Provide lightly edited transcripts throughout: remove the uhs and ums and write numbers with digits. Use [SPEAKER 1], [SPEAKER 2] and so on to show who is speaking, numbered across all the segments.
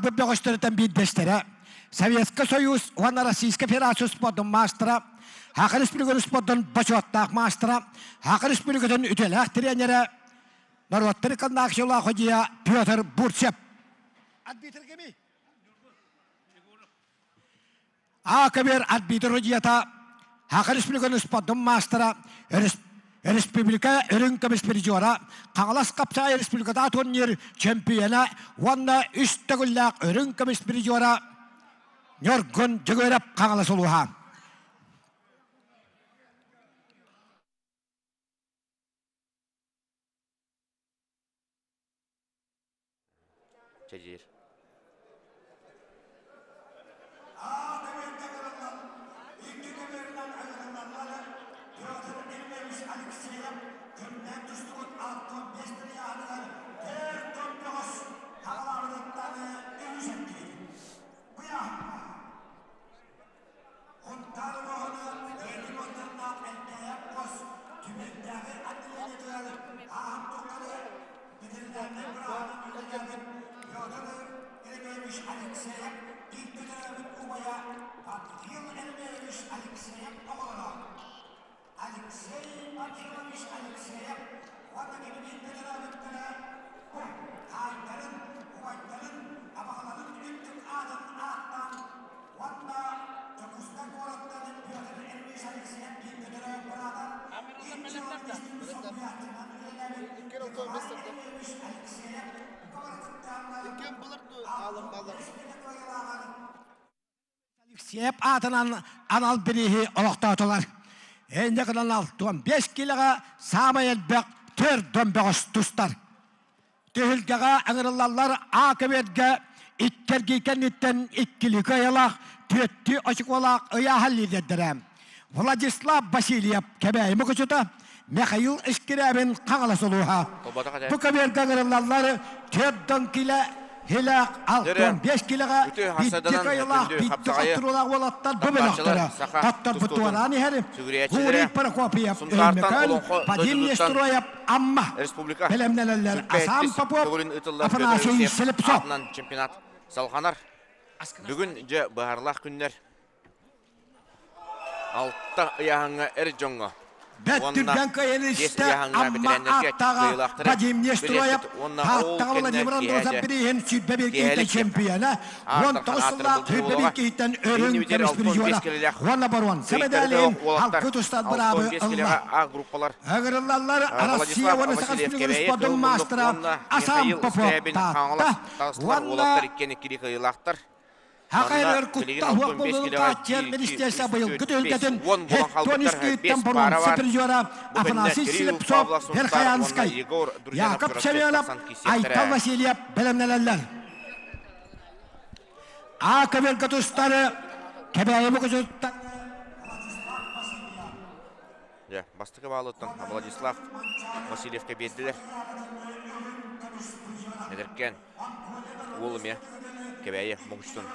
[SPEAKER 1] Аатырбыт бөҕөстөрүттэн биирдэстэрэ, Советскай Союз уонна Российскай Федерация спордун маастара, Саха Республикатын спордун бочуоттаах маастара, Саха Республикатын үтүөлээх тренерэ, норуоттар иккардылаах судьуйа Петр Бурцев. Арбитр кимий? А-көбүөр арбитр судьуйата, Саха Республикатын спордун маастара, республика үрүҥ көмүс призера, Хаҥалас Хапсаҕай республиката турнир чемпиона уонна үс төгүллээх үрүҥ көмүс призера Ньургун Дьөгүөрэп Хаҥалас улууһа.
[SPEAKER 2] Чэдьиир.
[SPEAKER 1] Алексеев аатынан анал бирииһи олохтоотулар. Энньэ гынан 65 килоҕа саамай элбэх төрт бөҕөс тустар. Түһүлгэҕэ ыҥырыллаллар А көбүөргэ иккэргии кэнниттэн иккилии кыайыылаах, түөртүү очукуолаах ыйааһын лидердэрэ Владислав Васильев Кэбээйи Мукучута, Михаил Искирябин Хаҥалас улууһа. Бу көбүөргэ ыҥырыллаллар 4 килэ Хилээх 65 килэҕэ биирдэ кыайыылаах, биирдэ хотторуулаах уолаттар бу бөлөхтөрө хотторбут туораан иһэр Гурий Прокопьев Өймөкөөн, Вадим Нестроев Амма
[SPEAKER 2] Республика
[SPEAKER 1] бэлэмнэнэллэр Асам Попов, Афанасий Слепцов.
[SPEAKER 2] Чемпионат салҕанар. Бүгүн дьэ быһаарылаах күннэр. Алта ыйааһыҥҥа эр дьоҥҥо
[SPEAKER 1] Бэт түргэн кыайан Амма ааттааҕа Вадим Нестроев Тааттаҕа Владимир Андросов бирииһин 21 киһиттэн чемпиона, 19 сыллаах 21 киһиттэн өрүҥ көмүс призера уонна боруонса медалин халкы тустар быраабы ылла. Ыҥырыллаллар Россия уонна Саха Республикатын спордун маастара Асам Попов Таатта уонна Хахайрар куттал уох буолуутун хааччыйар министерство быйылгы түһүлгэтин Хеттон үскүүттэн боруонса призера Афанасий Слепцов, Верхоянскай, Яков Семенов, Айтал Васильев бэлэмнэнэллэр. А көбүөргэ тустары Кэбээйи Мукучуттан
[SPEAKER 2] Дьэ, бастакы баалыттан Владислав Васильевка биэрдилэр. Эдэркээн уол эмиэ Кэбээйи Мукучутун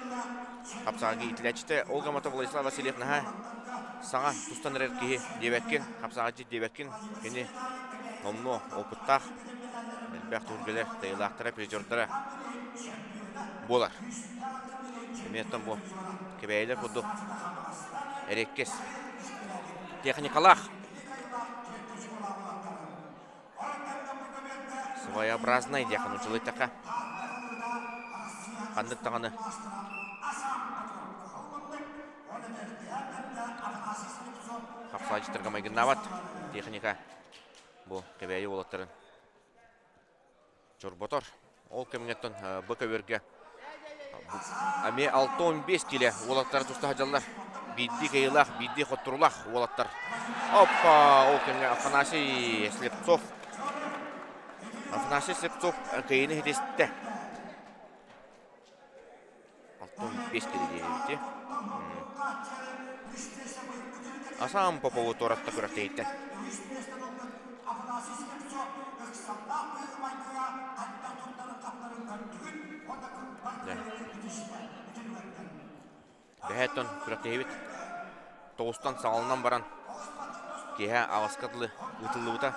[SPEAKER 2] хапсаҕайга иитиллээччитэ Ольга Мото Владислав Васильев наһаа саҥа тустан эрэр киһи диэбэккин, хапсаҕайдьыт диэбэккин, кини номнуо опыттаах, элбэх түһүлгэлэр тайылаахтара, призердара буолар. Эмиэ оттон бу Кэбээйилэр курдук эриэккэс техникалаах своеобразный диэххэ нууччалыы эттэххэ ханнык даҕаны хапсааччытарга майгыннаабат техника бу Кэбээйи уолаттарын чорботор. Ол кэмҥэттэн бу көбүөргэ эмиэ 65 килэ уолаттара туста сылдьаллар. Биирдии кыайыылаах, биирдии хотторуулаах уолаттар. Оппа! Ол кэмҥэ Афанасий Слепцов. Афанасий Слепцов кыайыыны ситистэ. 65 килэ диэбити. Асам Попову туоратта күрэхтэһииттэн. Бэһэттэн күрэхтэһиибит тоҕустан саҕаланан баран киэһэ аҕыска дылы ыытыллыбыта.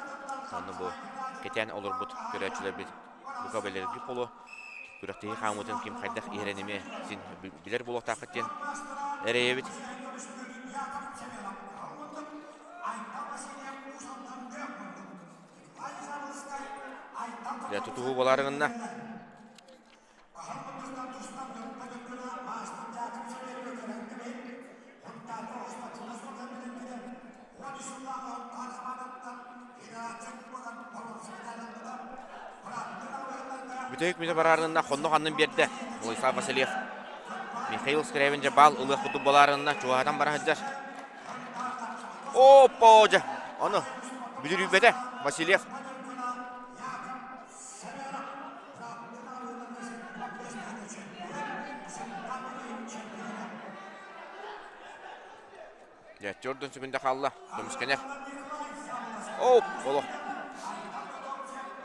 [SPEAKER 2] Онно бу кэтээн олорбут көрөөччүлэрбит бука бэлэрги полу. Күрэхтэһии хаамыытын ким хайдах иһэрин эмиэ син билэр буолуохтааххыт диэн эрэйэбит. Дьэ, тутуһуу буолаары гынна. Бүтэһик мүнэ бараарынна хоннох аннын биэрдэ Владислав Васильев. Михаил Скрябин дьэ баал ылыах курдук буолаарынна чугаһатан бара сылдьар. Оппо дьэ ону бүдүрүйбэтэ Васильев. Дьэ, төрдүн сүгүндэ хаалла. Көмүскэнэр. Оп, олох.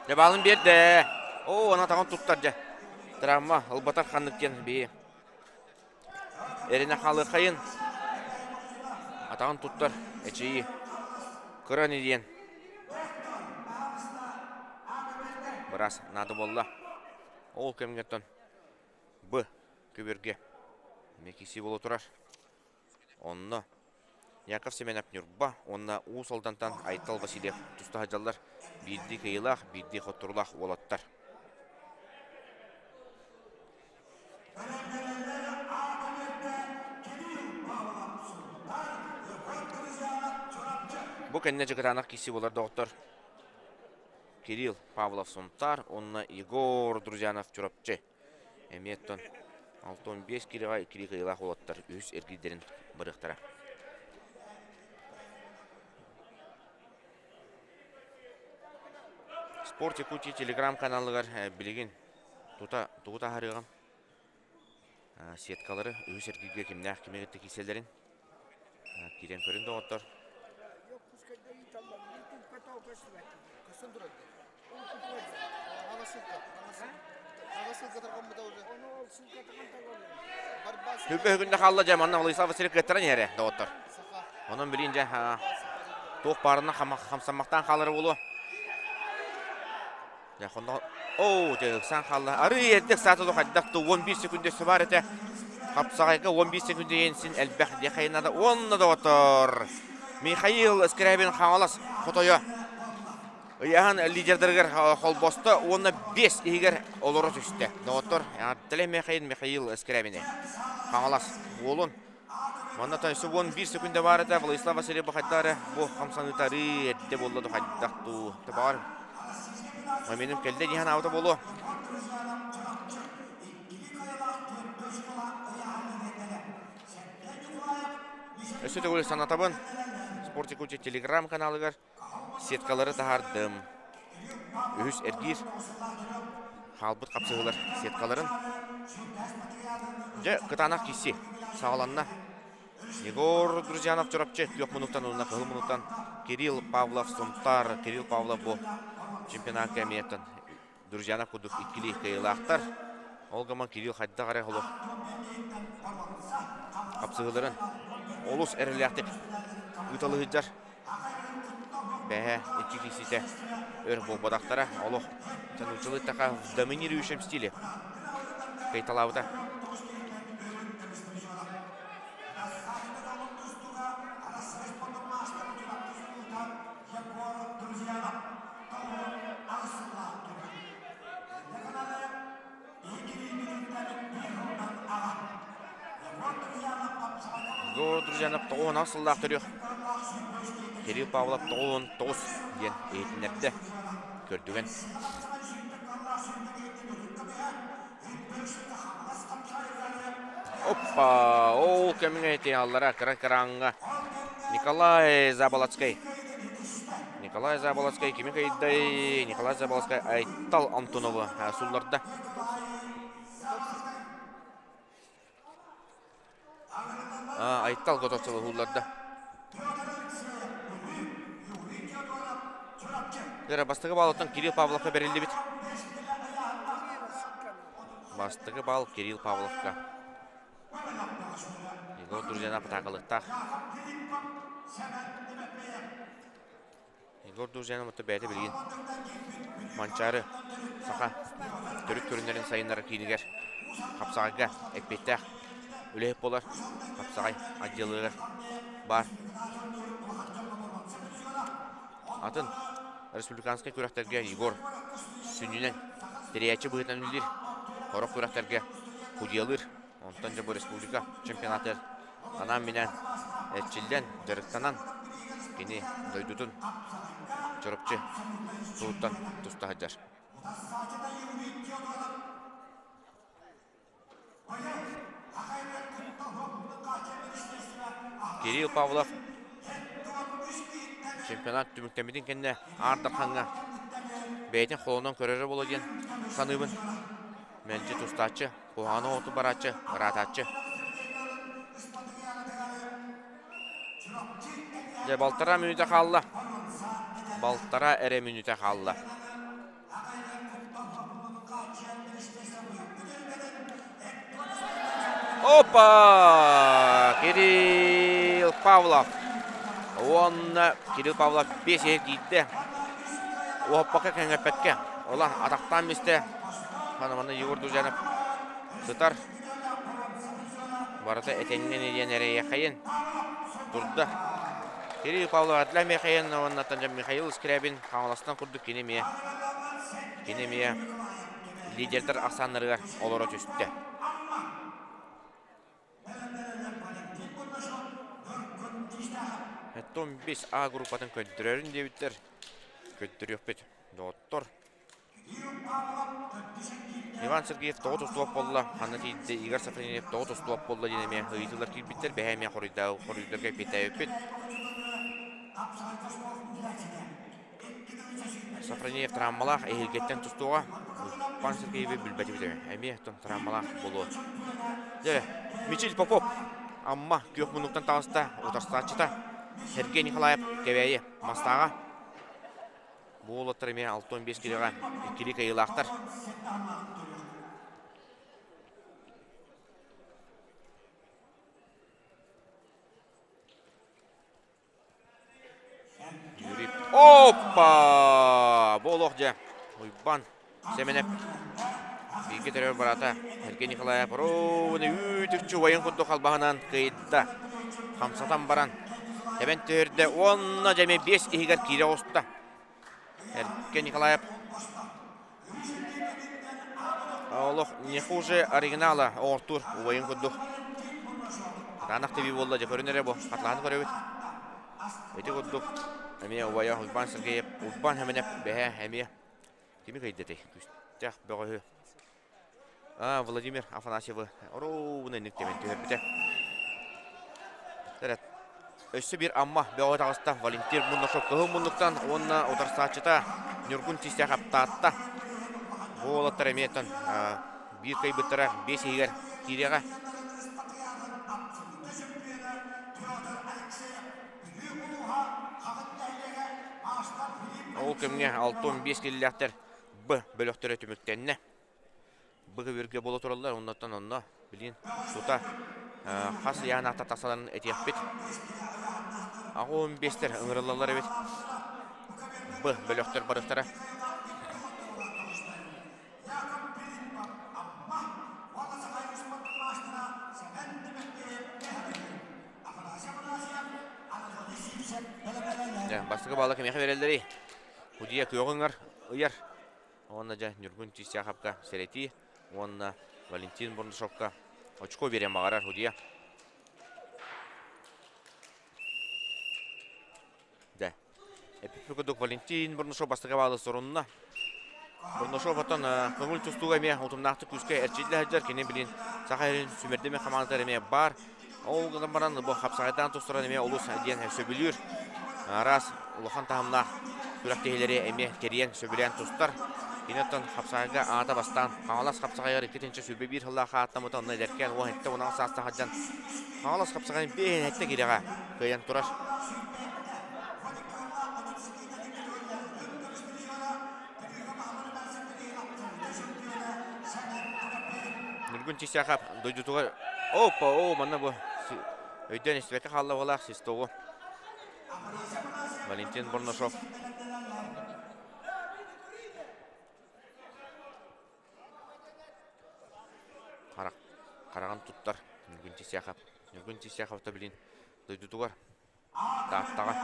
[SPEAKER 2] Дьэ, баалын биэрдэ. Оо, аны атаҕын туттар дьэ. Травма ылбатар ханнык диэн бии. Эринэ хаалыаххайын. Атаҕын туттар эчийии. Кыра ини диэн. Быраас наада буолла. Ол кэмҥэ Б көбүөргэ эмиэ киирсии буола турар. Онно Яков Семенов Ньурба уонна Уус Алдантан Айтал Васильев туста сылдьаллар. Биирдии кыайыылаах, биирдии хотторуулаах уолаттар. Бу кэннэ дьыкытаанах киирсии буолар доҕоттор. Кирилл Павлов Сунтаар уонна Егор Друзьянов Чурапчы. Эмиэ оттон 65 киилэҕэ иккилии кыайыылаах уолаттар үһүс эргиирдэрин барыахтара. Спорт Якутии телеграм-каналыгар билигин тута тугу таһаарыаҕым? Сеткалары үһүс эргииргэ кимнээх кими кытта киирсэллэрин киирэн көрүн доҕоттор. Күбө хаалла дьэ манна Владислав Васильев кыаттаран иһэрэ доҕоттор. Онон билин дьэ туох баарынан хамсаммахтаан хаалара буолуо. Дьэ хонно оо дьэ ыксаан хаалла. Арыы эрдэ ыксаата хайдах да 11 секунда өссө баар этэ. Хапсаҕайга 11 секунда син элбэх диэ хайынада уонна доҕоттор. Михаил Скрябин Хаҥалас хотойо Ыйааһын лидердарыгар холбосто уонна 5 иһигэр олоро түстэ. Доҕоттор, эҕэрдэлээ Михаил Михаил Скрябини. Хаҥалас буолун. Манна өссө 11 секунда баар этэ. Владислав Васильев хайдах эрэ бу хамсаныыта арыы эрдэ буолла да хайдах дуу. Баҕар Маминов кэллэ дии санаабыта буолуо. Өссө төгүл санатабын. Спорт Якутия телеграм-каналыгар Сеткалары таһаардым. Үһүс эргиир. Хаалбыт хапсыһыылар сеткаларын. Дьэ, кытаанах киирсии саҕаланна. Егор Друзьянов Чурапчы күөх мунуктан уонна кыһыл мунуктан Кирилл Павлов Сунтар. Кирилл Павлов бу чемпионатка эмиэттэн Друзьянов курдук иккилии кыайыылаахтар. Ол гынан Кирилл хайдах эрэ олох хапсыһыыларын олус эрэллээхтик ыыталыһыдьар. Бэһэ икки киирсиитэ өр буолбатахтара. Олох нууччалыы така в доминирующем стиле кыйталаабыта. Егор Друзьянов 96 сыллаах төрүөх. Кирилл Павлов 99 диэн иһитиннэрдэ. Көрдүгэн. Оппа! Ол кэмҥэ ити аллара кыра кыраҥҥа Николай Заболоцкай. Николай Заболоцкай кими кыйдай? Николай Заболоцкай Айтал Антоновы сулларда. Айтал Готовцевы сулларда. Кыра бастакы баллыттан Кирилл Павловка бериллибит. Бастакы балл Кирилл Павловка. Егор Друзьяна патакалыктаах. Егор Друзьяны мытта бэйэтэ билигин Манчаары саха төрүт көрүннэрин сайыннарар киинигэр хапсаҕайга эппиэттээх үлэһит буолар. Хапсаҕай отделыгар баар. Атын республиканскай күрэхтэргэ Егор сүнньүнэн тэрийээччи быһыытынан үлэлиир. Сорох күрэхтэргэ судьуйалыыр. Онтон дьэ бу республика чемпионатыгар анаан-минээн эрчиллэн, дьарыктанан кини дойдутун Чурапчы туһуттан туста сылдьар. Кирилл Павлов чемпионат түмүктэммитин кэннэ Аар Дархаҥҥа бэйэтин холонон көрөрө буолуо диэн саныыбын. Мэлдьи тустааччы, куһаҕаны оҥоту барааччы, ыраатааччы. Дьэ, балтараа мүнүүтэ хаалла. Балтараа эрэ мүнүүтэ хаалла. Опа! Кирилл Павлов. Уонна Кирилл Павлов 5 иһэ киирдэ. Уоппакка кэҥэппэккэ. Ола атахтаан мистэ. Хана манна Егор Друзьянов сытар. Барыта этэҥҥэ диэн эрэйэхэйин турда. Кирилл Павлов Адлай Михаил уонна Михаил Скрябин Хаҥаластан курдук кини эмиэ кини эмиэ лидердэр ахсааннарыгар олоро түстэ. Том 5 А группатын көрдөрөрүн диэбиттэр. Көрдөрүөхпүт. Доҕоттор. Иван Сергеев тоҕо тустубат буолла, ханна тиийдэ Игорь Сафронеев тоҕо тустубат буолла диэн эмиэ ыйытыылар киирбиттэр. Бэһээ эмиэ хоруйдарга эппиэттээбиппит. Сафронеев травмалаах эһиилгэттэн тустуоҕа. Иван Сергееви билбэтибит эмиэ. Эмиэ травмалаах буолуо. Дьэ, Мичил Попов Амма күөх муннуктан таҕыста утарсааччыта Сергей Николаев Кэбээйи Мастааҕа. Бу уолаттар эмиэ 65 килоҕа иккилии кыайыылаахтар. Юрий Опа! Бу олох дьэ Уйбан Сэмэнэп бииргэ төрөөбүт бараата Сергей Николаев ровно үүт-үкчү убайын курдук халбаһынан кыйда. Хамсатан баран тэбэн түһэрдэ уонна дьэ эмиэ биэс иһигэр киирэ оҕуста. Эрке Николаев олох не хуже оригинала оҥортуур убайын курдук. Кытаанах тэбии буолла дьэ көрүн эрэ бу хатылааны көрөбүт. Ити курдук эмиэ убайа Уйбаан Сергеев Уйбаан Хэмэнэп бэһэ эмиэ кими кыйдытэй күүстээх бөҕөһү А, Владимир Афанасьевы оруобуна инник тэбэн түһэрбитэ. Эрэ өссө биир Амма бөҕө таҕыста Валентин Муннашов кыһыл муннуктан уонна утарсааччыта Ньургун Чистяк аптаатта. Бу уолаттар эмиэ оттон биир кыайбыттара биэс иһигэр киириэҕэ. Ол кэмҥэ 65 киллээхтэр Б бөлөхтөрө түмүктэннэ. Б көбүөргэ буола тураллар, оннуттан онно билигин тута хас ыйаан аата тахсаларын этиэхпит. Аҕа 15-тэр ыҥырыллаллар эбит. Б бөлөхтөр барыктара. Бастакы баала кимиэхэ берэллэрий? Худия күөҕүҥэр ыйар. Уонна дьэ Ньургун Чистяховка сэрэтии уонна Валентин Бурнашовка очко биэриэн баҕарар Худия. Дэ. Эппиппит курдук Валентин Бурнашов бастакы баалы сорунна. Бурнашов оттон көҥүл тустууга эмиэ утумнаахтык күүскэ эрчиллэ сылдьар. Кини билин Саха сирин сүмэрдэмэ хамаандатыгар эмиэ баар. Ол гынан баран бу хапсаҕайдаан тустаран эмиэ олус диэн сөбүлүүр. Араас улахан таһымнаах күрэхтэһиилэри эмиэ кэрийэн сөбүлээн тустар. Кини оттон хапсаҕайга аата бастаан Хаҥалас хапсаҕайыгар 2021 сыллаах ааттаммыта онно эдэркээн 17-16 саастаах сылдьан Хаҥалас хапсаҕайын 5 киирэҕэ кыайан турар. Ньургун Чистяхов дойдутугар опа о манна бу өйдөөн истибэккэ хаалла буолаах свистоҕу. Валентин Бурнашов хараҕын туттар Ньургун Тисяхов. Ньургун Тисяхов та билин дойдутугар Тааттаҕа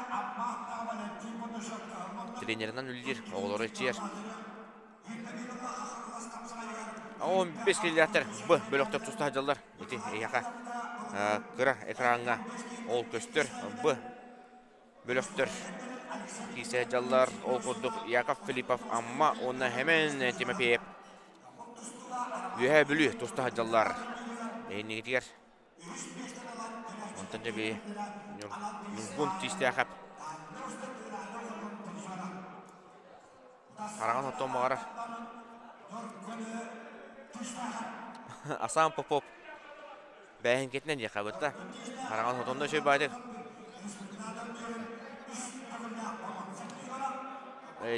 [SPEAKER 2] тренеринэн үлэлиир, оҕолору иччийэр. 15 киллээхтэр Б бөлөхтөр туста сылдьаллар. Ити эйиэхэ кыра экраҥҥа ол көстөр Б бөлөхтөр киирсэ сылдьаллар. Ол курдук Яков Филиппов Амма уонна Хэмэн Тимофеев Үөһээ Бүлүү туста сылдьаллар. Эйиннигитигэр Онтон дьэ бии Ньургун Тиистээхэп хараҕын оттон баҕарар. Асан Попов бээһиҥкэтинэн диэххэ бытта. Хараҕын отонно үчүгэй баайдык.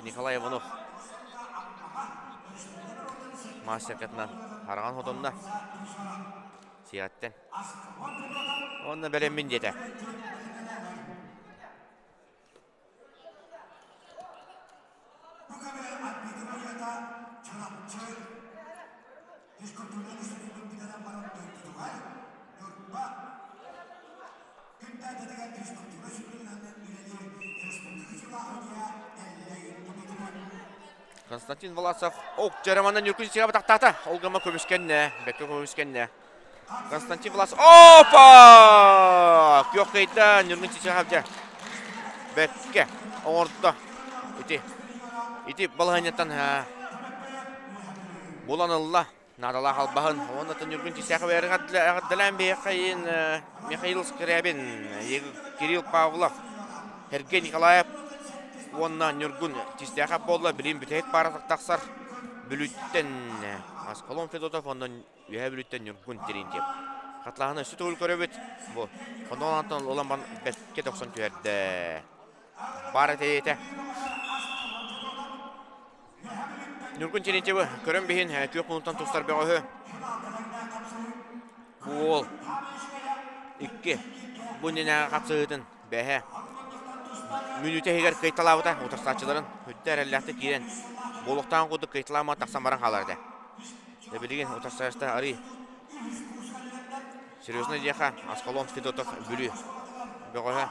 [SPEAKER 2] Николай Иванов мастеркатынан хараҕын хотонно. Сиэҕиттэн. Уонна бэлэммин диэтэ. Константин Власов ок дьарамана Ньургун сигэ батахтаата. Ол гыма көмүскэннэ, бэккэ көмүскэннэ. Константин Власов опа! Күөх кыйда Ньургун Чичахов дьэ бэккэ оҥордо. Ити ити балаһыанньаттан булан ылла. Наадалаах албаһын. Уонна Ньургун Чичахов эҕэрдэлээн биһиэхэ Михаил Скрябин, Кирилл Павлов, Сергей Николаев уонна Ньургун Чистяхов буолла. Билин бүтэһик паара тахсар Бүлүүттэн Аскалон Федотов уонна Үөһээ Бүлүүттэн Ньургун Терентьев. Хатлааһыны өссө төгүл көрөбүт. Бу Хоноолантан улам бэркэ тохсон түһэрдэ. Баар этэйэтэ. Ньургун Терентьевы көрөн биһин күөх мунуттан тустар бөҕөһү. Бу уол икки бу иннинээҕи хапсыһыытын бэһэ мүнүүтэ иһигэр кыайталаабыта утарсааччыларын үрдэ эрэллээхтик киирэн буолуохтааҕын курдук кыайталаама тахсан баран хаалар этэ. Билигин утарсааччыта арый серьезно диэхэ Аскалон Федотов Бүлүү бөҕөһө.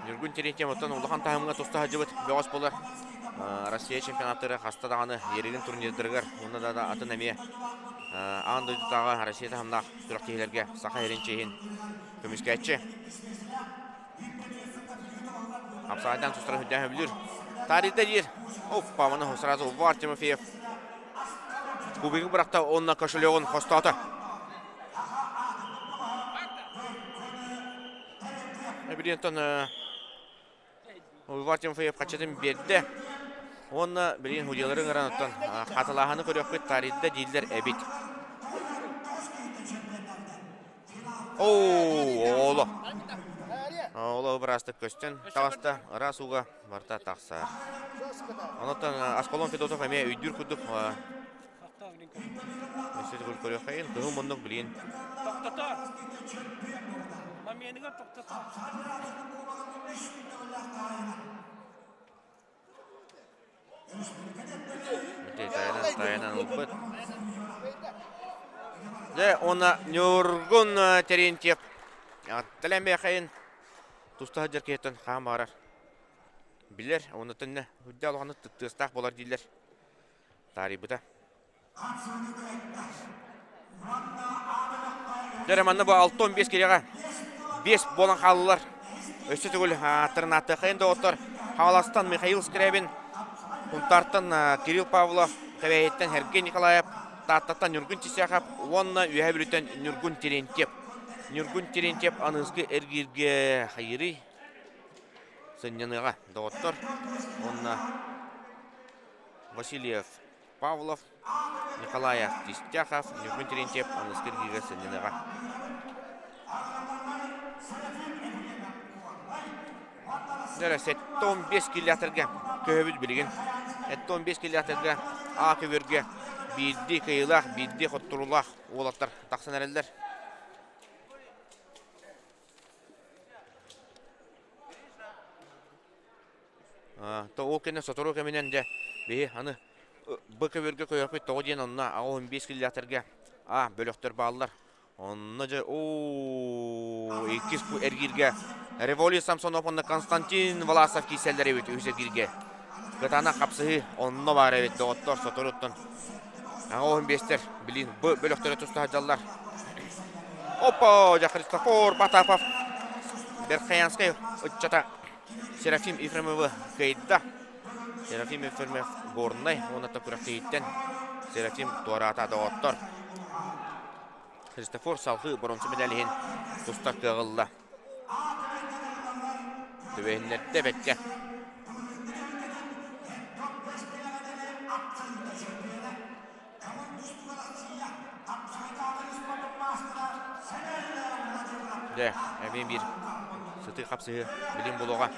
[SPEAKER 2] Ньургун Терентьев оттон улахан таһымҥа туста сылдьыбыт бөҕөс буолар. Россия чемпионаттара хаста даҕаны Ерегин турнирдарыгар уонна да атын эмиэ аан дойдутааҕы Россия таһымнаах күрэхтэһиилэргэ саха сирин чиэһин көмүскээччи. Хапсаҕайдаан тустара сүрдээх сөбүлүүр. Таарыйда диир. Оппа, маны сразу Увар Тимофеев кубигы бырахта уонна кошелегун хостоото. Билигин Увар Тимофеев хаччатын биэрдэ. Уонна билигин судьялары ыҥыран оттон хатылааһыны көрүөхпүт таарыйда дииллэр эбит. Оо, оло. Оло быраастык көстөн таҕыста, ыраас ууга барыта тахсар. Онуттан Аскалон Федотов эмиэ өйдүүр курдук өссө төгүл көрүөххэйин, кыһыл муннук билигин.
[SPEAKER 3] Тохтотор. Моментыгар тохтотор.
[SPEAKER 2] Тайанан ылбыт. Дьэ, уонна Ньургун Терентьев атталан бэйэхэйин туста сылдьар киһиттэн хаан баҕарар билэр. Уонна төннө үрдэ улаханнык тыастаах буолар дииллэр. Таарыйбыта. Дьэ, манна бу 6-15 кириэҕэ 5 буолан хааллылар. Өссө төгүл ааттарын ааттыаххайын доҕоттор. Хаҥаластан Михаил Скрябин, Сунтаартан Кирилл Павлов, Кэбээйиттэн Сергей Николаев, Тааттаттан Ньургун Чисяхов уонна Үөһээ Бүлүүттэн Ньургун Терентьев. Ньургун Терентьев аныгыскы эргииргэ хайыырый? Сынньаныаҕа доҕоттор. Уонна Васильев Павлов, Николаев Тистяхов, Ньургун Терентьев аныгыскы эргииргэ сынньаныаҕа. Дьэ, 75 километрга көһөбүт билигин. 75 километрга А көбүөргэ биирдии кыайыылаах, биирдии хотторуулаах уолаттар тахсан эрэллэр. То ол кэннэ сотору кэминэн дьэ биһи аны Б көбүөргэ көйөхпүт тоҕо диэн онно 85 киллэхтэргэ А бөлөхтөр бааллар. Онно дьэ оо иккис эргииргэ Револий Самсонов уонна Константин Власов киирсэллэр эбит үһүс эргииргэ. Кытаанах хапсыһыы онно баар эбит доҕоттор соторуттан. 85-тэр билин Б бөлөхтөрө туста сылдьаллар. Опа, дьэ Христофор Потапов Верхоянскай ыччата Серафим Ефремовы кыайда. Серафим Ефремов Горнай уонна күрэхтэһииттэн Серафим туораата доҕоттор. Христофор салгыы боронсу медалиһин тустар кыаҕылла. Түбэһиннэрдэ бэккэ. Дьэ, эмиэ биир сытыы хапсыһыы билим булуоҕа.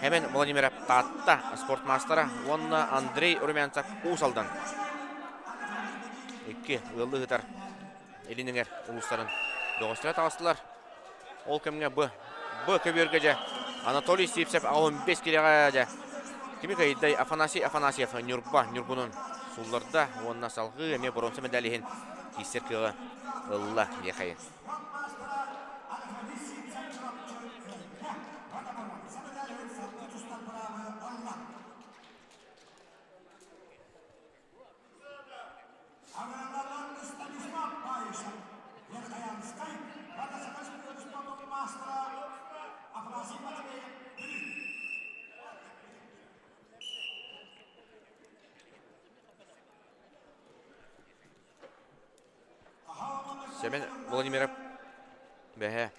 [SPEAKER 2] Хэмэн Владимиров Таатта спорт маастара уонна Андрей Румянцев Уус Алдан. Икки ыаллыы ыытар Илин эҥэр улуустарын бөҕөстөрө таҕыстылар. Ол кэмҥэ Б. Б көбүөргэ дьэ Анатолий Сивцев 15 кирэҕэ дьэ кими кыайдай Афанасий Афанасьев Ньурба Ньургунун сулларда уонна салҕыы эмиэ боруонса медаль иһин киирсэр кыаҕы ылла диэхэйин. Семен Владимиров бэһэ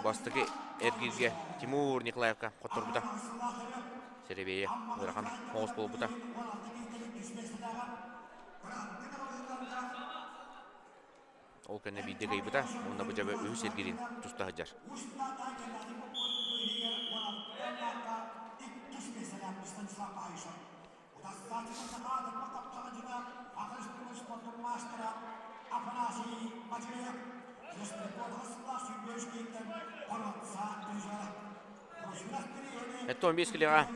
[SPEAKER 2] бастакы эргииргэ Тимур Николаевка хотторбута. Сэрэбиэйэ ыарахан оҕус буолбута. Ол кэннэ биирдэ кыайбыта уонна бу дьабы үһүс эргиирин туста сылдьар. Эттон биэс килиҕэ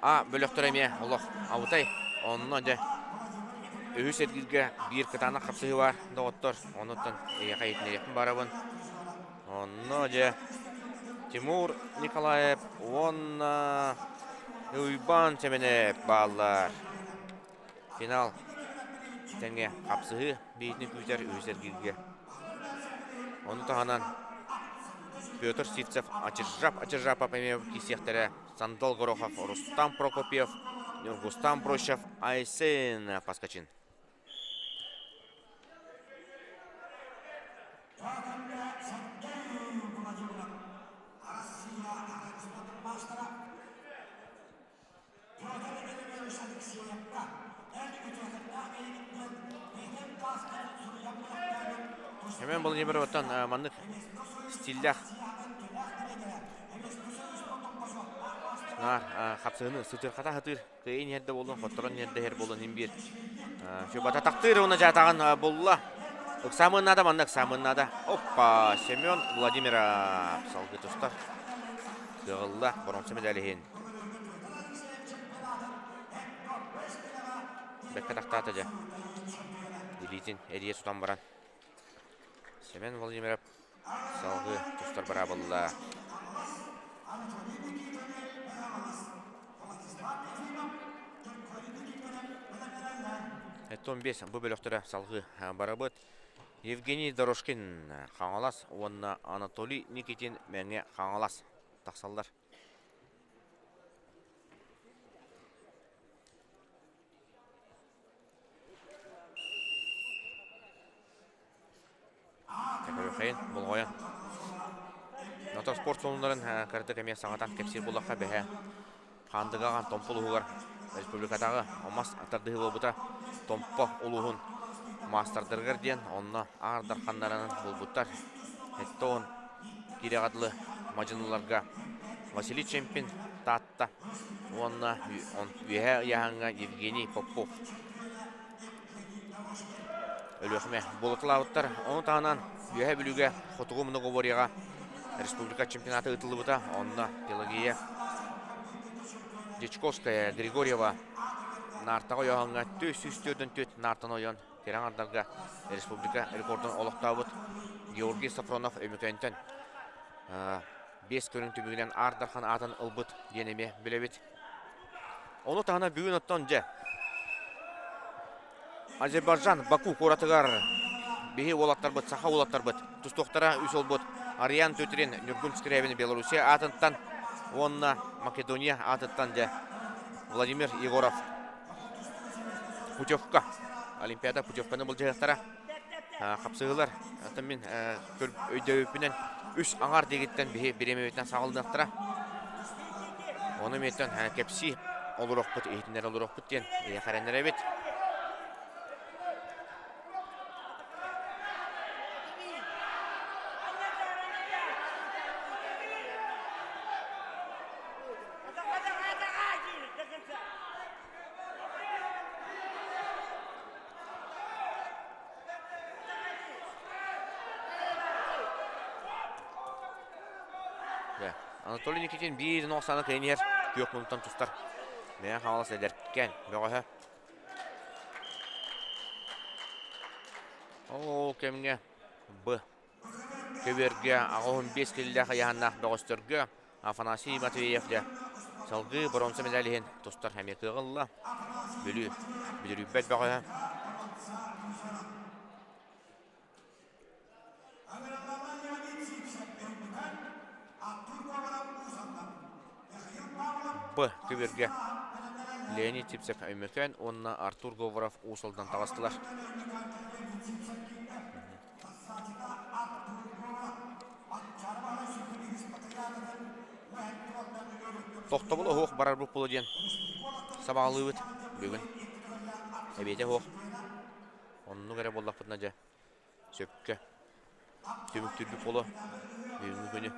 [SPEAKER 2] А бөлөхтөрө эмиэ олох абытай. Онно дьэ үһүс эргииргэ биир кытаанах хапсыһыы бар доҕоттор. Онуттан эйиэхэ иһитиннэриэхпин барабын. Онно дьэ Тимур Николаев уонна Уйбаан Сэмэнэп бааллар. Финал тэҥҥэ хапсыһыы биитин күүтэр үһүс эргииргэ. Ону таһынан Петр Сивцев, Ачыржап Ачыржапов эмиэ киирсиэхтэрэ. Сандал Горохов, Рустам Прокопьев, Ньургустан Брощев, Айсен Паскачин. Семен Владимировтан маннык стиллээх наар хапсыһыны сытыырхата сатыыр кыайын иһэрдэ буоллун, хотторон иһэрдэ иһэр буоллун иһин биир Фюбата тахтыыр уонна дьаатаҕын булла. Ыксаамын наада, манна ыксаамын наада. Оппа, Семен Владимиров салгыы тустар. Кыаҕылла, боронса медаль иһин. Бэккэ тахтаата дьэ. Илиитин эрийэ сутан баран. Семен Владимиров салгыы тустар быраабылла. Эттон 5 бу бөлөхтөрө салгыы барабыт. Евгений Дорожкин Хаҥалас уонна Анатолий Никитин Мэҥэ Хаҥалас тахсаллар. Көрүөххэйин, болҕойон. Ото спорт сонуннарын кырдык эмиэ саҥатан кэпсиир буоллахха бэһэ Хаандыгаҕа Томпо улууһугар республикатааҕы мас тардыһыы буолбута Томпо улууһун маастардарыгар диэн онно Аар Дарханнарынан булбуттар. Эттон киирэҕэ дылы мадьыныларга Василий Чемпин Таатта уонна үөһээ ыйааһыҥҥа Евгений Попов Өлүөхүмэ буолуталаабыттар. Ону таһынан Үөһээ Бүлүүгэ Хотугу многоборьеҕа республика чемпионата ыытыллыбыта. Онно Пелагея Дьячковская, Григорьева наартаҕа ойооһуҥҥа 404 наартан ойон кэрэ аҥардарга республика рекордун олохтообут Георгий Софронов Өймөкөөнтөн 5 көрүҥ түмүгүнэн Аар Дархан аатын ылбыт диэн эмиэ билэбит. Ону таһынан бүгүн оттон дьэ Азербайджан Баку куоратыгар биһи уолаттарбыт, саха уолаттарбыт тустуохтара үс олбут Ариан Төтрин, Ньургун Скрябин Белоруссия аатыттан уонна Македония аатыттан дьэ Владимир Егоров путевка Олимпиада путевканы былдьаһыахтара хапсыһыылар оттон мин өйдөбүппүнэн үс аҥар диэгиттэн биһи бириэмэбитинэн саҕалыныахтара ону миэттэн кэпсии олоруохпут иһитиннэрэ олоруохпут диэн эйиэхэ эрэннэрэбит Анатолий Никитин биир нохсаны кыйын иһэр күөх муннуктан тустар. Мэҥэ Хаҥалас эдэркээн бөҕөһө. Ол кэмҥэ Б көбүөргэ 85 киллээх ыйааһыннаах бөҕөстөргө Афанасий Матвеев дьэ салгыы боруонса медаль иһин тустар эмиэ кыаҕы ылла. Бүлүү бүдүрүйбэт бөҕөһө. Б көбүөргэ Леонид Сипсев Өймөкөөн уонна Артур Говоров Уус Алдан таҕыстылар. Тохтобул оһуох барарбыт буолуо диэн сабаҕалыыбыт бүгүн. Эбиэтэ оһуох. Оннук эрэ буоллахпытына дьэ сөпкө түмүктүүрбүт буолуо бүгүҥҥү күнү.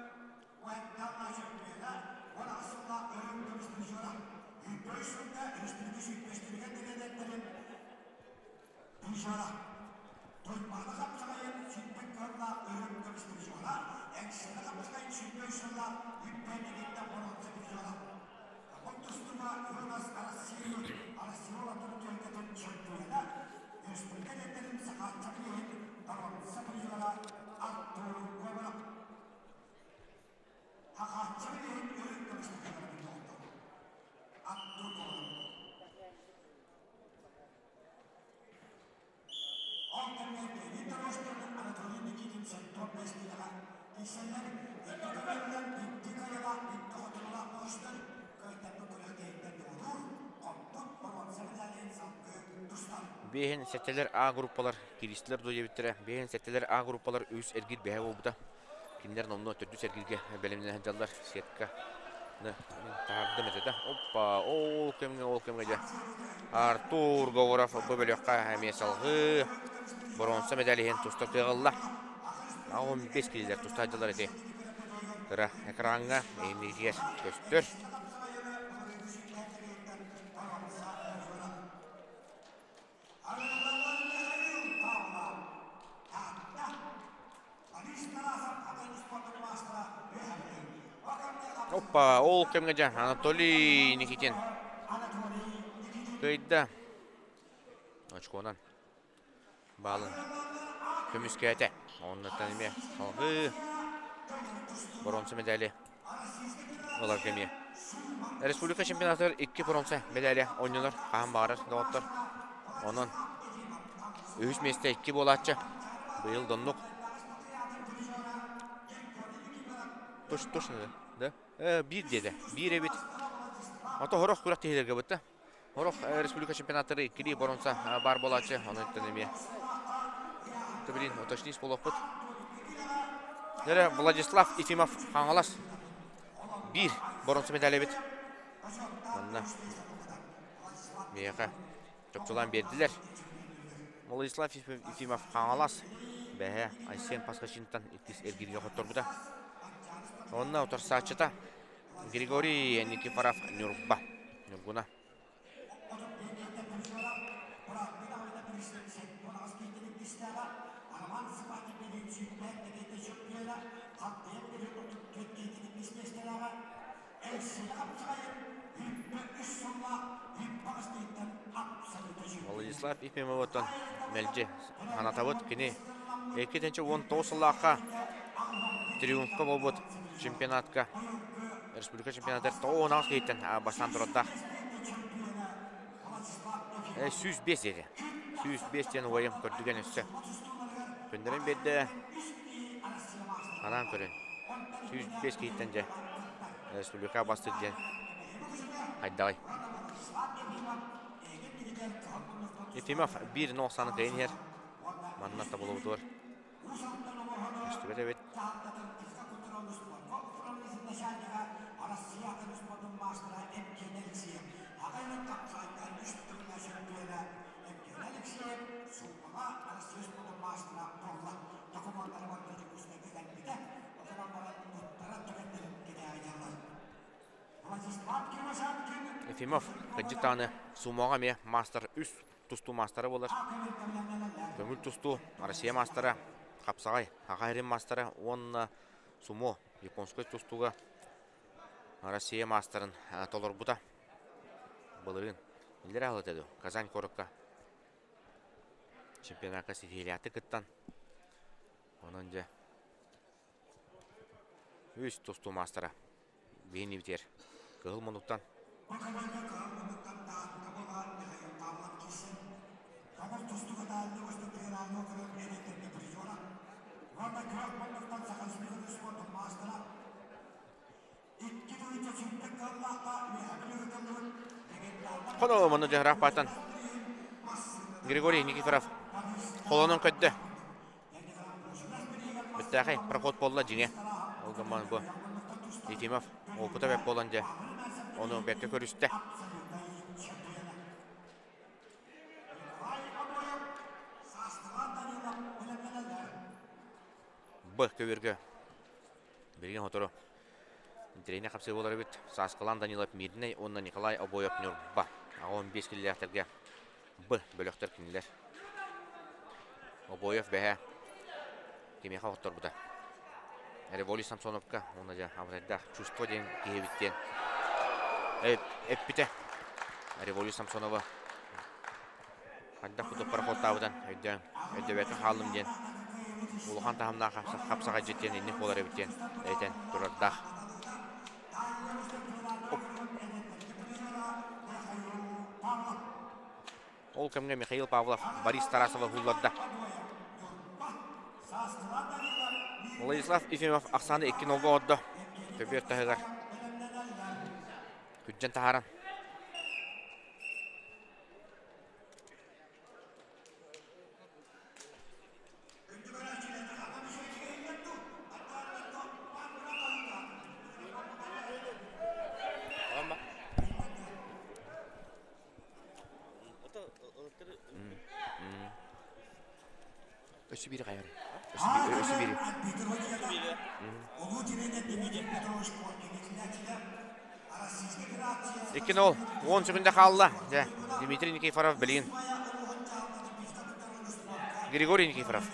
[SPEAKER 2] Биэһин сэттэлэр А группалар кииристилэр дуо диэбиттэрэ. Биэһин сэттэлэр А группалар үс эргиир бэһэ буолбута. Кинилэр номнуо төрдүс эргииргэ бэлэмнэнэ сылдьаллар. Сетка таһаардым этэ да. Оппа, ол кэмҥэ, ол кэмҥэ дьэ. Артур Говоров бу бөлөххө эмиэ салҕыы боруонса медаль иһин туста кыаҕылла. 15 киилэлэр туста сылдьаллар ити. Кыра экраҥҥа иннигитигэр көстөр. Оппа, ол кэмҥэ дьэ Анатолий Никитин кыайда. Очконан баалын көмүскээтэ. Оннуттан эмиэ салгыы боруонса медали ыларга эмиэ. Республика чемпионатыгар икки боруонса медали оонньонор хаһан баҕарар доҕоттор. Онон үһүс миэстэ икки буолааччы. Быйыл доннук. Туш точно да? Биир диэтэ. Биир эбит. Ото хорох күрэхтэһиилэргэ бытта. Хорох республика чемпионаттары иккилии боруонса баар буолааччы. Онон эмиэ блин, уточнить буолуохпут. Дэрэ Владислав Ефимов Хаҥалас биир боруонса медаль эбит. Манна миэхэ чопчулаан биэрдилэр. Владислав Ефимов Хаҥалас бэһэ Айсен Паскачинтан иккис эргииргэ хотторбута. Онно утарсааччыта Григорий Никифоров Ньурба. Ньургуна. Владислав Ефимовыттан мэлдьи санатабыт. Кини 2019 сыллаахха триумфка буолбут чемпионатка республика чемпионатыгар 98 киһиттэн бастаан турардаах. 105 диэтэ. 105 диэн убайым көрдүгэн өссө. Көннөрөн биэрдэ. Анаан көрөн. 105 киһиттэн дьэ республика бастык диэн хайдаҕый? Ефимов биир нохсаны кыайан иһэр. Манна табылыбытыгар көстүбэт эбит. Ефимов кырдьык даҕаны сумоҕа эмиэ маастар үс тустуу маастара буолар. Көҥүл тустуу Россия маастара, хапсаҕай Саха сирин маастара уонна сумо японскай тустууга Россия маастарын толорбута. Былырыын иллэрэ аһылыта дуо Казань куоракка чемпионакка ситиһиилээхтик кыттан онон дьэ үс тустуу маастара биһини битиэр кыһыл муннуктан Хоно манна дьаһараах баатан Григорий Никифоров холонон көддө. Бүттээхэй проход буолла дьиҥэ. Ол гынан бу Ефимов опыта бэрт буолан дьэ ону бэркэ көрүстэ. Б көбүөргө билигин сотору интэриэһинэй хапсыы буолар эбит. Сааскылаан Данилов Мирнэй уонна Николай Обоев Ньурба. 15 киллээхтэргэ Б бөлөхтөр кинилэр. Обоев бэһэ кимиэхэ хотторбута. Револий Самсоновка уонна дьэ абытайдаах чувство диэн киһибит диэн эппитэ. Револий Самсонова хайдах курдук пароходтаабытын өйдөөн өйдөбөккө хааллым диэн улахан таһымнаах хапсаҕайдьыт диэн инник буолар эбит диэн этэн турардаах. Ол кэмҥэ Михаил Павлов Борис Тарасова уһулларда. Владислав Ефимов ахсааны икки нолга оҕордо. Көбүөр таһыгар күрдьэн таһааран Өссө биири хайар. Өссө биири. Икки нол. 10 секунда хаалла. Дьэ, Дмитрий Никифоров билигин. Григорий Никифоров.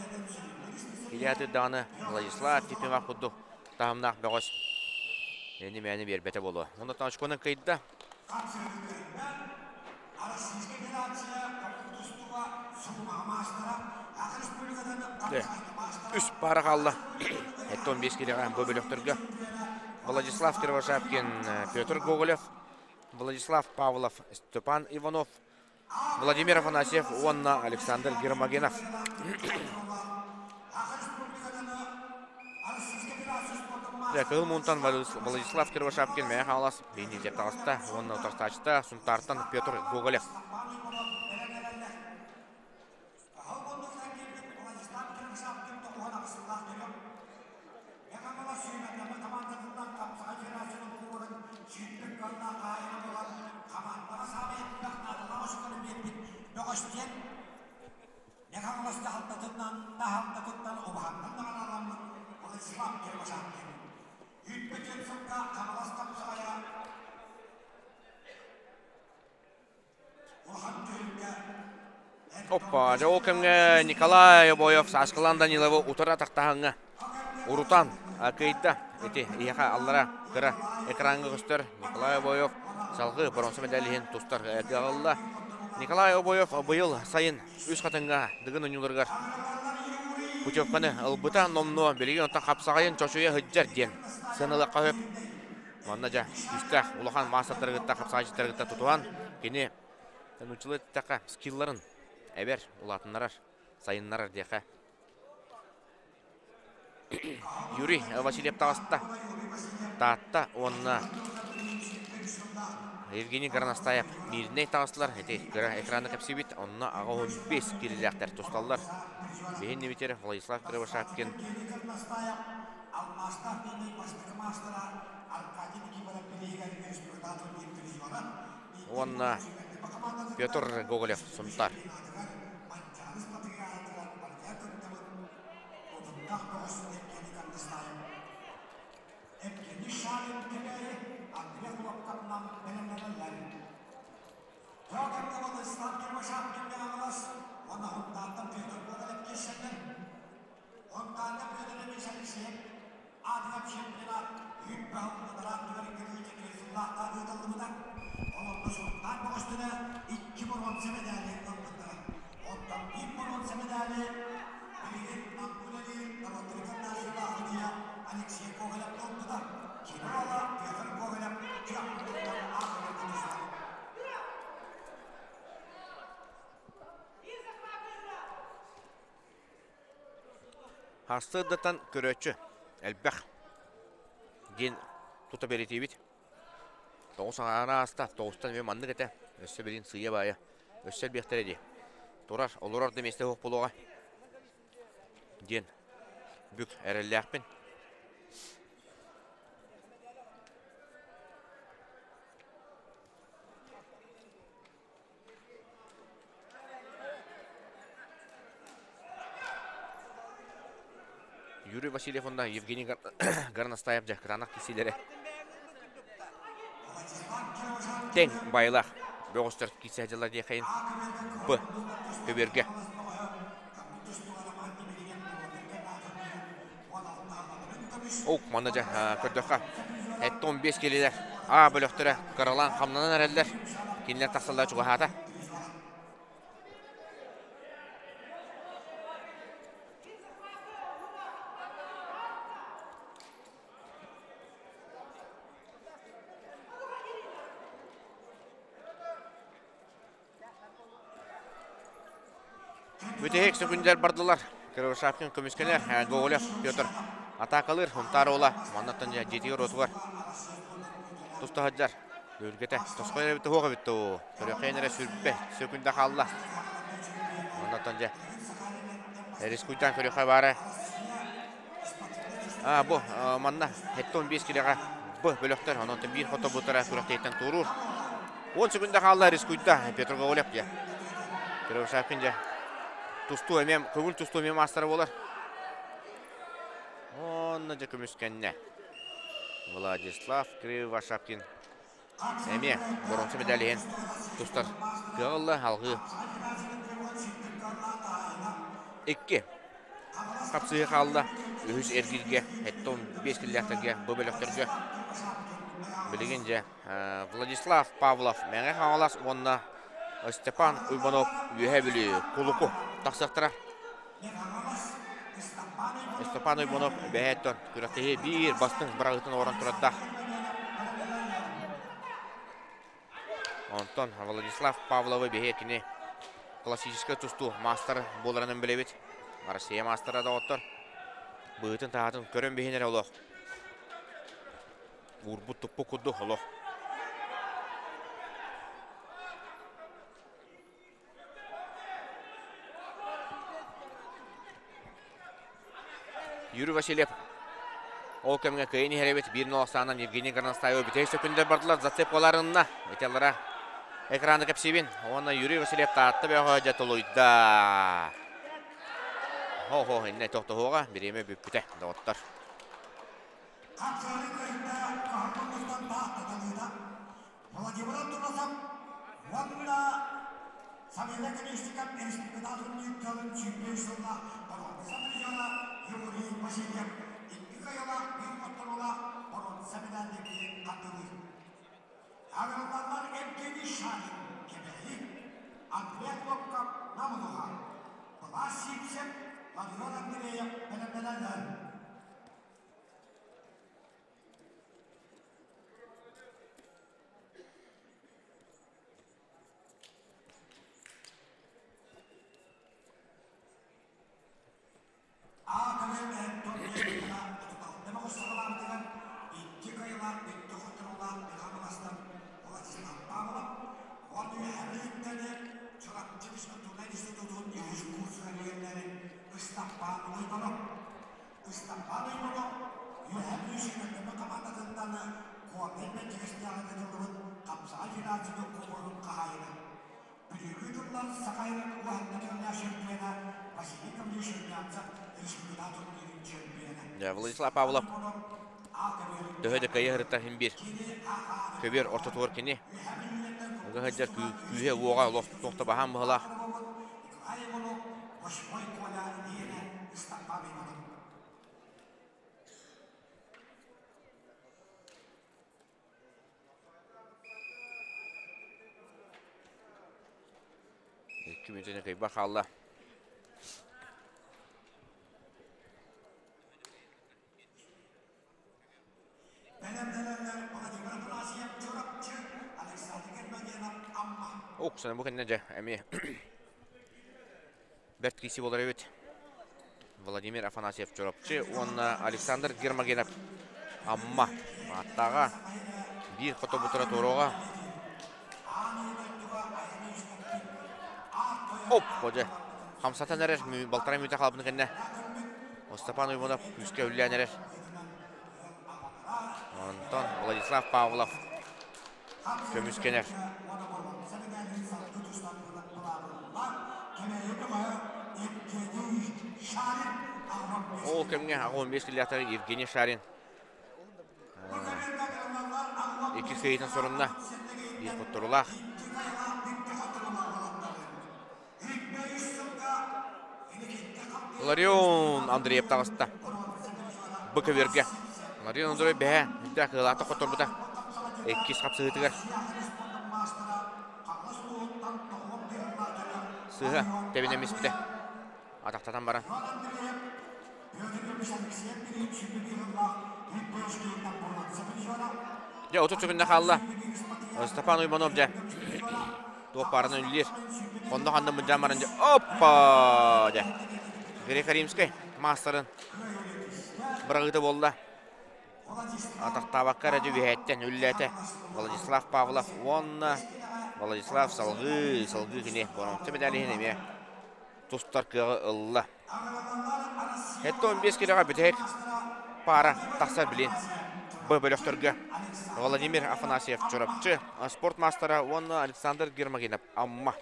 [SPEAKER 2] Илья даҕаны Владислав Типимов курдук таһымнаах бөҕөс эни-мэни биэрбэтэ буолуо. Оннуттан очконан кыйда. Үс пара хаалла. 15 килоҕа бу бөлөхтөргө Владислав Кривошапкин, Петр Гоголев, Владислав Павлов, Степан Иванов, Владимир Афанасьев уонна Александр Гермогенов. Кыһыл муунтан Владислав Кривошапкин Мэйэ Хаҥалас биһиниитигэр таҕыста уонна утарсааччыта Сунтаартан Петр Гоголев. Оппа, дьэ ол кэмҥэ Николай Обоев Сааскылаан Даниловы утары атахтаһаҥҥа урутаан кыайда. Ити иһэхэ аллара кыра экраҥҥа көстөр Николай Обоев. Салгыы боруонса медаль иһин тустар кыаҕылла. Николай Обоев быйыл сайын үс хатыҥҥа Дыгын оонньууларыгар путевканы ылбыта номнуо билигин онтон хапсаҕайын чочуйа сылдьар диэн сыаналыахха сөп. Манна дьэ күүстээх улахан маастардары кытта хапсаҕайдьыттары кытта тутуһан кини нууччалыы эттэххэ скилларын эбэр, улаатыннарар, сайыннарар диэххэ. Юрий Васильев таҕыста. Таатта уонна Евгений Горностаев мииринэй таҕыстылар. Ити кыра экраны кэпсиибит. Онно 85 киилэлээхтэр тусталлар. Биһин Дмитрий Владислав Кривошапкин уонна Петр Гоголев Сунтар. Сарсыардаттан көрөөччү элбэх диэн тута бэлиэтиибит. Тоҕус аҥаара ааста, тоҕустан эмиэ маннык этэ. Өссө билин сыыйа-баайа өссө элбиэхтэрэ дии. Турар, олорор да миэстэ суох буолуоҕа диэн бүк эрэллээхпин. Юрий Васильев уонна Евгений Горностаев дьэ кытаанах киирсиилэрэ тэҥ байылаах бөҕөстөр киирсэ дьыллар диэхэйин Б көбүөргэ. Оу, манна дьэ көрдөххө, 15 килилэр А бөлөхтөрө кыралаан хамнанан эрэллэр. Кинилэр тахсаллара чугаһаата. Бүтэһик сөкүндэр бардылар. Кривошапкин көмүскэнэр, Гоголев Петр атаакалыыр, Хунтаар уола маннаттан дьиэтигэр уотугар туста сылдьар. Үргэтэ тосхойор эбит туһуох эбит дуу. Көрүөххэ эрэ сүрбэ сөкүндэ хаалла. Маннаттан дьэ рискуйдаан көрүөххэ баара. А, бу манна 75 килэҕэ Б бөлөхтөр, онон биир хото бутара күрэхтэһииттэн туоруур. 10 секунда хаалла рискуйда Петр Гоголев дьэ. Кривошапкин дьэ тустуу эмиэ көҥүл тустуу эмиэ маастара буолар. Онно дьэ көмүскэннэ. Владислав Кривошапкин эмиэ боруонса медаль иһин тустар кыаҕа ылла. Алгыы икки хапсыһыы хаалла. Үһүс эргииргэ 75 киллээхтэргэ бу бөлөхтөргө билигин дьэ Владислав Павлов Мэҥэ Хаҥалас уонна Степан Уйбанов Үөһээ Бүлүү Кулуку тахсыахтара. Степан Уйбанов бэһээттэн күрэхтэһии биир бастыҥ быраҕыытын оҥорон турардаах. Онтон Владислав Павловы биһиги кини классическай тустуу маастар буоларынан билэбит. Россия маастара доҕоттор. Быһыытын-таһаатын көрөн биһин эрэ олох. Уурбут туппут курдук олох. Юрий Васильев ол кэмҥэ кыайан иһэр эбит. 1-0 ахсаанынан Евгений Горностаева бүтэһик сөкүндэр бардылар. Зацепкаларынна. Италлара экраны кэпсиибин. Уонна Юрий Васильев Таатта бөҕө дьэ толуйда. Хо-хо, иннэ тохтоһуоҕа. Бириэмэ бүппүтэ, доҕоттор.
[SPEAKER 1] Владимир Антонов уонна Савелий Колесников республикатааҕы турнирдарын 105 сыллаах боруонса призера Юрий Васильев икки кыайыылаах, биир хотторуулаах боруонса медаллэргэ хардыылыыр.
[SPEAKER 2] Владислав Павлов төһө да кыайа сырыттар иһин биир көбүөр ортотугар кини ыга сылдьар күүһэ-уоҕа олох туох да баһаам быһыылаах. Икки мүнүүтэни кыйба хаалла. Уксана бу кэннэ дьэ эмиэ бэрт киси болар эбит. Владимир Афанасьев Чурапчы уонна Александр Гермогенов Амма ааттааҕа биир хото бутура туоруоҕа. Оп, дьэ хамсатан эрэр балтараа мүнүүтэ хаалбытын кэннэ Степан Уймонов күүскэ үллээн эрэр. Онтон Владислав Павлов көмүскэнэр. Ол кэмҥэ 15 килиэхтэр Евгений Шарин икки кыайыытын сорунна. Биир хотторулаах. Ларион Андреев таҕыста. Бу көбүөргэ. Ларион Андреев бэһэ үрдээх кыалаата хотторбута. Иккис хапсыһыытыгар. Сыыһа тэбинэн биспитэ. Атахтатан баран. Дьэ, 30 секунда хаалла. Степан Уйманов дьэ туох баарынан үллиир. Онно ханна мындьаан баран дьэ оппа дьэ. Греко-римскэй маастарын быраҕыыта буолла. Атахтаабакка эрэ дьүбүһээттэн үллээтэ Владислав Павлов уонна Владислав салгыы, салгыы кини боронча медалиһин эмиэ тустар кыаҕы ылла. 75 килоҕа бүтэһик паара тахсар билин Б бөлөхтөргө Владимир Афанасьев Чурапчы спорт маастара уонна Александр Гермогенов Амма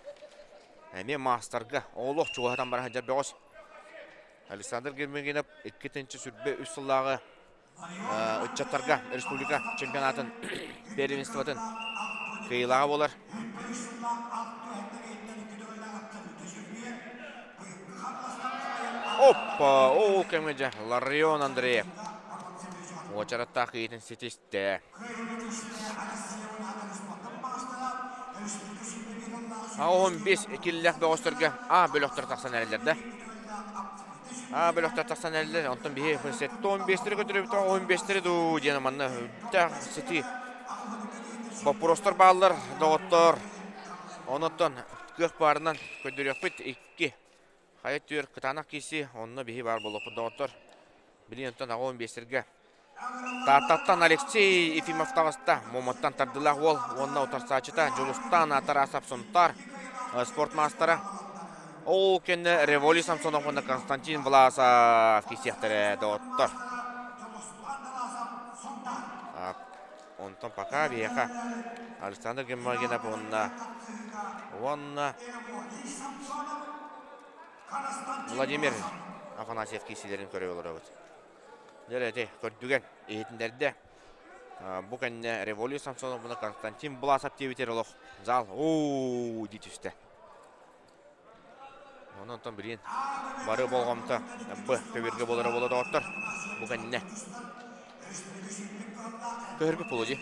[SPEAKER 2] эмиэ маастарга олох чугаһатан бара сылдьар бөҕөс. Александр Гермогенов 2023 сыллааҕы ыччаттарга республика чемпионатын первенствотын кыайыылааҕа буолар. Оппа! Ол кэмҥэ дьэ Ларион Андреев уочараттаах кыайыытын ситистэ. А 15 киллэх бөҕөстөргө А бөлөхтөр тахсан эрэллэр да. А бөлөхтөр тахсан эрэллэр. Онтон биһи 75-тэри көтөрөбүт, 15-тэри дуу диэн манна үрдээх сити боппуруостар бааллар, доҕоттор. Онон кыах баарынан көрдөрүөхпүт. Икки хайа түөр кытаанах киирсии, онно биһи баар буолуохпут, доҕоттор. Билин онтон аҕа 15-тэргэ Тааттаттан Алексей Ефимов таҕыста. Муоматтан тардыылаах уол уонна утарсааччыта Дьулустаан Тарасов Сунтаар спорт маастара. Ол кэннэ Револи Самсонов уонна Константин Власов киирсиэхтэрэ доҕоттор. Онтон пока биһиэхэ Александр Гермогенов уонна уонна Владимир Афанасьев киирсиилэрин көрө олоробут. Дьэ ити көрдүгэн иһитиннэрдэ. Бу кэннэ Революция Самсоновна Константин Власов диэбитэр олох зал оо дии түстэ. Онон онтон билигин бары болҕомто Б көбүөргэ буолара буола доҕоттор. Бу кэннэ көһөрбүт буолуо дии.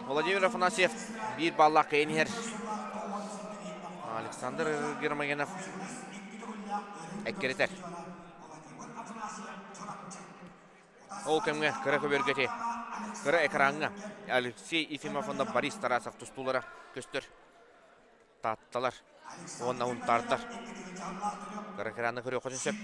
[SPEAKER 2] Владимир Афанасьев биир баллаах кыайан иһэр. Александр Гермогенов эккирэтэр. Ол кэмҥэ кыра көбүөргэти кыра экраҥҥа Алексей Ефимов уонна Борис Тарасов тустуулара көстөр. Таатталар уонна Унтаардар. Кыра экраны көрүөххүтүн сөп.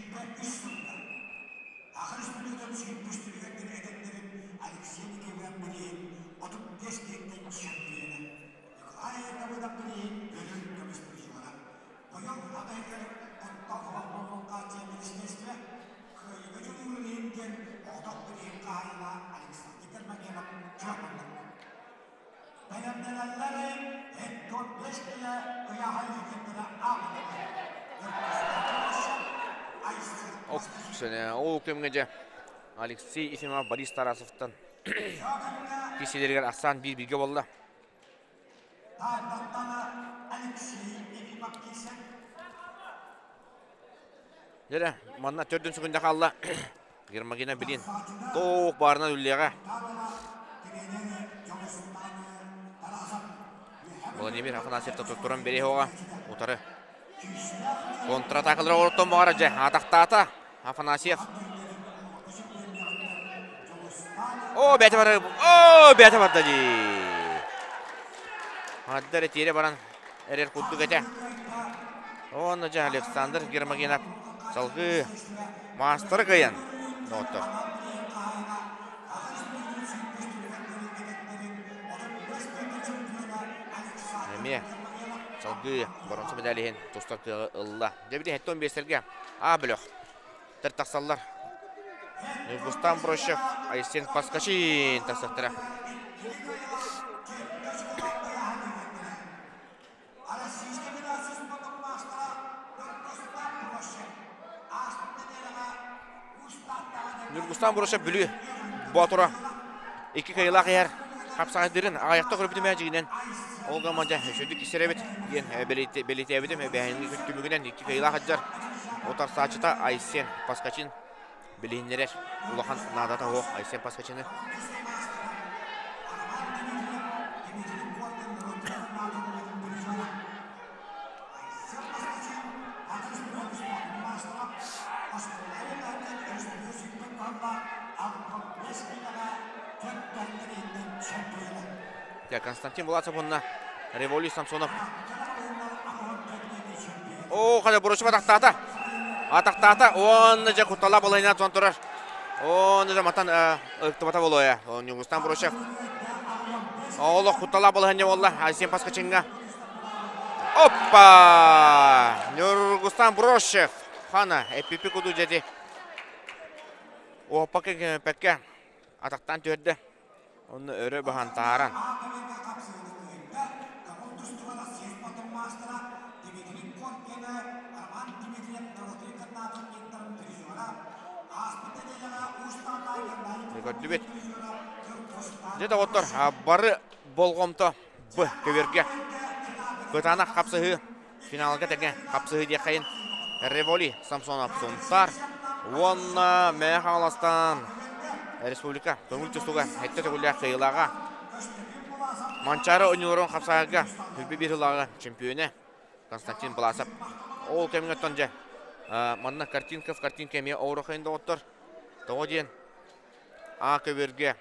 [SPEAKER 2] Ол кэмҥэ дьэ Алексей Ефимов Борис Тарасовтан киселеригэр ахсаан биир бииргэ буолла. Дьэ, манна төрдүн сүгүндэ хаалла. Гермогена билин туох баарынан үллэҕэ. Владимир Афанасьев туран береһоҕа утары. Контратакалар оҕороттон баҕара дьэ атахтаата Афанасьев. О, бэйэтэ бар, о, бэйэтэ барда дии. Адда эрэ тиэрэ баран эрэр курдук этэ. Уонна дьэ Александр Гермогенов салгыы маастары кыайан доҕоттор. Эмиэ салгыы боронсо медаль иһин тустар кыаҕы ылла. Дьэ били 75-лэргэ А бөлөх тар тахсаллар. Ньургустан Брощев, Айсен Паскачин тахсахтара. Ньургустан Брощев Бүлүү Боотура икки кыайыылаах иһэр хапсаҕайдырын аҕыйахта көрбүтүм ээ дьигинэн ол гамма дьэ үчүгдүк кистэрэбит диэн бэлиэтээбитим эбээһинин түмүгүнэн икки кыайыылаах сылдьар утарсааччыта Айсен Паскачин билиһиннэрэр улахан наадата суох Айсен Паскачины. Константин Власов уонна Револий Самсонов. О, хайа Бурочев атахтаата. Атахтаата. Уонна дьэ куттала балайына туон турар. Уонна дьэ матан ыктыбата болуоя. Ньугустан Бурочев. Олох куттала балаһынньа буолла. Айсен Паскачинга. Оппа! Ньургустан Брошев. Хана, эппипи куду дьэти. Оппа кэппэккэ атахтаан түһэрдэ. Онно өрө баһан таһааран. Көрдүбүт. Дьэ доҕоттор, бары болҕомто Б көбүөргэ кытаанах хапсыһыы финалга тэҥэ хапсыһыы диэххэйин Револи Самсонов Сунтаар уонна Мэҥэ Хаҥаластан республика көҥүл тустууга сэттэ төгүллээх кыайыылааҕа Манчаары оонньууларын хапсаҕайга 21 сыллааҕы чемпионэ Константин Власов. Ол кэмҥэ оттон дьэ манна картинка в картинка эмиэ оҕуруохайын доҕоттор. Тоҕо диэн А көбүөргэ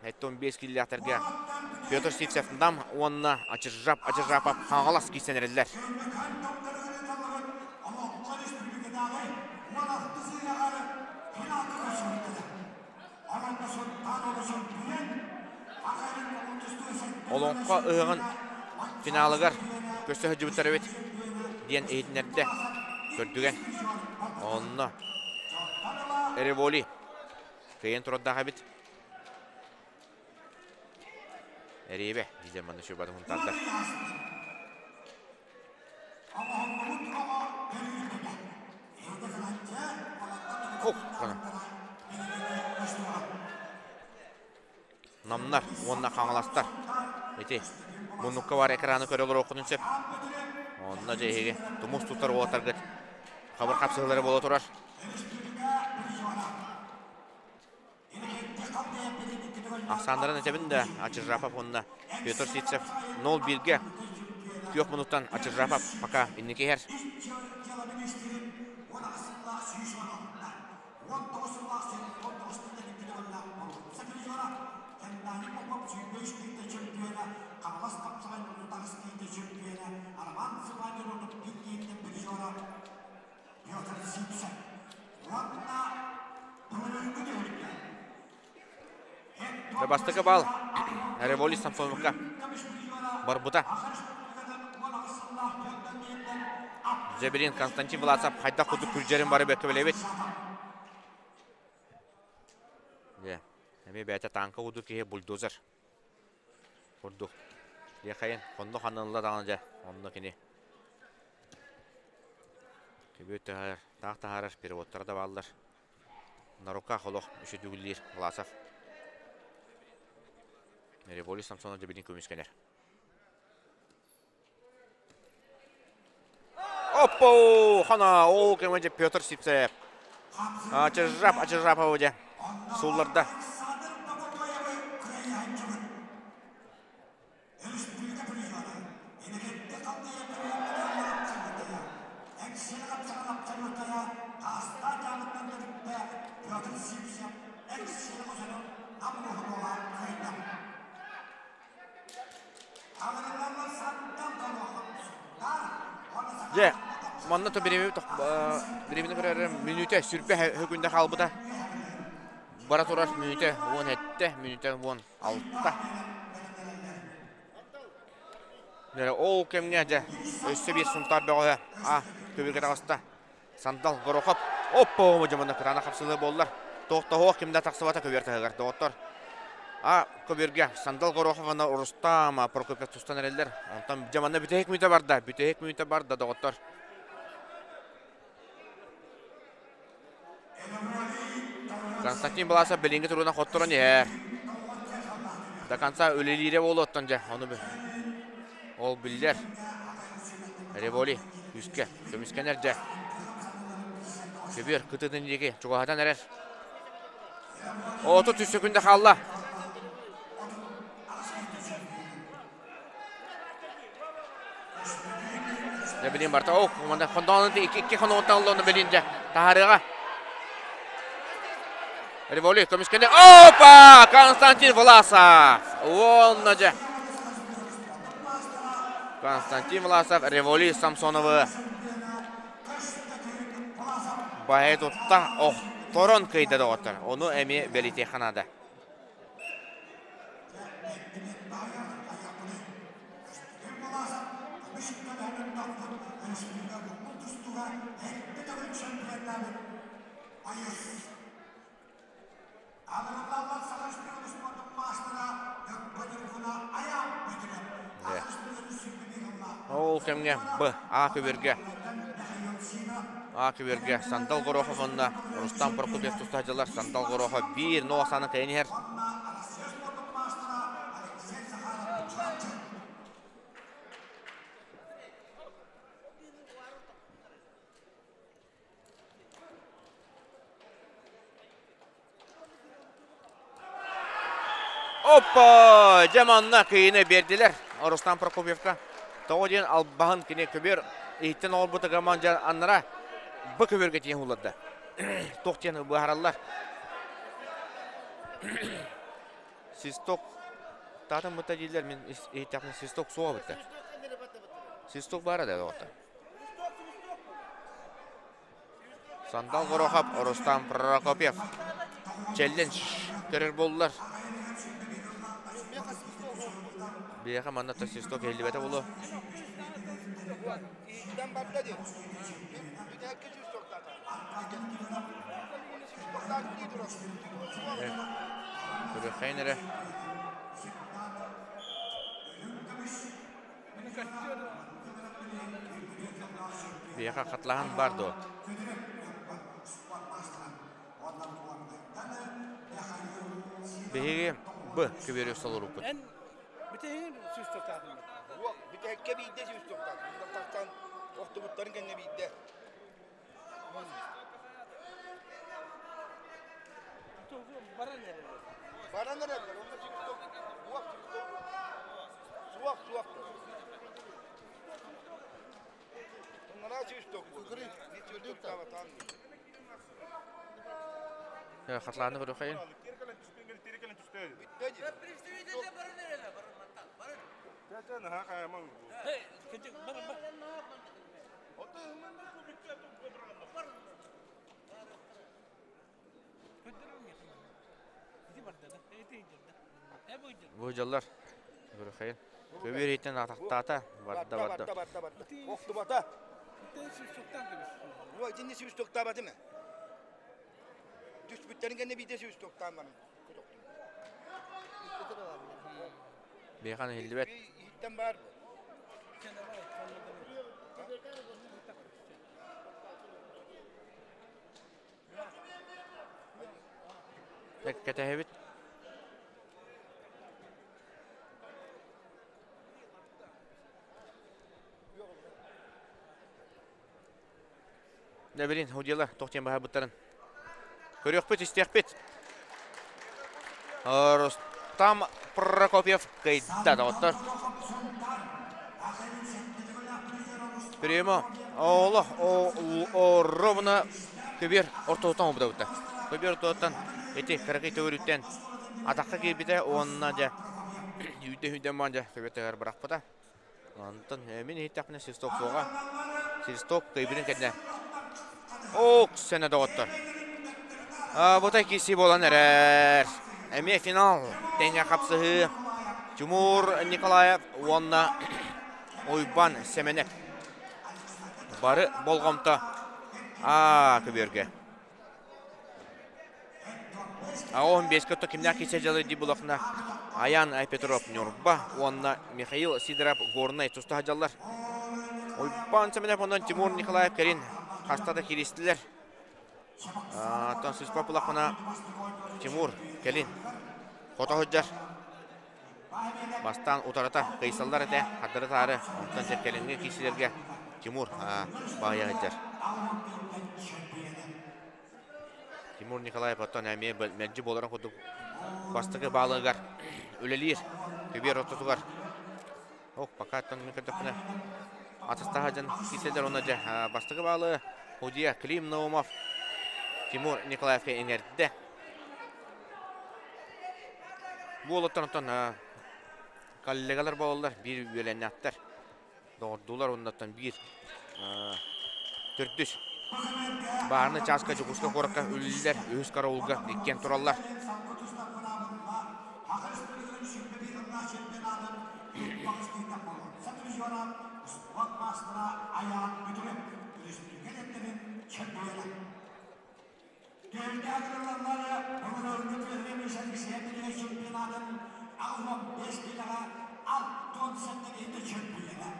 [SPEAKER 2] 75 киилэлээхтэргэ Петр Сивцев Нам уонна Ачыржап Ачыржапов Хаҥалас киирсэн эрэллэр. Олоҥхо ыһыаҕын финалыгар көрсө сылдьыбыттар эбит диэн иһитиннэрдэ көрдүгэн. Онно. Револи кыайан турардаах эбит. Эриэбэ, дииллэр манна сүбатын хунтаардар. Намнар уонна хаҥаластар. Ити муннукка бар экраны көрө олоруоххутун сөп. Онно дьэ эһиги тумус тутар уолаттаргыт хабыр хапсыһыылара буола турар. Ахсааннарын этэбин да, Ачыржапов уонна Петр Сивцев 0-1-ге күөх мунуттан Ачыржапов пока инники иһэр. Бастакы бал Револи Самсоновка барбыта. Жебелин Константин Власов хайдах курдук күрдьэрин бары бэркэ билэбит. Дьэ, эмиэ бэйэтэ тааҥка курдук киһи бульдозер курдук. Диэхэйин, хонно ханнылла даҕаны дьэ, онно кини. Көбүөт таһаарар, таах таһаарар переводтара да бааллар. На руках олох үчүдүгүллиир Власов. Револи Самсонов дьэбинин көмүскэнэр. Оппо! Хана! Ол кэмэ Петр Сипцев. Ачыржап, Ачыржапова дьэ. Суулларда. Дьэ, манна то бириэмэни көрөр мүнүүтэ сүрбэ хөкүндэ хаалбыта. Бара турар мүнүүтэ 17, мүнүүтэ 16. Ол кэмҥэ дьэ өссө биир Сунтаар бөҕөһө а көбүргэ таҕыста. Сандал Горохов оппо дьомоно кытаанах хапсылыы буоллар. Туохтоһуох ким да тахсыбата көбүөр таһыгар доҕоттор. А көбүөргэ Сандал Горохов уонна Рустам Прокопьев тустан эрэллэр. Онтон дьомоно бүтэһик мүнүүтэ барда. Бүтэһик мүнүүтэ барда доҕоттор. Константин Баласов билиҥҥи туругунан хотторон иһэр. До конца үлэлиирэ буолуоттан дьэ, ону ол биллэр. Револи күүскэ көмүскэнэр дьэ. Көбүөр кытытын диэки чугаһатан эрэр. 33 сөкүндэ хаалла. Дьэ билин барта. Ох, команда хондоонун икки хонугуттан ылла, билин дьэ таһаарыаҕа. Револи көмүскэнэ. Опа! Константин Власов! Уонна дьэ. Константин Власов Револи Самсоновы баһы тутта охторон кыйда доҕоттор. Ону эмиэ бэлитиэххэ наада. Ол кэмҥэ Б. А көбүөргэ А көбүөргэ Сандал Горохов уонна Рустам Прокопьев тустааччылар Сандал Горохов биир ноо сааны кыайан иһэр. Оппа! Дьэ манна кыйыны биэрдилэр Рустам Прокопьевка. Тоҕо диэн албаһын кини көбүөр иһиттэн оҥорбута команда аннара б көбүөргэ тиийэн уларда. Туох диэн быһаараллар. Свисток таатын бытта дииллэр мин иһиттэхпинэ свисток суоҕа бытта. Свисток баара да доҕоттор. Сандал Горохов, Рустам Прокопьев челлендж көрөр буоллулар. Биһиэхэ манна свисток иһиллибэтэ буолуо. Көрүөххэйин эрэ. Биһиэхэ хатылаһан бар дуо? Биһиги Б көбүөрү солоруппут.
[SPEAKER 3] Эн бүтэһигин сүүс тохтаатым.
[SPEAKER 4] Бүтэһиккэ биирдэ сүүс тохтаатым. Тахсан охтубуттарын кэннэ биирдэ.
[SPEAKER 3] Баран эрэллэр.
[SPEAKER 4] Баран эрэллэр. Онно сүүс суох суох суох. Оннара сүүс
[SPEAKER 2] Хатлааны көрүөххэйин. Бу дьоллор көрүөххэйин. Көбүөр иһиттэн атахтаата. Барда барда.
[SPEAKER 4] Барда барда. Охтубата. Итинни сүүс тохтаабаты ме. Түспүттэрин кэннэ биирдэ сүүс тохтаан баран.
[SPEAKER 2] Биһиэхэ иһиллибэт.
[SPEAKER 4] Иһиттэн баар.
[SPEAKER 2] Кэтэһэбит. Дэ билин удела туох диэн баһарбыттарын көрүөхпүт, истиэхпит. Рустам Прокопьев кыйда доҕоттор. Приема олох ровно көбүөр ортотуттан убудабыта. Көбүөр ортотуттан ити кыракый төгүрүттэн атахха киирбитэ уонна дьэ үүдэ-үүдэн баан дьэ көбүөр бырахпыта. Онтон мин иһиттэхпинэ свисток суоҕа. Свисток кыйбытын кэннэ. Ок, сэнэ доҕоттор. Бута киирсии буолан эрэр. Эмиэ финал тэҥҥэ хапсыһыы. Тимур Николаев уонна Уйбан Сэмэнэп. Бары болҕомто А көбүөргэ. Аҕа 15 көттө кимнээх киирсэ дьалый дии булахна Аян Петров Ньурба уонна Михаил Сидоров Горнай туста сылдьаллар. Уйбаан Семенов онон Тимур Николаев кэлин хаста да кииристилэр. Оттон сыспа булахына Тимур кэлин хото сылдьар. Бастаан утарыта кыйсаллар этэ, хардары-таары, онтон кэлиҥҥи киирсиилэргэ Тимур баайа сылдьар. Тимур Николаев оттон эмиэ мэлдьи буоларын курдук бастакы баалыгар үлэлиир көбүөр ортотугар. Ох, пока оттон мин көрдөхпүнэ атастаһа дьон киирсэллэр уонна дьэ бастакы баалы Худия Клим Наумов Тимур Николаевка иҥэрдэ. Бу уолаттар онтон коллегалар буолаллар, биир үөлэннээхтэр, доҕордуулар уоннаттан биир төрдүс баарны чааска Дьокуускай куоракка үлэлииллэр, үһүс караулга иккиэн тураллар.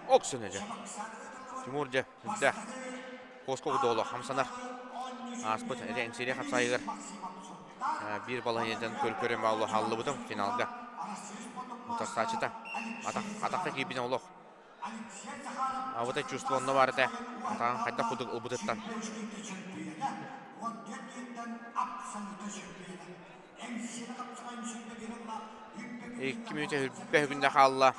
[SPEAKER 2] Оксун дьэ. Тимур дьэ үрдээх куоска удооло хамсанар. Ааспыт эҥсиэри хапсаайыгар биир балаһыанньаттан көр-көрөн бааллы хааллыбытым финалга. Утарсааччыта атахха киирбитин олох Абытай чувство онно баар этэ. Атаҕын хайдах курдук ылбытыттан. Икки мүнүүтэ үрбэ үгүндэ хаалла.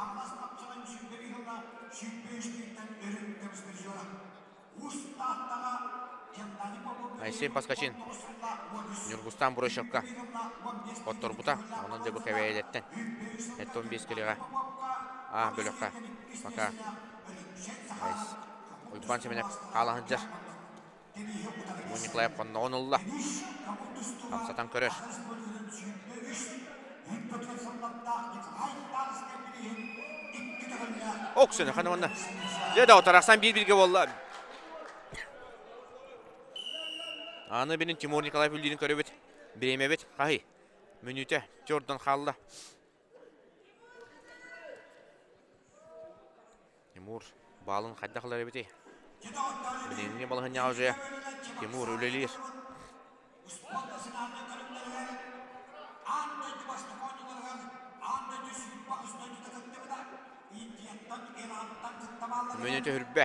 [SPEAKER 2] Айсен Паскачин Ньургустан Бурощевка хотторбута. Онон дьэ бу кэбээйилэртэн 75 килиҕэ А бөлөххө пока Уйбаан Семенов хаала сылдьар. Тимур Николаев хонноҕун ылла. Хамсатан көрөр. Оксуна хана уонна. Дьэ да, тарахсан биир-бииргэ буолла. Аны билин Тимур Николаев үллиирин көрөбүт. Бириэмэбит хаһый? Мүнүүтэ төрдөн хаалла. Тимур баалын хайдах ылар эбитий? Билиҥҥи балаһынньаҕа уже Тимур үлэлиир. Мүнүүтэ үрбэ.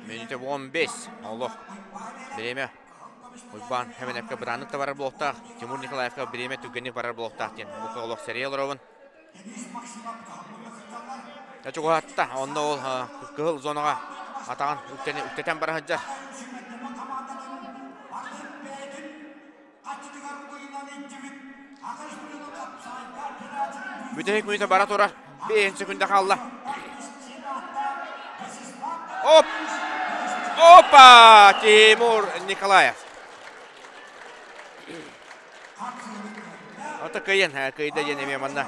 [SPEAKER 2] Мүнүүтэ 15. Олох. Бириэмэ Уйбаан Хэмэнэпкэ бырааннык да барар буолуохтаах, Тимур Николаевка бириэмэ түргэнник барар буолуохтаах диэн бука олох сэрии олоробун. Чугаһатта, онно ол кыһыл зонаҕа атаҕын үктэтэн бара сылдьар. Бүтэһик мүнүүтэ бара турар. Биэһин секунда хаалла. Оп! Опа! Тимур Николаев. Ото кыйын, кыйда диэн эмиэ манна.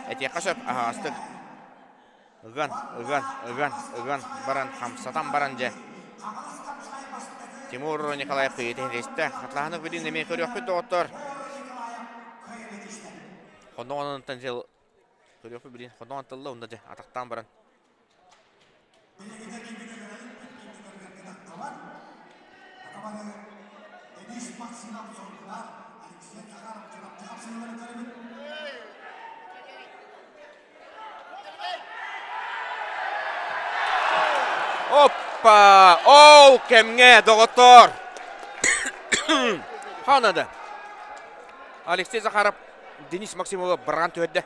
[SPEAKER 2] Этиэххэ сөп, аһаҕастык. Ыган, ыган, ыган, ыган баран, хамсатан баран дьэ. Тимур Николаев кыйыты иһитистэ. Хатлаһаны билин эмиэ көрүөхпүт доҕоттор. Хонноҕонтон дьыл көрүөхпүт билин хонноҕон тылла онно дьэ атахтаан баран. Оппа! Ол кэмҥэ, доҕоттоор! Ханада. Алексей Захаров Денис Максимова баран түһэрдэ.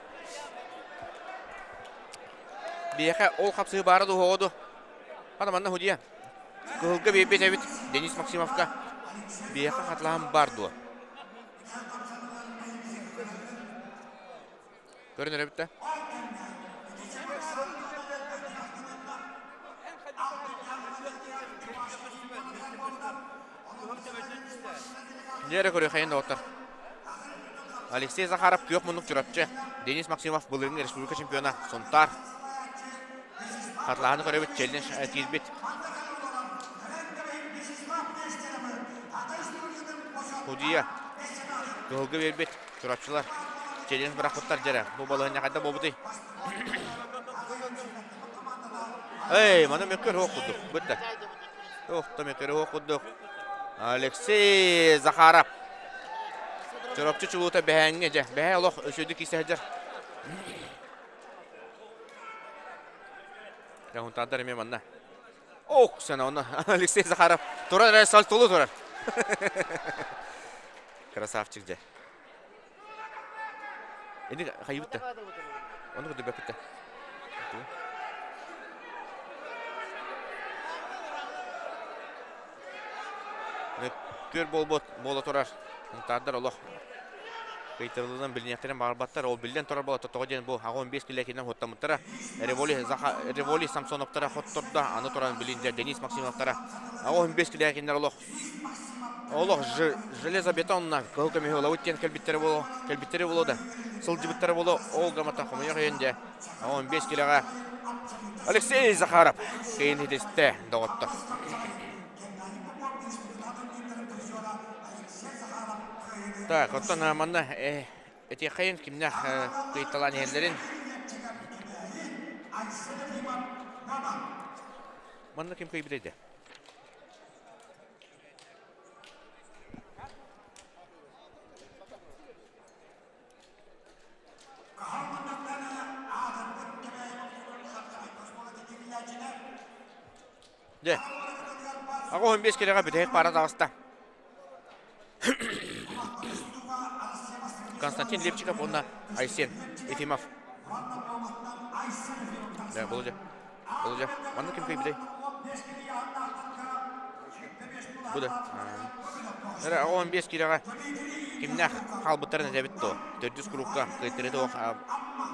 [SPEAKER 2] Биһиэхэ ол хапсыһыы баара дуу, суоҕа дуу? Хана манна худья. Кыһылга биэрбит эбит Денис Максимовка. Биһиэхэ хатылаһан бар дуо? Көрөн эрэбит да. Дьиэрэ көрүөххэйин доҕоттор. Алексей Захаров күөх муннук Чурапчы, Денис Максимов былырыын республика чемпиона Сунтаар. Хатылаһаны көрөбүт, челлендж киирбит. Судья кыһылга биэрбит Чурапчылар челлендж бырахпыттар дьэрэ. Бу балаһыанньа хайда буолбутуй? Эй, маны мөккөр суох курдук. Бытта. Ох, да мөккөр суох курдук. Алексей Захаров. Чурапчы чулуута бэһээҥҥэ дьэ. Бэһээ олох өсөдү кисе сылдьар. Дьэ, эмиэ манна. Ох, сана онно Алексей Захаров турар эрэ сальтолу турар. Красавчик дьэ. Ини хайыбыт да. Ону көрдөрбөппүт да. Мөккүөр буолбут буола турар. Сунтаардар олох кыйтырылынан билиниэхтэрин баҕарбаттар. Ол биллэн турар буола тоҕо диэн бу 15 килэкинэн хуттаммыттара. Револи, Заха, Револи Самсоновтара хоттордо. Аны туран билин Денис Максимовтара 15 килэкиннэр олох олох железобетонна кыһыл көмүһү ылабыт диэн кэлбиттэрэ буолуо кэлбиттэрэ буолуо да сылдьыбыттара буолуо ол гамата хомойох иһин дьэ 15 килэҕэ Алексей Захаров кыйын хитистэ доҕоттор. Так, оттон манна этиэххэйин кимнээх кыйталаан иһэллэрин. Манна ким кыйбытай да? Дьэ, 85 килэҕэ бүтэһик паара таҕыста. Константин Лепчиков уонна Айсен Ефимов. Да, Володя. Володя, манна ким кыйбытай? Бу да. Эрэ 15 килэҕэ кимнээх хаалбыттарын этэбит дуо? Төрдүс курукка кыайтары туох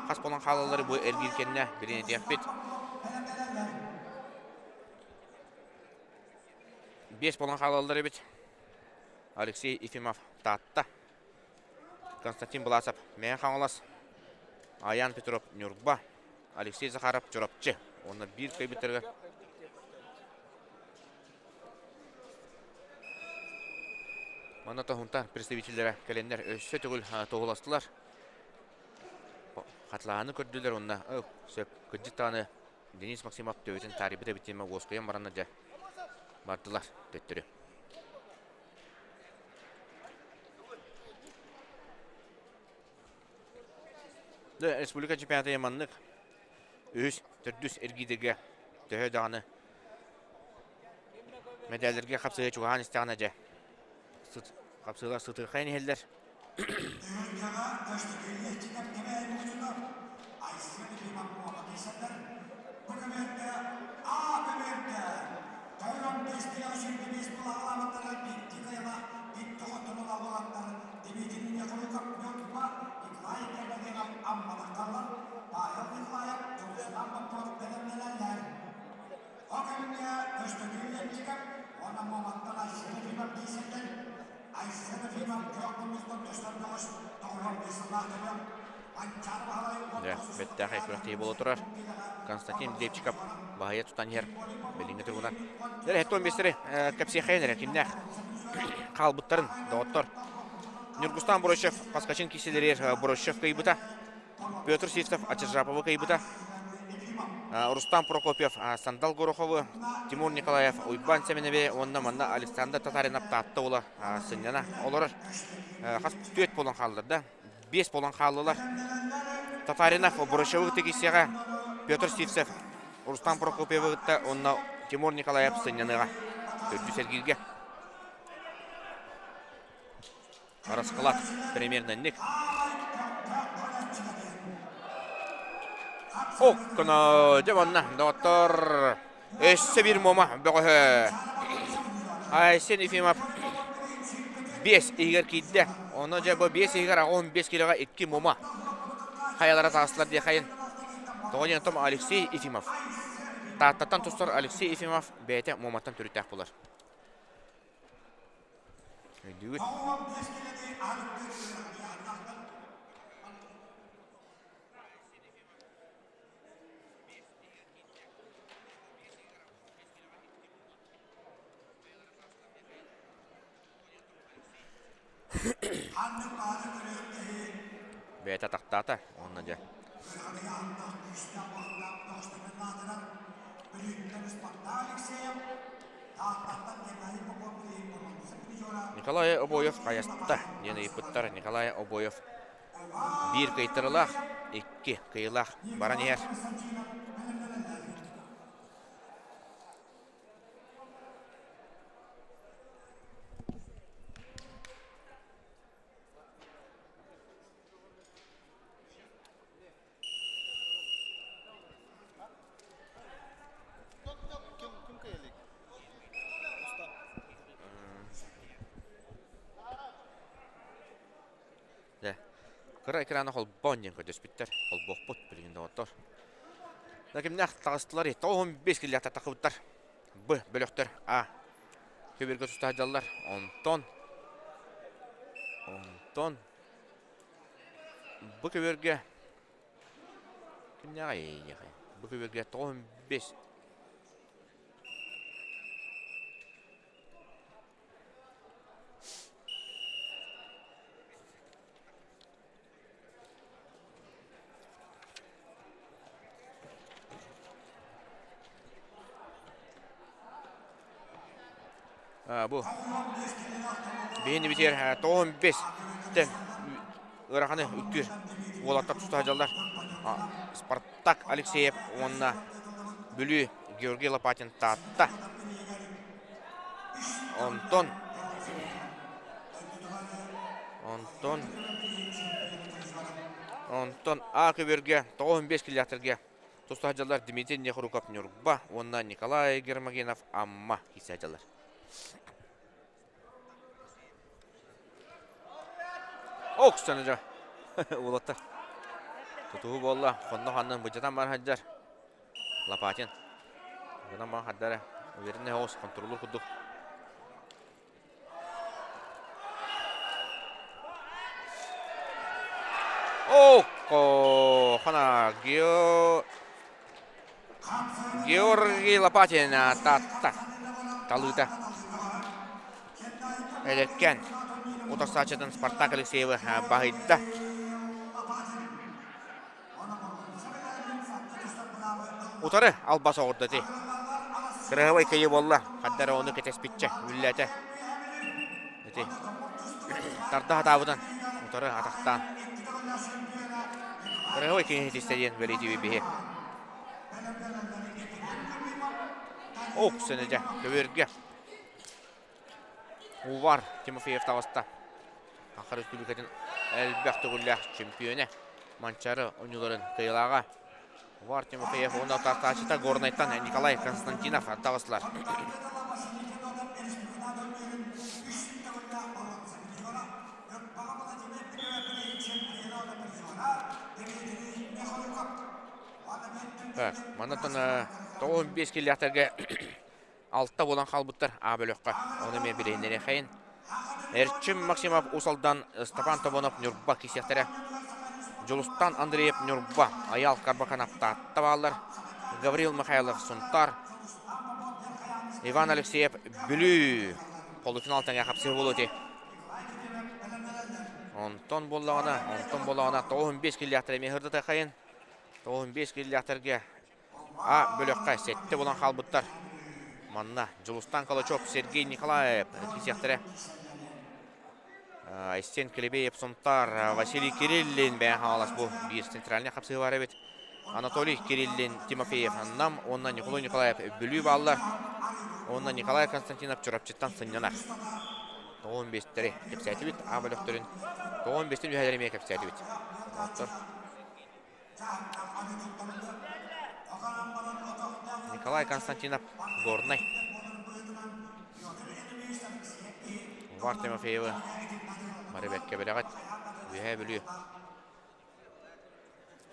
[SPEAKER 2] хас буолан хаалаллары бу эргиир кэннэ билинэтиэхпит. Биэс буолан хаалаллар эбит. Алексей Ефимов Таатта. Константин Власов Мэҥэ Хаҥалас. Аян Петров Ньурба. Алексей Захаров Чурапчы. Уонна биир кыайбыттарыгар Манна Тоһунтан представителлэрэ кэлэннэр өссө төгүл туһуластылар. Хатылаһаны көрдүлэр уонна сөп кырдьык даҕаны Денис Максимов төбөтүн таарыйбыт эбит диэн уоскуйан баранна дьэ бардылар төттөрү. Республика чемпионата маннык үһүс, төрдүс эргииргэ төһө даҕаны мэдээллэргэ хапсыһыы чугаһаан истэҕинэ дьэ хапсыылар сытыырхайан иһэллэр. Дьэ, бэттээхэй күрэхтэһии буола турар. Константин Лепчиков баһыйа тутан иһэр билиҥҥи туругунан. Дьэ, хеттон биэстэри кэпсиэхэйин эрэ кимнээх хаалбыттарын доҕоттор. Ньургустан Борощев Паскачин киселерер Борощев кыйбыта. Петр Сивцев Ачажаповы кыйбыта. Рустам Прокопьев Сандал Гороховы, Тимур Николаев Уйбан Сэмэнэби уонна манна Александр Татаринов Таатта уола сынньана олорор. Хас түөрт буолан хааллар да, биэс буолан хааллылар. Татаринов Борощевы кытта киирсиэҕэ, Петр Сивцев Рустам Прокопьевы кытта уонна Тимур Николаев сынньаныаҕа. Төрдүс эргииргэ. Расклад примерно ник. Окконо, дьэ манна, доҕоттор, өссө биир муома бөҕөһө. Айсен Ефимов 5 иһигэр киирдэ. Ону дьэ бу 5 иһигэр 15 килоҕа 2 муома хайалара таҕыстылар диэхайын. Тоҕо диэн том Алексей Ефимов. Тааттаттан тустар Алексей Ефимов бэйэтэ муоматтан төрүттээх буолар. Өйдүүгүт? Бэйэтэ атахтаата уонна дьэ Николай Обоев хайаста диэн ыйыппыттар. Николай Обоев биир кыайтарылаах, икки кыайыылаах баран иһэр. Дьэ, кыра экраны холбоон диэн көрдөспүттэр. Холбуохпут билигин доҕоттор. Да кимнээх таҕыстылар 95 киллээх тахыбыттар. Б бөлөхтөр А көбүөргэ туста сылдьаллар. Онтон онтон бу көбүөргэ кимнээҕий бу көбүөргэ 95 Бу биһини битиэр 95 тэн ыараханы үктүүр уолаттар туста сылдьаллар. Спартак Алексеев уонна Бүлүү Георгий Лопатин Таатта. Онтон Онтон Онтон А көбүөргэ 95 килиэхтэргэ туста сылдьаллар Дмитрий Нехруков Ньурба уонна Николай Гермогенов Амма киирсэ сылдьаллар. Оксана дьэ уолаттар тутуһу буолла хонно ханнын быдьатан бар сылдьар Лопатин гынан баҕа хардара уверенный оҕус контроллуур курдук Окко хана Гео. Георгий Лопатин Таатта талыыта. Эдэркээн утарсааччытын Спартак Алексеевы баһыйда. Утары албас оҕурда ити. Кыраһыбай кыйы буолла. Хаддар ону кэтэспитчэ үллээтэ. Ити тарда хатаабытын утары атахтаан. Кыраһыбай киһи тистэ диэн бэлиэтиибит биһи. Ок сэнэдэ көбүөргэ. Увар Тимофеев таҕыста. Саха Республикатын элбэх төгүллээх чемпионэ Манчаары оонньууларын кыайыылааҕа Увар Тимофеев уонна тартааччыта Горнайтан Николай Константинов таҕыстылар. Так, маннаттан 95 киллээхтэргэ Алта буолан хаалбыттар А бөлөххө. Ону эмиэ билиһиннэриэхэйин. Эрчим Максимов Уус Алдан, Степан Тобонов Ньурба кисиэхтэрэ. Дьулустан Андреев Ньурба, Айаал Карбаканов Таатта бааллар. Гаврил Михайлов Сунтаар, Иван Алексеев Бүлүү. Полуфинал тэҥэ хапсыһыы буолуо ити. Онтон буоллаҕына, онтон буоллаҕына 95 киллээхтэр эмиэ сырдатыаххайын. 95 киллээхтэргэ А бөлөххө сэттэ буолан хаалбыттар. Манна Дьулустан Калачев, Сергей Николаев кисиэхтэрэ. Айсен Клебеев, Сунтар, Василий Кириллин бэйэн хаалас бу биир центральный хапсыһы бар эбит. Анатолий Кириллин, Тимофеев Нам уонна Николай Николаев Бүлүү бааллар. Уонна Николай Константинов Чурапчыттан сынньанар. Тоҕун бестэри кэпсээтибит, А бөлөхтөрүн тоҕун бестин үһэлэри эмиэ кэпсээтибит. Николай Константинов, Горнай. Увар Тимофеевы бары бэркэ билэҕит. Үөһээ Бүлүү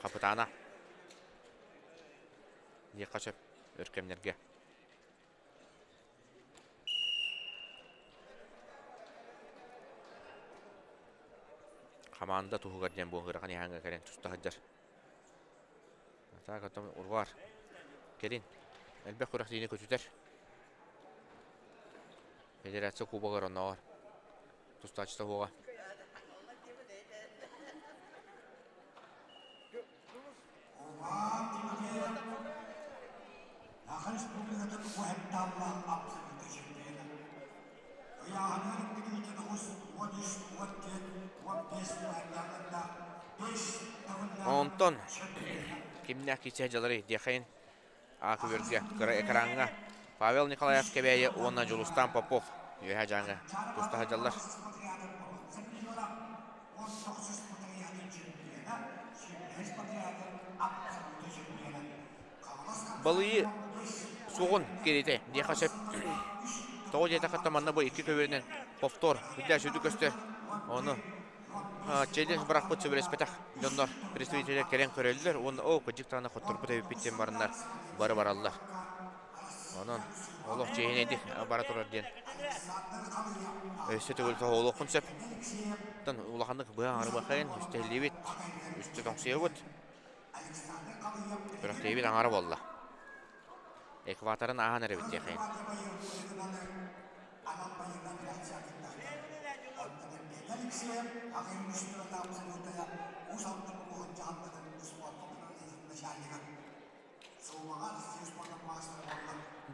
[SPEAKER 2] хапытаана. Диэххэ сөп өр кэмнэргэ. Хамаанда туһугар диэн бу ыарахан иһээҥҥэ кэлэн туста сылдьар. Так, оттон Урвар кэлин элбэх күрэхтэһиини көтүтэр. Федерация кубогар оннооҕор тустааччыта суоҕа.
[SPEAKER 1] Саха Республикатын уһэттааллаах абсолютнай чемпиона. Ыйааһыныгар икки 9 13 14 15 уһэттааллардаах 5 төгүллээх
[SPEAKER 2] Онтон
[SPEAKER 1] чемпиона.
[SPEAKER 2] кимнээх киирсэ дьаларый диэхэйин А көбүөргэ кыра экраҥҥа Павел Николаев Кэбээйи уонна Дьулустаан Попов Үөһээ Дьааҥы туста сылдьаллар. Балыйыы суоҕун кириитэ диэххэ сөп. Тоҕо диэтэххэ манна бу икки көбүөрүнэн повтор үрдээх сүдү көстөр. Ону челлендж бырахпыт сөбүлэспэтэх дьоннор представителлэр кэлэн көрөллөр уонна оо кырдьык даҕаны хотторбут эбиппит диэн бараннар бары бараллар. Онон олох чиэһинэйдик бара турар диэн өссө төгүл тоһоҕолуоххун сөп. Оттон улаханнык быһа аҥарыбахайын үстэһиллибит, үстэ тоҥсуйабыт. Күрэхтэһиибит аҥара буолла. Экваторын ааһан эрэбит диэххин.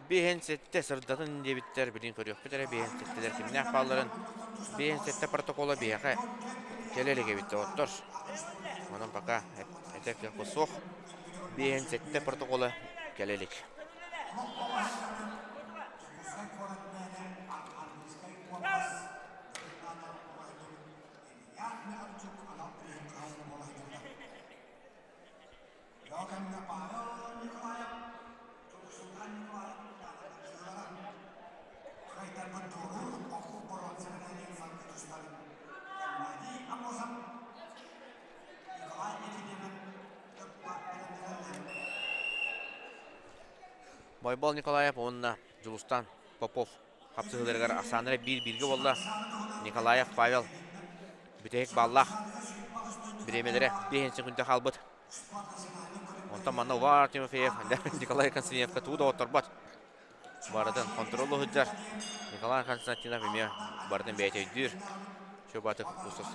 [SPEAKER 2] Биэһин сэттэ сырдатын диэбиттэр, билигин көрүөхпүт эрэ биэһин сэттэлэр кимнээх баалларын. Биэһин сэттэ протокола биһиэхэ кэлэ илик эбит доҕоттор. Онон пока этэр кыахпыт суох. Биэһин сэттэ протокола кэлэ илик. Бойбол Николаев уонна Дьулустан Попов хапсыһыыларыгар ахсааннара биир-бииргэ буолла. Николаев Павел бүтэһик баллаах бириэмэлэрэ биэһин секунда хаалбыт. Оттон манна Увар Тимофеев Николай Константиновка тугу да отторбот. Барытын контролу сылдьар. Николай Константинов эмиэ барытын бэйэтэ өйдүүр. Чубатык устус.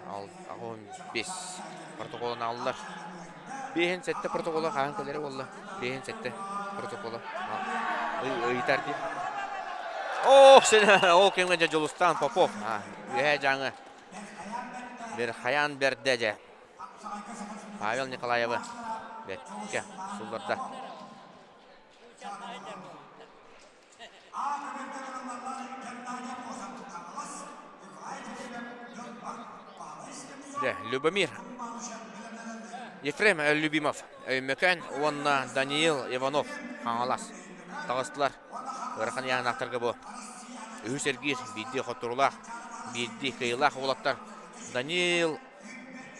[SPEAKER 2] Аҕыс бес протоколун аллар. Биэһин сэттэ протокола хаһан кэлэрэ буолла? Биэһин сэттэ протокола. Ыйытар дии. Ох, сен ол кэмҥэ дьэ Дьулустаан Попов. Үөһээ Дьааҥы. Бир хайаан бэрдэ дьэ. Павел Николаевы бэркэ сулларда. Дьэ, Любомир Ефрем Любимов Өймөкөөн уонна Даниил Иванов Хаҥалас таҕыстылар. Ыарахан ыйааһынаахтарга бу үһүс эргиир биирдии хотторуулаах, биирдии кыайыылаах уолаттар Даниил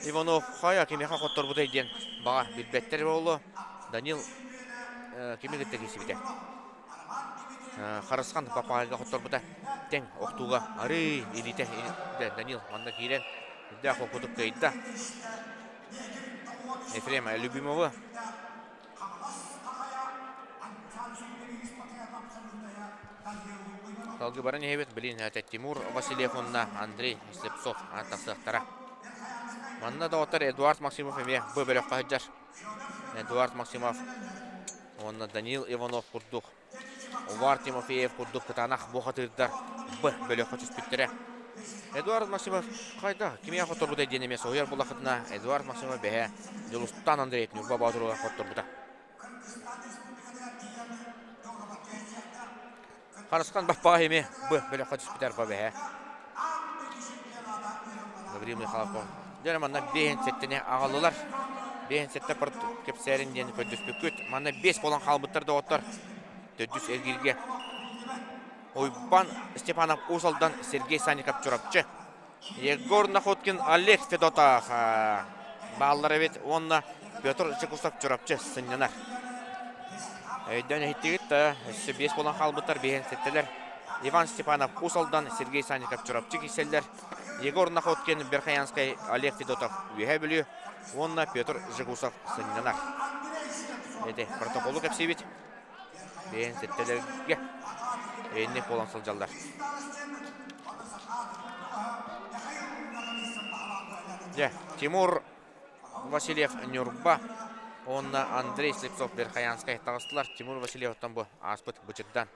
[SPEAKER 2] Иванов хайа кимиэхэ хотторбутай диэн баҕар билбэттэр буолуо. Данил кими кытта киирсибитэ? Харысхан Папаайга хотторбута. Тэҥ охтууга арыы илиитэ Данил манна киирэн үрдээх холкутук кыайда. Ефрем Любимовы Салгыы баран иһэбит. Билин Тимур Васильев уонна Андрей Слепцов тахсыахтара. Манна доҕоттор Эдуард Максимов эмиэ бу бөлөххө сылдьар. Эдуард Максимов уонна Даниил Иванов курдук, Увар Тимофеев курдук кытаанах бухатыырдар Б бөлөххө түспүттэрэ. Эдуард Максимов хайда кимиэхэ хотторбутай диэн эмиэ соһуйар буоллаххытына, Эдуард Максимов бэһэ Дьулустаан Андреев Ньурба Боотуругар хотторбута. Харысхан Баппаҕай эмиэ Б бөлөххө түспүтэ арба бэһэ. Гаврил Михайлов Дьэ манна биэһин сэттини аҕаллылар. Биэһин сэттэ кэпсээрин диэн көрдөспүккүт. Манна биэс буолан хаалбыттар доҕоттор. Төрдүс эргииргэ Уйбан Степанов Уус Алдан, Сергей Санников Чурапчы. Егор Находкин, Олег Федотов бааллар эбит уонна Петр Жекусов Чурапчы сынньанар. Өйдөөн иһиттигит да, өссө биэс буолан хаалбыттар, биэһин сэттэлэр. Иван Степанов Уус Алдан, Сергей Санников Чурапчы киирсэллэр. Егор Находкин, Верхоянскай, Олег Федотов Үөһээ Бүлүү уонна Петр Жегусов сынньанар. Ити протоколу кэпсиибит. Бэйэн сэттэлэргэ инник буолан сылдьаллар. Дьэ, Тимур Васильев Ньурба уонна Андрей Слепцов Верхоянскай таҕыстылар. Тимур Васильевтан бу ааспыт бычырдан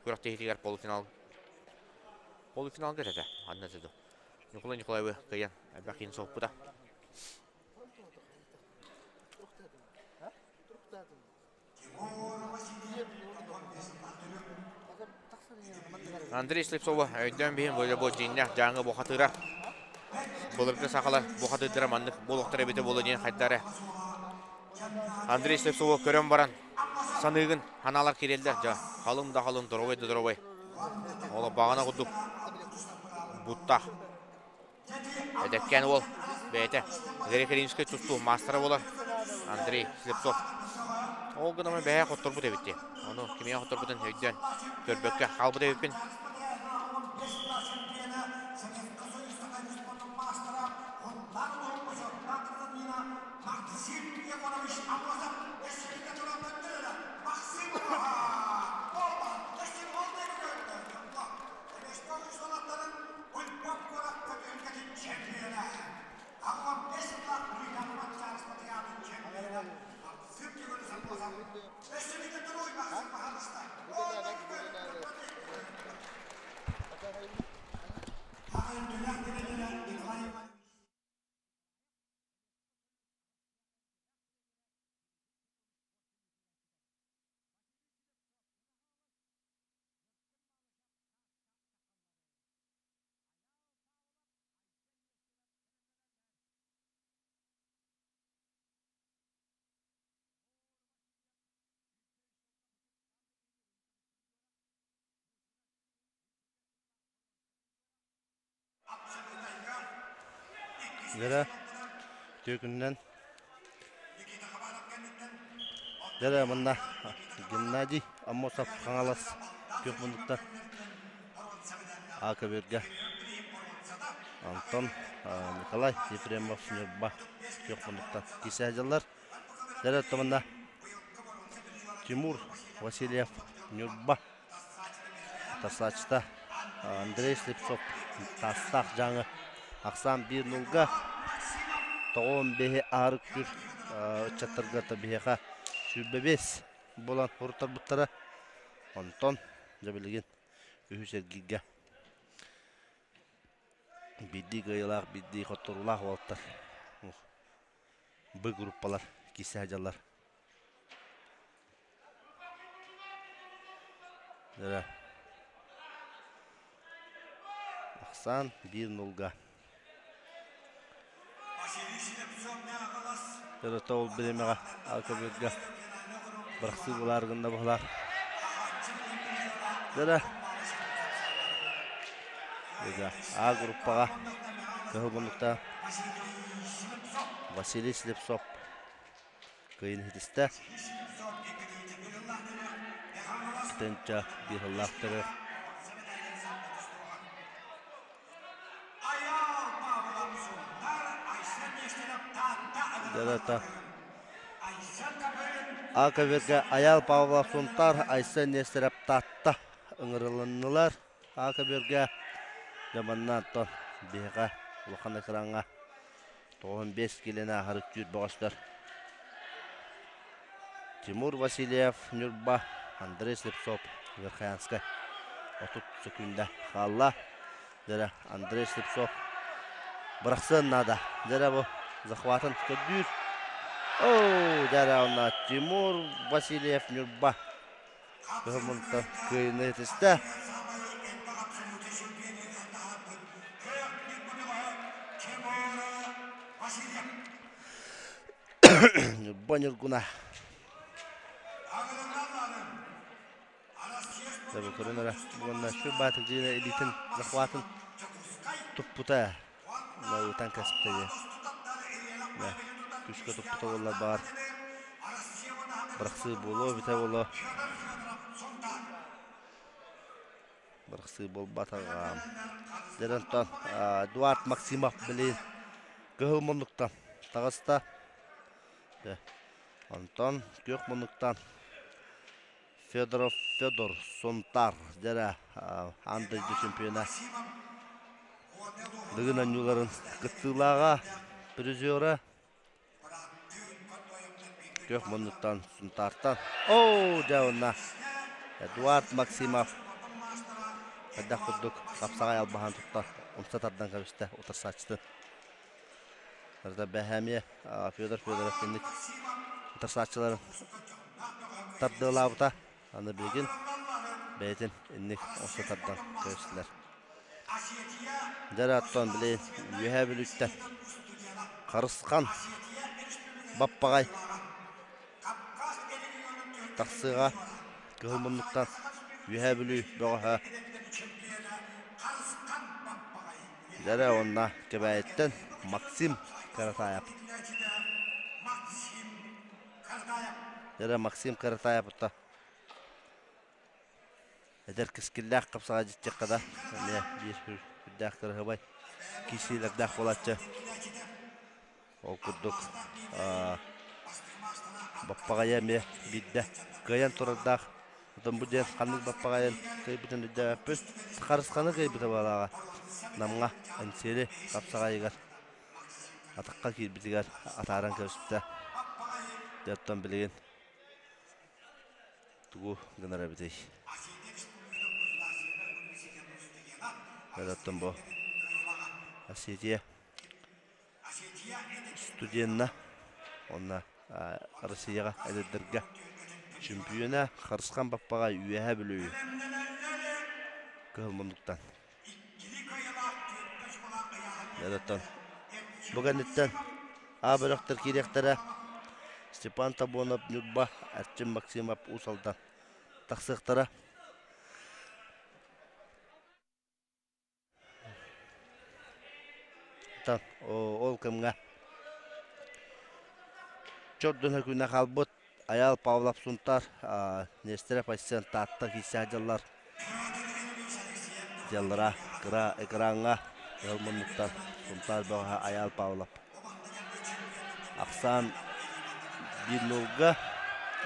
[SPEAKER 2] күрэхтэһиитигэр полуфинал полуфиналга этэ анна этэ Николай Николаевы кыайан элбэх киһини соһуппута. Андрей Слепцова өйдөөн биһин бу дьиҥнээх Дьааҥы бухатыыра. Былыргы сахалар бухатыырдара маннык буолуохтара эбитэ буолуо диэн хайдары. Андрей Слепцова көрөн баран саныыгын ханаалар киирэллэр. Дьэ, халыҥ да халыҥ, доровой да доровой. Ола баҕана курдук буттаах. Эдэккээн уол бэйэтэ греко-римскэй тустуу маастара буолар Андрей Слепцов. Ол гынан бэйэ хотторбут эбит дии. Ону кимиэхэ хотторбутун өйдөөн көрбөккө хаалбыт эбиппин.
[SPEAKER 5] Дьэрэ түөкүнүнэн Дьэрэ манна Геннадий Аммосов Хаҥалас күөх муннукта А көбүөргэ Антон Николай Ефремов Ньурба. Күөх муннуктан киирсэ сылдьаллар. Дьэ манна Тимур Васильев Ньурба тасааччыта Андрей Слепцов Таастаах Дьааҥы ахсаан 1-0-га 95 аарык күр ыччаттарга биһиэхэ 25 буолан уруттарбыттара. Онтон дьэ билигин үһүс эргииргэ биирдии кыайыылаах, биирдии хотторуулаах уолаттар Б группалар киирсэ сылдьаллар. Дьэ Ахсаан 1-0-га. Дьэ ол бириэмэҕэ алкабыырга бырахсыы булаар гынна быһылаах. Дьэ А группаҕа кыһыл муннукта Василий Слепцов кыайын иһитистэ. Тынча биир сыллаах төрүөх. Дьарата АКВ-га Айаал Павлов Сунтаар, Айсен Нестеров Таатта ыҥырылыннылар. АКВ-га дьэ манна оттон биһиэхэ улахан экраҥҥа 95 киилэни ааһар үктүүр бөҕөстөр Тимур Васильев, Ньурба, Андрей Слепцов, Верхоянскай 30 сөкүүндэ хаалла. Дьэрэ Андрей Слепцов бырахсыан наада. Дьэрэ бу захватын көрдүүр. Оо, дьэрэ онно Тимур Васильев, Ньурба кыһыл кыайыыны ситистэ. Ньурба Ньургуна. Дабы көрөн эрэ уонна сүр баатыр дьиэ илиитин захватын туппута. Ытан кэспитэ дии. Күүскэ туппута буоллар баар. Бырахсыы буолуо эбитэ буолуо. Бырахсыы буолбатаҕа. Дьэ онтон Эдуард Максимов били кыһыл муннуктан таҕыста. Онтон күөх муннуктан Федоров Федор Сунтар дьэрэ аан дойду чемпиона Дыгын оонньууларын кыттыылааҕа, призера Күөх муннуктан Сунтаартан. Оо, дьэ уонна Эдуард Максимов хайдах курдук хапсаҕай албаһан тутта умса тардан кэбистэ утарсааччытын. Барыта бэһэмиэ Федор Федоров инник утарсааччыларын тардыалаабыта. Аны билигин бэйэтин инник умса тардан кэбистилэр. Дьэ оттон били Үөһээ Бүлүүттэн Харысхан Баппаҕай тахсыаҕа Кыһыл муннуктан Үөһээ Бүлүү бөҕөһө Дьэрэ уонна Кэбээйиттэн Максим Каратаев. Дьэрэ Максим Каратаев Эдэр кэскиллээх хапсаҕай дьиттиэххэ да, эмиэ биир сүрдээх кыраһыабай киирсиилэрдээх буолааччы. Ол курдук баппаҕайа эмиэ биирдэ кыайан турардаах. Оттон бу диэн ханнык баппаҕайын кыайбытын өйдөөбөппүн. Харысханы кыайбыта баалааҕа. Намҥа Эҥсиэли хапсаҕайыгар атахха киирбитигэр атааран кэбиспитэ. Дьэ оттон билигин Тугу гынар эбитий? Оттон бу Осетия студенна уонна Россияҕа эдэрдэргэ чемпиона Харысхан Баппаҕай Үөһээ Бүлүү Кыһыл муннуктан. Оттон бу кэнниттэн А бөлөхтөр киириэхтэрэ Степан Тобонов Ньурба, Эрчим Максимов Уус Алдан тахсыахтара. Ол кэмҥэ Чордун күнэ хаалбыт Айаал Павлов Сунтаар, Нестеров Айсен Таатта киирсэ сылдьаллар. Дьаллара кыра экраҥҥа ыал муннуктан Сунтаар бөҕөһө Айаал Павлов. Ахсаан 1-0-га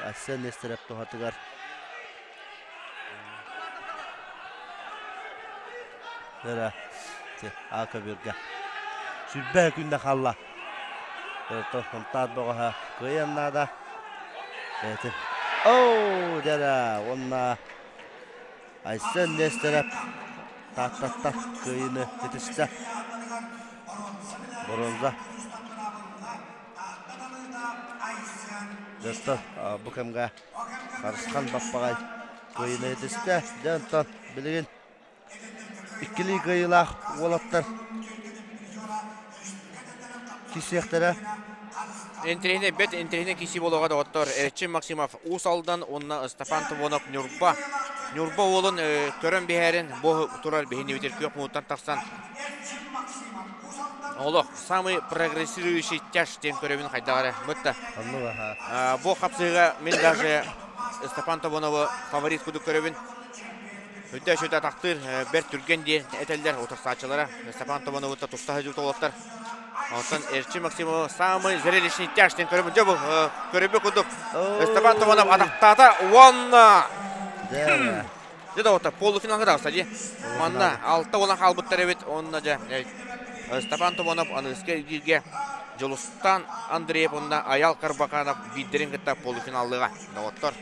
[SPEAKER 5] Айсен Нестерев туһатыгар. Дара А көбүргэ. Сүрбэ күндэ халла. Онтаат боҕоһа кыайан наада. Бэйэтин. Оу, дара, онна Айсен Нестеров Тааттаттан кыайыыны ситистэ. Боруонза. Дьэ, бу кэмгэ Харысхан Баппаҕай кыайыыны ситистэ. Дьэ, онтон билигин иккилии кыайыылаах уолаттар киирсиэхтэрэ.
[SPEAKER 2] Интэриэһинэй бэрт интэриэһинэй киирсии буолуоҕа доҕоттор. Эрчим Максимов Уус Алдан уонна Степан Тумонов Ньурба. Ньурба уолун көрөн биһээрин бу турар биһинибитир күөх мууттан тахсан Олох самый прогрессирующий тяж диэн көрөбүн хайдах эрэ. Бытта. Бу хапсыыга мин даже Степан Тобонову фаворит кудук көрөбүн. Үдэ сүтэ атахтыыр бэрт түргэн диэн этэллэр утарсааччылара. Степан Тобонову туста сылдьыбыт уолаттар. Онтон Эрчи Максимов самый зрелищный тяж диэн көрөбүн. Дьэ бу көрөбү курдук Степан Тобонов атахтаата уонна Дьэ да полуфиналга тахса дии. Манна алта буолан хаалбыттар эбит. Онно дьэ Степан Тобонов аныгыскы эргииргэ Дьулустан Андреев уонна Аял Карбаканов биирдэрин кытта полуфиналлыга доҕоттор.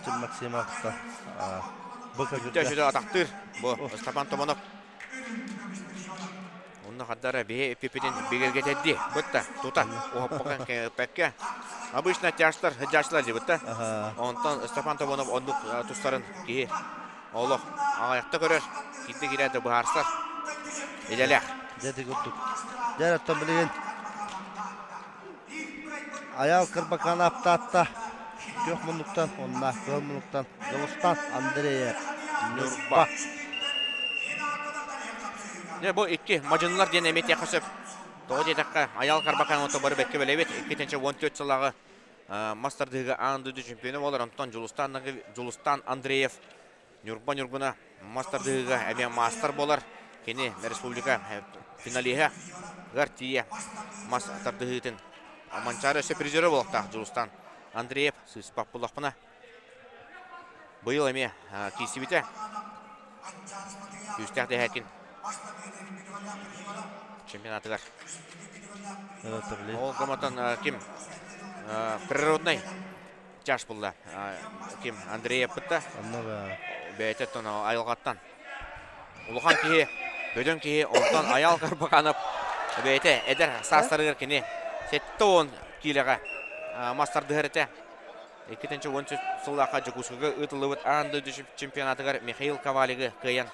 [SPEAKER 5] Максимов
[SPEAKER 2] Бүттэ атахтыыр бу Степан Томонов. Онно хардара биһи эппиппитин бигэргэтэрди. Бытта тута уһаппакан кэппэккэ. Обычно тяжтар жашлар дебитта. Онтон Степан Томонов оннук тустарын киһи олох аҕайахта көрөр. Китте киирээте быһаарсар. Идэлээх.
[SPEAKER 5] Дьэ курдук. Дьэ оттон билигин Айаал Кырбакааны аптаатта күөх муннуктан уонна кыһыл муннуктан Дьулустан Андреев Ньурба.
[SPEAKER 2] Дьэ, бу икки мадьынылар диэн эмиэ этиэххэ сөп. Тоҕо диэтэххэ, Айаал Карбакаан уонна бары бэккэ билэбит. 2014 сыллааҕы мас тардыһыыга аан дойду чемпиона буолар. Онтон Дьулустан, Дьулустан Андреев Ньурба Ньургуна мас тардыһыыга эмиэ маастар буолар. Кини республика финалиһа гар тиийэ мас тардыһыытын Манчаары өссө призерэ буолуохтаах Дьулустан Андреев сыыспат буллахпына. Быйыл эмиэ киирсибитэ. Күүстээх дэһээкин чемпионатыгар. Ол гомотон ким природный чаш булла. Ким Андреев бытта. Бэйэтэ айылҕаттан. Улахан киһи, бөдөҥ киһи, онтон Айаал Карбаканов бэйэтэ эдэр саастарыгар кини 70 киилэҕэ мас тардыһар этэ. 2013 сыллаахха Дьокуускайга ыытыллыбыт аан дойду чемпионатыгар Михаил Ковалигы кыайан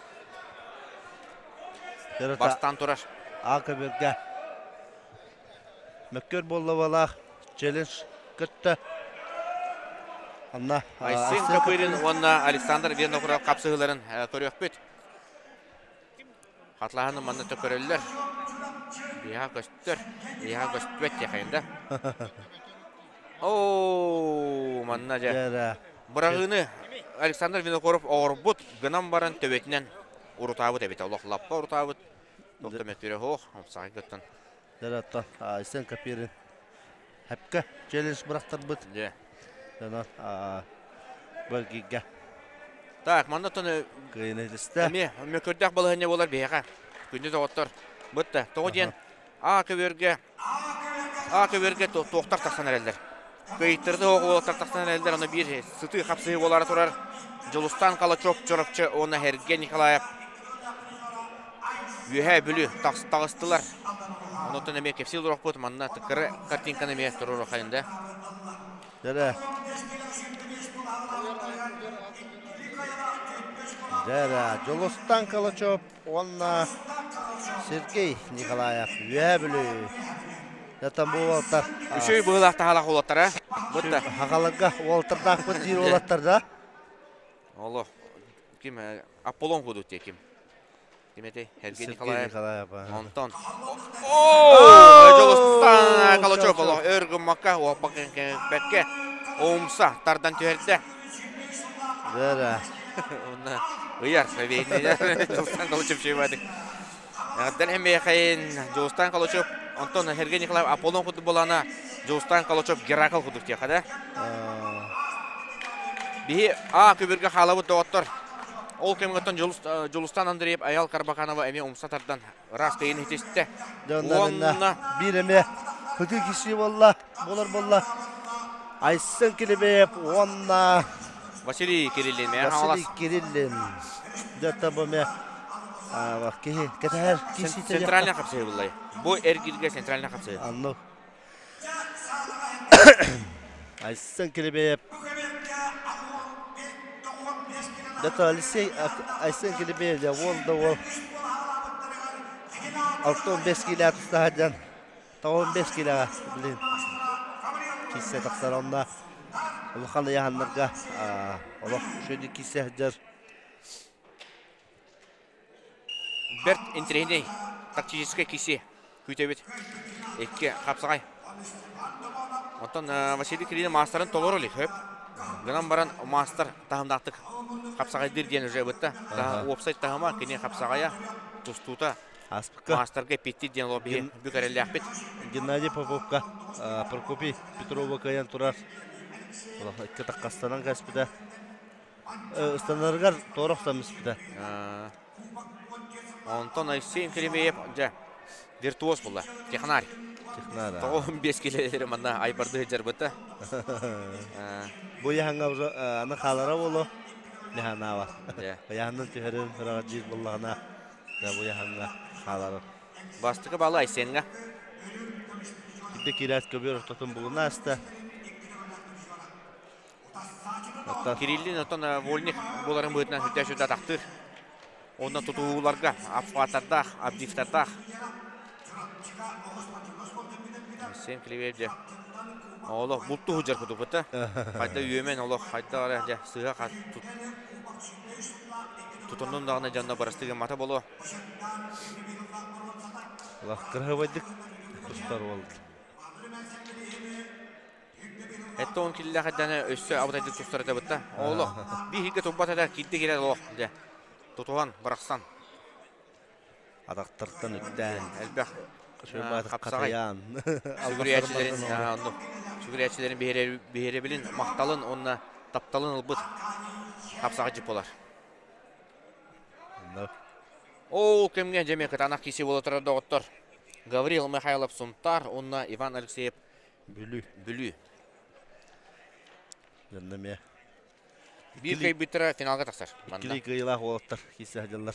[SPEAKER 2] бастаан турар.
[SPEAKER 5] А көбүргэ Мөккүөр буоллабалаах челлендж кытта Анна
[SPEAKER 2] Айсен Копырин уонна Александр Винокуров хапсыһыыларын көрүөхпүт. Хатлаһаны манна төкөрөллөр. Биһа көстөр, биһа көстүбэт диэхэйин да. Оо, манна дьэ. Быраҕыыны Александр Винокуров оҕорбут, гынан баран төбөтүнэн урутаабыт эбит. Олох лаппа урутаабыт. Доктор Мөттүрэ хоох, саҕай кыттан.
[SPEAKER 5] Дьэ, Айсен Копырин Хэпкэ челлендж бырахтарбыт.
[SPEAKER 2] Дьэ.
[SPEAKER 5] Дьонон бөлгийгэ.
[SPEAKER 2] Так, манна тон
[SPEAKER 5] Кыайын
[SPEAKER 2] эмиэ мөкөрдөөх балаһыанньа буолар биһиэхэ. Күндү доҕоттор. Бытта, тоҕо диэн А көбүөргэ А көбүөргэ туохтар тахсан эрэллэр. Кыйыттырды оҕолоттор тахсан эрэллэр, аны биир сытыы хапсыһыы буолара турар. Дьулустан Калачев Чоропчы уонна Сергей Николаев Үөһээ Бүлүү таҕыстылар. Онуттан эмиэ кэпсии олорохпут. Манна кыра картинканы эмиэ туруорухайын да.
[SPEAKER 5] Дэрэ. Дэрэ. Дьулустан Калачев уонна Сергей Николаев Үөһээ Бүлүү. Ятан бу уолаттар.
[SPEAKER 2] Үчүгэй быһыылаах таһаалаах уолаттара. Бутта.
[SPEAKER 5] Хахаларга уолаттардаахпыт диир уолаттар да.
[SPEAKER 2] Олох ким Аполлон кудут ким? Ким этэй? Сергей Николаев. Онтон. О! Дьулустан Калачев олох өр гыммакка, уоппакка умса тардан түһэрдэ.
[SPEAKER 5] Дара.
[SPEAKER 2] Онна ыйар Дьулустан Калачев чуйбадык. Эҕэрдэн эмиэхэйин Дьулустан Калачев, онтон Сергей Николаев Аполлон курдук болана. Дьулустаан Калачев Геракл курдук диэххэ да. Биһи А көбүргэ хаалабыт доҕоттор. Ол кэмҥэ Дьулустаан Андреев Аял Карбаканова эмиэ умса тардан ыраас кыйын иһитистэ.
[SPEAKER 5] Уонна биир эмиэ хытыы киси буолла, буолар буолла. Айсен Килибеев уонна
[SPEAKER 2] Василий Кириллин.
[SPEAKER 5] Василий Кириллин. Дьэ, бу эмиэ киһи кэтэһэр киси
[SPEAKER 2] Центральный хапсыһы буллай. Бу эргилгэ центральный хапсыһы.
[SPEAKER 5] Анну. Айсен Килибеев. Дата Алексей Айсен Килибеев дьэ уол да уол 65 киилэ тустаһа дьон 95 киилэҕэ блин киисэ тахсар онно улахан ыйааһыннарга олох үчүгэйдик киисэ сылдьар.
[SPEAKER 2] Бэрт интэриэһинэй тактическай киси күүтэбит. Икки хапсаҕай. Оттон Василий Кириллин маастарын толору илик хөп. Гынан баран маастар таһымнаахтык хапсаҕайдыыр диэн уже бытта. Уопсай таһыма кини хапсаҕайа тустуута маастарга эппиэттиир диэн олох биһи бүк эрэллээхпит.
[SPEAKER 5] Геннадий Поповка Прокопий Петрова кыайан турар. Икки таккастанан кэспитэ. Ыстанарыгар туора охсон испитэ.
[SPEAKER 2] Онтон Алексей Еремеев дьэ виртуоз буолла. Технарь.
[SPEAKER 5] Технарь.
[SPEAKER 2] 95 килэлери манна айбарды сылдьарбыта.
[SPEAKER 5] Бу яһаҥа уже аны хаалара буолуо. Яһанаава. Яһаннан түһэрин ыраҕа дьиир буоллаҕына бу яһаҥа хаалара.
[SPEAKER 2] Бастакы балы Айсенҥа.
[SPEAKER 5] Кирдэ киирээт көбүөр ортотун булуна аста.
[SPEAKER 2] Кириллин оттон вольник буоларын быһыытынан сүрдээх сүрдэ атахтыыр. Онно тутуһууларга обхваттардаах, обдивтардаах. Сен Клевев дьэ олох бултуу сылдьар курдук да. Хайда үөмэн олох хайда эрэ дьэ сыыһа тутуннун даҕаны дьонно бырастыы гыммата буолуо.
[SPEAKER 5] Олох кыраһыбайдык тустар уол.
[SPEAKER 2] Этте он киллээх эрдэҕинэ өссө абытайдык тустар этэ бытта. Олох биир турбат этэ киирдэ киирэр олох дьэ тутуһан бырахсан.
[SPEAKER 5] Атахтартан үктээн
[SPEAKER 2] элбэх
[SPEAKER 5] хапсаҕай
[SPEAKER 2] сүгүрүйээччилэрин сүгүрүйээччилэрин биһирэбилин махталын уонна тапталын ылбыт хапсаҕай дьип буолар. Ол кэмҥэ дьэ эмиэ кытаанах киирсии буола турар доҕоттор. Гаврил Михайлов Сунтаар уонна Иван Алексеев
[SPEAKER 5] Бүлүү.
[SPEAKER 2] Бүлүү.
[SPEAKER 5] Дьонно эмиэ.
[SPEAKER 2] Биир кыайбыттара финалга тахсар.
[SPEAKER 5] Иккилии кыайыылаах уолаттар киирсэ сылдьаллар.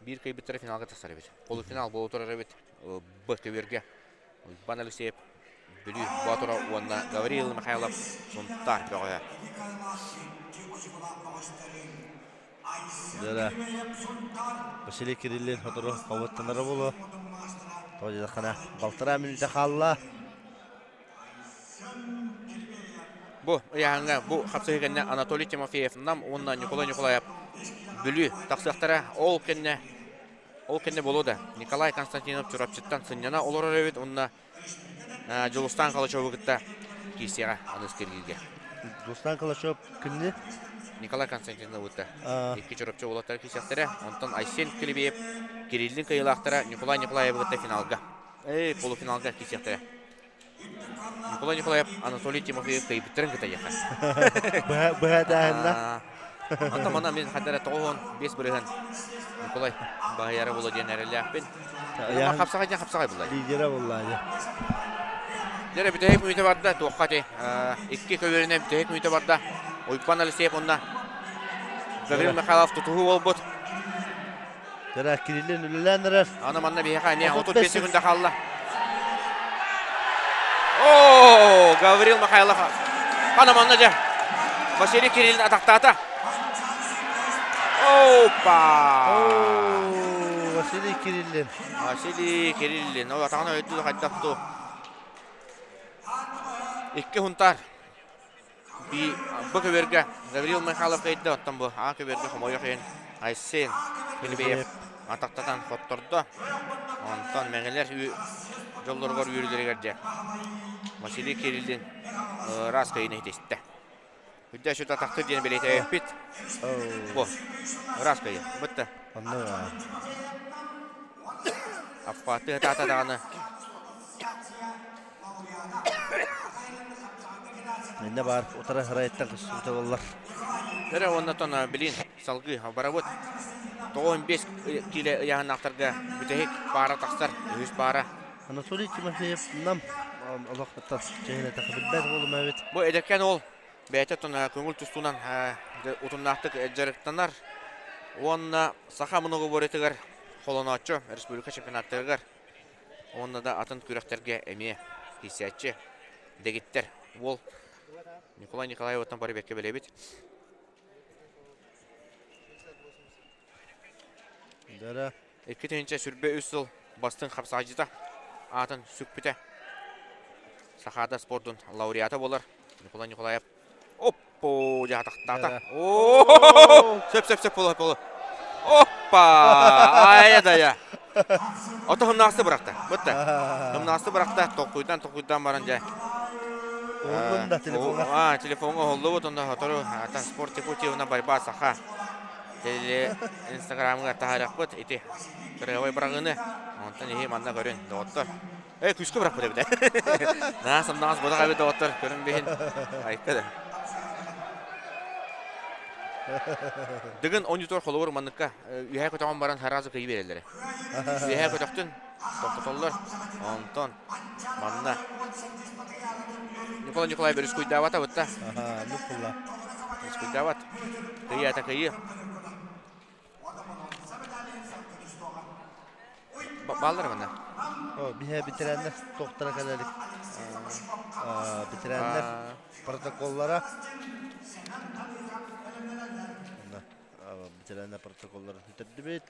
[SPEAKER 2] Биир кыайбыттара финалга тахсар эбит. Полуфинал буола турар эбит. Б көбүөргэ. Уйбан Алексеев Бүлүү Боотура уонна Гаврил Михайлов Сунтаар бөҕөһө.
[SPEAKER 5] Дьэ Василий Кириллин сотору хобуттанара буолуо. Тоҕо диэтэххинэ, балтараа мүнүүтэ хаалла.
[SPEAKER 2] Бу ыйааһыҥҥа бу хапсыһыы кэннэ Анатолий Тимофеев Нам уонна Ньукулай Ньукулаев Бүлүү тахсыахтара. Ол кэннэ ол кэннэ буолуо да Николай Константинов Чурапчыттан сынньана олорор эбит уонна Дьулустаан Калачеву кытта киирсиэҕэ аныгыс киргииргэ.
[SPEAKER 5] Дьулустаан Калачев кимни?
[SPEAKER 2] Николай Константинов кытта икки Чурапчы уолаттара киирсиэхтэрэ. Онтон Айсен Килибиев Кириллин кыайыылаахтара Николай Николаевы кытта финалга, полуфиналга киирсиэхтэрэ. Николай Николаев Анатолий Тимофеев кыайбыттарын кытта диэххэ.
[SPEAKER 5] Быһа этээһиннэ.
[SPEAKER 2] Онтон манна мин ханна эрэ 95 бырыһан Николай баһыйара буолуо диэн эрэллээхпин. Хапсаҕай диэн хапсаҕай булла.
[SPEAKER 5] Лидерэ булла дьэ.
[SPEAKER 2] Дьэ бүтэһик мүнүүтэ барда туохха ти икки көбүөрүнэн бүтэһик мүнүүтэ барда. Уйбан Алексеев уонна Гаврил Михайлов тутуһуу буолбут.
[SPEAKER 5] Дьэ Кириллин үлэлээн эрэр.
[SPEAKER 2] Аны манна биһиэхэ эмиэ 35 секунда хаалла. О, Гаврил Михайлов. Хана манна дьэ. Василий Кириллин атахтаата. Опа!
[SPEAKER 5] Василий Кириллин.
[SPEAKER 2] Василий Кириллин. Ол атаҕын өйдүү хайдах ту. Икки хунтар. Би бу көбүөргэ Гаврил Михайлов кыайда, оттон бу А көбүөргэ хомойуох иһин Айсен Килибеев атахтатан хоттордо. Онтон мэҥэлэр дьоллоругар үөрүүлэригэр дьэ Василий Кириллин ыраас кыайыыны ситистэ. Үрдэ сүт атахтыр диэн бэлиэтээбиппит. Бу ыраас кыайыы. Бытта.
[SPEAKER 5] Онно
[SPEAKER 2] Аппааты ытаата даҕаны.
[SPEAKER 5] Иннэ баар утары ырайыттан көстүбүтэ буоллар.
[SPEAKER 2] Эрэ уоннатон билин салгыы барабыт. 95 киилэ ыйааһыннаахтарга бүтэһик паара тахсар, үһүс паара.
[SPEAKER 5] Анатолий Тимофеев нам олохтон чэһинэтэ билбэт буолум эбит.
[SPEAKER 2] Бу эдэркээн уол бэйэтэ көҥүл тустуунан утумнаахтык дьарыктанар уонна саха многоборьетыгар холонооччу республика чемпионаттарыгар уонна да атын күрэхтэргэ эмиэ киирсээччи дэгиттэр уол Николай Николаевыттан бары бэккэ билэбит.
[SPEAKER 5] Дара.
[SPEAKER 2] 2023 сыл бастыҥ хапсаҕайдьыта аатын сүкпүтэ. Сахаада спордун лауреата буолар Николай Николаев. Оппо, дьаатахтаата. О, сөп сөп сөп боло боло. Оппа! Ая дая. Ото хымнаасты бырахта. Бытта. Хымнаасты бырахта. Толкуйдан толкуйдан баран дьэ.
[SPEAKER 5] Уһуллун да телефоҥҥа.
[SPEAKER 2] А, телефоҥҥа уһуллубут онно сотору Спорт Якутия борьба саха теле инстаграмыгар таһаарыахпыт ити кырыабай быраҕыыны. Онтон иһи манна көрүн, доҕоттор. Э, күүскэ бырахпыт эбит. Наа сымнаҕас бодох эбит доҕоттор, көрүн биһин. Айка да. Дыгын онньутугар холобур манныкка үөһээ көтөҕөн баран сразу кыйы биэрэллэрэ. Үөһээ көтөхтүн, тохтотоллор. Онтон манна Николай Николаевич өрүскуйдаабата бытта.
[SPEAKER 5] Аха, ну кулла.
[SPEAKER 2] Өрүскуйдаабат. Кыйы ата кыйы. Бааллар манна.
[SPEAKER 5] О, биһэ битирэннэр тохтара кэлэлик. Битирэннэр протоколлара. Битирэннэр протоколларын бүтэрдибит.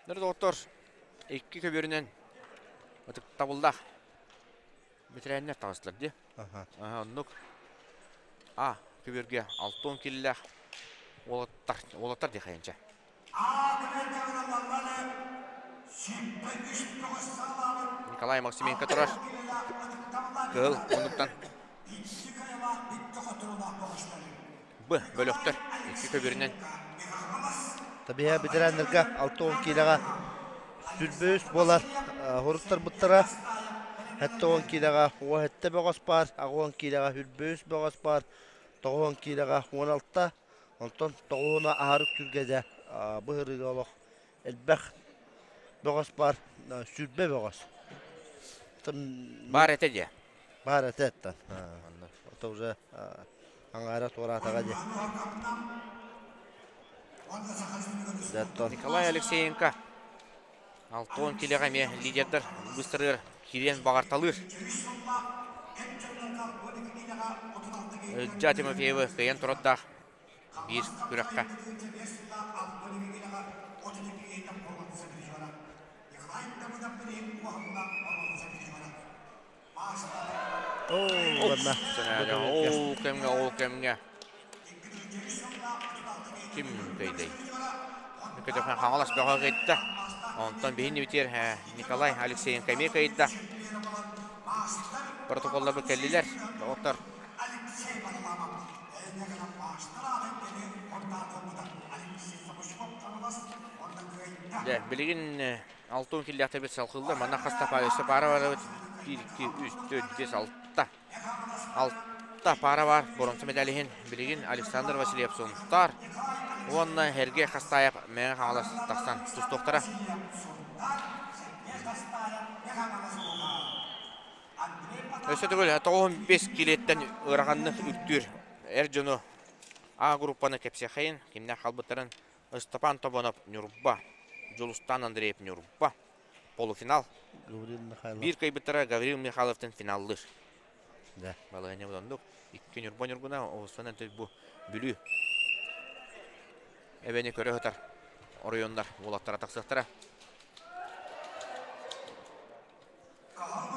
[SPEAKER 2] Ныр доҕоттор, икки көбүөрүнэн ытыктабыллаах бэтэрээннэр таҕыстылар дии. Аха. Оннук. А көбүөргэ 60 киллээх уолаттар, уолаттар дии хайынча. Николай Максименко турар. Кыһыл муннуктан Б бөлөхтөр икки көбүөрүнэн.
[SPEAKER 5] Табиһа бэтэрээннэргэ 60 киилэҕэ сүрбүс буолар хоруттарбыттара. 70 киилэҕэ 17 бөҕөс баар, 80 киилэҕэ хүрбүс бөҕөс баар, 90 киилэҕэ 16, онтон тоҕуһуна аһарык түргэдэ быһырыыга олох элбэх бөҕөс баар, сүрбэ бөҕөс.
[SPEAKER 2] Баар этэ дии.
[SPEAKER 5] Баар этэ эттэн. Это уже аҥаара туораатаҕа дии.
[SPEAKER 2] Николай Алексеенко 60 килэҕэ эмиэ лидердэр быстарыгар киириэн баҕарталыыр. Ылдьаа Тимофеевы кыайан турардаах биир күрэххэ. Ол кэмҥэ, ол кэмҥэ ким кыйдый? Көтөхөн Хаҥалас бөҕө кыйда. Онтон биһини бүтэр Николай Алексеенко эмиэ кыйда. Протоколлар кэллилэр. Доҕоттор. Дьэ, билигин Алтын киллээхтэрбит салхыллар. Манна хас да паара өссө паара бар эбит. 1, 2, 3, 4, 5, 6. Алта паара бар. Боронсо медаль иһин билигин Александр Васильев Сунтаар уонна Сергей Хастаев Мэҥэ Хаҥалас тахсан тустуохтара. Өссө төгүл 95 килиэттэн ыараханнык үктүүр эр дьону А группаны кэпсиэхэйин кимнээх хаалбыттарын Ыстапаан Тобонов Ньурба, Дьулустаан Андреев Ньурба полуфинал.
[SPEAKER 5] Гаврил Михайлов.
[SPEAKER 2] Биир кыайбыттара Гаврил Михайловтан финаллыыр.
[SPEAKER 5] Да.
[SPEAKER 2] Балаһыанньа оннук. Икки Ньурба Ньургуна, оҕустан бу Бүлүү эбэни көрө сытар оройуоннар уолаттара тахсыахтара.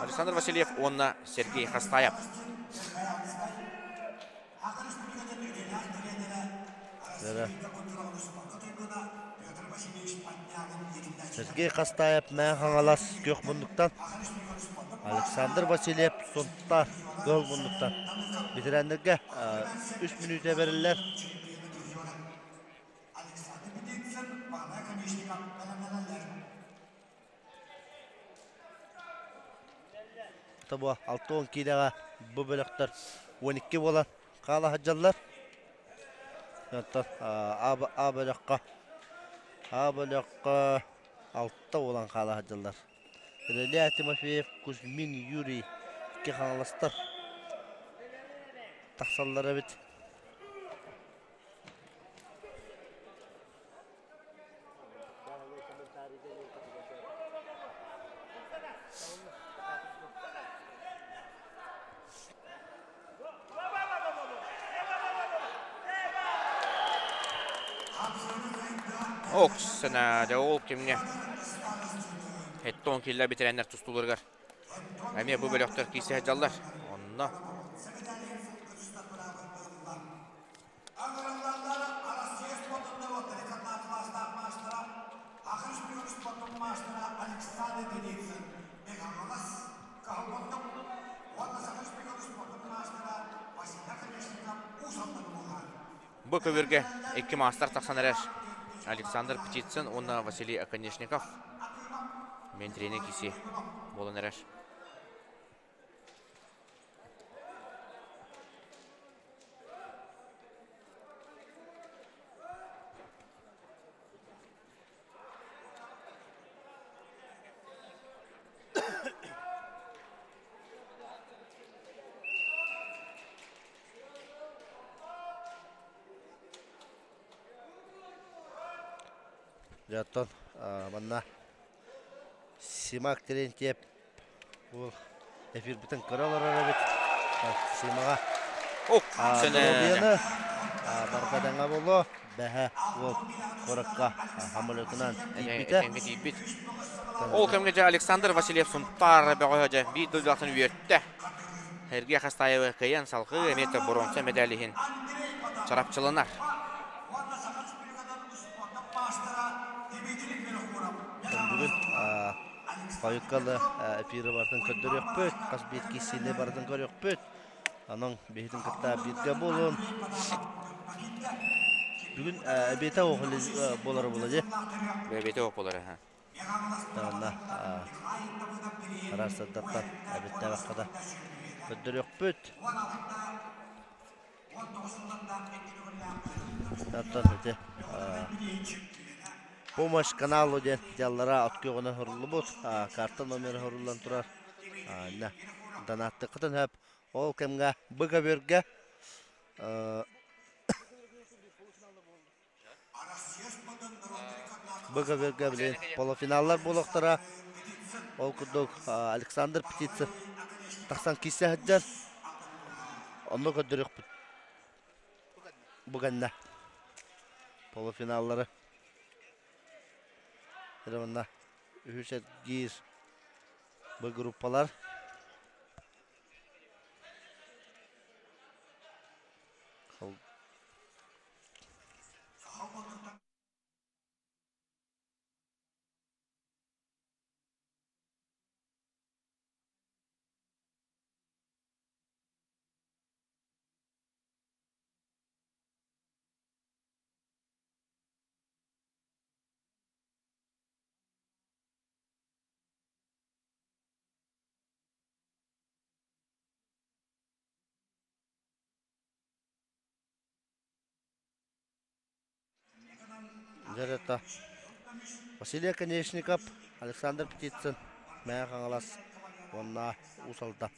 [SPEAKER 2] Александр Васильев уонна Сергей Хастаев.
[SPEAKER 5] Сергей Хастаев Мэҥэ Хаҥалас күөх муннуктан, Александр Васильев Сунтаар кыһыл муннуктан. Бэтэрээннэргэ үс мүнүүтэ бэриллэр. Тобо 60 киилэҕэ бу бөлөхтөр 12 буолан хаала сылдьаллар. Оттон А бөлөххө А бөлөххө 6 буолан хаала сылдьаллар. Илья Тимофеев, Кузьмин Юрий икки хаҥаластар тахсаллар эбит.
[SPEAKER 2] Ох, сана ол кимҥэ Эттон киллэ битэрэннэр тустууларыгар эмиэ бу бөлөхтөр киирсэ сылдьаллар. Онно Бу көбүргэ икки маастар тахсан эрэр Александр Птицын уонна Василий Оконешников. Мен тренер киси буолан эрэр.
[SPEAKER 5] Дьэ, оттон манна Симак Терентьев Ол эфирбитин көрө олорор эбит. Симаҕа доруобуйаны барҕадаҥа буолуо. Бэһэ уол куоракка самолетунан тиийбитэ.
[SPEAKER 2] Этэҥҥэ тиийбит. Ол кэмҥэ дьэ Александр Васильев Сунтаар бөҕөһө дьэ биир дойдулаахтан үөртэ. Сергей Хастаевы кыайан салҕыы эмиэ боруонса медаль иһин чарапчыланар.
[SPEAKER 5] Бүгүн Хойуккалы эфиры барытын көрдөрүөхпүт, хас биир киссиини барытын көрүөхпүт. Онон биһитин кытта бииргэ буолун. Бүгүн эбиэтэ буолара буола дии.
[SPEAKER 2] Эбиэтэ ох буолара ха.
[SPEAKER 5] Таанна араастардаттан эбиттээбэххэ да көрдөрүөхпүт. Оттон ити Помощь каналу диэн дьаллара от күөҕүнэн хоруллубут, карта номера хоруллан турар. Донаттыккытын хөп. Ол кэмҥэ быга бүргэ быга бүргэ билин полуфиналлар буолуохтара. Ол курдук Александр Птицын тахсан киирсэ сылдьар. Онно көрдөрүөхпүт. Бу кэннэ полуфиналлары Романна үһүс эргиир бу группалар Дьэ, Василий Оконешников, Александр Птицын, Мэҥэ Хаҥалас уонна Уус Алдан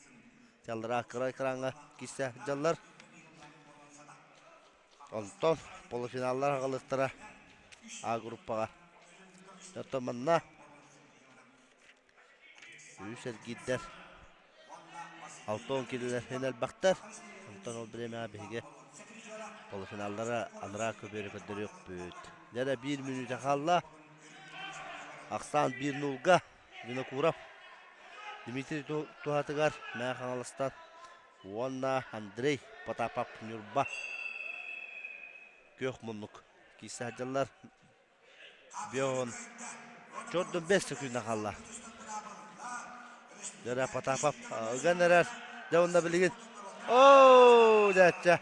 [SPEAKER 5] дьаллара кыра экраҥҥа киирсэ сылдьаллар. Онтон полуфиналлар аҕалыахтара А группаҕа. Оттон манна үс эргиирдэр 60 киилэлэр иһин элбэхтэр. Онтон ол бириэмэҕэ биһиги полуфиналлары анараа көбүөрү көрдөрүөхпүт. Дьэ биир мүнүүтэ хаалла. Ахсаан 1-0-га Винокуров Дмитрий туһатыгар Мэҥэ Хаҥаластан уонна Андрей Потапов Ньурба күөх муннук киирсэ сылдьаллар. Бион чордун бэс сөкүүнэ хаалла. Дьэ Потапов ыган эрэр. Дьэ онно билигин оо дьээччэ.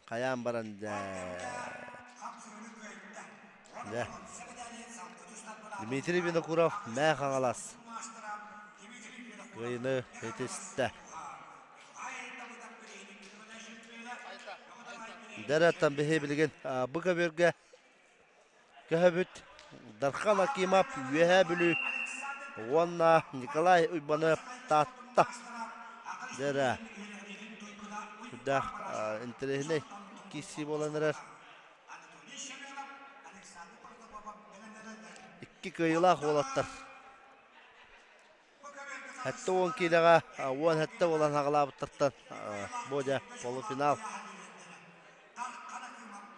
[SPEAKER 5] Хайаан баран дьэ. Дьэ. Дмитрий Винокуров Мээ Хаҥалас. Кыайыны этистэ. Дәрәттан биһи билигин бу көбүөргэ көһөбүт Дархан Акимов Үөһээ Бүлүү уонна Николай Уйбанов Таатта. Дэрэ сүрдээх интэриэһинэй киирсии буолан эрэр. Икки кыайыылаах уолаттар. 70 киилэҕэ 17 буолан аҕалаабыттартан бу дьэ полуфинал.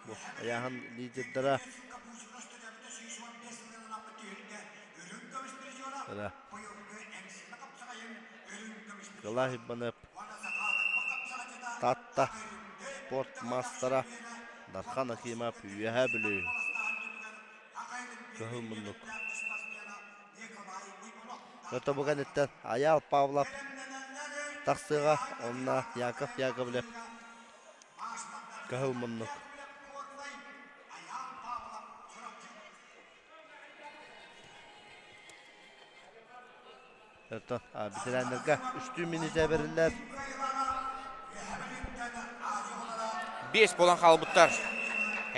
[SPEAKER 5] Бу ыйааһын лидердара Николай Иванов Таатта спорт маастара Дархан Акимов Үөһээ Бүлүү Кыһыл муннук Ото кэнниттэн Айаал Павлов тахсыаҕа уонна Яков Яковлев Кыһыл муннук. Ото ветераннарга үстүү минутэ бэриллэр.
[SPEAKER 2] 5 буолан хаалбыттар.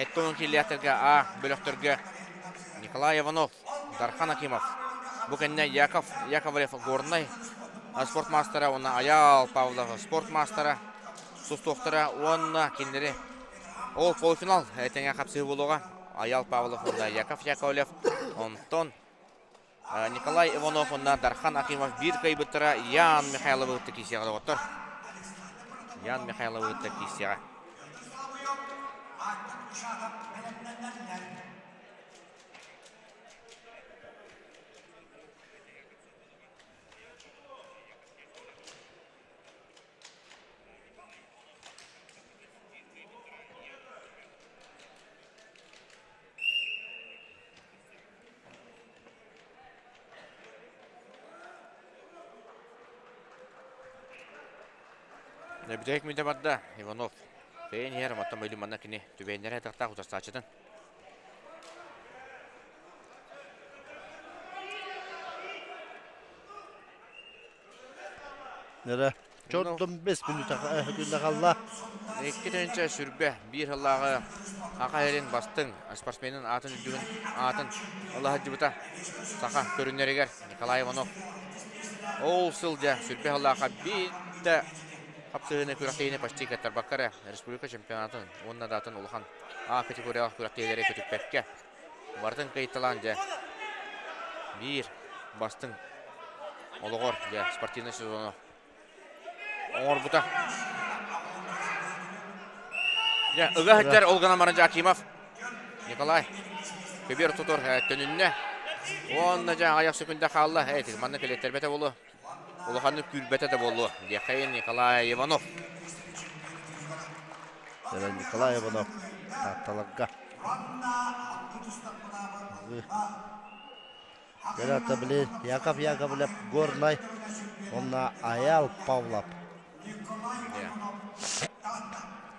[SPEAKER 2] Эттон киллиэхтэргэ А бөлөхтөргө Николай Иванов, Дархан Акимов. Бу кэннэ Яков Яковлев Горнай спорт маастара уонна Айаал Павлов спорт маастара тустуохтара уонна кинилэри ол полуфинал тэҥэ хапсыһыы буолуоҕа. Айаал Павлов уонна Яков Яковлев. Онтон Николай Иванов уонна Дархан Акимов биир кыайбыттара Ян Михайловы кытта киирсиэҕэ доҕоттор. Ян Михайловы кытта киирсиэҕэ. Бүтэһик мүнтэ барда Иванов. Кэйэн иһэр, оттон бөйдүн манна кини түбэйиннэрэ атахтаах утарсааччытын.
[SPEAKER 5] Нера чордум бес мүнүүтэ күннэ қалла.
[SPEAKER 2] Икки тыһыынча сүрбэ биир сыллааҕы Аха эрин бастыҥ спортсменын аатын үрдүгүн аатын ыла сылдьыбыта саха көрүннэригэр Николай Иванов. Ол сыл дьэ сүрбэ сыллаахха биирдэ хапсыһыыны күрэхтэһиини почти кыттарбакка эрэ республика чемпионатын уонна да атын улахан А категориялаах күрэхтэһиилэри көтүппэккэ барытын кыайталаан дьэ биир бастыҥ олоҕор дьэ спортивнай сезону оҥорбута. Дьэ, ыга сылдьар ол гынан баран Акимов Николай көбүөр тутур төнүннэ. Уонна дьэ аҕыйах сөкүндэ хаалла. Эти манна кэлиэттэрбэтэ буолуо. Улаханнык күүрбэтэ да буолуо. Диэххэйин Николай Иванов.
[SPEAKER 5] Николай Иванов Таатталарга. Кэлэ били Яков Яковлев Горнай уонна Аял Павлов.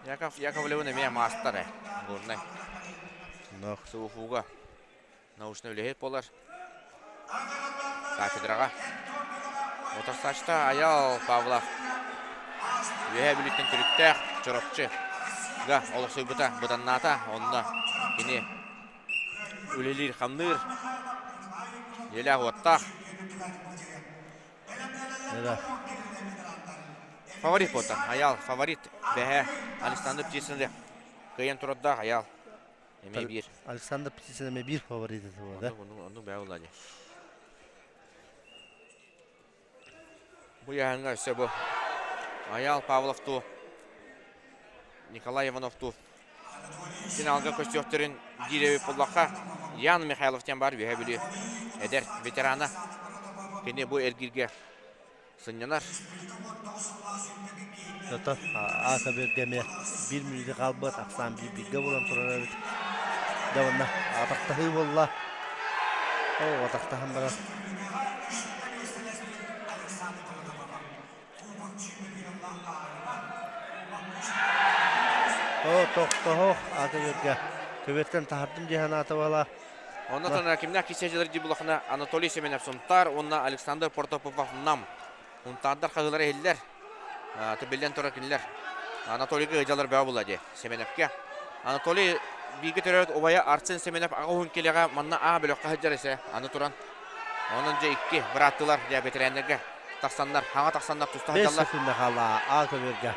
[SPEAKER 2] Яков Яковлевын эмиэ маастар э Горнай. СУФУга научный үлэһит буолар. Кафедраҕа. Утарсааччыта Аял Павлов. Үөһээ Бүлүүттэн төрүттээх Чурапчы га олохсуйбута быданнаата. Онно кини үлэлиир-хамныыр дьиэлээх-уоттаах. Фаворит буолта. Аял фаворит бэһэ Александр Птицын кыайан турардаах Аял. Эмиэ биир.
[SPEAKER 5] Александр Птицын эмиэ биир фаворит этэ буолла.
[SPEAKER 2] Оннук бэйэ буолла дии. Бу яһаҥҥа өссө бу Аял Павлов ту Николай Иванов ту финалга көстүөхтэрин диир эбит буоллахха Ян Михайлов диэн баар Үөһээ Бүлүү эдэр ветерана. Кини бу эргииргэ сынньанар.
[SPEAKER 5] Зато аата бэргэ эмиэ биир мүнүүтэ хаалбыт, ахсаан биир бииргэ буолан турар эбит. Дьэ уонна атахтаһыы буолла. Оо, атахтаһан баран. Оо, тохтоһох аата бэргэ. Көбүөттэн таһардым дии санаата буола.
[SPEAKER 2] Онно кимнээх кисиэчилэр дии булахына Анатолий Семенов Сунтаар уонна Александр Протопопов Нам. Унтаардар хаһыылара иһиллэр. Биллэн турар кинилэр Анатолийга ыдьалар бөҕө буолла дии Семеновка. Анатолий бииргэ төрөөбүт убайа Арсен Семенов аҕа уһун килэҕэ манна А бөлөххө сылдьар эсэ аны туран. Онон дьэ икки бырааттыылар дьэ бэтэрээннэргэ тахсаннар, хаҥа тахсаннар туста сылдьаллар.
[SPEAKER 5] Бэс секунда хаалла А көбүөргэ.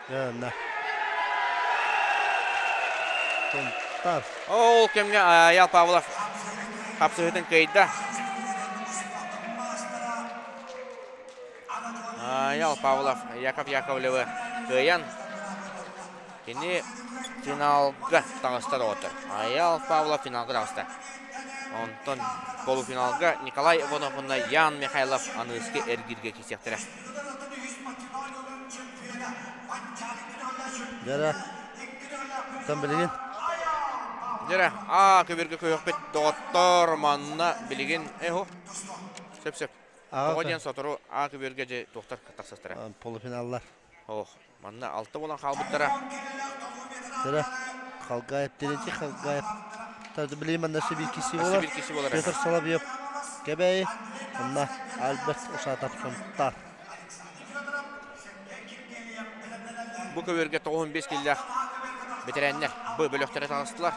[SPEAKER 5] Дьэ, Тунтар.
[SPEAKER 2] Ол кэмҥэ Аял Павлов хапсыһыытын кыайда. Аял Павлов Яков Яковлевы кыайан кини финалга таҕыста доҕоттор. Аял Павлов финалга таҕыста. Онтон полуфиналга Николай Иванов уонна Ян Михайлов аныгыскы эргииргэ киирсиэхтэрэ.
[SPEAKER 5] Дьара, там билигин.
[SPEAKER 2] Дьара, аа көбүргэ көһөхпүт доҕоттор манна билигин эхо. Сөп сөп. Тоҕо диэн сотору аа көбүргэ дьэ туохтар тахсастара.
[SPEAKER 5] Полуфиналлар.
[SPEAKER 2] Ох, манна алта буолан хаалбыттара.
[SPEAKER 5] Дьара, Халгаев, Терентий Халгаев. Тарды билигин манна өссө биир киси болар.
[SPEAKER 2] Биир киси болар.
[SPEAKER 5] Петр Соловьев Кэбээйи, онно Альберт Ушатов Сунтаар.
[SPEAKER 2] Бу көбүөргэ 95 киллээх бэтэрээннэр Б бөлөхтөрө таҕыстылар.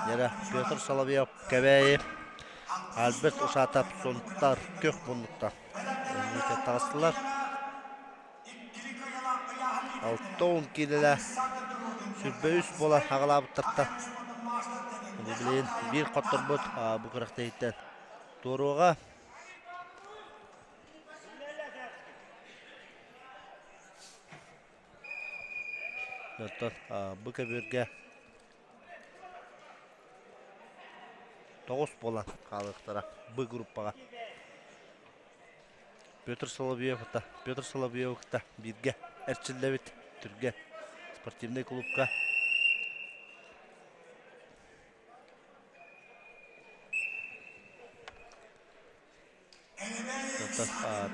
[SPEAKER 5] Дьэрэ Петр Соловьев Кэбээйи Альберт Ушатов Сунтаар күөх муннукта инники таҕыстылар. 60 киилэлээх 23 буолан аҕалаабыттартан билигин биир хотторбут бу күрэхтэһииттэн туоруоҕа. Оттон бу көбүөргэ тоҕус буолан хаалыахтара Б группаҕа. Петр Соловьев Петр Соловьевы кытта бииргэ эрчиллэбит Түргэ спортивнай клубка.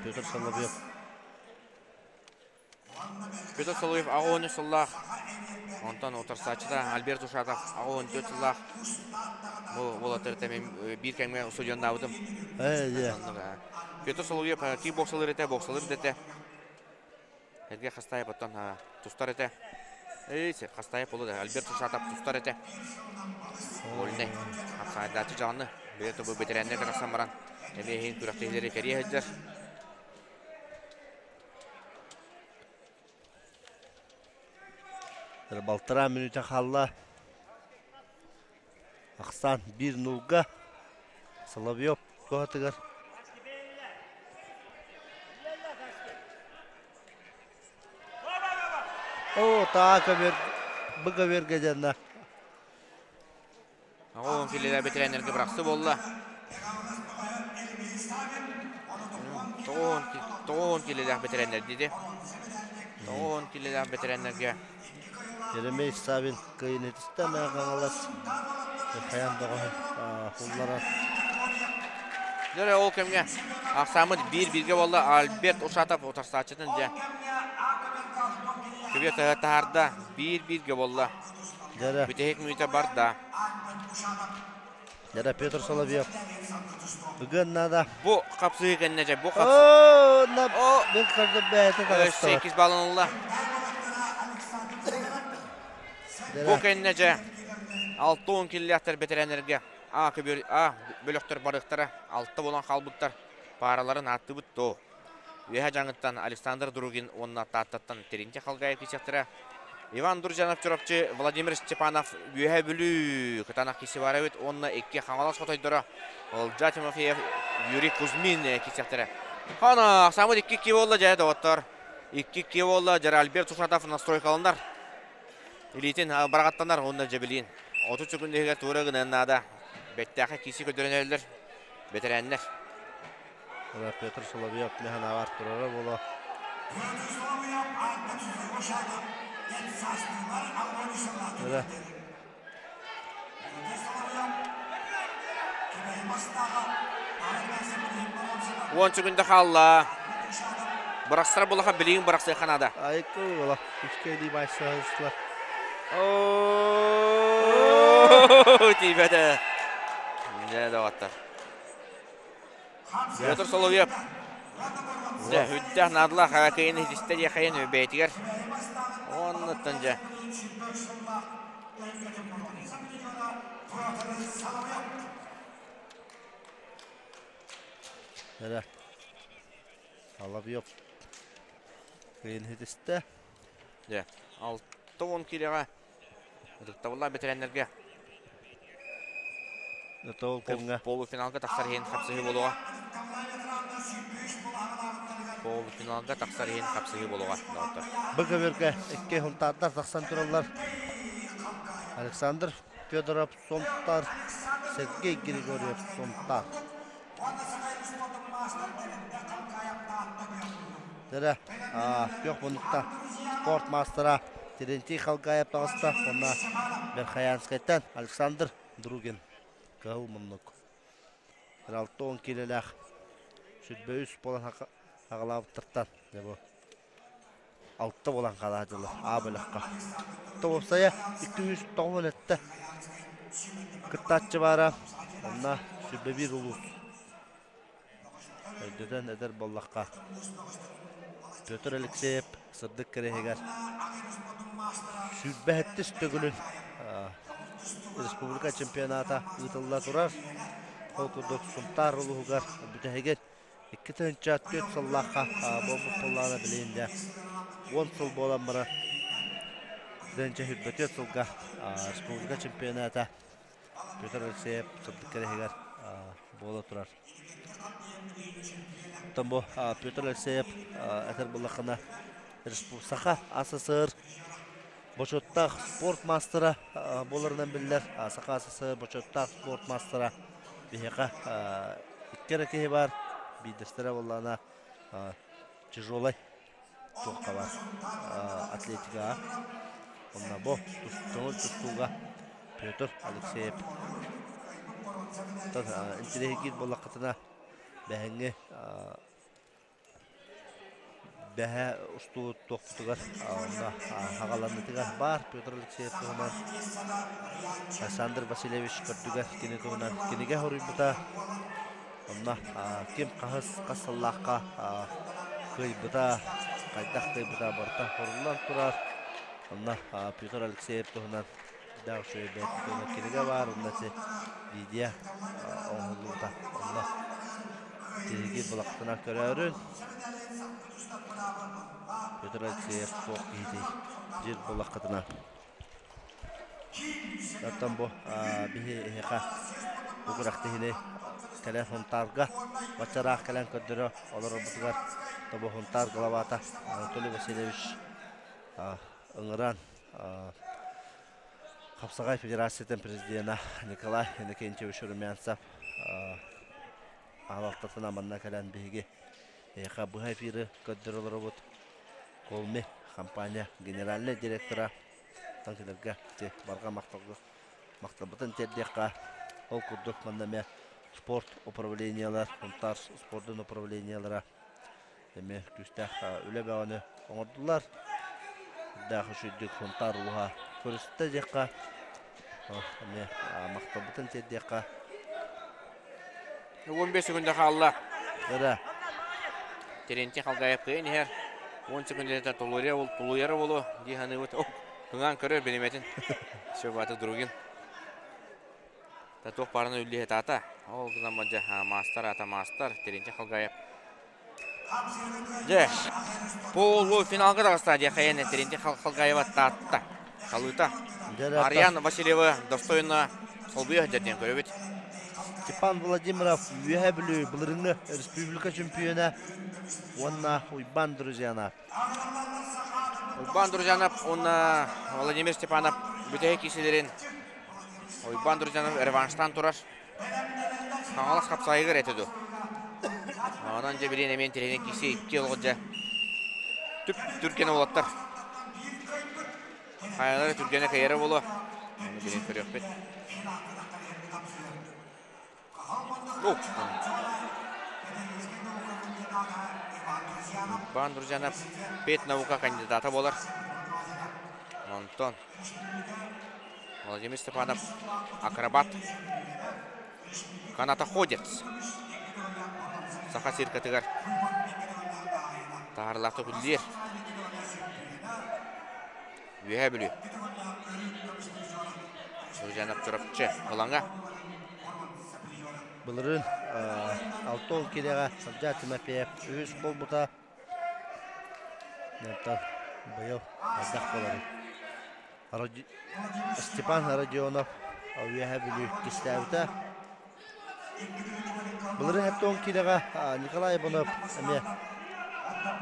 [SPEAKER 5] Петр Соловьев.
[SPEAKER 2] Петр Соловьев 83 сыллаах, онтон утарсааччыта Альберт Ушатов 84 сыллаах. Бу уолаттар мен биир кэмҥэ устудьуоннаабытым. Петр Соловьев кикбоксалыыр этэ, боксалыыр да этэ. Эргэ Хастаев оттон тустар этэ. Эй, Хастаев болу да Альберт Ушатов тустар этэ. Вольный. Апсайдааччы дьаҕаны. Бэйэ бу бэтэрээннэр тахсан баран эмиэ иһин күрэхтэһиилэри кэрийэ сылдьар.
[SPEAKER 5] Балтараа мүнүүтэ хаалла. Ахсаан 1-0-га Соловьев туһатыгар. О, таа көбүөр, бу көбүөргэ дьанна.
[SPEAKER 2] Оҕо киллэрэ бэтэрээннэргэ бырахсы буолла. Тоҕуон киллэлээх бэтэрээннэр диди. Тоҕуон киллэлээх бэтэрээннэргэ.
[SPEAKER 5] Еремей Савин кыайынытыста Хаҥалас хайан доҕоһун хулларар.
[SPEAKER 2] Дөрө ол кэмҥэ ахсааммыт биир-бииргэ буолла Альберт Ушатов утарсааччытын дьэ күбүө таһаарда биир-бииргэ буолла.
[SPEAKER 5] Дьэрэ.
[SPEAKER 2] Бүтэһик мүнүүтэ барда.
[SPEAKER 5] Дьэрэ Петр Соловьев. Ыгыан наада.
[SPEAKER 2] Бу хапсыы кэннэ дьэ бу хапсыы.
[SPEAKER 5] Оо, на бил көрдө бэйэтэ таҕыста.
[SPEAKER 2] 8 балын ылла. Бу кэннэ дьэ 6-10 киллээхтэр бэтэрээннэргэ А көбүөр А бөлөхтөр барыахтара 6 буолан хаалбыттар. Паараларын ааттыыбыт то. Үөһэ Дьаҥыттан Александр Другин уонна Тааттаттан Терентий Халгаев киирсиэхтэрэ. Иван Друзьянов Чурапчы, Владимир Степанов Үөһэ Бүлүү Кытаанах Кисеваровит уонна икки Хаҥалас хотойдоро Олжа Тимофеев, Юрий Кузьмин киирсиэхтэрэ. Хана, самыт 2-2 буолла дьэ доҕоттор. 2-2 буолла дьэ Альберт Сушатов настройкаланар. Илиитин бараҕаттанар уонна дьэбилиин. 30 секунд иһигэр туора гыныан наада. Бэттээхэ киирси көрдөрөнөллөр бэтэрээннэр.
[SPEAKER 5] Петр Соловьев механавар турара буолуо.
[SPEAKER 2] Уон секунда хаалла. Бырахсар булаха билигин бырахсыахха наада.
[SPEAKER 5] Айыкы уола. Үскэ илии баайсаһыстылар.
[SPEAKER 2] Тиийбэтэ. Дьэ, доҕоттор. Петр Соловьев. Дьэ, үрдээх наадалаах кыайын иһитистэ диэхэйин бэйэтигэр. Оннуттан дьэ.
[SPEAKER 5] Эрэ. Соловьев кыайын иһитистэ.
[SPEAKER 2] Дьэ, 60 киилэҕэ ытыктабыллаах бэтэрээннэргэ
[SPEAKER 5] Ол кэмҥэ
[SPEAKER 2] полуфиналга тахсар иһин хапсыһыы буолуоҕа. Полуфиналга тахсар иһин хапсыһыы буолуоҕа, доҕоттор.
[SPEAKER 5] Бу көбүөргэ икки хунтаардар тахсан тураллар. Александр Федоров Сунтар, Сергей Григорьев Сунтар. Дэрэ, күөх муннукта спорт маастара Терентий Халгаев таҕыста уонна Верхоянскайтан Александр Другин кыһыл муннук. 60 киилэлээх 23 буолан аҕалаабыттартан дьэ бу алта буолан хаалаатылар А бөлөххө. Уопсайа 297 кыттааччы баара онно 21 улуус. Өйдөтөн эдэр буоллахха Петр Алексеев сырдык кэрэһигэр 27 төгүлүн республика чемпионата ыытылла турар. Ол курдук Сунтаар улууһугар бүтэһигин 2004 сыллаахха буолбут буоллаҕына билигин дьэ 10 сыл буолан баран 2024 сылга республика чемпионата Петр Алексеев сырдык кэрэһигэр буола турар. Оттон бу Петр Алексеев этэр буоллаххына Саха АССР бочуоттаах спорт маастара буоларынан биллэр. Саха АССР бочуоттаах спорт маастара биһиэхэ икки эрэ киһи баар. Биирдэстэрэ буоллаҕына тяжелай туохха баар атлетикаҕа. Онно бу көҥүл тустууга Петр Алексеев. Интириэһиргиир буоллаххытына бэһиҥҥи Бэһэ устуу туохпутугар онно хаҕаланыытыгар баар Петр Алексеев туһунан Александр Васильевич көрдүгэр кини туһунан кинигэ хоруйбута. Онно ким хаһыс хас сыллаахха кыайбыта, хайдах кыайбыта барыта хоруллан турар. Онно Петр Алексеев туһунан даах үчүгэй бэйэтин туһунан кинигэ баар, онно видео оҥоһуллубута. Онно Биһиги былахтана көрөөрүн Петр Алексеев туох киһитий дьир булаххытына. Оттон бу биһи эһиэхэ бу күрэхтэһиини кэлэн Сунтаарга баччараах кэлэн көрдөрө олорорбутугар тобу Сунтаар главата Анатолий Васильевич ыҥыран Хапсаҕай Федерациятын президена Николай Иннокентьевич Румянцев Аҕалтатына манна кэлэн биһиги эйиэхэ быһа эфиры көрдөрө олоробут. Колми компания генеральнай директора таҥкиларга барҕа махталга махталбытын тиэрдиэххэ. Ол курдук манна эмиэ спорт управлениелар, Сунтаар спордун управлениелара эмиэ күүстээх үлэ бөҕөнү оҥордулар. Үрдээх үчүгдүк Сунтаар улууһа көрүстэ диэххэ, эмиэ махталбытын тиэрдиэххэ.
[SPEAKER 2] 15 секунда хаалла.
[SPEAKER 5] Эрэ.
[SPEAKER 2] Терентий Халгаев кыайан иһэр. 10 секундата тулуйара буолуо дии саныыбыт. Кыҥаан көрөр биримэтин. Все бааты другин. Та туох баарына үллиһэ таата. Ол гынан мадьа маастар ата маастар Терентий Халгаев. Дьэ, полуфиналга таҕыста диэ хайан Терентий Халгаева таатта. Халыта. Ариан Васильева достойно солбуйа сылдьар диэн көрөбүт.
[SPEAKER 5] Степан Владимиров Үөһээ Бүлүү былырыҥҥы республика чемпиона уонна Уйбаан Друзьянов.
[SPEAKER 2] Уйбаан Друзьянов уонна Владимир Степанов бүтэһик киисэлэрин Уйбаан Друзьянов реванштаан турар. Хаҥалас хапсаайыгар этэ дуу. Онон дьэ билин эмиэн тирэһинэн киирсии икки олоҕу дьэ түп түргэн уолаттар. Хайалара түргэнэ кэйэрэ буолуо. Ону билин көрүөхпүт. Иван Друзьянов педнаука кандидата буолар. Онтон Владимир Степанов акробат, канатоходец. Саха циркатыгар таһаарылаахтык үлэлиир. Үөһээ Бүлүү. Друзьянов Чурапчы Ылаҥа.
[SPEAKER 5] Былырыын 6 киилэҕэ Сабдьаа Тимофеев үһүс буолбута. Онтон быйыл хайдах буоларый? Степан Родионов Үөһээ Бүлүү кистээбитэ. Былырыын 70 киилэҕэ Николай Иванов эмиэ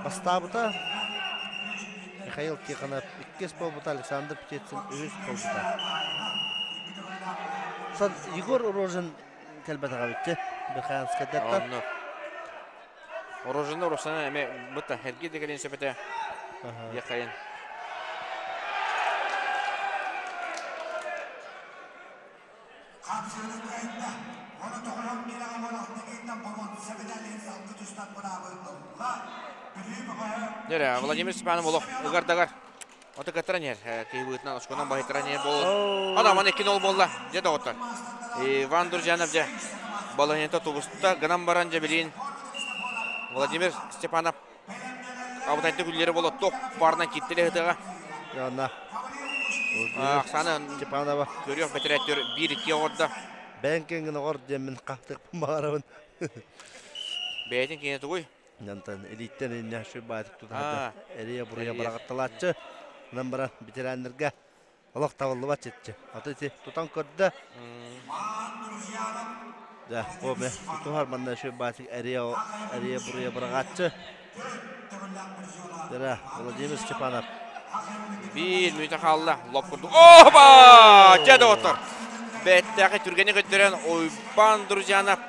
[SPEAKER 5] бастаабыта. Михаил Тихонов иккис буолбута, Александр Птицын үһүс буолбута. Сан Егор Рожин кэлбэтэҕэ эбитти Беханскайдартан.
[SPEAKER 2] Онно Рожины Русана эмиэ быта эргий да кэлин сөп этэ. Диэххайын. Дьэ, Владимир Степанов олох ыгардагар Оты кыттаран иһэр. Киһи быһыытынан оскуонан баһыйтаран иһэр буолуон. Адаман икки нол буолла. Дьэ доҕоттор. Иван Друзьянов дьэ балаһыанньата тубуста. Гынан баран дьэ билигин Владимир Степанов абытайдык үллэри буола топ парынан киттили ыһытыаҕа.
[SPEAKER 5] Анна.
[SPEAKER 2] Оксана
[SPEAKER 5] Степанова.
[SPEAKER 2] Көрүөх бэтэрээттэр биир-икки оҕордо.
[SPEAKER 5] Бэйэҥ киэҥҥин оҕор диэммин хахтыахпын баҕарабын.
[SPEAKER 2] Бэйэтин киэнэ тугуй?
[SPEAKER 5] Онтон илииттэн иннэ сүрбаатык тутаһата эрийэ-буруйа быраҕатталааччы. Онон баран ветераннарга олох табыллыбат чеччи. Аты ити тутан көрдө. Да, оме тутуһар манна сүрбаатык эрийэ-буруйа быраҕааччы. Дара Владимир Степанов.
[SPEAKER 2] Биир мүнүүтэ хаалла. Лоп курдук. Опа! Дьэ доҕоттор. Бэттээхи түргэни көрдөрөн Уйбан Друзьянов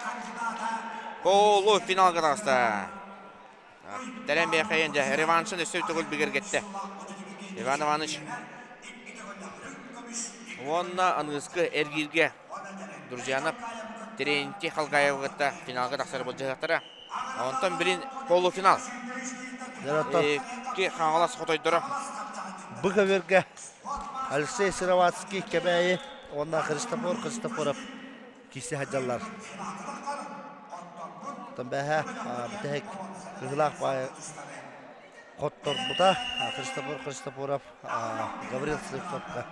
[SPEAKER 2] полуфиналга таҕыста. Тэрэн бэйэхэйэн дьэ реваншын өссө төгүл бигэргэттэ. Иван Иванович уонна аныгыскы эргииргэ Друзьянов Терентий Халгаевы кытта финалга тахсар былдьаһыахтара. Онтон билин полуфинал. Икки Хаҥалас хотойдоро.
[SPEAKER 5] Бу көбүөргэ Алексей Сыроватский Кэбээйи уонна Христофор Христофоров киирсэ сылдьаллар. Оттон бэһэ бүтэһик кыһылаах баайы хотторбута Христофор Христофоров Гаврил Слепцовка.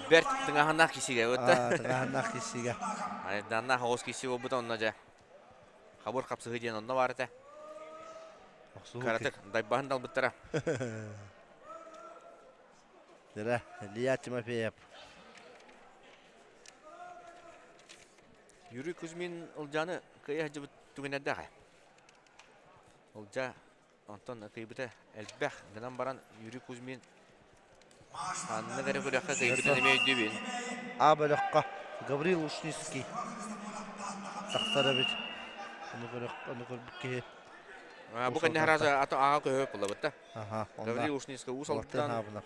[SPEAKER 2] Бэрт тыҥаһыннаах кисигэ бытта.
[SPEAKER 5] Тыҥаһыннаах кисигэ.
[SPEAKER 2] Айданнаах оҕус киси буолбута онно дьэ. Хабыр хапсыһыы диэн онно баар этэ. Каратык дайбаһын далбыттара.
[SPEAKER 5] Дьэ, Илья Тимофеев.
[SPEAKER 2] Юрий Кузьмин Ылдьааны кыайа сылдьыбыт түгэннэрдээх ээ. Ылдьаа онтон кыайбыта элбэх гынан баран Юрий Кузьмин ханнык эрэ күрэххэ кыайбытын эмиэ өйдүүбүн.
[SPEAKER 5] А бөлөххө Гаврил Ушницкий тахсар эбит. Ону көрбүт киһи.
[SPEAKER 2] Бу кэннэ араас ато ааҕа көһө буллабыт да. Гаврил Ушницкий Уус Алдантан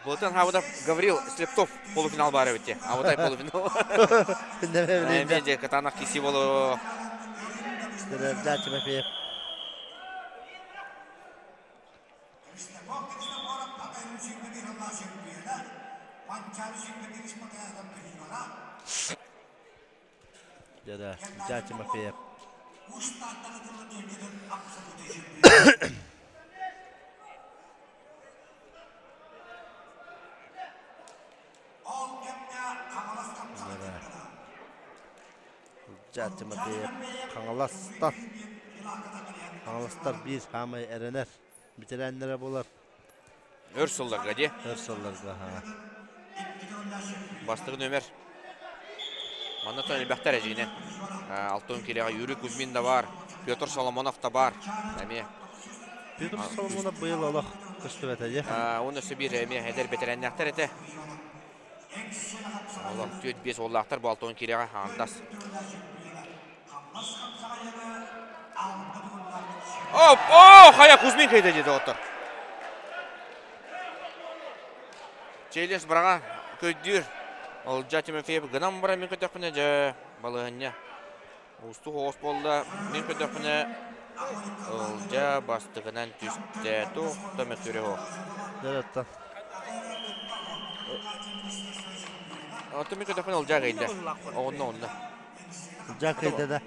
[SPEAKER 2] Былытын Хабытов Гаврил Слепцов полуфинал баар эбит Абытай полуфинал. Эмиэ дьэ кытаанах киси болу.
[SPEAKER 5] Тимофеев. Дьэ, Дьа Тимофеев. Дьа Тимофеев Хаҥаластан. Хаҥаластар биир саамай эрэнэр бэтэрээннэрэ буолар.
[SPEAKER 2] Өр сылларга дии.
[SPEAKER 5] Өр сылларга, аха.
[SPEAKER 2] Бастакы нүөмэр. Манна тон элбэхтэр эдьиинэн. Алтын кириэҕэ Юрий Кузьмин да бар, Петр Соломонов да бар. Эмиэ.
[SPEAKER 5] Петр Соломонов быйыл олох көстүбэтэ дии.
[SPEAKER 2] Уонна өссө биир эмиэ эдэр бэтэрээннээхтэр этэ. Олох 4-5 уоллаахтар бу Алтын кириэҕэ аҥардас. Оп, о, хайа Кузьмин кыйда дии доҕоттор. Челлендж быраҕа көйдүүр. Олдьа Тимофеев гынан баран мин көтөхпүнэ дьэ балаһыанньа уустук оҕус буолла. Мин көтөхпүнэ Ылдьа бастакынан түстэ. Туох да мөккүөрэ суох.
[SPEAKER 5] Дөрөттөн.
[SPEAKER 2] Оттон мин көтөхпүнэ Ылдьа кыйда. Оҕунна оҕунна.
[SPEAKER 5] Ылдьа кыйда да.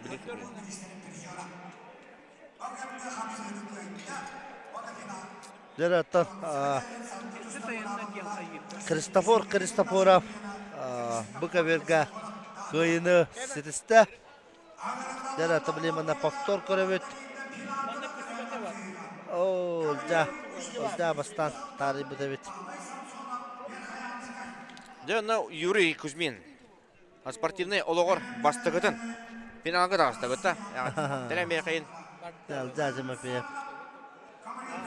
[SPEAKER 5] Дөрөттөн Христофор Христофоров бу көбүөргэ кыайыыны ситистэ. Дьэ, таблемана повтор көрөбүт. Оо, дьэ, дьэ бастаан таарыйбыт эбит.
[SPEAKER 2] Дьэ, онно Юрий Кузьмин спортивнай олоҕор бастакытын финалга таҕыстабыта. Тэлэн миэхэйин.
[SPEAKER 5] Дьэ, Тимофеев.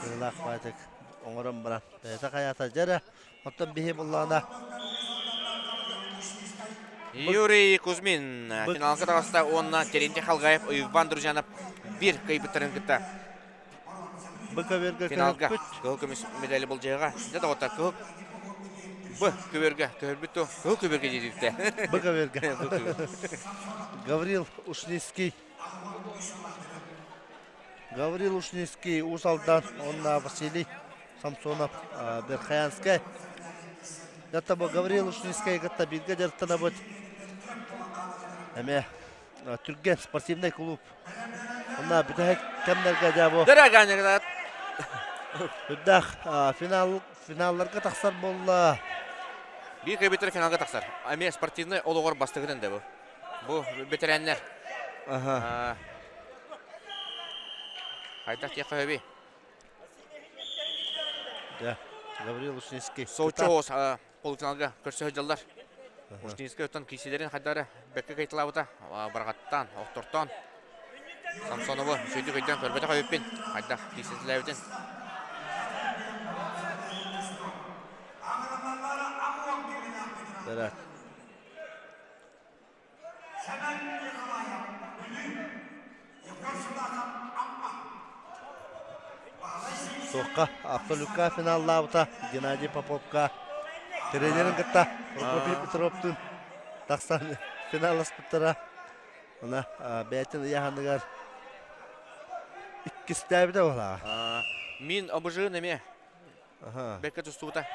[SPEAKER 5] Кыылаах баатык оҥорон баран. Бэйэтэ хайаата дьэрэ. Оттон биһи буллаҕына
[SPEAKER 2] Юрий Кузьмин финалга таҕыста уонна Терентий Халгаев, Иван Друзьянов биир кыайбыттарын кытта
[SPEAKER 5] Быковерга
[SPEAKER 2] финалга кыһыл көмүс медали былдьаһыга. Дьэ доҕоттор, кыһыл Б көбүөргэ көһөрбүт ту кыһыл көбүөргэ диэбиттэ.
[SPEAKER 5] Быковерга. Гаврил Ушницкий. Гаврил Ушницкий Уус Алдан уонна Василий Самсонов Верхоянскай. Это бу Гаврил Ушницкай кытта бииргэ дьарыктанабыт. Эмиэ Түргэн спортивный клуб. Онна бүтэһик кэмнэргэ дьэ бу
[SPEAKER 2] Дорогая
[SPEAKER 5] үрдээх финал финалларга тахсар буолла.
[SPEAKER 2] Биир кыайбыттар финалга тахсар. Эмиэ спортивный олоҕор бастакытын да бу. Бу бэтэрээннэр.
[SPEAKER 5] Аха.
[SPEAKER 2] Хайдах диэххэ сөбүй?
[SPEAKER 5] Да, Гаврил Ушницкий.
[SPEAKER 2] Соучоос полуфиналга көрсө сылдьаллар. Ушницкий оттон киисилэрин хайдары бэккэ кайталаабыта. Барҕаттаан, охтортоон. Самсонову сүдүк өйдөөн көрбөтөх эбиппин. Хайдах киисэтилээбитин.
[SPEAKER 5] Да. Суохха абсолютка финаллаабыта Геннадий Поповка тренерин кытта Прокопий Петровтуун тахсан финалласпыттара. Она бэйэтин ыйааһыныгар иккистээбитэ буоллаҕа.
[SPEAKER 2] Мин обыжыын эмиэ Бэккэ тустубута.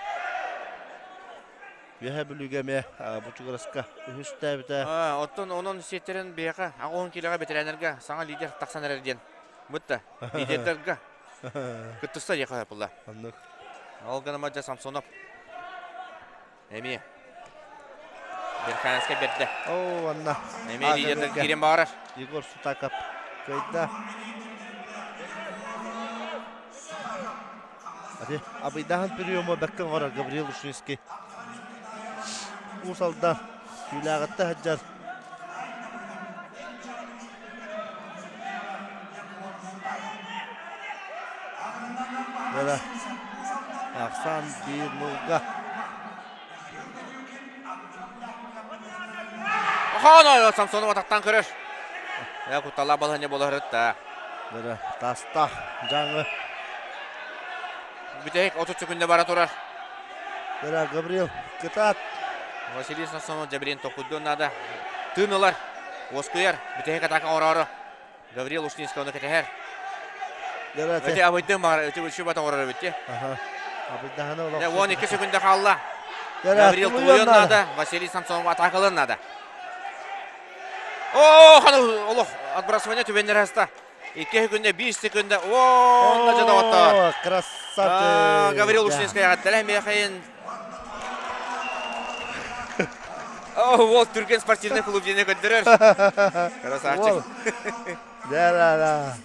[SPEAKER 5] Үөһээ Бүлүүгэ эмиэ Бучугураска үһүстээбитэ.
[SPEAKER 2] Оттон онон сиэттэрин биһиэхэ аҕыс киилэҕэ бэтэрээннэргэ саҥа лидер тахсан эрэр диэн. Бытта. Лидердэргэ кыттыста диэхэ сөп
[SPEAKER 5] Оннук.
[SPEAKER 2] Ол гынан дьэ Самсонов эмиэ Верхоянскай бэрдэ.
[SPEAKER 5] Оо, анна.
[SPEAKER 2] Эмиэ лидердэр киирэн баҕарар.
[SPEAKER 5] Егор Сутаков кыайда. Ати абыйдаһан приема бэккэ оҥорор Гаврил Ушинский. Уус Алдан түүлээҕиттэ сылдьар. Дара Ахсан биир нулга.
[SPEAKER 2] Охоно Самсонов атахтан көрөр. Я куттала балаһыня боларытта.
[SPEAKER 5] Дара таста жаңы.
[SPEAKER 2] Бүтэһик 30 секунда бара турар.
[SPEAKER 5] Дара Гаврил кытаат.
[SPEAKER 2] Василий Самсонов дьэбирин токуйдуон наада. Тыын ылар. Уоскуйар. Бүтэһик атака оҥороору. Гаврил Ушницкий ону кэтэһэр. Өте абыйдым баар, өте үчү бат оҥорор эбит дии.
[SPEAKER 5] Абыйдаһаны олох.
[SPEAKER 2] 12 секунда хаалла. Гаврил тулуйуон наада, Василий Самсонов атаакалыан наада. О, ханы олох отбрасывание түбэннер хаста. 2 секунда, 5 секунда. О, онно жадоттор.
[SPEAKER 5] Красавчик.
[SPEAKER 2] Гаврил Ушницкий аттара мехайын О, вот Түрген спортивный клуб диэни көрдөрөр. Красавчик.
[SPEAKER 5] Да, да, да.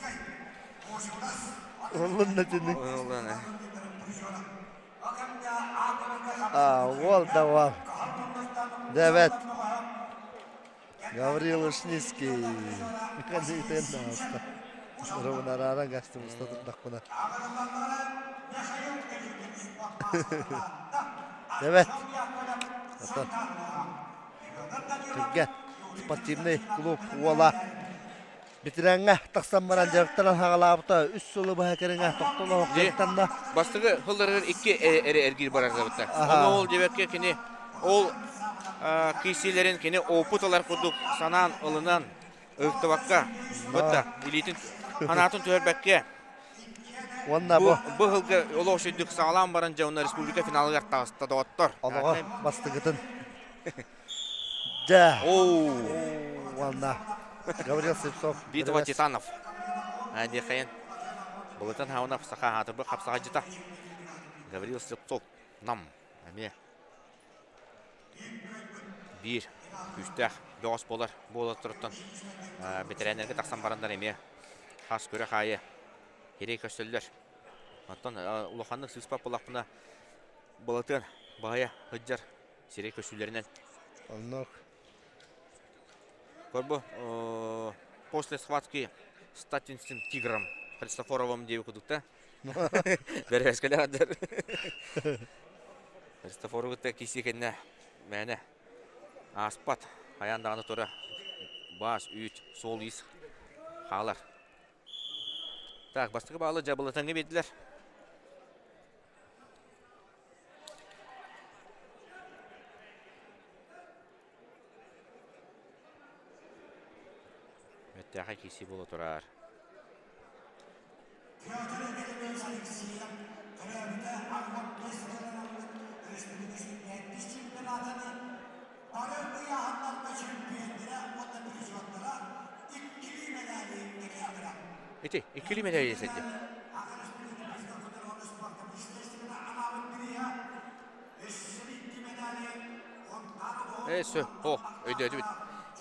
[SPEAKER 5] Уллун да тини.
[SPEAKER 2] Уллун.
[SPEAKER 5] А, уол да уол. Девет. Гаврил Ушницкий. Механитен ааста. Ровнараран гастым устатырдахпына. Evet. Ата Түргэн спортивный клуб уола битирэҥҥэ тахсан баран дьарыктанан хаҕалаабыта үс сылы быһа кэриҥэ тохтолоох дьарыктанна.
[SPEAKER 2] Бастакы сылларыгар икки эрэ эргиир барар забытта. Ону ол диэбэккэ кини ол киирсиилэрин кини опыт ылар курдук санаан ылынан ыһыктыбакка, бытта илиитин санаатын түһэрбэккэ
[SPEAKER 5] Уонна бу
[SPEAKER 2] бу сылга олох үчүгдүк саҕалаан баран дьэ уонна республика финалыгар таҕыста доҕоттор.
[SPEAKER 5] Олоҕо бастыгытын. Дьэ.
[SPEAKER 2] Оу.
[SPEAKER 5] Уонна Гаврил Слепцов.
[SPEAKER 2] Битва Титанов. Диэхэйэн. Былытан Хаунов саха аатырбы хапсаҕайдьыта. Гаврил Слепцов Нам эмиэ биир күүстээх бөҕөс буолар буолаттарыттан бэтэрээннэргэ тахсан бараннар эмиэ хас күрэх аайы ирэй көрсөллөр. Оттон улаханнык сыыспат буоллахпына Былатыан баһыйа сылдьар сирэй көссүүлэринэн.
[SPEAKER 5] Оннук.
[SPEAKER 2] Көрбө после схватки с Татинским тигром Христофоровым диэби кудукта. Бэрэбэскэлээх Христофору кытта киирсии кэннэ мээнэ ааспат. Хайаан даҕаны тура баас, үүт, суол-иис хаалар. Так, бастакы баалы дьабылатаҥҥа биэрдилэр. Өттээхэй киирсии буола турар. Ити иккилии медаль сылдьар. Ээ, сөп, о, өйдөөтүбүт.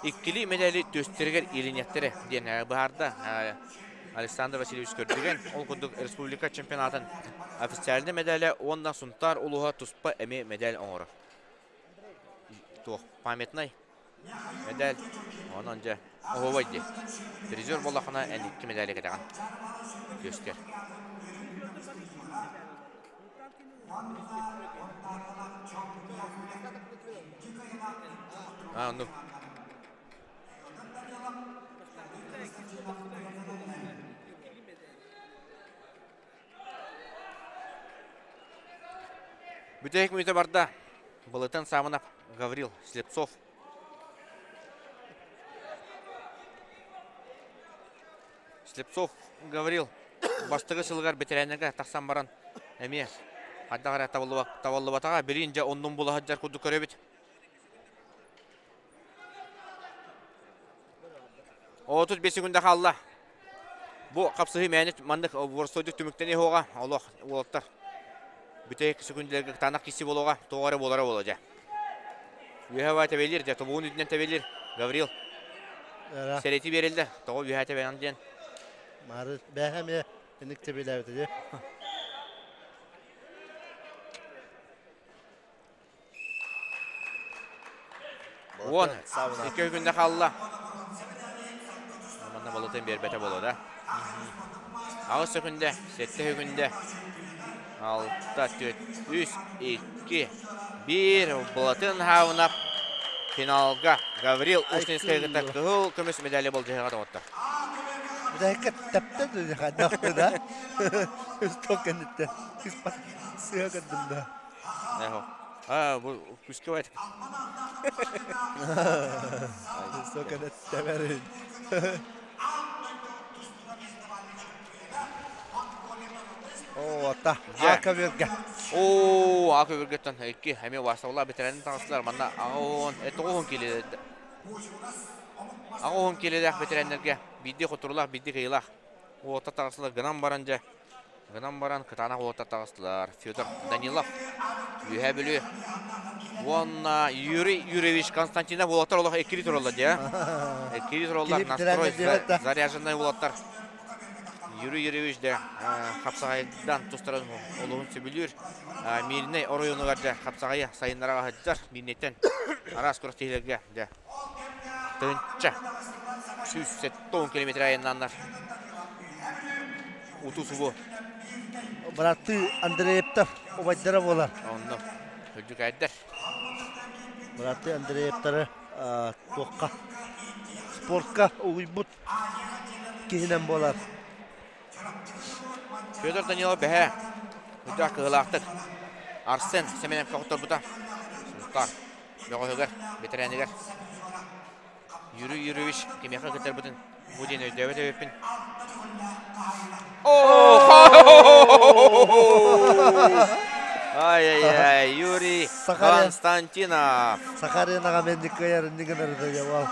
[SPEAKER 2] Иккилии медали түөстэригэр иилиниэхтэрэ диэн быһаарда Александр Васильевич Көрдүгэн. Ол курдук республика чемпионатын официальнай медалэ уонна Сунтаар улууһа туспа эмиэ медаль оҥорор. Туох памятнай медаль. Онон дьэ оһуобай дии. Призер буоллаххына эн икки медали кэтэҕин түөскэр. А, ну. Бүтэһик мүнүүтэ барда. Былытын Самонов, Гаврил Слепцов. Слепцов Гаврил бастакы сылыгар бэтэрээннэргэ тахсан баран эмиэ хайдах эрэ табыллыбатаҕа билигин дьэ оннун була сылдьар курдук көрөбүт. 35 секунда хаалла. Бу хапсыһыы мээнэ маннык боростуойдук түмүктэниэ суоҕа. Олох уолаттар бүтэһик секундаларга кытаанах киирсии буолуоҕа. Туох эрэ буолара буолуо дьэ. Үөһэ баа тэбэлиир, дьэ тобугун үрдүнэн тэбэлиир Гаврил. Сэрэти биэрэллэр. Тоҕо үөһэ тэбэҕин диэн.
[SPEAKER 5] Мары бээһэ эмиэ инник тэбилээбитэ дии.
[SPEAKER 2] Уон икки күндэ хаалла. Манна балытын биэрбэтэ буолуо да. Аҕыс сөкүндэ, сэттэ сөкүндэ, алта, түөрт, үс, икки, биир. Былатын Хаунап финалга Гаврил Ушницкай кытта кыһыл көмүс медали болдьоһуга доҕоттор.
[SPEAKER 5] Бүтэһиккэ тэптэ да да. Үсток кэнниттэн сыа көрдүм да.
[SPEAKER 2] А, бу күскэ байт.
[SPEAKER 5] Сука, тэбэрин. Оо, ата. Ака бөргө.
[SPEAKER 2] Оо, ака бөргөттөн икки эмиэ ваставла бэтэрээнин таҕыстылар. Манна аҕа тоҕуһун киле аҕа килелээх бэтэрээннэргэ биирдии хотурулаах, биирдии кыйылаах уота таҕыстылар. Гынан баран дьэ Гынан баран кытаанах уолаттар таҕыстылар. Федор Данилов, Үөһээ Бүлүү уонна Юрий Юрьевич Константинов уолаттар олох иккилии тураллар дии. Иккилии тураллар настрой заряженный уолаттар. Юрий Юрьевич да хапсаҕайдан тустарын олуһун сөбүлүүр. Мирнэй оройуонугар да хапсаҕайы сайыннара сылдьар. Мирнэйтэн араас күрэхтэһиилэргэ дьэ тыһыынча 170 километр айаннааннар уту-субу.
[SPEAKER 5] Быраттыы Андреевтар убайдара буолар.
[SPEAKER 2] Онно үрдүкэйдэр.
[SPEAKER 5] Быраттыы Андреевтары туохха спортка угуйбут киһинэн буолар.
[SPEAKER 2] Федор Данилов бэһэ үрдээх кыһылаахтык Арсен Семененко хотторбута. Сунтаар. бөҕөһүгэр, бэтэрээнигэр Юрий Юрьевич кимиэхэ кыттарбытын бу диэн өйдөөбөт эбиппин. Ай-яй-яй, Юрий Константинов.
[SPEAKER 5] Сахаренаға мен кыайар иннигин ырыта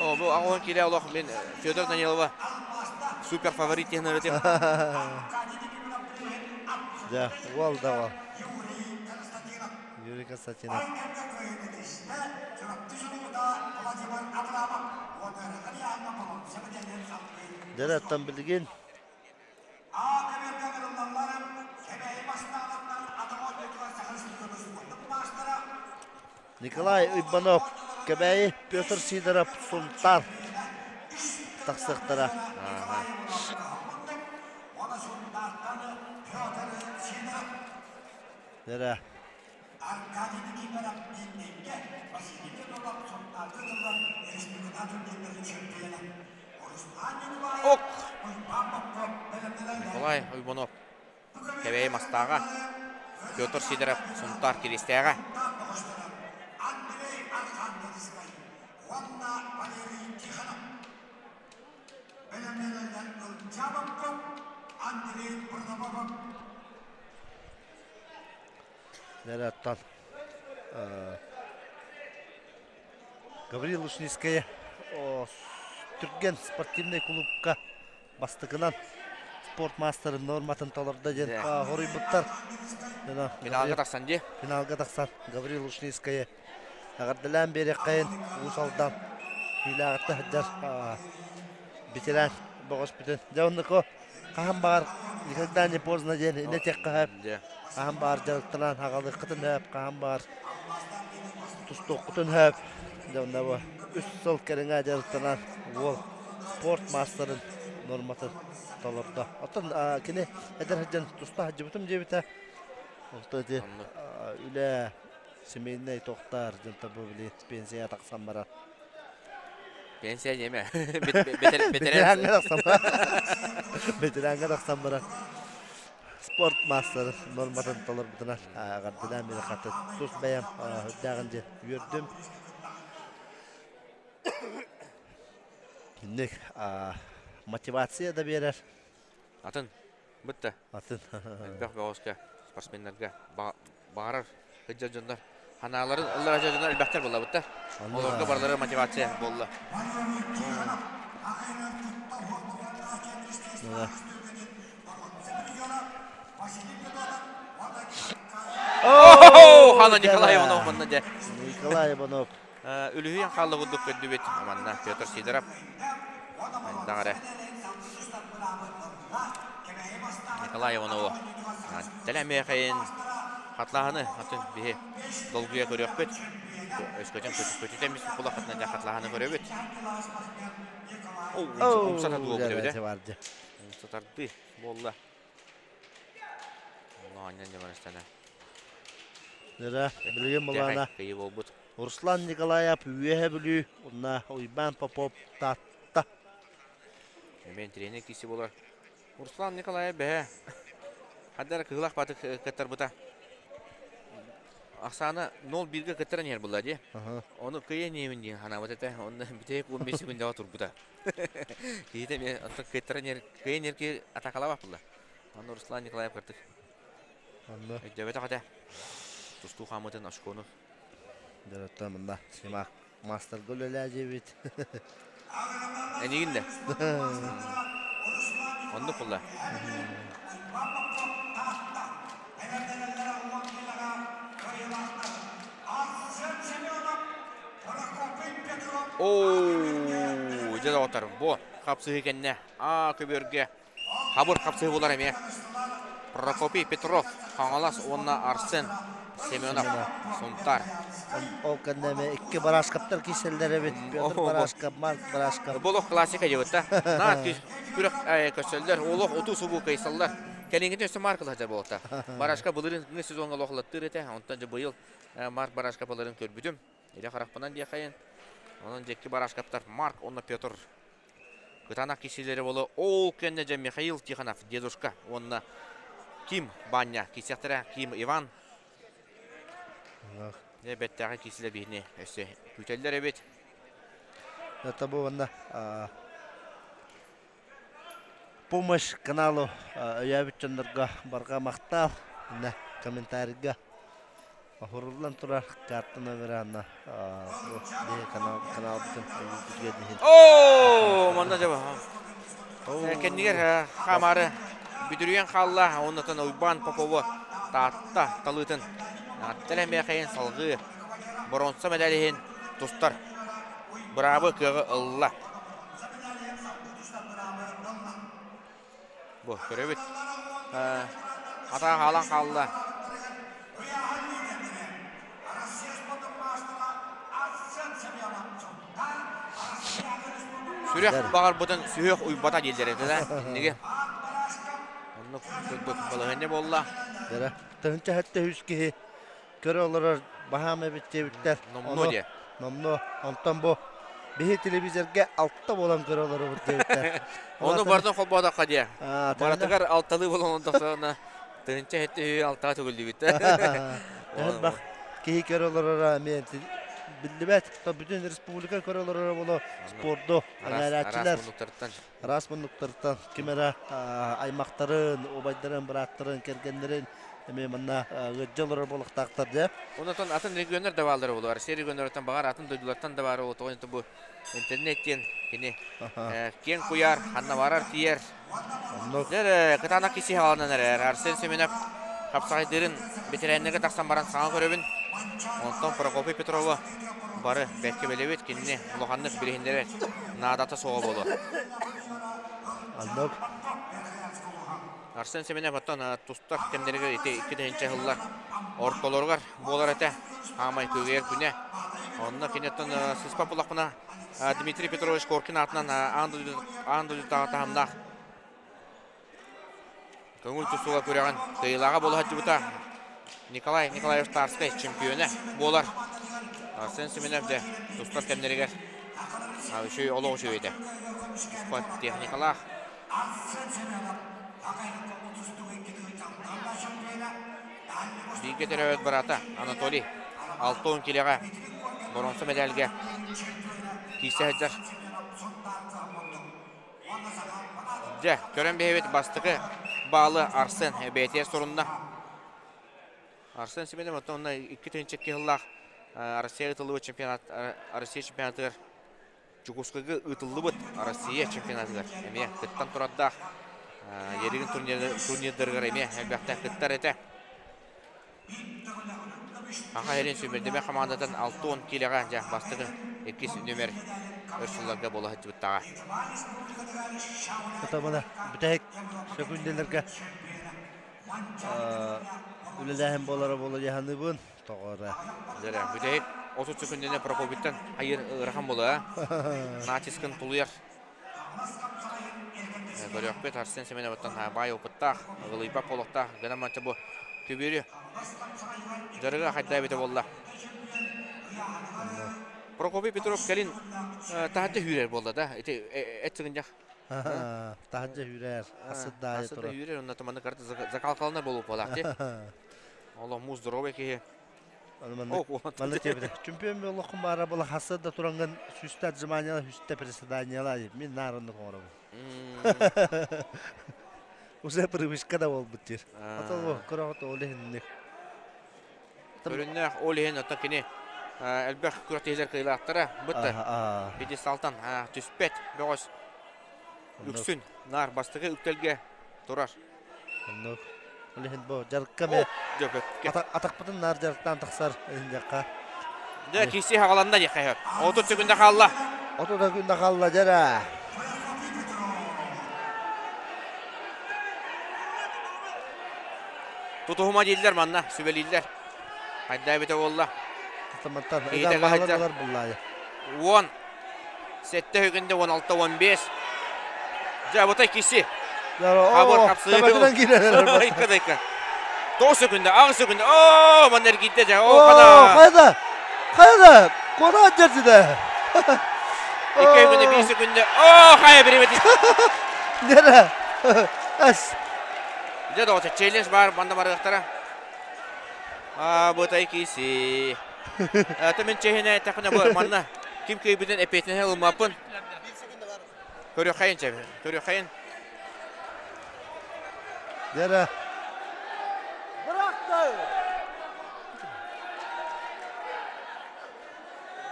[SPEAKER 2] О, бу аҕон кире олох мен Федор Данилова супер фаворит диэн ырытым.
[SPEAKER 5] Да, уол да уол. Юрий Константинов. Дәрәттан билигин Николай Уйбанов, Кэбээйи Петр Сидоров, Сунтаар тахсыахтара. Дэрэ.
[SPEAKER 2] Ок! Николай Уйбанов Кэбээйи Мастааҕа, Петр Сидоров Сунтаар Киристээҕэ.
[SPEAKER 5] Дэраттан Гаврил Лушницкая Түргэн спортивнай клубка бастакынан спорт маастарын норматын толордо диэн хоруйбуттар.
[SPEAKER 2] Финалга тахсан дии.
[SPEAKER 5] Финалга тахсан Гаврил Лушницкая эҕэрдэлээн биэриэххэйин Уус Алдан Түүлээҕиттэ сылдьар ветеран бөҕөспүтүн. Дьэ оннуку хаһан баҕар никогда не поздно диэн инэ тиэххэ сөп. Хаһан баҕар дьарыктанан аҕалыаххытын сөп, хаһан баҕар тустуоххутун сөп. Дьэ онно бу үс сыл кэриҥэ дьарыктанан уол спорт маастарын норматын толордо. Оттон кини эдэр сылдьан туста сылдьыбытым диэбитэ. Онто ити үлэ семейнэй тохтар дьонтон бу били пенсия тахсан барар.
[SPEAKER 2] Пенсия диэмэ.
[SPEAKER 5] Бэтэрээнҥэ тахсан Бэтэрээнҥэ тахсан баран спорт маастарын норматын толорбутунан эҕэрдэлээн мин хаты тус бэйэм үрдээҕин диэн үөрдүм. Инник мотивация да биэрэр.
[SPEAKER 2] Атын бытта.
[SPEAKER 5] Атын.
[SPEAKER 2] Элбэх бөҕөскө спортсменнарга баҕарар сылдьар дьоннор ханааларын ыллара дьоннор элбэхтэр буоллабыттар. Олорго барылары мотивация буолла. Хана Николай Иванов манна дьэ.
[SPEAKER 5] Николай Иванов.
[SPEAKER 2] Үлүһүйэн хаалла курдук көрдүбүт. Манна Петр Сидоров. Даҕары. Николай Иванову тэлэмиэхэйин хатлаһаны атын биһи долгуйа көрүөхпүт. Өскөтүн көтүтэн бис кулахатына дьэ хатлаһаны көрөбүт. Умсата дуо бу Умсатарды буолла.
[SPEAKER 5] Дьэ, билигин былаана Руслан Николаев Үөһэ Бүлүү уонна Уйбаан Попов Таатта.
[SPEAKER 2] Эмиэ тренер киси буолар. Руслан Николаев бэһэ хаддар кыһылах батык кыттарбыта. Ахсаана 0-1-ге кыттаран иһэр буолла дии. Ону кыйа ниэмин диэн ханаабыт этэ. Онно бүтэһик 15 секундаҕа турбута. Киһитэ эмиэ онтон кыттаран иһэр кыйа нерки атакалаабат буолла. Онно Руслан Николаев кырдык.
[SPEAKER 5] Онно.
[SPEAKER 2] Өйдөбөтөх этэ. Тустуу хаамытын очкону.
[SPEAKER 5] Дөрөттөн мында Симак мастерга үлэлээдьибит.
[SPEAKER 2] Энигин да. Оннук буолла. Оо, дьэ доҕоттор, бу хапсыһыы кэннэ А көбүөргэ хабыр хапсыһыы булар эмиэ. Прокопий Петров, Хаҥалас уонна Арсен Семенов, Сунтаар.
[SPEAKER 5] Ол кэннэ эмиэ икки Барашковтар киирсэллэр эбит. Петр Барашков, Марк Барашков.
[SPEAKER 2] Бу олох классика диэбит да. Наар күрэх көссөллөр, олох утуу-субуу кыйсаллар. Кэлиҥҥитин өссө Марк ылһадьар буолта. Барашка былырыын сезоҥҥа олох ылаттыыр этэ. Онтон дьэ быйыл Марк Барашков ыларын көрбүтүм. Илэ харахпынан диэхэйин. Онон дьикки Барашковтар Марк уонна Петр Кытаанах киирсиилэри буолуо. Ол кэннэ дьэ Михаил Тихонов, дедушка уонна Ким Баня киирсиэхтэрэ. Ким Иван. Дьэ бэттээхэй киисилэр биһини өссө күүтэллэр эбит.
[SPEAKER 5] Это бу уонна Помощь каналу өйөөбүт дьоннорго барҕа махтал. Инна комментарийга оһуруллан турар карта номера анна бу биһи канал каналбытын өйүүргүтүгэр иһин.
[SPEAKER 2] Оо, манна дьэ кэннигэр хаамаары бүдүрүйэн хаалла. Оннотон Уйбаан Попову Таатта талыытын Аттар эмээхейин салгыы боруонса медаль иһин тустар быраабы кыаҕы ылла. Бу көрөбүт. Хата хаалан хаалла. Сүрэх баҕарбытын сүһүөх уйбата дииллэр этэ да инниги. Оннук курдук балаһыанньа буолла.
[SPEAKER 5] Дара, тыһынча хэттэ үс киһи көрө олорор баһаам эбит диэбиттэр.
[SPEAKER 2] Номнуо диэ.
[SPEAKER 5] Номнуо. Онтон бу биһи телевизорга алта буолан көрө олоробут диэбиттэр.
[SPEAKER 2] Ону барытын холбоотоххо диэ. Барытыгар алталыы буолан онтохторуна тыһынча хэттэ үһү алтаҕа төгүллүбүт.
[SPEAKER 5] Элбэх киһи көрө олороро эмиэ биллибэт. Бүтүн республика көрө олороро боло спорду аҥаарааччылар араас муннуктартан ким эрэ аймахтарын, убайдарын, бырааттарын, кэргэннэрин эмиэ манна ыалдьа олорор буолуохтаахтар дьэ.
[SPEAKER 2] Онтон атын регионнар да бааллара буолуо. Россия регионнарыттан баҕар атын дойдулартан да баара буолуо. Тоҕо бу интернет диэн кини киэҥ куйаар ханна барар тиийэр. Дьэ кытаанах киси хааланан эрэр. Арсен Семенов хапсаҕайдыырын бэтэрээннэргэ тахсан баран саҥа көрөбүн. Онтон Прокопий Петрову бары бэркэ билэбит. Кинини улаханнык билиһиннэрэр наадата суоҕа буолуо.
[SPEAKER 5] Оннук.
[SPEAKER 2] Арсен Семенов оттон тустар кэмнэригэр ити 2 тыһыынча сыллар ортолоругар буолар этэ. Хаамай күөгэйэр күнэ. Онно кини оттон сыспа буллахпына Дмитрий Петрович Коркин аатынан аан дойдутааҕы таһымнаах көҥүл тустууга күрэҕин кыайыылааҕа буола сылдьыбыта. Николай Николаевич Тарскай чемпиона буолар. Арсен Семенов дьэ тустар кэмнэригэр үчүгэй олох үчүгэй этэ. Туспа техникалаах. Бииргэ төрөөбүт быраата Анатолий 60 килэҕэ боруонса мэдээлгэ киирсэ сылдьар. Дьэ, көрөн биһэбит бастакы баалы Арсен бэйэтигэр сурунна. Арсен Семенов оттон онно 2 тыһыынча сыллаах Россия ытыллыбыт чемпионат Россия чемпионатыгар Дьокуускайга ыытыллыбыт Россия чемпионатыгар эмиэ кыттан турардаах. Еригин турнирдарыгар эмиэ элбэхтэ кыттар этэ. Аха Эрин сүүмэрдэмэ хамаандатын 60 киилэҕэ дьэ бастакы иккис нүмер өр сылларга буола сылдьыбыттаҕа.
[SPEAKER 5] Кытамана бүтэһик сөкүндэлэргэ үлэлээһин буолара буола дьаһаныбын тоҕо
[SPEAKER 2] Дьэрэ, бүтэһик 30 сөкүндэни Прокопиттан хайыр ыарахан буолуо натискын тулуйар. Көрүөхпүт Арсен Семеновыттан баай опыттаах, ылыйбат буолуохтаах гынан манча бу көбүөрү дьарыга хайда эбитэ буолла. Прокопий Петров кэлин таһырдьа үүрэр буолла да ити эт сыгынньах.
[SPEAKER 5] Таһырдьа үүрэр, асыддаайы
[SPEAKER 2] турар. Үүрэр, онно маннык карта закалкаланар буолуох буолаах дии. Олох муус здоровый киһи.
[SPEAKER 5] Маннык диэбитэ. Чемпион буолуоххун баара буола хасса да турангын сүүстэ отжиманияла, сүүстэ приседанияла мин наар оннук оҥоробун. Уже привычка да буолбут диир. Ото көрөҕүт ол иһинник.
[SPEAKER 2] Көрүннээх ол иһин оттон кини элбэх күрэхтэһиилэр кыайыылаахтара бытта пьедесталтан түспэт бөҕөс үксүн наар бастакы үктэлгэ турар.
[SPEAKER 5] Оннук. Ол иһин бу дьарыкка эмиэ атахпытын наар дьарыктаан тахсар иһин дьахха.
[SPEAKER 2] Дьэ, киси хаҕаланна диэххэ сөп. 30 секунда хаалла.
[SPEAKER 5] 30 секунда хаалла дьэрэ.
[SPEAKER 2] Тутуһума дииллэр манна, сүбэлииллэр. Хайда эбитэ буолла.
[SPEAKER 5] Тутуматтан ыган баһылар буллаайы.
[SPEAKER 2] 10 7 хүгүндэ 16 15. Дьэ, бутай киси. Хабыр хапсыы.
[SPEAKER 5] Табатынан киирэр.
[SPEAKER 2] Айка дайка. 9 секунда, 8 секунда. Оо, манна эргийдэ дьэ. Оо, хана.
[SPEAKER 5] Хайда. Хайда. Кура дьэрдидэ.
[SPEAKER 2] 2 күндэ, 1 секунда. Оо, хайа биримети.
[SPEAKER 5] Нера. Ас.
[SPEAKER 2] Дьэ, доҕоччу, челлендж бар, манна барыахтара. А, бутай киси. Ата мен чэһинэ эттэххинэ бу манна ким кыайбытын эппиэтинэһи ылыммаппын. Көрүөххэйин чэ, көрүөххэйин.
[SPEAKER 5] Дьэрэ.
[SPEAKER 4] Бырахты!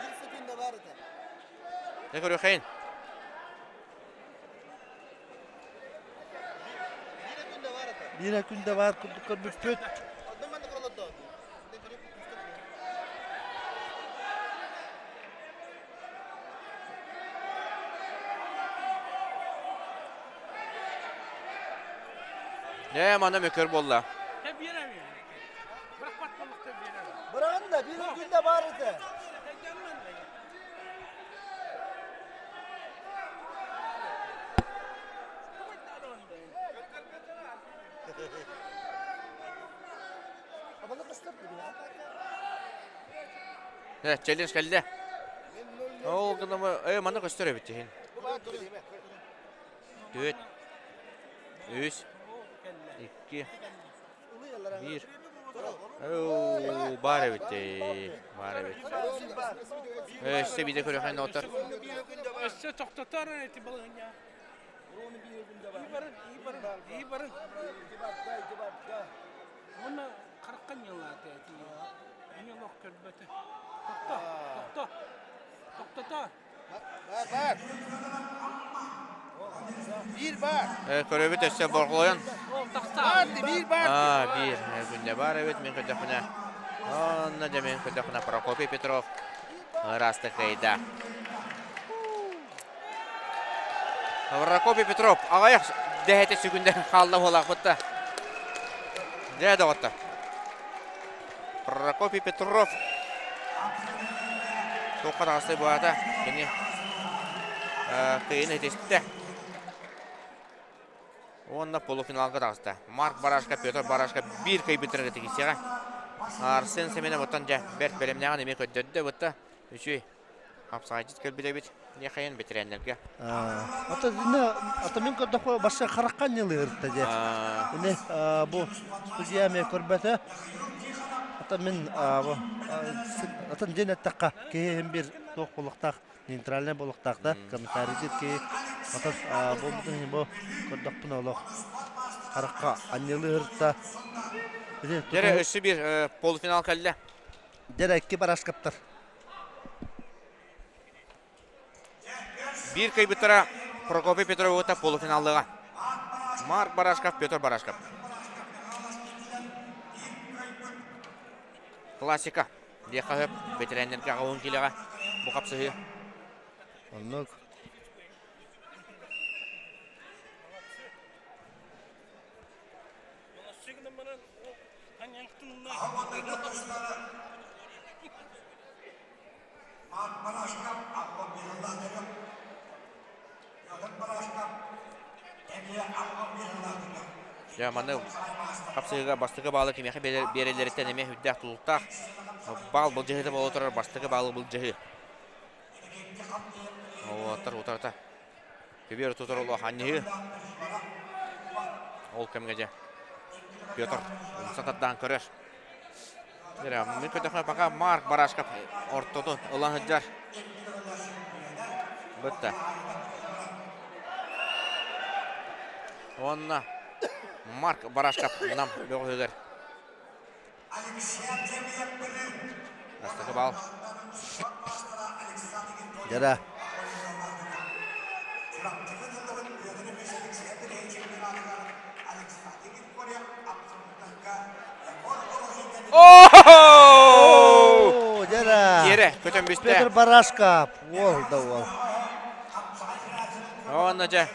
[SPEAKER 4] Bir секунда бар ete.
[SPEAKER 2] Дьэ көрүөххэйин.
[SPEAKER 5] Биир күндэ баар курдук көрбүппүт.
[SPEAKER 2] Дьэ, манна мөкөр буолла.
[SPEAKER 4] Быраҕын да, биир күндэ баар этэ.
[SPEAKER 2] Челлендж кэллэ. Ол гынама, э, манна көстөр эбит иһин. Түөт. Үс. Икки. Биир. Оо, баар эбит баар эбит. Өссө биирдэ көрүөххэ отор.
[SPEAKER 3] Өссө тохтотор эти балыгыня. Ии барын, Уонна харахха ньылаата эти. Эми олох көрбөтө. Тохто, тохто. Тохтото.
[SPEAKER 4] Бар, бар. Биир бар.
[SPEAKER 2] Көрөбүт өссө борҕолойон.
[SPEAKER 4] Бар, биир бар.
[SPEAKER 2] Аа, биир күндэ бар эбит мин көрдөхпүнэ. Онно дьэ мин көрдөхпүнэ Прокопий Петров ыраастык кыайда. Прокопий Петров аҕыйах дэһэтэ сүгүндэ хаалла буолаахпыт да. Дьэ доҕоттор. Прокопий Петров туохха таҕыстай буолаата кини кыайын этистэ. Уонна полуфиналга таҕыста. Марк Барашка, Петр Барашка биир кыайбыттарга тигисиэҕэ. Арсен Семенов оттон дьэ бэрт бэлэмнээҕин эмиэ көрдөрдө бытта. Үчүгэй Хапсаҕайдьыт кэлбит эбит. Нехайын бэтэрээннэргэ.
[SPEAKER 5] Ата ата мин көрдөххө барса харахха ньылыырта дьэ. Ини бу судья эмиэ көрбөтө. Ата мин бу атын дьин эттэххэ киһи иһин биир туох буолуохтаах нейтральнай буолуохтаах да комментарий диир киһи ата буолбутун иһин бу көрдөхпүнэ олох харахха анньылыырта.
[SPEAKER 2] Дьэрэ өссө биир полуфинал кэллэ.
[SPEAKER 5] Дьэрэ икки барашкаптар.
[SPEAKER 2] Биир кыайбыттара Прокопий Петровута полуфиналлыга. Марк Барашков, Петр Барашков. Классика. Диэххэ сөп. Бэтэрээннэргэ аҕа киилэҕэ бу хапсыһыы.
[SPEAKER 5] Оннук.
[SPEAKER 2] Дьэ, маны хапсыһыыга бастакы баалы кимиэхэ биэрэллэриттэн эмиэ сүрдээх тутулуктаах. Баал былдьаһыыта буола турар бастакы баалы былдьаһыы. Уолаттар утарыта Көбүөр тутар олох анньыһыы. Ол кэмҥэ дьэ Петр умса тардаан көрөр. Мин көтөхө пока Марк Барашков ортотун ылан сылдьар. Бытта. Уонна Марк Барашков нам бөҕөһүгэр. Бастакы баал.
[SPEAKER 5] Дьара.
[SPEAKER 2] О!
[SPEAKER 5] Дьара.
[SPEAKER 2] Тиэрэ көтөн бүстэ.
[SPEAKER 5] Петр Барашков. Уол да уол.
[SPEAKER 2] Онно дьэ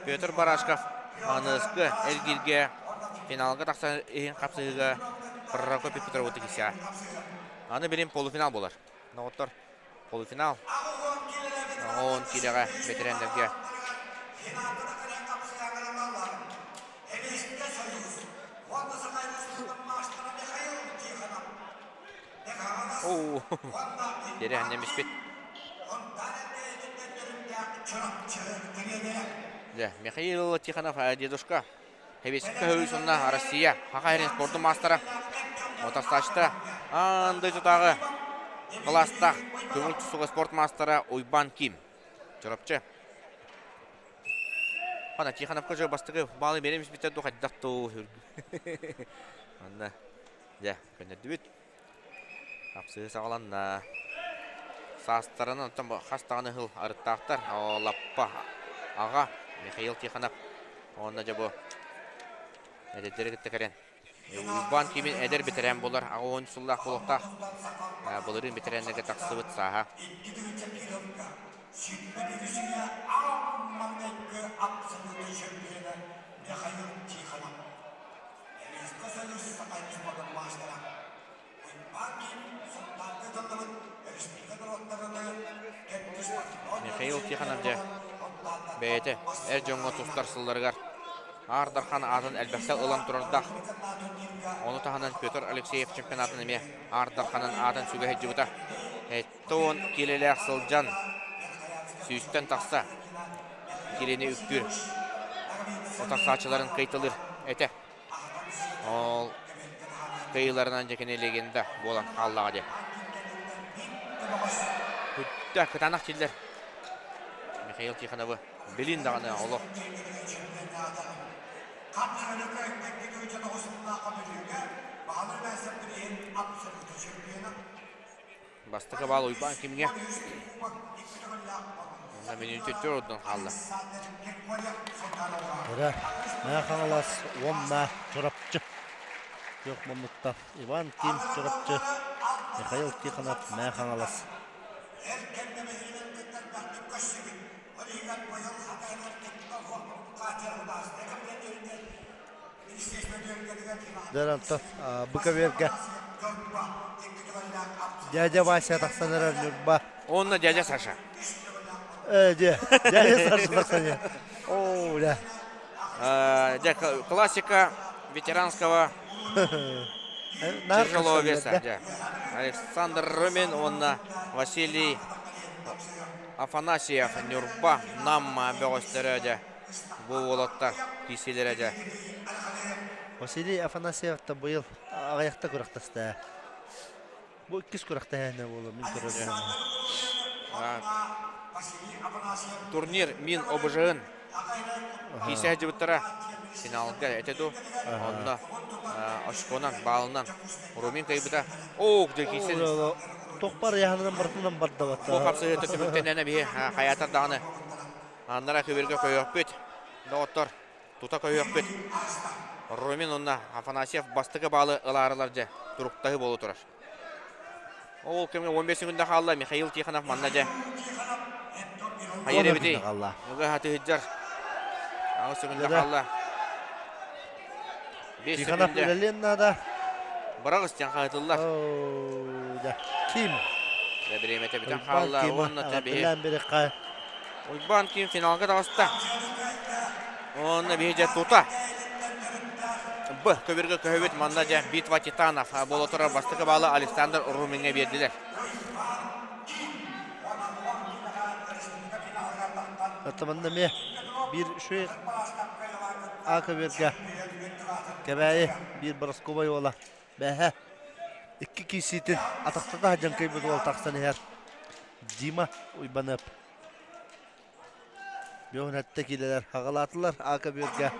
[SPEAKER 2] Петр Барашков аныгыскы эргииргэ финалга тахсан иһин хапсыһыыга Прокопий Петрову тиксиэҕэ. Аны билин полуфинал буолар. Доҕоттор, полуфинал. Он киилэҕэ бэтэрээннэргэ. Оу, Тереһиннэн биспит. Дьэ, Михаил Тихонов дедушка Хэбиэскэ Хөөсунна Россия Саха сирин спордун маастара, мотостачта аан дойдутааҕы кылаастаах көҥүл тустууга спорт маастара Уйбаан Ким. Чурапчы. Хана Тихоновка жо бастакы баалы биэрэн испиттэр ду хайдах туу Манна дьэ көннөрдүбүт. Хапсыы саҕаланна. Саастарынан оттон хас даҕаны сыл арыттаахтар. Лаппа аҕа Михаил Тихонов уонна дьэ бу эдэрдэри кытта кэлэн Уйбаан Кимин эдэр бэтэрээн буолар, 80 сыллаах буолуохтаах. Былырыын бэтэрээннэргэ тахсыбыт сааһа. Михаил Тихонов дьэ бэйэтэ эр дьоҥҥо тустар сылларыгар Аар Дархан аатын элбэхтэ ылан турардаах. Ону таһынан Петр Алексеев чемпионатын эмиэ Аар Дарханын аатын сүгэ сылдьыбыта. 70 киилэлээх сылдьан сүүстэн тахса киилэни үктүүр утарсааччыларын кыйтылыыр этэ. Ол кыайыыларынан дьэ кини легенда буолан хааллаҕа дии. Бүттэ кытаанах дииллэр. Михаил Тихоновы билин даҕаны олох. Бастакы баал Уйбаан кимҥэ? Онно мүнүүтүттэр ордон хаалла.
[SPEAKER 5] Кыра Мэҥэ Хаҥалас уонна Чурапчы. Күөх муннукта Иван Ким Чурапчы, Михаил Тихонов Мэҥэ Хаҥалас. Дьэ, онтон Быковерга дядя Вася тахсан эрэр Ньурба.
[SPEAKER 2] Онно дядя Саша.
[SPEAKER 5] Дьэ, дядя Саша тахсан эрэр. О, бля.
[SPEAKER 2] Дьэ, классика ветеранского тяжелого веса. Дьэ. Александр Румин уонна Василий Афанасьев Ньурба Нам бөҕөстөрө дьэ. Бу уолаттар киирсиилэрэ дьэ.
[SPEAKER 5] Василий Афанасьев та быйыл аҕыйахта күрэхтэстэ. Бу иккис күрэхтэһиинэ буолуо мин көрөрүм.
[SPEAKER 2] Турнир Мин ОБЖ-ын киирсэ сылдьыбыттара финалга этэ дуу. Онно очконан, баалынан Румин кыайбыта. Ох, дьэ киирсэн.
[SPEAKER 5] Тохпар яһанынан бартынан бардабата.
[SPEAKER 2] Бу хапсыһыыта түмүктэнэн биһи хайаатар даҕаны Аннара көбүөргэ көйүөхпүт. Доҕоттор, тута көйүөхпүт. Румин уонна Афанасьев бастакы баалы ылаарылар дьэ туруктаһыы буола турар. Ол кэмҥэ 15 секунда хаалла Михаил Тихонов манна дьэ. Хайыр эбитий? Ыга хатыһыдьар. 8 секунда хаалла. 5
[SPEAKER 5] Тихонов үлэлиэн наада.
[SPEAKER 2] Быраҕыс диэн хаһытыллар.
[SPEAKER 5] Ким?
[SPEAKER 2] Бириэмэтэ бүтэн хаалла. Уонна тэбиһи. Уйбаан Ким финалга таҕыста. Уонна биһи дьэ тута. Б көбүргэ көһөбүт манна дьэ битва титанов буола турар бастакы баалы Александр Румиҥҥа биэрдилэр.
[SPEAKER 5] Оттон эмиэ биир үчүгэй А көбүөргэ Кэбээйи биир Боросковай уола бээһэ икки киирсиитин атахтата сылдьан кыайбыт уол тахсан иһэр Дима Уйбаныап. Биоһун сэттэ киилэлэр аҕалаатылар А көбүөргэ.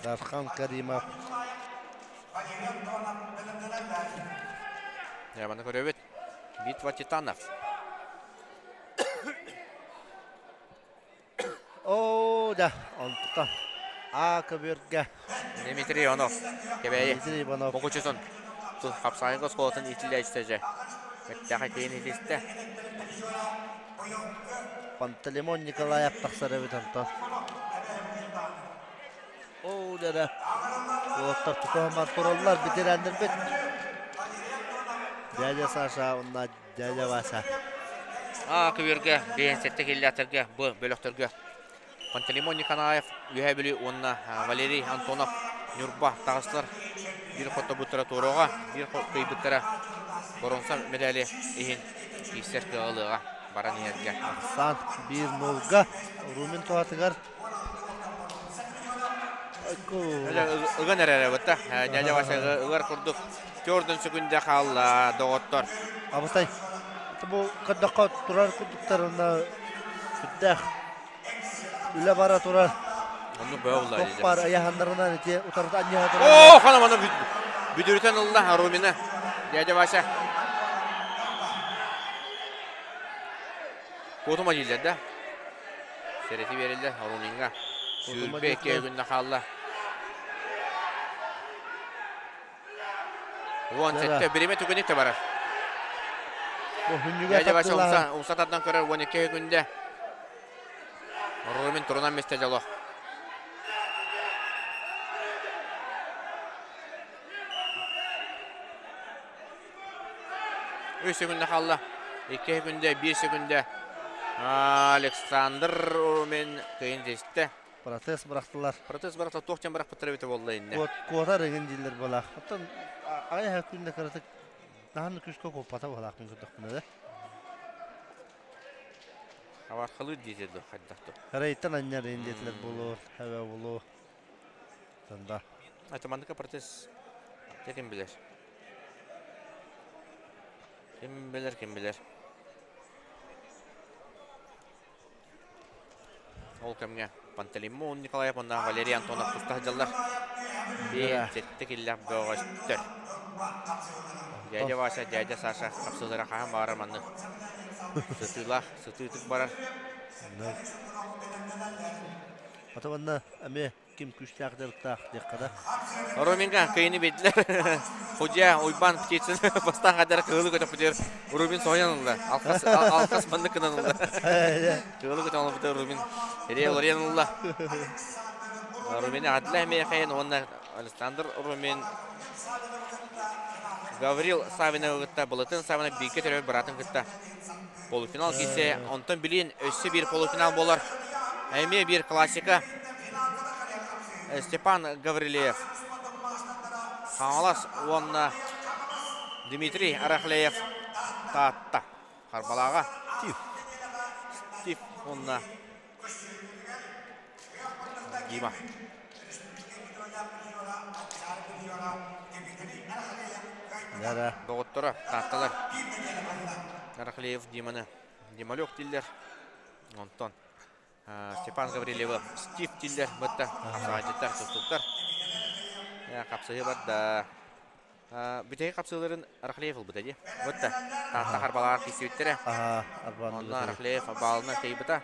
[SPEAKER 5] Дархан Каримов.
[SPEAKER 2] Дьэ, маны көрөбүт. Битва титанов.
[SPEAKER 5] Оо, да, онтука. А көбүөргэ.
[SPEAKER 2] Дмитрий Иванов. Кэбээйи.
[SPEAKER 5] Дмитрий Иванов.
[SPEAKER 2] Мокучутун. Хапсаайга оскуолатын иитиллээччитэ дьэ. Бэртээхэй киһини итистэ.
[SPEAKER 5] Пантелеймон Николаев тахсар эбит онтон. Оо, дьэ Уолаттар тутуһан тураллар, бэтэрээннэрбит. Дядя Саша уонна дядя Вася.
[SPEAKER 2] А көбүөргэ 57 киллээтэргэ б бөлөхтөргө Пантелеймон Николаев Үөһээ Бүлүү уонна Валерий Антонов Ньурба таҕыстылар. Биир хоттобуттара туоруоҕа, биир кыайбыттара боруонса медали иһин киирсэр кыаҕы ылыаҕа. баран иһэргэ.
[SPEAKER 5] Ахсаан 1-0-га Румин туһатыгар.
[SPEAKER 2] Ыган эрэрэ бытта. Дядя Вася ыгар курдук төрдүн секунда хаалла доҕоттор.
[SPEAKER 5] Абытай. Бу көрдөххө турар курдуктарына сүрдээх үлэ бара турар.
[SPEAKER 2] Оннук бөҕө булла.
[SPEAKER 5] Туох баар айаһаннарынан ити утарыта анньыһа турар.
[SPEAKER 2] Оо, хана мана бүдүрүтэн ылла Румина. Дядя Вася. Куотума дииллэр да. Сэрэти биэрэллэр Румиҥҥа. 22 күннэ хаалла. 17 бириэмэ түгэнник да барар. Дядя Вася умса, умса тардан көрөр 12 күндэ. Румин турунан месте дьоло. Үс секунда хаалла. 2 секунда, 1 секунда. Александр Румин кыйын тестэ.
[SPEAKER 5] Протез бырахтылар.
[SPEAKER 2] Протез бырахта туох диэн бырахпыттар эбитэ буолла иннэ.
[SPEAKER 5] Куотар эҥин дииллэр буолаах. Оттон аҕай күннэ кыратык наһан күскө куоппата буолаах мин көрдөхпүнэ да.
[SPEAKER 2] Хабархалыыр диэтэ дуо хайдах дуо?
[SPEAKER 5] Харайтан анньар ин диэтилэр буолуо, хэбэ буолуо. Танда.
[SPEAKER 2] Это манныка протез ким билэр? Ким билэр, ким билэр. Ол кэмҥэ Пантелеймон Николаев уонна Валерий Антонов туста сылдьаллар. Биир киллэх бөҕөстөр. Дядя Вася, дядя Саша хапсыылара хаһан баҕарар маннык сытыылаах, сытыытык барар.
[SPEAKER 5] Ата манна эмиэ ким күүстээх дьарыктаах диэххэ да.
[SPEAKER 2] Руминга кыйыны биэрдилэр. Судья Уйбан Птицын бастаан хадара кыылы көтөхпүтүгэр Румин соһуйан ылла. Алхас, алхас маннык гынан ылла. Кыылы көтөҕөн ылбыта Румин Реал Лориан ылла. Румин Адля Мехаин уонна Александр Румин Гаврил Савиновы кытта Былытын Савинов бииргэ төрөөбүт быраатын кытта полуфинал киирсэ. Онтон билин өссө биир полуфинал буолар. Эмиэ биир классика. Степан Гаврилеев. Хаҥалас уонна Дмитрий Арахлеев Таатта. Харбалааҕа Стив. Стив уонна Дима. Доҕотторо Таатталар. Арахлеев Диманы Дималек дииллэр. Онтон Степан Гаврильевы Стив дииллэр. Бытта хапсаҕайдьыттар, тустууктар. Хапсыһыы барда. Бүтэһик хапсыыларын Рахлеев ылбыта дии. Бытта. Таатта харбалаҕар киирсибиттэрэ. Онно Рахлеев баалынан кыйбыта.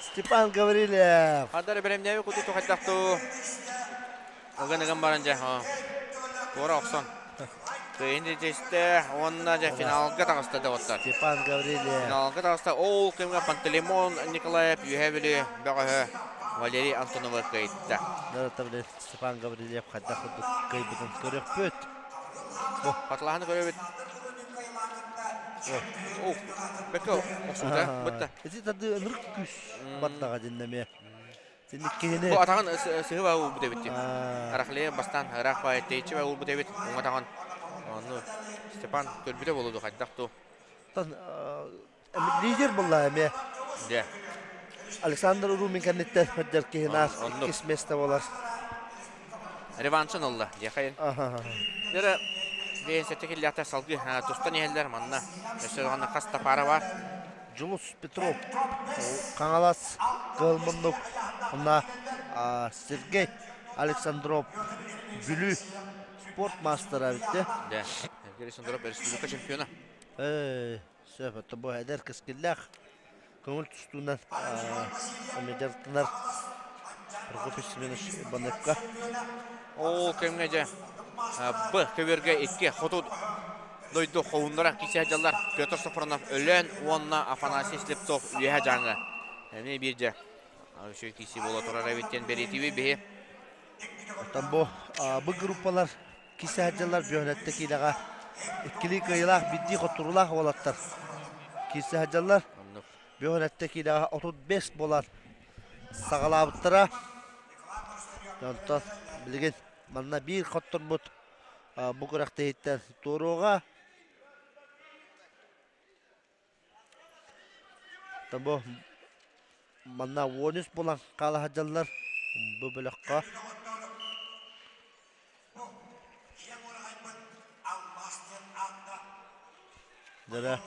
[SPEAKER 5] Степан Гаврильев!
[SPEAKER 2] Хандар бэлэмнээби куту тухайдахту. Ыган-ыган баран дьэ. Туора охсон. Кыайын дьэстэ уонна дьэ финалга таҕыста доҕоттор.
[SPEAKER 5] Степан Гаврильев.
[SPEAKER 2] Финалга таҕыста. Ол кэмҥэ Пантелеймон Николаев Үөһээ Бүлүү бөҕөһө Валерий Антонова кыайда.
[SPEAKER 5] Наратовле Степан Гаврильев хайдах курдук кыайбытын көрүөхпүт.
[SPEAKER 2] Хатылаһаны көрөбүт. О, бэкэ охсуута бытта.
[SPEAKER 5] Ити тады ынырык күүс баттаҕа диннэмиэ. Синник киһини
[SPEAKER 2] Бу атаҕын сыһыба уурбут эбит дии. Арахлеев бастаан ыраах баайы тэйиччи уурбут эбит. Уҥа атаҕын ону Степан көрбүтэ буолуо дуу хайдах дуу.
[SPEAKER 5] Лидер буолла эмиэ.
[SPEAKER 2] Дьэ.
[SPEAKER 5] Александр Румин кэнниттэн сылдьар киһи наар иккис место буолар.
[SPEAKER 2] Реваншын ылла диэхайын. Дьэ бэйэн киллэхтэр салгыы тустан иһэллэр манна. Өссө даҕаны хас да паара бар.
[SPEAKER 5] Дьулус Петров, Хаҥалас, Кыһыл Муннук, уонна Сергей Александров, Бүлүү спорт маастара эбит.
[SPEAKER 2] Да, Сергей Александров республика чемпиона.
[SPEAKER 5] Сөп, это бу эдэр кэскиллээх көҥүл тустуунан дьарыктанар Прокопий Семенович Ивановка.
[SPEAKER 2] Ол кэмҥэ дьэ Б көбүөргэ икки хоту дойду хоһууннара киирсэ сылдьаллар. Петр Софронов Өлөөн уонна Афанасий Слепцов Үөһээ Дьааҥы. Эмиэ биир дьэ үчүгэй киирсии буола турар эбит диэн бэлиэтиибит биһи.
[SPEAKER 5] Оттон бу бу группалар киирсэ сылдьаллар Бүөһүнэттэ киилэҕэ иккилии кыайыылаах, биирдии хотторуулаах уолаттар киирсэ сылдьаллар. Бүөһүнэттэ киилэҕэ 35 буолан саҕалаабыттара. Онтон билигин манна биир хотторбут бу күрэхтэһииттэн туоруоҕа. Бу манна 13 булан хаала сылдьаллар бу бөлөххө. Дьэ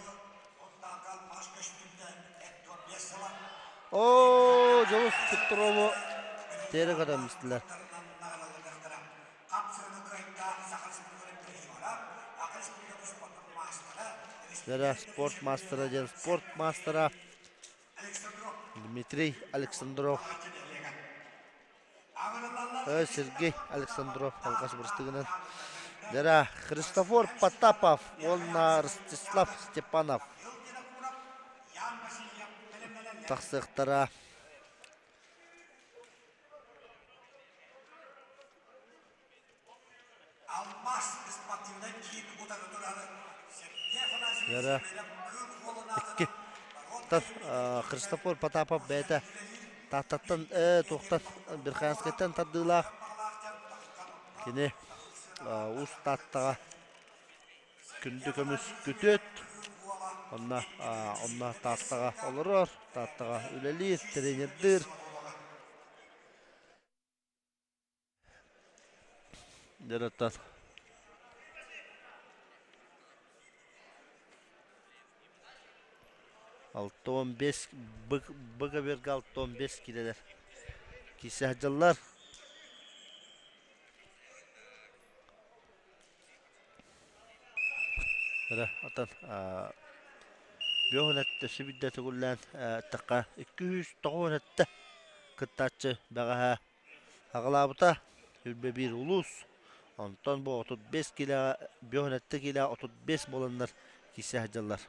[SPEAKER 5] Оо, Дьулус Петрову тиэрэ көрөн истилэр. Дьэ спорт маастара диэн спорт маастара Дмитрий Александров. Сергей Александров алҕас бырыстыгынан. Дьэ Христофор Потапов уонна Ростислав Степанов тахсыахтара. Дьэ икки Христофор Потапов бэйэтэ Тааттаттан туохтан Верхоянскайтан тардыылаах кини Уус Тааттаҕа күндү көмүс күтүөт онно онно Тааттаҕа олорор Тааттаҕа үлэлиир тренердыыр Дьарыктар. 65 БГБ-га 65 киилэлэр киирсэ сылдьаллар. Эрэ отон бүөһүнэттэ сүбүдэ төгүллээн эттэххэ 297 кыттааччы бэҕэһээ Аҕалаабыта сүүрбэ биир улуус, онтон бу 35 киилэҕэ 57 киилэҕэ 35 буоланнар киирсэ сылдьаллар.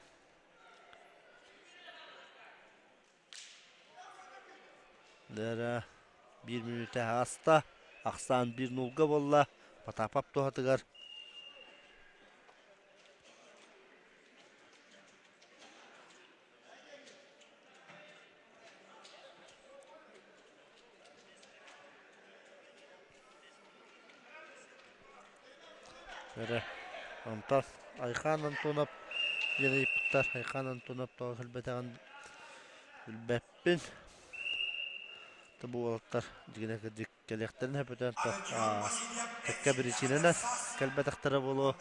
[SPEAKER 5] Дара биир мүнүүтэ ааста, ахсаан биир нуулга буолла, Потапов туһатыгар Эрэ онтон Айхаан Антонов диэн ыйыппыттар. Айхаан Антонов тоҕо кэлбэтэҕин билбэппин. Бу уолаттар дьиҥинэ кырдьык кэлиэхтэрин сөп этэ. Кэккэ биричиинэнэн кэлбэтэхтэрэ буолуо.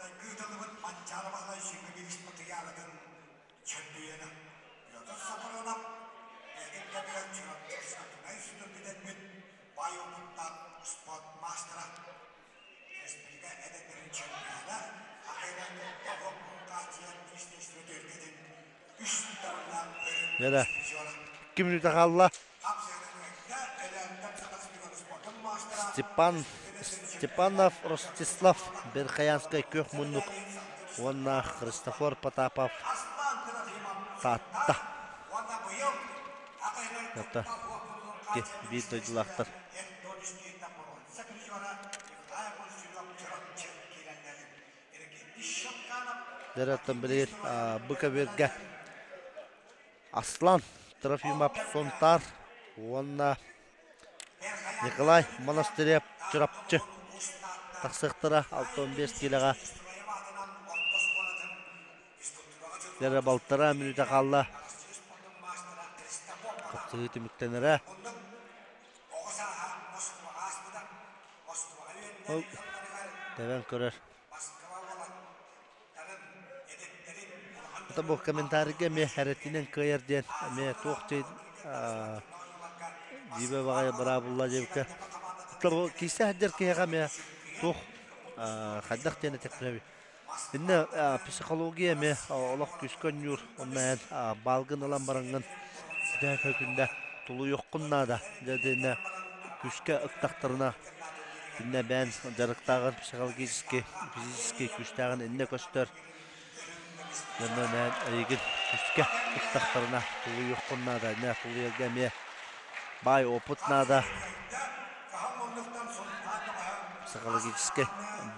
[SPEAKER 1] Баай уопуттаах спорт маастара, республика эдэрдэрин чемпиона, Акайынан оҕо хааччыйар министерство түһүлгэтин үс таһымнаах
[SPEAKER 5] Дьэ, 2 мүнүүтэ хаалла. Степан Степанов Ростислав Верхоянскай күөх муннук уонна Христофор Потапов Таатта. Это биир дойдулаахтар. Дэраттан билигин Быкабиргэ Аслан Трофимов Сунтаар уонна Николай Монастырев Чурапчы тахсыахтара 65 киилэҕэ. Эрэ балтараа мүнүүтэ хаалла. Хапсыһыы түмүктэнэрэ. Ол тэбэн көрөр. Это бу комментарийга эмиэ хэрэтинэн кыайар диэн эмиэ туох дии дьиибэ баҕайы быраабылла диэбиккэ. Киирсэ сылдьар киһиэхэ эмиэ туох хайдах диэн этиэхпин Иннэ психология эмиэ олох күүскэ оонньуур. Онно эн баалгын ылан бараҥҥын бүтэһик күндэ тулуйуоххун наада. Дьэ итиннэ күүскэ ыктахтарына итиннэ бэйэн дьарыктааҕын психологически, физически күүстээҕин иннэ көстөр. Онно эн эйигин күүскэ ыктахтарына тулуйуоххун наада. Иннэ тулуйарга эмиэ баай опыт наада. Психологическай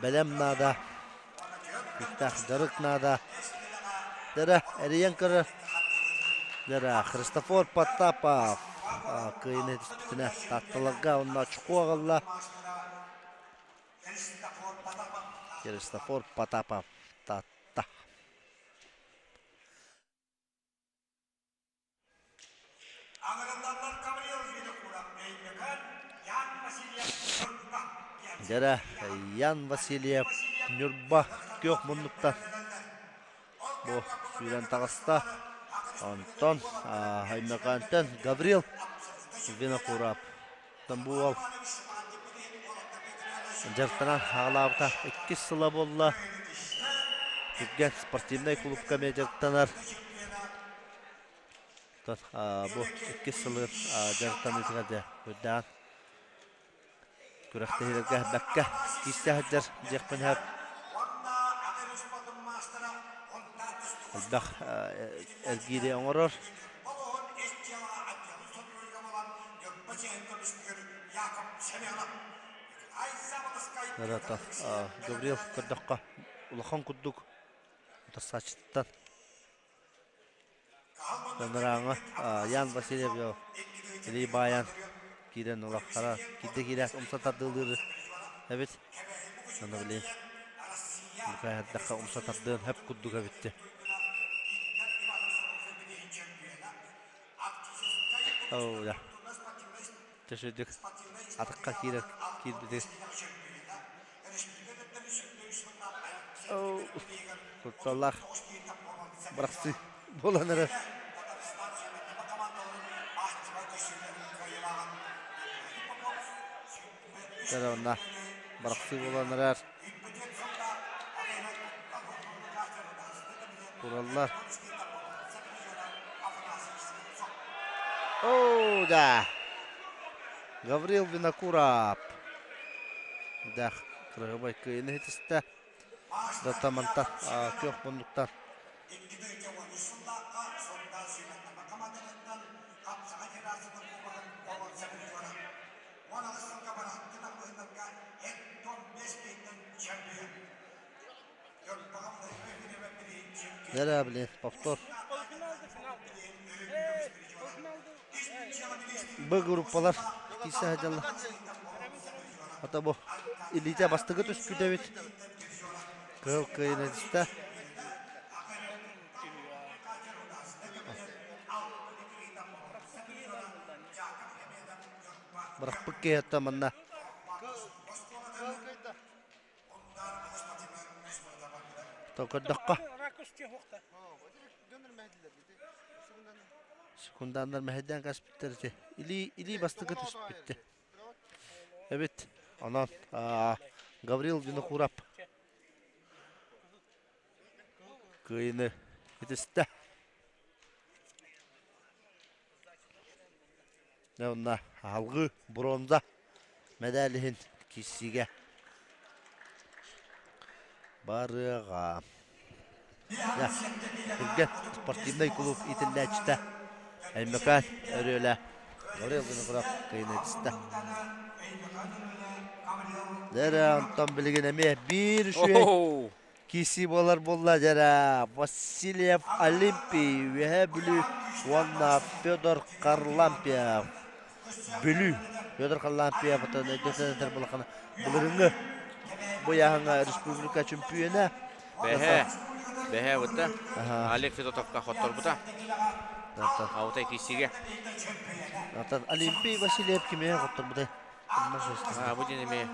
[SPEAKER 5] бэлэм наада. Күүстээх дьарык наада. Дэрэ, эрийэн көрөр. Дэрэ, Христофор Потапов кыайыыны түспүтүнэ Таатталарга уонна очко аҕалла. Христофор Потапов Таатта. Дьэрэ Ян Васильев Ньурба күөх муннуктан бу сүүрэн таҕыста. Онтон Өймөкөөнтөн Гаврил Винокуров бу уол дьарыктанан аҕалаабыта иккис сыла буолла. Түргэн спортивнай клубка эмиэ дьарыктанар. Бу иккис сылын дьарыктаныытыгар дьэ үрдээн күрэхтэһиилэргэ бэккэ киирсэ сылдьар диэхпин сөп. Элбэх эргиири оҥорор. Гаврил көрдөххө улахан курдук утарсааччытыттан Тонорааҥҥа Ян Васильев илии баайан киирэн улаххара киирдэ киирээт умса тардыылыыр эбит. Аны билин Михаил умса тардыан хөп курдук эбитти. Оо, да. Төсөдүк атахха киирэр киирбити. Кутталлаах бырахсыы буолан эрэр. Онно бырахсыы буолан эрэр. Тураллар. Оо, да! Гаврил Винокуров. Дах, кырыһыбай кыайыны хитистэ. Датаманта күөх муннуктар. Нэрэ, блин, повтор. Б группалар киирсэ сылдьаллар. Ата бу илиитэ бастакы түспүт эбит. Кыһыл кыайыны түстэ. Бырахпыт киһиэхэ манна Көрдөххө секунданнар мэһэйдээн кээспиттэр ити. Илии, илии бастакы түспүттэ. Эбит. Онон Гаврил Винокуров кыайыны итистэ. Онно алгыы бронза мэдээлин иһин киирсиигэ барыаҕа. Түргэн спортивнай клуб иитиллээччитэ Өймөкөөн Өрүөлэ Гаврил Винокуров кыайыныытыста. Дьэ, онтон билигин эмиэ биир үчүгэй Киирсии буолар буолла дьэрэ Васильев Олимпий Үөһээ Бүлүү уонна Федор Харлампьев Бүлүү. Федор Харлампьев отон өйдөтөн этэр булахана былырыҥҥы бу ыйааһыҥҥа республика чөмпүйүөнэ.
[SPEAKER 2] Бэһэ, бэһэ бытта. Олег Федотовка хотторбута. Аутай киирсиигэ.
[SPEAKER 5] Оттон Олимпий Васильев кимиэхэ хотторбутай?
[SPEAKER 2] Бу диэн эмиэ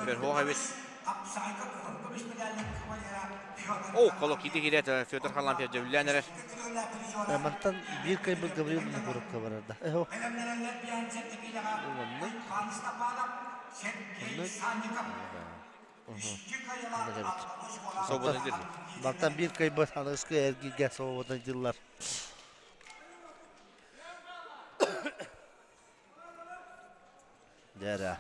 [SPEAKER 2] Берхох эбит. О, коло киирдэ киирээт Федор Харлампьев дьэбиллээн эрэр.
[SPEAKER 5] Мантан биир кыайбыт Гаврил Винокуровка барар да. Эхо. Маннык. Маннык. Маннык эбит.
[SPEAKER 2] Свободный дир.
[SPEAKER 5] Мантан биир кыайбыт аныгыскы эргииргэ свободный дьыллар. Дьэ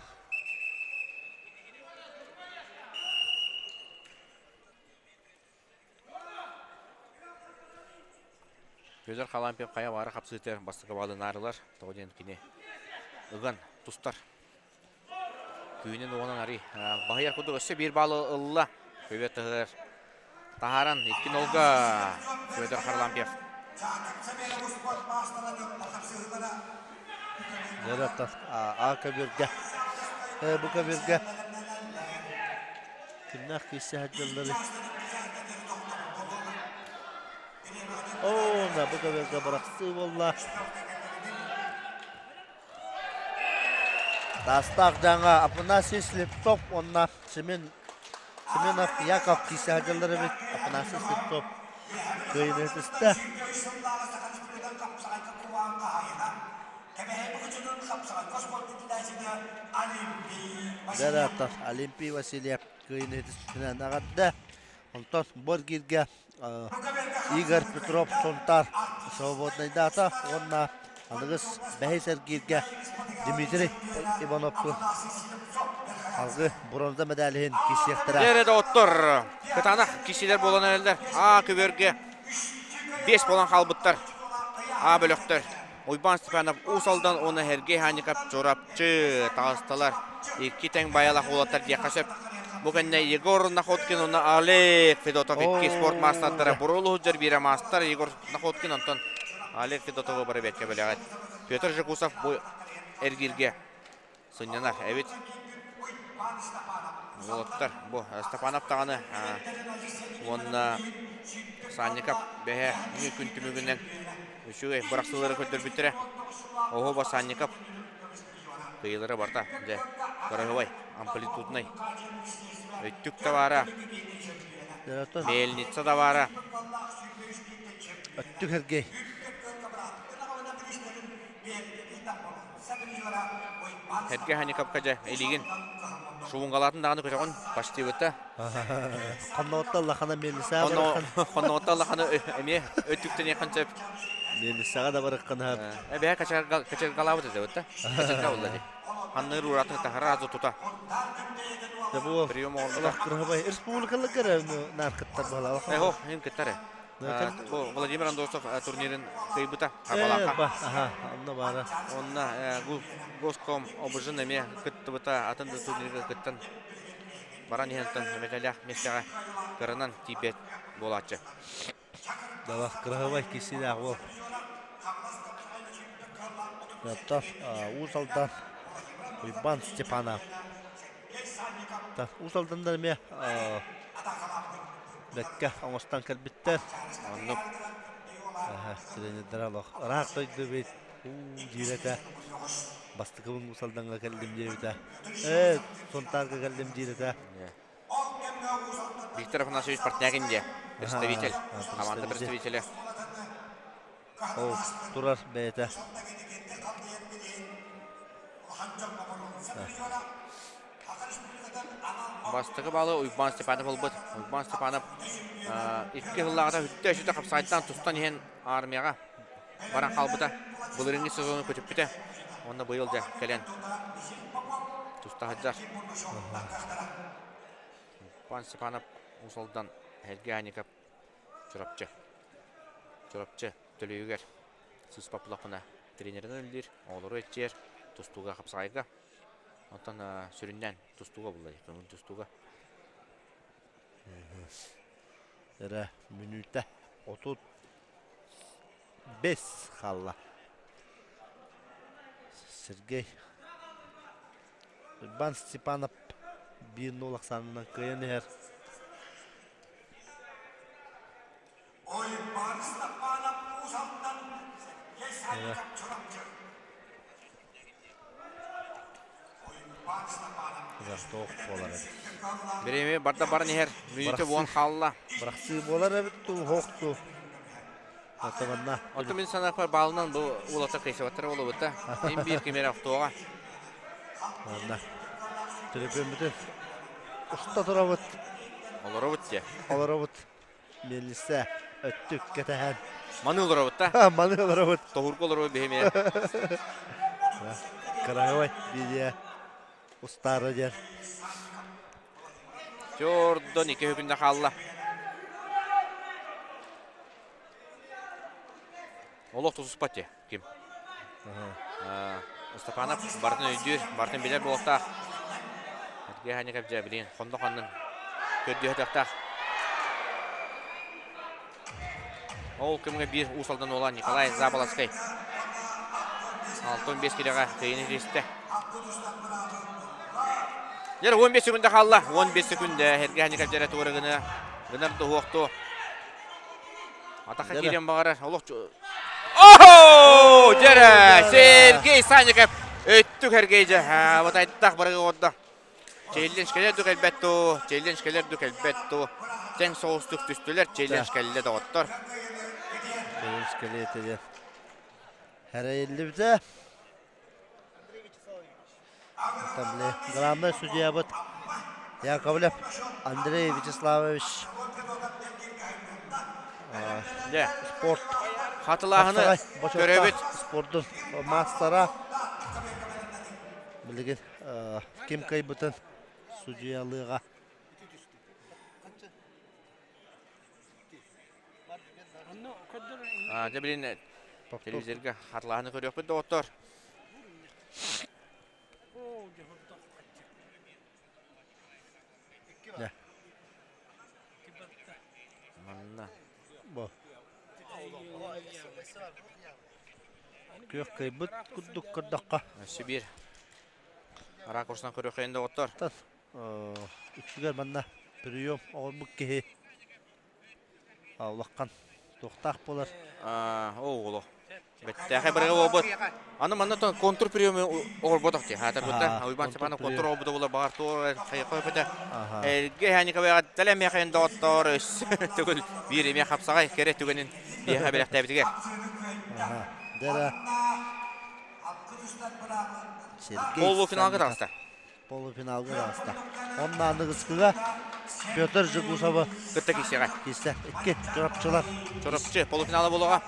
[SPEAKER 2] Федор Халампьев хайа баара хапсыытыгар бастакы баалынаарылар. Тоҕо диэн кини ыган тустар. Күүнүн уонан арый. Баһыйар курдук өссө биир баалы ылла. Көбүөр таһыгар таһааран 2-0-га Федор Харлампьев.
[SPEAKER 5] Дьэ, А көбүөргэ. Бу көбүөргэ кимнээх киирсэ сылдьалларый? Оо, бу көбүөргэ бырахсыы буолла. Таастаах дьаҥа Афанасий Слепцов уонна Семен Семенов Яков киирсэ сылдьаллар эбит. Афанасий Слепцов кыайыыны ситистэ. Дьэ, Олимпий Васильев кыайыыны ситиспитинэн эҕэрдэ. Онтон бу эргииргэ Игорь Петров Сунтаар свободнайдаата уонна аныгыс бэһис эргииргэ Дмитрий Ивановтуун алгы бронза мэдээлиһин киирсиэхтэрэ.
[SPEAKER 2] Дьэ доҕоттор, кытаанах киирсиилэр буолан эрэллэр. А көбүөргэ 5 буолан хаалбыттар. А бөлөхтөр. Уйбаан Степанов Уус Алдан уонна Сергей Хаников Чурапчы таҕыстылар. Икки тэҥ байалах уолаттар диэххэ сөп. Бу кэннэ Егор Находкин уонна Олег Федотов икки спорт маастардара буруолу сылдьар биирэ маастар Егор Находкин, онтон Олег Федотовы бары бэркэ билэҕит. Петр Жекусов бу эргииргэ сынньанар эбит. Уолаттар бу Степанов даҕаны уонна Санников бэһэ күн түмүгүнэн үчүгэй бырахсыылары көрдөрбүттэрэ. Оһуоба Санников кыйылары барта дьэ кыраһыбай амплитуднай өттүк да баара мельница да баара
[SPEAKER 5] Өттүк Сергей.
[SPEAKER 2] Эргэ Ханикапка дьэ илигин шувунгалаатын даҕаны көтөҕүн почтибыта.
[SPEAKER 5] Хонноотто лахана мельница
[SPEAKER 2] Хонноотто лахана эмиэ өттүктэниэххин сөп.
[SPEAKER 5] Мельницаҕа да барыккын
[SPEAKER 2] Эбээ качаргалаабыт этэ бытта. Качарга буолла дии. Ханныыр ууратын таһара азы тута.
[SPEAKER 5] Бу
[SPEAKER 2] Прием оҥорбута.
[SPEAKER 5] Республикаларга наркыттар буолла.
[SPEAKER 2] Эхо, им кыттар. Бу Владимир Андросов турнирын кыайбыта Хабалаха.
[SPEAKER 5] Онно баара.
[SPEAKER 2] Онно Госком ОБЖ эмиэ кыттыбыта, атын да турнирга кыттан баран иһэнтэн мэтэлээх миэстэҕэ кыранан тиийбэт буолааччы.
[SPEAKER 5] Дала кыраһыбай кисилээх буол. Оттон Уус Алдан Уйбаан Степанов. Уус Алдандар эмиэ бэккэ оҥостон кэлбиттэр.
[SPEAKER 2] Оннук.
[SPEAKER 5] Тренердэр олох ыраах дойду эбит. Уу диир этэ. Бастакыбын Уус Алдаҥҥа кэллим диэбитэ. Ээ, Сунтаарга кэллим диир этэ.
[SPEAKER 2] Виктор Афанасьевич Портнягин диye представитель, команда представителя.
[SPEAKER 5] Ол турар бэйэтэ.
[SPEAKER 2] Бастакы баалы Уйбаан Степанов ылбыт. Уйбаан Степанов икки сыллааҕыта үттэ өссө хапсаайтан тустан иһэн армияҕа баран хаалбыта. Былырыыҥҥы сезону көтүппүтэ. Уонна быйыл дьэ кэлэн туста сылдьар. Уйбаан Степанов Уус Алдан Сергей Аников Чурапчы. Чурапчы төлөйүгэр сыыспаппылахпына тренеринэн үлэлиир, оҕолору эрчийэр, тустууга хапсаҕайга. Онтон сүрүннээн тустууга булла, көҥүл тустууга.
[SPEAKER 5] Эрэ мүнүүтэ 35 хаалла. Сергей Иван Степанов 1-0 ахсаанынан кыайан иһэр. Туох буолар эбит.
[SPEAKER 2] Бириэми барда баран иһэр. Мүнүүтэ буон хаалла.
[SPEAKER 5] Бырахсыы буолар эбит дуу, хоох дуу. Оттон
[SPEAKER 2] Оттон мин санааппар баалынан бу уолаттар кыйсыбаттара буолубута. Мин биир ким эрэ охтуоҕа.
[SPEAKER 5] Манна төлөпүөммүтүн уста турабыт.
[SPEAKER 2] Олоробут дии.
[SPEAKER 5] Олоробут. Миэлиссэ өттүк кэтэһэн.
[SPEAKER 2] Маны олоробут да?
[SPEAKER 5] Маны олоробут.
[SPEAKER 2] Тоһурга олоробут биһимиэ.
[SPEAKER 5] Кыраһыбай видео устаары диэн.
[SPEAKER 2] Чордон икки күндэ хаалла. Олох тусуспат дии ким. Степанов барытын өйдүүр, барытын билэр буолуохтаах. Эргэ дьэ билигин хонно ханнын көрдүһэтөхтөөх. Ол кэмҥэ биир Уус Алдан уола Николай Заболоцкай 65 килоҕа кыайыыны ситистэ. Дьэ 15 секунда хаалла. 15 секунда Эргэ Хаников дьэрэ туора гына гынар туһуохту. Атахха киирэн баҕарар. Олох Охо! Дьэрэ! Сергей Санников! Өттүк эргейже батайдах барыгы орда. Челлендж келер ду келбет ту, челлендж келер ду келбет ту. Тең соғыстық түстілер, челлендж келле доғыттар.
[SPEAKER 5] Челлендж келе етеді. Хәрәйілді бізе. Главный судья быт Яковлев Андрей Вячеславович. Спорт.
[SPEAKER 2] Хатылаһыны көрөбүт.
[SPEAKER 5] Спорттун мастера. Билигин ким кайбытын судьялыга.
[SPEAKER 2] Дьэ билин телевизорга хатылаһыны көрүөхпүт доҕоттор. Манна.
[SPEAKER 5] Бу. Күөх кыйбыт курдук көрдөххө.
[SPEAKER 2] Сибир. Ракурсынан көрүөххэ доҕоттор.
[SPEAKER 5] Үксүгэр манна прием оҕорбут киһи улахан туохтаах буолар.
[SPEAKER 2] Оҕоло. Бэттээхэ барыга буолбут. Аны манна тон контур приемы оҕорботох ти. Хаатар бутта. Уйбан Степанов контур оҕорбута буолар бағар туор хайқой бөтө. Эрге Ханиковаға тәле мехен доттор өс. Түгіл биир эме хапсағай кере түгенин биэхэ белэхтээбитигэр.
[SPEAKER 5] Дера. Сергей
[SPEAKER 2] Полуфиналга таҕыста.
[SPEAKER 5] Полуфиналга таҕыста. Онна аныгыскыга Петр Жигусова
[SPEAKER 2] кытта киисэҕэ.
[SPEAKER 5] Киисэ. Икки Чурапчылар.
[SPEAKER 2] Чурапчы полуфинала буолуоҕа.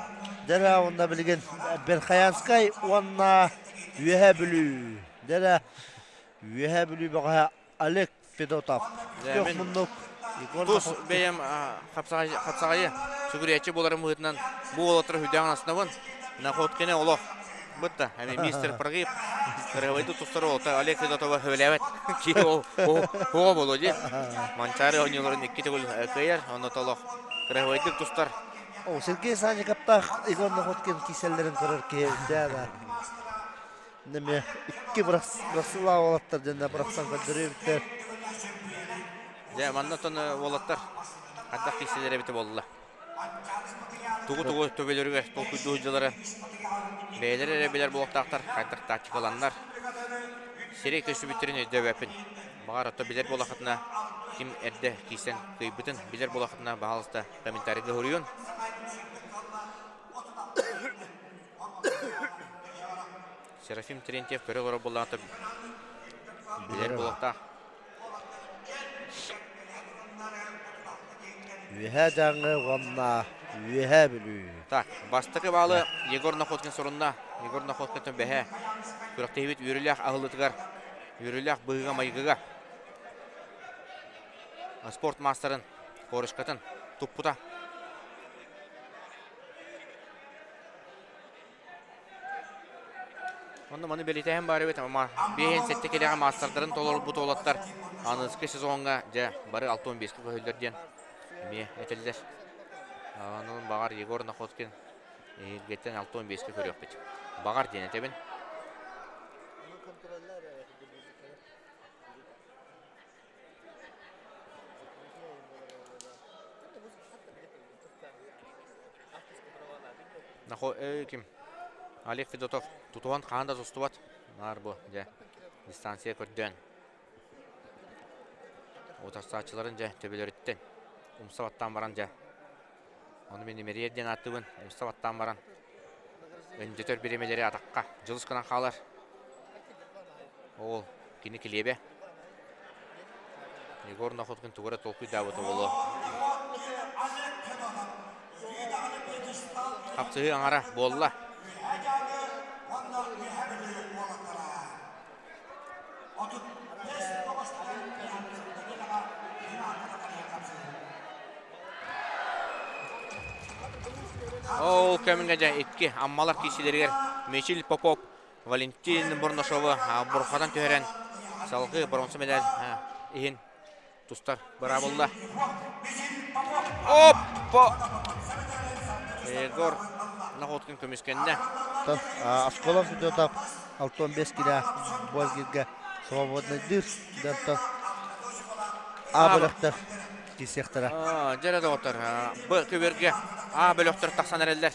[SPEAKER 5] Дера онна билигин Верхоянскай уонна Үөһэ Бүлүү. Дера Үөһэ Бүлүү бөҕөһө Олег Федотов. Күөх муннук
[SPEAKER 2] Тус бэйэм хапсаҕайы сүгүрүйээччи буоларым быһыытынан бу уолаттар хүдэҕин астынабын. Находкины олох бытта. Эми мистер Прогиб кыргыбайды тустар уолта Олег Федотова хөбөлээбэт. Ки ол хуга болу ди. Манчары ойнууларын икки төгүл кыайар, онно толох кыргыбайдык тустар.
[SPEAKER 5] О, Сергей Санников Егор Находкин киселлерин көрөр киһи да. Неме икки бырахсылаа уолаттар дэнэ бырахсан көрдөрүбүттэр.
[SPEAKER 2] Дьэ, манна тон уолаттар хайдах киселлер эбитэ буолла. Тугу-тугу төбөлөрүгэр толкуйдуу сылдьаллара бэйэлэрэ эрэ билэр буолуохтаахтар, хайдах тактикаланнар. Сирэй көстүбүттэрин өйдөөбөппүн. Баҕар, ото билэр буолахытына, ким эрдэ киирсэн кыайбытын билэр буолахытына, баһаалыста комментарийга суруйун. Серафим Терентьев көрө олорор буоллаҕына билэр буолуохтаах.
[SPEAKER 5] Үөһээ Дьааҥы уонна Үөһээ Бүлүү.
[SPEAKER 2] Так, бастакы баалы Егор Находкин сурунна. Егор Находкин бэһэ күрэхтэһиибит үөрүүлээх аһыллытыгар, үөрүүлээх быһыыга-майгыга спорт маастарын корочкатын туппута. Онно маны бэлитэһэн баар эбит, биэһин сэттэ килэҕэ маастардарын толорбут уолаттар аныгыскы сезоҥҥа дьэ бары 65-кэ көһөллөр диэн эмиэ этэллэр. Онон баҕар Егор Находкин эһиилгиттэн 65-кэ көрүөхпүт. Баҕар диэн этэбин. Нахо ким? Олег Федотов тутуһан хаһан да тустубат. Наар бу дьэ дистанция көрдөөн. Утарсааччыларын дьэ төбөлөрүттэн умса баттаан баран дьэ ону мин имэрийэр диэн ааттыыбын умса баттаан баран өндөтөр бириэмэлэри атахха дьылыс гынан хаалар. Ол кини килиэбэ. Егор Находкин тугу эрэ толкуйдаабыта буолуо. Хапсыһыы аҥара буолла. Ол кэмҥэ дьэ икки Аммалар киисилэригэр Мичил Попов Валентин Бурнашовы бурхатан түһэрэн салгыы боруонса медаль иһин тустар быраабылла. Оппо! Егор Находкин көмүскэннэ.
[SPEAKER 5] Осколов Федотов 65 килэ Болгирга свободный дыр. Дантон А бөлөхтөр киирсиэхтэрэ.
[SPEAKER 2] Дьэрэ доҕоттор, Б көбүөргэ А бөлөхтөр тахсан эрэллэр.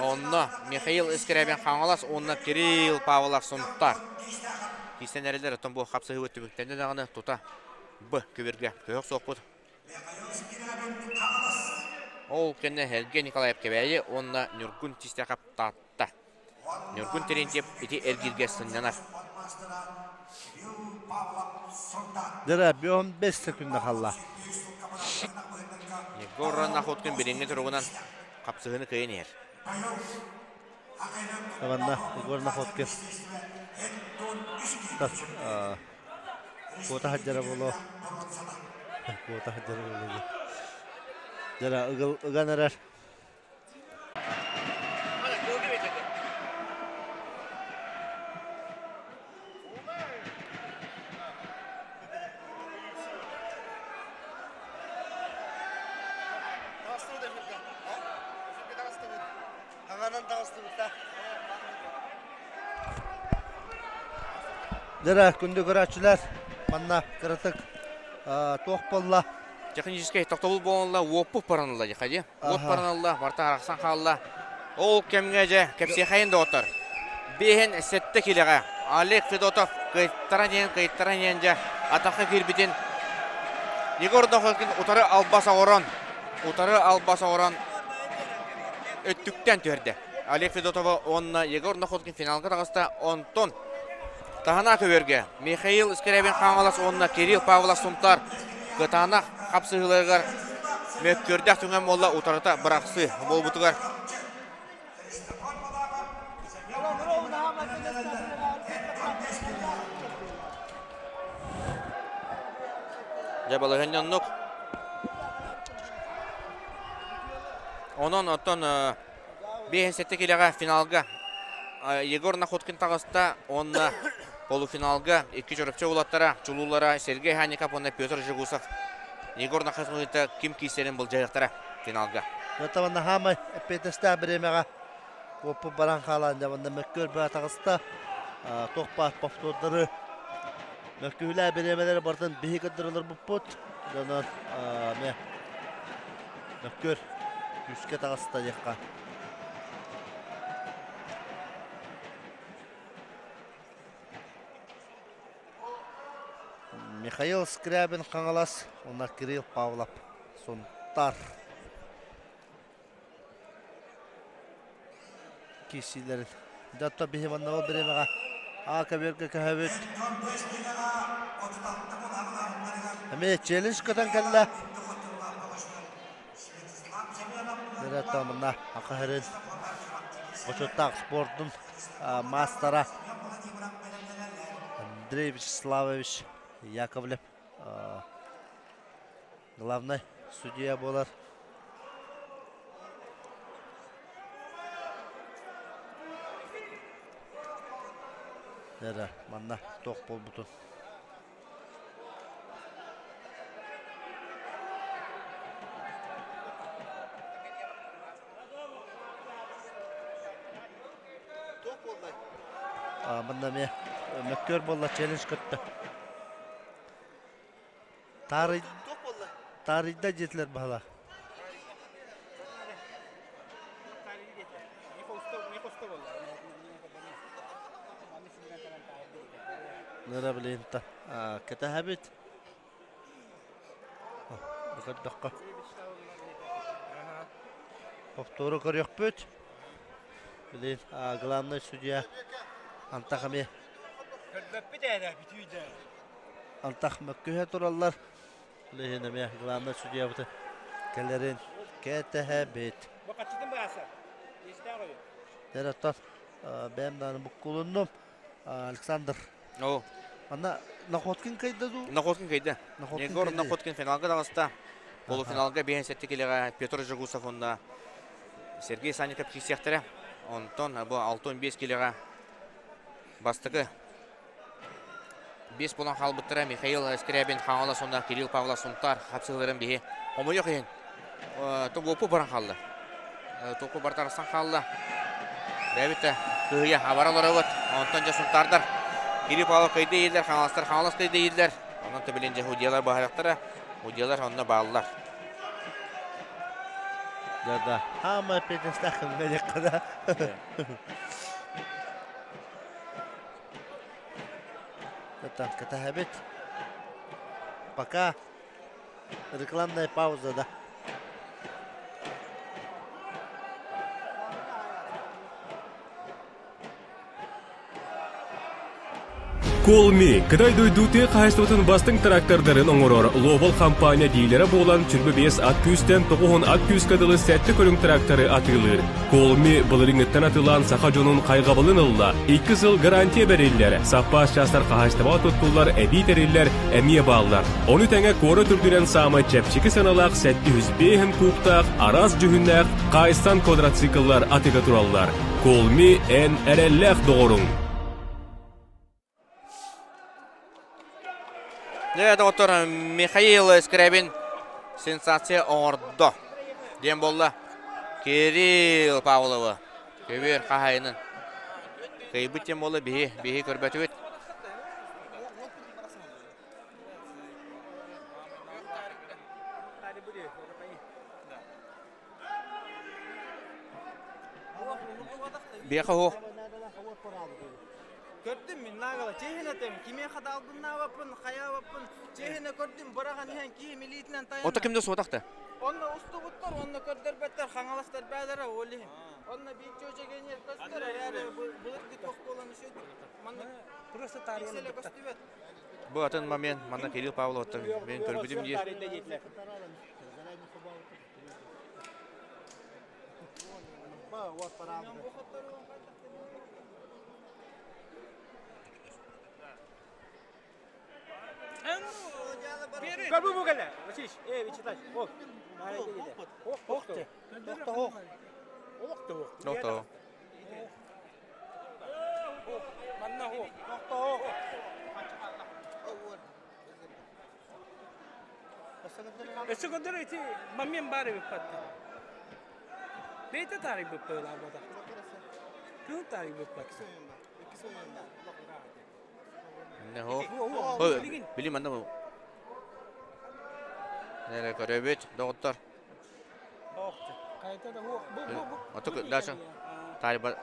[SPEAKER 2] Онно Михаил Скрябин Хаҥалас уонна Кирилл Павлов Сунтаар. Киистэн эрэллэр оттон бу хапсыһыы түмүктэннэ даҕаны тута Б көбүргэ көһөх суохпут. Ол кэннэ Сергей Николаев Кэбээйи уонна Ньургун Чистяков Таатта. Ньургун Терентьев ити эргииргэ сынньанар.
[SPEAKER 5] Дьэ, 15 секунда халла.
[SPEAKER 2] Егор Находкин билиҥҥи туругунан хапсыһыыны кыайан иһэр.
[SPEAKER 5] Манна Егор Находкин Куота сылдьара буолуо. Куота сылдьара буолуо. Дьэ, ыган эрэр. Дьэ, күндү көрөөччүлэр, манна кыратык туох буолла?
[SPEAKER 2] Техническэй тохтобул буолла, уоппут баранылла дии, Уот баранылла, барыта арахсан хаалла. Ол кэмҥэ дьэ кэпсиэхэйин доҕоттор. Биэһин сэттэ килэҕэ Олег Федотов кыайтаран иһэн, кыайтаран иһэн дьэ атахха киирбитин Егор Дохокин утары албас оҥорон, утары албас оҥорон өттүктэн түһэрдэ. Олег Федотова уонна Егор Находкин финалга таҕыста. Онтон таһына көбүөргэ Михаил Скрябин Хаҥалас уонна Кирилл Павлов Сунтаар кытаанах хапсыһыыларыгар мөккүөрдээх түгэн буолла утарыта бырахсыы буолбутугар Дьэ балаһыанньа оннук. Онон оттон 5-7 килэҕэ финалга Егор Находкин таҕыста уонна полуфиналга икки чоропчу уолаттара чулуулара Сергей Хаников уонна Петр Жегусов Егор Находкин ким киирсэрин былдьаһыахтара финалга.
[SPEAKER 5] Это хаамай эппиэттэстээх бириэмэҕэ уоппут баран хаалан дьэ мөккүөр баа таҕыста туох баар повтордары мөккүһүлээ бириэмэлэри барытын биһи көрдөрөлөр буппут дьонон эмиэ мөккүөр күүскэ таҕыста диэххэ. Михаил Скрябин Хаҥалас уонна Кирилл Павлов Сунтаар киирсиилэрин. Дьэ, биһи манна ол бириэмэҕэ А көбүөргэ көһөбүт. Эмиэ челлендж көтөн кэллэ. Манна Акаһырын бочуоттаах спордун маастара Андрей Вячеславович Яковлев главный судья буолар. Эрэ, манна туох буолбутун. Манна эмиэ мөккүөр буолла челлендж көттө. Таарыйда диэтилэр баһыла. Нара билинта кэтэһэбит. Көрдөххө. Повтору көрүөхпүт. Билин главный судья Антах эмиэ.
[SPEAKER 4] Көрбөппүт эрэ бүтүүдэ.
[SPEAKER 5] Антах мөккүһэ тураллар. Билин эмиэ главный судьябыты кэлэрин кэтэһэбит.
[SPEAKER 4] Бу хаччытын бааса. Истээх ойу.
[SPEAKER 5] Дэр бэйэм даҕаны буккулуннум. Александр.
[SPEAKER 2] О.
[SPEAKER 5] Ана Находкин кайда ду?
[SPEAKER 2] Находкин кайда. Егор Находкин финалга таҕыста. Полуфиналга 5-7 килеҕэ Петр Жегусов уонна Сергей Санников киирсиэхтэрэ. Онтон бу 6-5 килеҕэ бастакы 5 буолан хаалбыттара Михаил Скрябин Хаҥалас уонна Кирилл Павлов Сунтаар хапсыһыыларын биһи хомойуох иһин уопу баран хаалла. Туку бартарсан хаалла. Бэйэбит да кыһыйа абара олоробут. Онтон дьэ Сунтаардар Кирилл Павлов кыйды ииллэр, Хаҥаластар Хаҥалас кыйды ииллэр. Онон төбүлүн дьэ судьялар баһарыахтара. Судьялар онно бааллар.
[SPEAKER 5] Да-да. Хаама эппиэтинэстээх диэххэ да. Это кэтэһэбит. Пока рекламная пауза, да.
[SPEAKER 6] Колми, Кытай дойду тыа хаһайыстыбатын бастыҥ трактордарын оҥорор Ловол хампаанньа диилэрэ буолан 25 ат күүстэн 90 ат күүскэ дылы сэттэ көрүҥ тракторы атыылыыр. Колми былырыыҥҥыттан атыылаан саха дьонун хайҕабылын ылла. Икки сыл гарантия бэриллэр, саппаас чаастар хаһаайыстыбаҕа туттуллар эбии тэриллэр эмиэ бааллар. Ону тэҥэ куорат үрдүнэн саамай чэпчэки сыаналаах 705 кубтаах араас дьүһүннээх Кайсан квадроцикллар атыыга тураллар. Колми эн эрэллээх доҕоруҥ.
[SPEAKER 2] Дьэ, доҕоттор, Михаил Скрябин сенсация оҥордо диэн буолла. Кирилл Павловы көбүөр хаһайынын кыайбыт диэн буолла биһи биһи көрбөтүбүт. Биэхэ уһуох.
[SPEAKER 7] Көрдүм мин наагала чиэһинэ этим кимиэхэ да албыннаабаппын хайаабаппын чиэһинэ көрдүм быраҕан иһэн киһим илиитинэн тайанна
[SPEAKER 2] Ото ким да суотах да.
[SPEAKER 7] Онно устубуттар онно көрдөрбөттөр хаҥаластар бээлэрэ ол иһин онно биир чүөчэгэньиэр көстөр эрээри былыргы туох буолан үсөйдүк манна
[SPEAKER 3] Просто таарыйан
[SPEAKER 7] иксэлэ көстүбэт
[SPEAKER 2] Бу атын момент манна Кирилл Павловтан мен көрбүтүм диир.
[SPEAKER 7] Көрбү бу кэлэ. Васильевич, э, Вячеслав, ох. Ох, ох, ох. Ох,
[SPEAKER 2] Ох,
[SPEAKER 3] Манна ох.
[SPEAKER 7] Ох,
[SPEAKER 3] Өссө көрдөр ити маммен баар эбиппат. Бэйте таарыйбыппыт Кыл таарыйбыппат.
[SPEAKER 2] Били манна бу. Нere көрөбүт, доҕоттор. Оту дальше. Таарыйба.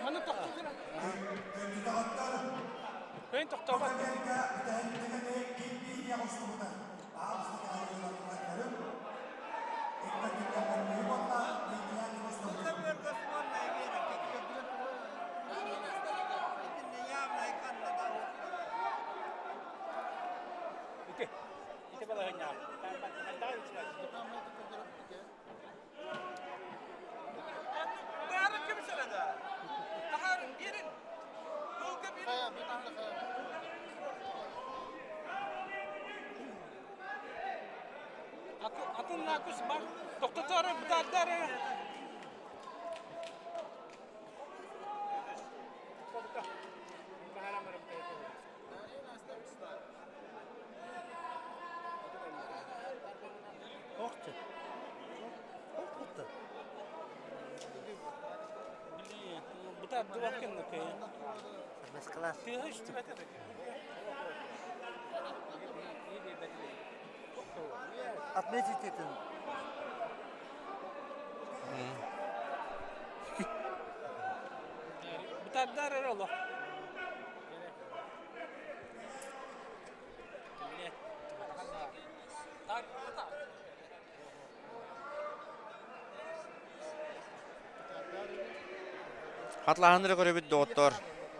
[SPEAKER 3] Маны тохтуу. Кыйын тохтообот. Ити. Ити балаһынньа. Атын накус бар. Тохтотор бытардар.
[SPEAKER 5] Отметить это.
[SPEAKER 3] Бытардар эрэ олох.
[SPEAKER 2] Хатлааһыннары көрөбүт доҕоттор.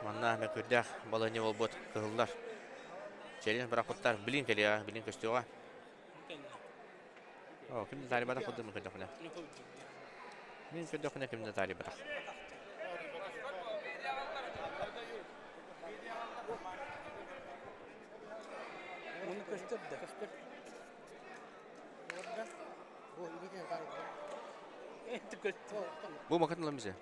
[SPEAKER 2] Манна мөкүрдээх балыһынньа буолбут кыһыллар. Челин бырахпыттар. Билин кэлиэҕэ, билин көстүөҕэ. О, ким да таарыйбатах курдук мин көрдөхпүнэ. Мин көрдөхпүнэ ким да таарыйбатах.
[SPEAKER 3] Оны көстөр да.
[SPEAKER 2] Бу макатын ылам бизе.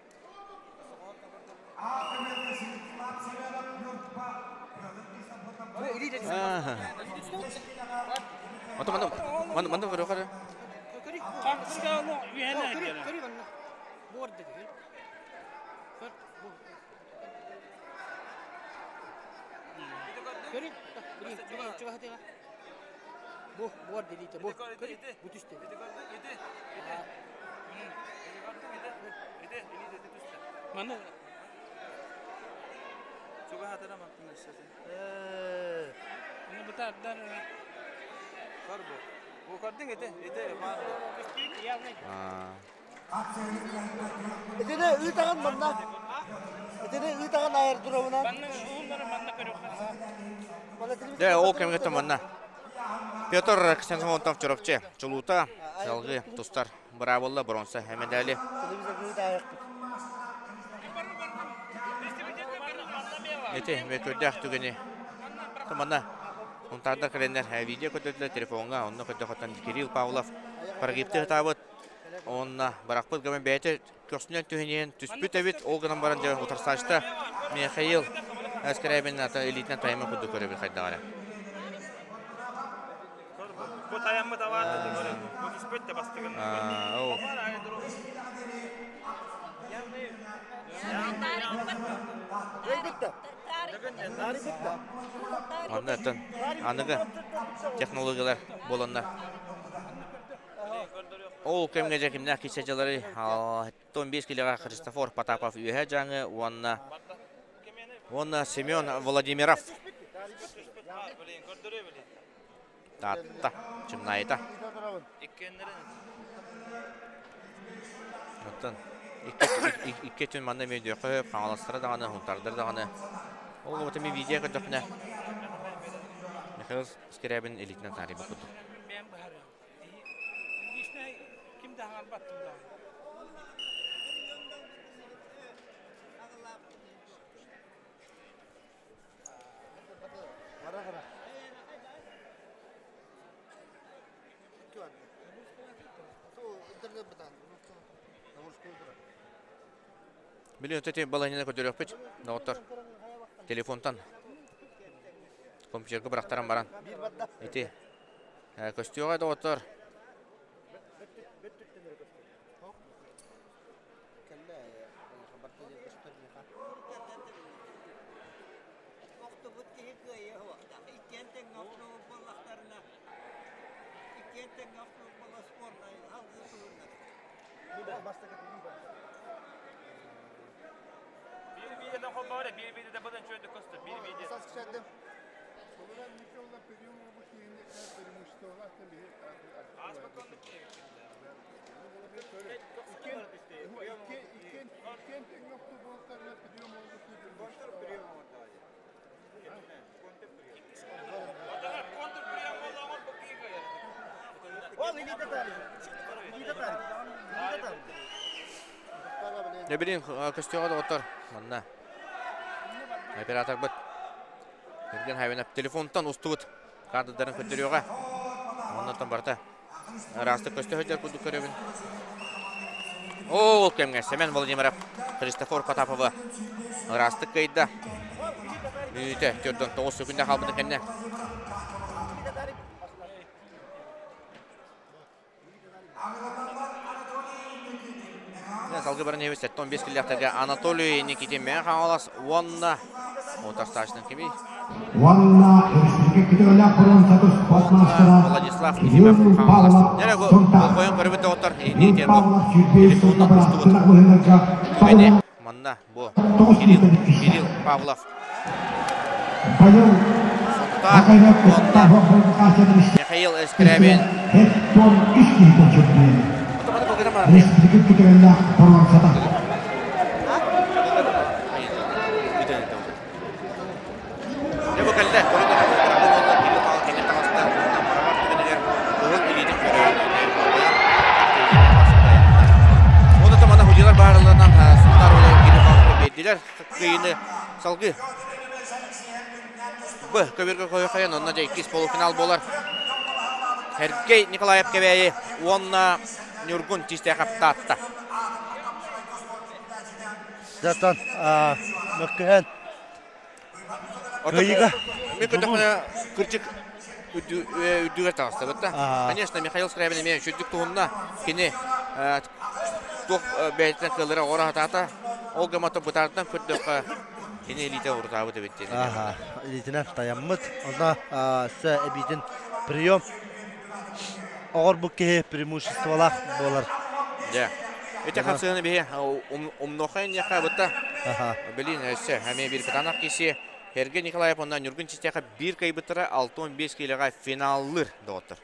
[SPEAKER 2] Ото манда манда манда көрө көрө.
[SPEAKER 3] Бу буор делите бу. Бу түстэ. Маны
[SPEAKER 7] Чугаһатара мантын өссөсө.
[SPEAKER 3] Аны бытаардар
[SPEAKER 7] Кор бу. Бу көрдүң ити, ити баар.
[SPEAKER 5] Итини ыытаҕын манна. Итини ыытаҕын аэродромунан.
[SPEAKER 3] Манна уһуннары манна көрүөххэ.
[SPEAKER 2] Дэ ол кэмҥэ манна Петр Ксенофонтов Чурапчы чулуута салгыы тустар быраабылла бронза медали. Ити мөкүрдээх түгэни манна Унтаардар кэлэннэр видео көрдөрдүлэр телефоҥҥа, онно көрдөхөттөн Кирилл Павлов прогибты ытаабыт уонна бырахпыт гынан бэйэтэ көхсүнэн түһүнэн түспүт эбит, ол гынан баран дьэ утарсаачта Михаил Скрябин ата илиитинэн тайма курдук көрөбүт хайдаҕа эрэ.
[SPEAKER 7] Бу тайаммыт аваата бу түспөт да бастыгын.
[SPEAKER 2] Ол. Онно оттон аныгы технологиялар буоланнар. Ол кэмҥэ дьэ кимнээх киирсэ дьалары 15 килоҕа Христофор Потапов Үөһээ Дьааҥы уонна уонна Семен Владимиров Таатта Чымнаайыта. Оттон икки өттүн манна эмиэ өйдүөххэ сөп, хаҥаластара даҕаны, хунтардар даҕаны. Ол оҕото эмиэ видео көрдөхпүнэ, Михаил Скрябин илиитинэн таарыйбыт курдук.
[SPEAKER 3] Ким да хаҥалбат
[SPEAKER 2] Билин өтөтү балаһыанньаны көрдөрүөхпүт. Доҕоттор, телефонтан компьютерга бырахтаран баран ити көстүөҕэ доҕоттор.
[SPEAKER 7] Охтубут киһи кыайыа суохтаах. Иккиэн тэҥҥэ охтубут буоллахтарына, иккиэн тэҥҥэ охтубут буола спорнай салгыы туһуннар.
[SPEAKER 8] Биир видеодан холбоор, биир видеода быдан чөйдүк көстөр, биир видео.
[SPEAKER 2] Дьэ билин көстүөҕэ доҕоттор манна операторбыт Юрген Хайвинов телефонтан устубут кадрдарын көрдөрүөҕэ. Оннотон барыта Ыраастык көстө сылдьар курдук көрөбүн. Ол кэмҥэ Семен Владимиров Христофор Потаповы ыраастык кыайда. Мүнүүтэ 49 секунда хаалбытын кэннэ. Салгы баран иһэбит 75 киллэхтэргэ Анатолий Никитин Мэҥэ Хаҥалас уонна утарсааччынан кимий?
[SPEAKER 9] Уонна өрөспүүбүлүкэ күтүөлээх боруонсатын спорт маастара
[SPEAKER 2] Владислав Ефимов
[SPEAKER 9] Юрий
[SPEAKER 2] Хаҥалас.
[SPEAKER 9] Павлов
[SPEAKER 2] Дьэ, бу
[SPEAKER 9] Сунтаар.
[SPEAKER 2] болҕойон көрбүт доҕоттор
[SPEAKER 9] Юрий
[SPEAKER 2] инники бу
[SPEAKER 9] Павлов 25
[SPEAKER 2] телефонунан
[SPEAKER 9] сылга
[SPEAKER 2] устубут
[SPEAKER 9] бырааттык быһыыларга
[SPEAKER 2] түгэни манна бу
[SPEAKER 9] 9
[SPEAKER 2] Кирилл
[SPEAKER 9] миэстэни түстэ.
[SPEAKER 2] Кирилл Павлов
[SPEAKER 9] Быйыл
[SPEAKER 2] Сунтаар
[SPEAKER 9] Акайга
[SPEAKER 2] уонна
[SPEAKER 9] куттаах квалификациятын
[SPEAKER 2] Михаил Скрябин
[SPEAKER 9] 73 киһитэ чөккүйэн. Республика күтүөлээх боруонсата.
[SPEAKER 2] Дьэ бу кэллэ, көрүҥ быраҕыы буолла, Кирилл Павлов кэннин таҕыста, уонна быраҕар түгэнигэр кыһыл илиитин көрөөрү Уонна тамана худьялар баарыларынан Сунтаар уола Кирилл Павловка биэрдилэр кыайыыны салгыы. Б көбүргэ көйөхөйөн онно дьэ иккис полуфинал буолар. Сергей Николаев Кэбээйи уонна Ньургун Чистяхов Таатта.
[SPEAKER 5] Дьэ, мөккүһэн Кыайыыга.
[SPEAKER 2] Мен көрдөхпүнэ кырдьык үрдүгэр таҕыстыбыт да. Конечно, Михаил Скрябин эмиэ үчүгдүк туһунна. Кини туох бэйэтинэн кыаллара оҕоро сатаата. Ол гыммата бытаартан көрдөххө кини илиитэ урутаабыт эбит диэн.
[SPEAKER 5] Илиитинэн тайаммыт. Онно өссө эбиитин прием. оҕорбут киһи преимуществолаах буолар.
[SPEAKER 2] Дьэ. Ити хапсыһыны биһи умнуохха инниэхэ бытта. Билин өссө эмиэ биир кытаанах киси Сергей Николаев онно Ньургун Чистяха биир кыайбыттара 65 киилэҕэ финаллыыр доҕоттор.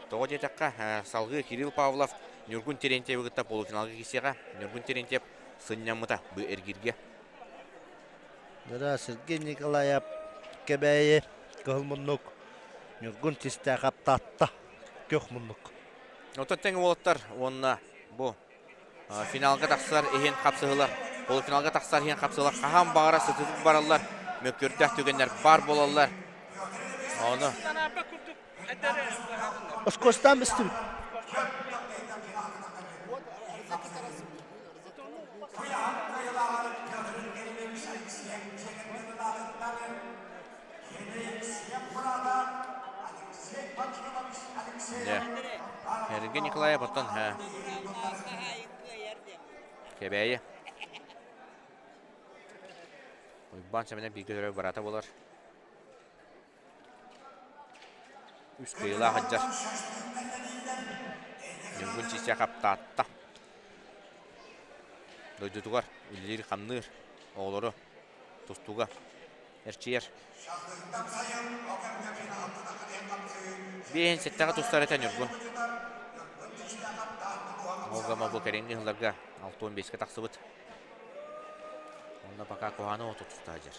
[SPEAKER 2] Тоҕо диэтэххэ, салгыы Кирилл Павлов Ньургун Терентьеви кытта полуфиналга киирсиэҕэ. Ньургун Терентьев сынньаммыта бу эргииргэ.
[SPEAKER 5] Дара Сергей Николаев Кэбээйи кыһыл муннук Ньургун Чистяхов Таатта күөх муннук.
[SPEAKER 2] Оттон тэҥ уолаттар уонна бу финалга тахсар иһин хапсыһылар, полуфиналга тахсар иһин хапсыһылар хаһан баҕара сытытык бараллар, мөккүөрдээх түгэннэр баар буолаллар. Ону
[SPEAKER 5] Оскуостаан бистибит.
[SPEAKER 2] Эргэ Николаев оттон Кэбээйи. Уйбаан Сэмэнэ бииргэ төрөөбүт бараата буолар. Үс кыайыылаах сылдьар. Ньургун Чиччээх аптаатта. Дойдутугар үлэлиир-хамныыр оҕолору тустууга эрчийэр. Биэһин сэттэҕэ тустар этэ Ньургун. Ол гама бу кэлиҥҥи сылларга 65-кэ тахсыбыт. Онно пока куһааны оту туста сылдьар.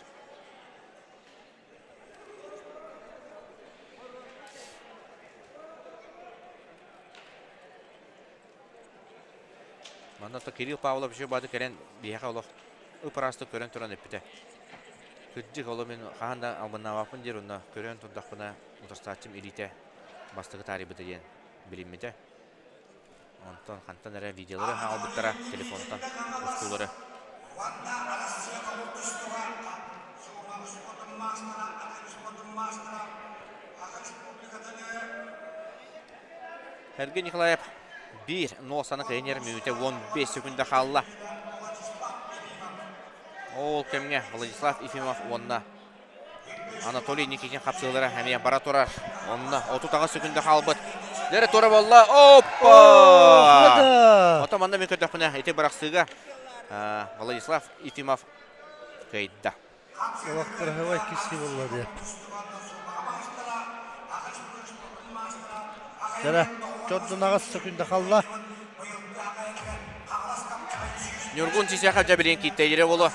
[SPEAKER 2] Манна то Кирилл Павлов еще бады кэлэн биһиэхэ олох ып-ыраастык көрөн туран эппитэ. Кырдьык, оло мин хаһан да албыннаабаппын диир онно көрөн турдахпына утарсааччым илиитэ бастакы таарыйбыта диэн билиммитэ. Онтон хантан эрэ видеолары аҕалбыттара телефонтан устуулары. Сергей Николаев биир нуосаны кыайан мүнүүтэ 15 секунда хаалла. Ол кэмҥэ Владислав Ефимов уонна Анатолий Никитин хапсыылара эмиэ бара турар. Онно 38 секунда хаалбыт. Дэрэ тура болла. Оппа! Ото манна мен көрдөхпүнэ ити бырахсыыга Владислав Ефимов кыайда.
[SPEAKER 5] Олох кыраһыбай киси болла диye. Дэрэ, чордунаҕас секунда халла.
[SPEAKER 2] Ньургун Сисяхов дьэбилиин кииттэйире боло.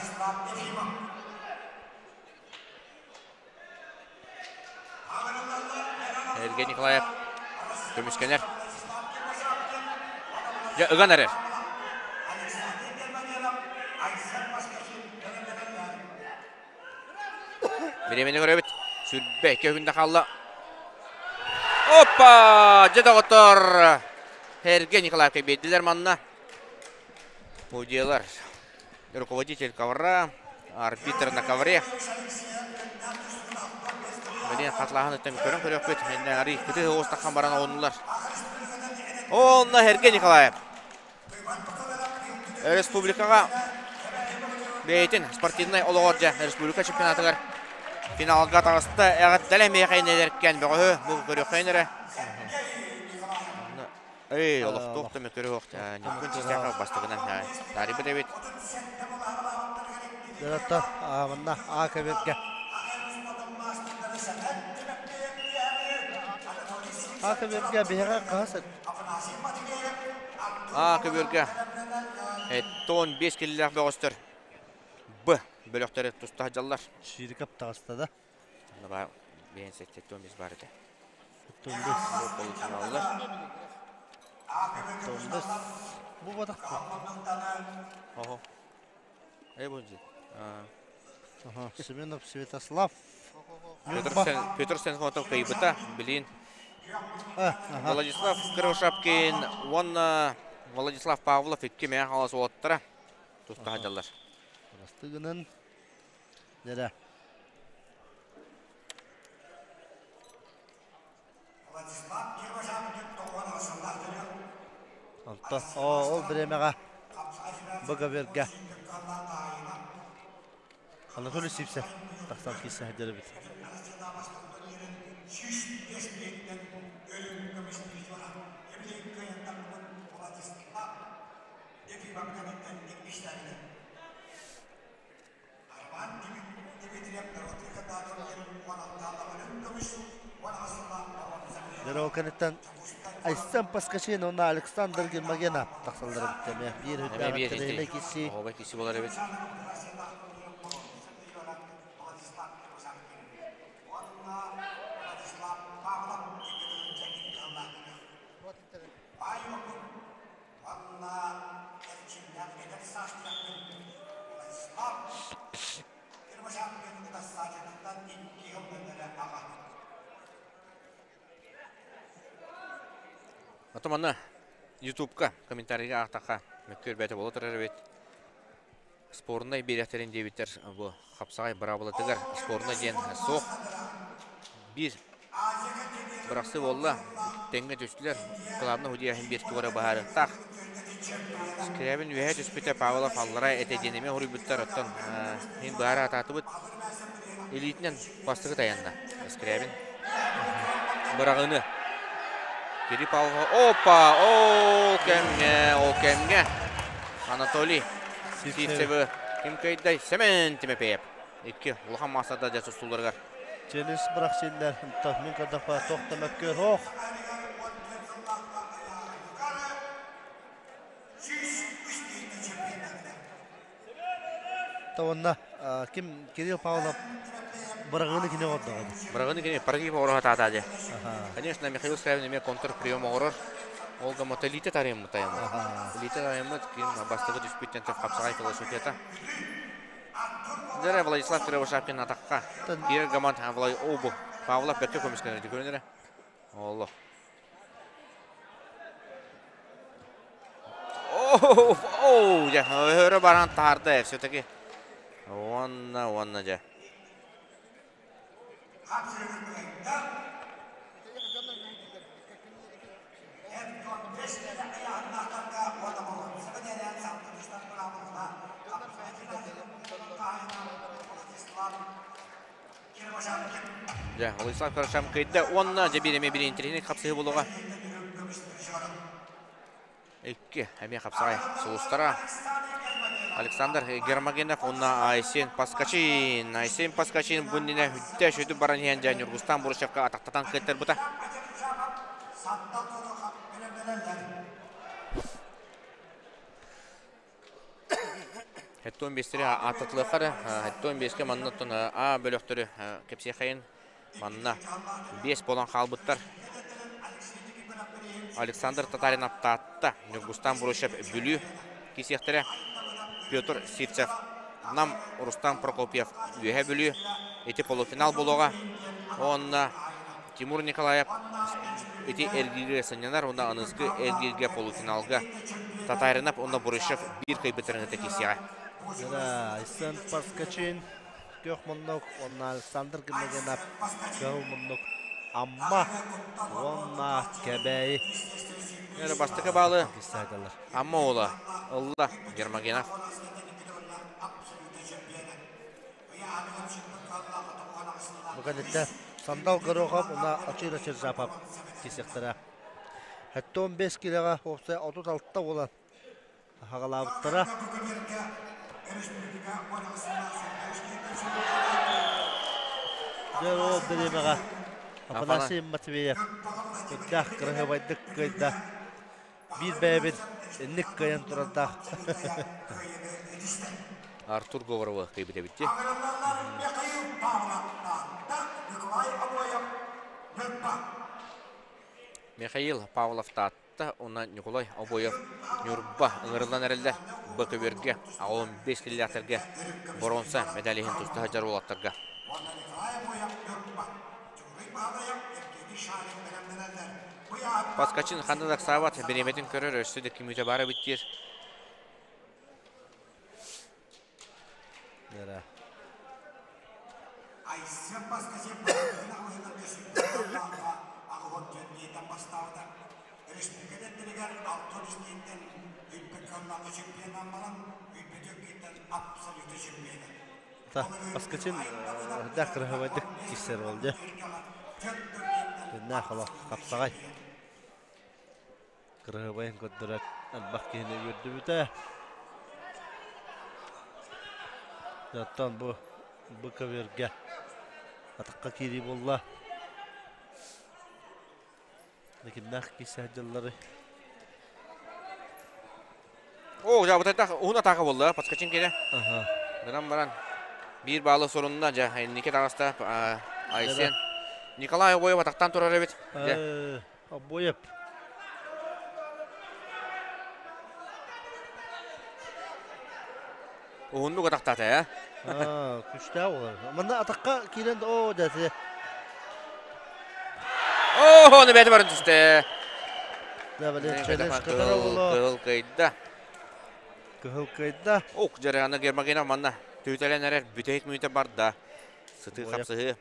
[SPEAKER 2] Сергей Николаев көмүскэнэр. Дьэ, ыган эрэр. Бириэмэни көрөбүт. Сүрбэ көһүндэ хаалла. Опа! Дьэ доҕоттор! Сергей Николаевка биэрдилэр манна. Судьялар Руководитель ковра, арбитр на ковре. Блин, хатлааһын өттөн көрөн көрүөхпүт. Инне арый кытыы оҕустаххан баран оҕунулар. Онно Сергей Николаев. Республикаҕа бэйэтин спортивнай олоҕор дьэ республика чемпионатыгар финалга таҕыста. Эҕэрдэлэ миэхэ иннэлэркэн бөҕөһү бу көрүөххэ эрэ. Эй, олохтоох да мөкөрү Ньуккун Чистяков бастакынан таарыйбыт эбит.
[SPEAKER 5] Дьараттар манна А көбүргэ. А көбүргэ биһиэхэ хаһыс
[SPEAKER 2] А көбүргэ 15 киллээх бөҕөстөр Б бөлөхтөрү туста сылдьаллар.
[SPEAKER 5] Чирикап таҕыста да.
[SPEAKER 2] Баар биэн 75 баар этэ.
[SPEAKER 5] 75.
[SPEAKER 2] Полуфиналлар.
[SPEAKER 5] 75. Бу батах.
[SPEAKER 2] Ого. Эй бу
[SPEAKER 5] Ага, Семенов Святослав.
[SPEAKER 2] Петр, Петр Сенфонтов кыйбыта, билин. Владислав Кривошапкин уонна Владислав Павлов икки мээ халас уоттара туста сылдьаллар.
[SPEAKER 5] Растыгынан Дьэрэ. Онто ол бириэмэҕэ Быгабергэ Анатолий Сивцев тахсан киирсэ сылдьар эбит. Дьэ, ол кэнниттэн Айсен Паскачин уонна Александр Гермогенов тахсаллар эбит эмиэ. Биир үрдээх кэрэһилэй киси.
[SPEAKER 2] Оһуобай киси болар эбит. Ото манна Ютубка комментарийга аахтахха мөккүөр бэйэтэ буола турар эбит. Спорнай биэрэхтэрин диэбиттэр бу хапсаҕай быраабылатыгар спорнай диэн суох. Биир бырахсыы буолла, тэҥҥэ түстүлэр. Главный судья биир тугу эрэ быһаарыахтаах. Скрябин үөһэ түспүтэ Павлов аллара этэ диэн эмиэ хоруйбуттар. Оттон мин быһаара атаатыбыт. Илиитинэн бастакы тайанна Скрябин. Быраҕыыны. Кири Павлова. Опа! Ол кэмҥэ, ол кэмҥэ. Анатолий Сивцевы ким кыайдай? Семен Тимофеев. Икки улахан маастардар дьэ тустууларыгар.
[SPEAKER 5] Челюс бырахсиллэр. Мин көрдөхпө туох да мөккүөр ох. Уонна ким Кирилл Павлов быраҕыыны кини оҥордоҕо.
[SPEAKER 2] Быраҕыыны кини Паргиев оҥоро сатаата дьэ. Конечно, Михаил Скрябин эмиэ контрприем оҥорор. Ол гаммата илиитэ тарыйаммыт айаммыт. Илиитэ тарыйаммыт ким бастакы түспүттэн хапсаҕай философията. Дьэ Владислав Кривошапкин атахха. Кирилл Гаман Обу Павлов бэркэ көмүскэнэр көрүнэрэ. Олох. Оу, дьэ, өрө баран таһаарда все-таки. Уонна, уонна дьэ. Дьэ, Владислав Карашам кыйда уонна дьэ биир эмиэ биир интэриэһинэй хапсыһыы буолуоҕа. Икки эмиэ хапсаҕай сулустара. Александр Гермогенов уонна Айсен Паскачин. Айсен Паскачин бу иннинэ хүттэ сүтүп баран иһэн дьэ Ньургустан Бурушевка атахтатан кыттарбыта. Хэттон биэстэри ааттатылыахха Хэттон биэскэ манна оттон А бөлөхтөрү кэпсиэхэйин манна биэс буолан хаалбыттар. Александр Татаринов Таатта, Ньургустан Бурушев Бүлүү кисиэхтэрэ, Петр Сивцев Нам, Рустам Прокопьев Үөһэ Бүлүү ити полуфинал буолуоҕа. Уонна Тимур Николаев ити эргииргэ сынньанар уонна аныгыскы эргииргэ полуфиналга Татаринов уонна Бурышев биир кыайбыттарын кытта киирсиэҕэ.
[SPEAKER 5] Айсен Паскачин күөх муннук уонна Александр Гимногенов кыһыл муннук Амма уонна Кэбээйи.
[SPEAKER 2] Бастакы баалы Амма уола ылла Гермогенов.
[SPEAKER 5] Бу кэнниттэн Сандал Горохов уонна Ачыра Чиржапов киирсиэхтэрэ. 75 киилэҕэ уопсай 36 буолан хаҕалаабыттара. Дьэ ол бириэмэҕэ Афанасий Матвеев үрдээх кыраһыабайдык кыайда. Биир бэйэбит инник кыайан турардаах.
[SPEAKER 2] Артур Говорова кыайбыт эбит дии. Михаил Павлов Таатта уонна Ньукулай Обоев Ньурба ыҥырыллан эрэллэр Б көбүөргэ 15 киллээхтэргэ боруонса медаль иһин туста сылдьар уолаттарга. Паскачин ханна да ыксаабат, бириэмэтин көрөр, өссө да кимиитэ баар эбит диир.
[SPEAKER 5] Паскачин үрдээх кыраһабайдык киирсэр ол дьэ. Тэннээх олох хапсаҕай. Кыраһыабайын көрдөрөр элбэх киһини үөрдүбүтэ. Оттон бу бу көбүөргэ атахха киирии буолла. Кимнээх киирсэ сылдьалларый?
[SPEAKER 2] О, дьэ, бутайтах уһун атака буолла, подскочим киирэ. Гынан баран биир баалы сорунна, дьэ, инники таҕыста Айсен. Николай Обоев атахтан турар эбит. Дьэ.
[SPEAKER 5] Обоев.
[SPEAKER 2] Уһуннук атахтаата, э?
[SPEAKER 5] Күчтээх олар. Манна атахха киирэн, о, дьэ,
[SPEAKER 2] Оо, ону бэйэтэ баран түстэ.
[SPEAKER 5] Да, блин, челлендж
[SPEAKER 2] Кыһыл кыйда.
[SPEAKER 5] Кыһыл кыйда.
[SPEAKER 2] Ок, дьарыгана Гермогенов манна түүтэлэн эрэр бүтэһик мүнүүтэ барда. Сытыы хапсыһыы.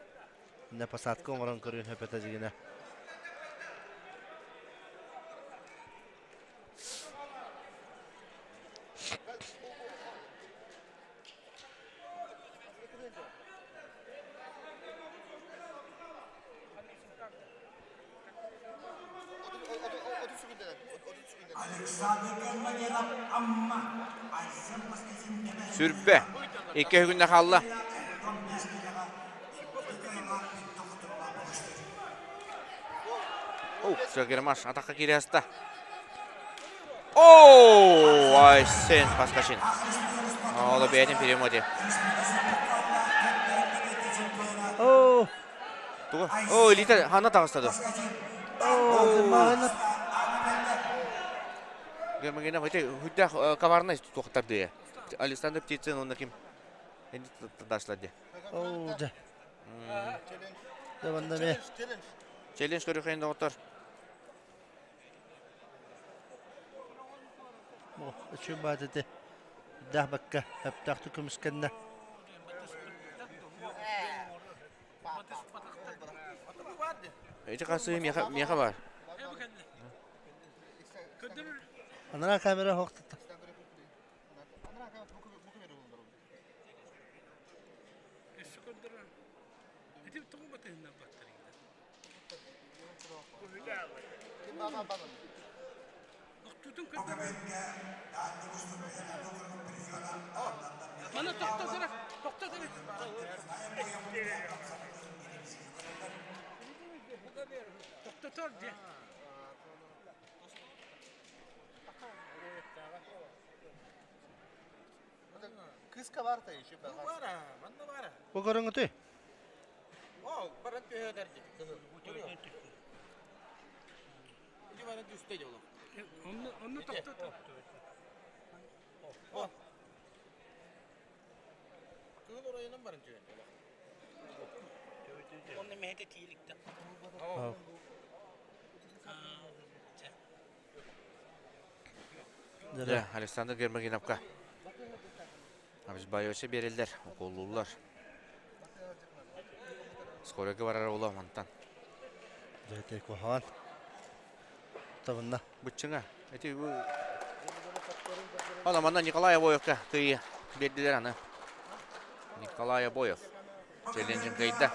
[SPEAKER 5] На посадка оҥорон көрүөн хөпөтө дьигинэ.
[SPEAKER 2] Сүрбэ. Икки күннэ хаалла. О, Гермаш атаққа кире аста. О, Айсен Паскашин. Ол бэйэтин перемоте.
[SPEAKER 5] О,
[SPEAKER 2] Туга? О, элита хана таҕыстады.
[SPEAKER 5] О, Гермагенов.
[SPEAKER 2] Гермагенов эти хүддэх коварный туохтарды. Александр Птицын онна ким? Энди ташлады.
[SPEAKER 5] О, дьэ. Дьэ, манна ме.
[SPEAKER 2] Челлендж көрүхейін доҕоттор.
[SPEAKER 5] Үчүн баат ити. Дээх бакка, өптөөхтүк көмүскэннэ.
[SPEAKER 2] Ити хасыы миэхэ, миэхэ бар.
[SPEAKER 5] Анараа камера хоқтатта.
[SPEAKER 3] Маны тохтотура, тохтотура. Тохтотор дьэ.
[SPEAKER 4] Кыска бар та еще. Бара, манна бара.
[SPEAKER 5] Бу көрүҥүтүй?
[SPEAKER 4] О, баран түһөдер дии. Ити баран түстэ дьоло.
[SPEAKER 3] Онну онну тохтотор.
[SPEAKER 4] О. Кыыл оройунан баран түһөн дьоло.
[SPEAKER 3] Онну мэһэтэ тииликте.
[SPEAKER 2] Дьэ, Александр Гермогеновка Абисбаевича биэрэллэр, уколлууллар. Скорыйга барар уола мантан.
[SPEAKER 5] Дьэ, куһаҕан. Табынна.
[SPEAKER 2] Быччыҥа. Эти бу Ана манна Николай Обоевка кыйы биэрдилэр аны. Николай Обоев челленджин кыйда.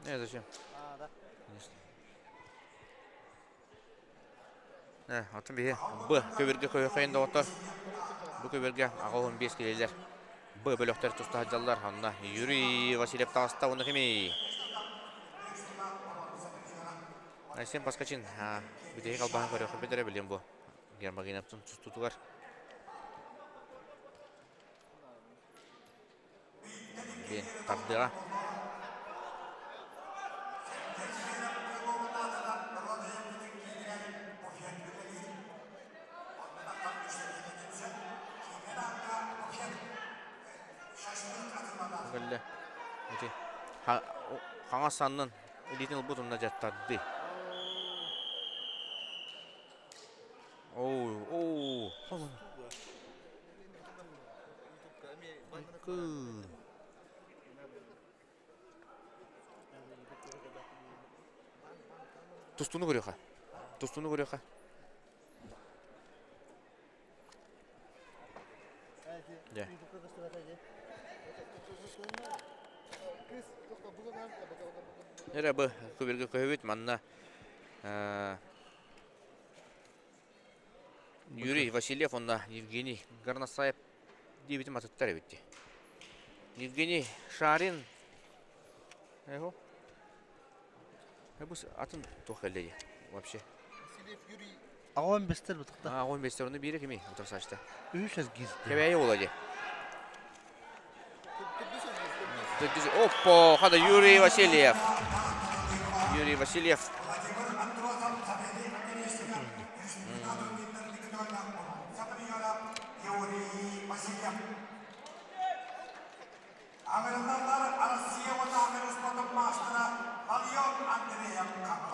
[SPEAKER 2] Не, зачем? Э, атын биһи Б көбүргэ көйөхөйүн доҕоттор. Бу көбүргэ 85 килелер. Б бөлөхтөр туста сылдьаллар. Онно Юрий Васильев таҕыста уонна кимий? Айсен Паскачин бүтэһик албаһын көрүөххэ бэдэрэ билим бу. Гермогеновтун тустуутугар. Диэн тардыаҕа. Кэллэ. Ити хаҥас саннын илиитин ылбыт онно дьаттарды. Оо, оо.
[SPEAKER 5] Айкы.
[SPEAKER 2] Тустууну көрүөххэ. Тустууну көрүөххэ. Дьэ. Эрэ бу көбүргэ көһөбүт манна Юрий Васильев уонна Евгений Горностаев диэбитим атыттар эбит дии. Евгений Шарин Эго. Бу атын туох кэллэ дии вообще.
[SPEAKER 5] Аҕам бестер бутукта.
[SPEAKER 2] Аҕам бестер оны биирэ кими утарсаачта.
[SPEAKER 5] Үс эргиз.
[SPEAKER 2] Кэбээйи буола дии. Оппо, хада Юрий Васильев. Юрий Васильев.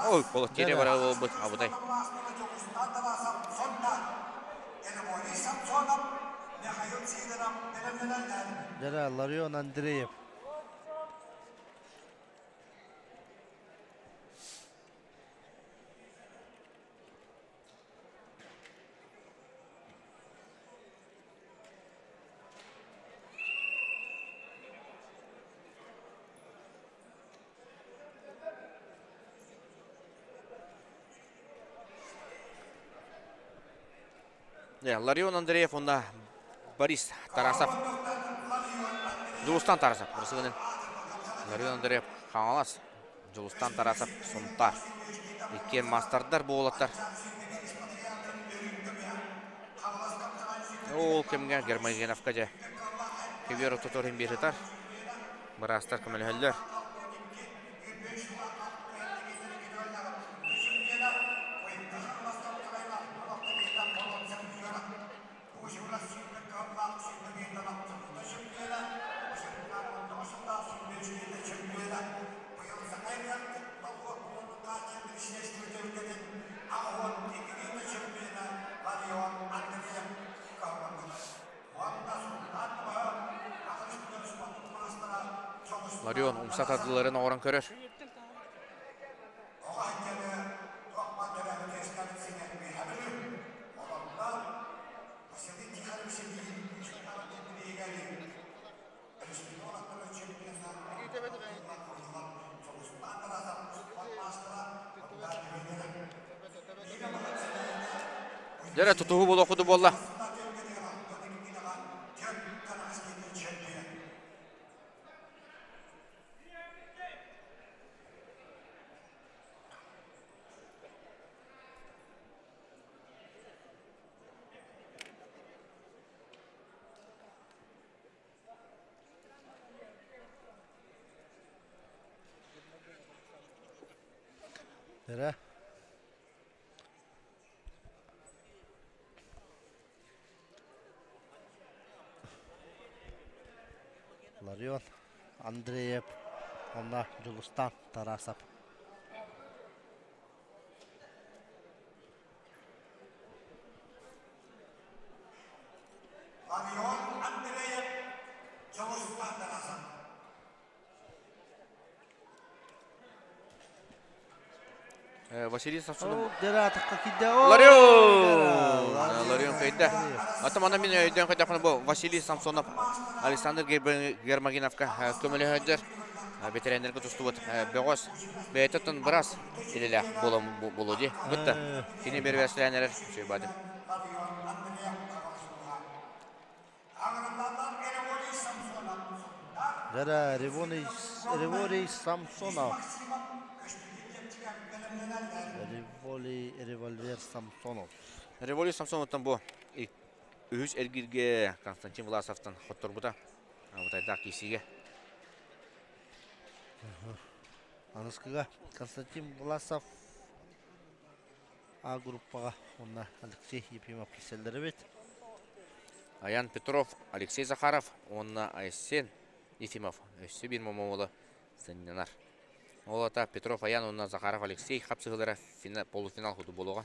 [SPEAKER 2] Ой, полотере бара буолбут абытай.
[SPEAKER 5] Дьэ, Ларион Андреев.
[SPEAKER 2] Ларион Андреев уонна Борис Тарасов. Дьулустан Тарасов бырсыгынан. Ларион Андреев Хаҥалас, Дьулустан Тарасов Сунтаар. Иккиэн маастардар буолаттар. Ол кэмҥэ Гермогеновка дьэ көбүөр ортотугар иһин биэрэ сытар. Быраастар көмөлөһөллөр. Ларион умса тардыларын оҥорон көрөр. Дьэ тутуһу буолуох курдук буолла.
[SPEAKER 5] Эрэ. Ларион Андреев уонна Дьулустан Тарасов.
[SPEAKER 1] Ларион Андреев Дьулустан Тарасов.
[SPEAKER 2] Василий Самсонов.
[SPEAKER 5] Ларион!
[SPEAKER 2] Ларион кыйда. Ата мана мин өйдөөн көтөхпүнэ бу Василий Самсонов Александр Гермогеновка көмөлөһөдөр. Ветеринарга тустубут бөҕөс бэйэтэ бырас илэлээх буолуо дии. Бытта кини бербэслээн эрэр сүбады.
[SPEAKER 5] Дара Револий Самсонов. Револий Револьвер Самсонов.
[SPEAKER 2] Револий Самсоновтан бу үһүс эргирге Константин Власовтан хотторбута. Бутайдаах киисиге.
[SPEAKER 5] Аныскыга Константин Власов А группаҕа уонна Алексей Ефимов киирсэллэр эбит.
[SPEAKER 2] Аян Петров, Алексей Захаров уонна Айсен Ефимов өссө биир момуола сынньанар. Ол ата Петров Аян уонна Захаров Алексей хапсыһыылара полуфинал курдук буолуоҕа.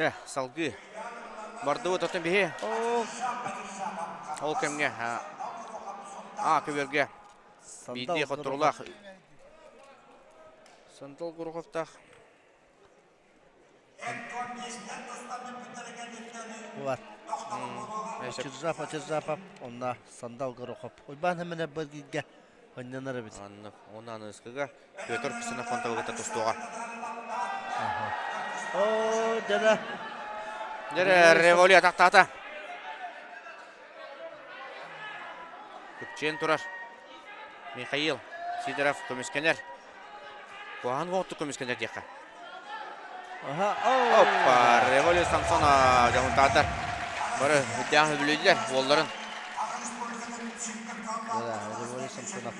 [SPEAKER 2] Э, салгыы. Бардыбыт отон биһи. Ол кэмҥэ А көбүөргэ биирдии хотторулаах Сандал Гороховтаах
[SPEAKER 5] Бар. Очиржапа, Очиржапа, онна Сандал Горохов. Уйбаан хэмэнэ быргыга хоннонор эбит.
[SPEAKER 2] Анна, онна аныскыга Петр Ксенофонтовы тустуоҕа.
[SPEAKER 5] О, дьара.
[SPEAKER 2] Дьэрэ революция тахтаата. Күпчээн турар. Михаил Сидоров көмүскэнэр. Куһаҕан уоттук көмүскэнэр диэххэ. Оппа, Революция Самсона дьоһунтаатар. Бары үрдээх үбүлүйлэр уолларын.
[SPEAKER 5] Да, Революция Самсонов.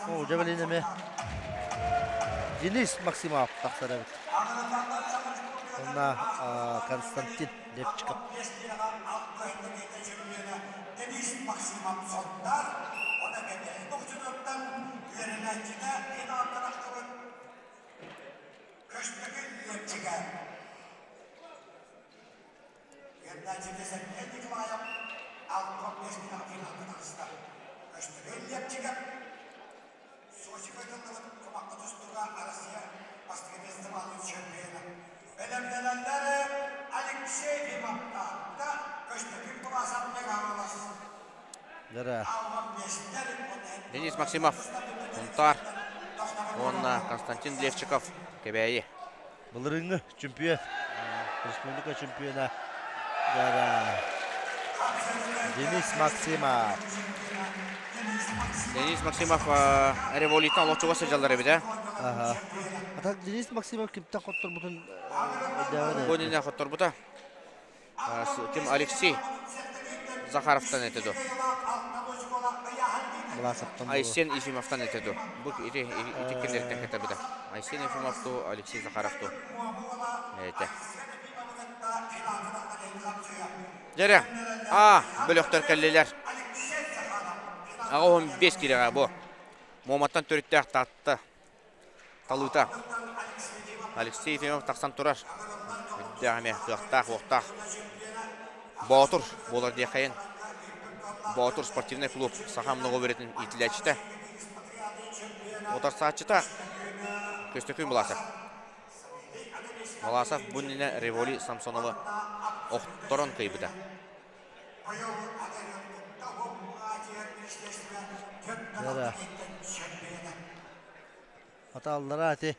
[SPEAKER 5] О, дьэ эмэ Денис Максимов тахсар эбит. Онна Константин Лепчиков. Дара.
[SPEAKER 2] Денис Максимов, Сунтаар уонна Константин Левчиков, Кэбээйи.
[SPEAKER 5] Былырыыҥҥы чемпион, республика чемпиона Дара. Денис Максимов.
[SPEAKER 2] Денис Максимов революция олочуга сылдьаллар эбит, э?
[SPEAKER 5] Ага. А так Денис Максимов кимтэн хотторбутун
[SPEAKER 2] Бу иннинэ хотторбута. Ким Алексей Захаровтан этэ дуо? Айсен Ефимовтан этэ дуо? Бу ити ити кинилэртэн кытарбыта. Айсен Ефимов ту, Алексей Захаров ту. Этэ. Дьэрэ, а бөлөхтөр кэллилэр. Аҕа 15 кирэҕэ бу. Муоматтан төрүттээх Таатта талыыта. Алексей Ефимов тахсан турар. Үрдээх эмиэ кыахтаах, уохтаах Боотур буолар диэхэйин. Боотур спортивнай клуб саха многоверетин иитиллээччитэ. Утарсааччыта Көстөкүүн Буласов. Маласов бу иннинэ Револи Самсоновы охторон кыйбыта.
[SPEAKER 5] Да. Аталлара ати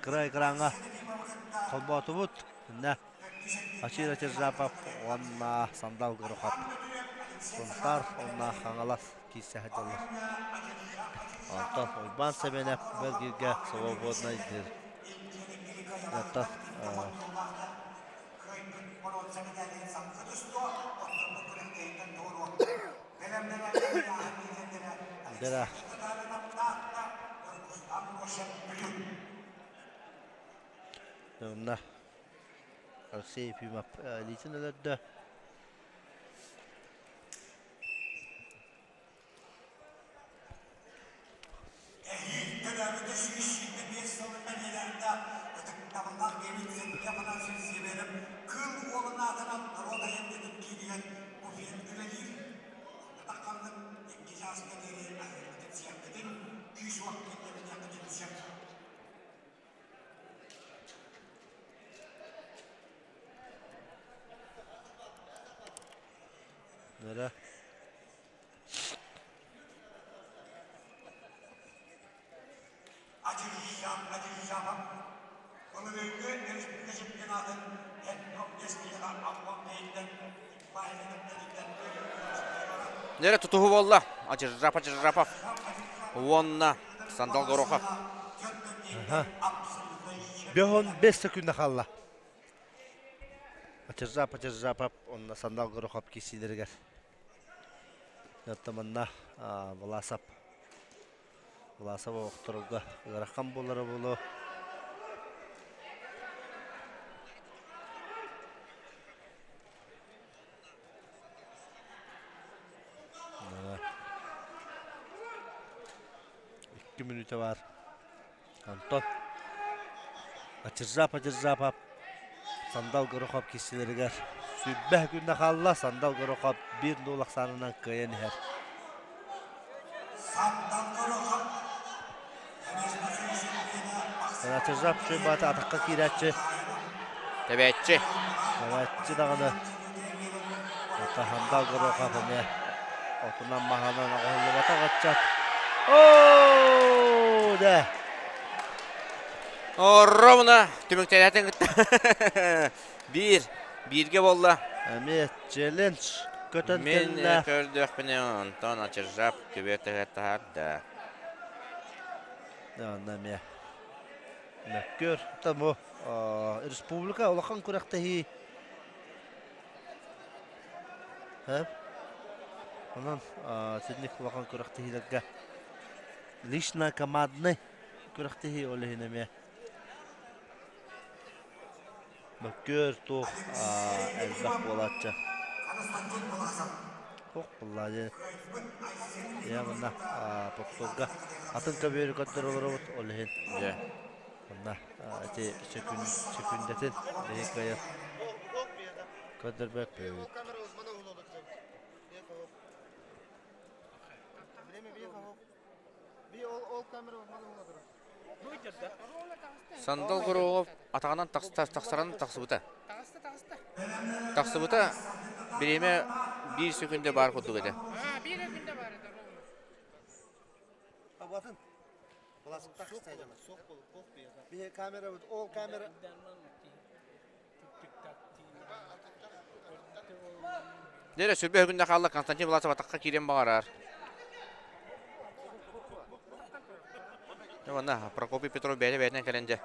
[SPEAKER 5] кыра экраҥҥа холбоотубут. Иннэ Ачира Тержапов уонна Сандал Горохов. Сунтаар уонна Хаҥалас киирсэ сылдьаллар. Онтон Уйбаан Сэмэнэп Бэлгиргэ свободнай диир. Оттон Дера. Онно Алексей Ефимов илиитин өлөрдө. Нара.
[SPEAKER 2] Нэрэ тутуһу буолла. Ачыржапа Чыржапов уонна Сандал Горохов.
[SPEAKER 5] Бөһөн 5 секунда қалла. Ачыржапа Чыржапов онна Сандал Горохов кисилеригер. Оттоманна Власов Власов охторуга ыарахан буолара буолуо. Икки мүнүүтэ баар. Антон Ачыржап Ачыржапов Сандал Горохов киссилэригэр сүүрбэ күннэ хаалла. Сандал Горохов биир нуул ахсаанынан кыайан иһэр. Ачыржап үчүгэй баата атахха киирээччи.
[SPEAKER 2] Тэбээччи.
[SPEAKER 5] Тэбээччи даҕаны. Ата Сандал Горохов эмиэ отунан маһынан оҕоһуллубатах ыччат. Оо, дэ!
[SPEAKER 2] Ровно түмүктэнээтин кытта биир бииргэ буолла.
[SPEAKER 5] Эмиэ челлендж көтөн
[SPEAKER 2] Мин
[SPEAKER 5] кэллэ.
[SPEAKER 2] көрдөхпүнэ онтон Ачыржап көбүөр таһаарда.
[SPEAKER 5] Онно эмиэ мөккүөр. Тому республика улахан күрэхтэһии. Онон синник улахан күрэхтэһиилэргэ лично командный күрэхтэһии ол иһин эмиэ мөккүөр туох элбэх буолааччы. Туох буолла диэн я манна повторга атын көбүөрү көрдөр олоробут ол иһин
[SPEAKER 2] Дьэ.
[SPEAKER 5] манна ити сөкүндэтин биһи кыайан көрдөрбөппүт.
[SPEAKER 2] Сандал Горохов атаҕынан тахсаран тахсыбыта. Тахсыбыта бириэмэ биир сөкүндэ баар курдук этэ. Дьэ, сүрбэ күннэ хаалла Константин Власов атахха киирэн баҕарар. Манна Прокопий Петров бэйэтэ бэйэтинэн кэлэн дьэ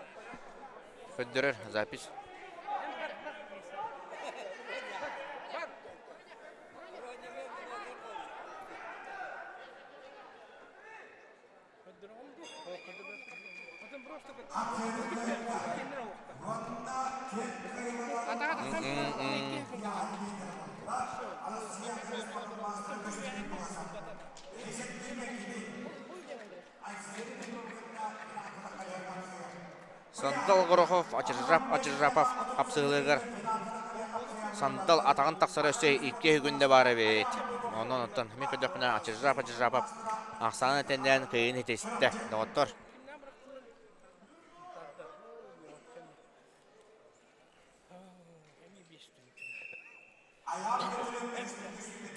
[SPEAKER 2] көрдөрөр запись. Сандал Горохов Ачыржап Ачыржапов хапсыһыыларыгар Сандал атаҕын тахсара өссө икки күндэ баар эбит. Онон оттон мин көрдөхпүнэ Ачыржап Ачыржапов ахсаанын этэннээн кыайыыны ситистэ. Доҕоттор.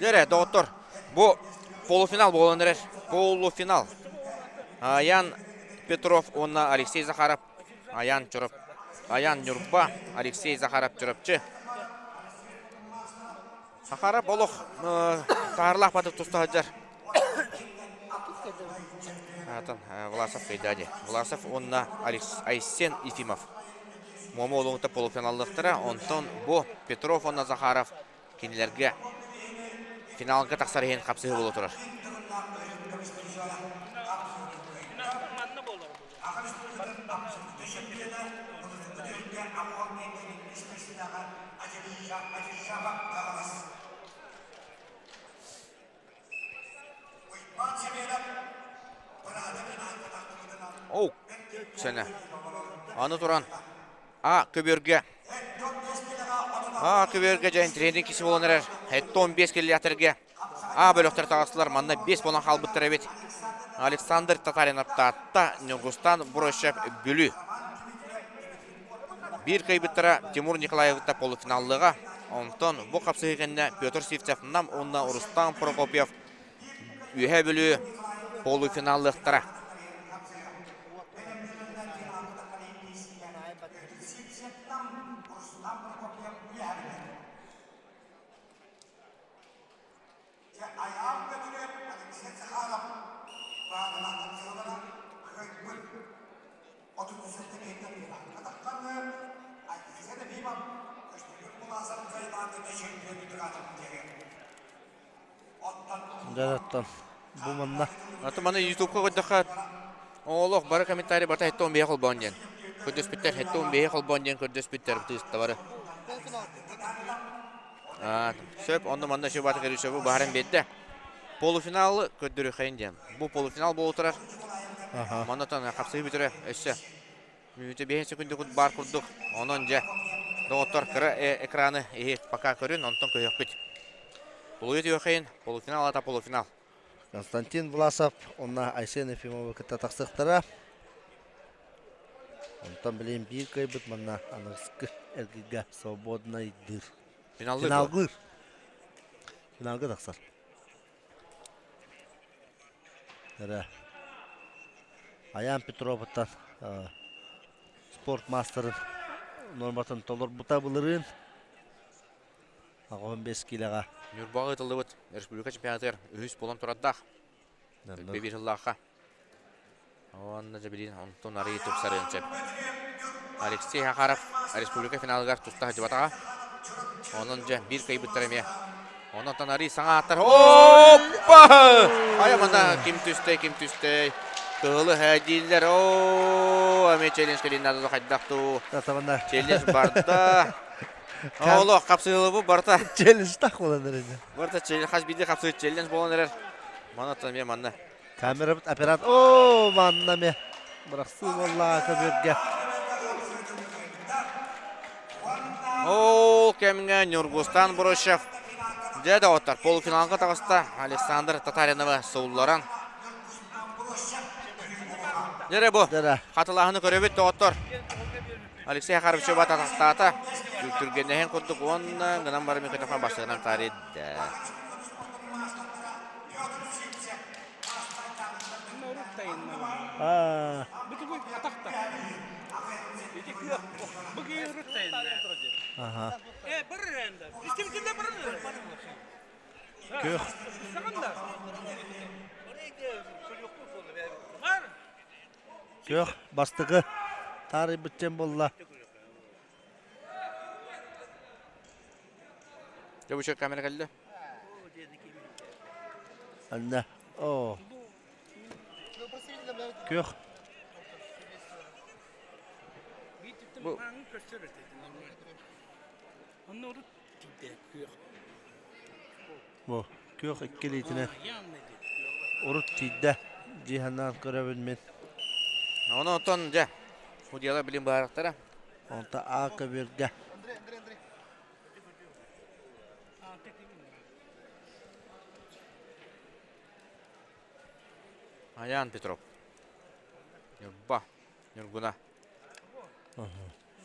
[SPEAKER 2] Дьэ доҕоттор, бу полуфинал буолан эрэр. Полуфинал. Аян Петров уонна Алексей Захаров. Аян Чороп. Аян Ньурба, Алексей Захаров Чурапчы. Захаров олох таһарлаах батык туста сылдьар. Атын Власов кыйдади. Власов уонна Айсен Ефимов. Муома олуҥта полуфиналлыктара. Онтон бу Петров уонна Захаров кинилэргэ финалга тахсар иһин хапсыһыы буола турар. Оу, сэнэ. Аны туран, А көбүөргэ. А көбүөргэ дьэ интириэһинэй киси буолан эрэр. Эттон 5 киллиэхтэргэ А бөлөхтөр таҕыстылар. Манна 5 буолан хаалбыттар эбит. Александр Татаринов Таатта, Ньургустан Брощев Бүлүү. Биир кыайбыттара Тимур Николаевта полуфиналлыга. Онтон бу хапсыһыы кэннэ Петр Сивцев Нам уонна Рустам Прокопьев Үөһээ Бүлүү полуфиналлыахтара.
[SPEAKER 5] Дьэ, бу манна.
[SPEAKER 2] Аты маны ютубка көрдөххө, олох бары комментарий барыта 75 холбоон диэн. Көрдөспүттэр 75 холбоон диэн көрдөспүттэр тыыста бары. Сөп, онно манна еще баты көрүсөбү баһаран биэрдэ. Полуфиналы көрдөрүхэйин диэн. Бу полуфинал буолу турар. Маннатан хапсыы бүтүрэ өссө. Мүнүүтэ 5 секундукут баар курдук. Онон дьэ, доҕоттор кыра экраны иһи пока көрүн, онтон көһүөхпүт. Тулуйа түһүөххэйин, полуфинал ата полуфинал.
[SPEAKER 5] Константин Власов уонна Айсен Ефимовы кытта тахсыахтара. Онтон билигин биир кыайбыт манна аныгыскы эргииргэ свободнайдыыр. Финалгыыр. Финалга тахсар. Эрэ. Аян Петровыттан спорт маастарын нуорматын толорбута былырыын. 15 киилэҕэ.
[SPEAKER 2] Ньурбаҕа ыытыллыбыт республика чемпионатыгар үһүс буолан турардаах. Биир сыллаахха. Уонна дьэ билигин онтон арыый тупсарыан сөп. Алексей Хахаров республика финалыгар туста сылдьыбатаҕа. Онон дьэ биир кыайбыттар эмиэ. Онон арый саҥа ааттар. Оппа! Хайа манна ким түстэй, ким түстэй. Кыһылы дииллэр. Оо, эмиэ челлендж кэлин хайдах туу. Челлендж барда. Олох хапсыылыбы барта.
[SPEAKER 5] Челлендж так буолан эрэр.
[SPEAKER 2] Барта челлендж хас биирдии хапсыы челлендж буолан эрэр. Манна эмиэ манна.
[SPEAKER 5] Камерабыт оператор. Оо, манна эмиэ. Бырахсыы буолла көбүөргэ.
[SPEAKER 2] Ол кэмҥэ Ньургустан Брощев дьэ доҕоттор полуфиналга таҕыста Александр Татаринова суулларан. Дьэ бу хатылааһыны көрөбүт доҕоттор. Алексей Захарович атахтаата. Түргэннэһин курдук уонна гынан баран микрофон бастыгынан таарыйда.
[SPEAKER 5] Күөх. Күөх бастакы таарыйбыт диэн буолла.
[SPEAKER 2] Дьэ бу камера кэллэ.
[SPEAKER 5] Анна. О. Күөх.
[SPEAKER 2] Бу
[SPEAKER 5] Бу күөх иккилиитинэн урут тиийдэ дии санаан көрөбүн мин.
[SPEAKER 2] Ону оттон дьэ, судьялар билин быһаарыахтара.
[SPEAKER 5] Онто А көбүөргэ.
[SPEAKER 2] Аян Петров. Ньурба. Ньургуна.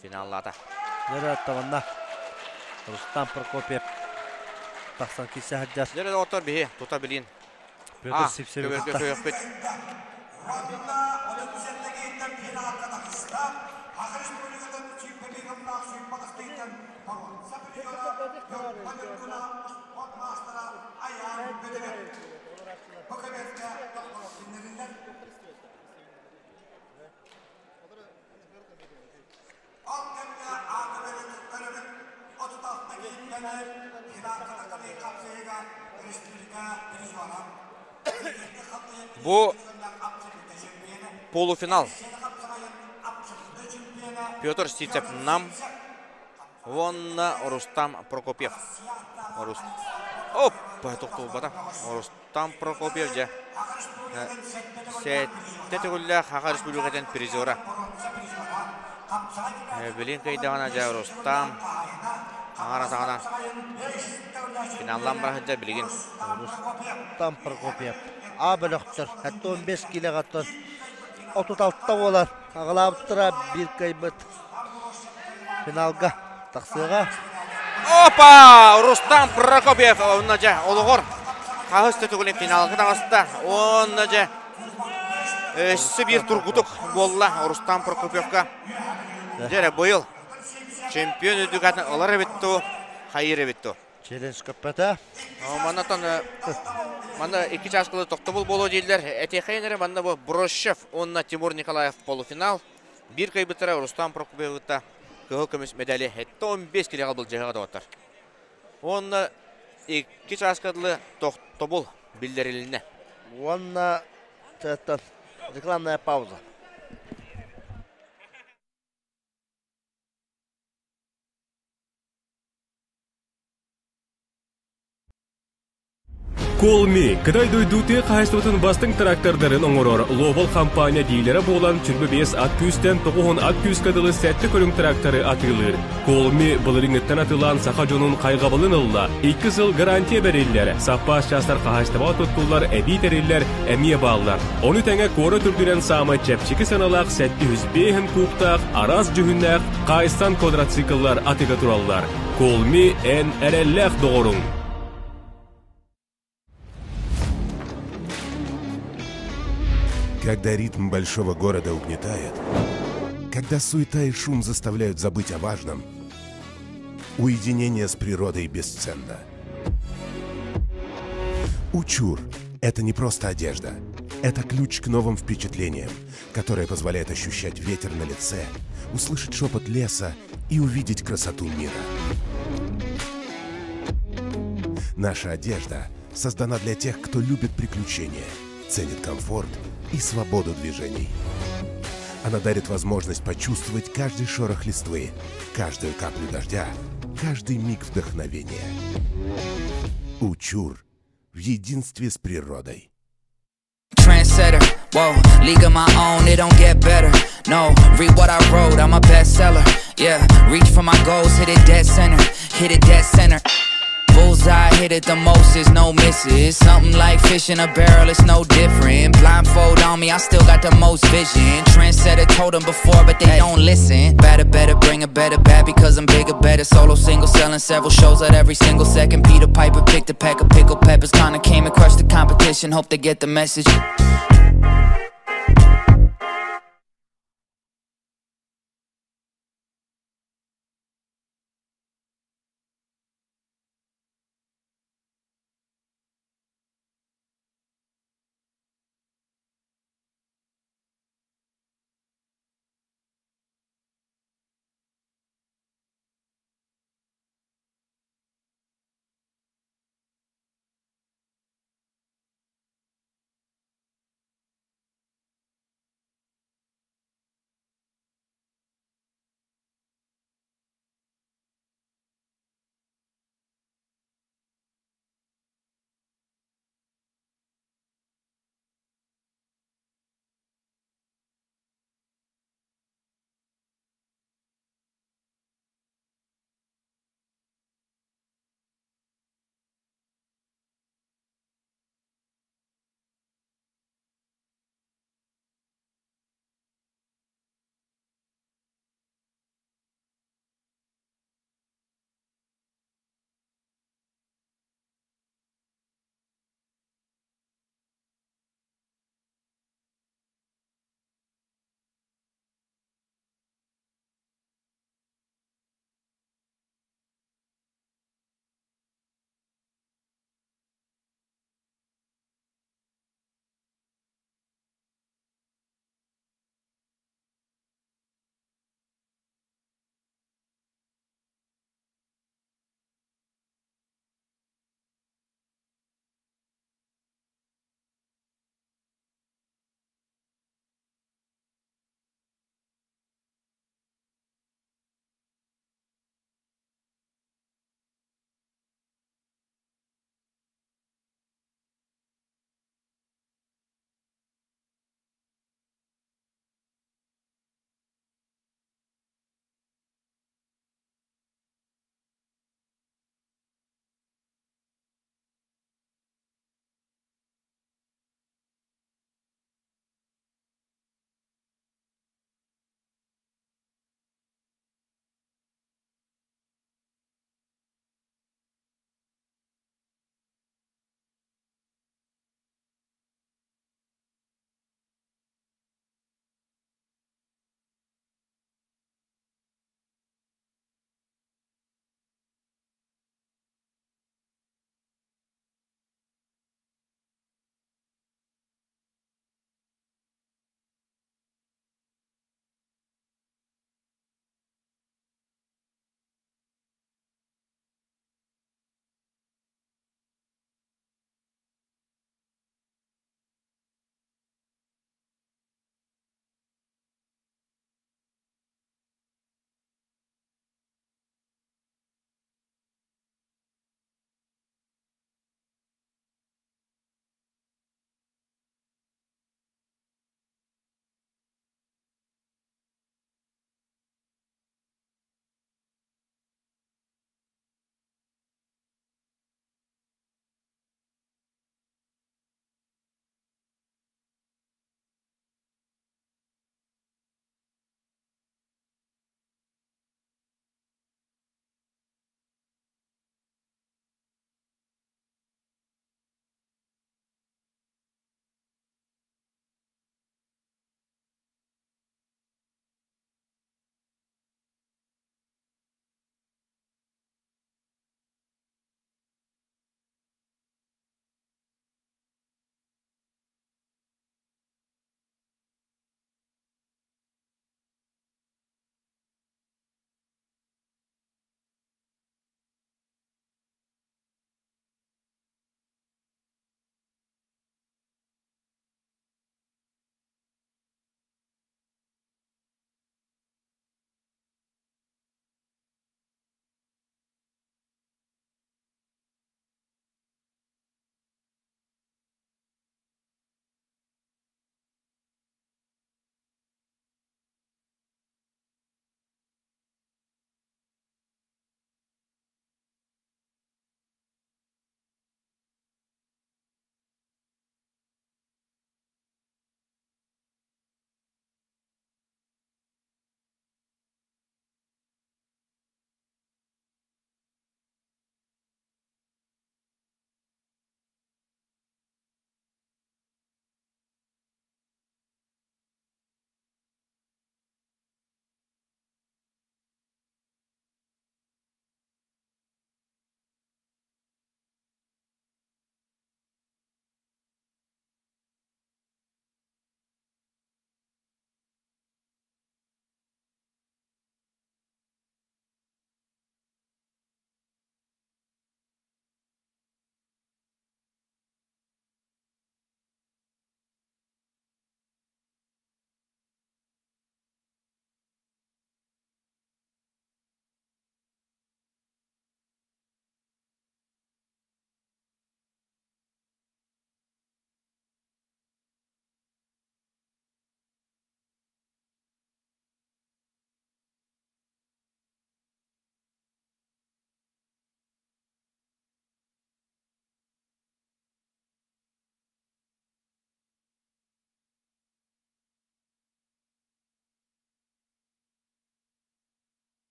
[SPEAKER 2] Финаллаата.
[SPEAKER 5] Дьэ табанна. Рустам Прокопьев тахсан киирсэ сылдьар.
[SPEAKER 2] Дьэ доҕоттор биһи тута билин.
[SPEAKER 5] Петр Сивцев
[SPEAKER 2] Көбөргө көйөхпүт. Бу полуфинал. Петр Ситцев Нам уонна Рустам Прокопьев. Рус... Оп, тохтуулбата. Рустам Прокопьев дьэ. Сэттэ төгүллээх Саха Республикатын призера. Билин кыйдаҕына дьэ Рустам аҥар атаҕынан финаллаан бара сылдьар билигин.
[SPEAKER 5] Рустам Прокопьев А бөлөхтөр 15 киилэҕэ 36 буолар аҕалаабыттара биир кыайбыт финалга тахсыаҕа.
[SPEAKER 2] Опа! Рустам Прокопьев онно дьэ олоҕор хаһыс да төгүлүн финалга таҕыста. Уонна дьэ өссө биир тургутук буолла Рустам Прокопьевка. Дьэ эрэ быйыл чемпион үрдүк атын ылар эбит дуу, хайыыр эбит дуу.
[SPEAKER 5] Челлендж көппөтө.
[SPEAKER 2] Маннатан манна икки чааскылы тохтобул буолуо дииллэр. Этиэхэйин эрэ манна бу Брощев уонна Тимур Николаев полуфинал. Биир кыайбыттара Рустам Прокопьевыта кыһыл көмүс медали 15 килоҕа былдьаһыга доҕоттор. Уонна икки чааска дылы тохтобул биллэрилиннэ.
[SPEAKER 5] Уонна рекламная пауза.
[SPEAKER 6] Колми, Кытай дойду тыа хаһаайыстыбатын бастыҥ трактордарын оҥорор Ловол компания диилэрэ буолан 25 ат күүстэн 90 ат күүскэ дылы сэттэ көрүҥ тракторы атыылыыр. Колми былырыыҥҥыттан атыылаан саха дьонун хайҕабылын ылла. Икки сыл гарантия бэриллэр, саппаас чаастар хаһаайыстыбаҕа туттуллар эбии тэриллэр эмиэ бааллар. Ону тэҥэ куорат үрдүнэн саамай чэпчэки сыаналаах 705 кубтаах араас дьүһүннээх Кайсан квадроцикллар атыыга тураллар. Колми эн эрэллээх доҕоруҥ!
[SPEAKER 10] Когда ритм большого города угнетает, когда суета и шум заставляют забыть о важном, уединение с природой бесценно. Учур – это не просто одежда. Это ключ к новым впечатлениям, которая позволяет ощущать ветер на лице, услышать шепот леса и увидеть красоту мира. Наша одежда создана для тех, кто любит приключения, ценит комфорт и свободу движений. Она дарит возможность почувствовать каждый шорох листвы, каждую каплю дождя, каждый миг вдохновения. Учур в единстве с природой.
[SPEAKER 11] Trendsetter, whoa, league of my own, it don't get better. No, read what I wrote, I'm a bestseller. Yeah, reach for my goals, hit it dead center, hit it dead center. Bullseye, hit it the most, is no misses. Something like fish in a barrel, it's no different. Blindfold on me, I still got the most vision. Trendsetter told them before, but they don't listen. Better, better, bring a better bat because I'm bigger, better. Solo single, selling several shows at every single second. Peter Piper picked a pack of pickled peppers. Kinda came and crushed the competition, hope they get the message.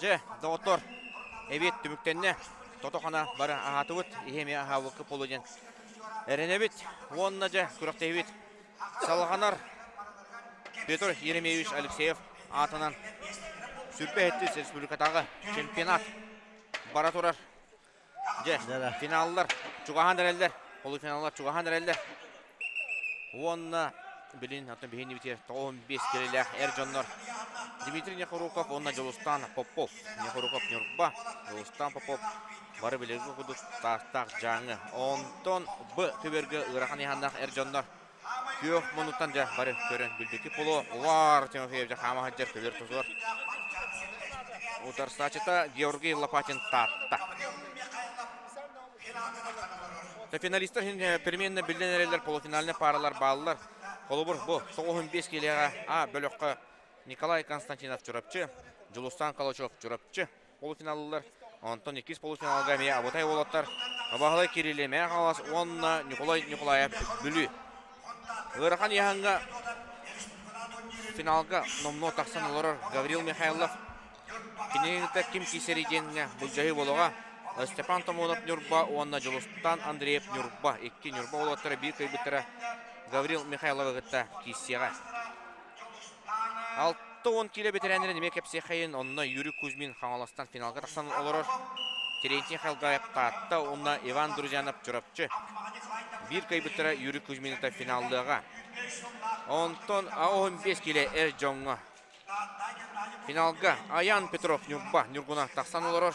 [SPEAKER 2] Дьэ, доҕоттор, эбиэт түмүктэннэ. Тото-хана бары аһаатыбыт, иһи эмиэ аһаабыкка буолуо диэн эрэнэбит. Уонна дьэ, күрэхтэһиибит салҕанар. Петр Еремеевич Алексеев аатынан 27 республикатааҕы чемпионат бара турар. Дьэ, финаллар чугаһаан эрэллэр, полуфиналлар чугаһаан эрэллэр. Уонна билин атын биһини битиэр 95 килэлээх эр дьоннор Дмитрий Нехоруков уонна Дьулустан Попов. Нехоруков Ньурба, Дьулустан Попов бары билэргэ курдук таастаах Дьааҥы. Онтон Б көбөргө ыарахан ыйаһаннаах эр дьоннор күөх муннуктан дьэ бары көрөн билбикки поло Увар Тимофеев дьэ хаама сылдьар көбөр тутуор. Утарсаачыта Георгий Лопатин Таатта. Финалистар переменно биллэн эрэллэр полуфинальнай паралар бааллар. Холобур, бу 95 килиэҕэ А бөлөххө Николай Константинов Чурапчы, Дьулустан Калачев Чурапчы полуфиналлар. Онтон иккис полуфиналга эмиэ Абытай уолаттар Баһылай Кирилли Мэҥэ Хаҥалас уонна Ньукулай Ньукулаев Бүлүү. Ыарахан ыйааһыҥҥа финалга номнуо тахсан олорор Гаврил Михайлов Кинини ким киирсэрий диэҥҥэ былдьаһыы буолуоҕа. Степан Томонов Ньурба уонна Дьулустан Андреев Ньурба икки Ньурба уолаттара биир кыайбыттара Гаврил Михайловы кытта киирсиэҕэ. 60 киилэ бэтэрээннэрин эмиэ кэпсиэххэйин, онно Юрий Кузьмин Хаҥаластан финалга тахсан олорор. Терентий Халгаев Таатта уонна Иван Друзьянов Чурапчы. Биир кыайбыттара Юрий Кузьмин финаллыаҕа. Онтон 15 киилэ эр дьоҥҥо Финалга Аян Петров Ньурба Ньургуна тахсан олорор.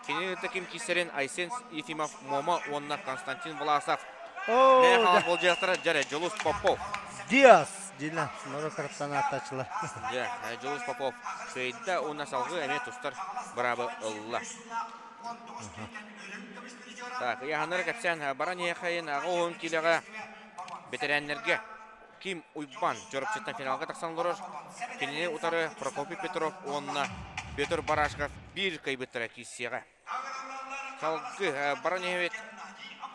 [SPEAKER 2] Кинини кытта ким киирсэрин Айсен Ефимов Момо уонна Константин Власов. Мэҥэ Хаҥалас болдьуйахтара дьэрэ Дьулус Попов.
[SPEAKER 5] Диас дина норуот тараптан ааттааччылар.
[SPEAKER 2] Дьэ, Дьулус Попов кыайда уонна салгыы эмиэ тустар быраабы ылла. Так, ыйааһыннары кэпсээн баран иһэхэйин аҕа уһун киилэҕэ бэтэрээннэргэ Ким Уйбан Чурапчыттан финалга тахсан олорор. Кинини утары Прокопий Петров уонна Петр Барашков биир кыайбыттара киирсиэҕэ. Салгыы баран иһэбит.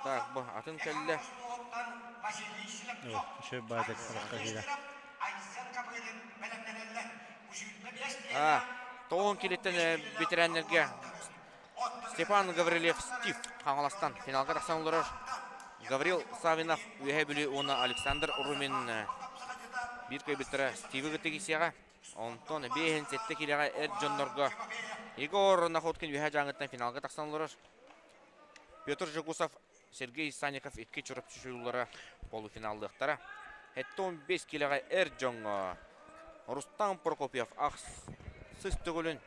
[SPEAKER 2] Так, бу атын кэллэ. Тоҕон килиттэн ветераннарга Степан Гаврильев Стив Хаҥаластан финалга тахсан олорор. Гаврил Савинов Үөһээ Бүлүү уонна Александр Румин биир кыайбыттара Стивы кытта киирсиэҕэ. Онтон биэһин сэттэ киилэҕэ эр дьоннорго Егор Находкин Үөһээ Дьааҥыттан финалга тахсан олорор. Петр Жегусов, Сергей Санников икки чурапчы полуфиналлыахтара. 75 киилэҕэ эр дьоҥҥо Рустам Прокопьев ахсыс төгүлүн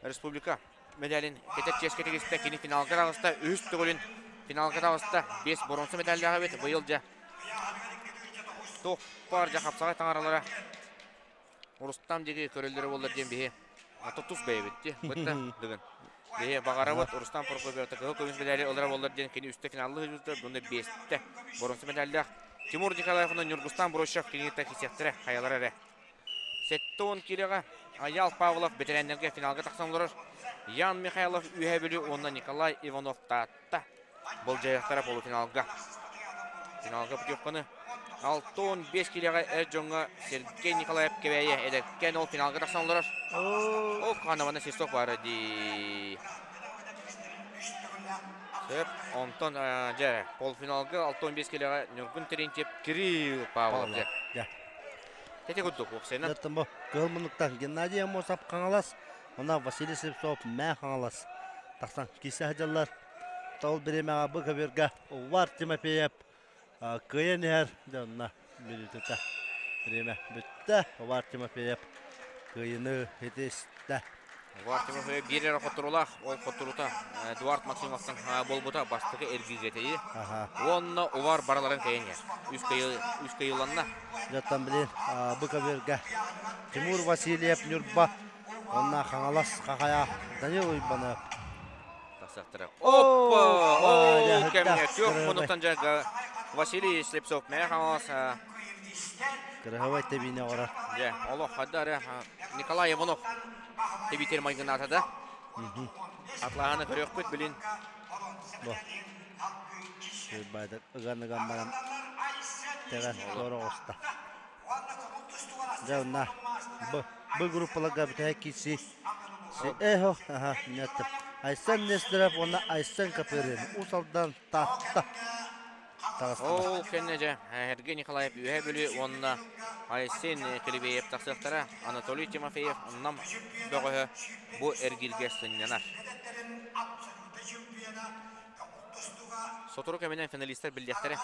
[SPEAKER 2] республика медалин кэтэр чиэскэ тигистэ. Кини финалга таҕыста. Үһүс төгүлүн финалга таҕыста. Биэс боруонса медаллаах эбит. Быйыл дьэ туох баар дьэ хапсаҕай таҥаралара Рустам диэки көрөллөрө буоллар диэн биһи ото тус бэйэбит дии. Бытта дыгын. Биһи баҕарабыт Рустам Прокопьев кыһыл көмүс медали ылара буоллар диэн кини үстэ финаллыы сылдьыбыта. Буну биэстэ боруонса медаллаах Тимур Николаев уонна Ньургустан Брощев кинигэттэн кисиэхтэрэ хайалара эрэ. 70 киилэҕэ Айаал Павлов бэтэрээннэргэ финалга тахсан олорор. Ян Михайлов Үөһээ Бүлүү уонна Николай Иванов Таатта былдьайыахтара полуфиналга. Финалга путевканы 65 киилэҕэ эр дьоҥҥо Сергей Николаев Кэбээйи эдэркээн ол финалга тахсан олорор. Ол ханабана Сесов баара дии. Сөп. Онтон дьэ полуфиналга 65 киилэҕэ Ньургун Терентьев Кирилл Павлов дьэ. Тэти курдук уопсайынан.
[SPEAKER 5] Оттон бу кыһыл муннуктан Геннадий Аммосов Хаҥалас, уонна Василий Слепцов Мээ Хаҥалас тахсан киирсэ сылдьаллар. Ол бириэмэҕэ бу көбүөргэ Увар Тимофеев кыайан иһэр. Дьэ онно мүнүүтэтэ бириэмэ бүттэ. Увар Тимофеев кыайыыны ситистэ.
[SPEAKER 2] Эдуард Тимофеев биир эрэ хотторуулаах, ол хотторуута Эдуард Максимовтан буолбута бастакы эргииргэ Уонна Увар барыларын кэйэн иһэр. Үс кыайыыланна.
[SPEAKER 5] Дьоттон билин бу көбүөргэ Тимур Васильев Ньурба уонна Хаҥалас Хахайа Данил Уйбанов.
[SPEAKER 2] Тахсахтара. Оппа! Ол кэмҥэ түөх мунуктан дьэ Василий Слепцов Мэҥэ Хаҥалас
[SPEAKER 5] Кыраһабай тэбиини оҕоро.
[SPEAKER 2] Дьэ, олох хадда эрэ Николай Иванов тэбиитэр майгынаата да. Атлаһаны көрүөхпүт билин.
[SPEAKER 5] Бу. Ыган-ыган баран тэҕэн туора оҕуста. Дьэ, онна бу, бу группаларга бүтэһик киирсии. Эхо, аха, нетте. Айсен Нестеров уонна Айсен Копырин Уус Алдан Таатта таҕыстылар.
[SPEAKER 2] Ол кэннэ дьэ Сергей Николаев Үөһээ Бүлүү уонна Айсен Килибеев тахсыахтара. Анатолий Тимофеев Нам бөҕөһө бу эргииргэ сынньанар. Сотору кэминэн финалистар биллиэхтэрэ.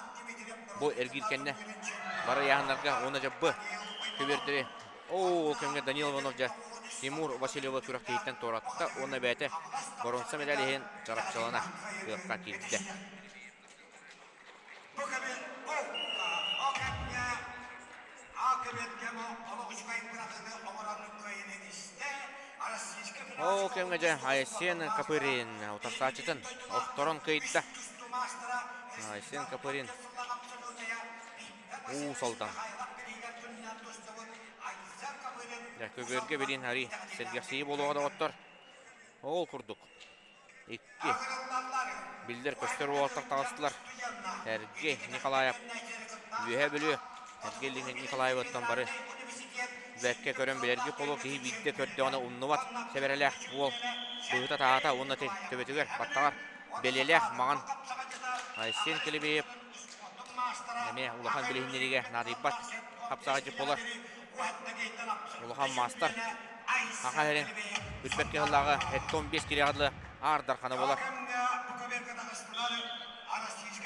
[SPEAKER 2] Бу эргиир кэннэ бары ыйааһыннарга уонна дьэ Б көбүөрдэри Ол кэмҥэ Данил Иванов дьэ Тимур Васильевы күрэхтэһииттэн туоратта уонна бэйэтэ боруонса медаль иһин чарапчылана кыахха киирдэ. Ол кэмҥэ дьэ Айсен Копырин утарсааччытын охторон кыйда. Айсен Копырин Уус Алдан. Дьэ, көбүөргэ билин ари сэргэхсийии буолуоҕа доҕоттор. Ол курдук. Икки. Биллэр көстөр уолаттар таҕыстылар. Эрги Николаев. Үөһэ Бүлүү. Эрги Николаевыттан бары бэккэ көрөн билэрги полу киһи биирдэ көрдөҕүнэ умнубат сэбэрэлээх уол быһыта таата уонна төбөтүгэр баттаҕар бэлиэлээх маҥан Айсен Килибиев Эмиэ улахан билиһиннэриигэ наадыйбат хапсаҕайдьыт буолар. Улахан маастар. Саха сирин үрбэт кыһыллааҕы 75 кириэҕэ дылы Аар Дархана буолар.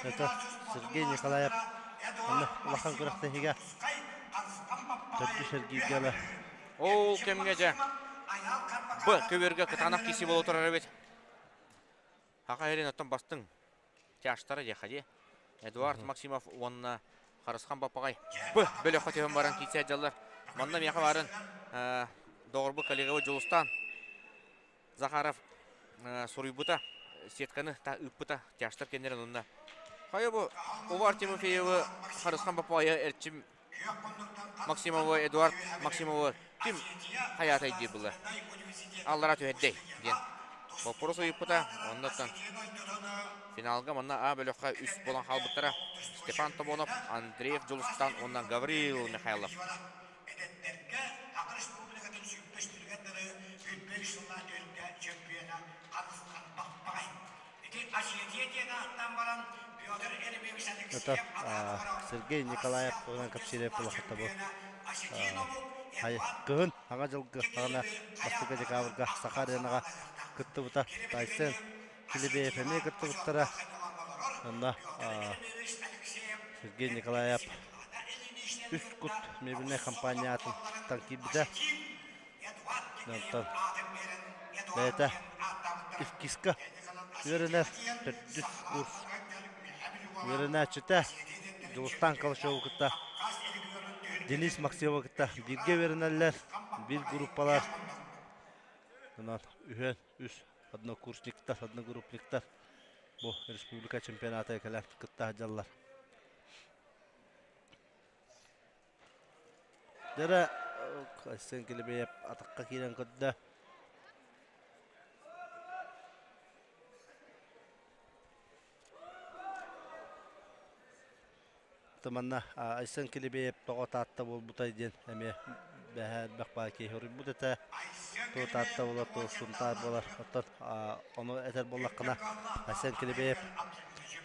[SPEAKER 5] Это Сергей Николаев онно улахан күрэхтэһиигэ төрдүс эргииргэ ыла.
[SPEAKER 2] Ол кэмҥэ дьэ Б көбүөргэ кытаанах киси буола турар эбит. Саха сирин оттон бастыҥ тяжтара диэххэ дии. Эдуард Максимов уонна Харысхан Баппаҕай Б бөлөххө түһэн баран киирсэ сылдьаллар. Манна миэхэ баарын доҕорбут коллегабыт Дьулустаан Захаров суруйбута, сетканы та ыыппыта тяжтар кэннэрин онно. Хайа бу Увар Тимофеевы Харысхан Баппаҕайы Эрчим Максимовы Эдуард Максимовы ким хайаатай диир была. Аллара түһэрдэй диэн боппуруос ыйыппыта. Оннуттан финалга манна А бөлөххө үс буолан хаалбыттара. Степан Тобонов, Андреев Дьулустан уонна Гаврил Михайлов.
[SPEAKER 5] Это Сергей Николаев туһунан кэпсиирэ улахата бу кыһын Саҥа дьылга саҕана бастакы декабрга Саха аренаҕа кыттыбыта Тайсен Килибеев эмиэ кыттыбыттара. Онно Сергей Николаев үс кут мебельнай компания аатын киирбитэ. Онтон бэйэтэ иккиска үөрэнэр төрдүс курс үөрэнээччитэ Дьулустаан Калачеву кытта Денис Максимовы кытта бииргэ үөрэнэллэр, биир группалар. Онон үһүөн үс однокурсниктар, одногруппниктар бу республика чемпионата кэлэн кытта сылдьаллар. Дьэ Айсен Килибиэп атахха киирэн көрдө. Манна Айсен Килибиэп тоҕо Таатта буолбутай диэн эмиэ бэһээ элбэх баар киһи уруйбут этэ. Туо Таатта буолар, туо Сунтаар буолар. Оттон ону этэр буоллаххына Айсен Килибиэп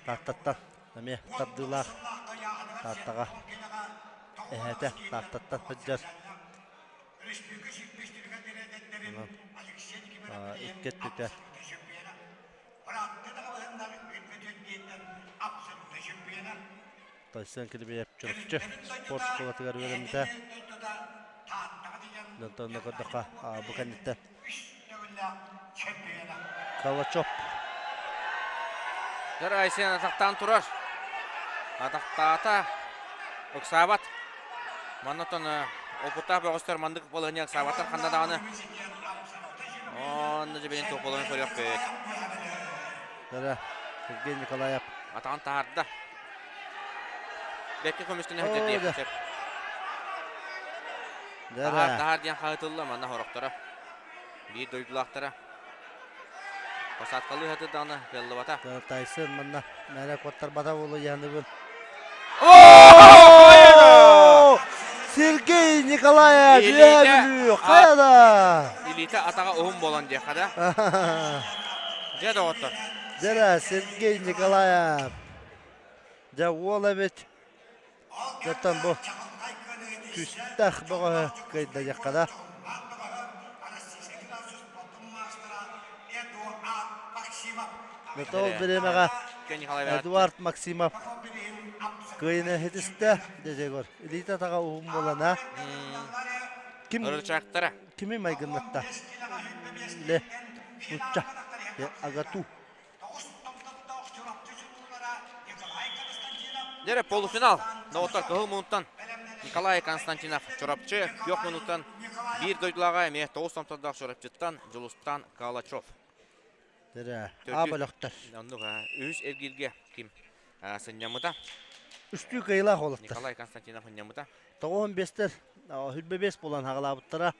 [SPEAKER 5] Тааттаттан эмиэ тардыылаах Тааттаҕа эһээтэ Тааттаттан сылдьар. Онон икки өттүтэ Тайсан Килибиэп Чурапчы спорт школатыгар үөрэммитэ. Онтон көрдөххө бу кэнниттэн Калачоп.
[SPEAKER 2] Дэр Айсен атахтаан турар. Атахтаата. Ыксаабат. Маннатан опыттаах бөҕөстөр маннык балаһыанньа ыксаабаттар ханна даҕаны. Онно дьэбинин туох көрүөхпүт.
[SPEAKER 5] Дара Сергей Николаев.
[SPEAKER 2] Атаҕын таһаарда. Бэккэ көмүскэнэ сылдьар диэххэ сөп. Таһаар, таһаар диэн хаһытылла манна хорохторо. Биир дойдулаахтара. Посадкалыы сатыыр даҕаны кыаллыбата.
[SPEAKER 5] Тайсон манна мээнэ куоттарбата буолуо дьаһаныбын. Сергей Николаев Үөһээ Бүлүү хайада!
[SPEAKER 2] Илиитэ атаҕа уһун буолан диэххэ да. Дьэ доҕоттор.
[SPEAKER 5] Дьэ Сергей Николаев. Дьэ уол эбит. Оттон бу күстэх бөҕөһө кыайда диэххэ да. Ол бириэмэҕэ Эдуард Максимов кыайыны иһитистэ дьэ илиитэ атаҕа уһун буолана ким
[SPEAKER 2] Ырычаактара.
[SPEAKER 5] Кими майгыннатта? Ле нучча Агату.
[SPEAKER 2] Дьэ полуфинал. Доҕоттор кыһыл мунуттан Николай Константинов Чурапчы, күөх мунуттан биир дойдулааҕа эмиэ тоҕус томтордоох Чурапчыттан Дьулустан Калачев.
[SPEAKER 5] Дэрэ, а бөлөхтөр.
[SPEAKER 2] Оннук үһүс эргииргэ ким сынньаммыта?
[SPEAKER 5] Үстүү кыайыылаах уолаттар.
[SPEAKER 2] Николай Константинов сынньаммыта.
[SPEAKER 5] Тоҕуһун биэстэр, хүрбэ биэс буолан хаҕалаабыттара.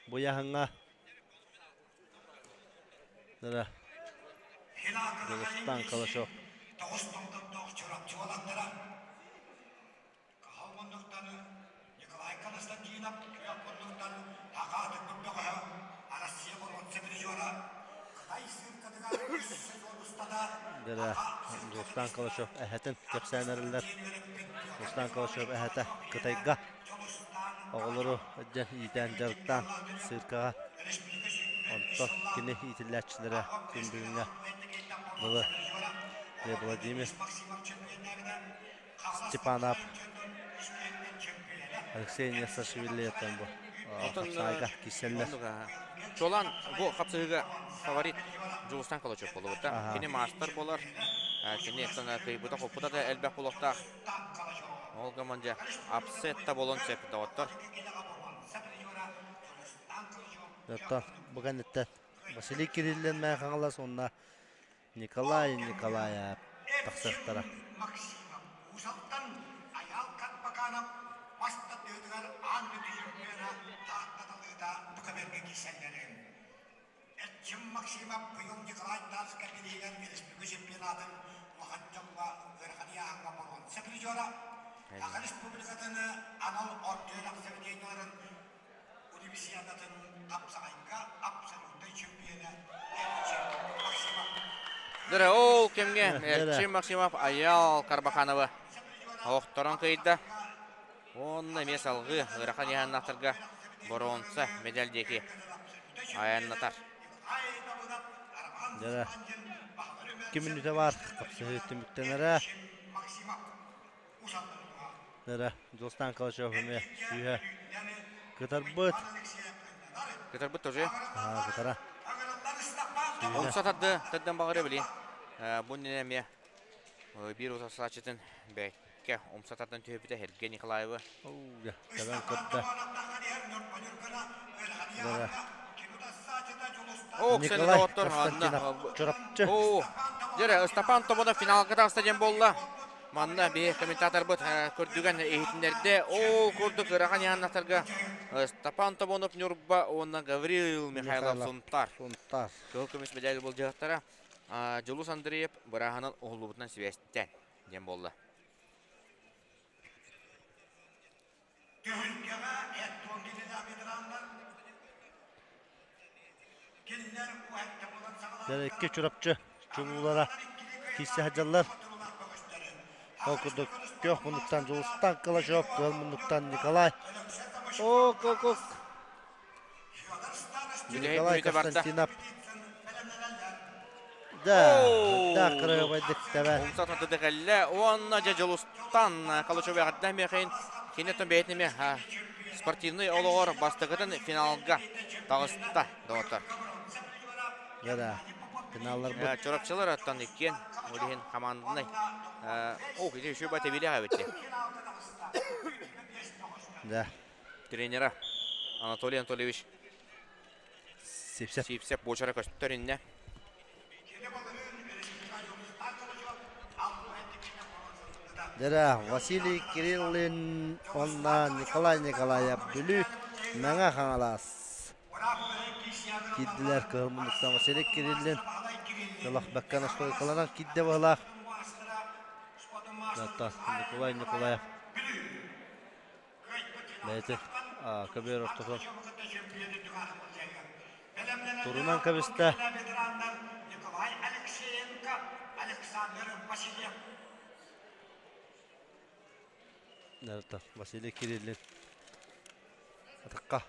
[SPEAKER 5] Бу яһыҥҥа Дэрэ, Дьулустан Калачев.
[SPEAKER 1] Кыһыл муннуктан Николай Константинов, күөх муннуктан Аҕа бөҕөһө, Россия боруонса призера, Кытай сыыркатыгар үс сезон устата
[SPEAKER 5] Дэрэ, Дьулустан Калачев эһэтин кэпсээн эрэллэр. Дьулустан Калачев эһэтэ Кытайга оҕолору дьэн иитэн дьарыктаан циркаҕа онтон кини иитиллээччилэрэ күн бүгүҥҥэ дылы Владимир Степанов Алексей Несашвилиэтэн бу хапсаайга киирсэллэр.
[SPEAKER 2] Чолан бу хапсыһыыга фаворит Дьулустан Калачев буолубута. Кини маастар буолар. Кини кыйбыта хоппута да элбэх буолуохтаах. Ол гынан дьэ апсет да буолуон сөп доҕоттор.
[SPEAKER 5] Оттон бу кэнниттэн Василий Кириллин Мэйэ Хаҥалас уонна Николай Николаев тахсыахтара.
[SPEAKER 1] Максимов Уус-Алтан Айаал Карпаканов мас тардыһыытыгар аан дойду чемпиона Таатта талыыта Тукаберга киирсэллэрин. Эрчим Максимов быйыл Николай Тарскай бирииһигэр республика чемпионатын улахан дьоҥҥо ыарахан ыйааһыҥҥа боруонса призера, Саха Республикатын анал орто үөрэх заведениеларын Универсиадатын хапсаҕайга абсолютнай чемпиона Эрчим Максимов.
[SPEAKER 2] Дөрө ол кэмҥэ Эрчим Максимов Айаал Карбахановы охторон кыйда. Уонна эмиэ салгыы ыарахан ыйааһыннаахтарга боруонса медаль диэки айаннатар.
[SPEAKER 5] Дьэ, 2 мүнүүтэ баар хапсыһыы түмүктэнэрэ. Дара Дьулустан Калачев эмиэ сүүһэ кытарбыт.
[SPEAKER 2] Кытарбыт тоже.
[SPEAKER 5] Аа, кытара.
[SPEAKER 2] Умса тарды, тардан баҕарыа билин. Бу иннинэ эмиэ биир утарсааччытын бэккэ умса тардан түһүбүтэ Сергей Николаевы.
[SPEAKER 5] Тэбэн көрдө. Дара.
[SPEAKER 2] О,
[SPEAKER 5] Николай Константинов Чурапчы.
[SPEAKER 2] О, дьэ, Ыстапаан Тобонов финалга таҕыста диэн буолла. Манна биһи комментаторбыт көрдүгэн иһитиннэрдэ. Ол курдук ыарахан ыйааннатарга Степан Тобонов Ньурба уонна Гаврил Михайлов Сунтар.
[SPEAKER 5] Сунтар.
[SPEAKER 2] Кыһыл көмүс медаль былдьаһыктара Дьулус Андреев бырааһынан уһуллубутунан сибээстээн диэн буолла.
[SPEAKER 1] Түһүлгэҕэ эт-туом кинилэр ветераннар кинилэр
[SPEAKER 5] Икки Чурапчы чулуулара киирсэ сылдьаллар. Ол курдук күөх муннуктан Дьулустан Калачев, кыһыл муннуктан Николай. Ок, ок, ок. Николай Константинов. Да, да, кырыабайдык тэбэ.
[SPEAKER 2] Умса тардыды кэллэ. Уонна дьэ Дьулустан Калачев эҕэрдэ миэхин киниттэн бэйэтин эмиэ спортивный олоҕор бастакытын финалга таҕыста доҕоттор.
[SPEAKER 5] Да, финалларбыт.
[SPEAKER 2] Чурапчылар оттон иккиэн ол иһин команднай. О, кини еще бата билэҕэ эбит.
[SPEAKER 5] Да.
[SPEAKER 2] Тренера Анатолий Анатольевич
[SPEAKER 5] Сипсеп.
[SPEAKER 2] Сипсеп буочара көстөр инне.
[SPEAKER 5] Дэрэ Василий Кириллин уонна Николай Николаев Бүлүү Мэҥэ Хаҥалас киирдилэр кыһыл муннуктан Василий Кириллин Лохбекка настойкаланан киирдэ быһылаах. Николай Николаев бэйэтин көбүөр ортотун турунан кэбистэ. Василий Кириллин атахха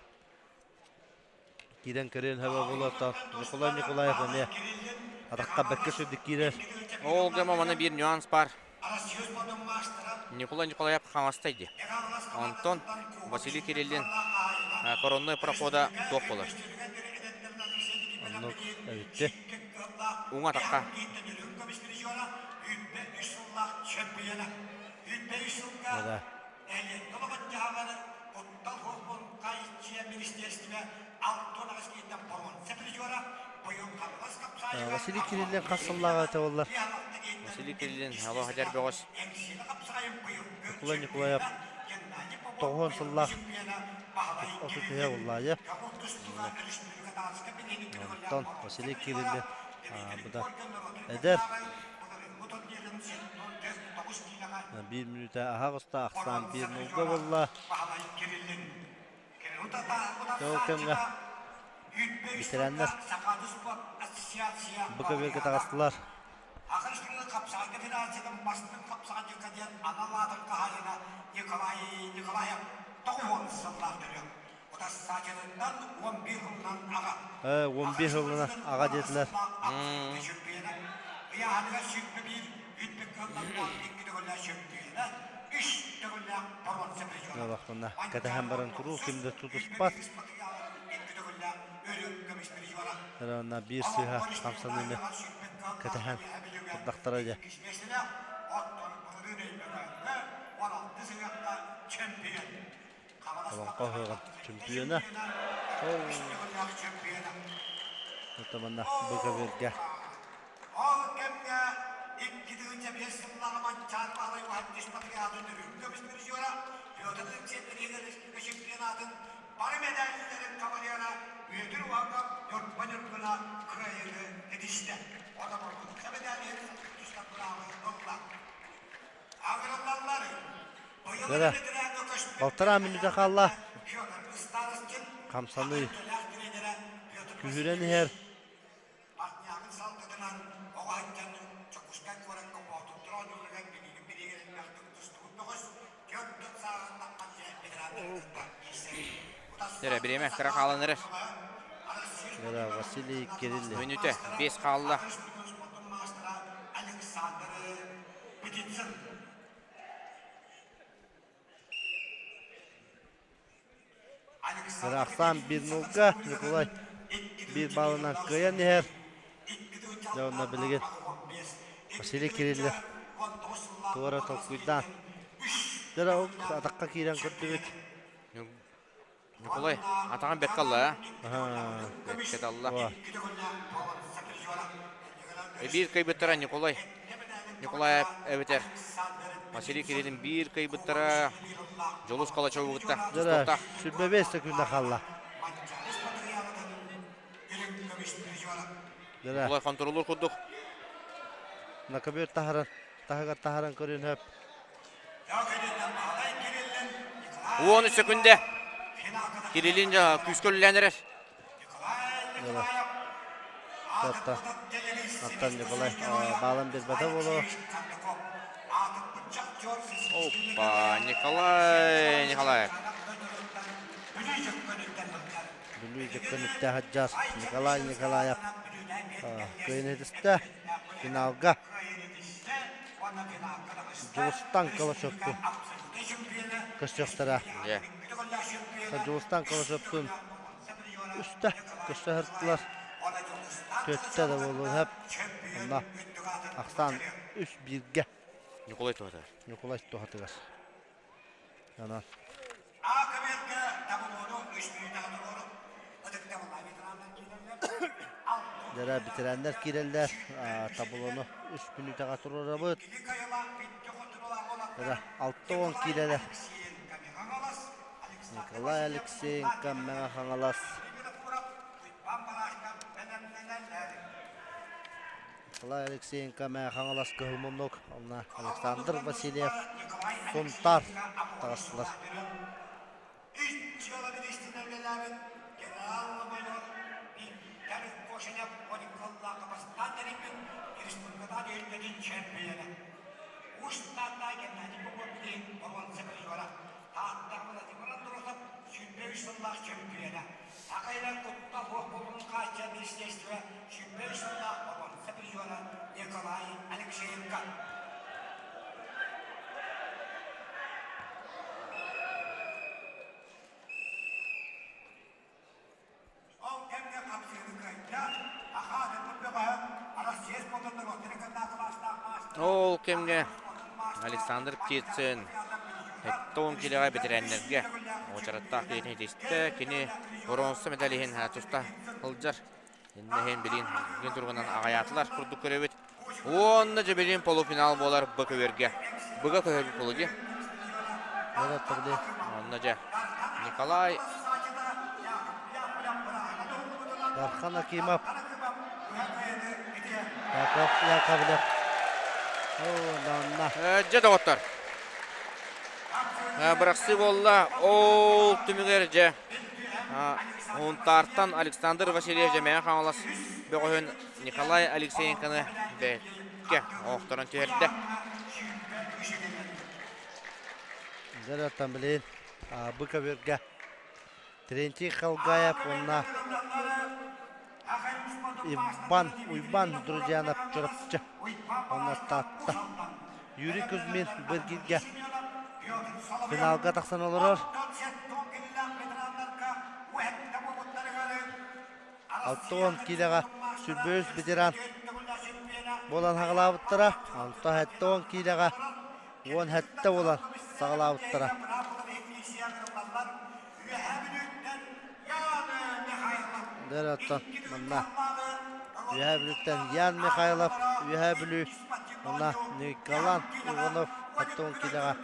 [SPEAKER 5] киирэн көрүөн сөбө буолуота. Николай Николаев эмиэ атахха бэккэ сүрдүк киирэр.
[SPEAKER 2] Ол гема маны биир нюанс бар. Николай Николаев хаҥастай дии. Онтон Василий Кириллин коронной прохода туох буолар?
[SPEAKER 5] Оннук эбитти.
[SPEAKER 2] Уҥа атахха.
[SPEAKER 5] Да. Василий Кириллин хас сыллааҕа этэ буоллар?
[SPEAKER 2] Василий Кириллин алло хадьар бөҕөс.
[SPEAKER 5] Николай Николаев тоҕуһун сыллаах отут үһэ буоллаайа. Онтон Василий Кириллин бу да эдэр Биир мүнүүтэ аһаҕаста ахсаан биир нулга буолла. Ол кэмҥэ ветераннар бу көбүөргэ таҕыстылар. 11 сылынан аҕа диэтилэр. Олохтонно кэтэһэн баран туруу ким да тутуспат. Онно биир сыыһа хамсаныыны кэтэһэн турдахтара дьэ. Олоҥхо ыһыаҕын чөмпүйүөнэ. Ото манна бу көбүөргэ. Дара, балтараа мүнүүтэ хаалла. Хамсаныы күһүрэн иһэр.
[SPEAKER 2] Дэрэ, бириэмэ кыра хаалан эрэр.
[SPEAKER 5] Дара, Василий Кириллин.
[SPEAKER 2] Мүнүүтэ 5 хаалла.
[SPEAKER 5] Ахсаан биир нулга Николай биир балынан кыайан иһэр. Дьэ онно билигин Василий Кириллов туора толкуйдаан. Дьэ атахха киирэн көрдүбүт.
[SPEAKER 2] Николай атаҕын бэркэ алла, бэркэ талла. Биир кыайбыттара Николай. Николаев эбэтэр Василий Кириллин биир кыайбыттара Дьулус Калачеву кытта тустуохтаах.
[SPEAKER 5] Сүрбэ бэс секунда хаалла.
[SPEAKER 2] Николай хонтуруоллуур курдук.
[SPEAKER 5] Накобүөр таһаран, таһыгар таһаран көрүн хөп.
[SPEAKER 2] 13 секунда. Кириллин күүскэ үлэлээн эрэр.
[SPEAKER 5] Татта. Аттан Николай баалан биэрбэтэ буолуо.
[SPEAKER 2] Опа, Николай Николаев.
[SPEAKER 5] Бүлүү дьөккөнүттэ Хаджас Николай Николаев кыайын этистэ финалга. Дьулустан Колосовтун көрсүөхтэрэ. Дьулустан Колосовтун үстэ көрсө сырыттылар. Түөртэ да буолуо сөп. Онно ахсаан үс бииргэ.
[SPEAKER 2] Ньукулай туһатыгар.
[SPEAKER 5] Ньукулай туһатыгар. Онон Дьэ, бэтэрээннэр киирэллэр, таблону үс мүнүүтэҕэ туруорабыт. Дьэ, 60 киилэлэр. Николай Алексеенко, Мэҥэ Хаҥалас. Николай Алексеенко, Мэҥэ Хаҥалас Кыһыл Муннук, онно Александр Васильев, Сунтаар таҕыстылар.
[SPEAKER 2] Ол кэмҥэ Александр Птицын 70 килэҕэ бэтэрээннэргэ уочараттаах киһитин итистэ. Кини боруонса медаль иһин туста сылдьар. Иннэһин билин күн туругунан аҕайаатылар курдук көрөбүт. Уонна дьэ билин полуфинал буолар Б көбүөргэ. Б-га көһөрбүт буолуо дии. Онно дьэ Николай
[SPEAKER 5] Дархан Акимов Яков Яковлев
[SPEAKER 2] Дьэ доҕоттор. Бырахсыы буолла. Ол түмүгэр дьэ Унтаартан Александр Васильев Дьэмэҕэ Хаҥалас бөҕөһүн Николай Алексеенконы бэккэ оохторон түһэрдэ.
[SPEAKER 5] Дьэ, билин бу көбүөргэ Терентий Халгаев уонна Иван Уйбан Друзьянов Чурапчы уонна Таатта Юрий Кузьмин Быргиргэ финалга тахсан олорор. 60 киилэҕэ сүрбүс ветеран буолан хаҕалаабыттара. Онтон 70 киилэҕэ 17 буолан саҕалаабыттара. Дэр оттон манна Үөһээ Бүлүүттэн Ян Михайлов, Үөһээ Бүлүү уонна Николай Иванов 70 киилэҕэ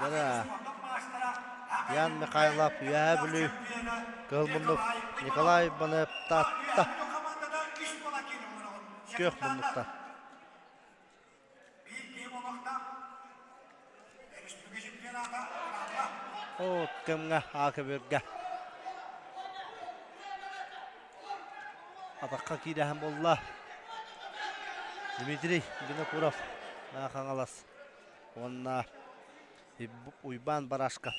[SPEAKER 5] Дара Ян Михайлов, Үөһээ Бүлүү, Кыһыл Муннук, Николай Иванов, Таатта, Күөх Муннукта. О, кэмҥэ Аакабырга атахха киирэһэн буолла. Дмитрий Винокуров Хаҥалас уонна Уйбаан Барашков.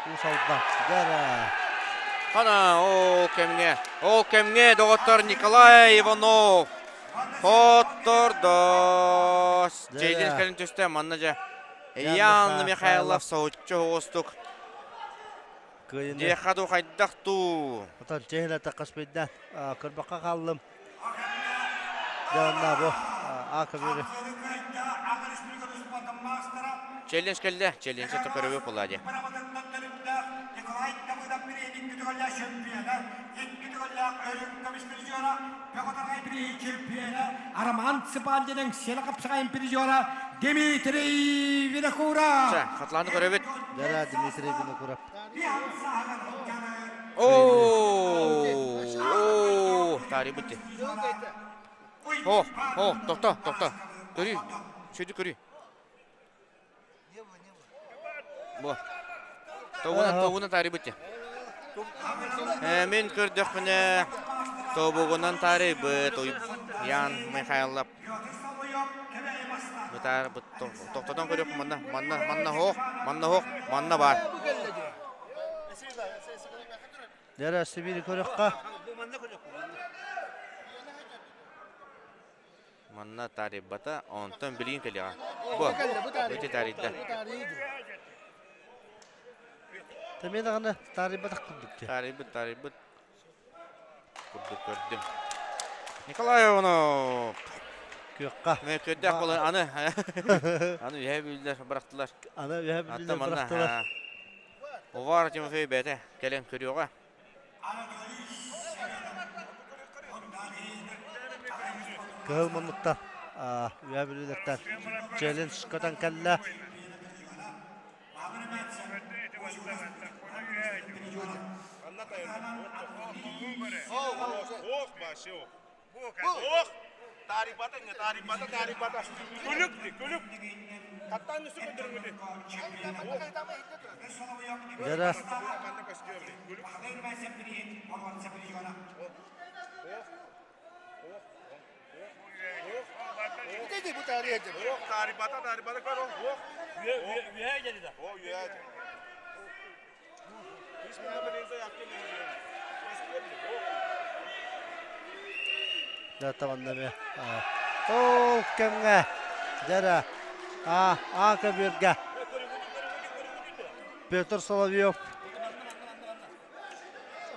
[SPEAKER 5] Уус Алдан Дьара.
[SPEAKER 2] Хана ол кэмҥэ, ол кэмҥэ доҕоттор Николай Иванов хоттордо. Чэйдин кэлин түстэ манна дьэ Ян Михайлов соһуччу оҕустук
[SPEAKER 5] Кыайыны.
[SPEAKER 2] Диэххэ дуу хайдах дуу?
[SPEAKER 5] Отон чэһилэтэ хаспыйдан көрбөххө хааллым. Дьэ онно бу А көбүөрү.
[SPEAKER 2] Челлендж кэллэ. Челлендж это көрөбү буолла дии.
[SPEAKER 1] Роман Цыпандинын села қапсағайын призера Дмитрий Винокуров.
[SPEAKER 2] Хатланы көрөбүт.
[SPEAKER 5] Дара Дмитрий Винокуров.
[SPEAKER 2] Оо, тари бутти. О, о, тохто, тохто. Көрүй, сөйді көрүй. Бу. Тобуна, тобуна тари бутти. Мен көрдөхпүнэ тобугунан тарыйбыт Ян Михайлов. Бытаар тохтотон көрүөх манна, манна, манна хоох, манна хоох, манна бар.
[SPEAKER 5] Дәрә Сибири көрөххө.
[SPEAKER 2] Манна тарыйбата, онтон билигин кэлиэҕэ. Бу, ити тарыйда.
[SPEAKER 5] Тэмиэ даҕаны таарыйбатах курдук дии.
[SPEAKER 2] Таарыйбыт, таарыйбыт курдук көрдүм. Николай Иванов.
[SPEAKER 5] Күөххэ.
[SPEAKER 2] Мөккөддөөх буолан аны аны үһэ бүллэр бырахтылар.
[SPEAKER 5] Аны үһэ бүллэр бырахтылар.
[SPEAKER 2] Увар Тимофей бэйэтэ кэлэн көрүөҕэ.
[SPEAKER 5] Кыһыл муннукта үһэ бүлүүлэртэн челлендж көтөн кэллэ.
[SPEAKER 4] Таарыйбата, таарыйбата. Күлүк, күлүк. Хаттаан үсү көдөрүҥүтү.
[SPEAKER 5] Дьара.
[SPEAKER 4] Таарыйбата, таарыйбата, көр, ох.
[SPEAKER 8] Үөһэ дьэлидэ.
[SPEAKER 4] О, үөһэ.
[SPEAKER 5] Дьэ манна эмиэ ол кэмҥэ дьэрэ а А көбүөргэ Петр Соловьев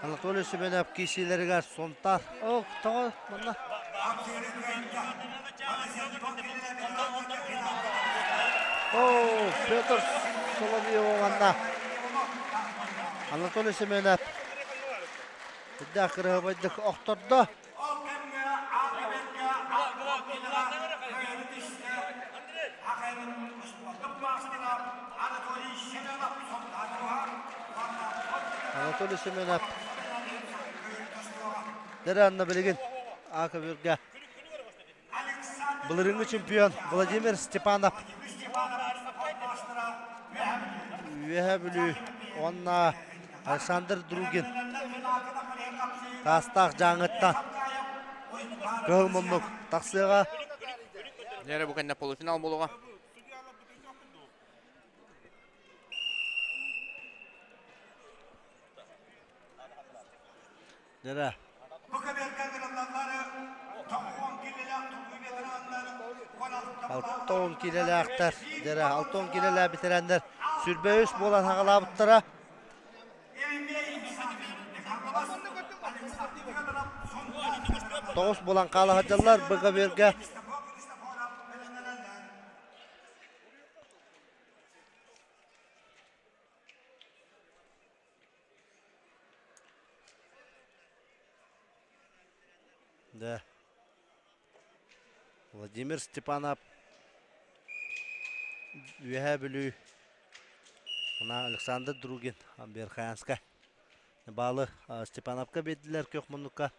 [SPEAKER 5] Анатолий Семенов киисиилэригэр Сунтаар ол тоҕо манна О, Петр Соловьев манна Анатолий Семенов үрдээх кырыһабайдык охтордо. Анатолий Семенов Дэрэ анна билигин А көбүргэ былырыыҥҥы чемпион Владимир Степанов Үөһээ Бүлүү уонна Александр Другин Таастаах Дьааҥыттан кыһыл муннук тахсыаҕа.
[SPEAKER 2] Нэрэ бу кэннэ полуфинал буолуоҕа.
[SPEAKER 5] Дьэрэ. Алтон киилэлээхтэр, дьэрэ, алтон киилэлээх бэтэрээннэр сүрбэ үс буолан хаҕалаабыттара. Тоҕус буолан хаала сылдьаллар БГБ-га. Да. Владимир Степанов Үөһээ Бүлүү мына Александр Другин Верхоянскай баалы Степановка биэрдилэр күөх муннукка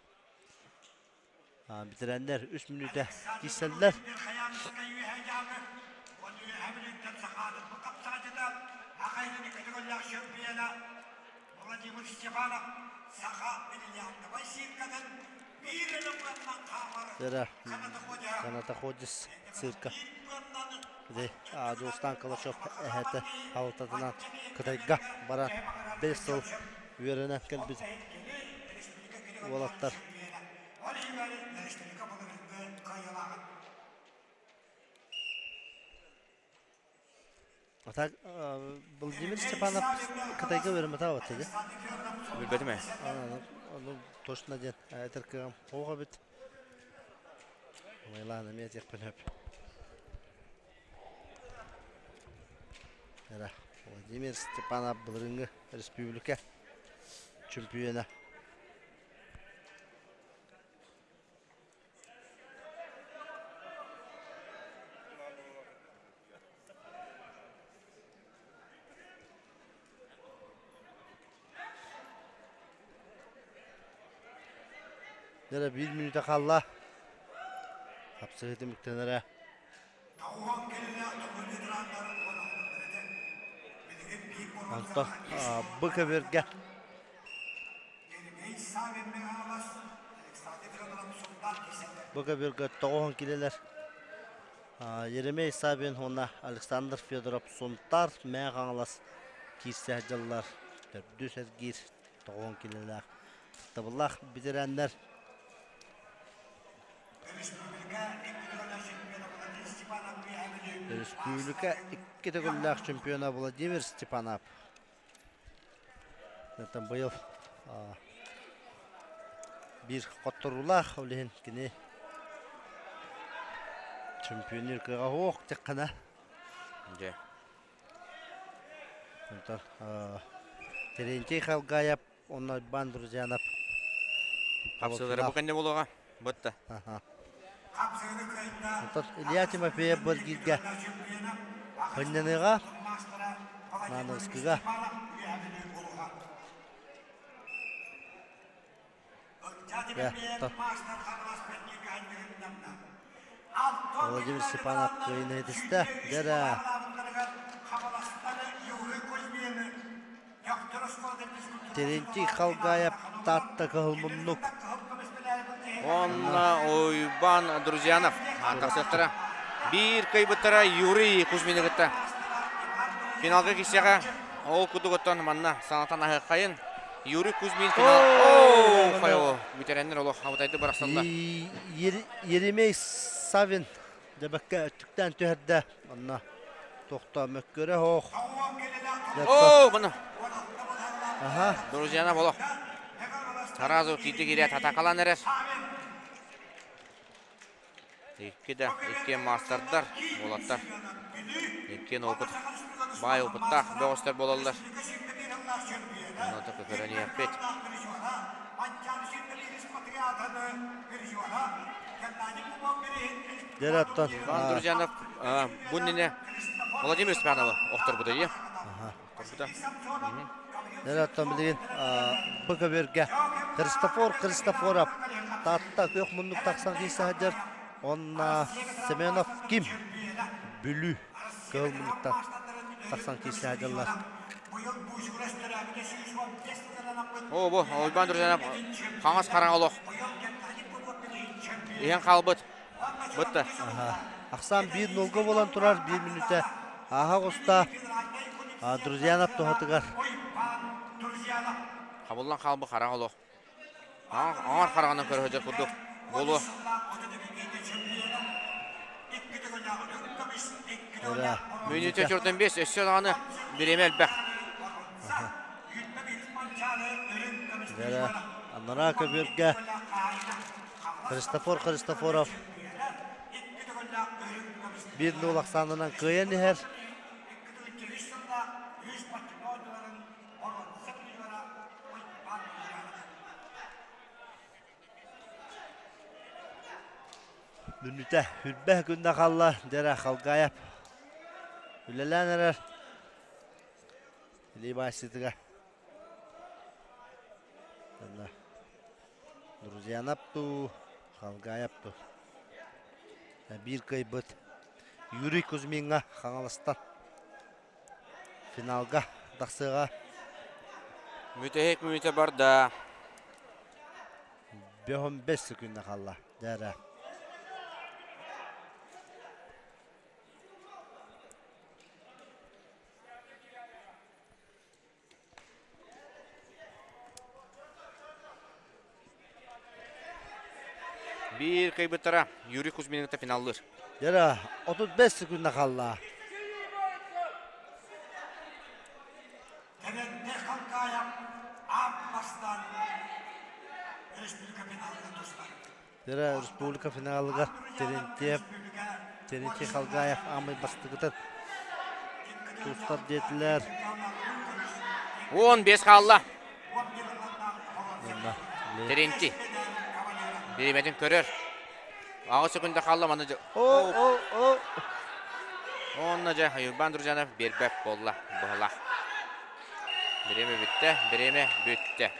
[SPEAKER 5] Бэтэрээннэр үс мүнүүтэ киирсэллэр. Эрэ Канатоходис цирка Дьулустаан Калачев эһэтэ халтатынан Кытайга баран 5 сыл үөрэнэн кэлбит уолаттар. А так Владимир Степанов Кытайга үөрэммэтэ абатта дии.
[SPEAKER 2] Билбэтим ээ.
[SPEAKER 5] Ну, точно диэн этэр кыам оҕо эбит. Майлаан эмиэ этиэхпин сөп. Эрэ Владимир Степанов былырыыҥҥы республика чөмпүйүөнэ. Дьэ биир мүнүүтэ хаалла. Хапсыһыы түмүктэнэрэ. Онтон бу көбүөргэ Бу көбүөргэ тоҕуһун килэлэр Еремей Савин уонна Александр Федоров Сунтаар Мэҥэ Хаҥалас киирсэ сылдьаллар. Төрдүс эргиир тоҕуһун килэлээх табыллаах бэтэрээннэр. Өрөспүүбүлүкэ икки төгүллээх чемпиона Владимир Степанов Оттон быйыл биир хотторуулаах, ол иһин кини чемпионнуур кыаҕа суох диэххинэ.
[SPEAKER 2] Дьэ.
[SPEAKER 5] Онтон Терентий Халгаев уонна Иван Друзьянов
[SPEAKER 2] Хапсыылара бу кэннэ буолуоҕа. Бытта.
[SPEAKER 5] Онтон Илья Тимофеев Быргииргэ Хынньаныыга Наныскыга Владимир Степанов кыайыыны этистэ. Дьэ Терентий Халгаев Таатта кыһыл муннук.
[SPEAKER 2] Онна Уйбан Друзьянов тахсыахтара. Биир кыайбыттара Юрий Кузьмины кытта. Финалга киирсиэҕэ. Ол курдук оттон манна санатан аһыаххайын. Юрий Кузьмин финал. Оо, хайо, бүтэрэннэр олох абытайды бырахсаллар.
[SPEAKER 5] Еремей Савин дьэбэккэ өттүктээн түһэрдэ. Онно тохтоо мөккөрө оһох.
[SPEAKER 2] Оо, маны. Аха. Друзьяна олох. Сразу киирди киирээт атакалаан эрэр. Икки да, икки маастардар, уолаттар. Иккиэн опыт, баай опыттаах бөҕөстөр буолаллар. Онно көрөн иһэппит.
[SPEAKER 5] Дераттан.
[SPEAKER 2] Иван Друзьянов бу иннинэ Владимир Степанова охторбута дии. Охторбута.
[SPEAKER 5] Дераттан билигин бу көбүөргэ Христофор Христофоров Таатта күөх муннук тахсан киирсэ сылдьар. Онна Семенов Ким Бүлүү кыһыл муннуктан тахсан киирсэ сылдьаллар.
[SPEAKER 2] Оо, бу Уйбаан Друзьянов хаҥас хараҥа олох иһэн хаалбыт. Бытта.
[SPEAKER 5] Ахсаан биир нолга буолан турар, биир мүнүүтэ ааһа оҕуста. Друзьянов туһатыгар.
[SPEAKER 2] Хабыллан хаалбыт хараҥа олох. Аҥар хараҕынан көрө сылдьар курдук буолуо. Мүнүүтэ төрдөн бес, өссө даҕаны бириэмэ элбэх.
[SPEAKER 5] Дьэ, анараа көбүөргэ Христофор Христофоров биир нуул ахсаанынан кыайан иһэр. Мүнүүтэ үрбэх күннэ хаалла, дьэрэ Халгаев үлэлээн эрэр. Илии баайсыытыгар. Друзьянап дуу, Халгаев дуу. Биир кыайбыт Юрий Кузьмиҥҥа Хаҥаластан финалга тахсыаҕа.
[SPEAKER 2] Бүтэһик мүнүүтэ барда.
[SPEAKER 5] Бөһөн бэс секунда хаалла. Дээрэ.
[SPEAKER 2] Биир кыайбыттара Юрий Кузьмин кытта финаллыыр.
[SPEAKER 5] Дьэ, 35 секунда хаалла. Дьэ, республика финалыгар Терентьев, Терентий Халгаев аамай бастакытын тустар диэтилэр.
[SPEAKER 2] 15 хаалла. Терентий. Бириэмэтин көрөр. Аҕыс секунда хаалла маны
[SPEAKER 5] О, о, о.
[SPEAKER 2] Онно дьэ Юрбан Друзьянов биэрбэт буолла быһылаах. Бириэмэ бүттэ, бириэмэ бүттэ.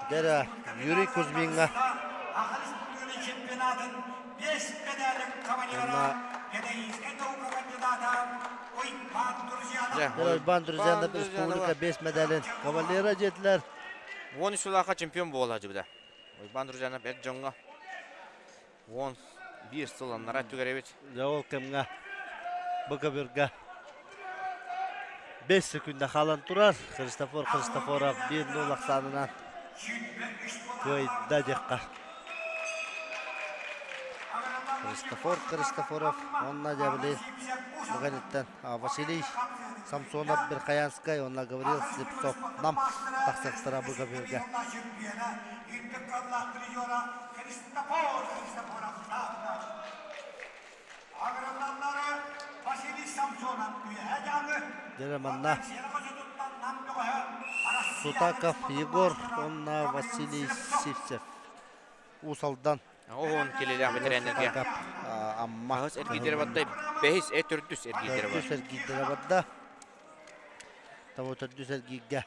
[SPEAKER 5] Дэрэ Юрий Кузьмиҥҥа уонна Уйбаан Друзьянов республика бес медалин кавалера диэтилэр.
[SPEAKER 2] 13 сыллаахха чемпион буола сылдьыбыта. Уйбаан Друзьянов эр дьоҥҥо 11 сыл аннараа өттүгэр эбит.
[SPEAKER 5] Дьэ ол кэмҥэ бу көбүргэ 5 секунда хаалан турар. Христофор Христофоров 1-0 ахсаанынан кыайда диэххэ. Христофор Христофоров уонна дьэ били бүгүнүттэн Василий Самсонов Верхоянскай уонна Гаврил Слепцов Нам тахсыахтара бу көбүргэ. Дьэ манна Сутаков Егор уонна Василий Сивцев Уус Алдан
[SPEAKER 2] Оһон килэлээх бэтэрээннэргэ
[SPEAKER 5] Амма
[SPEAKER 2] аһыс эргиирдэрэ барда, бэһис э төрдүс эргиирдэрэ
[SPEAKER 5] төрдүс эргиирдэрэ барда. Того төрдүс эргииргэ.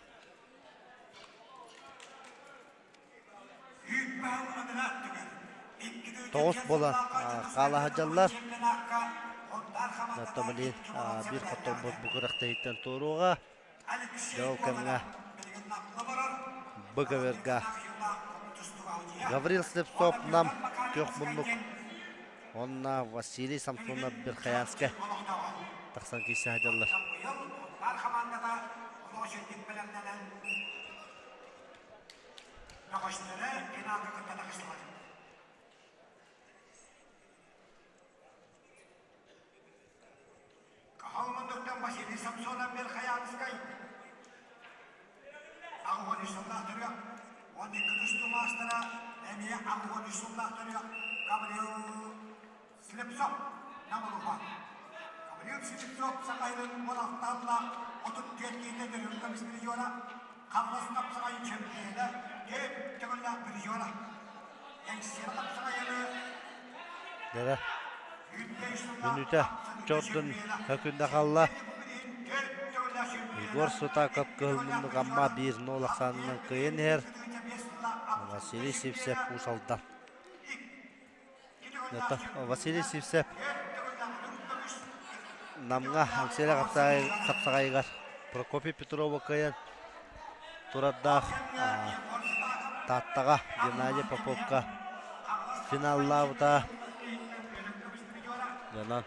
[SPEAKER 5] Тоҕус буолан хаала сылдьаллар. Оттон билигин биир хотторбут бу күрэхтэһииттэн туоруоҕа. Дьэ ол кэмҥэ БГВРга Гаврил Слепцов Нам күөх муннук уонна Василий Самсонов Верхоянскай тахсан киирсэ сылдьаллар.
[SPEAKER 1] Каһал муннуктан Василий Самсонов Верхоянскай 83 сыллаах төрүөх, 12 тустуу маастара эмиэ 83 сыллаах төрүөх Гаврил Слепцов Намылуха. Гаврил Слепцов Сахайрын 16 сыллаах 34 киһитэ төрүт көмүс призера, Хаҥалас хапсаҕайын чөмпүйүөнэ, төрт төгүллээх призера. Эҥсиэли хапсаҕайыны
[SPEAKER 5] Дэрэ мүнүүтэ чордун хөкүндэ халла. Егор Сутаков кыһыл муннук Амма 1-0 ахсаанынан кыайан иһэр. Василий Сивцев Уус Алдан. Василий Сивцев Намҥа Аҥсыра хапсаҕайыгар Прокопий Петрова кыайан турардаах Тааттаҕа Геннадий Поповка финаллаабыта. Дьонон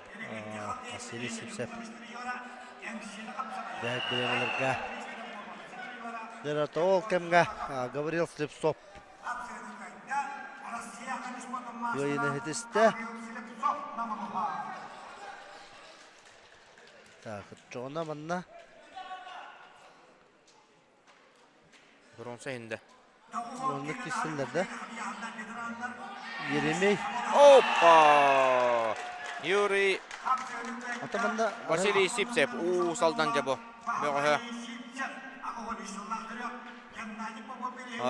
[SPEAKER 5] Василий Сивцев дэһик бириэмэлэргэ Дьэ, ол кэмҥэ Гаврил Слепцов Кыайыыны ситистэ. Так, оччоҕуна манна
[SPEAKER 2] Бронза иһинде.
[SPEAKER 5] Оннук киссиннэр да. Еремей.
[SPEAKER 2] Опа! Юрий
[SPEAKER 5] Ата манна
[SPEAKER 2] Василий Сипцев уу салдан дьабо. Бөҕөһө.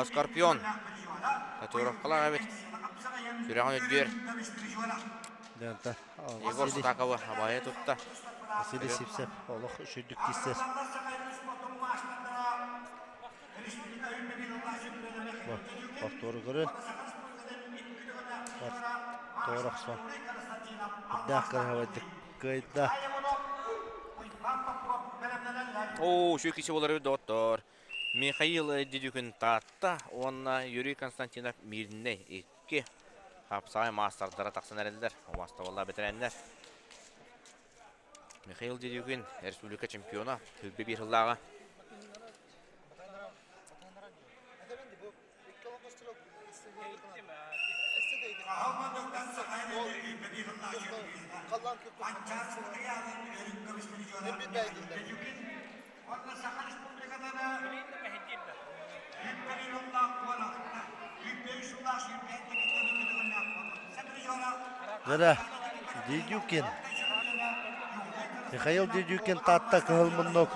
[SPEAKER 2] Скорпион. Татуировкалаах эбит. Сүрэҕин үрдүөр. Егор Сутакова абайа тутта.
[SPEAKER 5] Василий Сивцев олох үчүгдүк киирсэр. Повтору көрөн. Тоорохсон. Үрдээх кыраһабайдык кыайда.
[SPEAKER 2] Оо, үчүгэй киһи буолар эбит доҕоттоор. Михаил Дедюкин Таатта уонна Юрий Константинов Мирнэй икки хапсаҕай маастардара тахсан эрэллэр. Убаастабыллаах бэтэрээннэр. Михаил Дедюкин республика чемпиона, сүүрбэ биир сыллааҕа.
[SPEAKER 5] Дара Дедюкин. Михаил Дедюкин Таатта кыһыл муннук.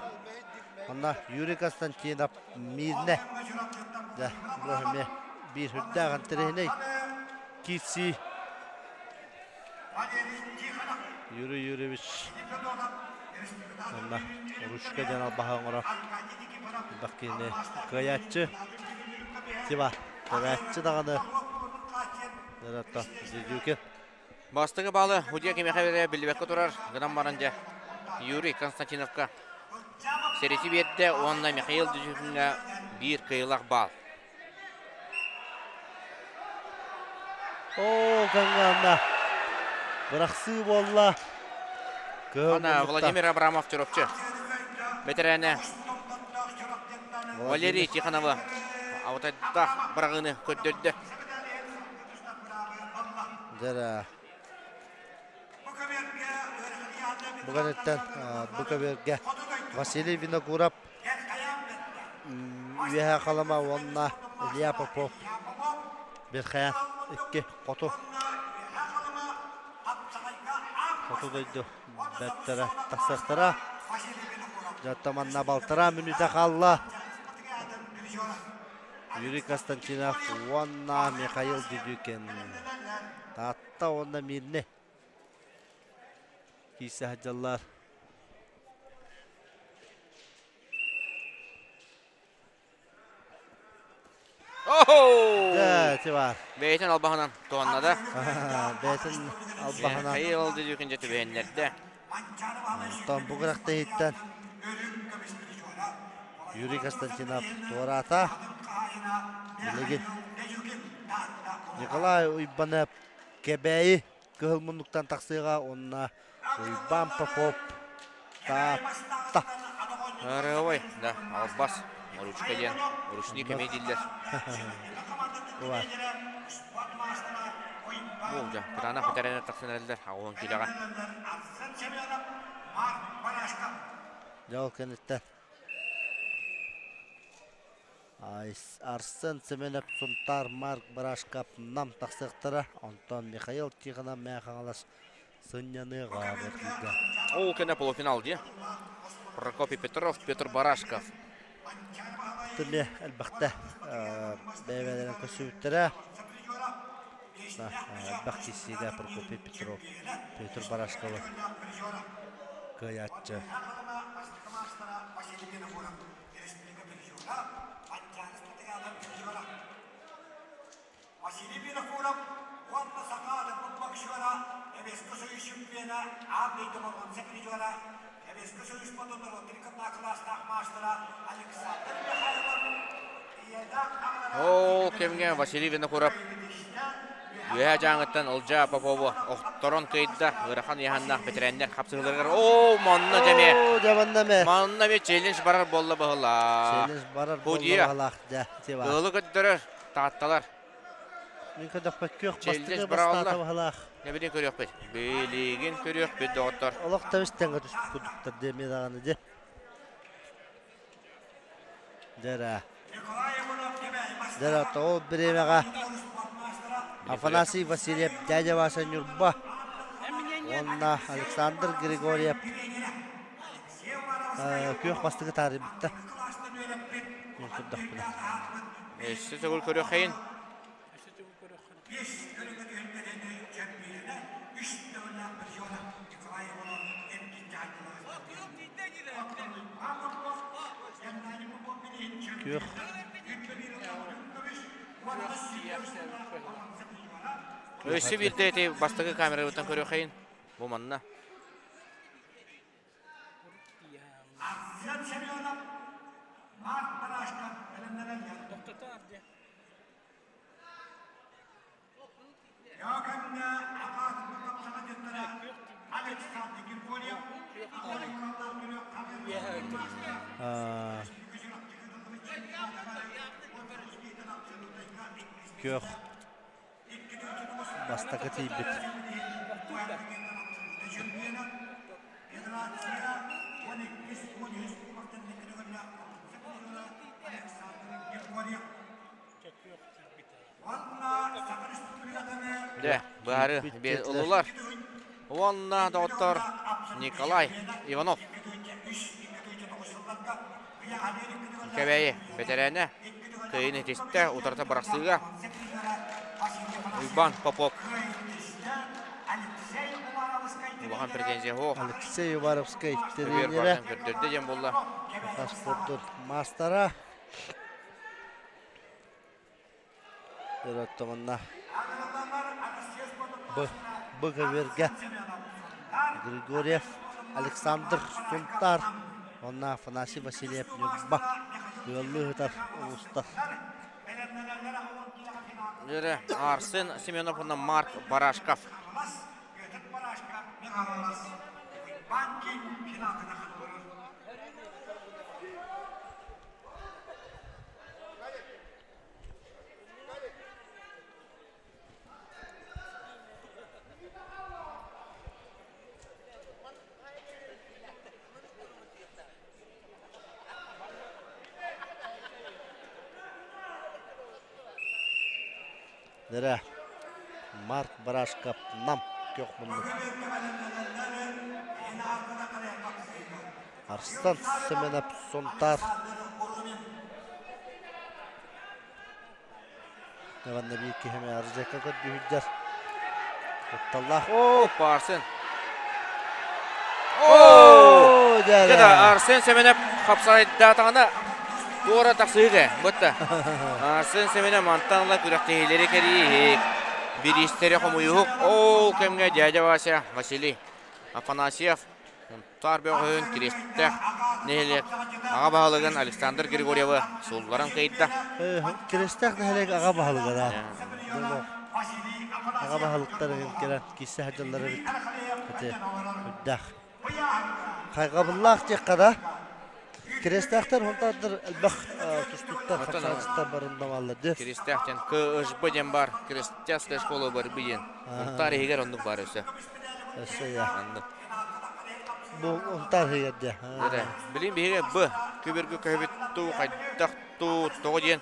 [SPEAKER 5] Онно Юрий Константинов Миирнэ. Дьэ, бу эмиэ биир үрдээх интэриэһинэй киирсии. Юрий Юрьевич онно ручка диэн албаһы оҥорор. Элбэх киһини кыайааччы. Тиба, тэбээччи даҕаны. Дьэ, Дедюкин.
[SPEAKER 2] Бастакы баалы Удья кимиэхэ эрэ биллибэккэ турар, гынан баран дьэ Юрий Константиновка сэрити биэрдэ уонна Михаил Дедюкиҥҥа биир кыайыылаах баал.
[SPEAKER 5] Оо, Ганганна бырахсыы буолла.
[SPEAKER 2] Ана Владимир Абрамов Чурапчы бэтэрээнэ Валерий Тихонова абытайдаах быраҕыыны көрдөрдө.
[SPEAKER 5] Дьэ бу кэнниттэн бу көбүөргэ Василий Винокуров Үөһээ Халыма уонна Илья Попов Бирхаян икки хоту хоту дойду бэртэрэ тахсыахтара. Дьэ манна балтараа мүнүүтэ хаалла. Юрий Константинов уонна Михаил Дедюкин. Таатта уонна Мирный киирсэ сылдьаллар.
[SPEAKER 2] Охоо!
[SPEAKER 5] Дэ, ти бар.
[SPEAKER 2] Бэйэтин албаһынан туоннада.
[SPEAKER 5] Бэйэтин албаһынан.
[SPEAKER 2] Михаил Дедюкин дьэ түбэһиннэрдэ.
[SPEAKER 5] Онтон бу күрэхтэһииттэн Юрий Константинов туораата. Билигин Николай Уйбанов Кэбээйи кыһыл муннуктан тахсыаҕа уонна Уйбаан Попов Таатта.
[SPEAKER 2] Арыабай, да, албас, ручка диэн, ручник эмиэ дииллэр. Бу кытаанах бэтэрэнэ тахсан эрэллэр, 80 киилэҕэ.
[SPEAKER 5] Дьэ ол кэнниттэн Арсен Семенов Сунтаар Марк Барашков Нам тахсыахтара, онтон Михаил Тихонов Мэҥэ Хаҥалас сынньаныаҕа бэркигэ.
[SPEAKER 2] Ол кэннэ полуфинал дии. Прокопий Петров, Петр Барашков.
[SPEAKER 5] Түмэ элбэхтэ бэйэ-бэйэлэрин көрсүбүттэрэ. Элбэх киирсиигэ Прокопий Петров, Петр Барашковы кыайааччы.
[SPEAKER 1] Василий Винокуров уонна саха ытыппыт боксера, Эбиэскэ Союз чемпиона, аан дойду боруонса призера, Эбиэскэ Союз мотоноруоттарын кылаастаах маастара Александр Михайлов ийэлээх аҕалара
[SPEAKER 2] Ол кэмҥэ Василий Винокуров Үөһээ Дьааҥыттан Ылдьаа Попову охторон кыайда. Ыарахан ыйааһыннаах бэтэрээннэр хапсыһыыларыгар оо, манна дьэ эмиэ
[SPEAKER 5] Оо, дьэ манна эмэ.
[SPEAKER 2] манна эмиэ челлендж барар буолла быһылаах.
[SPEAKER 5] Челлендж барар буолла
[SPEAKER 2] Судья
[SPEAKER 5] быһылаах дьэ, тиба.
[SPEAKER 2] ыалы көрдөрөр таатталар.
[SPEAKER 5] Мин көрдөхпө күөх
[SPEAKER 2] Челлендж
[SPEAKER 5] бастакы
[SPEAKER 2] быраҕаллар.
[SPEAKER 5] бастаата быһылаах.
[SPEAKER 2] Билигин көрүөхпүт. Билигин көрүөхпүт, доҕоттор.
[SPEAKER 5] Олох тэбис тэҥҥэ түспүт курдуктар диэмиэ даҕаны дьэ. Дьэрэ. Дьэрэ, тоҕо бириэмэҕэ Афанасий Васильев, дядя Вася Ньурба уонна Александр Григорьев күөх бастакы таарыйбыттар. Мин турдахпына.
[SPEAKER 2] Өссө төгүл көрүөххэйин.
[SPEAKER 5] Күөх
[SPEAKER 2] Өссө биирдэ ити бастакы камерабыттан көрүөххэйин. Бу манна.
[SPEAKER 5] Күөх бастакы тиийбит.
[SPEAKER 2] Дьэ, быһаарыы ыллылар. Уонна доҕоттор Николай Иванов. Кэбээйи бэтэрээнэ кыайын итистэ утарыта бырахсыыга Уйбаан Попов улахан претензия суох.
[SPEAKER 5] Алексей Уваровскай тренерэ.
[SPEAKER 2] Көрдөрдө диэн буолла.
[SPEAKER 5] Спордун маастара. Өрөттөҕүнэ Б көбүөргэ Григорьев Александр Сунтаар уонна Афанасий Васильев Ньурба ыаллыы сытар улуустар.
[SPEAKER 2] Дьэрэ Арсен Семенов уонна Марк Барашков.
[SPEAKER 5] Дэрэ Марк Барашков Нам күөх муннук. Арстан Семенов Сунтаар Иванна биир киһи Аржека көрдүүһүрдэр. Кутталлаах.
[SPEAKER 2] О, Арсен. О, Дьэ Арсен Семенов хапсайдаатаҕына Туора тахсыыга, бытта. Сын Семенов мантан ыла күрэхтэһиилэри кэрийиһик. Бириистэри хомуйуһук. Ол кэмҥэ дядя Вася Василий Афанасьев Сунтаар бөҕөһүн Кириэстээх нэһилиэк аҕа баһылыгын Александр Григорьевы суулларан кыайда.
[SPEAKER 5] Кириэстээх нэһилиэк аҕа баһылыга да. Аҕа баһылыктар кэлэн киирсэ сылдьаллар эбит. Ити үрдээх. Хайҕабыллаах диэххэ да. Кириэстээхтэр Сунтаардар элбэх тустууктар, хапсаҕаччыттар барында бааллар дии.
[SPEAKER 2] Кириэстээх диэн КСБ диэн баар, Крестьянская школа борьбы диэн. Сунтаар иһигэр оннук баар өссө.
[SPEAKER 5] Өссө я. Оннук. Бу Сунтаар иһигэр дии.
[SPEAKER 2] Дэрэ. Билин биһиги Б күбүргү көһүбүт туу хайдах туу тоҕо диэн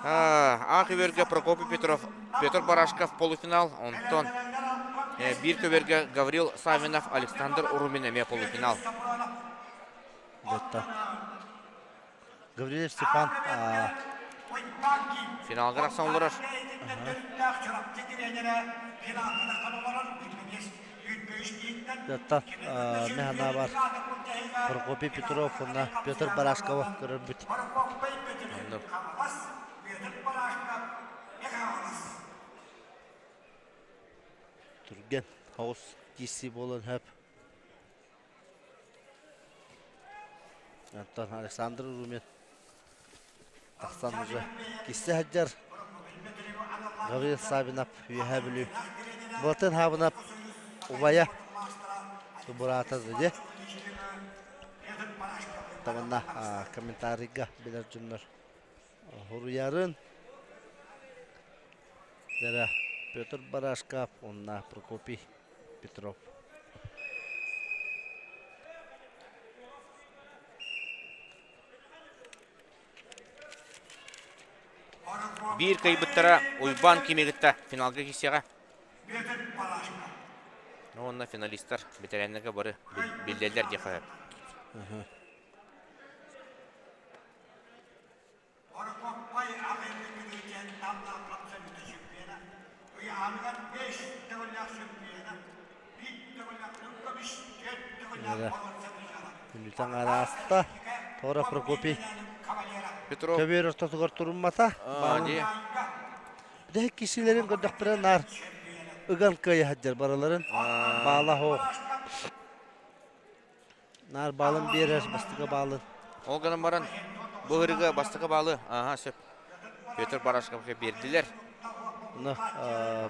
[SPEAKER 2] А күбүргэ Прокопий Петров, Петр Барашков полуфинал, онтон биир көбүөргэ Гаврил Савинов, Александр Румин эмиэ полуфинал.
[SPEAKER 5] Дьотто. Гаврилов Степан
[SPEAKER 2] финалга тахсан олорор.
[SPEAKER 5] Дьоттон механа бар Прокопий Петров уонна Петр Барашкова көрөрбүт. Түргэн хаус киирсии буолан сөп. Оттон Александр Румин тахсан уже киссе сылдьар. Гаврил Савинов Үөһээ Бүлүү. Былатын Хабынап убайа быраата дии. Табанна комментарийга билэр дьоннор Хоруйарын Дэрэ Петр Барашков уонна Прокопий Петров.
[SPEAKER 2] Биир кыайбыттара Уйбаан Кими кытта финалга киирсиэҕэ. Уонна финалистар бэтэрээннэргэ бары биллэллэр диэххэ сөп.
[SPEAKER 1] Борокуоппай аҕыйах күнүтэн Намнаах абсолюта чемпиона, ыйааһыныгар 5 төгүллээх чемпиона, 1 төгүллээх көмүс, 4 төгүллээх боруонса призера.
[SPEAKER 5] Күнүтэн араста Тора Прокопий
[SPEAKER 2] Петров
[SPEAKER 5] көбүөр ортотугар туруммата.
[SPEAKER 2] дии.
[SPEAKER 5] Биһи кисилерин көрдөхпүнэ наар ыган кыайа сылдьар барыларын баала хоох. Наар баалын биэрэр, бастакы баалын.
[SPEAKER 2] Ол гынан баран, бу ырыга бастакы баалы, аха, сөп. Петр Барашковка биэрдилэр.
[SPEAKER 5] Ну,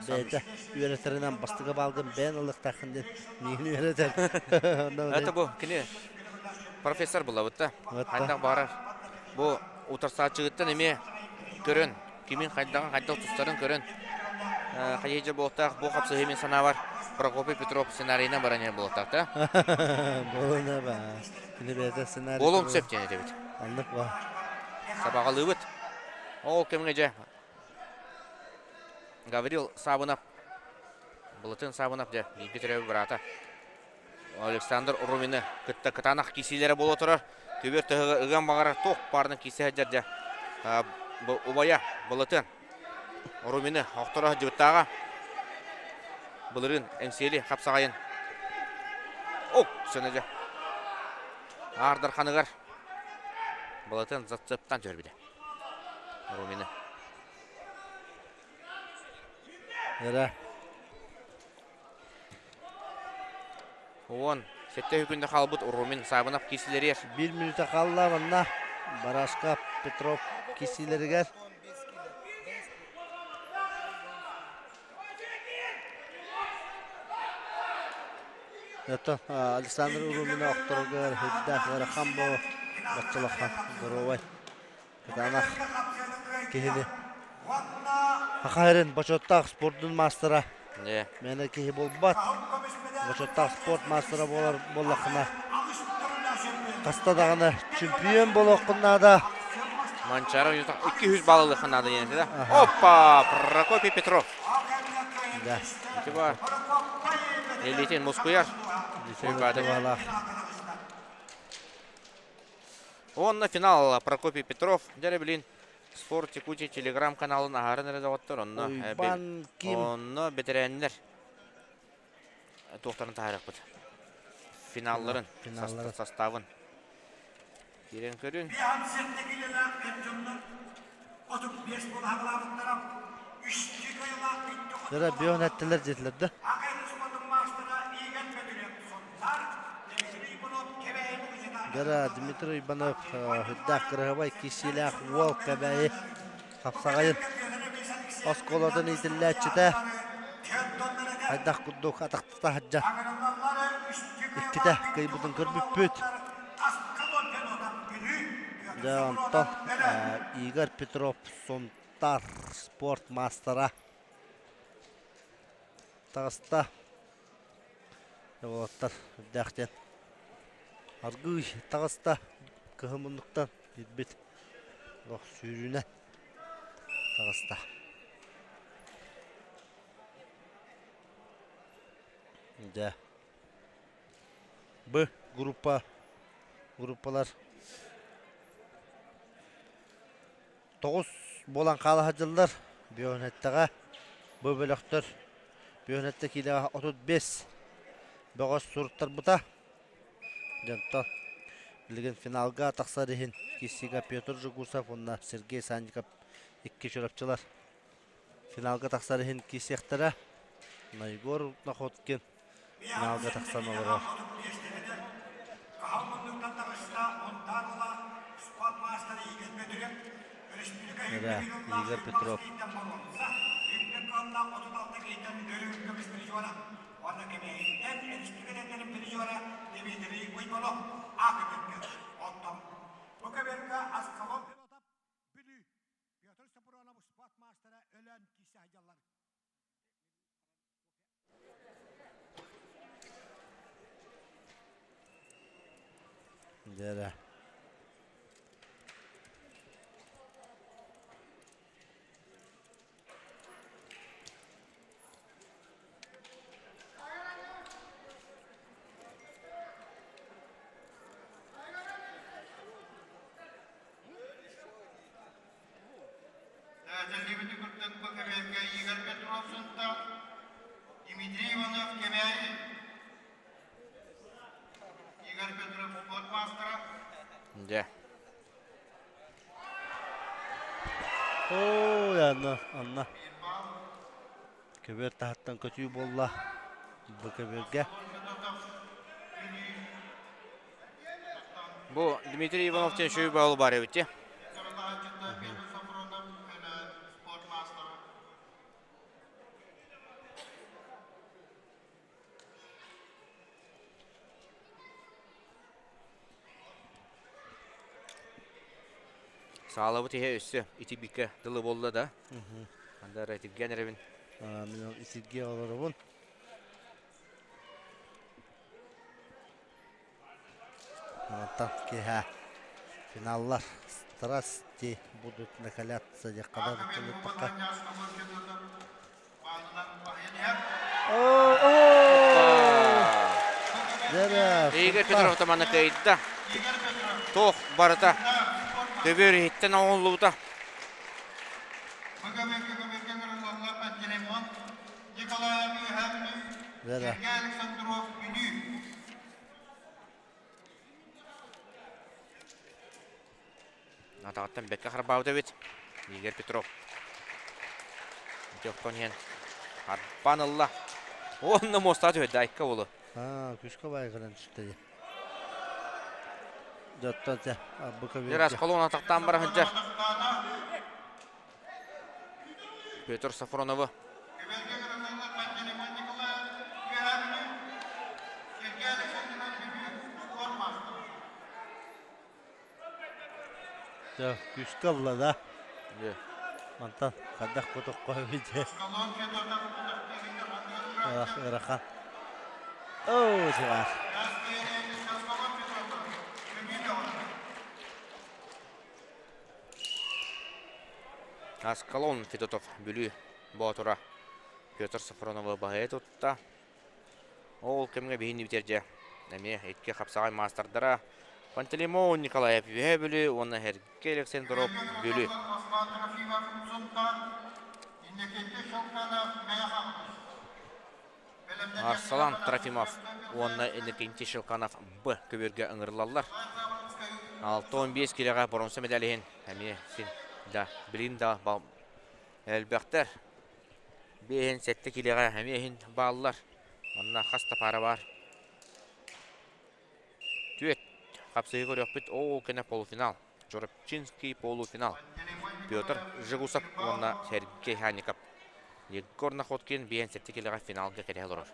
[SPEAKER 5] бэйэтэ үөрэтэринэн бастакы баалгын бэйэн ылыахтааххын диэн миигин үөрэтэр.
[SPEAKER 2] Это бу кини профессор булабыт да. Хайдах баарар. Бу утарсааччыгыттан эмиэ көрөн, кимин хайдаҕын хайдах тустарын көрөн хайыһыдьа буолуохтаах бу хапсыһыы мин санаабар Прокопий Петров сценарийынан баран иһэр буолуохтаах да
[SPEAKER 5] Буолуна ба. Кини бэйэтэ сценарий.
[SPEAKER 2] Буолуон сөп диэн этэбит.
[SPEAKER 5] Оннук ба.
[SPEAKER 2] Сабаҕалыыбыт. Ол кэмҥэ дьэ Гаврил Сабынов Былытын Сабынов дьэ бииргэ төрөөбүт быраата Александр Румины кытта кытаанах киирсиилэрэ буола турар. Көбүөр төһө ыган баҕарар туох баарынан киирсэ сылдьар дьэ убайа Былытын Румины охторо сылдьыбыттааҕа. Былырыын Эҥсиэли хапсаҕайын Ок, сөнө дьэ. Аардар ханыгар Былытын зацептан түһэрбитэ. Румины.
[SPEAKER 5] Эрэ.
[SPEAKER 2] 17 күндэ хаалбыт Румин Сабынов киирсилэригэр.
[SPEAKER 5] Биир мүнүүтэ хаалла манна Барашков Петров киирсиилэригэр. Это Александр Румина охторугар үрдээх ыарахан бу баччалахан здоровай кытаанах киһини Саха сирин бочуоттаах спордун маастара мээнэ киһи буолбат. Бочуоттаах спорт маастара буолар буоллаххына хаста даҕаны чемпион буолуоххун наада.
[SPEAKER 2] Манчары 200 балл ылыахха наада диэн этэ да. Опа! Прокопий Петров.
[SPEAKER 5] Да.
[SPEAKER 2] Ити бар. Элитин мускуйар. Уонна финал Прокопий Петров. Дьэ билин Спорт Якутия телеграм-каналын аһарын эрэ доҕоттор онно
[SPEAKER 5] Уйбан Ким
[SPEAKER 2] онно бэтэрээннэр туохтарын таһаарыахпыт. Финалларын,
[SPEAKER 5] Финалларын.
[SPEAKER 2] составын. Киирэн көрүн.
[SPEAKER 5] Дара бион эттилер диэтилер да. Дара Дмитрий Иванов үрдээх кыраһыбай кисиилээх уол кэбээйи хапсаҕайын оскуолатын иитиллээччитэ хайдах курдук атахтата сылдьар иккитэ кыайбытын көрбүппүт. Дьэ онтон Игорь Петров Сунтар спорт маастара таҕыста. Уолаттар үрдээх диэн аргыый таҕыста кыһын муннуктан ирбит олох сүүрүүнэ таҕыста. Дьэ Б группа группалар тоҕус буолан хаала сылдьаллар. Бүөнэттэҕэ бу бөлөхтөр Бүөнэттэ киилэҕэ 35 бөҕөс суруттарбыта. Дьонтон билигин финалга тахсар иһин киирсиигэ Петр Жугусов уонна Сергей Санников икки чурапчылар финалга тахсар иһин киирсиэхтэрэ. Егор Находкин финалга тахсан олорор. Игорь Петров.
[SPEAKER 1] Петр Сапронов спорт маастара өлөөн киирсэ сылдьаллар.
[SPEAKER 5] Дьэ
[SPEAKER 12] Этиллибити курдук бу кэбиэргэ Игорь Петров Сунтар, Дмитрий Иванов Кэбээйи, Игорь Петров спорт маастара.
[SPEAKER 2] Дьэ.
[SPEAKER 5] Ой, Анна, Анна. Көбүөр таһыттан көтүү буолла. Бу көбүөргэ.
[SPEAKER 2] Бу Дмитрий Иванов диэн үчүгэй баалы баар эбит дии. Саалабыт иһэ өссө итибиккэ дылы буолла да. Анда эрэ итиргээн эрэбин.
[SPEAKER 5] Мин итиргэ олоробун. Онтон киэһэ финаллар страсти будут накаляться диэххэ тылыттахха.
[SPEAKER 2] Игорь Петров таманы кыайда. Туох барыта көбүөр иһиттэн оҥоһуллубута.
[SPEAKER 5] Вера.
[SPEAKER 2] Атаҕыттан бэккэ харбаабыт эбит. Игорь Петров. Дьохтон иһэн харбаан ылла. Уонна муостаҕа түһэрдэ Айка уолу.
[SPEAKER 5] Аа, күскэ баайы кэлэн түстэ дии. Дьоттон те, бу
[SPEAKER 2] Раз колонна тахтаан бара сылдьар. Петр Сафроновы.
[SPEAKER 5] Дьэ, күүскэ ылла да. Мантан хайдах кутукка виде. Ыарахан. Оо, сыбаар.
[SPEAKER 2] Аскалон Федотов Бүлүү Боотура Петр Софроновы баһыйа тутта. Ол кэмҥэ биһини бүтэрдэ эмиэ икки хапсаҕай маастардара Пантелеймон Николаев Үөһээ Бүлүү уонна Сергей Александров Бүлүү. Арсалан Трофимов уонна Иннокентий Щелканов Б көбүөргэ ыҥырыллаллар. 6-15 килэҕэ боронса медаль иһин эмиэ син да билин да элбэхтэр. Биэһин сэттэ килэҕэ эмиэ иһин бааллар. Манна хас да пара бар. Түөт хапсыһыы көрүөхпүт. Ол кэннэ полуфинал. Чурапчинский полуфинал. Петр Жегусов уонна Сергей Хаников. Егор Находкин биэһин сэттэ килэҕэ финалга кэтэһэ олорор.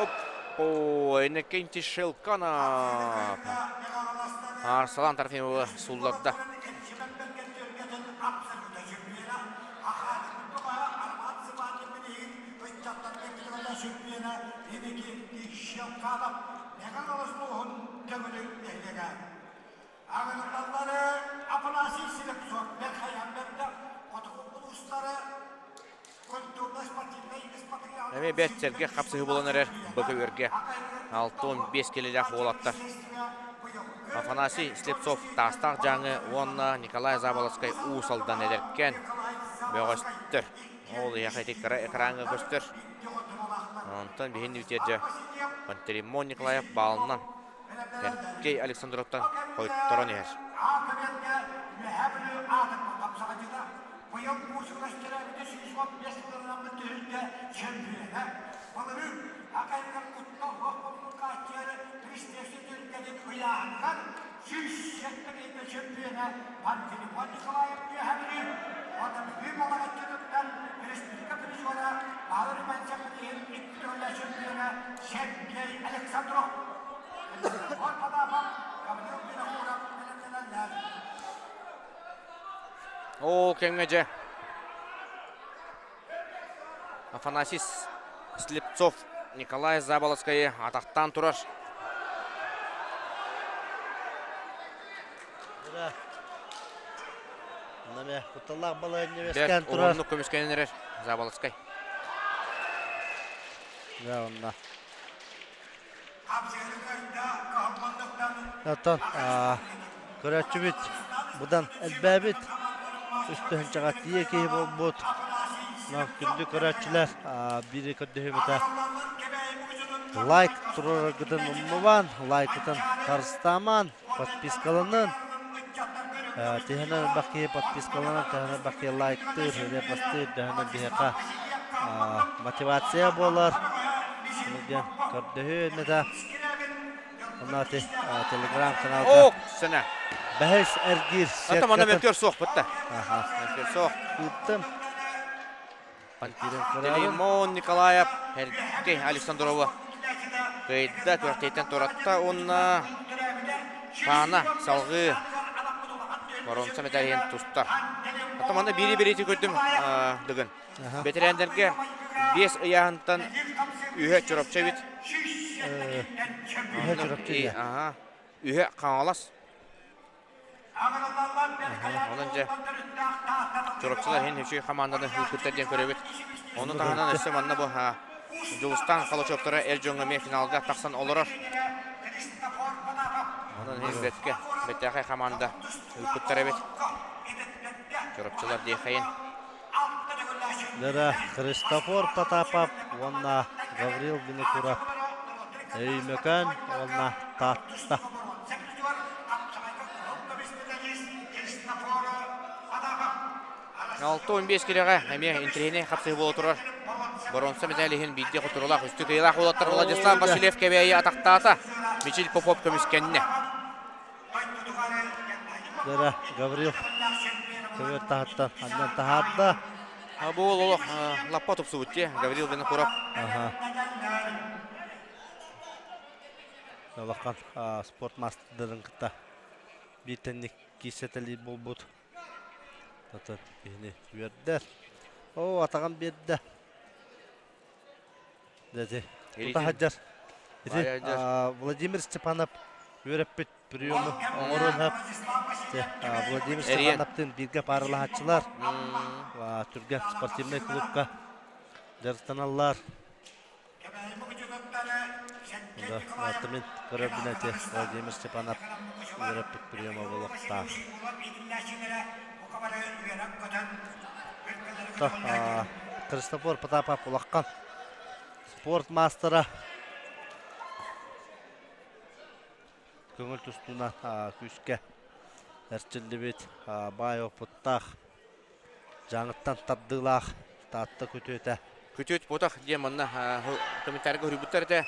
[SPEAKER 2] Оппо, Иннокентий Шелканов. Арсалан Трофимова сулларда.
[SPEAKER 1] Аҕырыллаллары Афанасий Слепцов Бэрхэйэммэттэ хотугу улуустары
[SPEAKER 2] Эмиэ бэрт сэргэх хапсыһыы буолан эрэр БК-өргө 65 килэлээх уолаттар. Афанасий Слепцов Таастаах Дьааҥы уонна Николай Заболоцкай Уус Алдан эдэркээн бөҕөстөр. Ол иһэхэ ити кыра экраҥҥа көстөр. Онтон биһин үтүөрдэ Пантелеймон Николаев баалынан Сергей Александровтан хойторон иһэр.
[SPEAKER 1] Быйыл муусукаластара 135 сылларынан түһүлгэ чөмпүйэнэ, былырыын Акайыгар куттал суох буолбут хааччыйары Пристесси түһүлгэтин ыйааһыныгар 107 киһитэ чөмпүйэнэ Пантелеймон Николаев үөһэ Бүлүү уонна Бүлүү Балаҕаччытыттан республика призера Павел Иванович иһин икки төгүллэ чөмпүйэнэ Сергей Александров. Пантелеймон Потапов, Гаврил Винокуров бэлэмнэнэллэр.
[SPEAKER 2] Ол кэмҥэ дьэ Афанасий Слепцов Николай Заболоцкайы атахтаан турар.
[SPEAKER 5] Кутталлаах балаһыанньа үөскээн турар.
[SPEAKER 2] Уһуннук көмүскэнэн эрэр Заболоцкай.
[SPEAKER 5] Дьэ, онно. Оттон көрөөччүбүт быдан элбээбит. Үс тыһыынчаҕа тиийэ киһи буолбут. Күндү көрөөччүлэр биири көрдөһүүбүтэ лайк туруораргытын умнубан, лайкытын харыстааман, подпискаланын. Төһөнөн элбэх киһи подпискаланан, төһөнөн элбэх киһи лайктыыр, репостыыр, төһөнөн биһиэхэ мотивация буолар. Диэн көрдөһүү эмэтэ. Онно телеграм-каналга
[SPEAKER 2] Ок, сэнэ.
[SPEAKER 5] Бэһис эргиир
[SPEAKER 2] Ата манна мөлтөр суох бытта. Мөлтөр суох.
[SPEAKER 5] Ыыттым.
[SPEAKER 2] Пантелеймон Николаев Сергей Александрова кыайда күрэхтэһииттэн туоратта уонна Паана салгыы боруонса мэтээлиһин тустар. Оттон манна биири бириити көрдүм Дыгын. Бэтэрээннэргэ биэс ыйааһынтан үһэ Чурапчы эбит.
[SPEAKER 5] Үһэ Чурапчы
[SPEAKER 2] Аха. Үһэ Хаҥалас. Онон дьэ Чурапчылар иһин үчүгэй хамаанданы ыыппыттар диэн көрөбүт. Ону таһынан өссө манна бу Дьулустаан Холочоптара эр дьоҥҥо эмиэ финалга тахсан олорор. Онон иһин бэрткэ бэртээхэй хамаанда ыыппыттар эбит. Чурапчылар диэхэйин.
[SPEAKER 5] Дара Христофор Потапов уонна Гаврил Винокуров Өймөкөөн уонна Таатта.
[SPEAKER 2] 6-15 кирэҕэ эмиэ интэриэһинэй хапсыһыы буола турар. Боруонса мэтээл иһин биирдии хотуруулаах үстүү кыайыылаах уолаттар Владислав Васильев Кэбээйи атахтаата. Мичил Попов көмүскэннэ.
[SPEAKER 5] Дара Гаврил көбүөр таһыттан анньан таһаарда.
[SPEAKER 2] Бу уол олох лаппа тупсубут дии Гаврил Винокуров.
[SPEAKER 5] Аха. Улахан спорт маастардарын кытта биир тэнник киирсэтэлиир буолбут. Тата киһини үөрдэр. Оо, атаҕын биэрдэ. Дьэ, тута сылдьар. Ити Владимир Степанов үөрэппит приему оҥоруон сөп. Владимир Степановтыын бииргэ пааралаһааччылар. Түргэн спортивнай клубка дьарыктаналлар. Мин көрөрбүн эти Владимир Степанов үөрэппит приема буолуохтаах. Христофор Потапов улахан спорт маастара көҥүл тустууна күүскэ эрчиллибит баай опыттаах дьаҥыттан тардыылаах Таатта күтүөтэ.
[SPEAKER 2] Күтүөт буотах диэн манна комментарийга суруйбуттар этэ.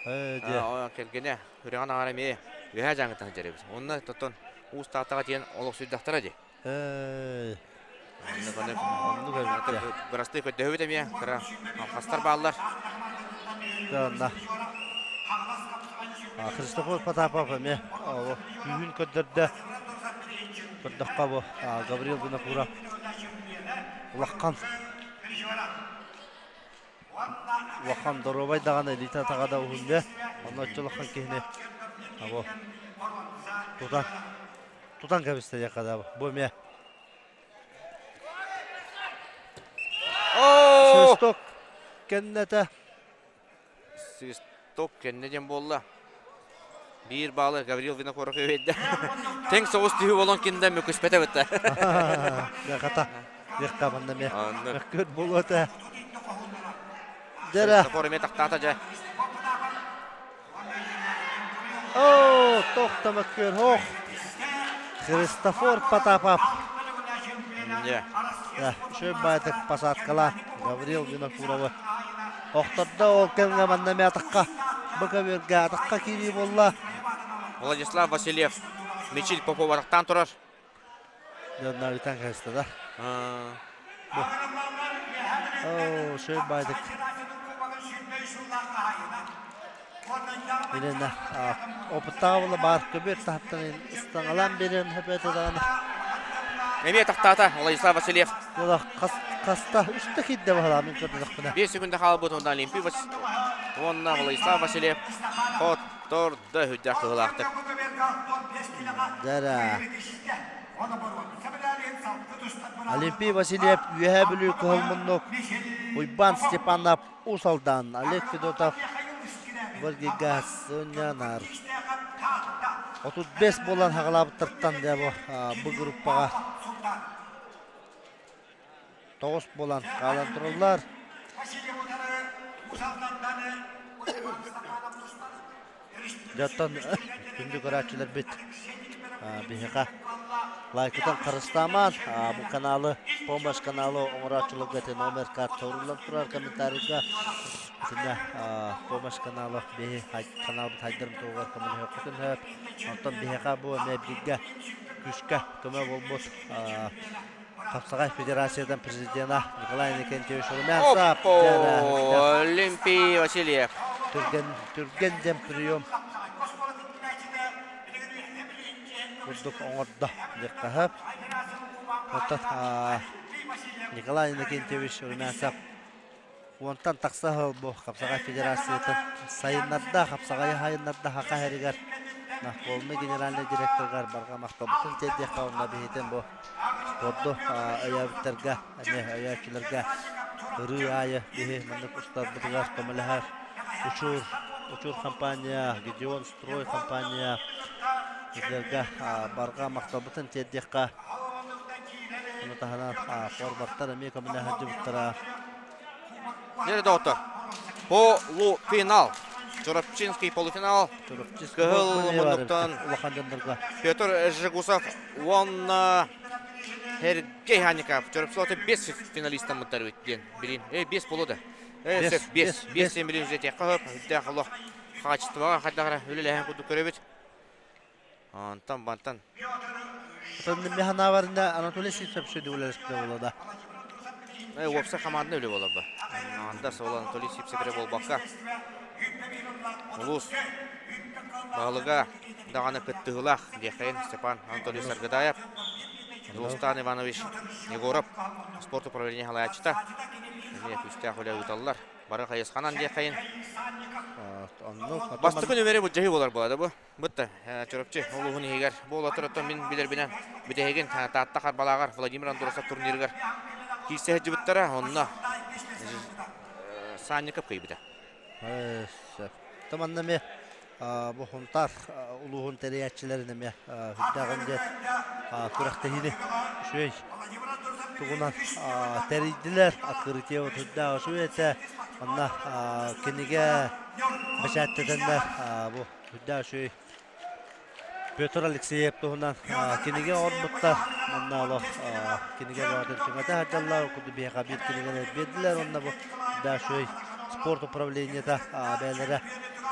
[SPEAKER 2] Кэргэнэ үрэҕин аҥара эмиэ үөһээ дьаҥыттан сылдьар эбит. Онно тоттон Уус Тааттаҕа тиийэн олохсуйдахтара дии.
[SPEAKER 5] Оннук эбит.
[SPEAKER 2] Бырастыы көрдөһөбүт эмиэ кыра алхастар бааллар.
[SPEAKER 5] Онно Христофор Потапов эмиэ күүһүн көрдөрдө. Көрдөххө бу Гаврил Винокуров улахан улахан доруобай даҕаны илиитэ атаҕа да уһуннэ. Онно оччо улахан киһини бу тутан тутан кэбистэ диэххэ да бу эмиэ Свисток кэннэтэ
[SPEAKER 2] Свисток кэннэ диэн буолла. Биир баалы Гаврил Винокуров үөйдэ. Тэҥ соҕус түһүү болон кинда мөкүспэтэ бытта.
[SPEAKER 5] Хата, диэххэ манна эмиэ мөккүөр буолуо этэ. Дьэрэ.
[SPEAKER 2] Христофор эмиэ тахтаата дьэ.
[SPEAKER 5] Оо, тохто мөккүөр, ох. Христофор Потапов.
[SPEAKER 2] Дьэ.
[SPEAKER 5] Үчүгэй баайдык посадкалаах Гаврил Винокуровы охтордо ол кэмҥэ манна эмиэ атахха бу көбүөргэ атахха киирии буолла.
[SPEAKER 2] Владислав Васильев Мичил Попов атахтаан турар.
[SPEAKER 5] Дьоннор үтэн кэбистэ да. Оо, үчүгэй баайдык. Инэнэ опыттаах була баар көбүөр таһыттан ыстаҥалаан биэриэн сөп этэ даҕаны.
[SPEAKER 2] Эмиэ тахтаата Владислав Васильев.
[SPEAKER 5] Була хаста үстэ киирдэ баһылаа мин көрдөтөхпүнэ.
[SPEAKER 2] 5 секунда хаалбыт уонна Олимпий уонна Владислав Васильев хоттордо үрдээх кыһылаахтык.
[SPEAKER 5] Дара. Олимпий Васильев Үөһээ Бүлүү Кыһыл Муннук Уйбаан Степанов Уус Алдан Олег Федотов Варгига сынньанар. 35 буолан хаҕалаабыттартан дьэ бу бу группаҕа тоҕус буолан хаалан тураллар. Дьоттон күндү көрөөччүлэрбит биһиэхэ лайкытын харыстаамаан бу каналы помощь каналы оҥорооччуларга ити номер карт суруллан турар комментарийга итиннэ помощь каналы биһи каналбыт хайдарын туһугар көмөлөһүөххүтүн сөп. Онтон биһиэхэ бу эмиэ бииргэ күүскэ көмө буолбут Хапсаҕай Федерациятын президена Николай Иннокентьевич Румянцев.
[SPEAKER 2] Олимпий Васильев.
[SPEAKER 5] Түргэн, түргэн диэн прием курдук оҥордо диэххэ сөп. Оттон Николай Иннокентьевич Румянцев уонтан тахса сыл бу Хапсаҕай Федерациятын сайыннарда, хапсаҕайы сайыннарда Саха сиригэр полный генеральный директорыгар барҕа махталбытын тиэрдиэххэ уонна биһитин бу спорду өйөөбүттэргэ, эмиэ өйөөччүлэргэ ырыы аайы биһи маннык устарбытыгар көмөлөһөр Учур, Учур компания, Гедеон Строй компания итилэргэ барҕа махталбытын тиэрдиэххэ. Ону таһынан форвардтар эмиэ көмөлөһө сылдьыбыттара.
[SPEAKER 2] Нere доҕоттор? Полуфинал. Чурапчинский полуфинал. Кыһыл муннуктан
[SPEAKER 5] улахан дьоннорго
[SPEAKER 2] Петр Жегусов уонна Сергей Хаников. Чурапчылаты бес финалистаммыттар эбит диэн билин. Э, бес болу да. Э, сөп, бес. Бес сен билин жетек қахып. Үрдээх олох хаачыстыбаға хайдағара үлелэһэн курдук көрөбүт. Антан бантан.
[SPEAKER 5] Оттон механаварында Анатолий Сивцев сөйдү үлэлэспитэ буолла да.
[SPEAKER 2] Э, уопсай хамаанда үлэ буолар ба. Анда сол Анатолий Сивцев эрэ буолбакка. Улуус баһылыга даҕаны кыттыһыылаах диэххэйин Степан Анатолий Саргыдаев, Дулустан Иванович Егоров спорт управление салайааччыта. Эмиэ күүстээх үлэ ыыталлар. Бары хайысханан диэххэйин. Бастакы нүмэри былдьаһыы буолар буолла бу. Бытта Чурапчы улууһун иһигэр буола тураттан мин билэрбинэн бүтэһигин Таатта Харбалааҕар Владимир Андросов турнирыгар киирсэ сылдьыбыттара. Онно Санников кыайбыта.
[SPEAKER 5] Сөп. Манна эмиэ бу Хунтаар улууһун тэрийээччилэрин эмиэ үрдээҕин диэн күрэхтэһиини үчүгэй тугунан тэрийдилэр. Открытие үрдээх үчүгэй этэ. Манна кинигэ бэчээттэтэннэр бу үрдээх үчүгэй Петр Алексеев туһунан кинигэ оҥорбуттар. Манна олох кинигэ бөҕөтүн түҥэтэ сылдьаллар. Ол курдук биһиэхэ биир кинигэни биэрдилэр. Онно бу Дашуй спорт управлениета бэйэлэрэ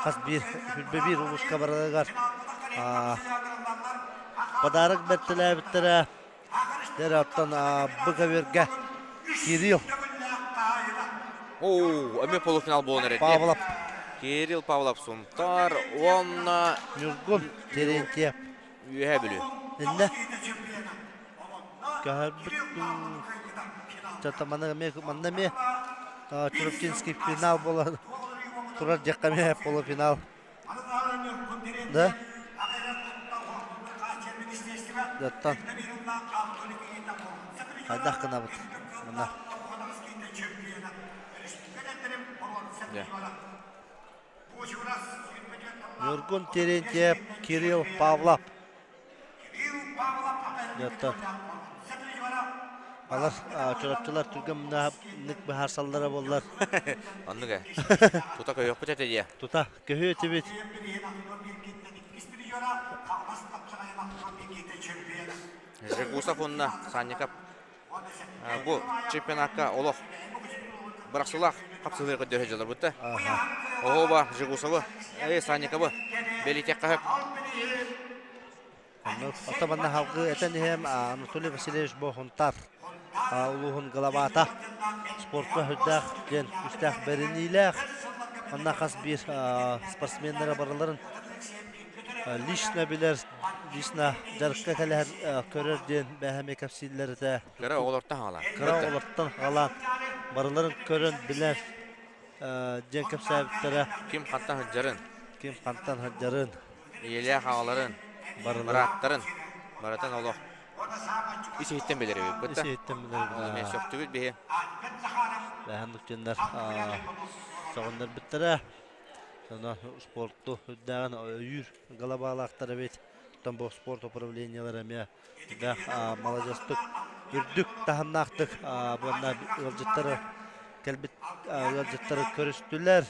[SPEAKER 5] хас биир сүрбэ биир улууска барарыгар подарок бэртэлээбиттэрэ. Дэр оттон Быковергэ Кирилл
[SPEAKER 2] Оо, эмиэ полуфинал буолан эрэр.
[SPEAKER 5] Павлов.
[SPEAKER 2] Кирилл Павлов Сунтар уонна
[SPEAKER 5] Ньургун Терентьев.
[SPEAKER 2] Үөһээ Бүлүү.
[SPEAKER 5] Иннэ. Көһөрбүт Чата манна эмиэ манна эмиэ Чурапчинский финал буолан турар диэххэ эмиэ полуфинал. Да? Даттан хайдах гынабыт? Мына. Ньургун Терентьев, Кирилл Павлов. Дьоттор. Алар чурапчылар түргэн быһаарсаллара буоллар.
[SPEAKER 2] Оннук ээ. Тута көһүөхпүт этэ дии.
[SPEAKER 5] Тута көһүө этибит.
[SPEAKER 2] Жегусов уонна Санников бу чемпионатка олох бырахсылаах хапсыһыыр көрдөрө дьылар бутта. Оһоба Жегусовы, Санниковы бэлитиэххэ сөп.
[SPEAKER 5] Оттон манна халгыы этэн иһэм Анатолий Васильевич Бохунтар улууһун главата спортка үрдээх диэн күүстээх бэриниилээх манна хас биир спортсменнара барыларын лично билэр, лично дьарыкка кэлэһэр көрөр диэн бэһэми кэпсииллэр этэ.
[SPEAKER 2] Кыра оҕолортон хаалаан.
[SPEAKER 5] Кыра оҕолортон хаалаан барыларын көрөн билэр диэн кэпсээбиттэрэ.
[SPEAKER 2] Ким хантан сылдьарын.
[SPEAKER 5] Ким хантан сылдьарын.
[SPEAKER 2] Ийэлээх аҕаларын, бырааттарын барытын олох ис иһиттэн билэр эбиппит
[SPEAKER 5] Ис иһиттэн билэр
[SPEAKER 2] Ол сөхтүбүт биһи.
[SPEAKER 5] Бэһэн дукчиннар сөҕүннэрбиттэрэ. Соно спорту үрдээҕин өйүүр глобалаахтар эбит. Оттон бу спорт управлениелара эмиэ үрдээх маладьыастык үрдүк таһымнаахтык буонна ыалдьыттары кэлбит ыалдьыттары көрүстүлэр.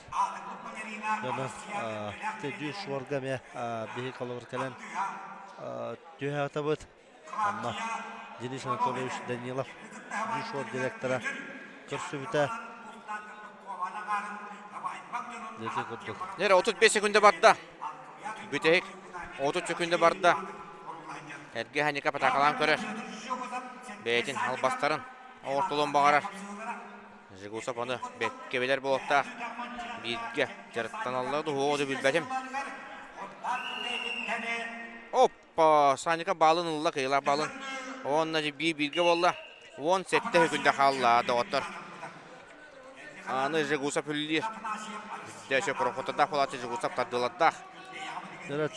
[SPEAKER 5] Дьоно дьүүр шуорга эмиэ биһи холобур кэлэн түһэ атабыт. Онно Денис Анатольевич Данилов дьүүр директора көрсүбүтэ. Дьэ курдук.
[SPEAKER 2] Нера 35 секунда барда. Бүтэһик 30 секунда барда. Эргэ Ханика патакалаан көрөр. Бэйэтин албастарын оҕортолуон баҕарар. Жигусов ону бэккэ билэр буолуохтаах. Бииргэ дьарыктаналлар дуһуоҕу да билбэтим. Оппа! Саника баалын ылла, кыйылаах баалын. Уонна биир бииргэ буолла. 17 секунда хаалла, доҕоттор. Аны Жигусов үллиир. Дәшө прохотадаах буолааччы Жигусов тардыылардаах.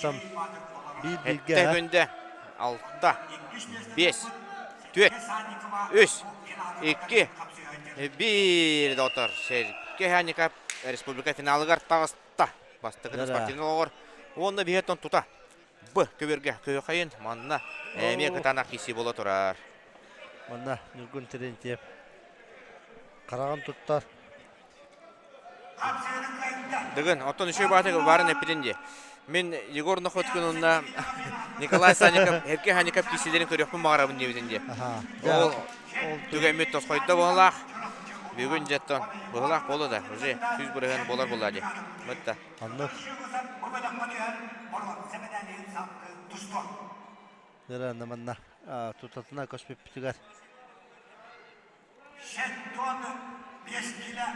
[SPEAKER 5] Там биир бииргэ.
[SPEAKER 2] Сэттэ күндэ алта, биэс, түөрт, үс, икки, биир доҕоттор. Сергей Хаников республика финалыгар таҕыста. Бастакы спортивный олоҕор уонна биһиэттэн тута Б көбүөргэ көһөхайын манна эмиэ кытаанах киирсии буола турар.
[SPEAKER 5] Манна Ньургун Терентьев хараҕын туттар.
[SPEAKER 2] Дыгын, оттон үчүгэй баатык баарын эппитин дии. Мин Егор Находкин уонна Николай Санников, Эркин Санников киирсиилэрин көрүөхпүн баҕарабын диэбитин дии. Ол түгэммит тосхойдо быһылаах. Бүгүн дьэттон быһылаах буолла да, уже 100% буолар буолла дии. Мытта.
[SPEAKER 5] Оннук. Ырыаны манна тутатына көспүппүтүгэр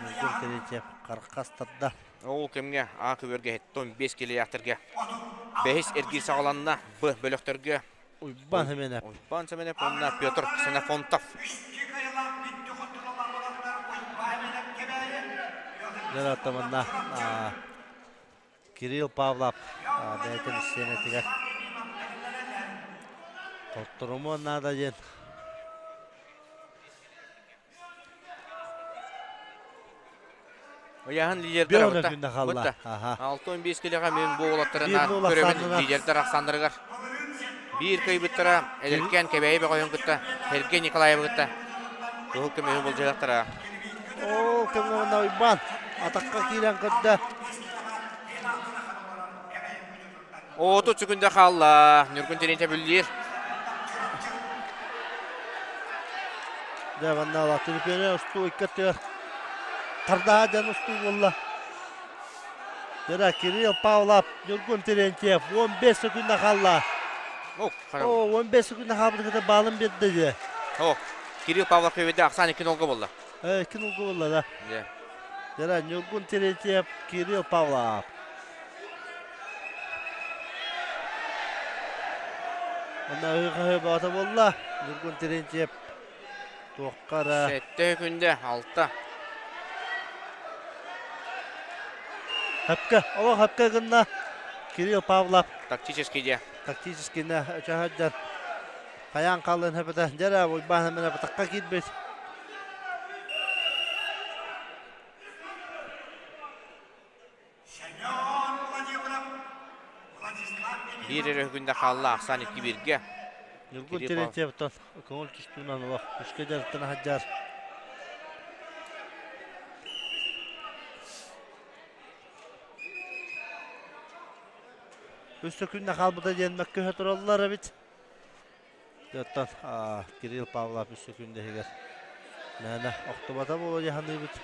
[SPEAKER 5] Ньургун Терентьев харкастарда.
[SPEAKER 2] Ол кэмҥэ А көбүөргэ 75 килиэхтэргэ бэһис эргиир саҕаланна. Б бөлөхтөргө
[SPEAKER 5] Уйбаан Сэмэнэп.
[SPEAKER 2] Уйбаан Сэмэнэп уонна Петр Ксенофонтов.
[SPEAKER 5] Дьэ, манна Кирилл Павлов бэйэтин сиэнэтигэр хотторумуон наада диэн
[SPEAKER 2] Ыйааһын лидердэр бытта. Бытта. 65 килэҕэ мен бу уолаттары көрөбүн лидердэр ахсааннарыгар. Биир кыайбыттара Эдэркээн Кэбээйи бөҕөһүн кытта Сергей Николаевы кытта кыһыл көмүһү былдьаһыахтара.
[SPEAKER 5] Ол кэмҥэ Уйбаан атахха киирэн көрдө.
[SPEAKER 2] 30 секунда хаалла. Ньургун Терентьев үллиир.
[SPEAKER 5] Дьэ, манна Түлүпүөнэ устуу икки Хардаһа дьон устуу буолла. Дьэ, Кирилл Павлов, Ньургун Терентьев 15 секунда хаалла.
[SPEAKER 2] О,
[SPEAKER 5] 15 секунда хаалбыт баалын биэрдэ дьэ.
[SPEAKER 2] О, Кирилл Павлов көбүдэ ахсаан 2 нолга буолла.
[SPEAKER 5] 2 нолга буолла да.
[SPEAKER 2] Дьэ.
[SPEAKER 5] Дьэ, Ньургун Терентьев, Кирилл Павлов. Онно ыһыы-хаһыы бөҕөтө буолла. Ньургун Терентьев туохха эрэ
[SPEAKER 2] Сэттэ күндэ алта.
[SPEAKER 5] Хөпкө, олох хөпкө гынна Кирилл Павлов.
[SPEAKER 2] Тактический дьэ.
[SPEAKER 5] Тактический нэ өчөһөддер. Хайаан хаалын хөпөтө. Дьэрэ, Уйбаан эмэнэ батахха киирбит.
[SPEAKER 2] Биир эрэ күндэ хаалла ахсаан икки бииргэ.
[SPEAKER 5] Ньургун Терентьевтан көҥүл тустуунан олох үскэ дьарыктана сылдьар. Өссө күннэ хаалбыта диэн мөккүһэ тураллар эбит. Оттон Кирилл Павлов үс секунда иһигэр мээнэ охтубата буолуо дии саныыбыт.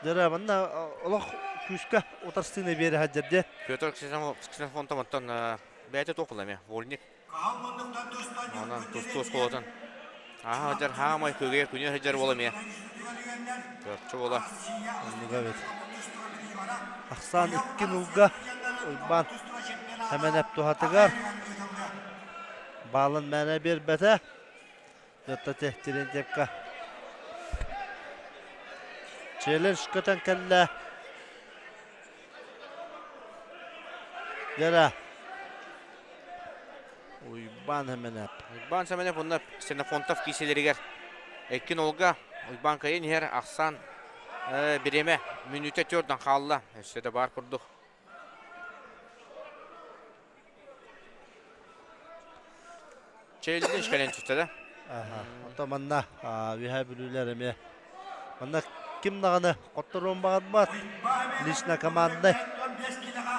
[SPEAKER 5] Дьэ, манна олох күүскэ утарсыыны биэрэ сылдьар дии.
[SPEAKER 2] Петр Ксенофонтов оттон бэйэтэ туох буолла эмиэ вольник. Онон тустуу оскуолатын ааһа сылдьар хаамай күгэ күнү сылдьар буола эмиэ. Төрчү буола.
[SPEAKER 5] Оннуга эбит. Ахсаан икки нулга Уйбаан Сэмэнэп туһатыгар Баалын мээнэ биэрбэтэ. Дьотто Терентьевка. Челлендж көтөн кэллэ. Дьэрэ. Уйбаан Сэмэнэп.
[SPEAKER 2] Уйбаан Сэмэнэп уонна Ксенофонтов кииселеригэр Эккин Олга Уйбаан кайын иһэр ахсаан бириэмэ мүнүүтэ төрдөн хаалла. Өссө да баар курдук. Челлендж кэлэн түстэ да?
[SPEAKER 5] Онто манна Үөһээ Бүлүүлэр эмиэ манна ким даҕаны хотторуон баҕарбат лично команднай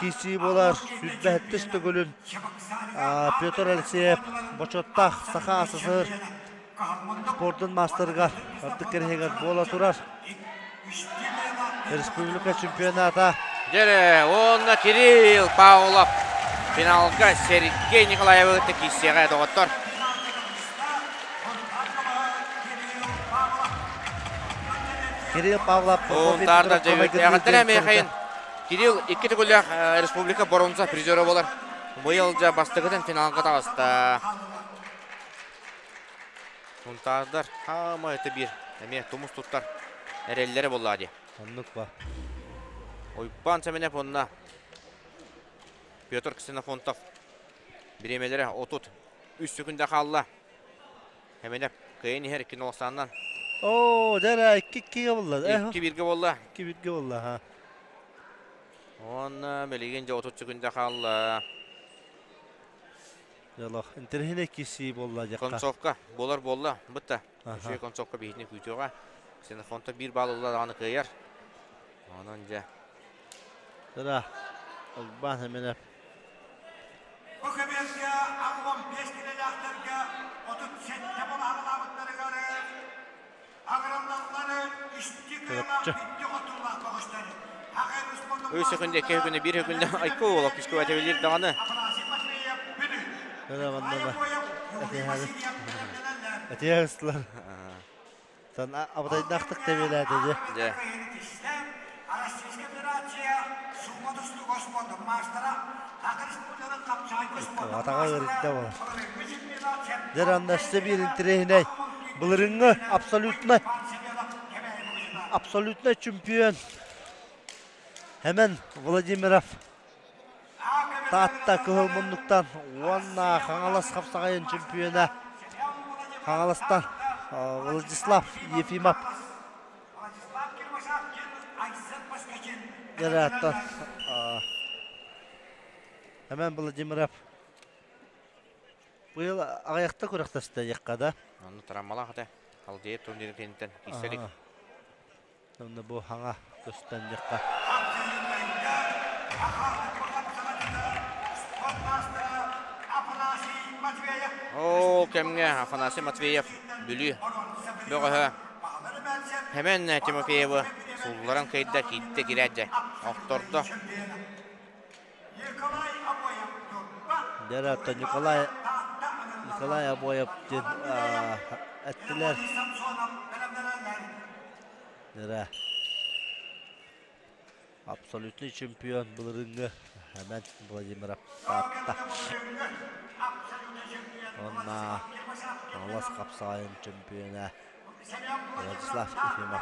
[SPEAKER 5] киирсии буолар сүүрбэһэттис төгүлүн Петр Алексеев бочуоттаах Саха СССР спордун маастарыгар ардык кэрэһигэр буола турар республика чемпионата.
[SPEAKER 2] Дьэрэ, уонна Кирилл Павлов финалга Сергей Николаевы кытта киирсиэҕэ доҕоттор.
[SPEAKER 5] Кирилл Павлов
[SPEAKER 2] Унтаардар дьэбиэхтэрэ Михаил Кирилл икки төгүллээх республика боронса призера болар. Быйыл дьэ бастакытын финалга таҕыста. Сунтаардар хаама это биир эмиэ тумус туттар эрэллэрэ буоллаа дии.
[SPEAKER 5] Оннук ба.
[SPEAKER 2] Уйбаан Сэмэнэп уонна Петр Ксенофонтов бириэмэлэрэ 33 секунда хаалла. Сэмэнэп кыайан иһэр икки нолосааннан.
[SPEAKER 5] Оо, дьэ икки иккигэ буолла.
[SPEAKER 2] Икки бииргэ буолла.
[SPEAKER 5] Икки бииргэ буолла, ха.
[SPEAKER 2] Уонна билигин дьэ 30 секунда хаалла.
[SPEAKER 5] Дьолох, интэриэһинэй киирсии буолла дьахха.
[SPEAKER 2] Концовка буолар буолла. Бытта. Үчүгэй концовка биһитини күүтүөҕэ. Ксенофонтов биир баал ылла даҕаны кыайар. Онон дьэ.
[SPEAKER 5] Дара, Уйбаан Сэмэнэп.
[SPEAKER 12] Бу көбүөргэ 65 килэлээхтэргэ 37 балаһалаабыттарыгар аграллаллары үстүү кыайылаах бүттүү хотуулаах көҕүстэр.
[SPEAKER 2] Үс секунда, икки секунда, биир секунда айку уола күскэ бэтэбилир даҕаны.
[SPEAKER 5] Дара манна Этиһэ ыстылар. Сан абытайдаахтык тэбиэлээтэ дьэ.
[SPEAKER 2] Дьэ.
[SPEAKER 5] Атаҕа ыарыйда буолар. Дьэ ранна өссө биир интэриэһинэй былырыҥҥы абсолютно абсолютно чемпион Хэмэн Владимиров Таатта кыһыл муннуктан уонна Хаҥалас хапсаҕайын чемпиона Хаҥаластан Владислав Ефимов. Вероятно, Эмен Владимиров быйыл аҕыйахта күрэхтэстэ диэххэ да.
[SPEAKER 2] Онно травмалаах этэ. Халдеев турнирын кэнниттэн киирсэ илик.
[SPEAKER 5] Онно бу хаҥа көстөн диэххэ.
[SPEAKER 2] Ол кэмҥэ Афанасий Матвеев Бүлүү бөҕөһө Хэмэн Тимофеевы суулларан кыайда, киирдэ киирээт дьэ охтордо.
[SPEAKER 5] Дьэ оттон Николай Николай Обоев диэн эттилэр. Дьэ абсолютный чемпион былырыыҥҥы Хэмэн Владимиров Таатта. Уонна Хаҥалас хапсаҕайын чемпиона Владислав Ефимов.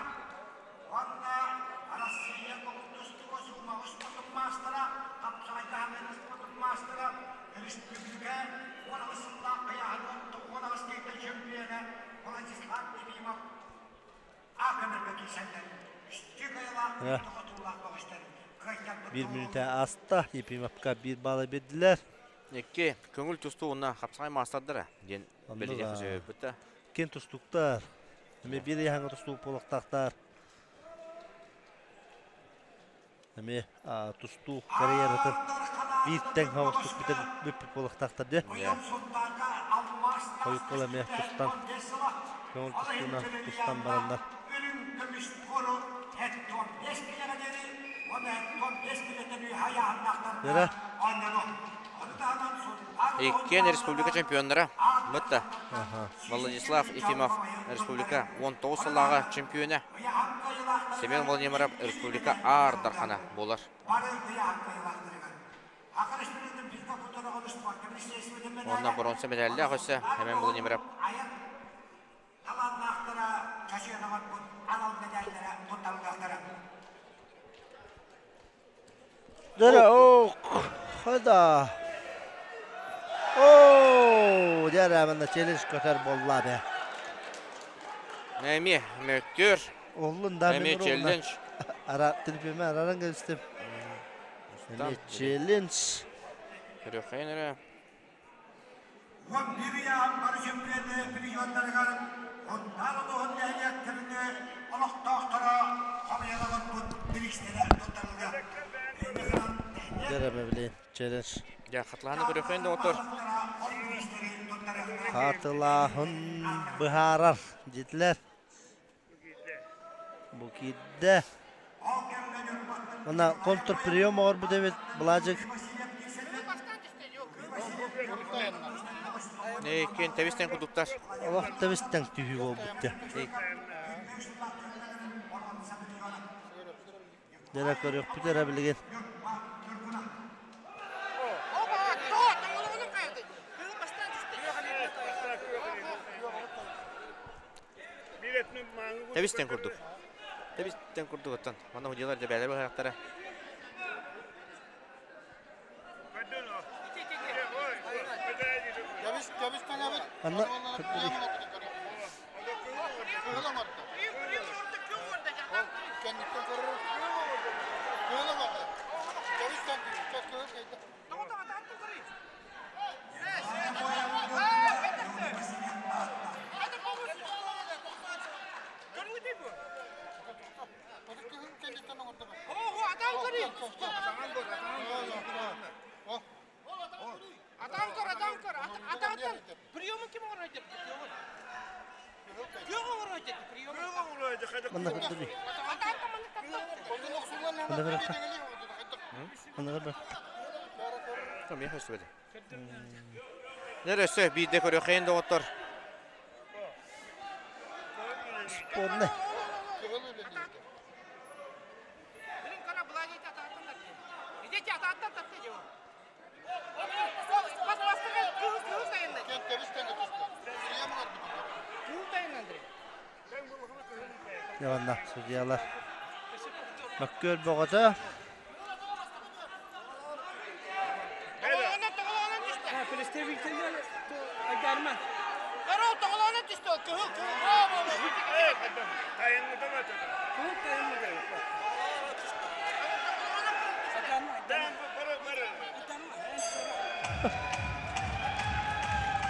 [SPEAKER 5] Биир мүнүүтэ ааста, Ефимовка биир баалы биэрдилэр.
[SPEAKER 2] Икки көҥүл тустуу уонна хапсаҕай маастардара диэн бэлиэтиэххэ сөбүппүт.
[SPEAKER 5] Кин тустууктар. Эмиэ биир ыйааһыҥҥа тустуук буолуохтаахтар. Эмиэ тустуу карьератын биир тэҥ соҕустук бүтэн бүппүт буолуохтаахтар диэ. Хойуккул эмиэ тустан, көҥүл тустуунан тустан бараннар. Дьэрэ.
[SPEAKER 2] Иккиэн республика чемпионнара. Бытта. Владислав Ефимов республика 19 сыллааҕы чемпиона. Семен Владимиров республика Аар Дархана буолар. Уонна боруонса медаллаах өссө Семен Владимиров.
[SPEAKER 5] Дөрө ок хада. Оо, дьэ манна челлендж көтөр буолла бе.
[SPEAKER 2] Эмиэ мөккүөр.
[SPEAKER 5] Оллун да
[SPEAKER 2] Эмиэ челлендж.
[SPEAKER 5] Ара телефонuma араран келистим. Эмиэ челлендж.
[SPEAKER 2] Көрүөххэйин эрэ.
[SPEAKER 5] Дьэрэмэ билин челлендж.
[SPEAKER 2] Дьэ, хатылаһаны көрүөххэйин доҕоттор.
[SPEAKER 5] Хатылааһын быһаарар диэтилэр. Бу киирдэ. Уонна контрприем оҥорбут эбит Былаадьык.
[SPEAKER 2] Иккиэн тэбис-тэҥ курдуктар.
[SPEAKER 5] Олох тэбис-тэҥ түһүү буолбут дьэ. Дьэ көрүөхпүт эрэ билигин.
[SPEAKER 2] Тэбис-тэҥ курдук. Тэбис-тэҥ курдук оттон. Манна худьялар дьэ бээлэр быһаарахтара.
[SPEAKER 5] Анна Манна көрдөрүй. Манна көрөххө. Манна көрбө.
[SPEAKER 2] Миэхэ өстүбэт. Нэр өссө биирдэ көрүөххэйин доҕоттор.
[SPEAKER 5] Спорный. Дьэ судьялар. Мөккүөр бөҕөтө.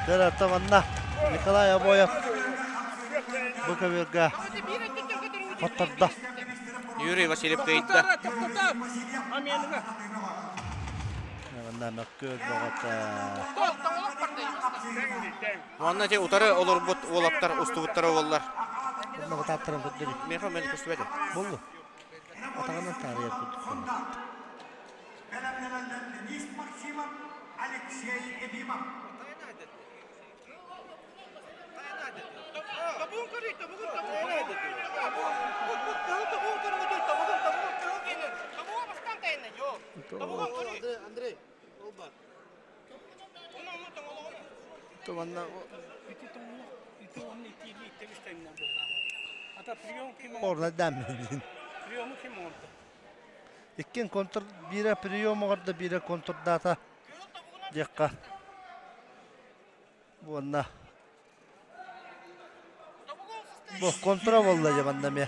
[SPEAKER 5] Дөрөттө манна Николай Обоев бу көбүөргэ хоттордо.
[SPEAKER 2] Юрий Васильев кыйда.
[SPEAKER 5] Манна мөккүөр бөҕөтө.
[SPEAKER 2] Манна те утары олорбут уолаттар устубуттара буоллар.
[SPEAKER 5] Онно батааттарын көрдөрүү.
[SPEAKER 2] Миэхэ мен көстүбэт.
[SPEAKER 5] Боллу. Атаҕынан таарыйар курдук
[SPEAKER 12] Бэлэмнэнэллэр Денис Максимов, Алексей Ефимов.
[SPEAKER 7] Андрей, ол бар.
[SPEAKER 5] Орна дәммин. Иккин контр биирэ прием оҕордо, биирэ контрдаата диэххэ. Уонна бу контра буолла дьэ манна эмиэ.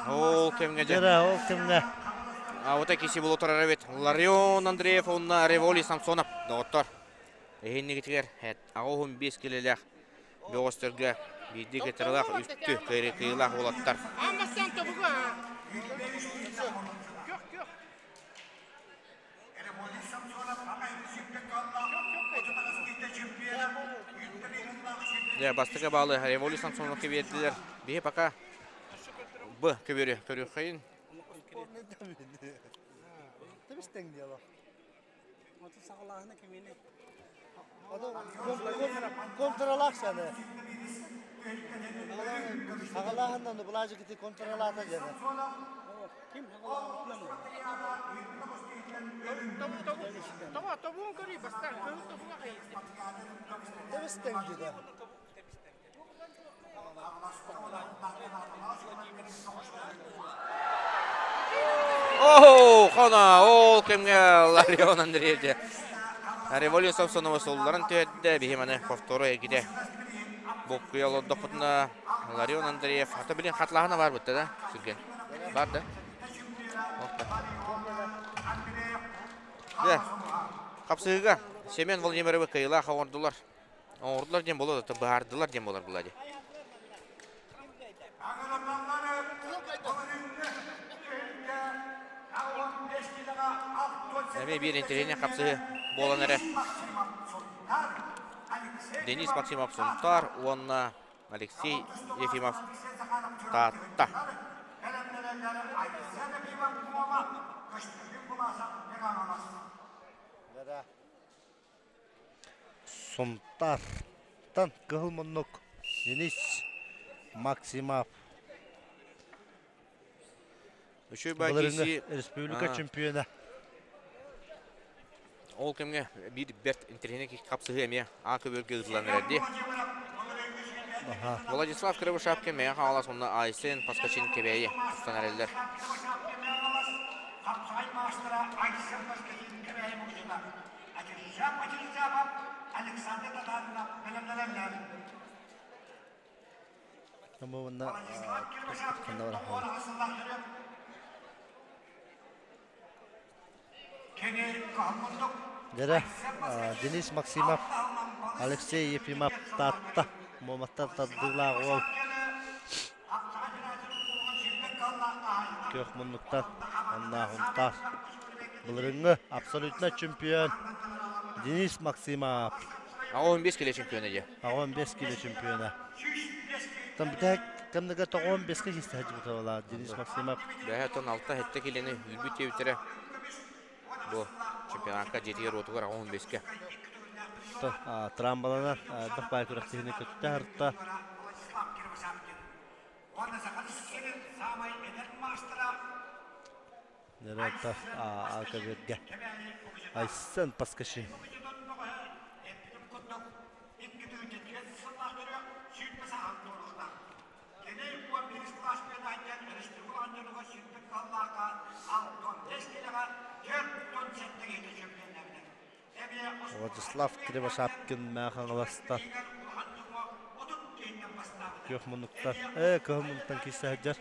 [SPEAKER 2] Ол кэмҥэ дьэ.
[SPEAKER 5] Дьэ ол кэмҥэ.
[SPEAKER 2] А вот киси буолу турар эбит. Ларион Андреев уонна Револи Самсонов доҕоттор. Эһиннигитигэр 85 килэлээх бөҕөстөргө биирдии кытарылаах үстү кыайыылаах уолаттар. Дьэ, бастакы баалы Револи Самсоновка биэрдилэр. Биһи пока Б көбүөрү көрүөххэйин.
[SPEAKER 5] Контролаксаны. Аҕалааһыннан былаажыкыты контролата дьэне. Тэбистең деді.
[SPEAKER 2] Оо, хона, ол кэмҥэ Ларион Андреев дьэ Революция Самсонова суолларын түһэрдэ, биһи маны повтору эргитэ буккуйа олордохпутуна Ларион Андреев, ата билин хатлааһына бар бытта да, сүргэн. Бар да? Дьэ, хапсыһыыга Семен Владимировы кыайыылаах оҥордулар. Оҥордулар диэн буолуо да, быһаардылар диэн буолар буолла дии. Эмиэ биир интэриэһинэй хапсыһыы буолан эрэр. Денис Максимов Сунтаар уонна Алексей Ефимов Таатта.
[SPEAKER 5] Сунтаартан кыһыл муннук Денис Максимов.
[SPEAKER 2] Үчүгэй
[SPEAKER 5] Республика чемпиона.
[SPEAKER 2] Ол кэмҥэ биир бэрт интэриэһинэй хапсыһыы эмиэ А көбүөргэ ыытыллан эрэр дии. Владислав Кривошапкин Мэҥэ Хаҥалас уонна Айсен Поскачин Кэбээйи тустан эрэллэр.
[SPEAKER 12] Александр Татаринов бэлэмнэнэллэр.
[SPEAKER 5] Дьэрэ, Денис Максимов, Алексей Ефимов Таатта Муоматтан тардыылаах уол күөх муннуктан оннааҕынтаар былырыҥҥы абсолютно чемпион Денис Максимов.
[SPEAKER 2] 15 кило чемпиона дии.
[SPEAKER 5] 15 кило чемпиона. Там бүтэһик кэмнэргэ 95-ке киирсэ сылдьыбыта Денис Максимов.
[SPEAKER 2] Бэһэ тон 6-7 килени үүрбүт диэбиттэрэ. Бу чемпионатка дьиэтигэр уотугар 15-ке.
[SPEAKER 5] Трамбаланан элбэх баай күрэхтэһиини көтүтэ сырытта. Нерата Акаберге Айсен Паскаши. Владислав Кривошапкин Мэхаҥаластан күөх муннуктан, кыһыл муннуктан киирсэ сылдьар.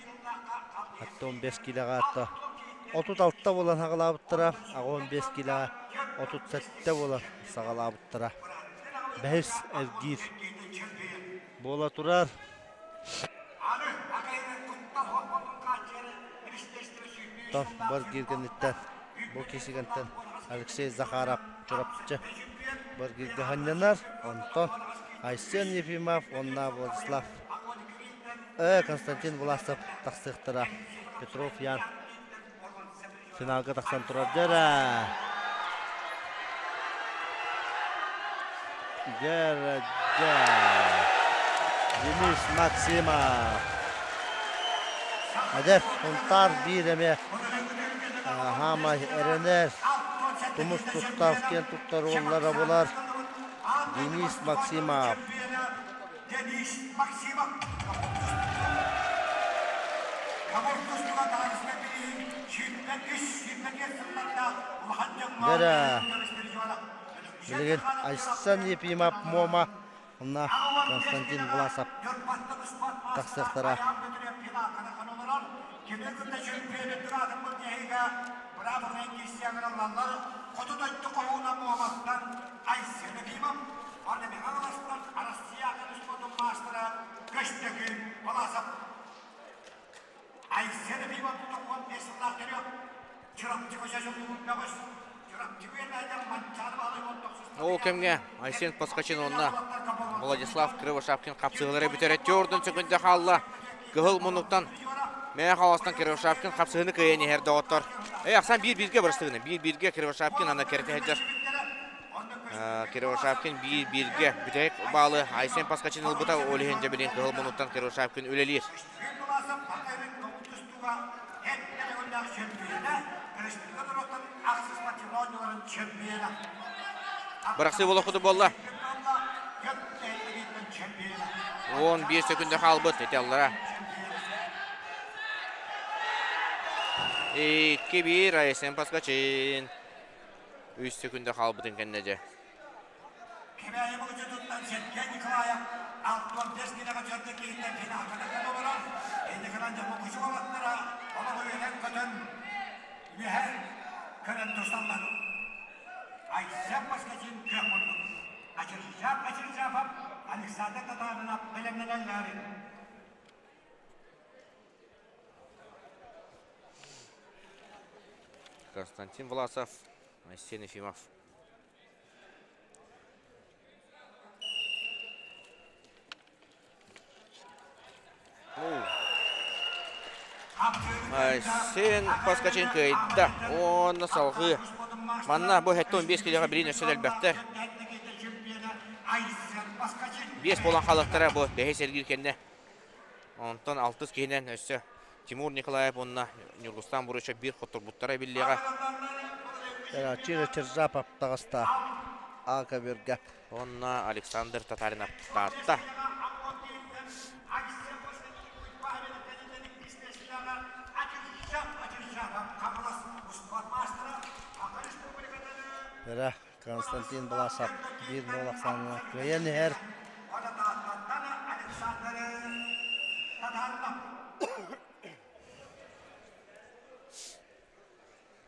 [SPEAKER 5] 65 киилэҕэ атта 36 буолан саҕалаабыттара, 85 киилэҕэ 37 буолан саҕалаабыттара. Бэһис эргиир буола турар. Бар кииргэниттэн бу киһигэнтэн Алексей Захаров Чурапчы Баргирга ханньанар, онтон Айсен Ефимов уонна Владислав Константин Власов тахсыахтара. Петров Ян финалга тахсан турар. Дьэрэ! Дьэрэ, дьэ! Денис Максимов. Эдэр Сунтаар биир эмиэ хаамай эрэнэр тумус туттар киэн туттар уоллара булар Денис Максимов.
[SPEAKER 12] Денис Максимов. Коммунистика таарыска билиһин 23 24 сыллардаах улахан дьоҥҥо
[SPEAKER 5] Дэрэ билигин Айсан Ефимов Муома Онно Константин Власов тахсыахтара.
[SPEAKER 12] Айсен Ефимов 95 сыллаах төрүөх Чурапчы көчө бөҕөс
[SPEAKER 2] Ол кэмҥэ Айсен Поскачин уонна Владислав Кривошапкин хапсыһыылара бүтэрэ төрдүн сөкүндэ хаалла. Кыһыл муннуктан Мэҥэ Хаҥаластан Кривошапкин хапсыһыыны кыайан иһэр доҕоттор. Эй, ахсан биир-бииргэ барыстыгына. Биир-бииргэ Кривошапкин аны кэрэтэ Кривошапкин биир-бииргэ бүтэһик баалы Айсен Поскачин ылбыта. Ол иһин дьэ билигин кыһыл муннуктан Кривошапкин үлэлиир. Бырахсыы буолуоххут буолла. 11 сөкүндэ хаалбыт ити аллара. 2-1 Айсен Паскачин. 3 сөкүндэ хаалбытын кэннэ дьэ.
[SPEAKER 12] Кэбээйи модьутуттан Сергей Николаев 65 килэҕэ чөрдө киһиттэн финалга олорор. Инникинэн дьомо кучу уолаттара олох үөрэн-көтөн үөһэ көрөн тусталлар. Айсен Поскачин күөх муннук. Ачыржап Ачыржапов Александр Татаринов бэлэмнэнэллэр.
[SPEAKER 2] Константин Власов, Айсен Ефимов. Сен Паскачин кыайда. Уонна салҕыы. Манна бу 75 килоҕа билин өссө элбэхтэр. Биэс буолан хаалыахтара бу бэһис эргиир кэннэ. Онтон алтыс киһинэн өссө Тимур Николаев уонна Ньургустан Бурычев биир хотторбуттара биллиэҕэ.
[SPEAKER 5] Чира Чержапов таҕыста А көбүөргэ.
[SPEAKER 2] Уонна Александр Татаринов таатта.
[SPEAKER 5] Эрэ Константин Власов 1-0 ахсаанынан кыайан иһэр.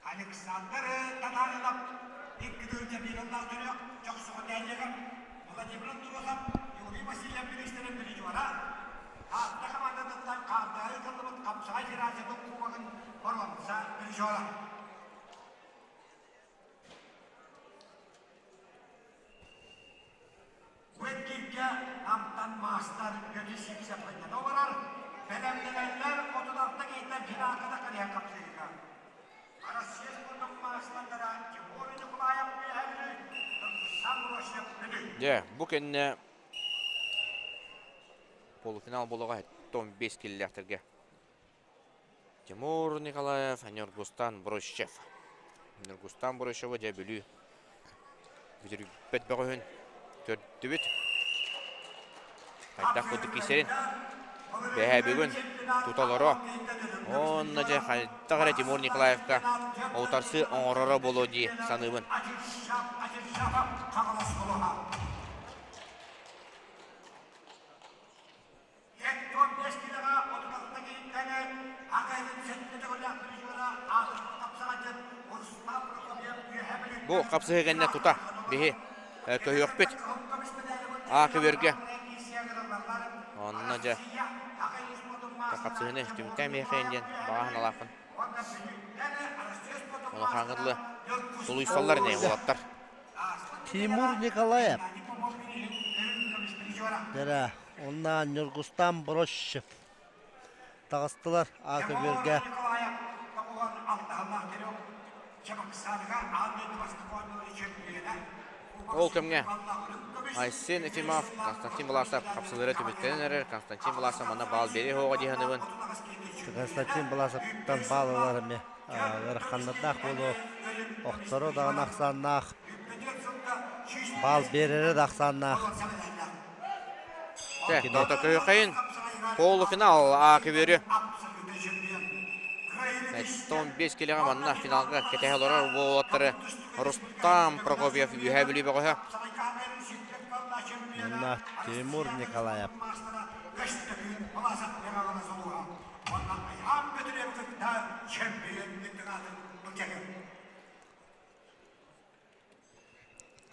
[SPEAKER 12] Александр Татаринов икки тыһыынча биир ыллаах төрүөх Дьохсоҕо нэһилиэгэр Владимир Антуросов, Юрий Васильев бириистэрин призера, Таатта хамаандатыттан Хаамтаҕа ыытыллыбыт Хапсаҕай федерациятын кубогын боруонса призера. Куэккиргэ Намтан маастар Петр Сивцев анньана олорор, бэлэмнэнэллэр 36 киһиттэн финалга кэлиһэн хапсыыга. Россия спордун маастардара Тимур Николаев Үөһээ Бүлүү, Нургустан Рощев Бүлүү.
[SPEAKER 2] Дьэ, бу кэннэ полуфинал буолуоҕа 15 киллээхтэргэ Тимур Николаев, Ньургустан Брущев. Ньургустан Брущевы дьэ Бүлүү бүтүрбэт бөҕөһүн көрдүбүт. Хайдах курдук киирсэрин бэһээ бүгүн тута олоро. Онно дьэ хайдах эрэ Тимур Николаевка утарсыы оҥороро буолуо дии саныыбын.
[SPEAKER 12] 75 килэҕэ 36 киһиттэн АК-ын
[SPEAKER 2] Бу хапсыһыы кэннэ тута биһи көһүөхпүт. А көбүөргэ. Онно дьэ хапсыһыыны түмүктээн биэхэйин диэн баҕа санаалаахпын. Улахаҥҥа дылы тулуйсаллар ини уолаттар.
[SPEAKER 5] Тимур Николаев. Дэрэ, онна Ньургустан Брощев таҕыстылар А көбүөргэ.
[SPEAKER 2] Ол кэмҥэ Айсен Ефимов, Константин Власов хапсылыра түмүктэнэн эрэр. Константин Власов манна баал биэриэ суоҕа дии саныыбын.
[SPEAKER 5] Константин Власовтан баал ылар эмиэ ыараханнардаах буолуо. Охторо даҕаны ахсааннаах, баал биэрэрэ да ахсааннаах.
[SPEAKER 2] Тотокөйхейн полуфинал А көбүөрү. 15 килэҕэ манна финалга кэтэһэ олорор уолаттары Рустам Прокопьев Үөһээ Бүлүү бөҕөһө.
[SPEAKER 5] Манна Тимур Николаев.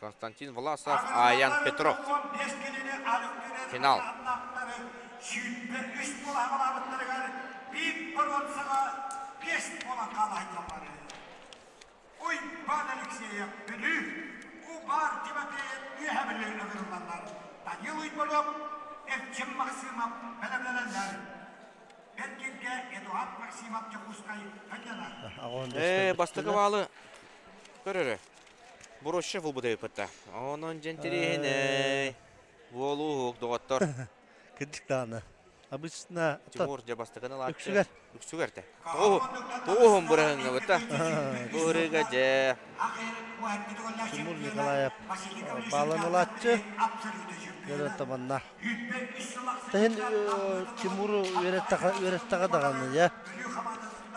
[SPEAKER 2] Константин Власов, Аян Петров. Финал.
[SPEAKER 12] Уйбаан Алексеев Бүлүү, Убар Тимофеев Үөһэ Бүлүү ыҥырыллаллар. Данил Уйбанов, Эрчим Максимов бэлэмнэнэллэр. Бэргиргэ Эдуард Максимов Дьокуускай ханньанар.
[SPEAKER 2] Ээ, бастакы баалы көрөрө. Бурущев ылбыт эбиппит Онон дьэнтириэһинэй. Буолууһук, доҕоттор.
[SPEAKER 5] Кырдьык даҕаны. Обычно
[SPEAKER 2] Тимур дьэ бастакыны ылааччы.
[SPEAKER 5] Үксүгэр.
[SPEAKER 2] Үксүгэр тэ. Тоҕуһун быраһыҥҥабыта. Бу ырыга дьэ.
[SPEAKER 5] Тимур Николаев баалан ылааччы. Дөрөн таманна. Тэһин Тимуру үөрэттэҕэ даҕаны дьэ.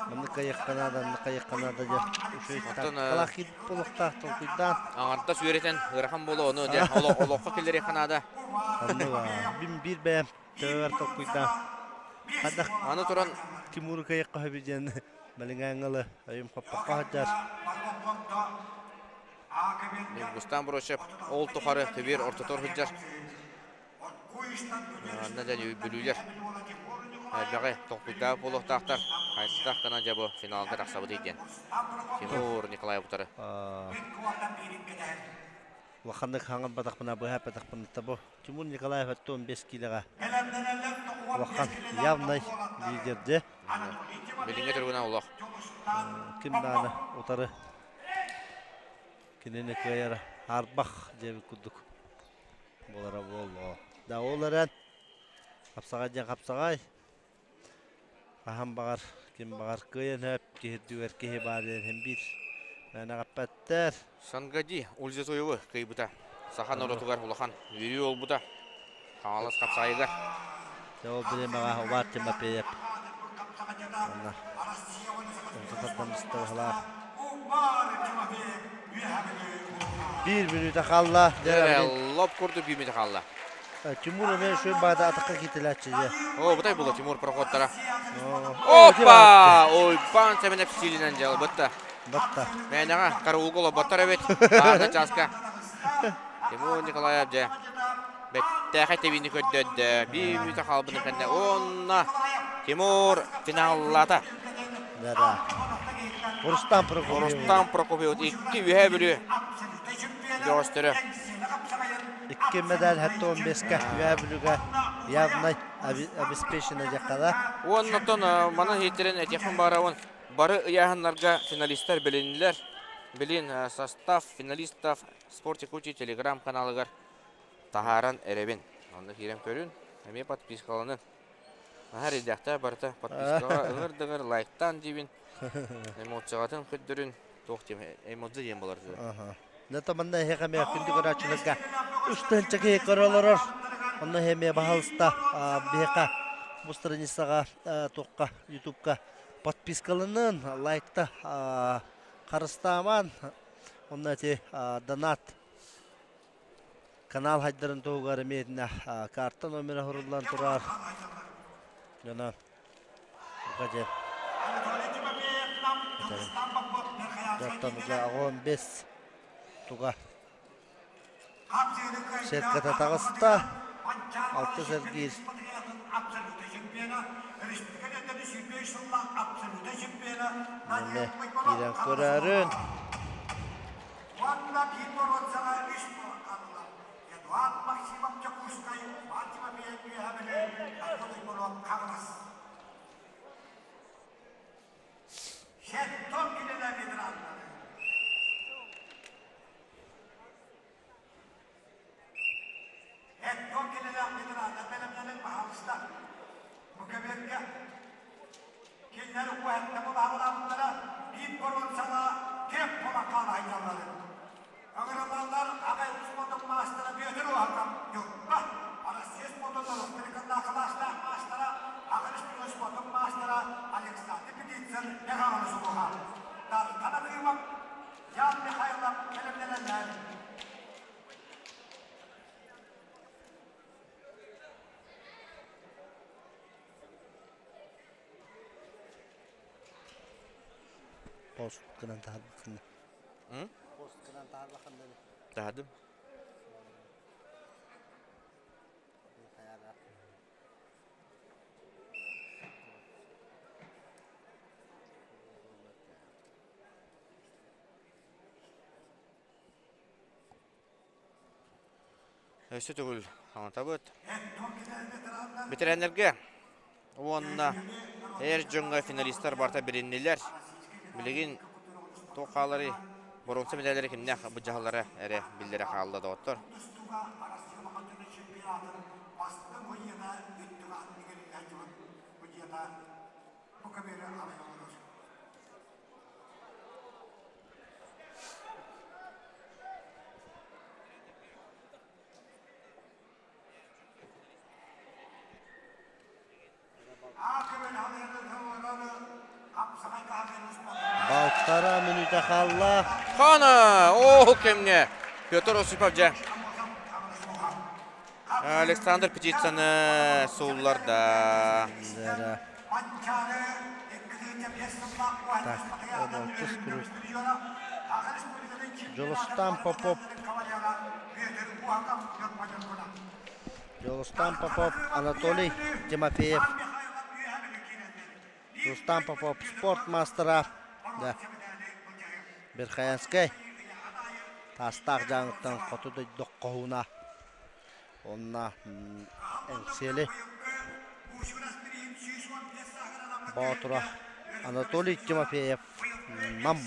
[SPEAKER 5] Маннык кайыахха наада, маннык кайыахха наада дьэ. Үчүгэй тактикалаах киирбит буолуохтаах толкуйдаан.
[SPEAKER 2] Аҥардас үөрэтэн ыарахан буолуо ону дьэ олоххо киллэриэххэ наада.
[SPEAKER 5] Оннук бин биир бэйэм төбөбөр толкуйдаан. Хайдах
[SPEAKER 2] Аны туран
[SPEAKER 5] Тимуру кайыахха сөбүй диэн Малиҥааҥҥылы өйүм хоппокко сылдьар.
[SPEAKER 2] Ньургустан Брочев ол тухары көбүөр ортотугар сылдьар. Манна дьэ бүлүүлэр элбэҕи толкуйдаах буолуохтаахтар. Хайдах гынан дьэ бу финалга тахсабытый диэн. Тимур Николаев утары.
[SPEAKER 5] Улаханнык хаҥырбатахпына быһа эппэтэхпинэ бу Тимур Николаев 15 киилэҕэ улахан явный лидер дьэ.
[SPEAKER 2] Билиҥҥи туругунан олох.
[SPEAKER 5] Ким даҕаны утары кинини кыайара арбах диэбит курдук буолара буолуо. Да ол эрэн хапсаҕай диэн хапсаҕай. Хаһан баҕар, ким баҕар кыайан сөп, киһирдүгэр киһи баар диэн иһин биир мээнэ эппэттэр.
[SPEAKER 2] Сангади Ульзатуевы кыайбыта. Саха норуотугар улахан үөрүү буолбута. Хаҥалас хапсаайыгар.
[SPEAKER 5] Дьэ ол бириэмэҕэ Улаат Тимофеев уонна Умса быһалаах Биир мүнүүтэ хаалла.
[SPEAKER 2] Лоп курдук биир мүнүүтэ хаалла.
[SPEAKER 5] Тимур эмиэ үчүгэй баада атахха киитэлээччи дьэ.
[SPEAKER 2] О, бутай була Тимур проходтара. Опа! Уйбаан Сэмэнэп силинэн дьалбытта.
[SPEAKER 5] Батта.
[SPEAKER 2] Мээнэҕэ караулга олорботтор эбит. Баарга чааска. Тимур Николаев дьэ. Бэттээхэй тэбиини көрдөрдө. Биир мүнүүтэ хаалбытын кэннэ уонна Тимур финаллаата.
[SPEAKER 5] Да-да. Рустам Прокопьев.
[SPEAKER 2] Рустам Прокопьев икки үһэ Бүлүү бөҕөстөрө.
[SPEAKER 5] Икки медаль 75-ка Үөһээ Бүлүүгэ явно обеспечена дьахтала.
[SPEAKER 2] Уонна оттон манан иһиттэрин этиэхпин баарабын. Бары ыйааһыннарга финалистар билиннилэр. Билин состав финалистов Спорт Якутии телеграм-каналыгар таһааран эрэбин. Онно киирэн көрүн, эмиэ подпискаланын. Наһаа эрэйдээхтэр барыта подпискаҕа ыҥыр-дыҥыр лайктаан диибин. Эмоцияҕытын көрдөрүн. Туох диэм эмодзи диэн буолар
[SPEAKER 5] Аха. Нето манна эһиэхэ эмиэ күндү көрөөччүлэргэ үс тыһыынча киһи көрө олорор. Онно эмиэ баһалыста биһиэхэ бу страницаҕа туохха ютубка подпискаланын, лайкта харыстааман онно эти донат канал хайдарын туһугар эмиэ итиннэ карта номера суруллан турар. Дьоно бука диэн этэбин. Оттон уже 15. Суоттуга сетката таҕыста. Алтыс эргиир. Эмэ киирэн көрөөрүн. Пост гынан таһарбаккын. Пост гынан таһарбаккын.
[SPEAKER 2] Таһардым. Өссө төгүл хаҥатабыт. Бэтэрээннэргэ уонна эр дьоҥҥо финалистар барыта билиннилэр. Билигин туох хааларый? Боруонса медаллары кимнээх былдьаһаллара эрэ биллэрэ хаалла доҕоттор.
[SPEAKER 5] Балтара мүнүүтэ хаалла.
[SPEAKER 2] Хана! Оо, кэмҥэ Петр Осипов дьэ Александр Птицаны суулларда.
[SPEAKER 5] Так, оболтус круг. Дьулустан Попов. Дьулустан Попов, Анатолий Тимофеев. Дьулустан Попов спорт мастера. Да. Верхоянскай. Таастаах дьааҥыттан хоту дойду хоһууна. Онно Эҥсиэли Боотура Анатолий Тимофеев Нам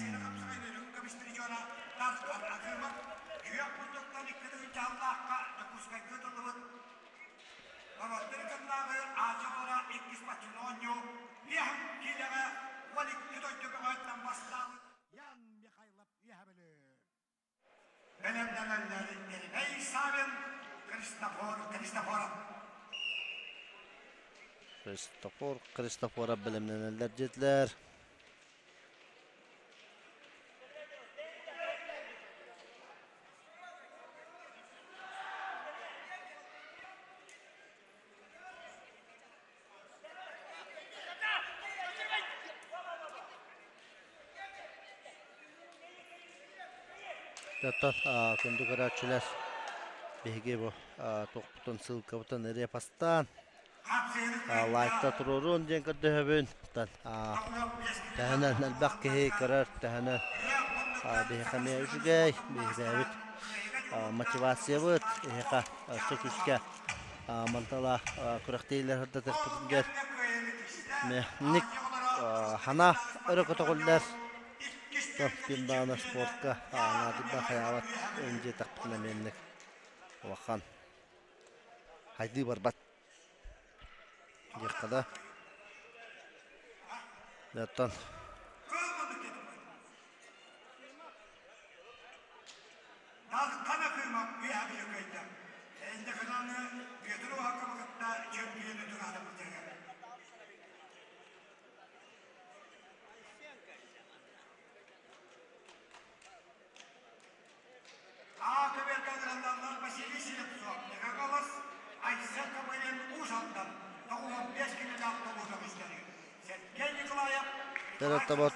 [SPEAKER 12] Бэлэмнэнэллэр Еремей Савин, Христофор Христофоров.
[SPEAKER 5] Христофор Христофоров бэлэмнэнэллэр диэтилэр. Оттон күндү көрөөччүлэр биһиги бу туохпутун ссылкабытын репостаан лайкта туруоруун диэн көрдөһөбүн. Төһөнөн элбэх киһи көрөр, төһөнөн биһиэхэ эмиэ үчүгэй, биһиги мотивациябыт эһиэхэ өссө күүскэ мантала күрэхтэһиилэр сырдатыахпытыгар ник хана өрө көтөҕүллэр ким даҕаны спортка наадыйбат хайаабат диэтэхпитинэ эмиэнник улахан хайдыы барбат диэххэ да оттон
[SPEAKER 12] Дархан Акыымап үөһэ кыайда. Эндекананы Петр Уһакабы кытта чөмпүйүөнү тураатабытыгар. А көберге Василий Слепцов, Мегаголос, Айсен Копырин Уус Алдан, 95 километр толууда көстөрү. Сергей Николаев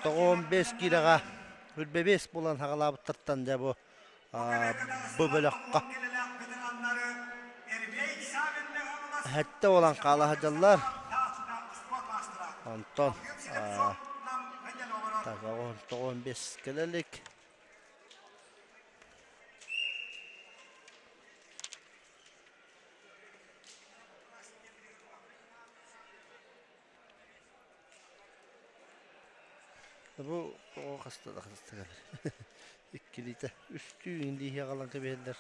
[SPEAKER 5] Тоҕуон бес киилэҕэ үрбэбиэс буолан хаҕалаабыттартан дьэ бу Бу бөлөххө Сэттэ буолан хаала сылдьаллар. Онтон 95 кэлэ илик. Бу тоҕо хаста да хаста кэлэр. Иккилиитэ үстүү индииһи аҕалан кэбиһэллэр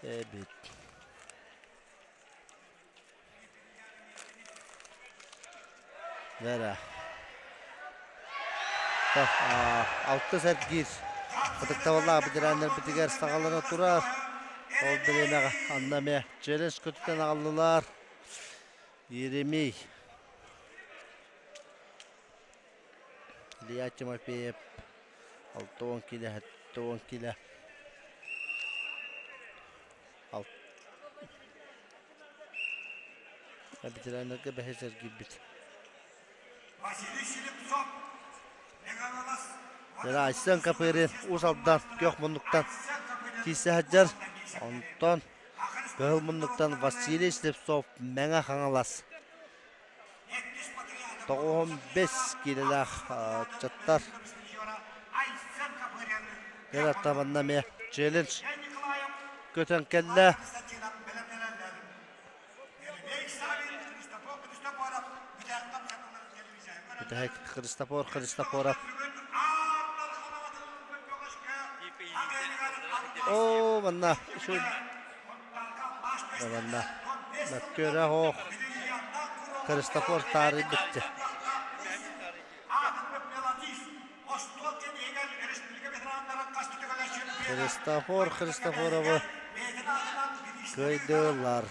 [SPEAKER 5] эбит. Дьэ Алтыс эргиир ытыктабыллаах бэтэрээннэрбитигэр саҕалана турар. Ол бириэмэҕэ анна эмиэ челлендж көтүтэн аҕаллылар. Еремей Илья Тимофеев 60 килэ, 70 килэ. Ветераннарга бэһис эргийбит.
[SPEAKER 12] Василий Слепцов, Меганалас.
[SPEAKER 5] Айсен Копырин Уус Алдан күөх муннуктан киирсэ сылдьар. Онтон кыһыл муннуктан Василий Слепцов Мэҥэ Хаҥалас. 95 киилэлээх ыччаттар. Кэлэр манна эмиэ челлендж көтөн кэллэ. Бүтэһик Христофор Христофоров. Оо, манна манна мөккүөрэ оһох Христофор таарыйбытча. Христофор Христофоровы кыайдылар.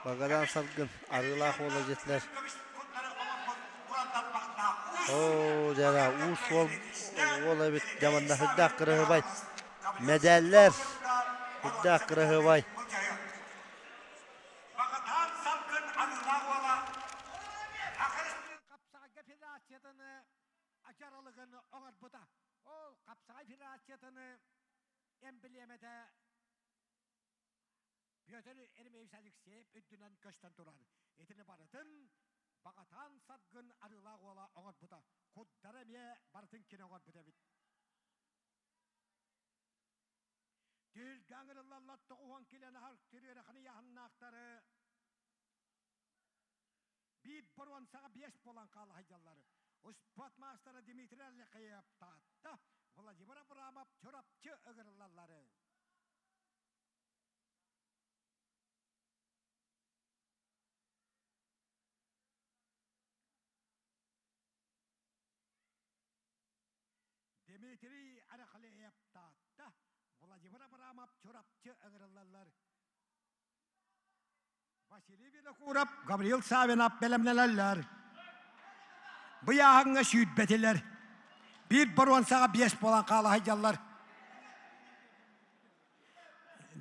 [SPEAKER 5] Магадан Саргын арыылаах уола дьиэтилэр. Оо, дьара уус уол уол эбит дьаманна сүрдээх кыраһыбай мэдээллэр сүрдээх кыраһыбай
[SPEAKER 12] Магадан Саргын арыылаах уола
[SPEAKER 1] Хапсаҕайга федерациятыны дьаралыгын оҥорбута. Ол хапсаҕай федерациятыны эмблемэтэ Петр Еремеевич Алексеев үрдүнэн көстөн турар. Итини барытын Баҕатаан Саргын арыылаах уола оҥорбута. Куддара эмиэ барытын кини оҥорбут эбит. Түһүлгэ ыҥырыллаллар тоҕуһуон килэн аһар түрүөрэхини ыйааһыннаахтары биир боруонсаҕа биэс буолан хаала сылдьаллар. Успуорт маастара Дмитрий Алексеев Таатта, Владимир Абрамов Чурапчы ыҥырыллаллары. Дмитрий Арахалеев Таатта, Владимир Абрамов Чурапчы ыҥырыллаллар. Василий Винокуров, Гаврил Савинов бэлэмнэнэллэр. Быйааһыҥҥа сүүрбэтилэр. Биир боруонсаҕа биэс буолан хаала сылдьаллар.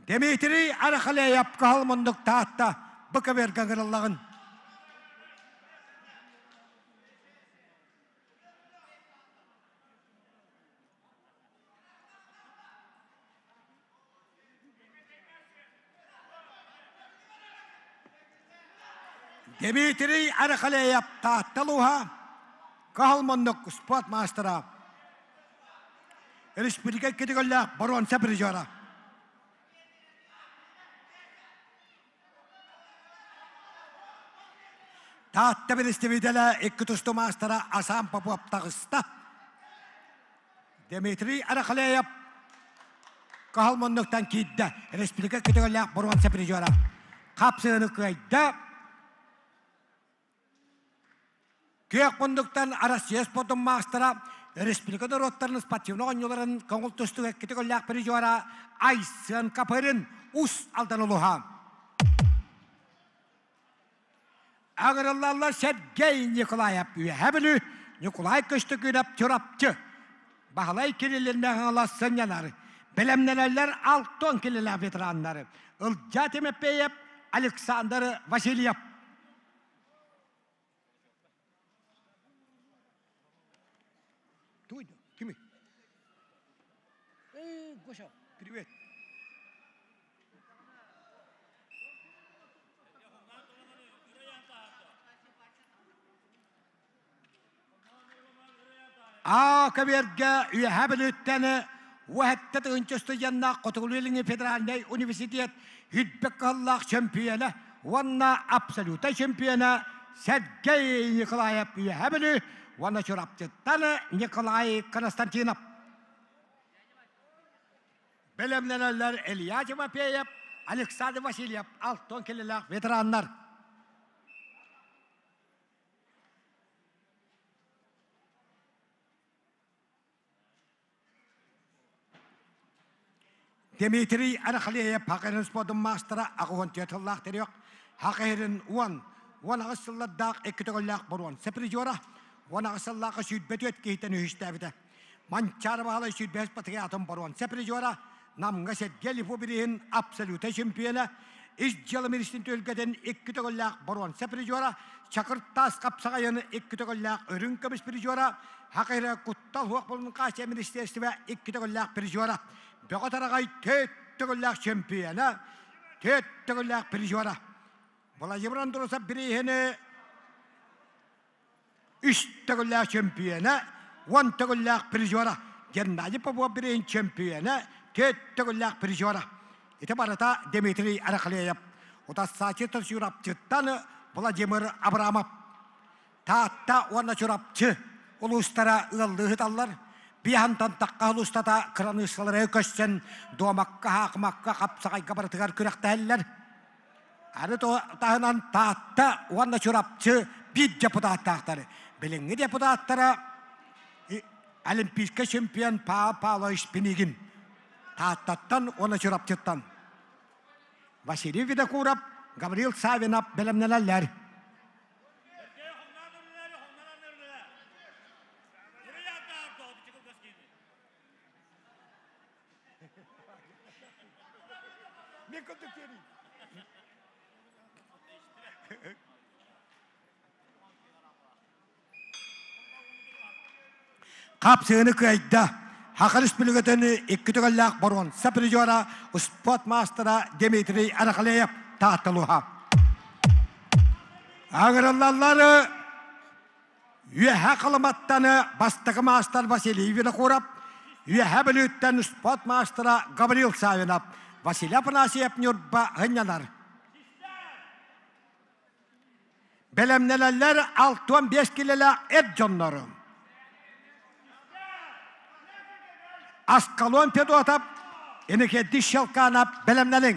[SPEAKER 1] Дмитрий Арахалеев кыһыл муннук Таатта БКВРга ыҥырыллаҕын. Дмитрий Арахалеев Таатта улууһа кыһыл муннук спорт маастара республика кэтигөллөөх боруонса призера. Таатта биристибитэлэ икки тустуу маастара Асан Попов таҕыста. Дмитрий Арахалеев кыһыл муннуктан киирдэ. Республика көтөҕөлөөх боруонса призера. Хапсыыны кыайда. Күөх муннуктан Россия спордун маастара республика норуоттарын спортивнай оонньууларын көҥүл тустууга иккити көллөөх призера Айсен Капырин Ус Алдан улуһа. Аҕырыллаллар Сергей Николаев Үөһээ Бүлүү, Ньукулай Көстөкүүнэп Чурапчы, Баһылай Кириллин Хаҥалас сынньанар, бэлэмнэнэллэр Алтон килилээх ветераннары Ылдьаа Тимофеев, Александр Васильев. Кими? Эй, Гоша, привет. Аа көбүөргэ Үөһээ Бүлүүттэн уһэттэ тыһыынча устудьуоннаах Хотугулуу-Илиҥҥи федеральнай университет үрбэк кыһыллаах чөмпүйүөнэ уонна абсолютнай чемпиона Сергей Николаев Үөһээ Бүлүү уонна Чурапчыттан Николай Константинов. Бэлэмнэнэллэр Илья Тимофеев, Александр Васильев, Алтон кэлэлээх ветераннар. Дмитрий Арахлеев Хакырын спордун маастара аҕыһын түөрт сыллаах төрүөх Хакырын уон уон аҕыс сыллардаах икки төгүллээх боруон призера уон аҕыс сыллаахха сүүрбэ түөрт киһиттэн үһүстээбитэ. Манчаары Баһылай сүүрбэһис патриотын боруон призера Намҥа Сергей Лифубириһин абсолютнай чемпиона, ис дьыала министрин түһүлгэтин икки төгүллээх боруонса призера, Чакыр таас хапсаҕайын икки төгүллээх үрүҥ көмүс призера, Хакыра куттал суох буолун хаачча министерство икки төгүллээх призера, Бөҕө Тараҕай төрт төгүллээх чемпиона, төрт төгүллээх призера. Владимир Андросов бирииһини үс төгүллээх чөмпүйүөнэ, уон төгүллээх призера, Геннадий Попов бирииһин чөмпүйүөнэ, түөрт төгүллээх призера. Ити барыта Дмитрий Арахлеев, Утассаачы Чурапчыттан Владимир Абрамов. Таатта уонна Чурапчы улуустара ыаллыы сыталлар. Биһантан тахха улуустата кыраныыссалары көссөн дуомакка, хаакымакка, хапсаҕайга барытыгар күрэхтэһэллэр. Аны таһынан Таатта уонна Чурапчы биир депутаттаахтар. Билиҥҥи депутаттара Олимпийскай чемпион Павел Павлович Пинигин Тааттаттан уонна Чурапчыттан. Василий Винокуров, Гаврил Савинов бэлэмнэнэллэр. Мен көтүк диэрий. Хапсыыны кыайда. Саха Республикатын икки төгүллээх боруонса призера, спорт маастара Дмитрий Арахлеев Таатталуха. Агырыллаллары Үөһээ Халыматтан бастакы маастар Василий Винокуров, Үөһээ Бүлүүттэн спорт маастара Гаврил Савинов, Василий Афанасьев Ньурба сынньанар. Бэлэмнэнэллэр 65 килэлээх эр дьоннору. Аскалон Федотов, Иннокентий Щелканов бэлэмнэниҥ.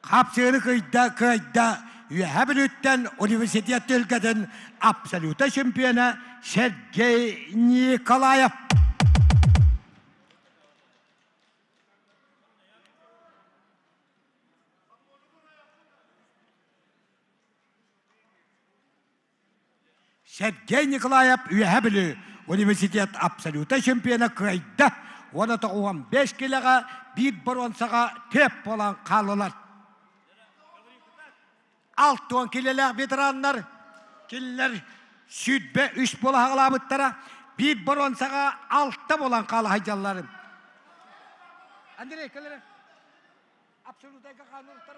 [SPEAKER 1] Хапсыыры кыйда кыайда Үөһээ Бүлүүттэн университет түһүлгэтин абсолютнай чемпиона Сергей Николаев. Сергей Николаев Үөһээ Бүлүү университет абсолютнай чемпиона кыайда уонна тоҕуһан бэс килэҕэ биир боруонсаҕа төп буолан хааллылар. Алтуон килэлээх ветераннар кинилэр сүүрбэ үс буола хаҕалаабыттара биир боруонсаҕа алта буолан хаала сылдьаллар. Андрей, кэлэрэ. Абсолютайга хааныртар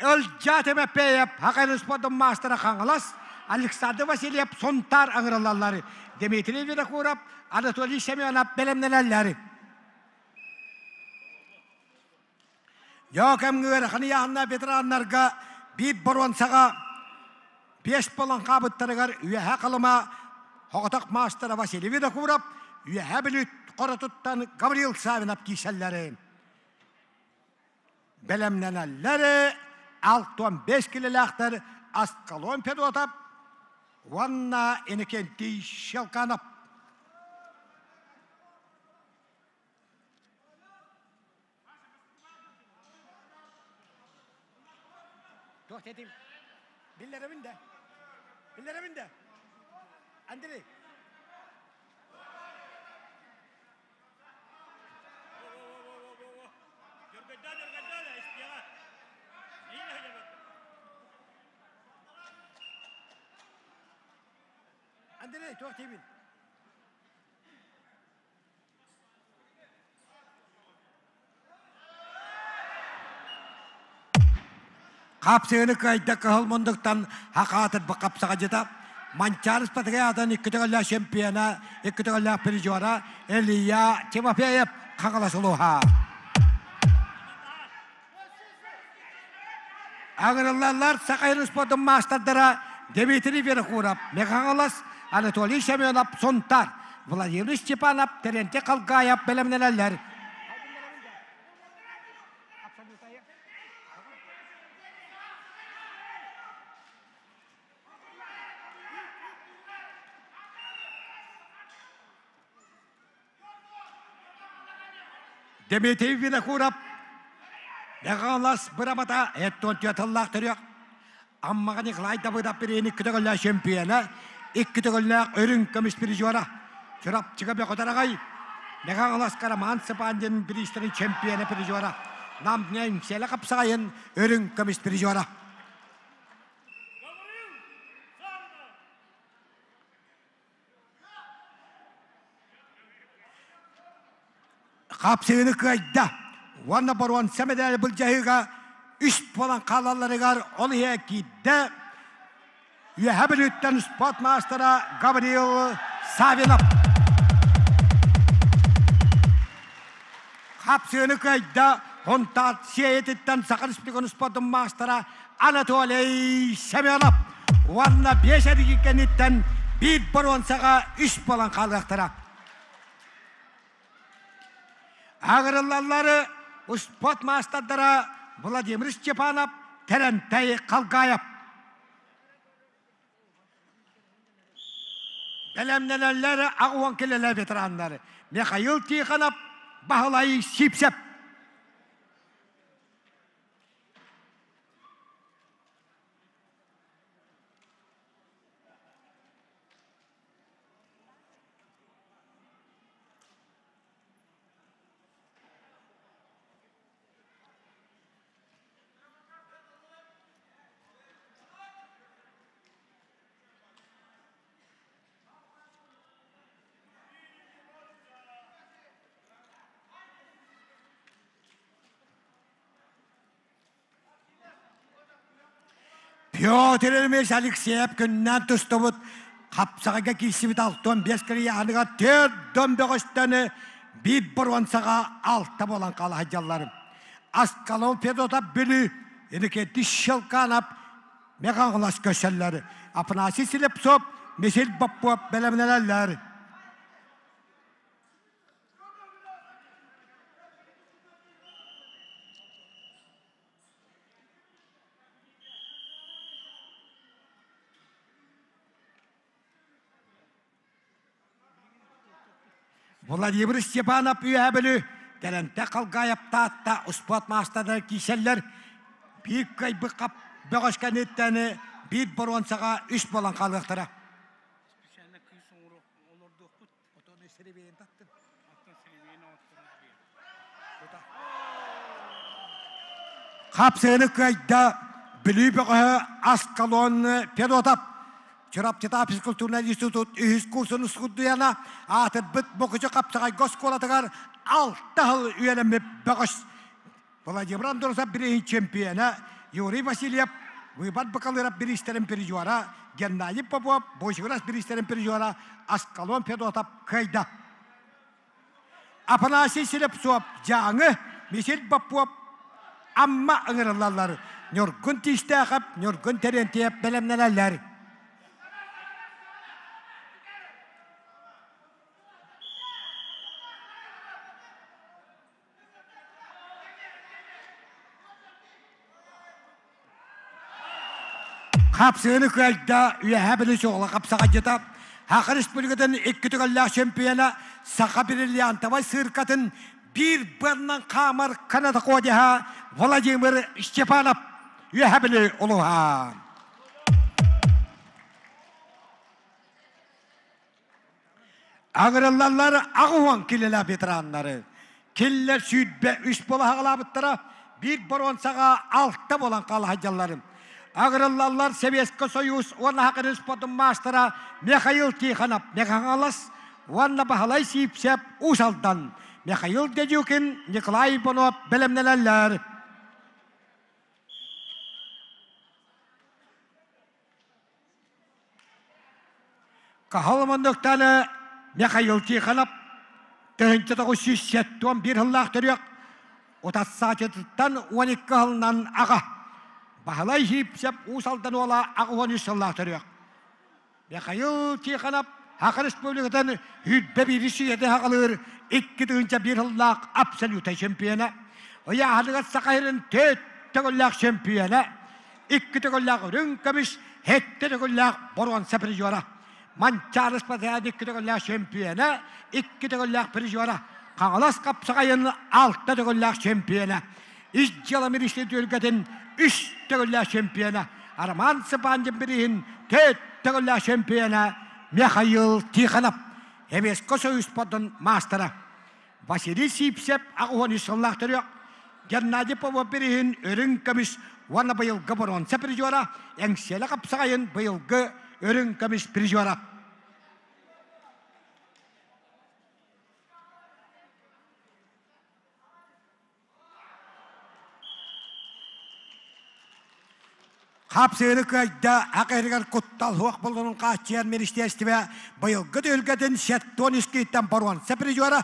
[SPEAKER 1] Ылдьаа Тимофеев, Хакайрын спордун маастара Хаҥалас, Александр Васильев Сунтаар ыҥырыллаллар. Дмитрий Винокуров, Анатолий Семенов бэлэмнэнэллэр. Йоо кэмҥэ ыарахан ыйааһыннаах ветераннарга биир боруонсаҕа биэс буолан хаабыттарыгар Үөһээ Халыма соҕотох маастара Василий Винокуров, Үөһээ Бүлүү Хоротуттан Гаврил Савинов киирсэллэр. Бэлэмнэнэллэр 65 килэлээхтэр Аскалон Федотов уонна Иннокентий Щелканов. Туох дедим? Биллэрэбин да. Биллэрэбин да. Андрей. Андрей, туох диибин? Хапсыгыны кыайда кыһыл мундуктан хакаатырбы хапсаҕадьыта Манчаарыс Патриатан икки төгүллээх чемпиона, икки төгүллээх призера Илья Тимофеев Хаҥалас улууһа. Аҥырыллаллар Саха сирин спордун маастардара Дмитрий Винокуров, Михаҥалас, Анатолий Семенов, Сунтаар, Владимир Степанов, Терентий Халгаев бэлэмнэнэллэр. Дмитрий Винокуров Михалас бырабата эттон тыллаах төрүөх Аммаҕа Николай Давыдов бириини икки төгүллээх чемпиона, икки төгүллээх үрүҥ көмүс призера, Чурапчыга Бөҕөтөр аҕай Михалас Роман Сыпандин бириистэрин чемпиона призера, Нам Нэмсэлэ хапсаҕайын үрүҥ көмүс призера. Хапсыыны кыайда уонна боруонса мэдээли былдьаһыыга үс буолан хаалалларыгар ол иһэ киирдэ Үөһэ Бүлүүттэн спорт маастара Гаврил Савинов. Хапсыыны кыайда Хонтаат сиэйэтиттэн Саха Республикатын спордун маастара Анатолий Семенов уонна биэс эргии кэнниттэн биир боруонсаҕа үс буолан хаалыахтара. Агырыллаллары спорт маастардара Владимир Степанов, Тэрэнтэй Халгаев. Бэлэмнэнэллэр аҕуон килэлэр ветераннар Михаил Тихонов, Баһылай Сипсеп. Петр Ильич Алексеев күннээн тустубут хапсаҕайга киирсибит 65 кырыйааныгар төрт дом бөҕөстөнү биир боруонсаҕа алта буолан хаала сылдьаллар. Аскалон Федотов Бүлүү, Иннокентий Щелканов Мегаҕылас көрсөллөр. Афанасий Слепцов, Михаил Попов бэлэмнэнэллэр. Владимир Степанов Үөһээ Бүлүү Тэрэнтэ Халгаев Таатта успуорт маастардара киирсэллэр. Биир кыайбыт хап бөҕөс кэнниттэн биир боруонсаҕа үс буолан хаалыахтара.
[SPEAKER 3] Специально кыыс олордуохпут.
[SPEAKER 1] Отон сирибиэн таттын.
[SPEAKER 3] Оттон сирибиэн оҥотторон
[SPEAKER 1] Хапсыгыны кыайда Бүлүү бөҕөһө Аскалон Федотов. Чурапчыта физкультурнай институт үһүс курсун устудьуона аатырбыт Мукучу хапсаҕайга оскуолатыгар алта сыл үөрэммит бөҕөс Владимир Андросов бирииһин чемпиона Юрий Васильев Выбор Бакалыров бириистэрин призера Геннадий Попов Бочугурас бириистэрин призера Аскалон Федотов кыайда. Афанасий Слепцов Дьааҥы, Мисил Попов Амма ыҥырыллаллар. Ньургун Тиистээхэп, Ньургун Терентьев бэлэмнэнэллэр. Хапсыгыны кыайда Үөһээ Бүлүү суола хапсаҕайдьыта Саха Республикатын икки төгүллээх чемпиона Саха бриллиантовай сыыркатын биир быаннан хаамар канатоходеһа Владимир Степанов Үөһээ Бүлүү улууһа. Агырыллаллар аҕыһуон килэлээх ветераннары. Киллэр 23 буола хаҕалаабыттара, биир боруонсаҕа алта буолан хаалаһадьалларын. Агырыллаллар Советский Союз уонна Хакырын спортун маастара Михаил Тихонов Мехаҥалас уонна Баһылай Сиипсэп Уус Алдан, Михаил Дедюкин, Николай Иванов бэлэмнэнэллэр. Каһыл муннуктаны Михаил Тихонов 1971 сыллаах төрүөх утассаачытыттан 12 сылынан аҕа Баһылай Сиипсэп Уус Алдан уола 83 сыллаах төрүөх Михаил Тихонов Саха Республикатын 101 сүйэтэ хаҕалыыр 2001 сыллаах абсолютнай чемпиона, ыйааһыныгар Саха сирин төрт төгүллээх чемпиона, икки төгүллээх үрүҥ көмүс, сэттэ төгүллээх боруонса призера, Манчаары спартакиада икки төгүллээх чемпиона, икки төгүллээх призера, Хаҥалас хапсаҕайын алта төгүллээх чемпиона, Ис дьыала министрин түһүлгэтин үс төгүллээх чемпиона, Роман Цыпандин бирииһин төрт төгүллээх чемпиона Михаил Тихонов, Советскай Союз спордун маастара, Василий Сипсев 83 сыллаах төрүөх, Геннадий Попов бирииһин үрүҥ көмүс уонна быйылгы боруонса призера, Эҥсиэлэ хапсаҕайын быйылгы үрүҥ көмүс призера. Хапсыыны кыайда ак эригэр куттал суох буолуутун хааччыйар министиэристибэ быйылгы түһүлгэтин сеттон искииттэн боруонса призера,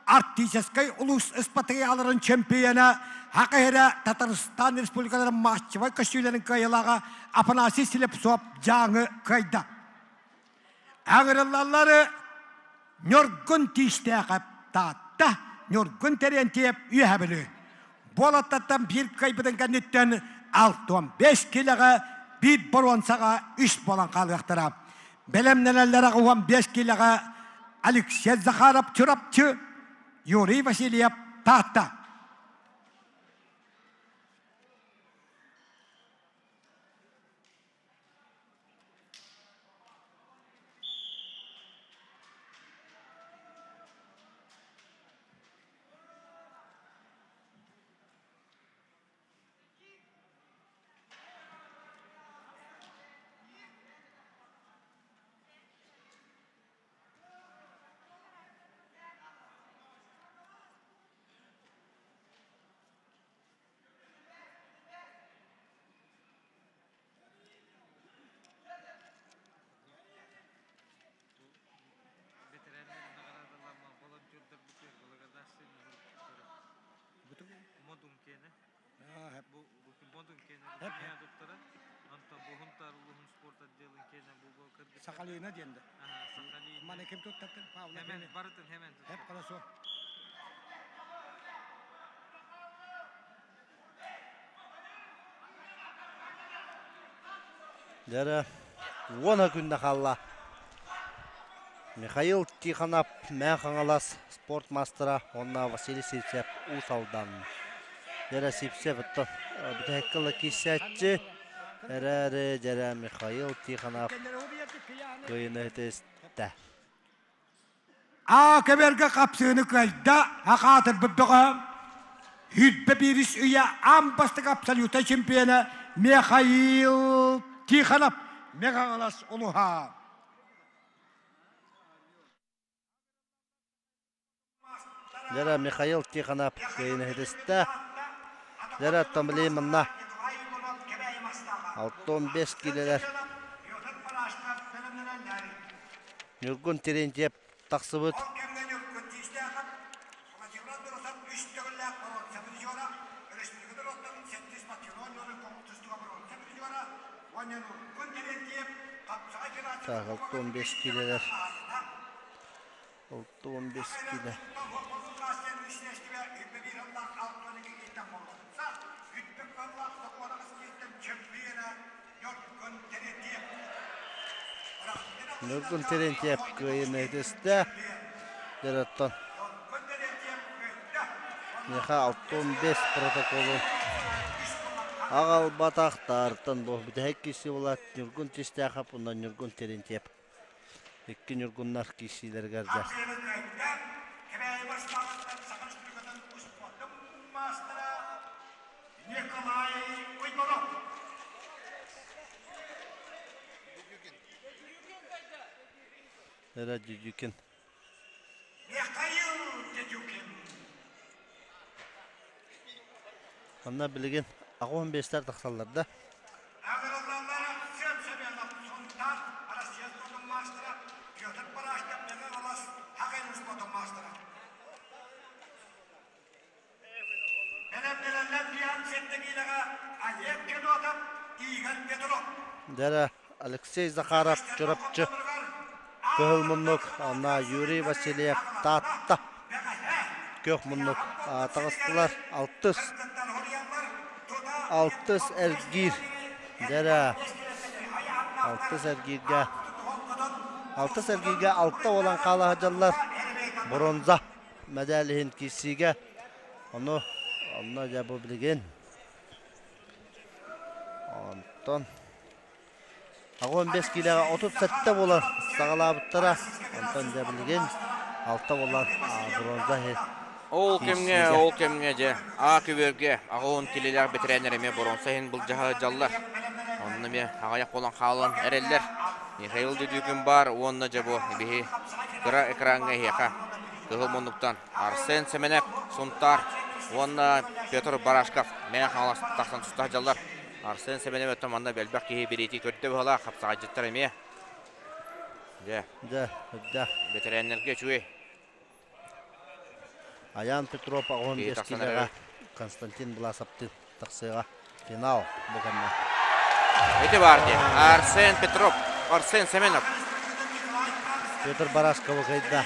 [SPEAKER 1] Арктическай улуус ыспатыйааларын чемпиона, Ак иһэрэ Татарстан республикаларын матчевай көстүүлэрин кыайыылааҕа Афанасий Слепцов Дьааҥы кыайда. Аҥырыллаллары Ньургун Тиистээхэп Таатта, Ньургун Терентьев Үөһэ Бүлүү. Буолаттаттан биир кыайбытын кэнниттэн 65 киилэҕэ биир боруонсаҕа үс буолан хаалыахтара. Бэлэмнэнэллэрэ 15 киилэҕэ Алексей Захаров Чурапчы, Юрий Васильев Таатта.
[SPEAKER 7] Бэтэрээннэр наҕараадаларынан волонтердарбытыгар благодарственный суруктары. Модун киэнэ. Бу Модун киэнэ бу туттара. Онтон бу Хунтаар улууһун спорт отделын киэнэ бу кыргыттар.
[SPEAKER 1] Сахалина диэн да.
[SPEAKER 7] Сахалина.
[SPEAKER 1] Маны ким туттартын? Павла.
[SPEAKER 7] Hemen барытын hemen
[SPEAKER 1] Hep
[SPEAKER 7] туттар.
[SPEAKER 1] хорошо.
[SPEAKER 5] Дьэрэ уона күннэ хаалла. Михаил Тихонов Мэҥэ Хаҥалас спорт маастара уонна Василий Сивцев Уус Алдан. Дьэрэ Сивцев оттон бүтэһиккэ ыла киирсээччи эрээри дьэрэ Михаил Тихонов кыайыыны ситистэ.
[SPEAKER 1] Аа кэбэргэ хапсыыны кыайда, акаатырбыт бөҕө. Хүрбэ биирис үйэ аан бастакы абсолютнай чемпиона Михаил Тихонов Мэҥэ улуһа.
[SPEAKER 5] Дьэрэ Михаил Тихонов кыайыыны ситистэ. Дьэрэ оттон манна 65 киилэлэр Ньургун Терентьев тахсыбыт. Так, 65 киилэлэр. 65 киилэ. Ньургун Терентьев кыайыыны ситистэ. Дьэ, миэхэ 65 протоколу аҕалбатахтартан бу бүтэһик киирсии буолаат Ньургун Тистээхэп уонна Ньургун Терентьев. Икки ньургуннар киирсиилэригэр дьэ. Эра Дюдюкин.
[SPEAKER 12] Михаил Дедюкин.
[SPEAKER 5] Онно билигин 85-тэр тахсаллар да. Дэрэ Алексей Захаров Чурапчы Кыһыл муннук Анна Юрий Васильев Таатта Күөх муннук таҕыстылар алтыс алтыс эргиир дэрэ алтыс эргииргэ алтыс эргииргэ алта буолан хаала сылдьаллар бронза мэдээл иһин киирсиигэ ону онно дьэ бу билигин онтон 85 киилэҕэ 37 буолан саҕалаабыттара. Онтон дьэ билигин 6 буолан бронза иһин
[SPEAKER 2] Ол кэмҥэ, ол кэмҥэ дьэ, А көбүөргэ 80 килэлээх бэтэрээннэр эмиэ боруонса иһин былдьаһа сылдьаллар. Онно эмиэ аҕыйах буолан хаалан эрэллэр. Михаил Дедюкин баар уонна дьэ бу биһи кыра экраҥҥа эһиэхэ кыһыл муннуктан Арсен Сэмэнэп, Сунтаар уонна Петр Барашков Мэҥэ Хаҥалас тахсан туста сылдьаллар. Арсен Сэмэнэп өттө манна элбэх киһи бириити көрдө быһалаах хапсаҕайдьыттар эмиэ. Дьэ.
[SPEAKER 5] Дьэ, дьэ.
[SPEAKER 2] Бэтэрээннэргэ үчүгэй.
[SPEAKER 5] Аян Петров 85 киилэҕэ Константин Власовтыын тахсыаҕа. Финал бу кэннэ.
[SPEAKER 2] Ити баар дии. Арсен Петров, Арсен Семенов.
[SPEAKER 5] Петр Барашковы кыайда.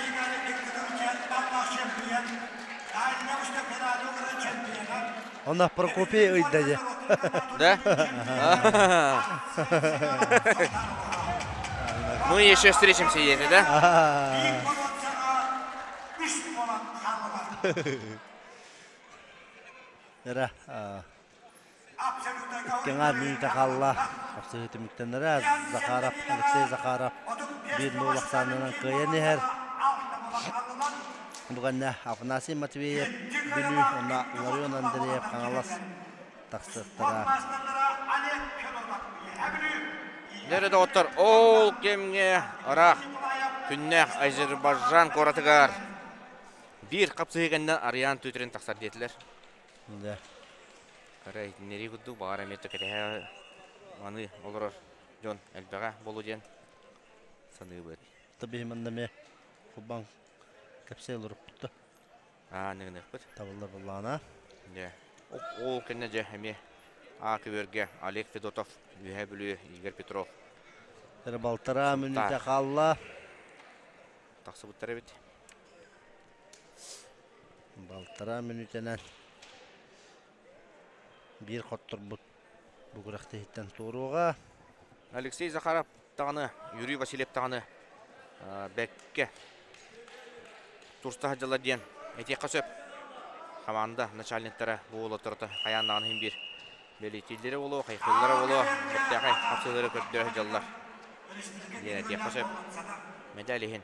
[SPEAKER 5] Онно Прокопий ыйда дии.
[SPEAKER 2] Да? Мы еще встретимся, Еня, да?
[SPEAKER 5] Эрэ иккиҥаар мүнүүтэ хаалла. Хапсыһыы түмүктэнэрэ Захаров, Алексей Захаров биир нуул ахсаанынан кыайан иһэр. Бу кэннэ Афанасий Матвеев Бүлүү уонна Ларион Андреев Хаҥалас тахсыахтара.
[SPEAKER 2] Дьэ доҕоттор, ол кэмҥэ ыраах күннээх Азербайджан куоратыгар биир хапсыһыы кэннэ Ариан Түтрин тахсар диэтилэр.
[SPEAKER 5] Да.
[SPEAKER 2] Кара итиннэрии курдук баҕар эмиэ кэтэһэ маны олорор дьон элбэҕэ буолуо диэн саныыбыт.
[SPEAKER 5] Табиһи манна эмиэ кубан кэпсээ олоруппут да.
[SPEAKER 2] Аа, ныгыныахпыт.
[SPEAKER 5] Табыллар буллаана.
[SPEAKER 2] Дьэ. Ол кэннэ дьэ эмиэ А көбүөргэ Олег Федотов, Үөһээ Бүлүү, Игорь Петров.
[SPEAKER 5] Эрэ балтараа мүнүүтэ хаалла.
[SPEAKER 2] Тахсыбыттар эбит.
[SPEAKER 5] Балтараа мүнүүтэнэн биир хотторбут бу күрэхтэһииттэн туоруоҕа.
[SPEAKER 2] Алексей Захаров даҕаны, Юрий Васильев даҕаны бэккэ турста сылдьаллар диэн этиэххэ сөп. Хамаанда начальниктара бу уолаттарыта хайаан даҕаны иһин биир бэлиэтииллэрэ буолуо, хайхыыллара буолуо, бэртээхэй хапсыһыылары көрдөрө сылдьаллар диэн этиэххэ сөп. Медаль иһин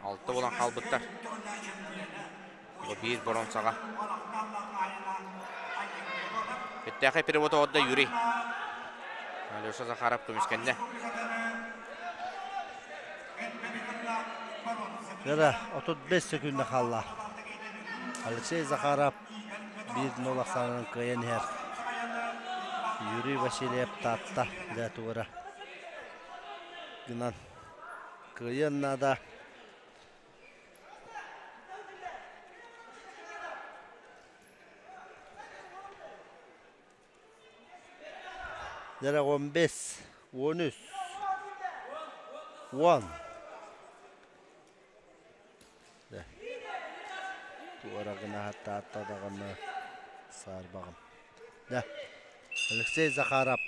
[SPEAKER 2] Алта буолан хаалбыттар. Бу биир боруонсаҕа. Бүттээхэй перевод оҕордо Юрий. Алеша Захаров көмүскэннэ.
[SPEAKER 5] Кыра 35 секунда хаалла. Алексей Захаров 1-0 ахсаанынан кыайан иһэр. Юрий Васильев Таатта дьэ туора. Гынан кыайыан наада. Дьэ 15, 13, 10. Туора гына хаттаатта даҕаны саарбаҕым. Дьэ, Алексей Захаров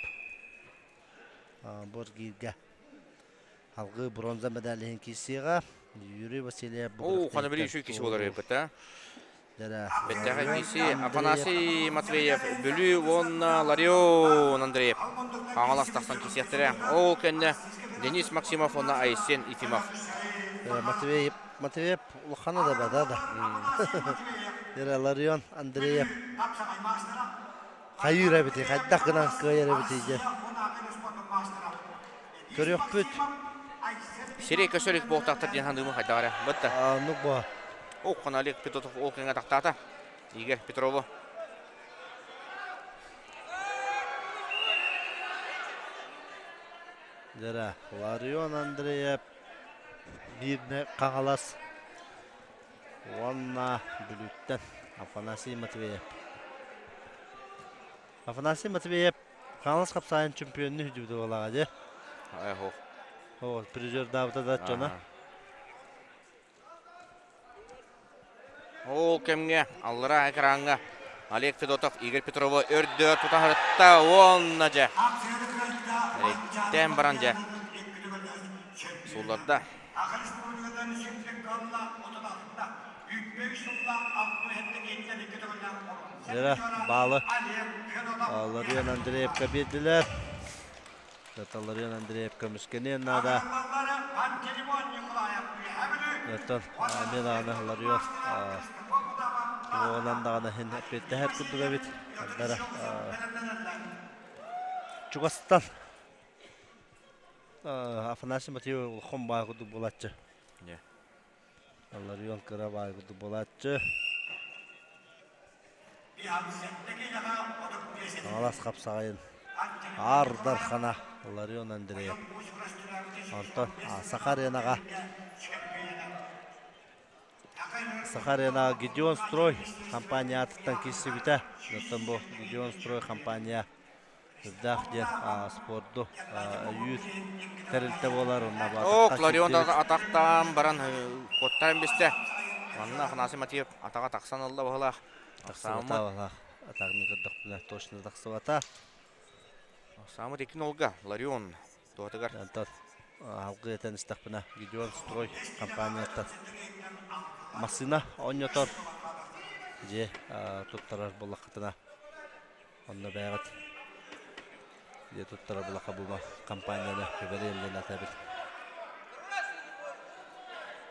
[SPEAKER 5] Бу эргииргэ алгыы бронза медаль иһин киирсиэҕэ. Юрий Васильев
[SPEAKER 2] Оо, хана били үчүгэй киһи буолар эбит, а? Бэттэхэ киси Афанасий Матвеев, Бүлүү уонна Ларион Андреев Хаҥалас тахсан кисиэхтэрэ. Ол кэннэ Денис Максимов уонна Айсен Ефимов.
[SPEAKER 5] Матвеев, Матвеев улахана да бада да. Дэрэ Ларион Андреев хайыыр эбити, хайдах гынан кыайар эбити дьэ. Көрүөхпүт.
[SPEAKER 2] Сирэй көсөрүк буолтахтар диэн хандыымы хайдах эрэ. Бытта.
[SPEAKER 5] Оннук бо.
[SPEAKER 2] Ох, Олег Петров ол кэҥэ тахтаата. Игорь Петрову.
[SPEAKER 5] Дэрэ, Ларион Андреев биирне Хаҥалас уонна Бүлүүттэн Афанасий Матвеев. Афанасий Матвеев Хаҥалас хапсаайын чемпионун үһүдүбүтэ буолаҕа дии.
[SPEAKER 2] Оо.
[SPEAKER 5] Оо, призердаабыта да дьоно.
[SPEAKER 2] Ол кэмҥэ аллараа экраҥҥа Олег Федотов Игорь Петрову өрдө тутаһырытта уонна дьэ эрэйдээн баран дьэ суулларда.
[SPEAKER 5] Дьэ, баалы Ларион Андреевка биэрдилэр. Ларион Андреев көмүскэниэн наада. Оттон эмиэ даҕаны Ларион уонан даҕаны иһин эппиэттэһэр курдук эбит. Ардара чугастан Афанасий Матвеев улахан баай курдук буолааччы. Ларион кыра баай курдук буолааччы. Хаҥалас хапсаҕайын Аар Дархана Ларион Андреев. Онтон Саха аренаҕа Саха аренаҕа Гедеон Строй компания аатыттан киирсибитэ. Оттон бу Гедеон Строй компания Үрдээх диэн спорду өйүүр тэрилтэ буолар.
[SPEAKER 2] О, Кларион атахтаан баран куоттаран бистэ. Манна Афанасий Матвеев атаҕа тахсан ылла баһылаах.
[SPEAKER 5] Тахсыбата баһылаах. Атаҕын көрдөхпүнэ точно тахсыбата.
[SPEAKER 2] Самыт икки нолга Ларион туһатыгар.
[SPEAKER 5] Онтон алгыы этэн истэхпинэ Гедеон Строй компанияттан массыына оонньотор дьиэ туттарар буоллаххытына Онно бэйэҕит дьиэ туттара булаха бума компанияны үбэриэллин атэбит.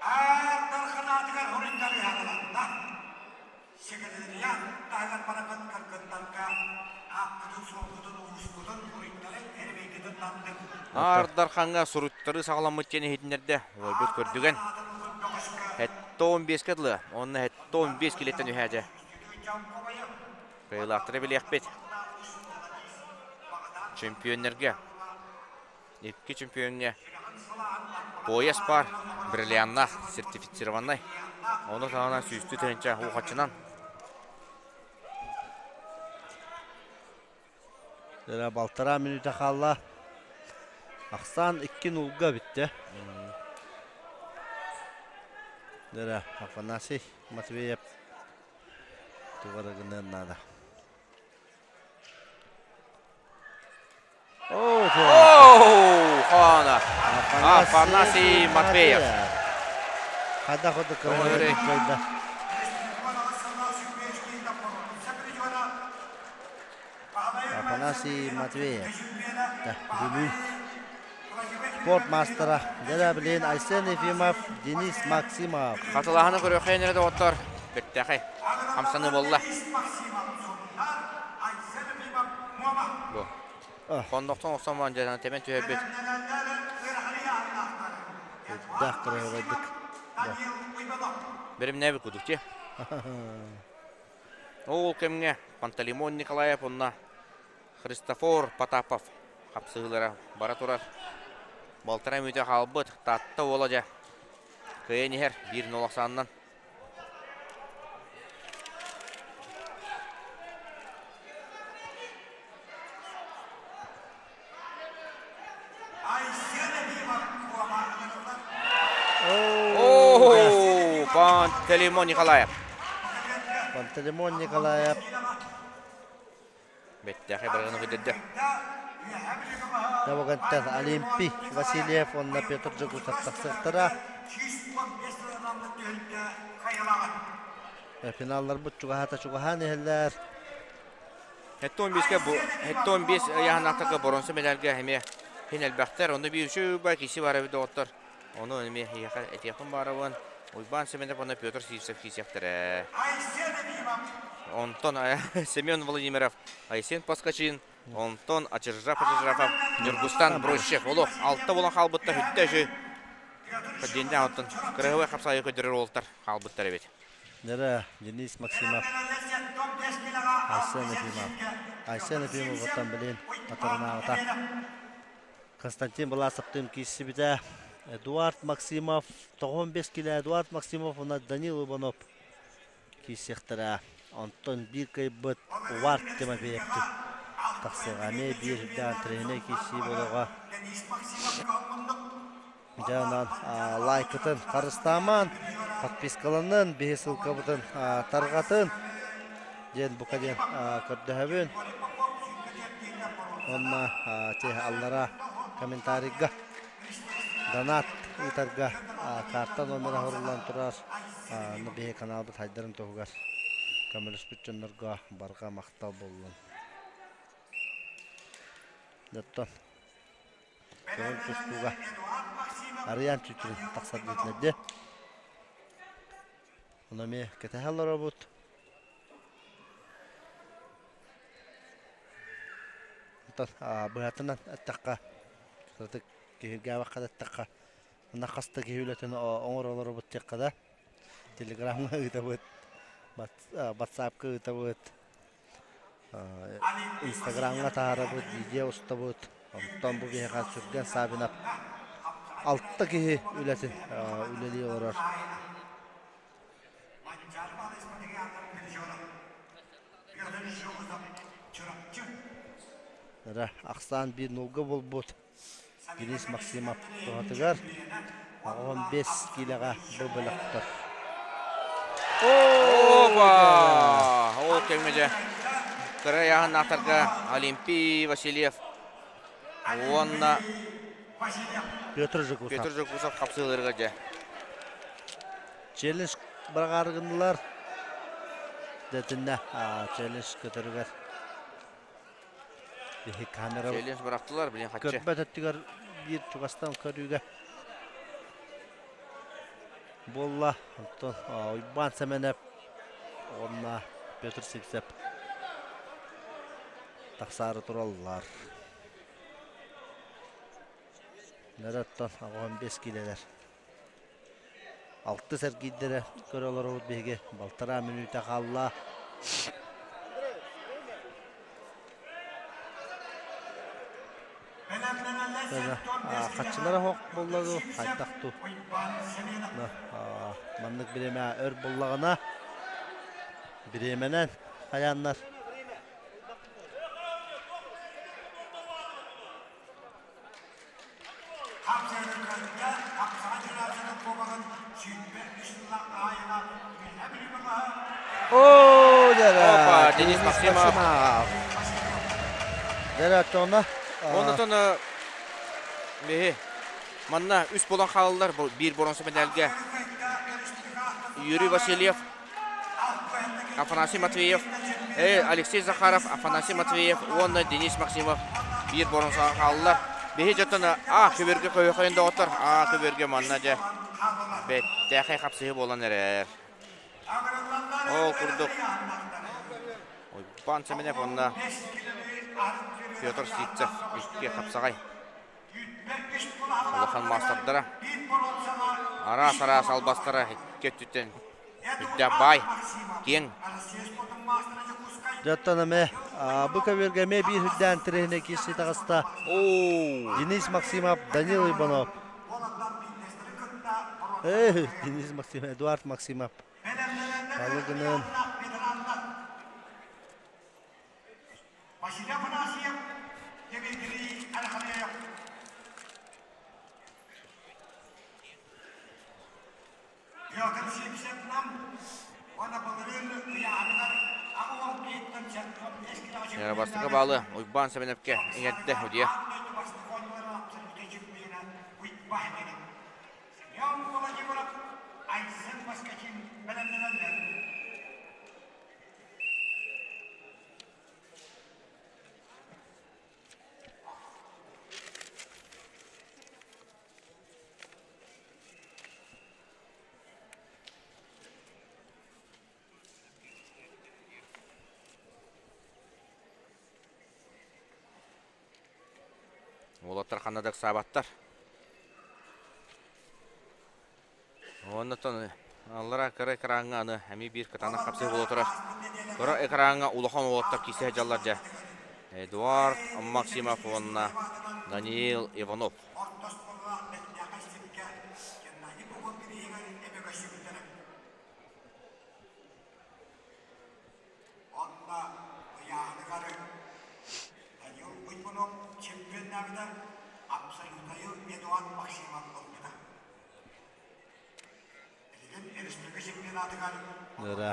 [SPEAKER 12] Аар Дарханаатыгар хоруйдары хааланна. Секретариат таһыгар бараммыт кыргыттарга ааккытын-суолгутун, улуускутун буруйдары эрбэйгитин тандыҥ.
[SPEAKER 2] Аар Дархаҥҥа суруттары саҕаламмыт диэн иһитиннэрдэ. Уолбут көрдүгэн. Хэтто 15-ке дылы, онно хэтто 15 килеттен үһээдэ. Кыайыылаахтары билиэхпит. Чемпионнэргэ икки чемпиоҥҥа пояс баар бриллианнаах сертифицированнай. Ону таһынан сүүстүү тыһыынча уухаччынан.
[SPEAKER 5] Дьэ, балтараа мүнүүтэ хаалла. Ахсаан икки нулга бүттэ. Дьэ, Афанасий Матвеев Тугу эрэ гыныан наада.
[SPEAKER 2] Оо, Хана! Афанасий Матвеев.
[SPEAKER 5] Хайдах курдук кыайда. Афанасий Матвеев. Бүлүү спорт маастара. Дьэ билин Айсен Ефимов, Денис Максимов.
[SPEAKER 2] Хатылаһаны көрүөххэ эрэ доҕоттор. Бэртээхэй. Хамсаныы буолла. Бу. Хоннохтон охсон баран дьэ тэмэн түһэрбит.
[SPEAKER 5] Үрдээх кыраһыабайдык.
[SPEAKER 2] Бэримнээбит кудук дии. Ол кэмҥэ Пантелеймон Николаев уонна Христофор Потапов хапсыһыылара бара турар. Балтараа мүнүүтэ хаалбыт. Таатта уола дьэ кыайан иһэр биир нол ахсаанынан. О, Пантелеймон Николаев.
[SPEAKER 5] Пантелеймон Николаев.
[SPEAKER 2] Бэттээхэй барыганы көрдөрдө.
[SPEAKER 5] Табагантан Олимпий Васильев уонна Петр Жогусов тахсыахтара. Финалларбыт чугаһаата чугаһаан иһэллэр.
[SPEAKER 2] 75-ке бу 75 ыйааһынаахтарга боронсо медальга эмиэ хин элбэхтэр. Онно биир үчүгэй киси бар эбит доҕоттор. Ону эмиэ эһиэхэ этиэхпин баарабын. Уйбаан Семенов уонна Петр Сивцев киисиэхтэрэ. Онтон Семен Владимиров, Айсен Поскачин, онтон Ачыржа Пачыржафов, Ньургустан Брощев. Олох алта буолан хаалбыттар үттэ үчү. Диэннээх оттон кырыһыбай хапсаайы көдөрөр уолтар хаалбыттар эбит.
[SPEAKER 5] Нера Денис Максимов, Айсен Ефимов. Айсен Ефимов оттон билин атарынааҕыта. Константин Власовтыын киирсибитэ. Эдуард Максимов 95 килэ Эдуард Максимов уонна Данил Иванов киирсиэхтэрэ. Онтон биир кыайбыт Увар Тимофеевтыын тахсыаҕа. Эмиэ биир үрдээн тренер киирсии буолуоҕа. Дьэ онон лайкытын харыстаамаан, подпискаланын, биһи ссылкабытын тарҕатын диэн бука диэн көрдөһөбүн. Уонна те аллара комментарийга донат ыытарга карта номера хоруллан турар. Биһи каналбыт хайдарын туһугар көмөлөспүт дьоннорго барҕа махтал буоллун. Оттон Көҥүл тустууга Арыйаан Чүүчүрүн тахсар диэтилэр дии. Ону эмиэ кэтэһэ олоробут. Онтон быһатынан эттэххэ, кыратык киһиргээбэххэ да эттэххэ, ынах хас да киһи үлэтин оҥоро олоробут диэххэ да, телеграмҥа ыытабыт, ватсапка ыытабыт, Инстаграмҥа таһаарабыт, видео устабыт. Онтон бу биһиэхэ Сүргэн Саввинов алта киһи үлэтин үлэлии олорор. Эрэ ахсаан биир нулга буолбут Денис Максимов туһатыгар 15 киилэҕэ бу бөлөхтөр.
[SPEAKER 2] Опа! Ол кэмҥэ дьэ кыра ыйааһыннаахтарга Олимпий Васильев уонна
[SPEAKER 5] Петр Жукусов.
[SPEAKER 2] Петр Жукусов хапсыыларыгар дьэ.
[SPEAKER 5] Челлендж бырағарыгыннылар. Дэтиннэ челлендж көтөрүгэр Биһи камера
[SPEAKER 2] Челлендж бырахтылар, билин хаччы.
[SPEAKER 5] Көрбөт өттүгэр биир чугастан көрүүгэ буолла. Онтон Уйбаан Сэмэнэп уонна Петр Сивцев тахсаары тураллар. Нөрөттөн 15 киилэлэр. Алтыс эргиирдэрэ көрө олоробут биһиги. Балтараа мүнүүтэ хаалла. Хаччылара суох буолла дуу, хайдах дуу. Маннык бириэмэ өр буллаҕына, бириэмэнэн хайааннар О,
[SPEAKER 2] Опа, Денис Максимов.
[SPEAKER 5] Дэрэ оччоҕуна
[SPEAKER 2] Оннотон биһи манна үс буолан хаалаллар биир боронсо медальга Юрий Васильев, Афанасий Матвеев, Алексей Захаров, Афанасий Матвеев уонна Денис Максимов биир боронсаҕа хааллар. Биһи дьоттон А көбүөргэ көйөхөйөн доҕоттор, А көбүөргэ манна дьэ бэттээхэй хапсыһыы буолан эрэр. Ол курдук Уйбаан Семенов уонна Петр Сивцев икки хапсаҕай Улахан маастардара араас-араас албастара икки өттүттэн үрдээх баай, киэҥ.
[SPEAKER 5] Дьоттон эмэ бу көбүөргэ эмиэ биир үрдээн тирэһинэ киирсии таҕыста. Денис Максимов, Данил Иванов. Эй, Денис Максимов, Эдуард Максимов. Балыгынан
[SPEAKER 12] Василий Афанасьев, Дмитрий Алексеев. Петр Сивцев нам уонна былырыын ыйааһыныгар аҕа бииртэн
[SPEAKER 2] Бастакы баалы Уйбаан Сэмэнэпкэ иҥэрдэ Удьуйа.
[SPEAKER 12] Семен Владимиров, Айсен Поскачин бэлэмнэнэллэр.
[SPEAKER 2] Уолаттар ханна да ыксаабаттар. Оннотон аллара кыра экраҥҥа аны эмиэ биир кытаанах хапсыһыы буола турар. Кыра экраҥҥа улахан уолаттар киирсэ сылдьаллар дьэ. Эдуард Максимов уонна Даниил Иванов.
[SPEAKER 12] Онно ыйааһыныгар Данил Уйбунов чемпионнаабыта, абсолютнайы Эдуард Максимов ылбыта. Билигин республика чемпионатыгар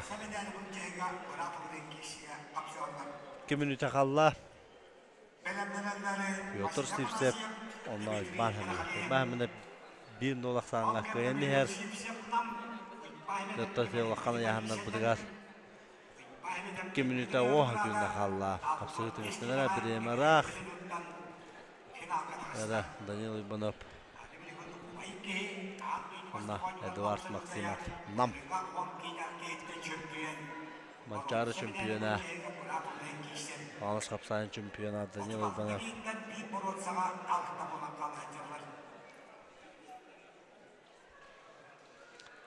[SPEAKER 12] сэминээри былдьаһыыга быраап ылыы киирсиигэ хапсыаллар.
[SPEAKER 5] 2 мүнүүтэ хаалла. Петр Сивцев онно Уйбаан Хэминэ. Уйбаан Хэминэ биир нол ахсааҥҥа кыайан иһэр. Петр улахан ыйааһыннарбытыгар 2 мүнүүтэ уоһа күннэ хаалла. Хапсыһыы түмүктэнэрэ бириэмэ ыраах. Эрэ Данил Уйбанов уонна Эдуард Максимов Нам. Манчаары чемпиона, Хаҥалас хапсаайын чемпиона Данил Уйбанов.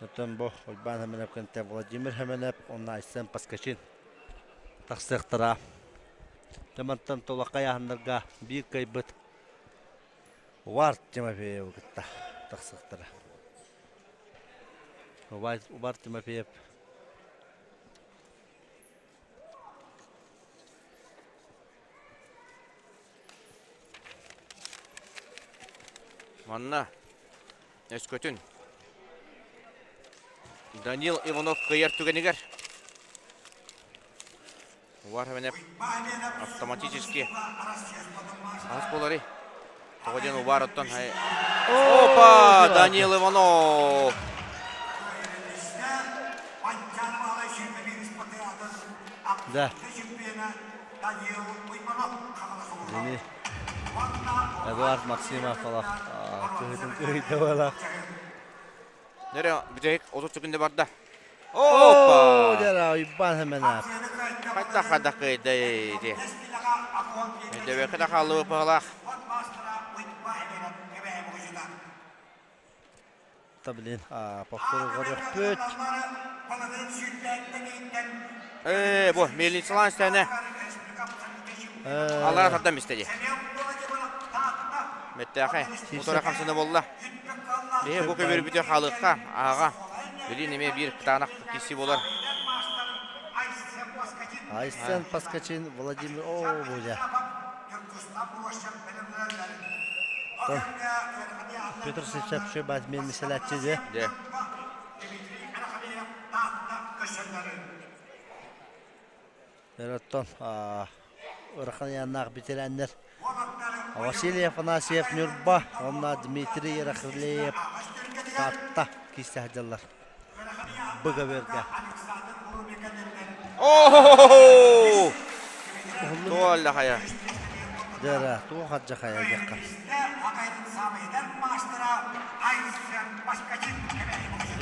[SPEAKER 5] Оттон бу Уйбаан Хэмэнэп кэнтэ Владимир Хэмэнэп уонна Айсен Паскачин тахсыахтара. Дьэ мантан тулаха айааһыннарга биир кыайбыт Увар Тимофеевы кытта тахсыахтара. Увар Тимофеев
[SPEAKER 2] Манна өскөтүн Данил Иванов кыайар түгэнигэр Увар Хэмэнэп автоматически хас буоларый? Тоҕо диэн Увар оттон Опа! Данил Иванов!
[SPEAKER 5] Да. Дени Эдуард Максимов олох кыһытын кыһыйда буолар.
[SPEAKER 2] Нөрө бүтэһик 30 секунда барда.
[SPEAKER 5] Опа! Дьэ, Уйбаан Хэмэнэп.
[SPEAKER 2] Хайдах хайдах кыайда ити. Дөбөкө да хааллыбы пыһалаах.
[SPEAKER 5] Та блин, повтору көрүөхпүт.
[SPEAKER 2] Ээ, бу мельницалаан истээнэ. Аллара тардан истэ дии. Мэттээхэ, утара хамсана болла. Биһи бу көбүрбүтэ хаалыахха, ааҕа. Билин эмиэ биир кытаанах киси болар.
[SPEAKER 5] Айсен Паскачин Владимир О, бузя. Петр Сычапшы базмен меселәтчи де.
[SPEAKER 2] Де.
[SPEAKER 5] Оттон ырахан яннаах ветераннар Василий Афанасьев Ньурба уонна Дмитрий Рахлеев Таатта киирсэ сылдьаллар. Быгабырга.
[SPEAKER 2] О! Туолла хайа.
[SPEAKER 5] Дьэ, туох ардьа хайа диэххэ.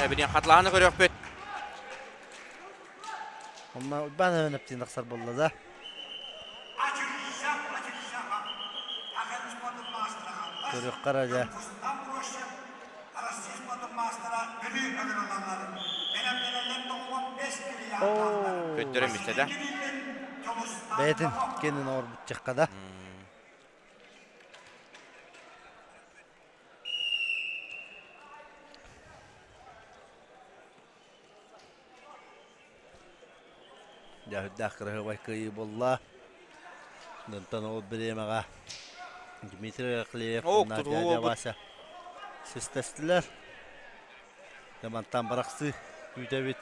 [SPEAKER 2] Билин хатлааны көрүөхпүт.
[SPEAKER 5] Онно Уйбаан Эвенептиин тахсар буолла да. Көрүөххэ эрэ дьэ.
[SPEAKER 2] Көттөрөн бүттэ да.
[SPEAKER 5] Бэйэтин кэннин оҥорбутчахха да. Дьэ, кыраһыабай кыайыы буолла. Онтон ол бириэмэҕэ Дмитрий Рахлеев уонна дядя Вася систэстилэр. Дьэ, мантан бырахсыы күүтэбит.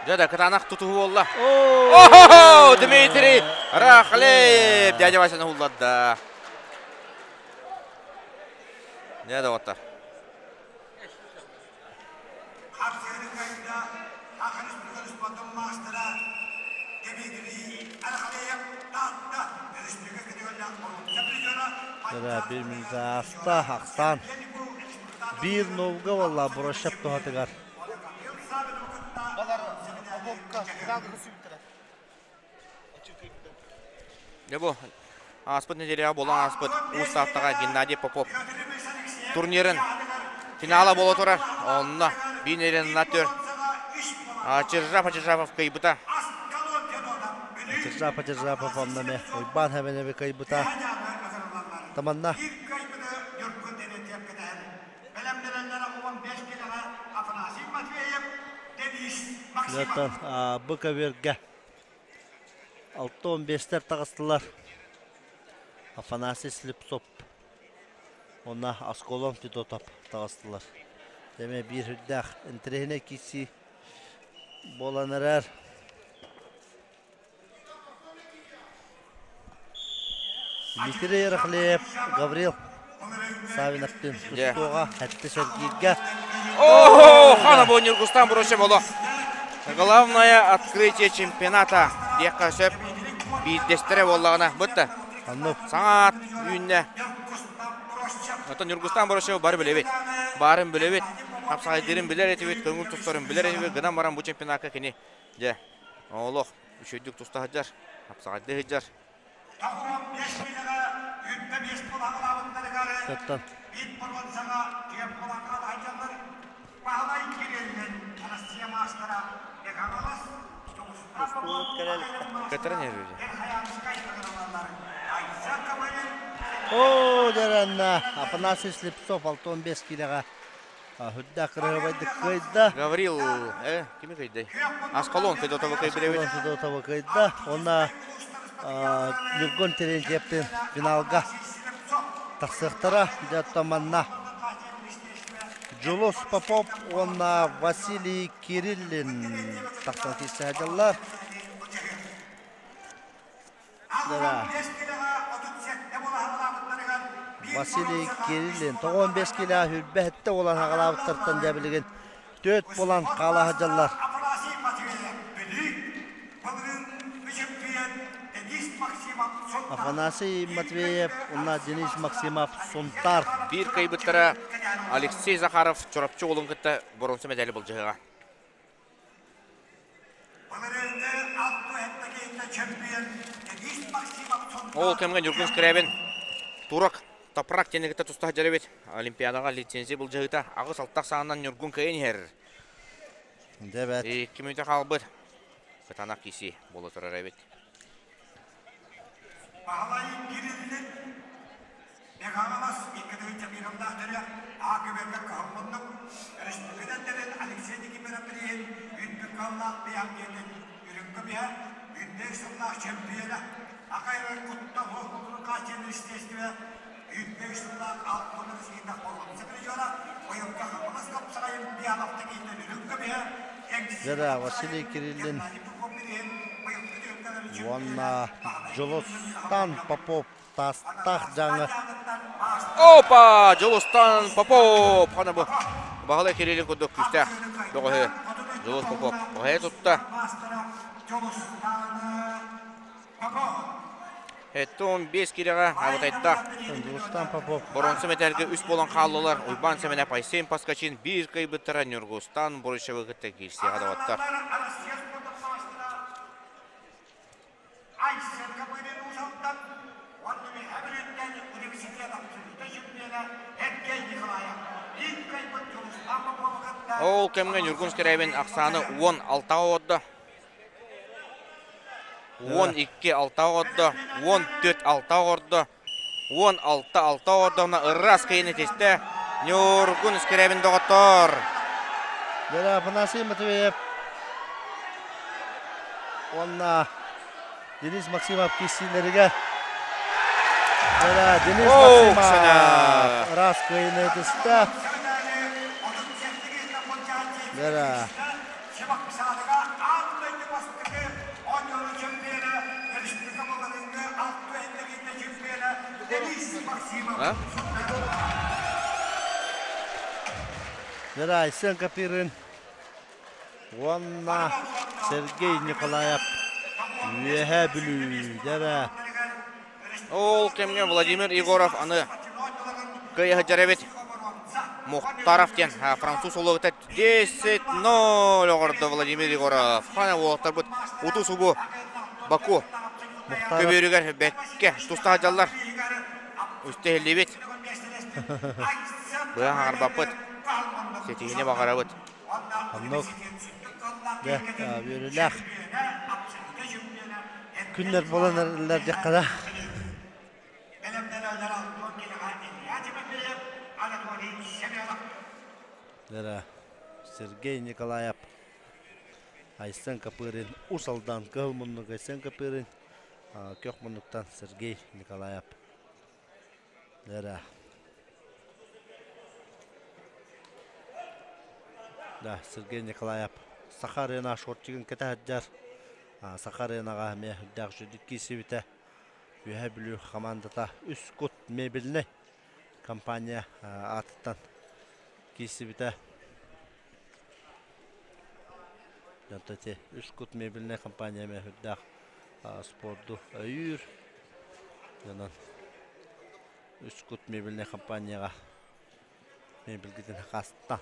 [SPEAKER 2] Дьэ да кытаанах тутуһуу буолла. О, Дмитрий Рахлеев дядя Васяны улларда. Дьэ доҕоттор.
[SPEAKER 5] Бір минута ааста, ахсаан. Биир нолга буолла Брошев туһатыгар.
[SPEAKER 2] Дьэ бу ааспыт нэдиэлэҕэ буолан ааспыт Уус Тааттаҕа Геннадий Попов турнирын финала буола турар. Онно биир нэдиэлэ төр Чержапа Чержапов кыайбыта.
[SPEAKER 5] Чержапа Чержапов онно эмэ Уйбаан Хэбэнэби кыайбыта. Таманна. Оттон бу көбүөргэ 65-тэр таҕыстылар. Афанасий Слепцов уонна Осколон Федотов таҕыстылар. Эмиэ биир сүрдээх интэриэһинэй киирсии буолан эрэр. Дмитрий Рахлеев, Гаврил Савиновтыын тустууга эттэ Сергейгэ.
[SPEAKER 2] Ого, хана бу Ньургустан Бросев олох. Главное открытие чемпионата диэххэ сөп. Биирдэстэрэ буоллаҕына бытта. Саҥа аат үүннэ. Оттон Ньургустан Бросев бары билэбит. Баарын билэбит. Хапсаҕайдыырын билэр этибит, көҥүл тустарын билэр этибит. Гынан баран бу чемпионакка кини дьэ олох үчүгэйдик туста сылдьар, хапсаҕайдыы сылдьар.
[SPEAKER 5] Оттон
[SPEAKER 2] Кэтэрэн иһэр
[SPEAKER 5] Оо, дьэрэннэ Афанасий Слепцов 65 киилэҕэ Үрдээх кыраһыабайдык кыайда.
[SPEAKER 2] Гаврил, кими кыйдай? Аскалон Федотовы кыйбыребит.
[SPEAKER 5] Аскалон Федотовы кыайда. Уонна Ньургун Терентьевтин финалга тахсыахтара. Дьэ, манна Дьулус Попов уонна Василий Кириллин тахсан киирсэ сылдьаллар. Василий Кириллин 95 килэ хүрбэһиттэ буолан хаҕалаабыттартан дьэ билигин түөрт буолан хаала сылдьаллар. Афанасий Матвеев уонна Денис Максимов Сунтаар.
[SPEAKER 2] Биир кыайбыттара Алексей Захаров Чурапчы уолун кытта боруонса медали былдьаһыаҕа. Ол кэмҥэ Ньургун Скрябин турок Топрак диэни кытта туста сылдьар эбит. Олимпиадаҕа лицензия былдьаһыыта аҕыс-алта ахсаанынан Ньургун кыайан иһэр.
[SPEAKER 5] Дебет.
[SPEAKER 2] Икки мүнүүтэ хаалбыт. Кытаанах киирсии буола турар эбит.
[SPEAKER 12] Баһылай Кириллин Мэҥэ-Хаҥалас 2 миллионнаах төрүөх А-көбүөргэ кыһыл муннук, өрөспүүбүлүкэтэн Алексей Никифоров бирииһин үүнпүт кыһыллаах биһэх диэтин үрүҥ көмүһэ, үүннээх сыллаах чөмпүйүөнэ, Акайрар куттал суох хааччыйан министиэристибэ үүннээх сыллаах алтын Россията боруонса призера, быйылгы Хаҥалас хапсаҕайын Биаловта киинтэн үрүҥ көмүһэ,
[SPEAKER 5] Дьэ, Василий Кириллин уонна Дьулустан Попов Таастаах дьаҥы.
[SPEAKER 2] Опа! Дьулустан Попов! Хана бу Баһылай Кириллин курдук күүстээх бөҕөһү Дьулус Попов баһыйа тутта. Эттон 5 кирэҕэ абытайдаах
[SPEAKER 5] Дьулустан Попов.
[SPEAKER 2] Боронсу мэтээлгэ үс буолан хааллылар. Уйбаан Сэмэнэп, Айсен Паскачин биир кыайбыттара Ньургустан Бурычевы кытта киирсиэҕэ доҕоттор.
[SPEAKER 12] Айсенка Быдын Уус-Алдан уонна Үөһээ Бүлүүттэн университет абсолютнай чемпиона Эргей Николаев биир кыайбыт Дьулустаан Попову кытта
[SPEAKER 2] Ол кэмҥэ Ньургун Скрябин ахсааны 16 оҕордо. 12 6 оҕордо, 14 6 оҕордо, 16 6 оҕордоҕуна ыраас кыйын этистэ. Ньургун Скрябин доҕоттоор!
[SPEAKER 5] Дьэ, Афанасий Матвеев уонна Денис Максимов киирсиилэригэр Дьэ, Денис Максимов ыраас кыайыыны ытыста. Дьэ, Айсен Копырин уонна Сергей Николаев Үөһээ Бүлүү дьэрэ.
[SPEAKER 2] Ол кэмҥэ Владимир Егоров аны кыайа сылдьар эбит. Мухтаров диэн француз улугута 10-0 оҕордо Владимир Егоров. Хана уолаттарбыт уту-субу Баку көбүөрүгэр бэккэ туста сылдьаллар. Үстэһиллибит. Быһа хаҥарбаппыт. Ситиһини баҕарабыт.
[SPEAKER 5] Оннук дьэ үөрүүлээх күннэр буолан эрэллэр диэххэ да. Дара Сергей Николаев Айсен Копырин Ус Алдан Кыһыл муннук Айсен Копырин Көх муннуктан Сергей Николаев Дара Да, Сергей Николаев Саха арена шортигын кэтэһэрдэр. Саха аренаҕа эмиэ үрдээх үчүгдүк киирсибитэ. Үөһээ Бүлүү хамаандата үс кут мебельнэй компания аатыттан киирсибитэ. Дьонто ити үс кут мебельнэй компания эмиэ үрдээх спорду өйүүр. Дьонон үс кут мебельнэй компанияҕа мебелгитин хаста.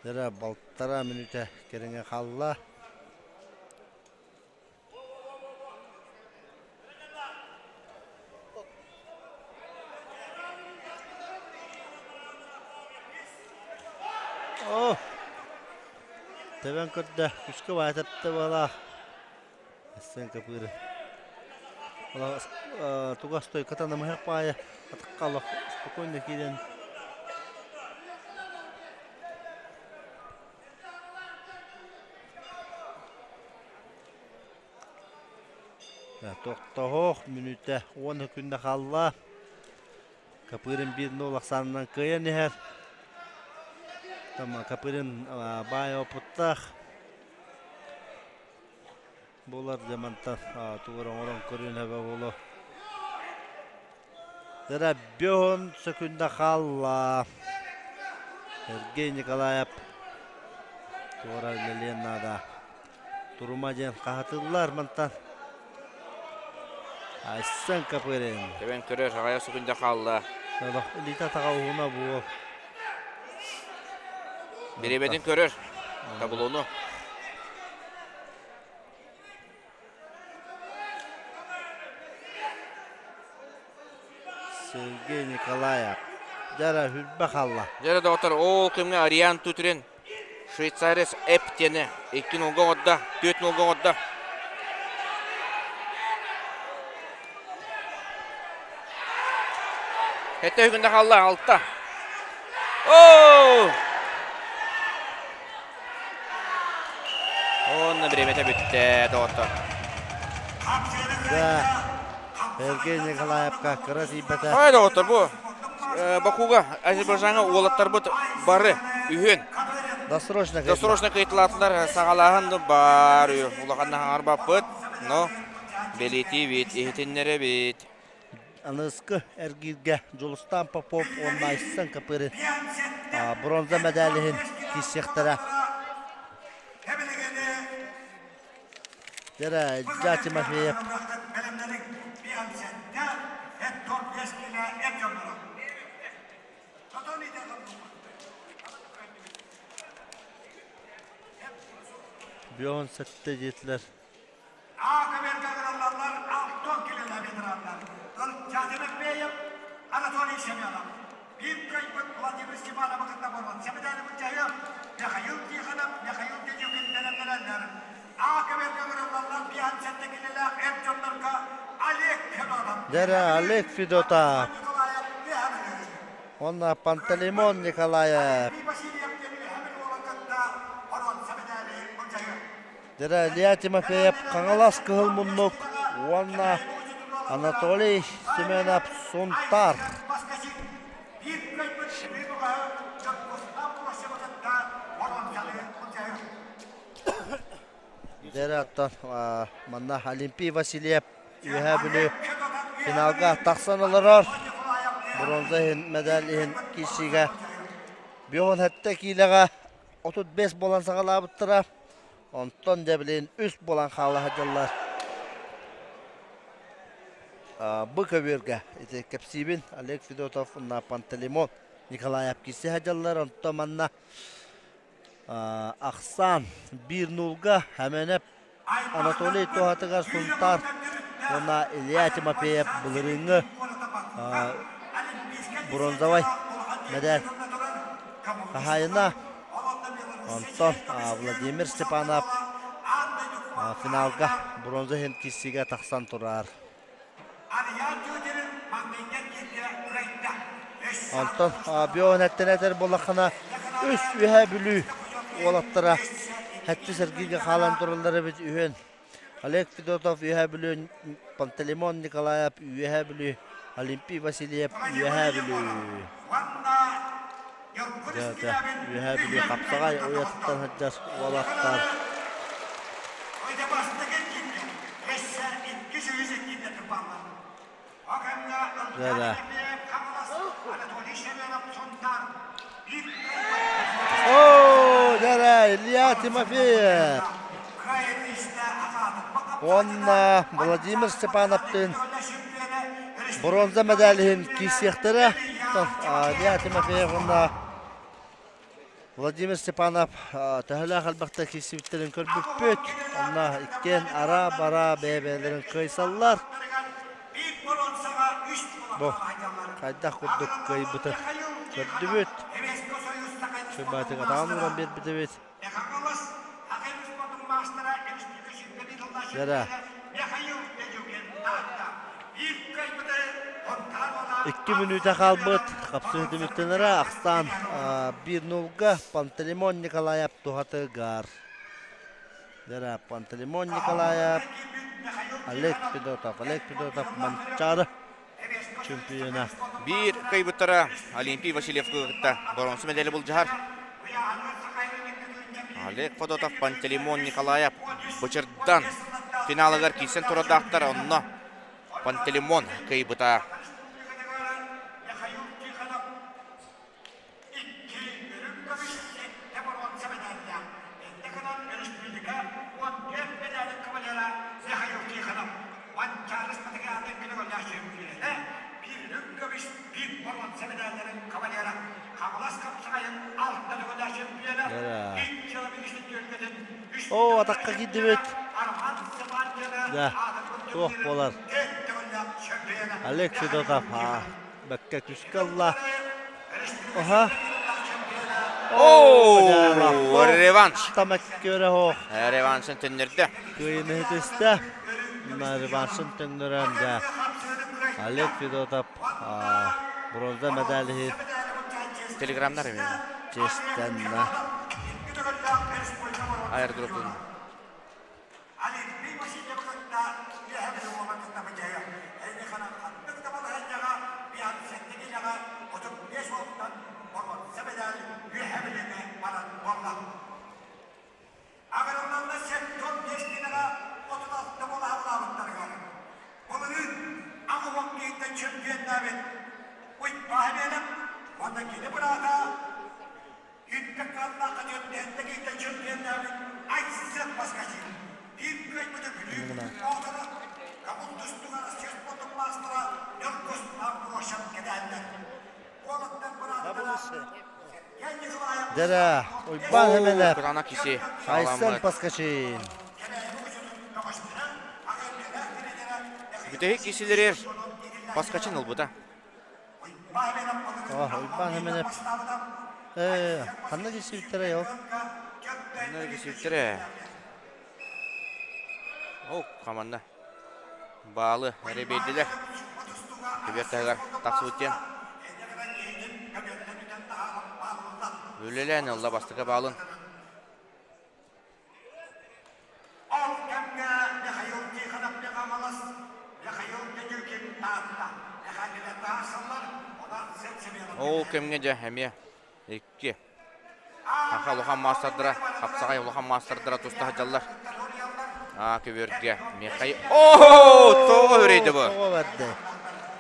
[SPEAKER 5] Эрэ балтараа мүнүүтэ кэриҥэ хаалла. О! Тэбэн көрдө, күскэ баайтапта буолаа. Сценка пыыры. Туга стойката намыһах баайа атыкка спокойно киирэн Тохтоһох мүнүүтэ уон күннэ хаалла. Копырин 1-0 ахсаанынан кыайан иһэр. Там Копырин баай опыттаах. Буолар дьэ мантан тугу эрэ оҥорон көрүөн эбэ буолуо. Дара бөһөн сөкүндэ хаалла. Сергей Николаев туора үлэлиэн наада. Турума диэн хаһатыллар мантан. Айсен Копырин.
[SPEAKER 2] Тэбэн көрөр, аҕайа сөкүндэ хаалла.
[SPEAKER 5] Илиитэ атаҕа уһуна буол.
[SPEAKER 2] Бириэмэтин көрөр. Таблону.
[SPEAKER 5] Сергей Николаев. Дьара хүрбэ халла.
[SPEAKER 2] Дьара доҕоттор, ол кэмҥэ Ариан Тутрин швейцарец Эптене 2-0-га оҥордо, 4-0-га оҥордо. Хэтэ үгүндэ хаалла, алта. Оо! Онно бириэмэтэ бүттэ, доҕоттор.
[SPEAKER 5] Да, Сергей Николаевка кыра тиийбэтэ.
[SPEAKER 2] Ай, доҕоттор, бу Бакуга, Азербайджаҥа уолаттарбыт бары үһүөн.
[SPEAKER 5] Досрочно
[SPEAKER 2] Досрочно кыйтылаатылар, саҕалааһын бар улахан хаҥарбаппыт, но бэлиэтиибит, иһитиннэрэбит.
[SPEAKER 5] Аныгыскы эргииргэ Дьулустаан Попов уонна Айсен Копырин бронза мэдээлиһин киирсиэхтэрэ. Дьэрэ Илья Тимофеев. Бион сэтте диэтилэр.
[SPEAKER 12] Аакаберга алтон килэлэ ветераннар. Ылчаатымеппеев Анатолий Семенов. Биир кыайбыт Владимир Степанова кытта буолан сэмэдээли былдьаһыа Михаил Тихонов, Михаил Дедюкин бэлэмнэнэллэр. Аакаберга ыҥырыллаллар 57 килэлээх эр дьоннорго Олег Федотов.
[SPEAKER 5] Дэрэ Олег Федотов. Уонна Пантелеймон Николаев. Дьэ, Илья Тимофеев Хаҥалас Кыһыл Муннук уонна Анатолий Семенов Сунтаар. Дьэ, оттон манна Олимпий Васильев Үөһээ Бүлүү финалга тахсан олорор. Бронза иһин медаль иһин киирсиигэ 57 киилэҕэ. 35 буолан саҕалаабыттара. Онтон дьэ билигин үс буолан хаала сылдьаллар. Бу көбүөргэ ити кэпсиибин Олег Федотов уонна Пантелеймон Николаев киирсэ сылдьаллар. Онтон манна ахсаан биир нуулга Хэмэнэп Анатолий туһатыгар Сунтаар уонна Илья Тимофеев былырыыҥҥы бронзовай мэдээл хаһаайына. Онтон Владимир Степанов финалга бронза иһин киирсиигэ тахсан турар. Онтон бион эттэн этэр буоллаххына үс Үөһээ Бүлүү уолаттара Хэччи Сергейгэ хаалан тураллар эбит үһүөн. Олег Федотов Үөһээ Бүлүү, Пантелеймон Николаев Үөһээ Бүлүү, Олимпий Васильев Үөһээ Бүлүү. Дьэ, Үөһээ Бүлүү хапсаҕай уйатыттан сылдьар уолаттар. Дьэ, Оо, дьэ, Илья Тимофеев уонна Владимир Степановтыын бронза медаль иһин киирсиэхтэрэ. Илья Тимофеев уонна Владимир Степанов төһөлөөх элбэхтэ киирсибиттэрин көрбүппүт. Онно иккиэн ара-бара бэйэ-бэйэлэрин кыайсаллар. Бу хайдах курдук кыайбыты көрдүбүт. Сүрбаатык атаҕын ууран биэрбит эбит. Дьэрэ. Икки мүнүүтэ хаалбыт. Хапсыһыы түмүктэнэрэ ахсаан биир нулга Пантелеймон Николаев туһатыгар. Дьэрэ Пантелеймон Николаев, Олег Федотов, Олег Федотов Манчаары чемпиона.
[SPEAKER 2] Биир кыайбыттара Олимпий Васильевка кытта боронсу медали былдьаһар. Олег Федотов, Пантелеймон Николаев бычырдан финалыгар киирсэн турардаахтар. Онно Пантелеймон кыайбыта.
[SPEAKER 12] Икки үрүҥ көмүс сэттэ боруонса мэдээллээх. Инньэ гынан өрөспүүбүлүкэ 14 мэдээлин кавалера Михаил Тихонов Манчаары Спартакиадатын күнүгүллээх чөмпүйүөнэ, биир үрүҥ көмүс, биир боруонса мэдээллэрин кавалера, Хаҥалас хапсаҕайын алта төгүллээх чөмпүйүөнэ, икки министр түөлбэтин үс
[SPEAKER 5] Оо, атахха киирдибит.
[SPEAKER 12] Арман Степанкина
[SPEAKER 5] Да,
[SPEAKER 12] аатын
[SPEAKER 5] туох буолар.
[SPEAKER 12] төрт төгүллээх чөмпүйүөнэ
[SPEAKER 5] Олег Федотов бэккэ түскэ ылла. Оха.
[SPEAKER 2] Оо, реванш.
[SPEAKER 5] Тамак көрө хоох.
[SPEAKER 2] Реваншын төннөрдө.
[SPEAKER 5] Кыайыны түстэ. Реваншын төннөрөн да. Олег Федотов бронза медаль
[SPEAKER 2] Телеграмнар эми.
[SPEAKER 5] Честенна.
[SPEAKER 2] Аэродропун.
[SPEAKER 12] Олимпий Васильевы кытта үөһэ Бүлүү кытта быдьайа. Эйиэхэнэн ханнык да балаһыанньаҕа биһан киилэҕэ 35 уолтан боруонса медаль үөһэ Бүлүүгэ баран буолла. Агырылланна 75 киилэҕэ 36 буолаһалаабыттарыгар. Былырыын аҕыс киһиттэн чөмпүйэннээбит Уйбаа Биэлэп уонна кини быраата Үттэ кыаллаахха түөртэһиттэ киһитэ чөмпүйэннээбит Айсен Поскачин биир кыайбыты Бүлүү оҕолоро көҥүл тустууга Россия спордун маастара Ньургус Амбросев кэтэһэллэр. Уолаттар бырааттара Сергей Николаев
[SPEAKER 5] Дэрэ, Уйбаан Хэмэнэп,
[SPEAKER 2] Кытаанах киси
[SPEAKER 5] Айсен Поскачин.
[SPEAKER 2] Бүтэһик кисилери Поскачин ылбыта.
[SPEAKER 5] Уйбаан Хэмэнэп Ээ, ханна киирсибиттэрэй ол?
[SPEAKER 2] Ханна киирсибиттэрэ? О, хаманна. Баалы эрэ биэрдилэр. Түбэр таһыгар тахсыбыт диэн. Үлэлээн ылла бастакы баалын.
[SPEAKER 12] Ол кэмҥэ Михаил Тихонов Михаҥалас, Михаил Дедюкин Таатта Михайловтаах сыллар онон Семенов
[SPEAKER 2] Ол кэмҥэ дьэ эмиэ икки Саха улахан маастардара, хапсаҕай улахан маастардара туста сылдьаллар. Аа көбүөргэ Михаил Оо, тоҕо үрэйдэ бу?
[SPEAKER 5] Тоҕо бэрдэ.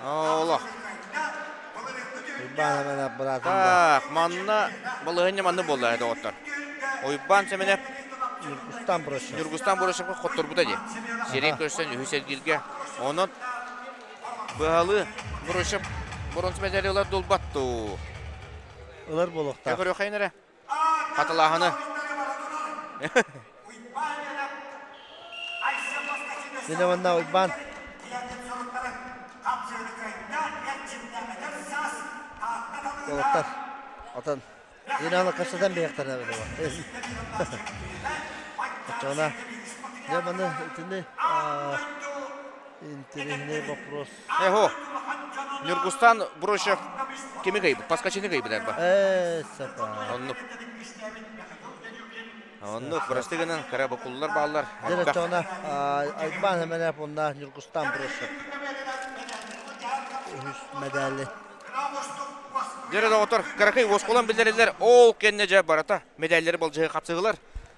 [SPEAKER 2] Олох.
[SPEAKER 5] Уйбаан Хэмэнэп быраатын
[SPEAKER 2] Так, манна балаһыанньа манны буолла доҕоттор. Уйбаан Сэмэнэп
[SPEAKER 5] Ньургустан Бросев.
[SPEAKER 2] Ньургустан Бросевка хотторбута дии. Сирин көрсөн үһүс эргилгэ. Онон быһалыы Бросев бронза медали ылар дулбат дуу.
[SPEAKER 5] Ылар буолуохтаах.
[SPEAKER 2] Көрүөххэйин эрэ. Хатылааһыны.
[SPEAKER 5] Дьэ манна Уйбаан Уолаттар отон Инала кассадан биэхтэрэ Оччоҕуна дьэ маны итини интэриэһинэй вопрос.
[SPEAKER 2] Эхо, Ньургустан Брощев кими кыйбыт? Паскачины кыйбыт эрба.
[SPEAKER 5] Ээ, сапа.
[SPEAKER 2] Оннук. Оннук, бырасты гынан кыра букуллар бааллар.
[SPEAKER 5] Дьэ оччоҕуна Айбан Хэмэнэп уонна Ньургустан Брощев үһүс мэдээли.
[SPEAKER 2] Дьэ доҕоттор, кыракый уоскулан биллэриллэр, ол кэннэ дьэ барыта медаллары былдьаһыы хапсыһыылар.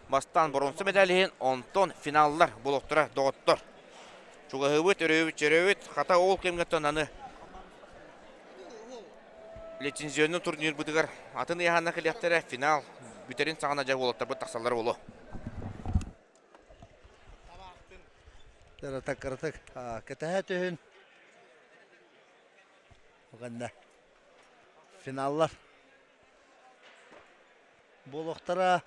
[SPEAKER 2] Бастаан боруонса медаль иһин, онтон финаллар булуохтара доҕоттор. Чугаһыыбыт, өрөөбүт, чөрөөбүт, хата ол кэмҥэ аны лицензионный турнирбытыгар атын ыйаһаанна кэлиэхтэрэ, финал бүтэрин саҕана дьэ уолаттарбыт тахсаллар буолуо.
[SPEAKER 5] Кыратык, кыратык кэтэһэ түһүн. Уганна финаллар буолуохтара.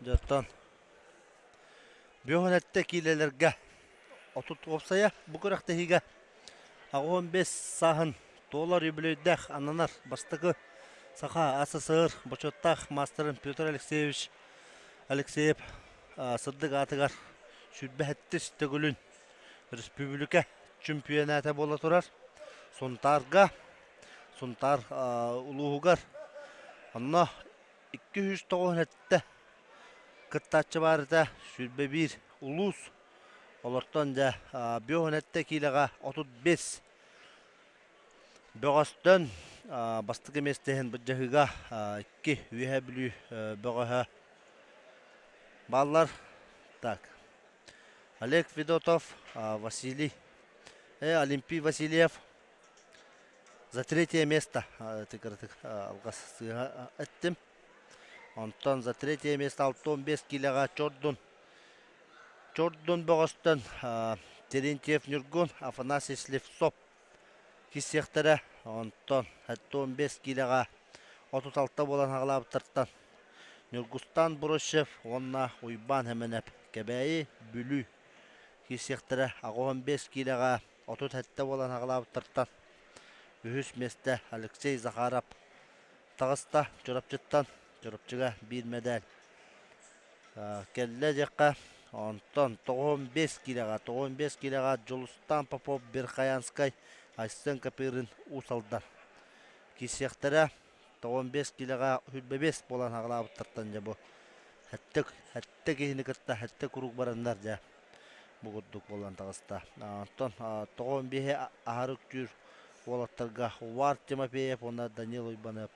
[SPEAKER 5] Дьоттон Бүөхүнэттэ киилэлэргэ 30 уопсайа бу күрэхтэһиигэ 85 сааһын туолар үбүлүөйдээх ананар бастакы Саха АССР бочуоттаах маастарын Петр Алексеевич Алексеев сырдык аатыгар 27 төгүлүн республика чөмпүйэнээтэ буола турар. Сунтаарга, Сунтаар улууһугар онно 297 кыттааччы баар этэ, 21 улуус. Олортон дьэ 57 киилэҕэ 35 бөҕөстөн бастакы миэстэһин былдьаһыыга икки Үөһээ Бүлүү бөҕөһө бааллар. Так. Олег Федотов, Василий, Олимпий Васильев за третье место кыратык алҕас сыыһа эттим. Онтон за третье место 65 киилэҕэ Чордун Чордун бөҕөстөн Терентьев Ньургун, Афанасий Слепцов киирсиэхтэрэ. Онтон 75 киилэҕэ 36 буолан аҕалаабыттартан Ньургустан Брощев уонна Уйбаан Хэмэнэп Кэбээйи, Бүлүү киирсиэхтэрэ. 85 киилэҕэ 37 буолан аҕалаабыттартан үһүс миэстэ Алексей Захаров таҕыста Чурапчыттан. Чурапчыга биир мэдээл кэллэ диэххэ. Онтон 95 киилэҕэ 95 киилэҕэ Дьулустаан Попов Верхоянскай Айсен Копырин Уус Алдан киирсиэхтэрэ. 95 киилэҕэ 25 буолан аҕалаабыттартан дьэ бу сэттэ сэттэ киһини кытта сэттэ куруук бараннар дьэ бу курдук буолан таҕыста. Онтон 95-и аһары үктүүр уолаттарга Увар Тимофеев уонна Данил Уйбанов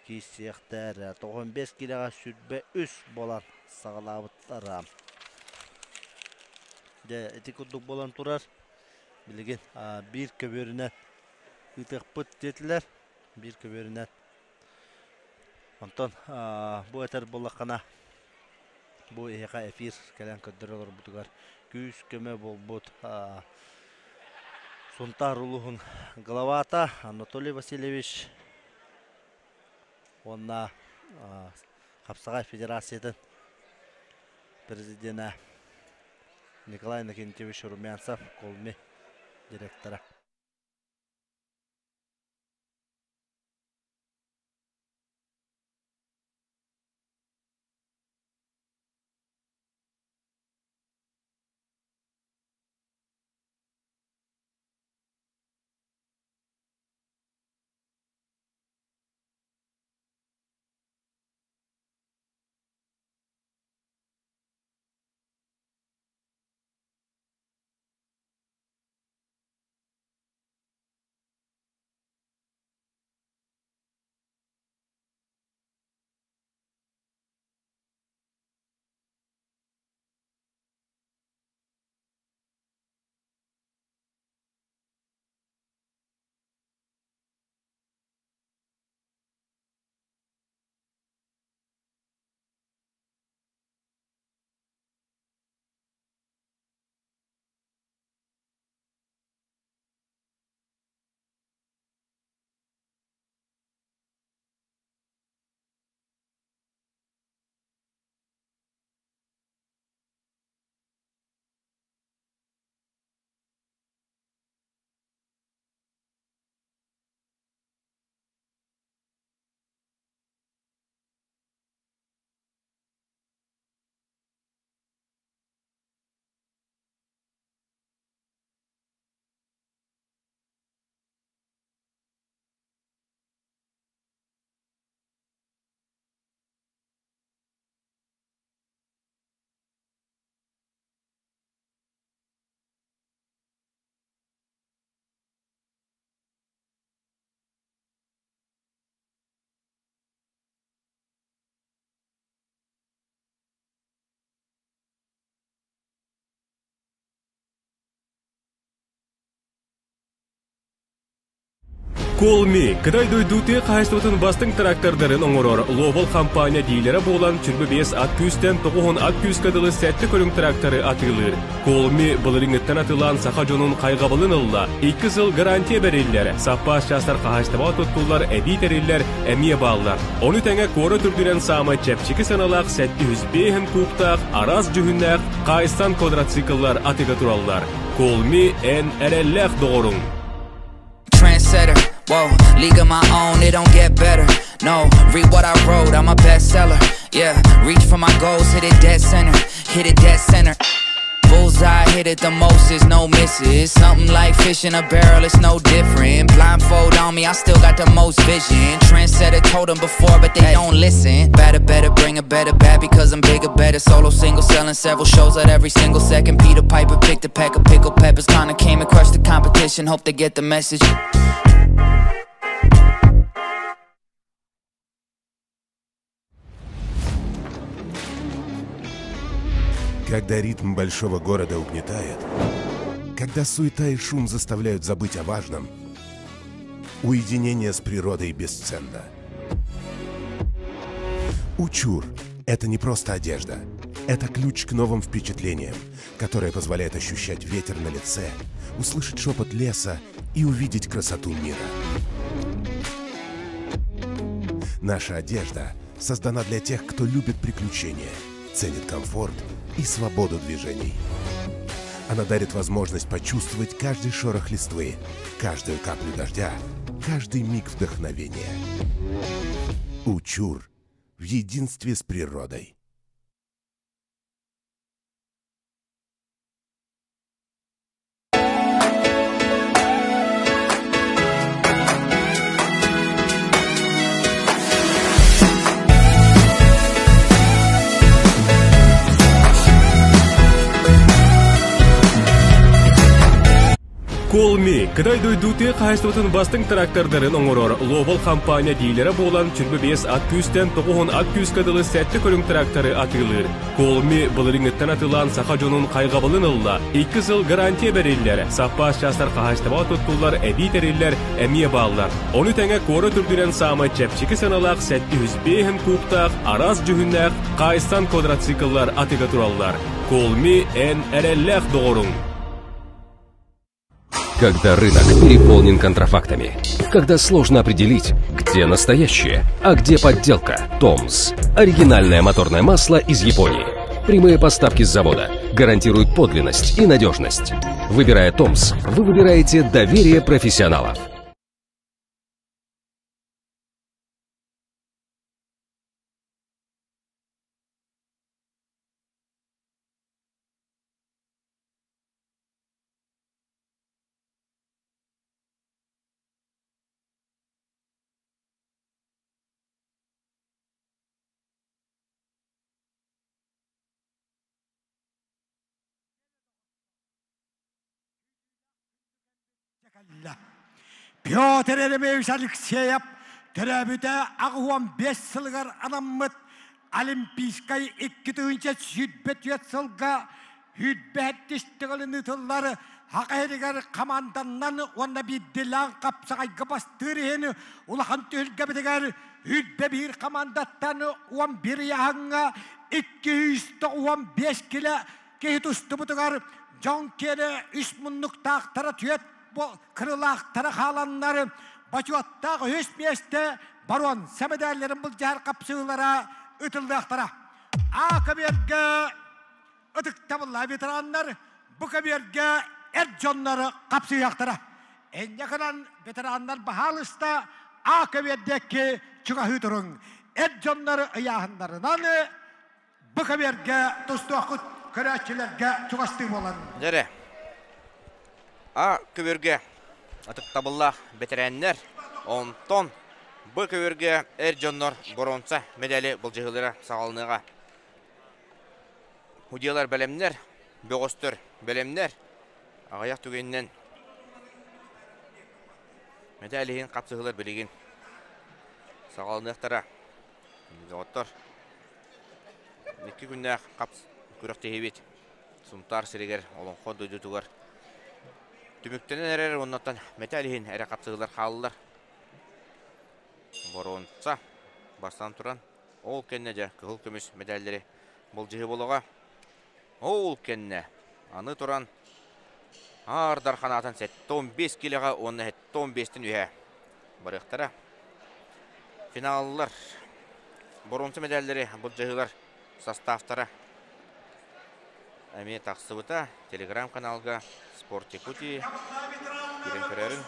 [SPEAKER 5] киирсиэхтэрэ. 95 киилэҕэ 23 буолан саҕалаабыттара. Дьэ ити курдук буолан турар. Билигин биир көбүөрүнэн ыытыахпыт диэтилэр. Биир көбүөрүнэн. Онтон бу этэр буоллаххына, бу эһиэхэ эфир кэлэн көрдөрө олорбутугар күүс-көмө буолбут Сунтаар улууһун главата Анатолий Васильевич уонна Хапсаҕай Федерациятын президенэ Николай Иннокентьевич Румянцев, Колми директора.
[SPEAKER 6] Колми, Кытай дойду тыа хаһайыстыбатын бастыҥ трактордарын оҥорор Ловол компания диилэрэ буолан 25 ат күүстэн 90 ат күүскэ дылы сэттэ көрүҥ тракторы атыылыыр. Колми былырыыҥҥыттан атыылаан саха дьонун хайҕабылын ылла. Икки сыл гарантия бэриллэр, саппаас чаастар хаһаайыстыбаҕа туттуллар эбии тэриллэр эмиэ бааллар. Ону тэҥэ куорат үрдүнэн саамай чэпчэки сыаналаах 705 кубтаах араас дьүһүннээх Кайсан квадроцикллар атыыга тураллар. Колми эн эрэллээх доҕоруҥ.
[SPEAKER 11] Trendsetter, whoa, league of my own, it don't get better. No, read what I wrote, I'm a bestseller. Yeah, reach for my goals, hit it dead center, hit it dead center. Bullseye hit it the most, is no misses. Something like fish in a barrel, it's no different. Blindfold on me, I still got the most vision. Trendsetter told them before, but they don't listen. Better, better, bring a better bat because I'm bigger, better. Solo single, selling several shows at every single second. Peter Piper picked a pack of pickled peppers. Kinda came and crushed the competition, hope they get the message.
[SPEAKER 10] Когда ритм большого города угнетает, когда суета и шум заставляют забыть о важном, уединение с природой бесценно. Учур – это не просто одежда. Это ключ к новым впечатлениям, которая позволяет ощущать ветер на лице, услышать шепот леса и увидеть красоту мира. Наша одежда создана для тех, кто любит приключения, ценит комфорт и свободу движений. Она дарит возможность почувствовать каждый шорох листвы, каждую каплю дождя, каждый миг вдохновения. Учур в единстве с природой.
[SPEAKER 6] Колми, Кытай дойду тыа хаһайыстыбатын бастыҥ трактордарын оҥорор Ловол компания диилэрэ буолан 25 ат күүстэн 90 ат күүскэ дылы сэттэ көрүҥ тракторы атыылыыр. Колми былырыыҥҥыттан атыылаан саха дьонун хайҕабылын ылла. Икки сыл гарантия бэриллэр, саппаас чаастар хаһаайыстыбаҕа туттуллар эбии тэриллэр эмиэ бааллар. Ону тэҥэ куорат үрдүнэн саамай чэпчэки сыаналаах 705 кубтаах араас дьүһүннээх Кайсан квадроцикллар атыыга тураллар. Колми эн эрэллээх доҕоруҥ! Когда рынок переполнен контрафактами. Когда сложно определить, где настоящее, а где подделка. Томс. Оригинальное моторное масло из Японии. Прямые поставки с завода гарантируют подлинность и надежность. Выбирая Томс, вы выбираете доверие профессионалов.
[SPEAKER 1] Петр Еремеевич Алексеев төрөөбүтэ 85 сылыгар анаммыт Олимпийскай 2024 сылга 105 төгүлүн ыытыллар Саха сиригэр хамаанданнан уонна биирдиилээн хапсаҕайга бастыыр иһин улахан түһүлгэбитигэр 101 хамаандаттан 11 ыйааһыҥҥа 295 килэ киһи тустубутугар дьон киэнэ үс муннуктаахтара түөрт кырылаахтара хааланнар бочуоттаах үһүс миэстэ боруонса мэдээллэрин былдьаһар хапсыылара ытыллыахтара. А көбүөргэ ытыктабыллаах ветераннар бу көбүөргэ эр дьоннору хапсыһыахтара. Инньэ гынан ветераннар баһаалыста А көбүөрдиэкки чугаһыы туруҥ. Эр дьоннор ыйааһыннарынан бу көбүөргэ тустуоххут көрөөччүлэргэ чугастыы буолан.
[SPEAKER 2] Дьэрэ. А көбүөргэ ытыктабыллаах бэтэрээннэр, онтон бу көбүөргэ эр дьоннор боруонса медали былдьаһыылара саҕаланыаҕа. Судьялар бэлэмнэр, бөҕөстөр бэлэмнэр. Аҕыйах түгэнинэн мэтээл иһин хапсыһыылар билигин саҕаланыахтара. Доҕоттор, икки күннээх хапс күрэхтэһиибит Сунтаар сиригэр Олоҥхо дойдутугар түмүктэнэн эрэр уоннаттан мэтээл иһин эрэ хапсыһыылар хааллылар. Боруонса бастаан туран, ол кэннэ дьэ кыһыл көмүс мэдээллэри былдьаһыы буолуоҕа. Ол кэннэ аны туран Аар Дархан аатын 75 килэҕэ уонна 75-тэн үһэ барыахтара. Финаллар боруонса мэдээллэри былдьаһыылар составтара эмиэ тахсыбыта. Телеграм-каналга Спорт Якутии киирэн көрөөрүҥ.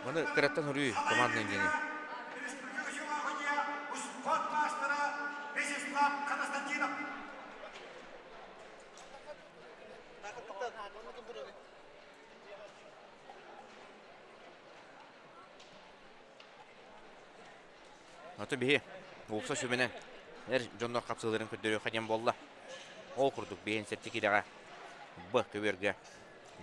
[SPEAKER 2] Маны кыраттан өрүү командный диэни. Аты биһи уулса сүбэнэн эр дьоннор хапсыыларын көрдөрүөххэ диэн буолла. Ол курдук биһин сэртикидэҕэ Б көбүөргэ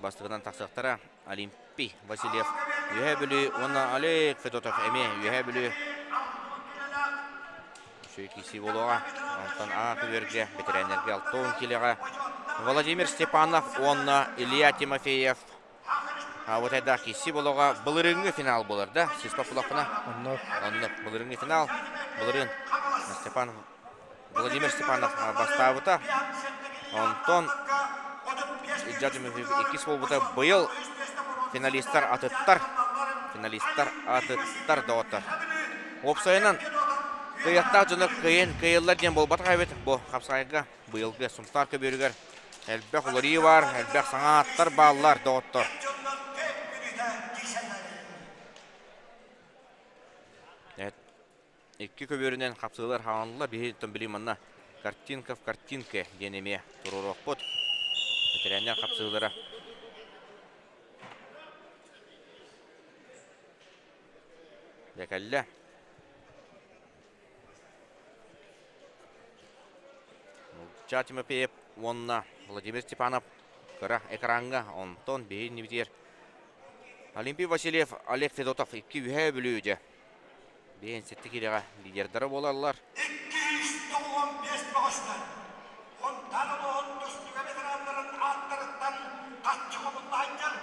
[SPEAKER 2] бастакынан тахсыахтара Олимпий Васильев Үөһээ Бүлүү уонна Олег Федотов эмиэ Үөһээ Бүлүү үчүгэй киирсии буолуоҕа. Онтон А көбүөргэ бэтэрээннэргэ Алтон килэҕэ Владимир Степанов уонна Илья Тимофеев Вот это киирсии буолуоҕа. Былырыыҥҥы финал буолар да? Сыыспа булахпына.
[SPEAKER 5] Оннук.
[SPEAKER 2] Оннук. Былырыыҥҥы финал. Былырыын Степан Владимир Степанов бастаабыта. Онтон Илья Тимофеев иккис буолбута. Быйыл финалистар атыттар. Финалистар атыттар доҕоттор. Уопсайынан кыайыахтаах дьоно кыайан кыайыллар диэн буолбатах эбит. Бу хапсаайга Быйылгы Сунтаар көбүөрүгэр элбэх уларыйыы баар, элбэх саҥа ааттар бааллар, доҕоттор. Икки көбүөрүнэн хапсыылар хааллылар. Биһиги били манна картинка в картинке диэн эмиэ туруоруохпут. Бэтэрээннэр хапсыылара. Дьэ кэллэ. Илья Тимофеев уонна Владимир Степанов кыра экраҥҥа, онтон биһиги иннибитигэр Олимпий Васильев, Олег Федотов икки үһээ Бүлүү дьэ биһиэн сэттэ киилэҕэ лидердара буолаллар.
[SPEAKER 12] 295 бөҕөстөр Хунтан улууһун тустууга ветераннарын ааттарыттан хаччы хомуллаһанньар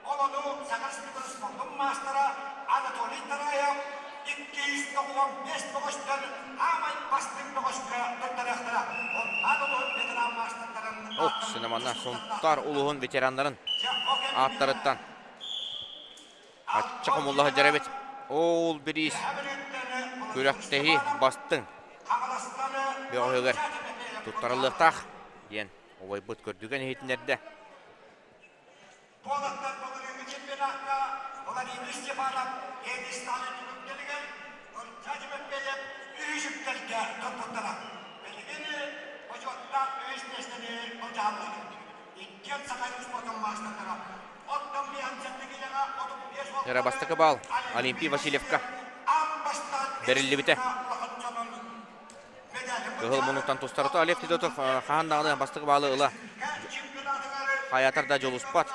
[SPEAKER 12] Ол ону Саха Республикатын спордун маастара Анатолий Тараев 295 бөҕөстөр аамай бастыҥ бөҕөскө туттарыахтара. Сунтаар улууһун ветеран маастардарын
[SPEAKER 2] Ох, синеманна Сунтаар улууһун ветераннарын ааттарыттан ачча хомулла сылдьар эбит. Ол бириис күрэхтэһии бастыҥ бөҕөһүгэр туттарыллыахтаах диэн убайбыт көрдүгэн иһитиннэрдэ.
[SPEAKER 12] Туолаттан былырыыҥҥы чемпионакка Владимир Степанов пьедесталы түмүктэригэр Ылдьаа Тимофеев үһүс үктэлгэ турбуттара. Билигин бочуоттаах үһүс миэстэни былдьаһаллар. Иккиэн Саха спортун маастардара. Оттон Миһанцев 35
[SPEAKER 2] Эрэ бастакы баал Олимпий Васильевка бэриллибитэ. Кыһыл муннуктан тустарыта Олег Федотов хаһан даҕаны бастакы баалы ыла хайатар да дьулуспат.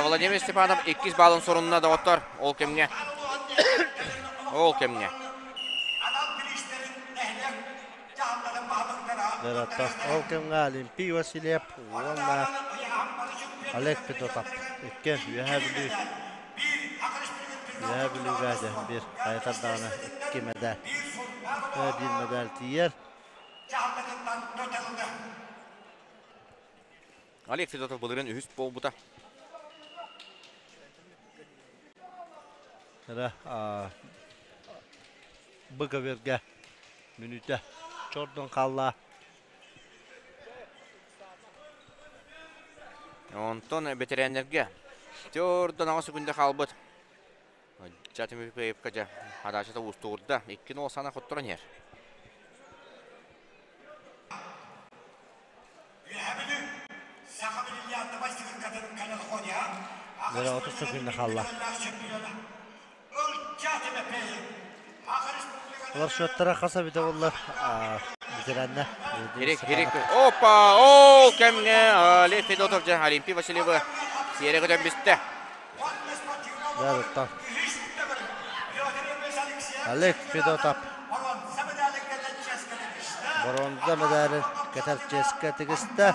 [SPEAKER 2] Владимир Степанов иккис баалын сорунна доҕоттор ол кэмҥэ. Ол кэмҥэ.
[SPEAKER 5] Ол кэмҥэ Олимпий Васильев уонна Олег Федотов икки Үөһээ Бүлүү Үөһээ Бүлүүгэ биир хайатар даҕаны икки мэдэл биир мэдэл тиийэр.
[SPEAKER 2] Олег Федотов былырыын үһүс буолбута.
[SPEAKER 5] Эрэ Быковергэ мүнүүтэ чордон хаалла.
[SPEAKER 2] Онтон бэтэрээннэргэ төрдөн аҕыс секунда хаалбыт. Дьа Тимофеевка дьэ хадаачата уустугурда. 2-0 сана хотторон иһэр.
[SPEAKER 5] Бөрө 30 секунда хаалла. Олар счеттара хас эбитэ буоллар ветеранна.
[SPEAKER 2] Хирик, хирик. Опа! Ол кэмҥэ Олег Федотов дьэ Олимпий Васильевы сиэрэ көтөн бүстэ.
[SPEAKER 5] Да, Олег Федотов боруонза мэдээлин кэтэр чиэскэ тигистэ.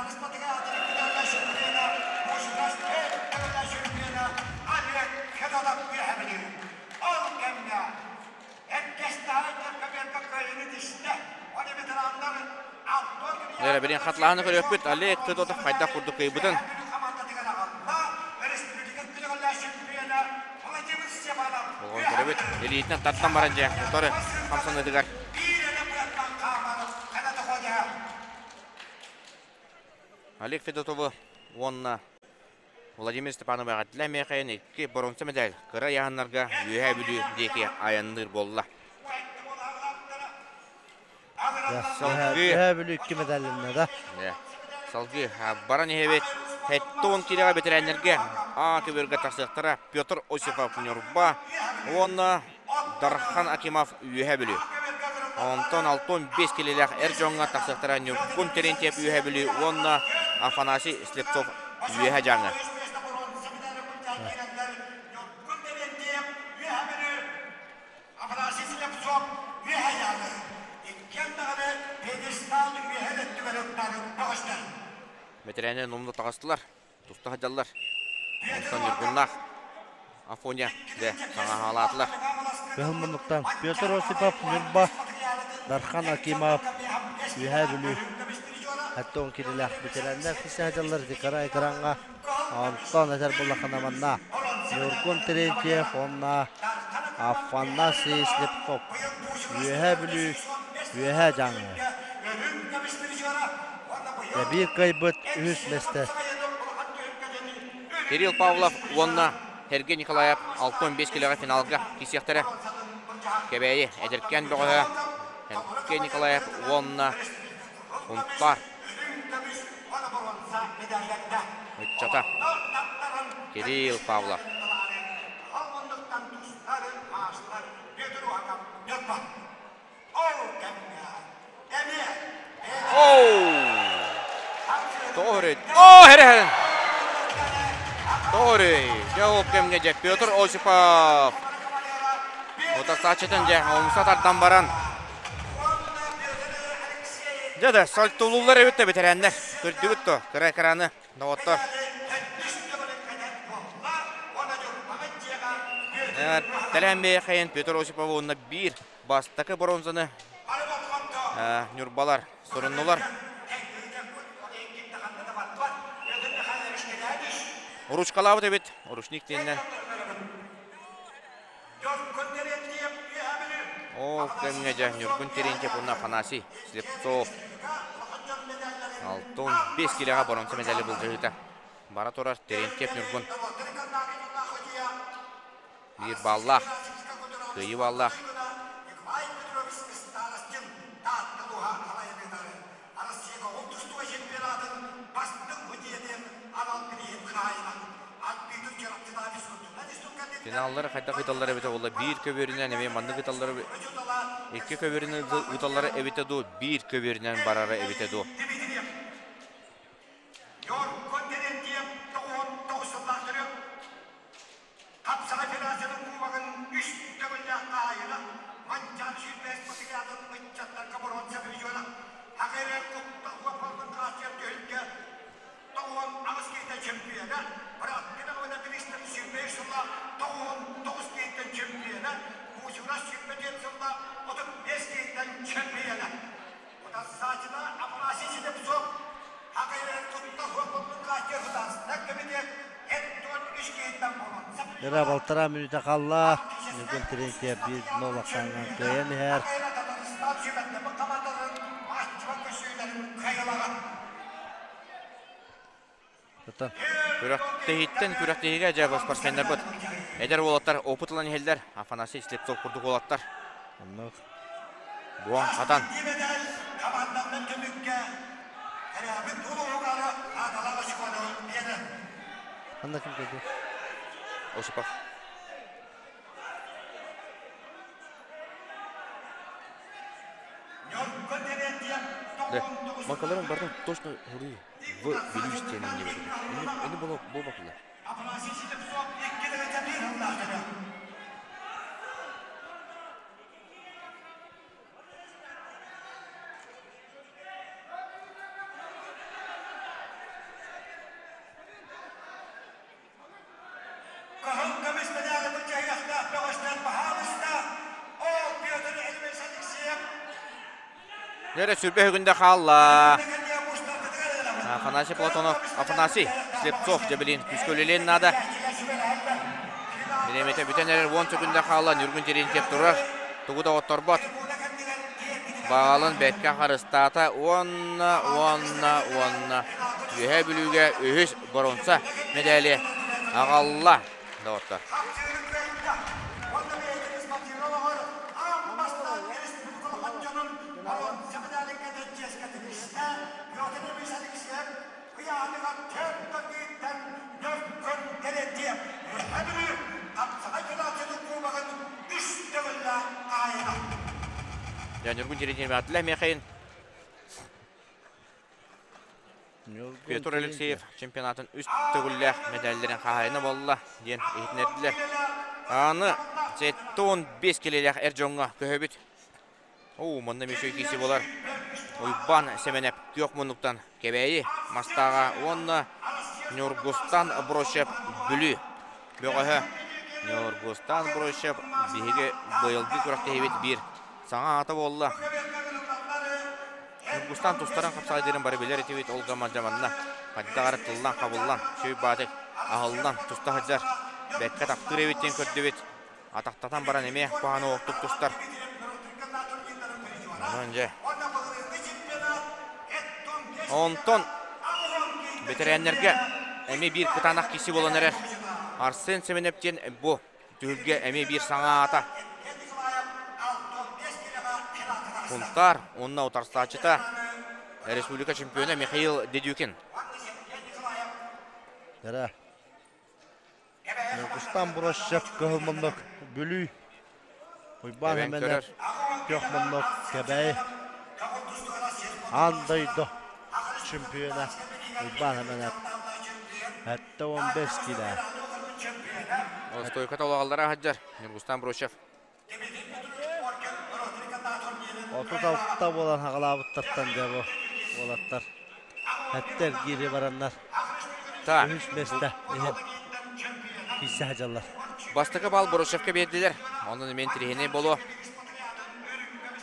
[SPEAKER 2] Эрэ билин хатлааны көрүөхпүт Олег Федотов хайдах курдук кыайбытын. Оҕон көрөбүт. Илиитинэн тартан баран дьэ, утары хамсаныытыгар. Олег Федотовы уонна Владимир Степанов эҕэрдэлээн миэхэйин икки боруонса медаль кыра ыйааһыннарга Үөһээ Бүлүү диэки айанныыр буолла. Салгыы
[SPEAKER 5] Үөһээ Бүлүү икки медаллэннэ да.
[SPEAKER 2] Салгыы баран иһэбит. 70 киилэҕэ бэтэрээннэргэ А көбүөргэ тахсыахтара Петр Осипов Ньурба уонна Дархан Акимов Үөһээ Бүлүү. Онтон 65 килэлээх эр дьоҥҥо тахсыахтара Ньургун Терентьев Үөһээ Бүлүү уонна Афанасий Слепцов Үөһээ Дьааҥы.
[SPEAKER 12] Афанасий Слепцов үөһэ дьааҥы. Иккиэн даҕаны пьедестал үөһэ өттүгэр ыттарын көҕүстэр.
[SPEAKER 2] Бэтэрээннэр номнуо таҕыстылар, туста сылдьаллар. Онтон Ньургуннаах Афоня дьэ саҥаһаалаатылар.
[SPEAKER 5] Кыһыл муннуктан Петр Осипов Ньурба, Дархан Акимов Үөһээ Бүлүү. Хаттон кирилээх бэтэрээннэр кисе сылдьаллар ити кыра экраҥҥа. Онтон этэр буоллаххына манна Ньургун Терентьев уонна Афанасий Слепцов Үөһээ Бүлүү Үөһээ Дьааҥы. Биир кыайбыт үһүс миэстэ.
[SPEAKER 2] Кирилл Павлов уонна Сергей Николаев 65 килоҕа финалга киирсиэхтэрэ. Кэбээйи эдэркээн бөҕөһө Сергей Николаев уонна Сунтаар ыччата Кирилл Павлов. Тоҕо О, херэ Тоҕо Дьэ ол кэмҥэ дьэ Петр Осипов утарсааччытын дьэ умса тардан баран Дьэ да, сальтулууллар эбит да бэтэрээннэр. Көрдүгүт дуо, кыра экраны, доҕоттор. Тэлээн бэйэхэйин Петр Осипов уонна биир бастакы бронзаны ньурбалар суруннулар. Ручкалаабыт эбит, ручник диэннэн. Ол кэмҥэ дьэ Ньургун Терентьев уонна Афанасий Слепцов 65 килэҕэ боруонса медали былдьаһыыта бара турар Терентьев Ньургун биир баллаах кыайыы баллаах Финаллары хайдах ыыталлар эбитэ буолла биир көбүөрүнэн эмиэ маннык ыыталлар икки көбүөрүнэн ыыталлара эбитэ дуу биир көбүөрүнэн барара эбитэ дуу
[SPEAKER 12] Хапсаҕай Федерациятын Кубогын үс төгүллээх хаһаайына, Манчаары сүүрбэһис Патриотын ыччаттарга боруонса призера, Хагыры куттал уоппалбын хааччыйар түһүлгэ 98 киһитэ чемпиона, Бырааттыы Наҕабына Биристэн 25 сылла 99 киһиттэн чемпиона, Кучурас 24 сылла 35 киһиттэн чемпиона. Утарсааччыта Афанасий Слепцов
[SPEAKER 5] Ира балтараа мүнүүтэ хаалла. Ньургун Терентьев биир нолахсаҥҥа кыайан иһэр.
[SPEAKER 2] Күрэхтэһииттэн күрэхтэһиигэ дьэ спортсменнарбыт эдэр уолаттар опыт ылан иһэллэр. Афанасий Слепцов курдук уолаттар.
[SPEAKER 5] Оннук.
[SPEAKER 2] Буон хатан.
[SPEAKER 5] Ханна ким кэлди?
[SPEAKER 2] Осипов. Да, Макаларын бардым точно хури в Вилюйск диэн не берди. Ini было болбакылар. Дьэрэ сүрбэ үгүндэ хаалла. Афанасий Платонов, Афанасий Слепцов дьэбилин күүскэ үлэлиэн наада. Бириэмэтэ бүтэн эрэр 10 секунда хаалла. Ньургун Терентьев турар. Тугу да отторбот. Баалын бэккэ харыстаата уонна, уонна, уонна Үөһээ Бүлүүгэ үһүс боруонса мэдээли аҕалла, доҕоттор. Ньургун Терентьев Михаил Петр Алексеев чемпионатын үс төгүллээх медаллэрин хаһаайына буолла диэн иһитиннэрдилэр. Аны 75 килэлээх эр дьоҥҥо көһөбүт. Оо, манна мүсүй киси болар. Уйбан Сэмэнэп күөх муннуктан Кэбээйи Мастааҕа уонна Ньургустан Брощев Бүлүү бөҕөһө. Ньургустан Брощев биһиги быйылгы күрэхтэһиибит биир саҥа аата буолла. Ньургустан тустарын хапсаҕайдыырын бары билэр этибит, ол гынан дьаманна хайдах эрэ тыллан-хабыллан, сүүй баатык аһыллан туста сылдьар. Бэркэ таптыыр эбит диэн көрдүбүт. Атахтатан баран эмиэ куһаҕан уохтук тустар. Онон дьэ. Онтон бэтэрээннэргэ эмиэ биир кытаанах киси буолан эрэр. Арсен Семенов диэн бу түһүлгэ эмиэ биир саҥа аата. Сунтаар уонна утарсааччыта республика чемпиона Михаил Дедюкин.
[SPEAKER 5] Дара. Ньургустан Брощев кыһыл муннук Бүлүү Уйбаан Эмэнэ күөх муннук Кэбээйи Аан дойду чемпиона Уйбаан Эмэнэ 75 киилэ.
[SPEAKER 2] Стойка толоҕаллара сылдьар Ньургустан Брощев.
[SPEAKER 5] 36 буолан хаҕалаабыттартан дьэ бу уолаттар Эттэ эргиири бараннар үһүс миэстэ иһин киирсэ сылдьаллар.
[SPEAKER 2] Бастакы бал Борушевка биэрдилэр. Онон эмиэ интэриэһинэй буолуо.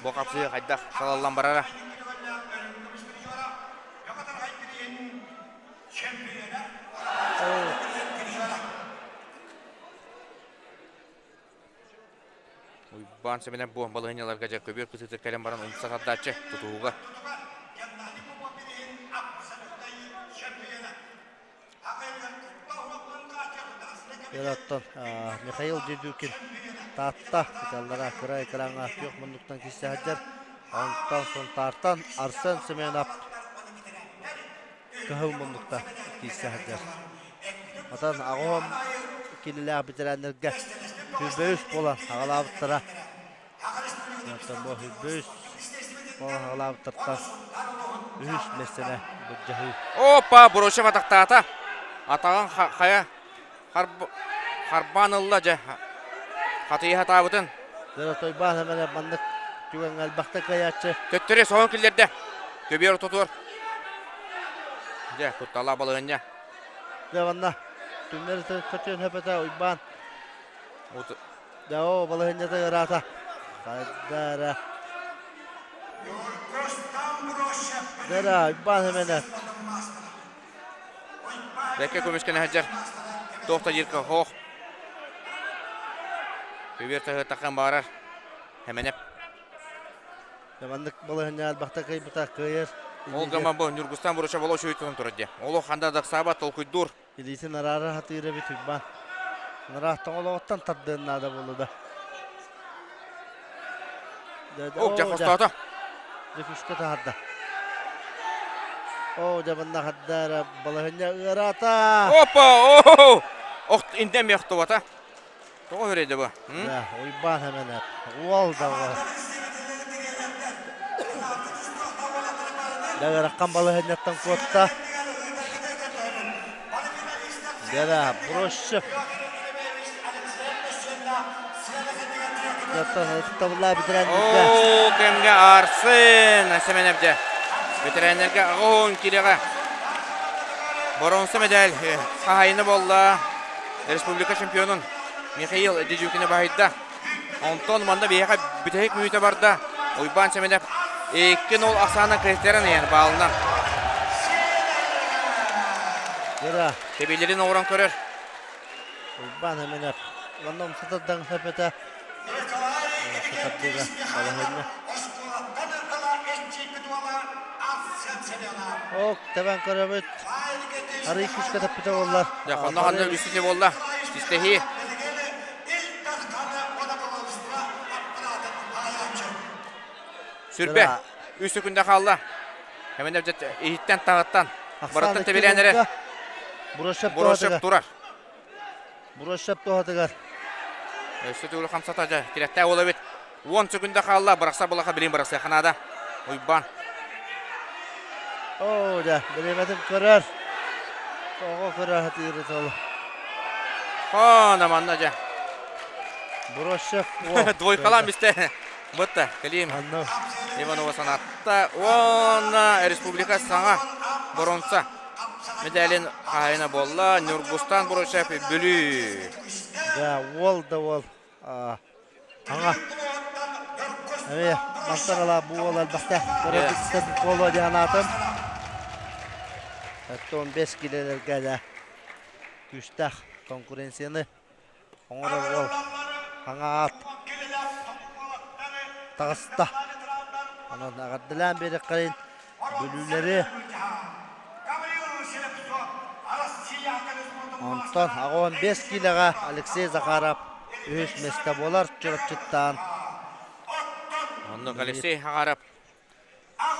[SPEAKER 2] Бу хапсыһыы хайдах салаллан барара. Уйбаан Сэмэнэп бу балаһыанньаларга дьэ көбүөр кытыытыгар кэлэн баран умса тардааччы тутуһууга.
[SPEAKER 5] Оттон Михаил Дедюкин Таатта ыталлара кыра экраҥҥа күөх муннуктан киирсэ сылдьар. Онтон Сунтаартан Арсен Семенов кыһыл муннукта киирсэ сылдьар. Отон аҕыһым кинилээх бэтэрээннэргэ 105 буолан аҕалаабыттара. Оттон бу 105 буолан аҕалаабыттартан үһүс миэстэни былдьаһыы.
[SPEAKER 2] Опа, Брусев атахтаата. Атаҕын хайа харбаан ылла дьэ. Хатыйа сатаабытын.
[SPEAKER 5] Дөрөтойбаан эмэлэ маннык түгэҥҥэ элбэхтэ кыайааччы.
[SPEAKER 2] Төттөрү соһон киллэрдэ. Көбүөр ортотугар. Дьэ, кутталаах балаһыанньа.
[SPEAKER 5] Дьэ, манна түннэр көтүөн хөпөтө Уйбаан. Дьэ, оо, балаһыанньата ыараата. Хайда эрэ. Дьэ эрэ, Уйбаан эмэнэ.
[SPEAKER 2] Бэккэ көмүскэнэ сылдьар. Туох да диир хоох. Көбүөр таһыаттаххан баарар. Хэмэнэп.
[SPEAKER 5] Маннык балаһыанньа элбэхтэ кыайбыта кыайар.
[SPEAKER 2] Ол гынан бу Ньургустан Буруча боло үчүгэй турар дии. Олох ханда даксаабат толкуйдуур.
[SPEAKER 5] Илиитин араара сатыыр эбит Уйбаан. Ыраах тоҥолоҕуттан тардыан наада буолла да.
[SPEAKER 2] Ок, дьэ хостоото.
[SPEAKER 5] Дьэ күскэ таһарда. Оо, дьэ манна хаддаара балаһыанньа ыараата.
[SPEAKER 2] Опа! Оо! Ох, интэн мехтубата. Тоҕо үрэйдэ бу?
[SPEAKER 5] Дьэ, Уйбаан Эмэнэп. Уол да уол. Дьэ, ыараххан балаһыанньаттан куотта. Дьэ, Брощев.
[SPEAKER 2] Оо, кэмҥэ Арсен Семенов дьэ. Бэтэрээннэргэ аҕыс киилэҕэ боруонса медаль хаһаайына буолла. Республика чемпионун Михаил Дедюкины баһыйда. Онтон манна биһиэхэ бүтэһик мүнүүтэ барда. Уйбаан Семенов. 2-0 ахсаана кыһыттаран иһэр баалынан.
[SPEAKER 5] Кыра.
[SPEAKER 2] Тэбилэрин оҥорон көрөр.
[SPEAKER 5] Урбаан Хеменев. Онно умсатардан хөпөтө. Сатардыга балаһынна. Ок, тэбэн көрөбүт. Арый күскэ таппыта боллар.
[SPEAKER 2] Дьэ, хонно ханна үсүтэ болла. Систэһии. Сүрбэ. Үс секунда хаалла. Хеменев иһиттэн таҕыттан. Барыттан тэбилээн эрэр.
[SPEAKER 5] Бурошев
[SPEAKER 2] турар.
[SPEAKER 5] Бурошев туһатыгар.
[SPEAKER 2] Өссө төгүл хамсата дьэ тирэхтээх уол эбит. 10 секунда хаалла. Бырахса булаха билин бырахсыахха наада. Уйбаан.
[SPEAKER 5] Оо, дьэ, бириэмэтин көрөр. Тоҕо көрөр хатыыры толу.
[SPEAKER 2] Хона манна дьэ.
[SPEAKER 5] Бурошев.
[SPEAKER 2] Двойкалаан бистэ. Бытта, Клим Иванова санатта. Уонна республика саҥа боронса медалин хаһайына буолла. Ньургустан Бурушев Бүлүү.
[SPEAKER 5] Да, уол да уол. Аңа. Эмиэ мантан ала бу уол элбэхтэ. Көрөбүт буолуо диэн аатым. 15 килелерге да күүстээх конкуренцияны оҥорор уол хаҥа аат таҕыста. Онон эҕэрдэлээн биэриэххэйин Бүлүүлэри Онтон 85 киилэҕэ Алексей Захаров үһүс миэстэ буолар Чурапчыттан.
[SPEAKER 2] Оннук Алексей Захаров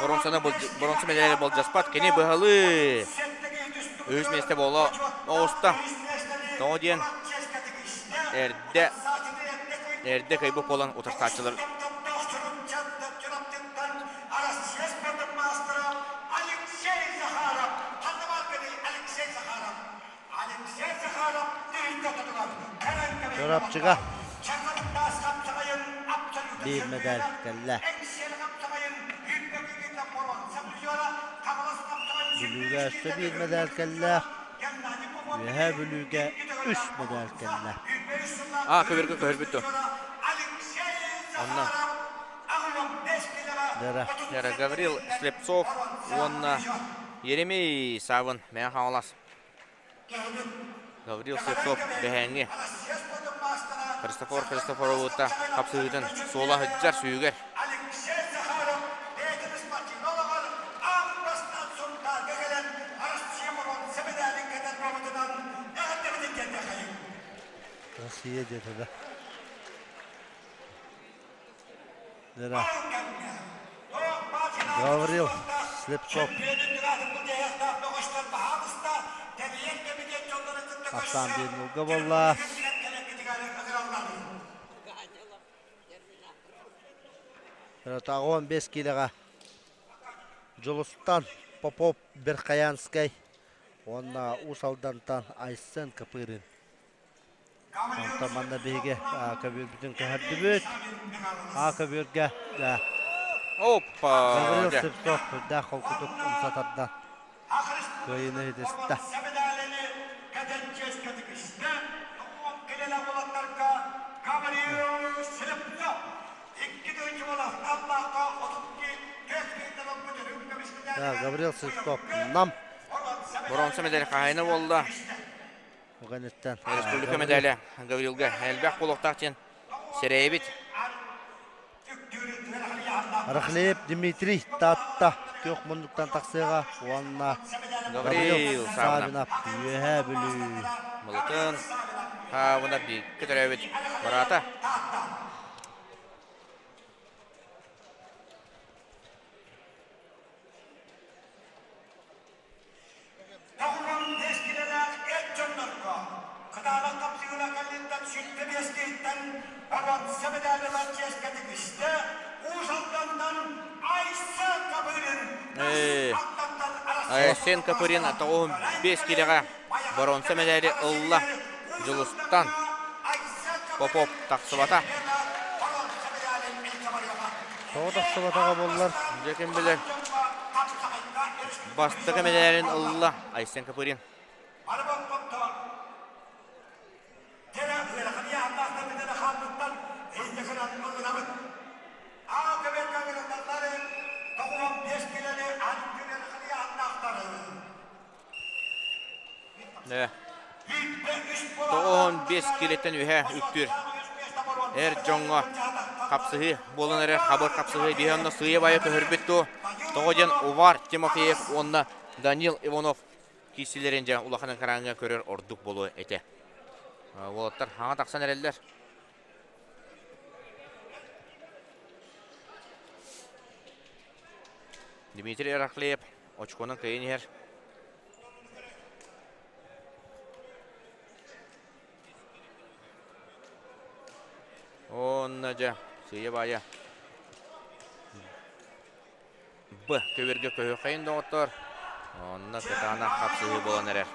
[SPEAKER 2] боруонсаны боруонса медали болдьоспот. Кини быһалыы үһүс миэстэ буола оҕуста. Тоҕо диэн эрдэ эрдэ кыайбыт буолан утарсааччылар
[SPEAKER 5] Чурапчыга биир медаль кэллэ. Бүлүүгэ өссө биир медаль кэллэ. Үөһээ Бүлүүгэ үс медаль кэллэ.
[SPEAKER 2] А, көбүргэ көһөрбүт дуо? Онно. Дара Гаврил Слепцов уонна Еремей Савын Мэҥэ Хаҥалас. Гаврил Слепцов бэһээҥҥи Христофор Христофоровута хапсыһыытын суола сылдьар сүүгэр.
[SPEAKER 5] Россия диэтэ да. Дара. Гаврил Слепцов. Ахсаан биир нулга буолла. Тагон 5 килоға Дьулустан Попов Верхоянскай уонна Уус Алдантан Айсен Копырин. Онтон манна биһиги көбүөрбүтүн көһөрдүбүт. А көбүөргэ
[SPEAKER 2] Опа!
[SPEAKER 5] Гаврил Слепцов үрдээх холкутук умса тардан кыайыыны ситистэ. Гаврил Слепцов нам.
[SPEAKER 2] Боронса медаль хаһайына буолла.
[SPEAKER 5] Уганыттан.
[SPEAKER 2] Республика медаля Гаврилга элбэх буолуохтаах диэн сэрэйэбит.
[SPEAKER 5] Рахлеев Дмитрий Таатта күөх муннуктан тахсыаҕа уонна
[SPEAKER 2] Гаврил
[SPEAKER 5] Савинов Үөһээ Бүлүү.
[SPEAKER 2] Мылытын Савинов бииргэ төрөөбүт быраата.
[SPEAKER 12] Тоҕурун тиэскилэлээх эр дьоннорго кытаанах хапсыһыыла кэллиттэн сүттэ биэстииттэн боруонса медали ылар чиэскэ тигистэ Уус Алдантан Айсен Копырин
[SPEAKER 2] Айсен Копырин 95 килэҕэ боруонса медали ылла Дьулустан Попов тахсыбата.
[SPEAKER 5] Тоҕо тахсыбатаҕа буоллар?
[SPEAKER 2] Дьэ ким билэр. Бастакы мэдээлин ылла Айсен Копырин. 95 килеттен үһэ үктүүр эр дьоҥҥо хапсыһыы буолан эрэр хабыр хапсыһыы биһи онно сыыйа-баайа көһөрбүт дуо? Тоҕо диэн Увар Тимофеев уонна Данил Иванов киирсиилэрин дьэ улахан экраҥҥа көрөр ордук буолуо этэ. Уолаттар хаҥа тахсан эрэллэр. Дмитрий Рахлеев очконан кыайан иһэр. Онно дьэ, сыыйа-баайа Б көбүөргэ көһүөххэйин доҕоттоор. Онно кытаанах хапсыһыы буолан эрэр.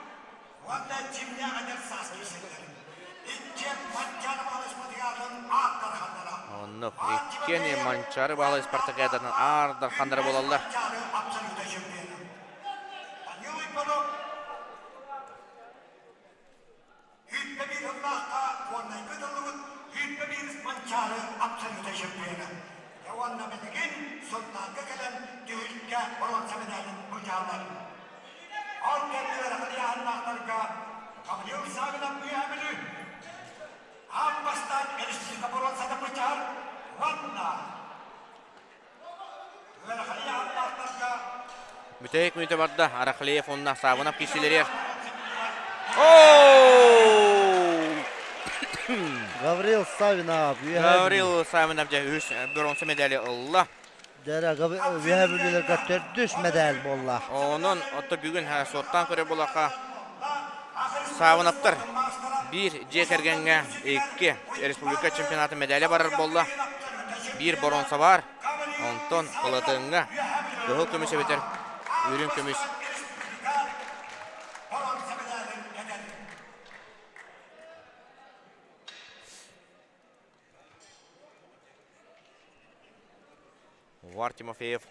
[SPEAKER 12] Уонна дьиҥнээх эдэр саас киирсэллэр. Иккиэн Манчаары Баһылай Спартакиадатын аар дарханнара.
[SPEAKER 2] Оннук иккиэн Манчаары Баһылай Спартакиадатын аар дарханнара буолаллар.
[SPEAKER 12] Манчаары абсолютнай чемпиона. Данил Ипполов 21 сыллаахха Горнайга ыытыллыбыт 21 Манчаары абсолютнай чемпиона. Дьэ уонна билигин Сунтаарга кэлэн түһүлгэ боруонса медалын былдьааллар. Ол кэннэ ыарахан ыйааһыннаахтарга Гаврил Савинов Үөһээ Бүлүү аан бастаан республика боруонсата былдьаһар уонна ыарахан ыйааһыннаахтарга
[SPEAKER 2] Бүтэһик мүнүүтэ барда. Арахлеев уонна Савинов киирсилэригэр.
[SPEAKER 5] Гаврил Савинов үөһээ
[SPEAKER 2] Гаврил Савинов дьэ үһүс бронза медали ылла.
[SPEAKER 5] Дьэ үөһээ бүлүүлэргэ төрдүс мэдээл буолла.
[SPEAKER 2] Онон отто бүгүн суоттаан көрөр буоллахха Саабынаптар биир дьиэ кэргэҥҥэ икки республика чемпионатын медаля барар буолла. Биир боруонса баар. Онтон Палатыҥҥа кыһыл көмүс эбэтэр үрүҥ көмүс Увар Тимофеев,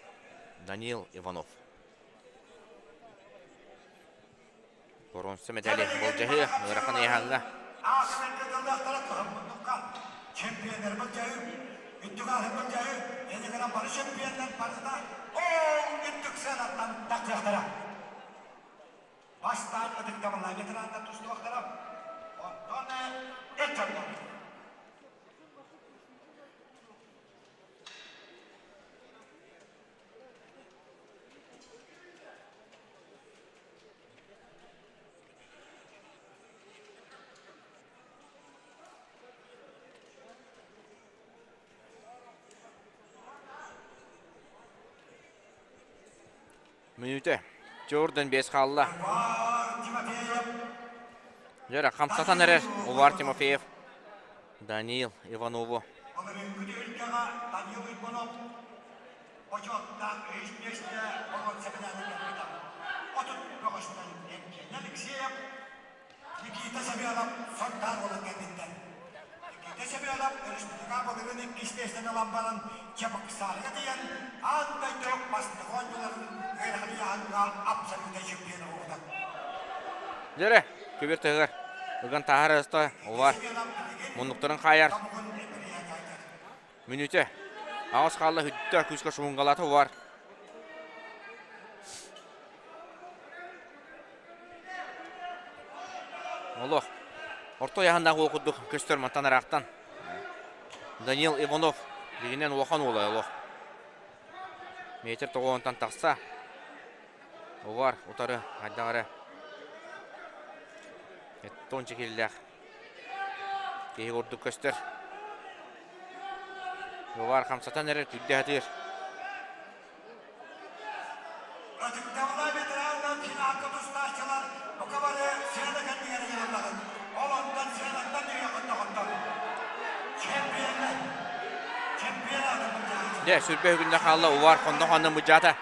[SPEAKER 2] Данил Иванов. Боруонса медали болдьаһыы ыарахан ыйааһыҥҥа.
[SPEAKER 12] Чемпионер былдьаһыы, үрдүк ааһын былдьаһыы, эни гынан бары чемпионнар барыта ол үрдүк сыанаттан тахсыахтара. Бастаан ытыктабыллаах ветераннар тустуохтара, онтон эр дьоннор.
[SPEAKER 2] Мүнүүтэ. Jordan 5 хаалла. Дьэ, хамсатан эрэр Увар Тимофеев. Даниил Иванову.
[SPEAKER 12] Даниил Иванов бочуоттаах үһүс миэстэ боруонса медалын ылбыта. 30 бөҕөстөн Евгений Алексеев, Никита Семенов Сунтаар уолун кэнниттэн. Никита Семенов өрөспүүбүлүкэ былырыын иккис миэстэни ылан баран Чебоксарга тиийэн аан дойду бастакы оонньууларын үөрэҕин ыйааһыҥҥа абсолютнай чемпион буолбута.
[SPEAKER 2] Дьэрэ, көбүөр тыһыгар ыган таһаар ыста Увар муннуктарын хаайар. Мүнүүтэ. Аҕыс хаалла хүттэ күүскэ шумунгалаата Увар. Олох. Орто ыйааһыннаах уол курдук көстөр мантан ыраахтан. Данил Иванов дигинэн улахан уола олох. Метр тоҕуонтан тахса. Увар утары хайдах эрэ тонча киллээх киһи курдук көстөр. Увар хамсатан эрэр күрдэ сатыыр.
[SPEAKER 12] Ытыктабыла ветераннар финалга тустааччылар бука бары сыана кэннигэр ыҥырыллаҕыт. Ол онтон сыанаттан түһүөххүт доҕоттор. Чемпионнар! Чемпион аатын былдьаһааччылар.
[SPEAKER 2] Дьэ, сүрбэ үгүннэ хаалла Увар хонно-хонно мыдьаата.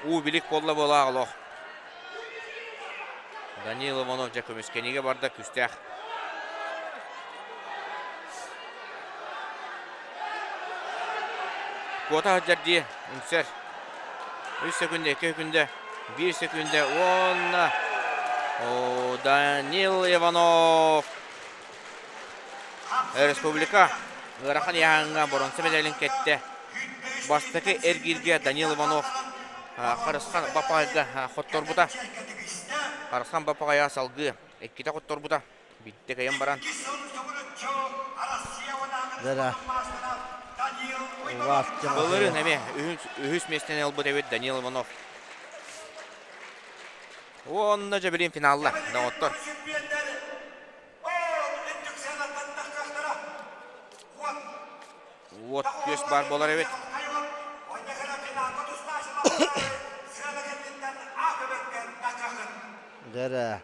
[SPEAKER 2] Уу билик буолла буолаах олох. Данил Иванов дьэ көмүскэниигэ барда күүстээх. Куота сылдьар дии үҥсэр. Үс секунда, 2 секунда, 1 секунда уонна О, Данил Иванов Республика ыарахан ыйааһыҥҥа боруонса медалин кэттэ. Бастакы эргииргэ Данил Иванов. Харысхан Бапаҕайга хотторбута. Харысхан Бапаҕайа салгыы иккитэ хотторбута. Биирдэ кэйэн баран. Былырыын эмиэ үһүс миэстэни ылбыт эбит Данил Иванов. Уонна дьэ билин финалла доҕоттор. Уот күөс баар буолар эбит.
[SPEAKER 5] Дэрэ.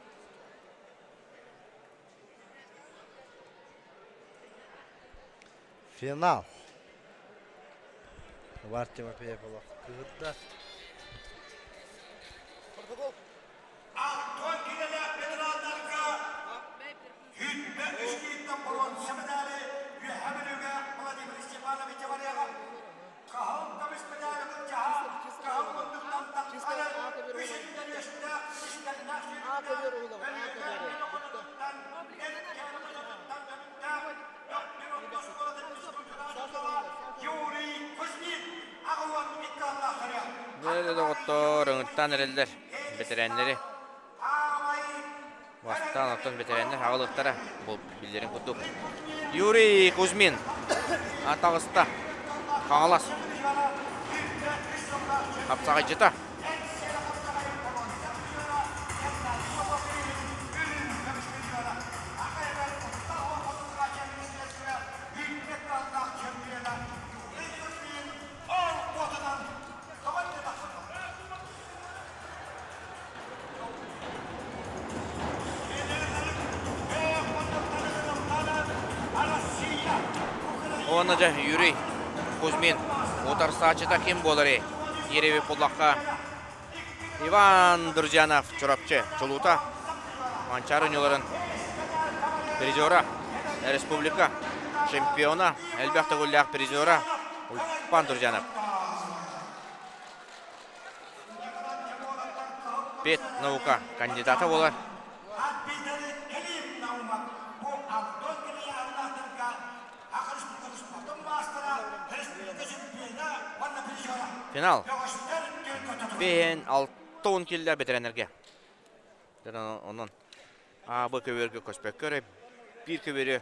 [SPEAKER 5] Финал. Вар Тимофеев олох кыһырда.
[SPEAKER 2] Дьэ, доҕоттоор, ыҥыртаан эрэллэр бэтэрээннэри. Бастаан оттон бэтэрээннэр аҕалыахтара, бу биллэрин курдук. Юрий Кузьмин таҕыста. Хаҥалас хапсаҕайдьыта. Уонна дьэ Юрий Кузьмин утарсааччыта ким буоларый? Ереви буллахха Иван Друзьянов Чурапчы чулуута Манчаары оонньууларын призера, республика чемпиона, элбэх төгүллээх призера Уйбаан Друзьянов. Пет наука кандидата буолар. Финал. Бэйэн 60 киллэ бэтэрээннэргэ. Онон А, Б көбүөргэ көспөккө эрэ биир көбүөрү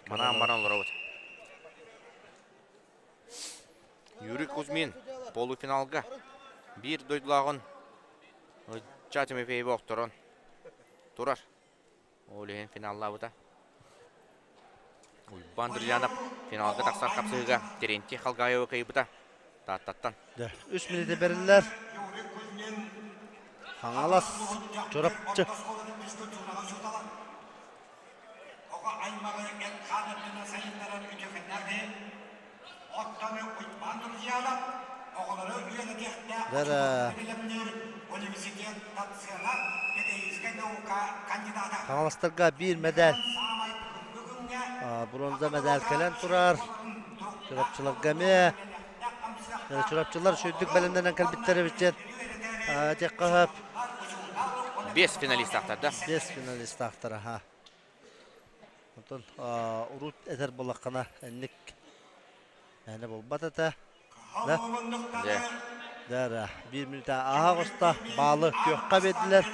[SPEAKER 2] манаан баран олоробут. Юрий Кузьмин полуфиналга биир дойдулааҕын Ычча Тимофеева охторон турар. Ол иһин финаллаабыта. Уйбаан Друзьянов финалга тахсар хапсыһыыга Терентий Халгаевы кыайбыта. Тааттаттан.
[SPEAKER 5] Үс мүнүүтэ бэриллэр. Хаҥалас, Чурапчы.
[SPEAKER 12] Оҕо аймаҕы эт-хаан өттүнэн сайыннарар үтүөкэннээх киһи. Оттон Уйбаан Друзьянов оҕолору үөрэтиэхтээх учууталлары бэлэмниир университет доцена, педагогическай наука кандидата.
[SPEAKER 5] Хаҥаластарга биир мэдээл, бронза мэдээл кэлэн турар. Чурапчыларга эмиэ. Чурапчылар үчүгдүк бэлэмнэнэн кэлбиттэр эбит диэн этиэххэ сөп.
[SPEAKER 2] Биэс финалистаахтар да?
[SPEAKER 5] Биэс финалистаахтар, аха. Онтон урут этэр буоллаххына, инник мээнэ буолбат этэ. Да? Да, да. Биир мүнүүтэ ааһа оҕуста. Баалы күөххэ биэрдилэр.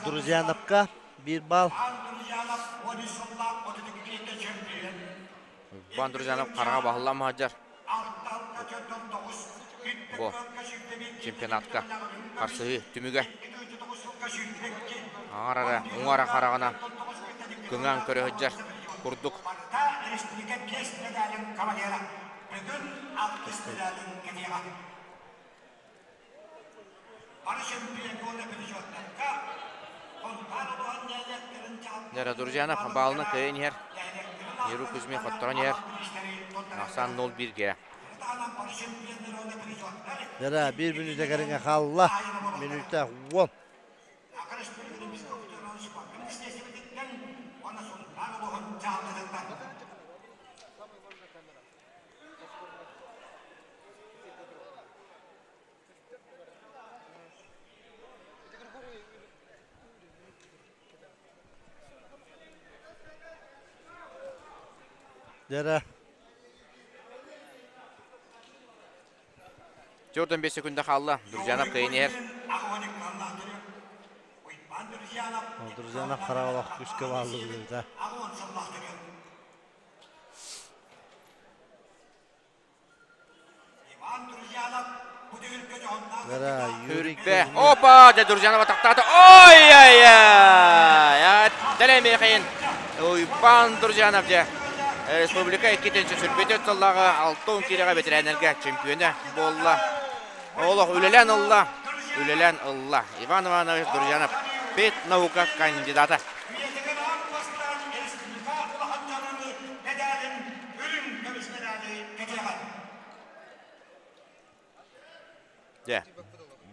[SPEAKER 5] Друзьяновка биир баал.
[SPEAKER 2] Уйбаан Друзьянов хараҕа баһыллан сылдьар. Бу чемпионатка харсыһыы түмүгэ. Аҥар уҥара хараҕына кыҥаан көрө сылдьар курдук. Дьэ, Друзьянов баалына кыайан иһэр. Еру Кузьмин хотторон иһэр. Ахсаан 0-1-ге.
[SPEAKER 5] Дьэ, биир мүнүүтэ кэриҥэ хаалла. Мүнүүтэ 10. Дьэ.
[SPEAKER 2] 45 секунда хаалла. Друзьянов кыайан иһэр.
[SPEAKER 5] Друзьянов хараҕалах күүскэ бааллыбыта.
[SPEAKER 2] Үрбэ. Опа! Дэ Друзьянова тахтаата. Ой-ай-ай! Аттара Уйбан Друзьянов дьэ. Республика иккитинчи сүрбүтүт сыллааҕы 6 киилэҕэ ветераннарга чемпиона буолла. Олох үлэлээн ылла. Үлэлээн ылла. Иван Иванович Друзьянов пед наука кандидата. Дьэ,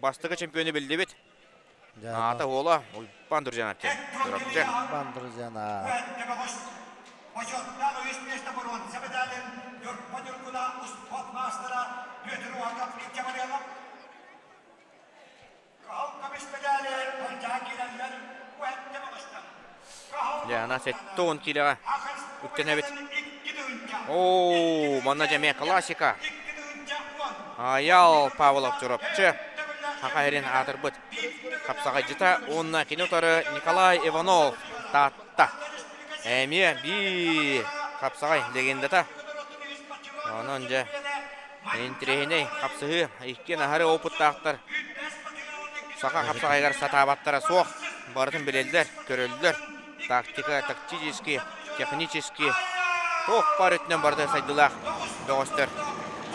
[SPEAKER 2] бастакы чемпиону биллибит. Аата уола Уйбан Друзьянов диэн. Чурапчы.
[SPEAKER 5] Уйбан Друзьянов.
[SPEAKER 12] Бочуоттаах үс миэстэ боруонса медалин Ньурба Ньургуна успуорт маастара Бүөтүр Уһакап Киччамарыалап Кыһыл көмүс медали былдьаһа киирэллэр Уһэттэ бөҕөстөр.
[SPEAKER 2] Дьэ, ана 70 киилэҕэ үктэнэбит. Оо, манна дьэ эмиэ классика. Аял Павлов Чурапчы Саха сирин аатырбыт хапсаҕайдьыта уонна кини утары Николай Иванов Таатта. Эмиэ биир хапсаҕай легендата. Онон дьэ интириэһинэй хапсыһыы иккиэн аһары опыттаахтар. Саха хапсаҕайыгар сатаабаттара суох. Барытын билэллэр, көрөллөр. Тактика, тактически, технически туох баар өттүнэн барыта сайдыылаах бөҕөстөр.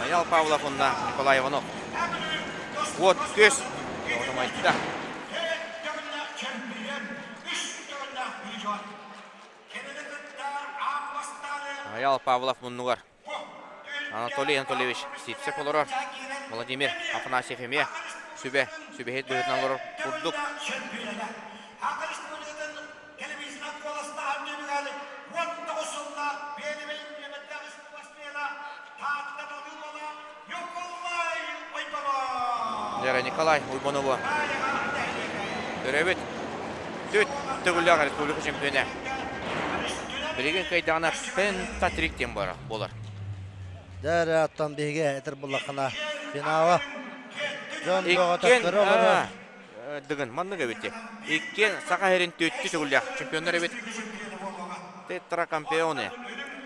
[SPEAKER 2] Аял Павлов уонна Николай Иванов. Уот күс отомайда. Аял Павлов муннугар Анатолий Анатольевич Сивцев олорор. Владимир Афанасьев эмиэ сүбэ, сүбэһит быһыытынан олорор курдук. Дьэ, Николай Уйбанову көрөбүт. Түт төгүллээх республика чемпиона. Билигин кыайдаҕына пентатрик диэн буолар.
[SPEAKER 5] Дьэ, оттон биһиги этэр буллаххына финала дьон бөҕөтө көрө олорор.
[SPEAKER 2] Дыгын маннык эбит. Иккиэн Саха сирин түөттүү төгүллээх чемпионнар эбит. Тетракампионы.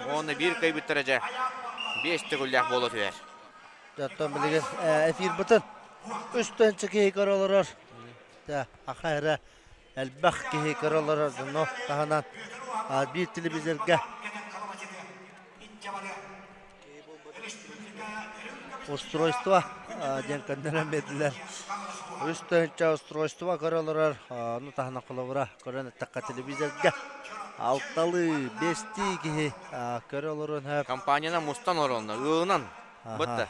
[SPEAKER 2] Уонна биир кыайбыттара дьэ биэс төгүллээх буола түһэр.
[SPEAKER 5] Оттон билигин эфирбытын үс тыһыынча киһи көрө олорор. Аха эрэ элбэх киһи көрө олорор дьону таһынан биир телевизорга устройство диэн көннөрөн биэрдилэр. Үс тыһыынча устройство көрө олорор, ону таһынан холобура көрөн эттэххэ телевизорга алталыы, биэстии киһи көрө олоруон сөп.
[SPEAKER 2] Компаниянан мустан олоронно, ыалынан бытта.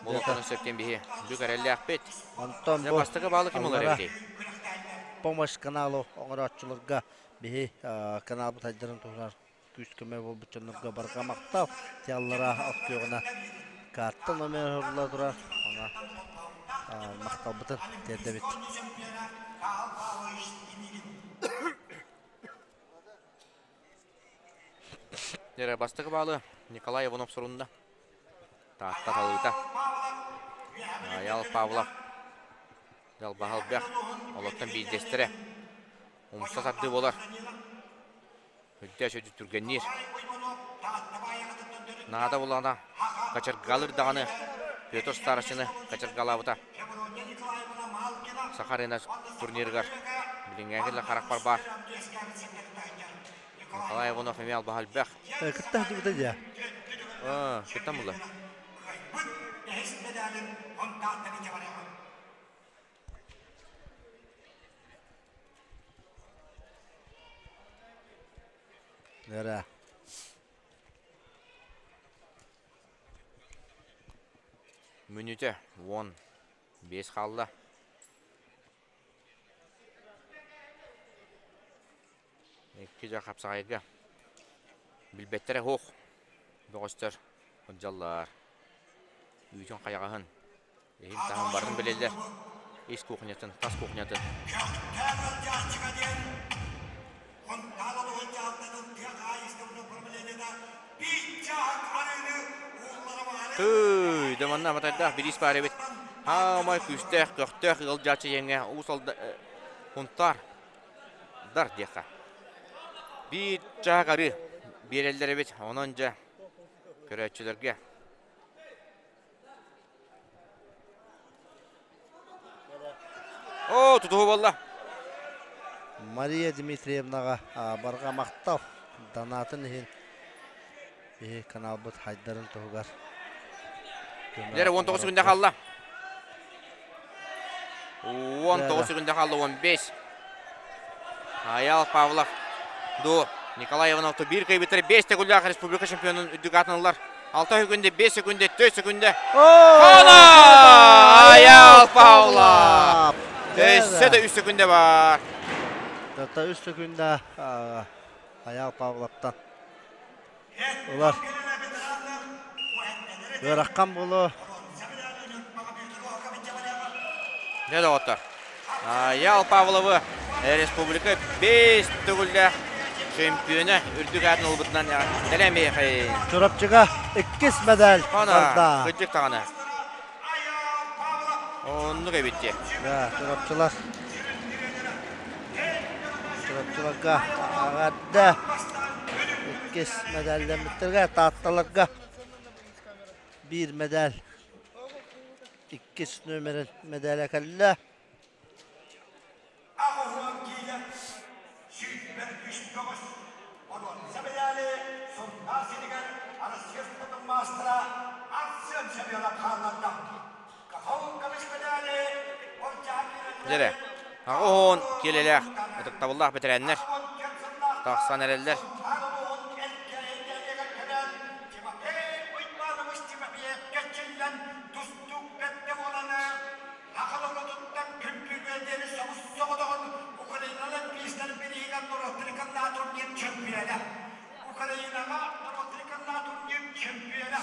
[SPEAKER 2] Болотону сөптен биһи бүк эрэллээхпит.
[SPEAKER 5] Онтон
[SPEAKER 2] бу бастакы баалы ким ылар эбитий?
[SPEAKER 5] Помощь каналы оҥорооччуларга биһи каналбыт айдарын туһунан күүс-көмө буолбут дьоннорго барҕа махтал. Тиаллара от күөҕүнэ карта номер уһулла турар. Она махталбытын тиэрдэбит.
[SPEAKER 2] Дьэ, бастакы баалы Николай Иванов сурунна. Таатта талыыта. Аял Павлов. Далбаһалбэх. Олортон биирдэстэрэ. Умса тардыы буолар. Үрдэ сүдү түргэнниир. Наада булана качыргалыр даҕаны Петр Старостины качыргалаабыта. Саха Арена турнирыгар билиҥҥээҥи да харахпар баар. Николай Иванов эмиэ албаһа элбэх.
[SPEAKER 5] Кытта сылдьыбыта дьэ.
[SPEAKER 2] Кыттан булла.
[SPEAKER 5] Эрэ.
[SPEAKER 2] Мүнүүтэ 15 хаалла. Икки дьэ хапсаҕайга билбэттэрэ суох бөҕөстөр сылдьаллар. Үүтүн хайаҕаһын иһин таһын барытын билэллэр. Ис кухнятын, тас кухнятын. Тыый, Дыманна матайдаах бириис баар эбит. Хаамай күүстээх, көхтөөх ыалдьааччы иэҥҥэ Уус Хунтаар дар диэххэ. Биир чаак арыы биэрэллэр эбит. Онон дьэ көрөөччүлэргэ Оо, тутуһу буолла.
[SPEAKER 5] Мария Дмитриевнаҕа барҕа махтал донатын иһин биһи каналбыт хайдарын туһугар.
[SPEAKER 2] Лера 19 секунда хаалла. 19 секунда хаалла 15. Аял Павлов ду Николай Иванов биир кыайбыттар 5 төгүллээх республика чемпионун үрдүк аатын ыллар. 6 секунда, 5 секунда, 4 секунда. Хона! Аял Павлов! Өссө да 3 секунда бар.
[SPEAKER 5] Дата 3 секунда Аял Павловтан ылар. Ыараххан буолуо.
[SPEAKER 2] Не доҕоттор. Ял Павловы республика 5 төгүллээх чемпиона үрдүк аатын ылбытынан эҕэрдэлэмиэхэй.
[SPEAKER 5] Чурапчыга иккис медаль барда.
[SPEAKER 2] Кырдьык даҕаны. Оннук эбит дии.
[SPEAKER 5] Да, Чурапчылар. Чурапчыларга эҕэрдэ. Иккис медаллэммиттэргэ Таатталарга биир медаль. Иккис нүөмэрин медаля кэллэ.
[SPEAKER 12] Аҕыһыан киилэ сүүрбэ үс бөҕөс боруонса медали Сунтаар сиригэр Россия спордун маастара Арсен Семенов хаалларда. Кыһыл көмүс медали
[SPEAKER 2] Дьэрэ, аҕыс киилэлээх ытыктабыллаах бэтэрээннэр тахсан эрэллэр.
[SPEAKER 12] Тустуук бэрдэ буоланы Аҕа норуотуттан күн бүгүн диэри собус-соҕотоҕун Украиналар биистэрин бирииһигэр норуоттарыканнаа турнир чөмпүйүөнэ. Украинаҕа норуоттарыканнаа турнир чөмпүйүөнэ.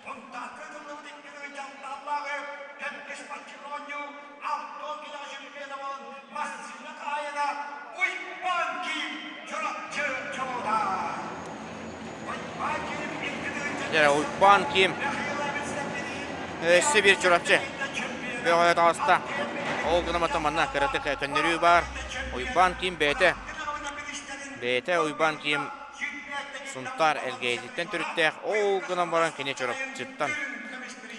[SPEAKER 12] Хунтаарга ыытыллыбыт икки дьалтааллааҕы төрдүс спортивнай оонньуу 60 килоҕа чемпиона буолан массыына хаһаайына Уйбаан Киим Чурапчы чулуута. Уйбаан Киим икки
[SPEAKER 2] Дьэ, Уйбаан Киим Өссө биир Чурапчы бөҕө таҕыста. Ол гынан оттон манна кыратык көннөрүү баар. Уйбаан Ким бэйэтэ бэйэтэ Уйбаан Ким Сунтаар Элгээйититтэн төрүттээх. Ол гынан баран кини Чурапчыттан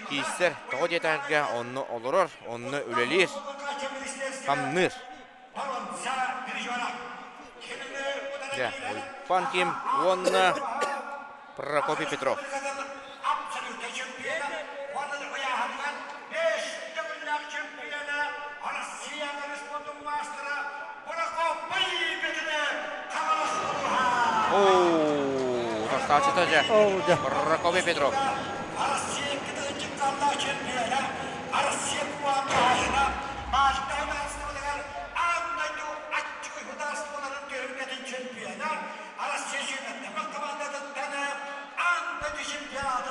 [SPEAKER 2] киирсэр. Тоҕо диэтэххэ онно олорор, онно үлэлиир, хамныыр. Дьэ, Уйбаан Ким уонна Прокопий Петров. Оо, тастааччыта дьэ. Прокопий Петров.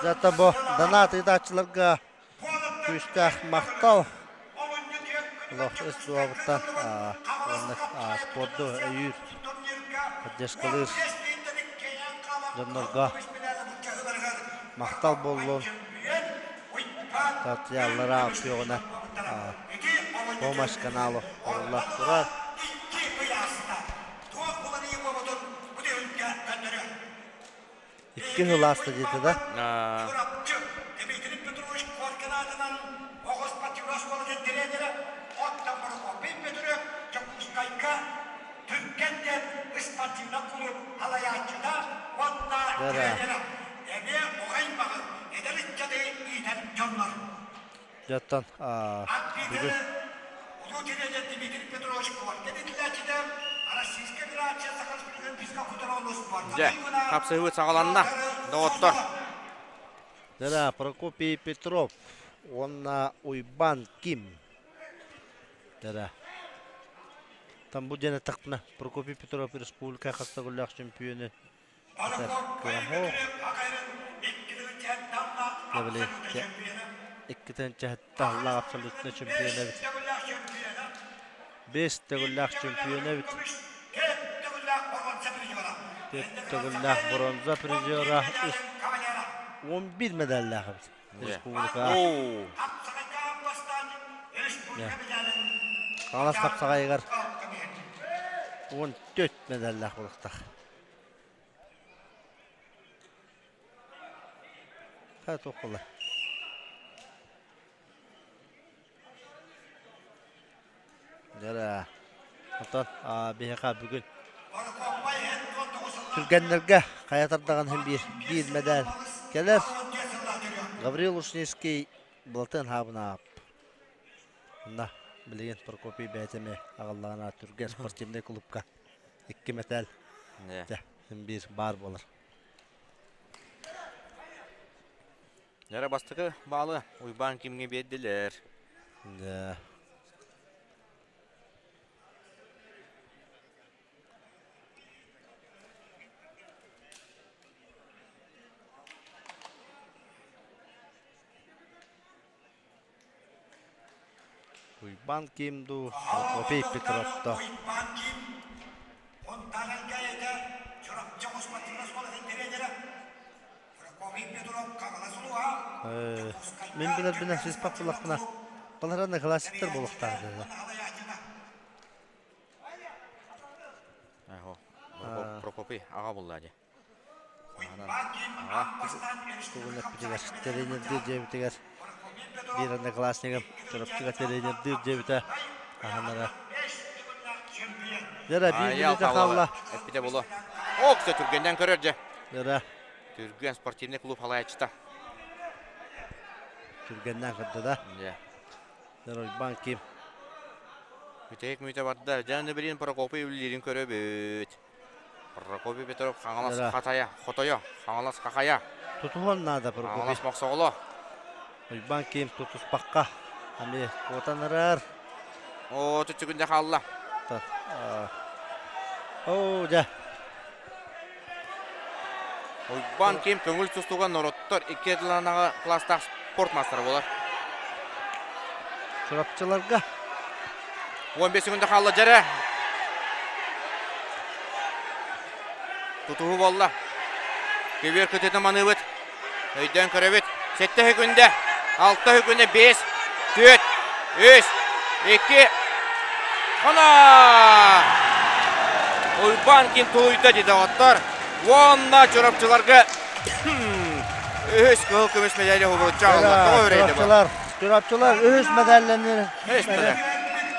[SPEAKER 5] Зато бу донат ыытааччыларга күүстээх махтал. Олох ис дууһабыттан уонна спорду өйүүр, поддержкалыыр дьоннорго махтал буоллун. Татьялара үтүөҕүнэ помощь каналу орулла турар. Икки сыл ааста диэтэ да? Дьоттон бүгүн
[SPEAKER 2] Дьэ, хапсыһыы саҕаланна, доҕоттор.
[SPEAKER 5] Дара Прокопий Петров уонна Уйбан Ким. Дара. Там бу диэн эттэхпинэ, Прокопий Петров республика хастагыллаах чемпионы Кыамох. Били иккитин чаһыттааллаах абсолютно чемпион эбит. Бес төгүллээх чемпион эбит. Төрт төгүллээх бронза призера. 11 медаллаах эбит. Республика. Хаҥалас хапсаҕайыгар 14 медаллаах буолуохтаах. Туох Дьэ, оттон биһиэхэ бүгүн түргэннэргэ хайа тардаҕын иһин биир, биир мэдээл кэлэр. Гаврил Ушницкий Былатын Хаабынаап. Онно билигин Прокопий бэйэтэ эмиэ аҕаллаҕына Түргэн спортивнай клубка икки мэтээл дьэ биир баар буолар.
[SPEAKER 2] Дьэ бастакы баалы Уйбаан кимҥэ биэрдилэр?
[SPEAKER 5] Да. Уйбаан Ким дуу, Прокопий Петров да.
[SPEAKER 12] Уйбаан Ким Хонтаарайга этэ Чурапчы спортивнай оскуолатын тренерэ Прокопий Петров Хаҥалас улууһа
[SPEAKER 5] Мин билэрбинэн сыыспат буоллахпына, баларанна классиктар буолуохтаах этэ.
[SPEAKER 2] Прокопий аҕа булла дии.
[SPEAKER 5] Тугун эппитигэр тренердиир диэбитигэр биир одноклассникым Чурапчыга тренердиир диэбитэ аһанара. Дьэ биир мүнүүтэ хаалла.
[SPEAKER 2] Эппитэ буолуо. Ок, түргэннэн көрөр дьэ.
[SPEAKER 5] Дьэ.
[SPEAKER 2] Түргэн спортивный клуб халаяччыта.
[SPEAKER 5] Түргэннээн көрдө да.
[SPEAKER 2] Дьэ.
[SPEAKER 5] Уйбаан Ким.
[SPEAKER 2] Бүтэһик мүнүүтэ барда. Дьэ, аны билин Прокопий үлэлиирин көрөбүт. Прокопий Петров Хаҥалас Хатайа, Хотойо, Хаҥалас Хахайа.
[SPEAKER 5] Тутуһуон наада Прокопий.
[SPEAKER 2] Хаҥалас Мохсоҕоло.
[SPEAKER 5] Уйбаан Ким тутуспакка ами куотан ырар.
[SPEAKER 2] Оо, түчүгүндэ хаалла.
[SPEAKER 5] Оо, дьэ.
[SPEAKER 2] Уйбаан Ким көҥүл тустууга норуоттар икки ардыларынааҕы класстаах спорт маастара буолар.
[SPEAKER 5] Чурапчыларга
[SPEAKER 2] 15 секунда хаалла дьэрэ. Тутуһуу буолла. Көбүөр кытыытын маныыбыт. Өйдөөн көрөбүт. Сэттэ секүндэ, алта секүндэ, 5, 4, 3, 2, Хана! Уйбаан ким тулуйда дии доҕоттор. Уонна Чурапчыларга үһүс кыһыл көмүс медали уһулуччу аҕалла. Тоҕо үрэйдэ бу?
[SPEAKER 5] Чурапчылар, Чурапчылар үһүс медаллэннилэр.
[SPEAKER 2] Үһүс медаль.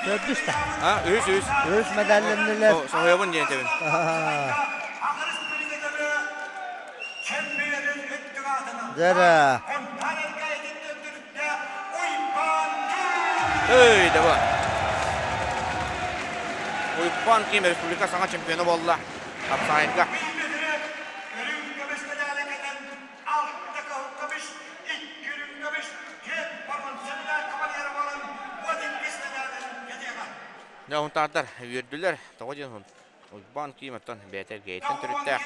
[SPEAKER 5] Төрдүс да.
[SPEAKER 2] А, үһүс, үһүс.
[SPEAKER 5] Үһүс медаллэннилэр.
[SPEAKER 2] Соһуйабын диэн этэбин.
[SPEAKER 5] Дьэ
[SPEAKER 2] Эй, давай. Уйбаан Ким республика саҥа чемпиона буолла. Хапсаайга. Дьэ, хунтаардар үөрдүлэр. Тоҕо диэн Уйбаан Ким оттон бэйэтэ эргээйиттэн төрүттээх.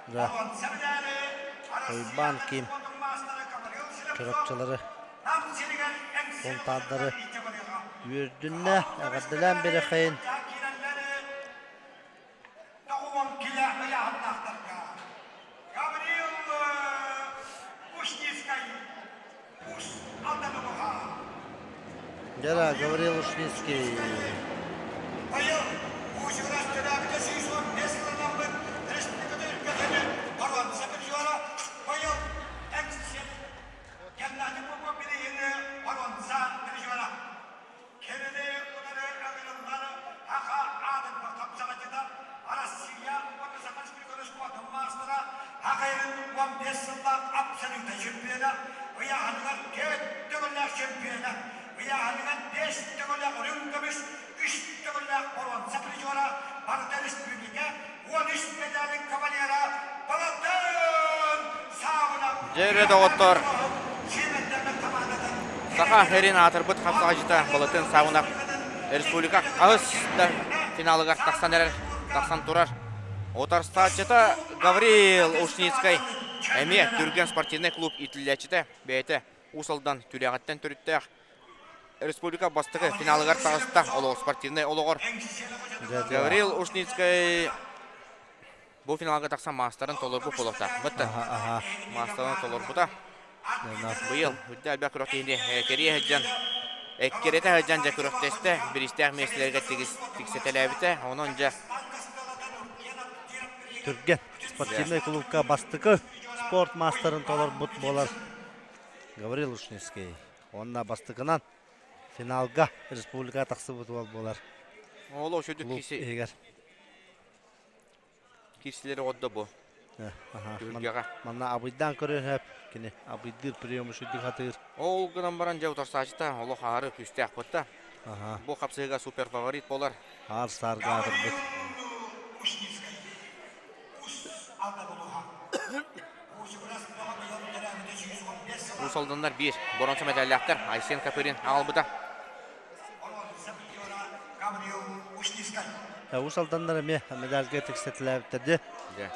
[SPEAKER 5] Да. Уйбаан Ким Чурапчылары, хунтаардары үөрдүннэ, эҕэрдэлээн биэрэхэйин. Дьэ, Гаврил Ушницкий.
[SPEAKER 2] Дьэ, доҕоттор, Саха сирин аатырбыт хапсаҕайдьыта Балатын Саунов республика хаһыс да финалыгар тахсан эрэр, тахсан турар. Утарсааччыта Гаврил Ушницкай эмиэ Түргэн спортивнай клуб иитиллээччитэ, бэйэтэ Уус Алдан Түлээҕиттэн төрүттээх республика бастакы финалыгар таҕыста олоҕор спортивнай олоҕор. Гаврил Ушницкай бу Бу финалга тахсан маастарын толорбут буолуохтаах. Бытта. Маастарын толорбута. Быйыл үрдэ элбэх күрэхтэһиини кэрийэ сылдьан, эккирэтэ сылдьан дьэ күрэхтэстэ, бириистээх миэстэлэргэ тиксэтэлээбитэ. Онон дьэ
[SPEAKER 5] Түргэн спортивнай клубка бастакы спорт маастарын толорбут буолар Гаврил Ушницкий. Уонна бастакынан финалга республика тахсыбыт уол буолар.
[SPEAKER 2] Ол ошудук киси Киирсилэри оҕордо бу. Түһүлгэҕэ.
[SPEAKER 5] Манна абыйдаан көрүөн кини абыйдыыр прием үчүгдүк хатыыр.
[SPEAKER 2] Ол гынан баран дьэ утарсааччыта олох аһары күүстээх бытта. Бу хапсыһыга супер фаворит болар.
[SPEAKER 5] Аар саарга аатырбыт.
[SPEAKER 2] Уус Алданнар биир боронса мэтээллээхтэр Айсен Копырин аҕалбыта.
[SPEAKER 5] Уус Алданнар эмиэ медальга тиксэтилээбиттэр дии.
[SPEAKER 2] Дьэ.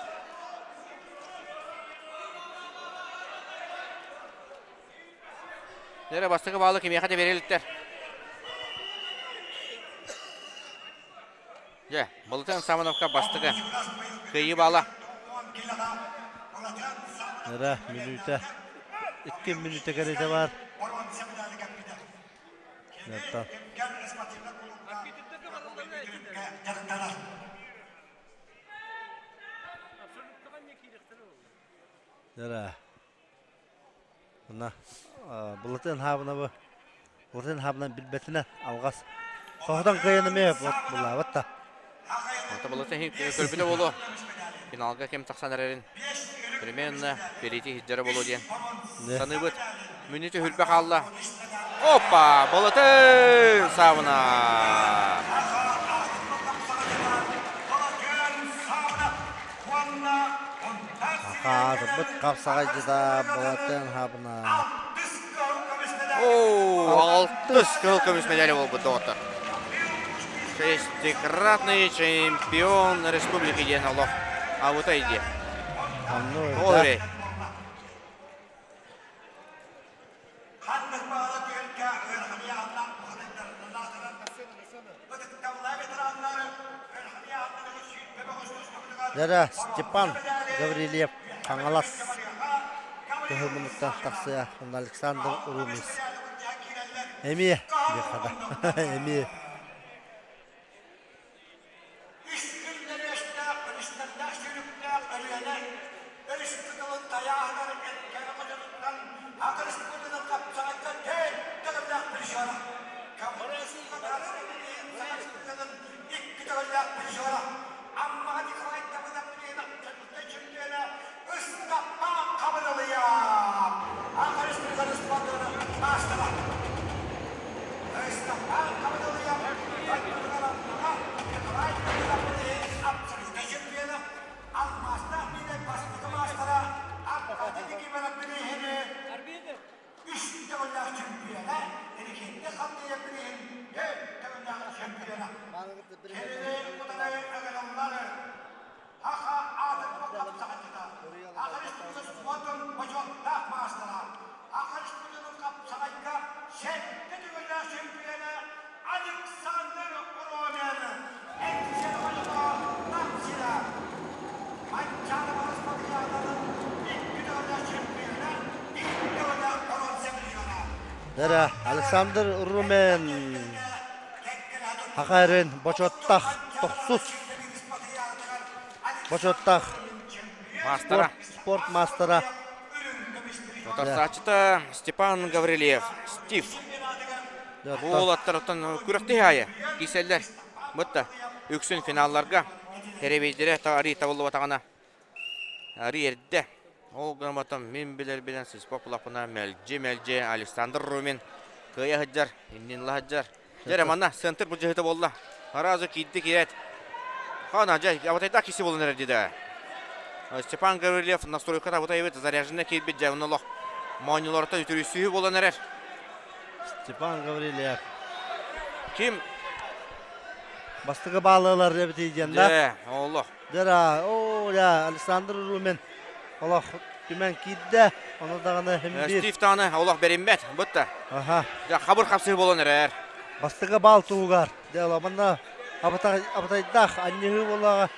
[SPEAKER 2] Дьэ, бастакы баалы кимиэхэ да биэрэ Дьэ, Балытын Самоновка бастакы кыайыы баала.
[SPEAKER 5] Нара мүнүүтэ, 2 мүнүүтэ кэриэтэ бар. Мына Былатын хаабынабы Былатын хаабынан билбэтинэ алҕас соһутан кыайан эмиэ булаабат да.
[SPEAKER 2] Онто Былатын көрбүтэ буолуо. Финалга ким тахсан эрэрин примерно перейти сылдьара буолуо диэн саныыбыт. Мүнүүтэ хүрбэ хаалла. Опа! Былатын Саабына!
[SPEAKER 5] Хаатырбыт хапсаҕайдьыта Былатын Саабына.
[SPEAKER 2] Оо, алтыс кыһыл көмүс медали буолбут доҕоттор. Шестикратный чемпион республики диэн олох абытай диэ.
[SPEAKER 5] Онну
[SPEAKER 2] Ол эрэй.
[SPEAKER 5] Дьэ, Степан Гаврильев Хаҥалас кыһыл муннуктан тахсыа уонна Александр Румис эмиэ диэххэ да эмиэ
[SPEAKER 12] Үс күннэр-үөстээх, өрүстэрдээх сүүрүктээх Өлүөнэ өрүс кытылын тайааһынар эркээни хочотуттан акырыспытынан хапсаҕайга төрт төгүллээх призера, Кавказын икки төгүллээх призера, Аммаҕа Николай Давыдов Приятель чемпиона Ыстаппаан Хабырылыйап, Акырыспытын спортун маастара. Ыстаппаан Хабырылыйап дойдутугар Аммаҕа Николай Давыдов абсолютнай чемпиона, алмаастаах биирэй бастакы маастара Аркадий Никифоров бирииһини үс төгүллээх чемпиона, Регенте Хандыйа бирииһин төрт төгүллээх чемпиона. Кинини утары ыҥырыллар Саха аатырбыт хапсаҕайдьыта, Саха Республикатын спордун бочуоттаах маастара, Саха Республикатын хапсаҕайга сэттэ төгүллээх чемпиона Александр Ромин, Эҥсиэли Намсина, Манчаары Спартакиадатын икки төгүллээх чемпиона, икки төгүллээх боруонса призера.
[SPEAKER 5] Дара Александр Румен Саха эрин бочуоттаах тохсус бочуоттаах
[SPEAKER 2] маастара
[SPEAKER 5] спорт маастара
[SPEAKER 2] Утарсааччыта Степан Гаврильев, Стив. Бу уолаттар оттон күрэхтэһии аайы киирсэллэр. Бытта үксүн финалларга тэрэбиэйдэрэ арыы табыллыбатаҕына арыы эрдэ. Ол гынан мин билэрбинэн сыспа кулапына мэлдьи-мэлдьи Александр Румин кыайа сылдьар, иннин ыла сылдьар. Дьэ манна центр былдьаһыыта буолла. Аразы киирди киирээт. Хана дьэ абатайдаах киси буолан эрэр дии Степан Гаврильев настройката абатайбыт заряженный киирбит дьэ онно олох моонньуларыттан үтүрүйсүүһү буолан эрэр.
[SPEAKER 5] Степан Гаврильев.
[SPEAKER 2] Ким?
[SPEAKER 5] Бастакы баалыылар эбитий диэн да.
[SPEAKER 2] Дьэ, олох.
[SPEAKER 5] Дьэ, оо, дьэ, Александр Румин олох түмэн киирдэ. Ону даҕаны иһин биир.
[SPEAKER 2] Стив даҕаны олох бэриммэт, бытта.
[SPEAKER 5] Аха.
[SPEAKER 2] Дьэ, хабыр хапсыы буолан эрэр.
[SPEAKER 5] Бастакы баал туһугар. Дьэ, манна абатайдаах анньыһыы буоллаҕа.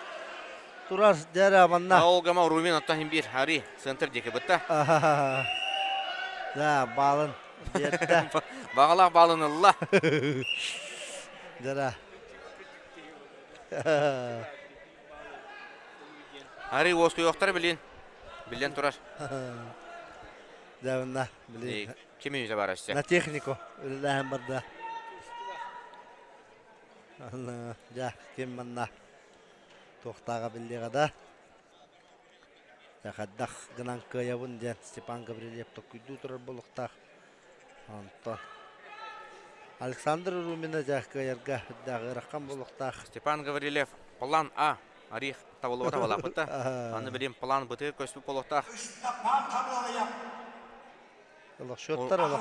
[SPEAKER 5] турар дьэрэ манна.
[SPEAKER 2] Ол гама Румин оттон хим бир Хари центр диэки бытта.
[SPEAKER 5] Да, балын биэрдэ.
[SPEAKER 2] Бағалаах балын ылла.
[SPEAKER 5] Дьэрэ.
[SPEAKER 2] Хари уоскуйуохтара билин. Билен турар.
[SPEAKER 5] Дьэ, мына, билин.
[SPEAKER 2] Ким мүнүүтэ бар өссө?
[SPEAKER 5] На технику үлэлээһин барда. Дьэ, ким манна туохтааҕа биллиэҕэ да. Хайдах гынан кыайабын диэн Степан Гаврильев токкуйдуу турар буолуохтаах. Онтон Александр Румина дьэ кыайарга үрдээх ыарахан буолуохтаах.
[SPEAKER 2] Степан Гаврильев план А Арих табыллыбата балааппыта. Аны билим план бытыы көспүт буолуохтаах.
[SPEAKER 5] Олохшоттар олох.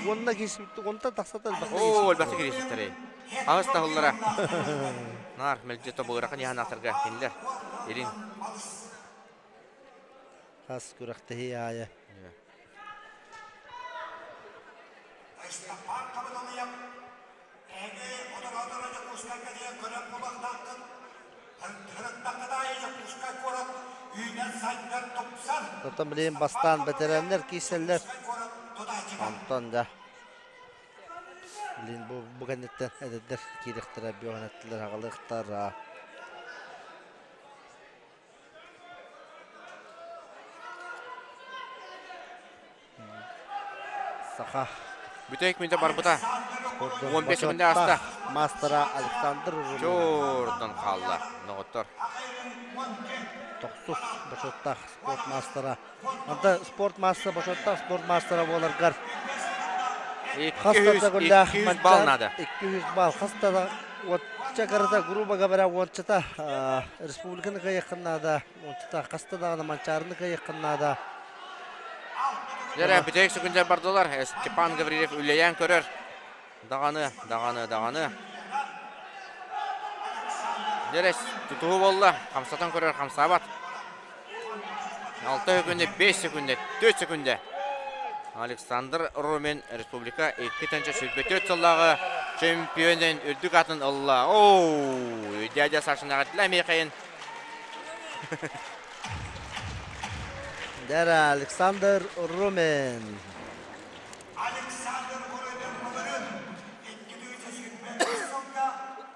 [SPEAKER 5] Уонна киирсибит уонтан тахсата элбэхтэ
[SPEAKER 2] Оо, элбэхтэ киирситтэрэй. Аҕыс таһыллара. Наар мэлдьи тобугурахан яһанаахтарга кинилэр илин.
[SPEAKER 5] Хас күрэхтэһии аайы. Оттон билигин бастаан бэтэрээннэр киирсэллэр. Онтон да билигин бу бу кэнниттэн эдэрдэр киириэхтэрэ, бүөҕэнэттилэр, аҕалыахтара. Саха
[SPEAKER 2] Бүтэйик мүнтэ барбыта. 15 мүнтэ аста.
[SPEAKER 5] Мастера Александр
[SPEAKER 2] Чуурдан хаалла. Ноҕоттор.
[SPEAKER 5] Тохсус бочуоттаах спорт мастера. Онто спорт мастера бочуоттаах спорт мастера буоларгар
[SPEAKER 2] 200 балл надо.
[SPEAKER 5] 200 балл. Хаста да уонча карата, грубо говоря, уончата республиканы кыайыаххын наада. Уончата хаста даҕаны Манчаарыны кыайыаххын наада.
[SPEAKER 2] Дьэрэ, бүтэһик секундер бардылар. Степан Гаврильев үлэйэн көрөр. Даҕаны, даҕаны, даҕаны. Дьэрэ, тутуһу болла. Хамсатан көрөр, хамсаабат. 6 секунда, 5 секунда, 4 секунда. Александр Румин республика 2-сүүрбэ сыллааҕы чемпионун үрдүк атын ылла. Оу, дядя Сашина Михаил.
[SPEAKER 5] Дара Александр Румен.
[SPEAKER 12] Александр Румен былырын 225 сылга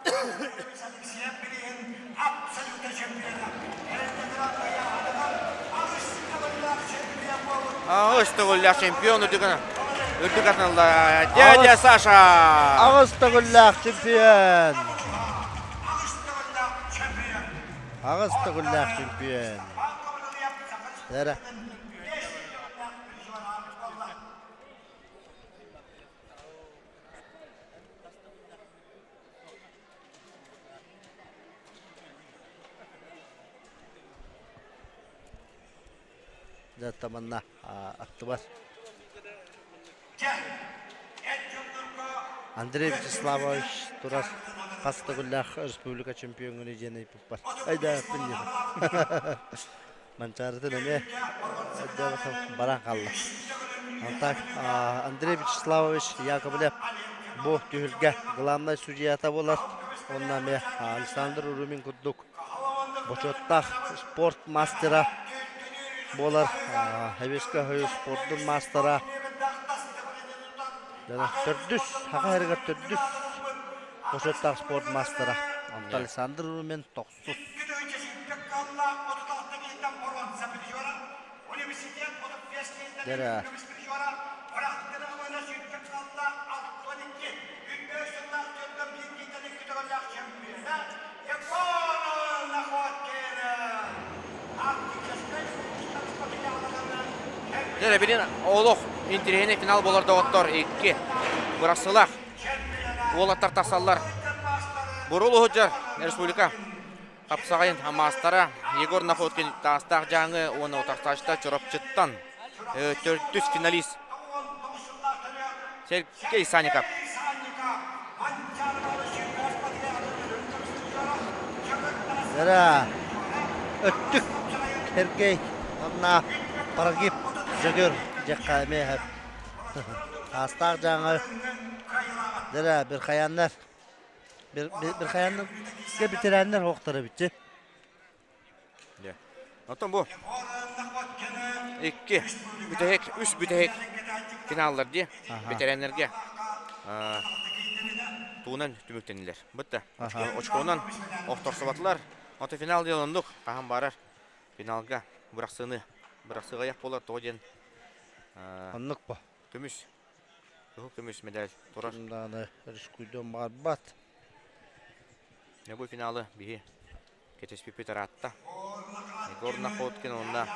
[SPEAKER 12] Алексеев билигин абсолютно чемпиона.
[SPEAKER 2] Аҕыс төгүллээх чемпион үрдүк үрдүк атылла. Дядя Саша!
[SPEAKER 5] Аҕыс төгүллээх чемпион! Аҕыс төгүллээх чемпион. Эрэ. Дьэ, манна аттыбар Андрей Вячеславович турар хас төгүллээх республика чемпионун диэн ыйыппыппар. Айдааппын диэн. Манчаарытын эмиэ баран хаалла. Так, Андрей Вячеславович Яковлев бу түһүлгэ главнай судьята буолар. Онно эмиэ Александр Румин курдук бочуоттаах спорт мастера буолар. Эбиэскэ спордун мастера. Төрдүс, саха сиригэр төрдүс бочуоттаах спорт мастера. Онтон Александр Румин тохсус. Дэрэ.
[SPEAKER 2] Дьэ, билин олох интириэһинэй финал болор доҕоттор икки бырахсылах уолаттар тахсаллар. Бурул уһуджар республика хапсаҕайын маастара Егор Находкин Таастаах Дьааҥы уонна утарсааччыта Чурапчыттан төрдүс финалист Сергей Санников.
[SPEAKER 5] Эра өттүк Сергей онна Парагип Жөгөр дьэххэ эмиэ Таастаах Дьааҥы Дэрэ бір хаяннар Бирхаяннарга бэтэрээннэр оһохторо эбит.
[SPEAKER 2] Оттон бу икки бүтэһик, үс бүтэһик финаллар дии бэтэрээннэргэ туунан түмүктэнилэр. Бытта очконан охторсубатылар. Ото финал диэн оннук хаһан барар финалга бырахсыыны бырахсыгайах буолар тоҕо диэн
[SPEAKER 5] Оннук бу.
[SPEAKER 2] Көмүс кыһыл көмүс медаль турар.
[SPEAKER 5] Дааны рискуйдуон баҕарбат.
[SPEAKER 2] Бу финалы биһи кэтэспиппит ыраатта. Егор Находкин уонна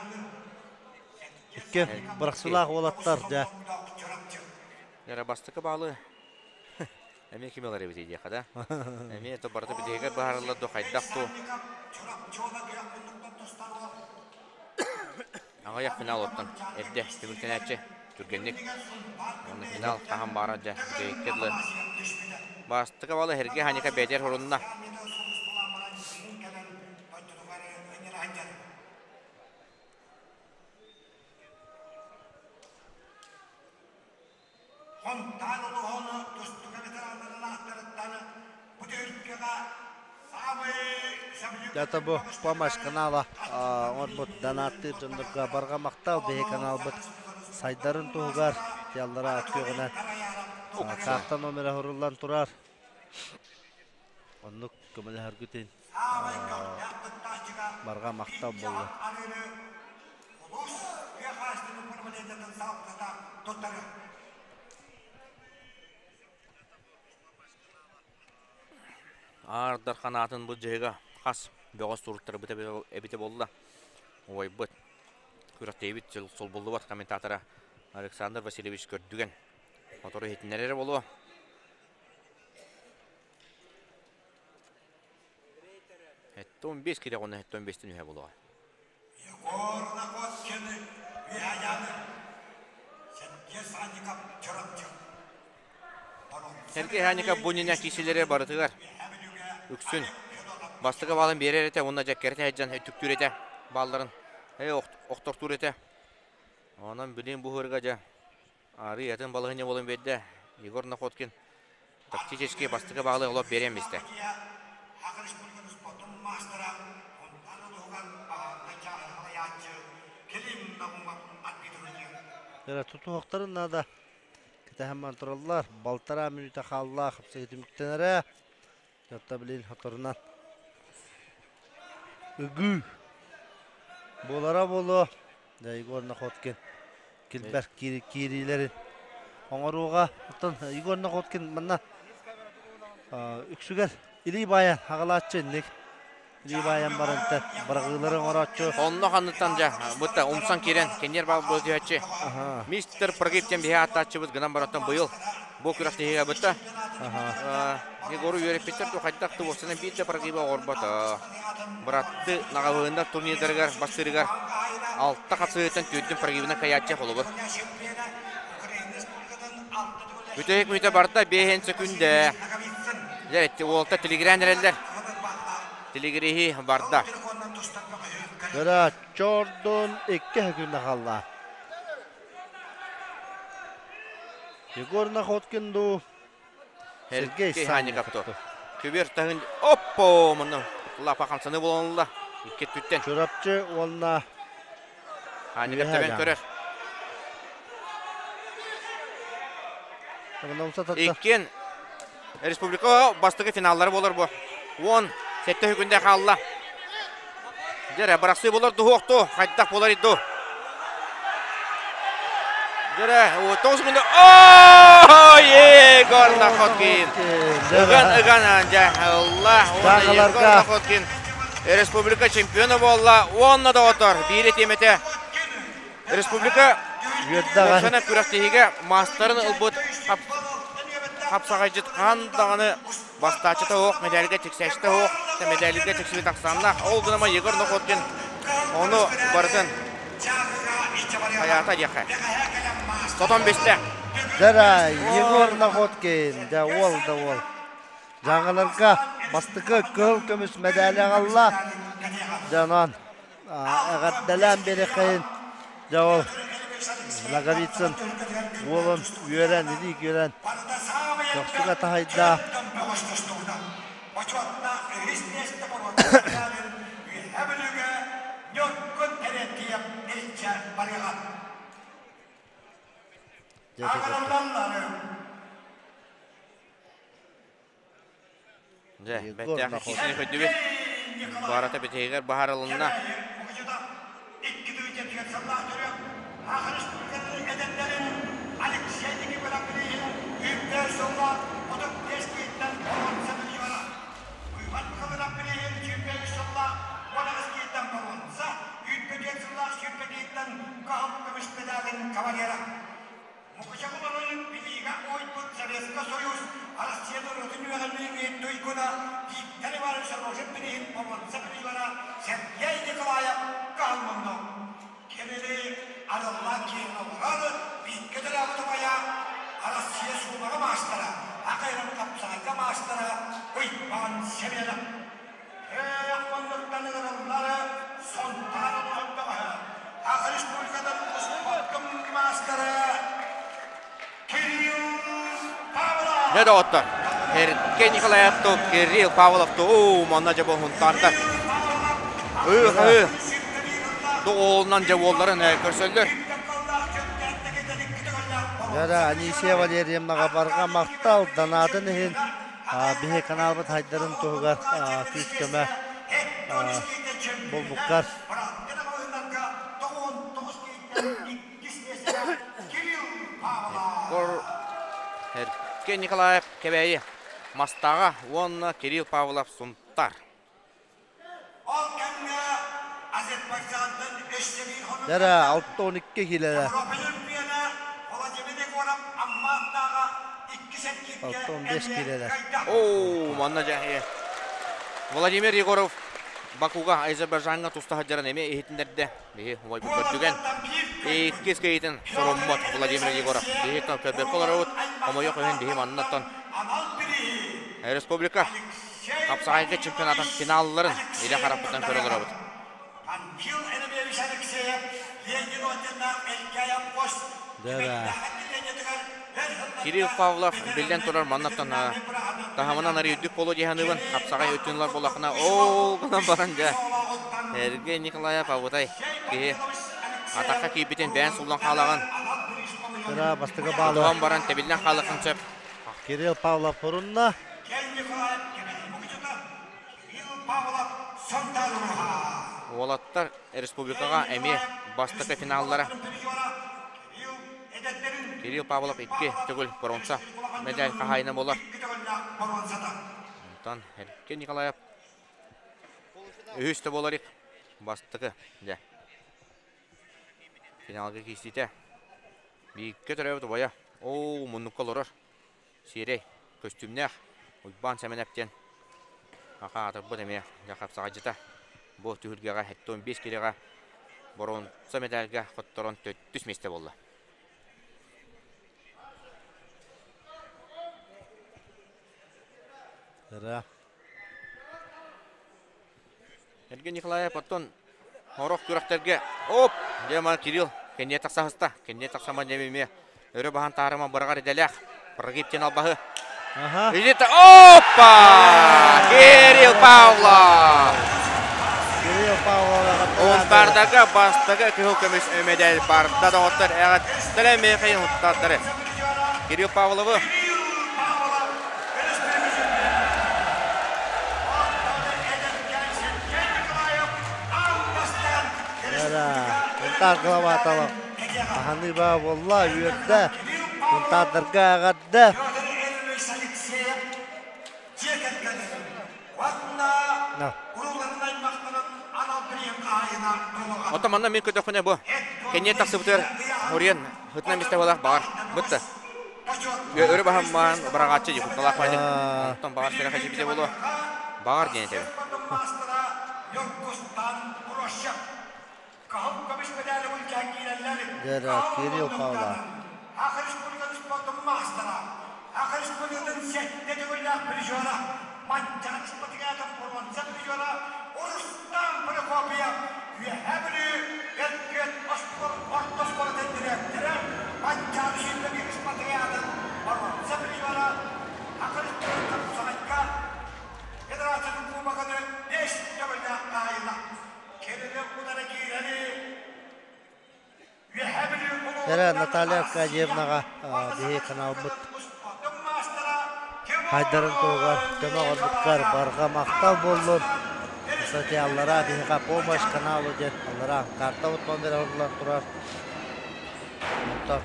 [SPEAKER 5] Икки бырахсылаах уолаттар дьэ.
[SPEAKER 2] Яра бастакы баалы эмиэ ким ылар эбит диэхэ да. Эмиэ то барыта бүтэһигэр быһаарыллар до хайдах ту. Аҕыйах финал оттон эрдэ түмүктэнээччи түргэнник. Уонна финал хаһан баара дьэ бүтэһиккэ дылы. Бастакы балы Сергей Ханика бэйэтигэр хорунна.
[SPEAKER 12] Хонтаан улууһун тустууга ветераннарын ааттарыттан бу түһүлгэҕэ саамай
[SPEAKER 5] Дата бу помощь канала оҥорбут донаттыыр дьоннорго барҕа махтал биһи каналбыт сайдарын туһугар тиаллара күөҕүнэн карта номера суруллан турар. Оннук көмөлөһөргүтүн барҕа махтал буолла.
[SPEAKER 12] Улуус тыа хаһаайыстыбатын управлениетын салалтата туттарар.
[SPEAKER 2] Аардар ханаатын былдьаһыга хас бөҕөс суруттарбыт эбитэ буолла. Уойбут, күрэхтэһиибит солбуллубат комментатора Александр Васильевич Көрдүгэн мотору иһитиннэрэрэ буолуо. Эттон 5 кире онно эттон 5-тин үһэ буолуоҕа.
[SPEAKER 12] Егор Находкин Үһэйэни Сергей Санников Чурапчы
[SPEAKER 2] Сергей Санников бу иннинэ киисилэри барытыгар үксүн бастакы баалын биэрэр этэ уонна дьэккэритэ сылдьан өттүктүүр этэ баалларын охтортуур этэ. Онон билин бу ыһыырга дьэ арыы атын балаһыанньа буолан биэрдэ. Егор Находкин тактически бастакы баалы олох биэриэн бистэ.
[SPEAKER 12] Саха Республикатын спортун маастара Хунтан улууһугар баһаарынай чааһын салайааччы Клим Наумов арбитруйдуур.
[SPEAKER 5] Эрэ тутуһуохтарын наада. Кэтэһэн тураллар. Балтараа мүнүүтэ хаалла. Хапсыһыы түмүктэнэрэ. Дьонто билин хоторунан ыгыы буолара буолуо. Дьэ, Егор Находкин килбэр киириилэрин оҥоруоҕа. Оттон Егор Находкин манна үксүгэр илии баайан аҕалааччы инник. Илии баайан баран быраҕыылары оҥорооччу.
[SPEAKER 2] Онно ханныттан дьэ бытта умсан киирэн кэнниэр баал түһээччи. Мистер Прогиб диэн биһи ааттааччыбыт гынан барантан быйыл бу күрэхтэһиигэ бытта. Егору үөрэппиттэр ту хайдах тубусынан биир да прогиба оҕорбото. Быратты наҕабыһыннар турнирдарыгар бастыырыгар алта хапсыһыыттан түөртүн прогибынан кайааччы холобур. Бүтэһик мүнүүтэ барда биэһин сөкүндэ. Дьэ, уолта тилигирээн эрэллэр. Тилигириһи барда.
[SPEAKER 5] Көрө, чордун икки күннэ хаалла. Егор Находкин дуу, Сергей
[SPEAKER 2] Санников дуу. Күбүөр таһын оппо мунну лапа хамсаны буланылла. Икки өттүттэн.
[SPEAKER 5] Чурапчы уонна
[SPEAKER 2] Санников тэбэн көрөр. Иккиэн республика бастакы финаллары буолар бу. 10 7 күндэ хаалла. Дьэрэ, бырахсыы булар дуһуохту, хайдах булар иду. Дьэрэ, 9 күндэ О, Егор Находкин! Ыган, ыган, дьэ, ылла. Егор Находкин республика чемпиона буолла. Уонна доҕоттор, биир этиэмэтэ Республика Уопсайынан күрэхтэһиигэ маастарын ылбыт хапсаҕайдьыт хаһан даҕаны бастааччыта суох, мэдээлгэ тиксээччитэ суох, мэдээлгэ тиксибит ахсааннаах. Ол гынан Егор Находкин ону барытын хайаата диэххэ. Сотон бистэ.
[SPEAKER 5] Дара Егор Находкин, да уол да уол. Дьаҥыларга бастакы кыһыл көмүс мэдээли аҕалла. Дьонон Эҕэрдэлээн биэриэххэйин. Дьэ ол Ноговицын уолун үөрэн, илии үөрэн көхсүгэ таһайда.
[SPEAKER 12] барыаҕа.
[SPEAKER 2] Дьэ, бэртээхэй киисини көрдүбүт. Барата бүтэһигэр баһарылынна.
[SPEAKER 12] Мукучакуларын билиигэ уойбут Советскай Союз Россия норуотун үөҕэллиин туйгуна Виктор Иванович Рожин билиһин боруонса призера Сергей Николаев каһылмунну. Кинини арыллаан киин олорор бииргэ төрөөбүт убайа Россия суумаҕа маастара, Акайран хапсаҕайга маастара Уйбаан Семенов. Ээх муннуктан ыҥырыллар Сунтаар улууһун бөҕөһө, Саха Республикатын успуордун маастара Кирилл Павлов!
[SPEAKER 2] Дьэ доҕоттор, Эрке Николаевту, Кирилл Павловту, уу, манна дьэ бу Сунтаардар. Ыы-хыы, доҕуолунан дьэ уолларын көрсөллөр.
[SPEAKER 5] Дьэ, Анисия Валерьевнаҕа барҕа махтал, донаатын иһин биһи каналбыт хайдарын туһугар күүс-көмө булбуккар.
[SPEAKER 2] Эркен Николаев Кэбээйи Мастаҕа уонна Кирилл Павлов Сунтар.
[SPEAKER 5] Дэрэ 6-12 киилэлэр. 6-15 киилэлэр.
[SPEAKER 2] Оо, манна дьэ Владимир Егоров Бакуга Азербайджаҥҥа туста сылдьарын эмиэ иһитиннэрдэ. Биһи убайбыт көрдүгэн. Иккис киһитин соруммут Владимир Егоров. Биһи көрбөккө олоробут. Хомойуох иһин биһи маннаттан республика Хапсаҕайга чемпионатын финалларын илэ харахпытынан көрө олоробут.
[SPEAKER 12] Панфил Еремеевич Алексеев Ленин орденнаах Элгээйи пост
[SPEAKER 2] Кирилл Павлов биллэн турар маннаттан таһымынан арыйдык боло диһаныбын хапсаҕай өттүнлар болахына ол гынан баран дьэ Сергей Николаев абытай киһи атахха киирбитин бэйэн суллан хаалаҕын
[SPEAKER 5] Кыра бастакы баалы
[SPEAKER 2] баран тэбиллэн хаалыаххын сөп
[SPEAKER 5] Кирилл Павлов хорунна.
[SPEAKER 2] Уолаттар республикаҕа эмиэ бастакы финаллара. Кирилл Павлов икки төгүл бронза медаль хаһаайына буолар. Онтон Эркен Николаев үһүс да буолар бастакы дьэ. Финалга киирсиитэ. Бииргэ төрөөбүт убайа. Оо, муннукка олорор. Сиэрэй, көстүүмнээх Уйбаан Сэмэнэп диэн аха аатырбыт эмиэ дьэ хапсаҕайдьыта. Бу түһүлгэҕэ 75 килоҕа боруонса медальга хотторон төрдүс миэстэ буолла.
[SPEAKER 5] Ыра.
[SPEAKER 2] Эргин Николаев оттон Сорох күрэхтэргэ оп! Дьэ маны Кирилл кэнниэ тахсаһыста. Кэнниэ тахсама дьэ эмиэ өрө баһан таарыма быраҕар идэлээх. Прогиб диэн албаһы.
[SPEAKER 5] Аха.
[SPEAKER 2] Илита опа! Кирилл Павлов!
[SPEAKER 5] Кирилл Павлов
[SPEAKER 2] Унтаардага бастакы кыһыл көмүс медаль барда доҕоттор эҕэрдэлэ миэхэ унтаардары. Кирилл Павловы
[SPEAKER 5] Унтаар главатала аһаныыба буолла, үөрдэ. Унтаардарга эҕэрдэ.
[SPEAKER 2] Оттон манна мин көрдөхпүнэ бу кэнниэ тахсыбытыгар Хориен ытынан мистэ буолар баҕар бытта. Өрө баһаммаан быраҕааччы дии кутталаах баайдык. Онтон баҕар сэрэх эчипитэ буолуо. Баҕар диэн этэбин.
[SPEAKER 5] Дьэ, Кирилл Павлов. Эрэ Наталья Аркадьевнаҕа биһи каналбыт хайдарын туһугар көмө оҥорбуккар барҕа махтал буоллун. Кстати, аллараа биһиэхэ помощь каналу диэн аллараа картабыт номера оҥоруллан турар. Онтон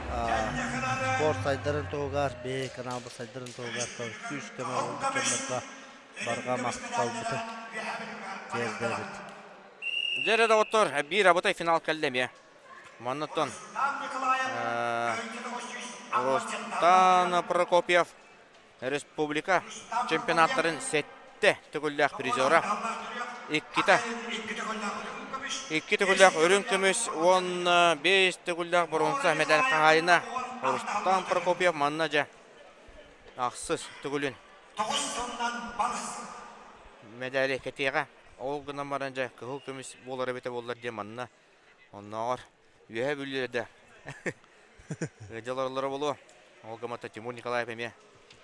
[SPEAKER 5] спорт сайдарын туһугар, биһи каналбыт сайдарын туһугар күүс көмө оҥорбут дьоннорго барҕа махталбытын тиэрдэбит.
[SPEAKER 2] Дьэ эрэ доҕоттор, биир абытай финал кэллэ эмиэ. Маннаттан Рустан Прокопьев республика чемпионаттарын сэттэ төгүллээх призера, иккитэ икки төгүллээх үрүҥ көмүс уонна биэс төгүллээх боруонса медаль хаһаайына Рустам Прокопьев манна дьэ ахсыс төгүлүн медали кэтиэҕэ. Ол гынан баран дьэ кыһыл көмүс буолар эбитэ буоллар диэн манна оннооҕор үөһэ бүлүүлэр да ыалдьаллар буолуо. Ол гымата Тимур Николаев эмиэ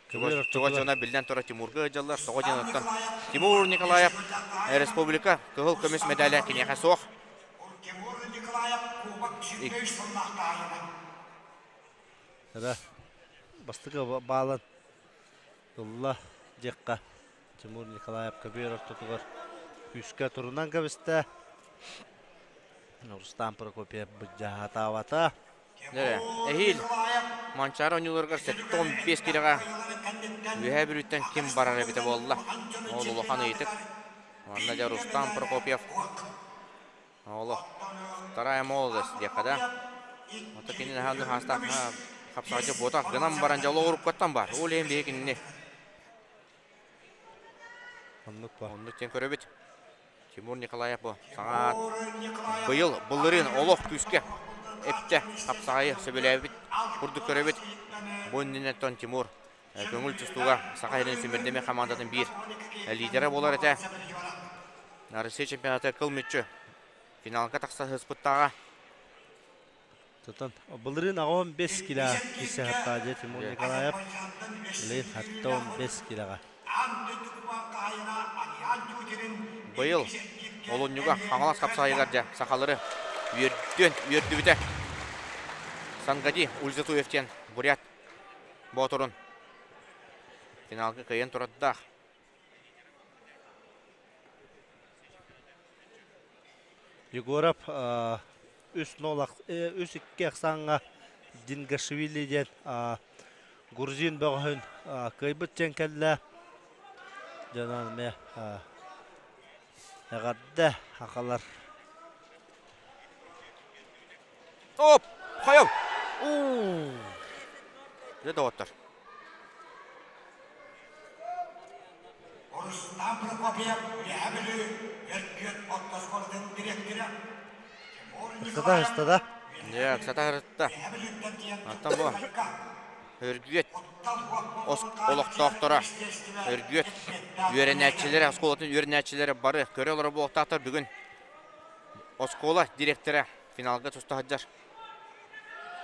[SPEAKER 2] чугас дьоно биллэн турар Тимурга ыалдьаллар. Тоҕо диэн оттон Тимур Николаев республика кыһыл көмүс медаля киниэхэ суох.
[SPEAKER 5] Эрэ бастакы баалан ылла диэххэ Тимур Николаев көбүөр ортотугар күүскэ турунан кэбистэ. Рустам Прокопьев быдьаһатаабата.
[SPEAKER 2] Эһиил Манчаары оонньууларыгар 75 киилэҕэ Үөһээ Бүлүүттэн ким барар эбитэ буолла? Ол улахан ыйытык. Манна дьэ Рустам Прокопьев Олох вторая молодость диэххэ да. Ото кини наһаа хаастаах хапсаҕайдьа буотах гынан баран дьэ олоҕуруккаттан бар. Ол иһин биһи кинини
[SPEAKER 5] Оннук ба.
[SPEAKER 2] Оннук диэн көрөбүт. Тимур Николаев бу саҥа быйыл былырыын олох күүскэ эптэ хапсаҕайы сөбүлээбит курдук көрөбүт. Бу иннинэ Тимур көҥүл тустууга Саха сирин сүүмэрдэммит хамаандатын биир лидерэ буолар этэ. Россия чемпионата кыл мүччү финалга тахса сыспыттааҕа.
[SPEAKER 5] Тутан былырыын 15 кило киирсэ саттаа дьэ Тимур Николаев билигин 75 килоҕа.
[SPEAKER 2] Быйыл олунньуга Хаҥалас хапсаайыгар дьэ сахалары үөрдүөн үөрдүбүтэ. Сангади Ульзатуев диэн бурят Боотурун финалга кыайан турардаах.
[SPEAKER 5] Егоров 3-0 3-2 ахсааҥҥа Дингашвили диэн грузин бөҕөһүн кыайбыт диэн кэллэ. Дьонон эмиэ эҕэрдэ хахалар.
[SPEAKER 2] Оп! Хайал! Уу! Дьэ доҕоттор.
[SPEAKER 12] Рустам Прокопьев Үөһээ Бүлүү Өркүөт орто оскуолатын дириэктэрэ
[SPEAKER 5] Ыксата ыстада.
[SPEAKER 2] Дьэ, ыксата ырытта. Оттон бу Өргүөт олохтоохторо, Өргүөт үөрэнээччилэрэ, оскуолатын үөрэнээччилэрэ бары көрө олорор буолуохтаахтар бүгүн оскуола директора финалга туста сылдьар.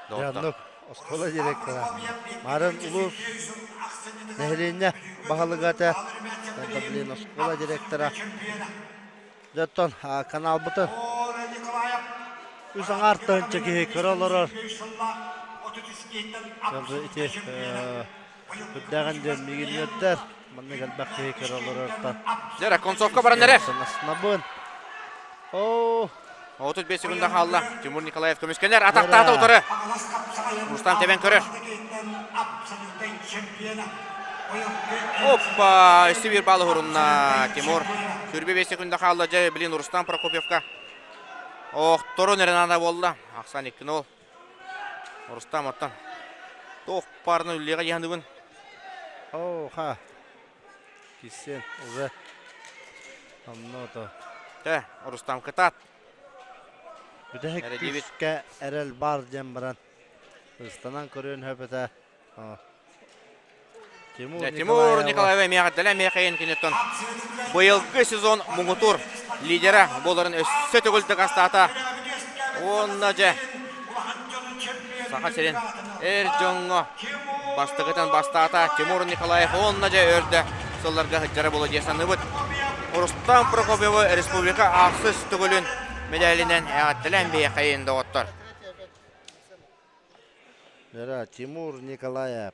[SPEAKER 5] Дьоннук оскуола директора Марын улуус нэһилиэнньэ баһылыга этэ. Блин, оскуола директора. Дьоттон каналбытын үс аҥаар тыһыынча киһи көрө олорор. Ити үрдээҕин диэн миигин үөрдэр. Маннык элбэх киһи көрө олорортон.
[SPEAKER 2] Дьэ, концовка баран эрэр.
[SPEAKER 5] Санаснабын. Оо.
[SPEAKER 2] 35 секунда хаалла. Тимур Николаев көмүскэнэр. Атахтаата утары. Рустам тэбэн көрөр. Оппа! Өссө биир баалы уһурунна Тимур. 25 секунда хаалла. Дьэ, блин, Рустам Прокопьевка. Охторун эрэ наада буолла. Ахсан 2-0. Рустам оттон туох парны үллиэҕэ дьаһаныбын.
[SPEAKER 5] Оо, ха. Киссен уже онно
[SPEAKER 2] Тэ, Рустам кытаат.
[SPEAKER 5] Бүтэһик күүскэ эрэл бар диэн баран ыстанан көрүөн сөп этэ.
[SPEAKER 2] Тимур, Тимур Николаев эмиэҕэрдэлэ эмиэхэйин киниттэн быйылгы сезон муҥутуур лидера буоларын өссө төгүл дакаастаата. Уонна дьэ Саха сирин эр дьоҥҥо бастакытын бастаата Тимур Николаев уонна дьэ өрдө сылларга сылдьара буолуо дии саныыбыт. Рустам Прокопьевы республика ахсыс төгүлүн медалинэн эҕэрдэлээн биһиэхэйин доҕоттор.
[SPEAKER 5] Дьара Тимур Николаев.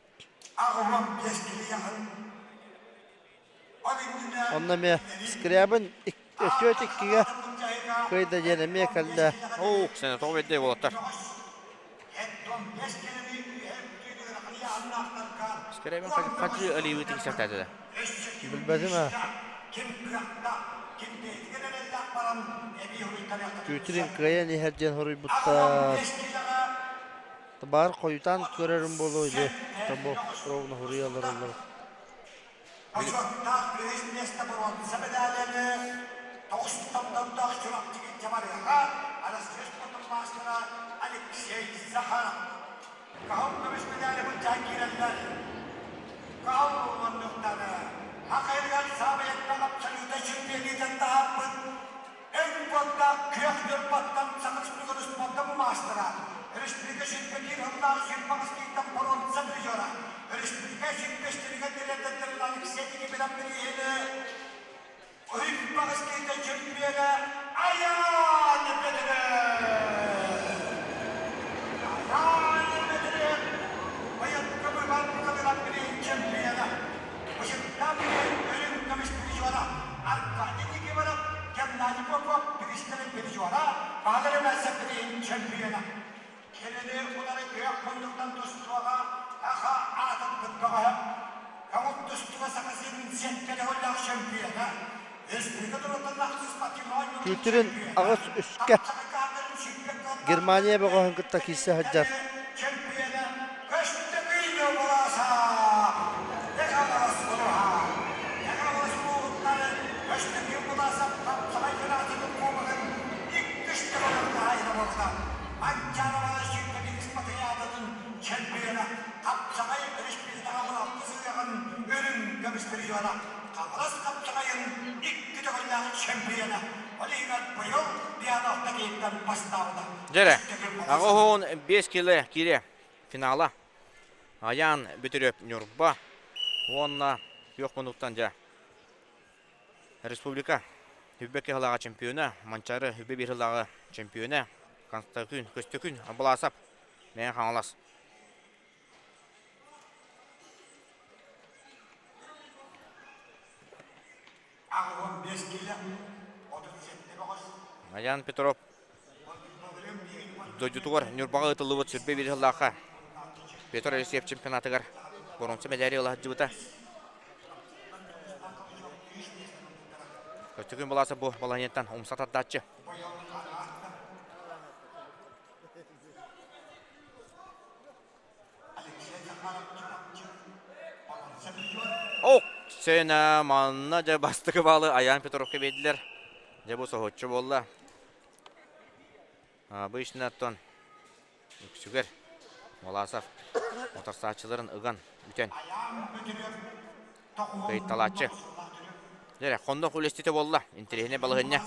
[SPEAKER 5] Онно эмиэ Скрябин түөрт иккигэ кыайда диэн эмиэ кэллэ.
[SPEAKER 2] Оо, сен тоҕо бэрдэй уолаттар. Скрябин хачы алиевы тиксэртээтэ.
[SPEAKER 5] Билбэтим аа. Күүтүрүн кыайан иһэр диэн хоруйбуттар. Баар хойутаан көрөрүм буолуо или тобо ровно хоруйалар олор.
[SPEAKER 12] Бочуоттаах үһүс миэстэ боруонса медалины тоҕус томтордоох Чурапчыга Дьабарыаҕа Арассыыйа спордун маастара Алексей Захаров. Кыһыл көмүс медали былдьаан киирэллэр. Кыһыл уоннуктары Хахайыгар саамай элбэх абсолюта чемпионатын таһаарбыт Өҥ уоттаах күөх ньурбаттан Саха Республикатын спордун маастара, республика сүүрбэ сыллаах сүүрбэҕис киинтэн боруонса призера, республика сүүрбэстэригэр тириэрдэрдэрин Алексей Никифоров бирииһини Уһун киинтэн чемпиона Айаан Петров! Айаан Петров Байылка Быһан Букатырап бирииһин чемпиона, Бычыттаах бирииһин үрүҥ көмүс призера Аркадий Никифоров, Геннадий Попов бириистэрин призера, Баһылай Эмээсэп бирииһин чемпиона. Кинини утары күөх муннуктан тустууга Аха аатын бөҕөһө, көҥүл тустууга Саха сирин сэттэ төгүллээх чемпиона, республика туруттан спортивнай оонньууларын
[SPEAKER 5] Күүтүрүн
[SPEAKER 12] чемпиона,
[SPEAKER 5] аҕыс үскэ Германия бөҕөһүн кытта киирсэ сылдьар.
[SPEAKER 12] чемпиона Көстөкүүн Буласов! Ехалас Улуһа! Ехалас улууһуттары Көстөкүүн Буласов хапсаҕай федерациятын кубогын иккис төгүлүн хаһаайына буолбута. Манчаарыбала сүүрбэ спартакиадатын чемпиона, хапсаҕай республикаҕа 16 сыһыаҕын үрүҥ көмүс призера, Хаҥалас хапсаҕайын икки төгүллээх чемпиона, ол иһигэр быйыл Диана Кииттэн бастаабыта.
[SPEAKER 2] Дьэрэ, аҕыс 5 кило киирэ финала. Айаан Бүтүрөп Ньурба уонна күөх муннуктан дьэ Республика Үбэ кыһылааҕа чемпиона, Манчаары Үбэ биир сыллааҕы чемпиона Константин Көстөкүн Абыласов Мэҥэ Хаҥалас. Аян Петров дойдутугар Ньурбаҕа ыытыллыбыт сүрбэ биир сыллаахха Петр Алексеев чемпионатыгар боруонса мэдээри ыла сылдьыбыта. Көстөкүүн Балааса бу балаһыанньаттан умса тардааччы. Ок, сена манна дьэ бастакы баалы Аян Петровка биэрдилэр. Дьэ бу соһуччу буолла. Обычно оттон үксүгэр Моласов утарсааччыларын ыган бүтэн кыайталааччы. Дьэ, хоннох үлэститэ буолла. Интэриэһинэй балаһыанньа.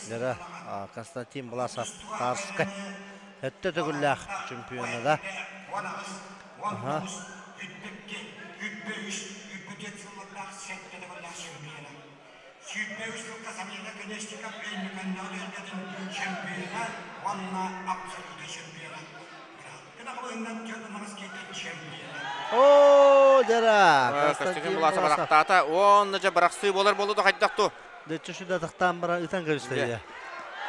[SPEAKER 5] Дьара Константин Власов Тарскай өттө төгүллээх чемпиона да. Аха. Оо, дьара!
[SPEAKER 2] Константин Власов барахтаата. Уонна дьэ бырахсыы буолар буолуо да хайдах ту?
[SPEAKER 5] Дөччө сүдэ тахтаан баран ытан көрүстэ.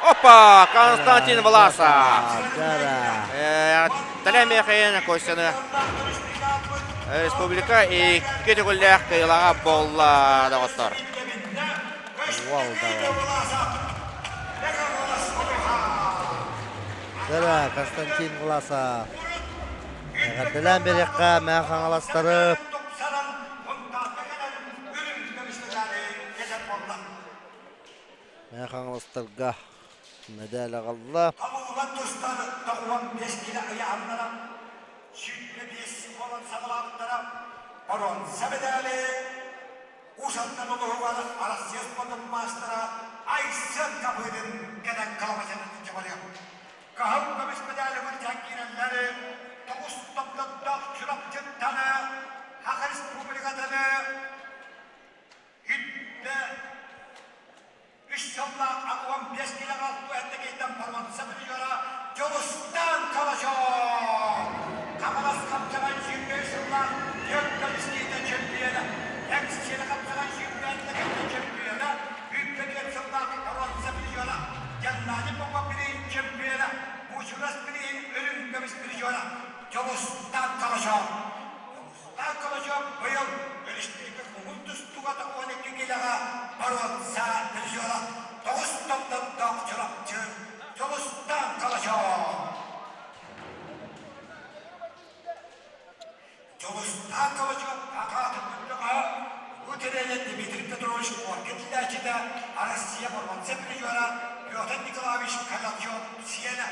[SPEAKER 2] Опа! Константин Власов!
[SPEAKER 5] Дьара!
[SPEAKER 2] Тэлэмиэхэйэн Костяны республика икки төгүллээх кыайыылааҕа буолла доҕоттор.
[SPEAKER 5] Вау, давай. Дьара, Константин Власов. Эҕэрдэлээн биэриэххэ Мэҥэ Хаҥаластары. Мэҥэ Хаҥаластарга мэдээл аҕалла.
[SPEAKER 12] Уус-Алдан улууһугар Арассыыйа спордун маастара Айсен Капырин кэлэн калабачанын дьабарыам. Кыһыл көмүс медали былдьаан киирэллэри тоҕус томтордоох Чурапчыттаны, Саха Республикатыны үттэ үс сыллаах 85 килоҕа туһэттэкийтэн боруонса. Дьулустаан Калачев! Хаҥалас хапсаҕай сүүрбэ сыллаах түөрт истиитэ чемпиона, экс-сиэнэ хапсаҕай сүүрбээннэ чемпиона, 24 сыллаах боруонса призера, Геннадий Попов билигин чемпиона, Бучурас билигин үрүҥ көмүс призера Дьулустаан Калачев! Дьулустаан Калачев быйыл өрөспүүбүлүкэ куһун тустууга 92 киилэҕэ боруонса призера, тоҕус томтотоох Чурапчы Дьулустаан Калачев! Дьулустаан Калачев аҕатын бөлөҕө Улуу тренер Дмитрий Петрович Коркин иитээччитэ, Россия боруонса призера Петр Николаевич Калачев сиэнэ.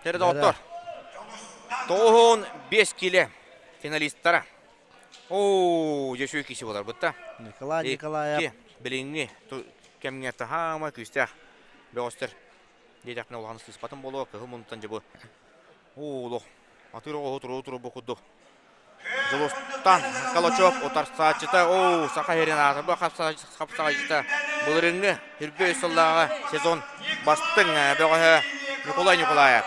[SPEAKER 2] Тере доҕоттор, 95 киле финалисттара. Оо, дьэ үчүгэй киси буолар бытта.
[SPEAKER 5] Николай Николаев.
[SPEAKER 2] Билиҥҥи кэмҥэ таһаама күүстээх бөҕөстөр диэтэхпинэ улахан сыыспатым буолуо. Кыһыл муннуттан дьэ бу оо олох атыыр оҕоһу туруу туруу бу курдук Дьулустан Калачев утарсааччыта оо Саха сирин аатырба хапсаҕайдьыта былырыыҥҥы үрбү сыллааҕы сезон бастыҥ бөҕөһө Ньукулай Ньукулаев.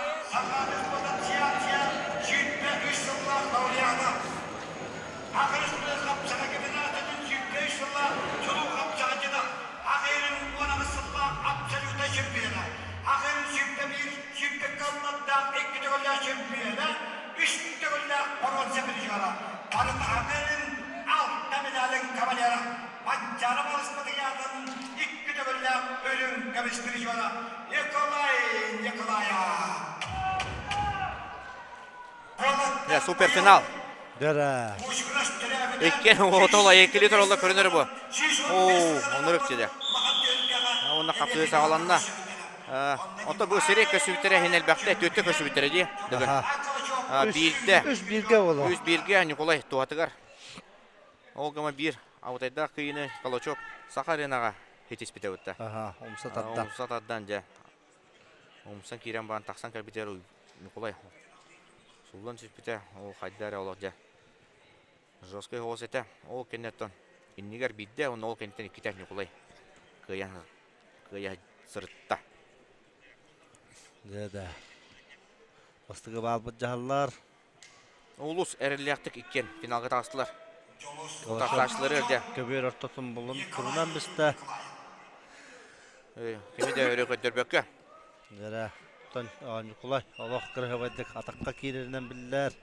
[SPEAKER 12] Үс төгүллээх боруонса призера, Барытаҕын алта медалын кавалера, Манчаары балыспытыйаатын икки төгүллээх үрүҥ көмүс призера Николай Николаев.
[SPEAKER 2] Суперфинал.
[SPEAKER 5] Дара.
[SPEAKER 2] Икки отол айыкили туралла көрүнөр бу. Оо, оннук деді. Онна хапсыы саҕаланна. Ото бу сири көсүбүттэрэ иһин элбэхтэ, түөттэ көсүбүттэрэ дии. Биирдэ.
[SPEAKER 5] Үс бииргэ боло.
[SPEAKER 2] Үс бииргэ Николай туһатыгар. Ол гыма биир абытайдаах кыйыны Калачев Саха аренаҕа хитиспитэ бытта.
[SPEAKER 5] Аха, умса тардан.
[SPEAKER 2] Умса тардан дьэ. Умсан киирэн баран тахсан кэлбитигэр Николай суллан түспүтэ. Ол хайда эрэ олох дьэ. Жесткай оҕус этэ. Ол кэнниттэн иннигэр биирдэ, уонна ол кэнниттэн иккитэ Ньукулай кыайан кыайа сырытта.
[SPEAKER 5] Дьэ да. Бастакы баалбыт дьаһаллар.
[SPEAKER 2] Улус эрэллээхтик иккиэн финалга таҕыстылар. Тахсааччылары эрдэ.
[SPEAKER 5] Көбүөр ортотун булун турунан бистэ.
[SPEAKER 2] Кими да өрө көрдөрбөккө.
[SPEAKER 5] Дьэрэ. Ньукулай олох кырыһыбайдык атахха киирэринэн биллэр.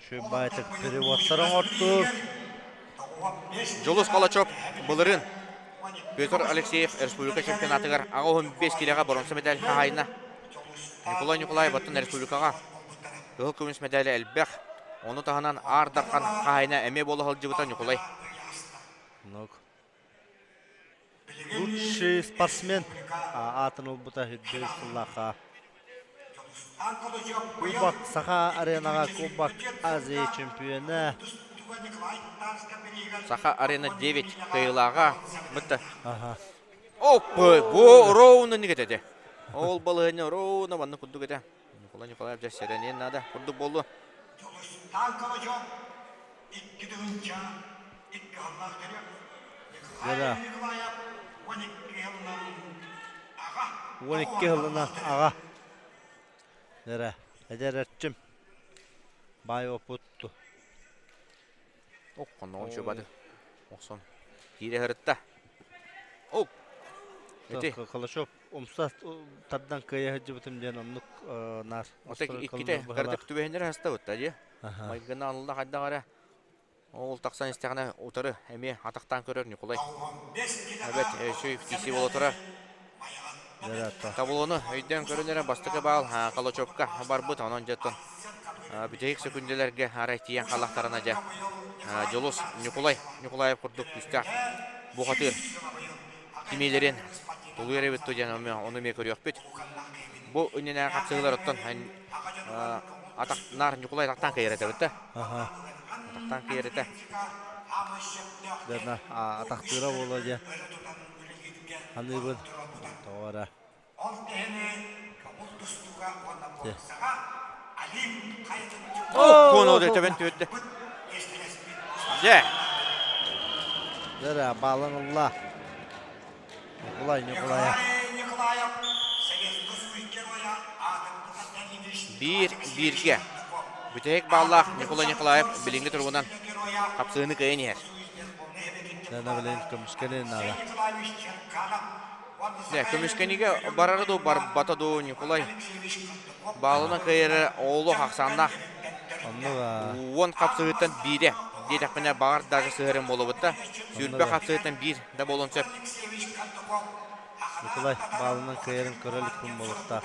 [SPEAKER 5] Шүбайтык переводтар оҥортуур.
[SPEAKER 2] Дьулус Калачев былырыын Петр Алексеев республика чемпионатыгар 85 килэҕэ боруонса медаль хаһаайына. Николай Николаев оттон республикаҕа кыһыл көмүс медали элбэх. Ону таһынан Аар Дархан хаһаайына эмиэ буола сылдьыбыта Ньукулай.
[SPEAKER 5] Лучший спортсмен аатын ылбыта үрдүк сыллаахха. Кубок Саха аренаҕа Кубок Азии чемпиона.
[SPEAKER 2] Саха арена 9 кыайыылааҕа бытта. Оппы, бу ровно нигетеде. Ол балыһыня ровно манна курдук этэ. Николай Николаевич дьэ сэрэниэн наада курдук буоллу.
[SPEAKER 5] Дьэ 12 сылынан аҕа. Дьэ эдэр эрчим баай опутту.
[SPEAKER 2] Ох, хонноҕун чуобады. Охсон. Киирэ сырытта. Ок. Ити.
[SPEAKER 5] Калашов умса тардан кыайа сылдьыбытым диэн оннук наар.
[SPEAKER 2] Ота икките кырдык түбэһиннэр хастабытта дии. Майгына алла хайдах эрэ. Ол тахсан истэҕинэ утары эмиэ атахтаан көрөр Ньукулай. Эбэт өсүй киси буола турар. Таблону өйдөөн көрөн эрэ бастакы баал Калачевка барбыт. Онон дьэ бүтэһик сөкүндэлэргэ арай тиийэн халахтарына дьэ Дьулус Ньукулай Ньукулаев курдук күүстээх бухатыыр кимиилэрин тулуйар эбит диэн ону эмиэ көрүөхпүт. Бу иннинээҕи хапсыһыылар оттон атах наар Ньукулай атахтаан кыайар этэ да? Атахтаан кыайар этэ.
[SPEAKER 5] Дьэ, атахтыыра буолуо дьэ. Аныыбын тоҕо эрэ.
[SPEAKER 2] О, төбөн түөрдэ. Дьэ.
[SPEAKER 5] Дьэ, баалан ылла. Николай Николаев.
[SPEAKER 2] Биир бииргэ. Бүтэһик бааллаах Николай Николаев билиҥҥи туругунан хапсыһыыны кыайан иһэр.
[SPEAKER 5] Дана билин көмүскэнин наада.
[SPEAKER 2] Дьэ, көмүскэнигэ барара дуу, барбата дуу Николай баалынан кыайара олох ахсааннаах.
[SPEAKER 5] Оннук
[SPEAKER 2] Уон хапсыһыыттан биирэ диэтэхпинэ баҕар даже сыһарым буолабыт да. Сүүрбэ хапсыһыыттан биир да буолуон сөп.
[SPEAKER 5] Николай баалынан кыайарын көрө иликпин буолуохтаах.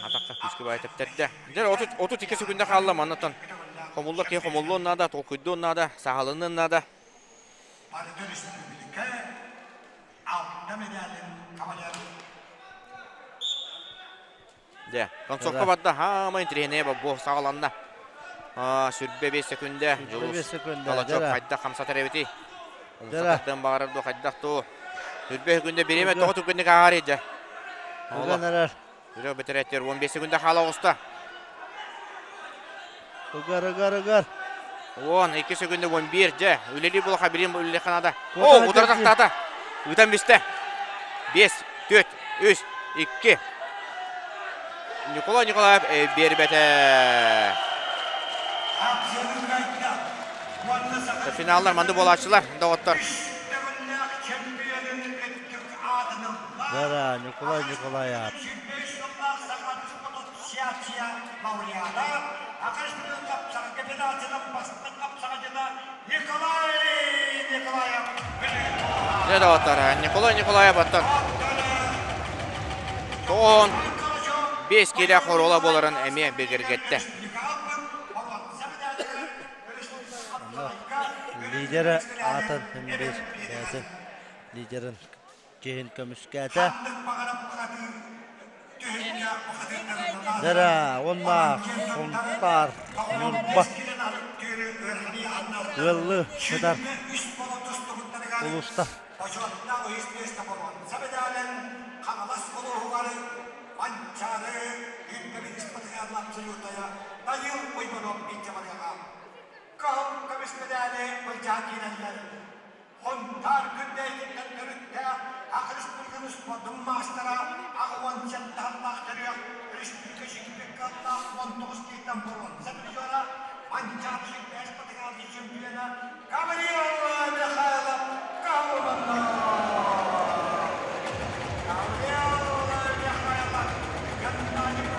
[SPEAKER 2] Атахха күүскэ баай тэптэрдэ. Дьэ, 32 секунда хаалла маннаттан. Хомуллар киһи хомуллуон наада, толкуйдуон наада, саһалыныан наада. Дьэ, концовка барда, хаамай интириэһинэйэ бу саҕаланна. Сүрбэ 5 секунда, Дьулус Калачев хайдах хамсатар эбитий? Умсатардыан баҕарар дуо, хайдах дуу? Сүрбэ секунда бириэмэ тоҕо түргэнник ааҕар дьэ.
[SPEAKER 5] Ыган эрэр.
[SPEAKER 2] Үрэх бэтэрээттэр 15 секунда хаала оҕуста.
[SPEAKER 5] Ыгар, ыгар, ыгар.
[SPEAKER 2] 12 секунда 11 дьэ. Үлэлии булаха билим үлэлиэххэ наада. О, утары тахтаата. Ыытан бистэ. 5, 4, 3, 2. Николай Николаев биэрбэтэ. Финаллар манды буолааччылар, доҕоттор.
[SPEAKER 5] Да, Николай Николаев.
[SPEAKER 2] Дьэ, доҕоттор, Николай Николаев оттон тоҕон 5 киилэ хоруола буоларын эмиэ бигэргэттэ.
[SPEAKER 5] Лидерэ аатын бир бэйэтин лидерин киһин көмүскээтэ. Дара уонна Сунтаар Ньурба ыаллыы сытар улууста.
[SPEAKER 12] Хонтаар күндэйтиттэн төрүттээх Ах Республиканы спордун маастара 87 сыллаах төрүөх республика чемпионатаах 19 киһиттэн боруонса призера Манчаары чемпионат чемпиона Гаврил Михайлов Калманов. Гаврил Михайлов Геннадий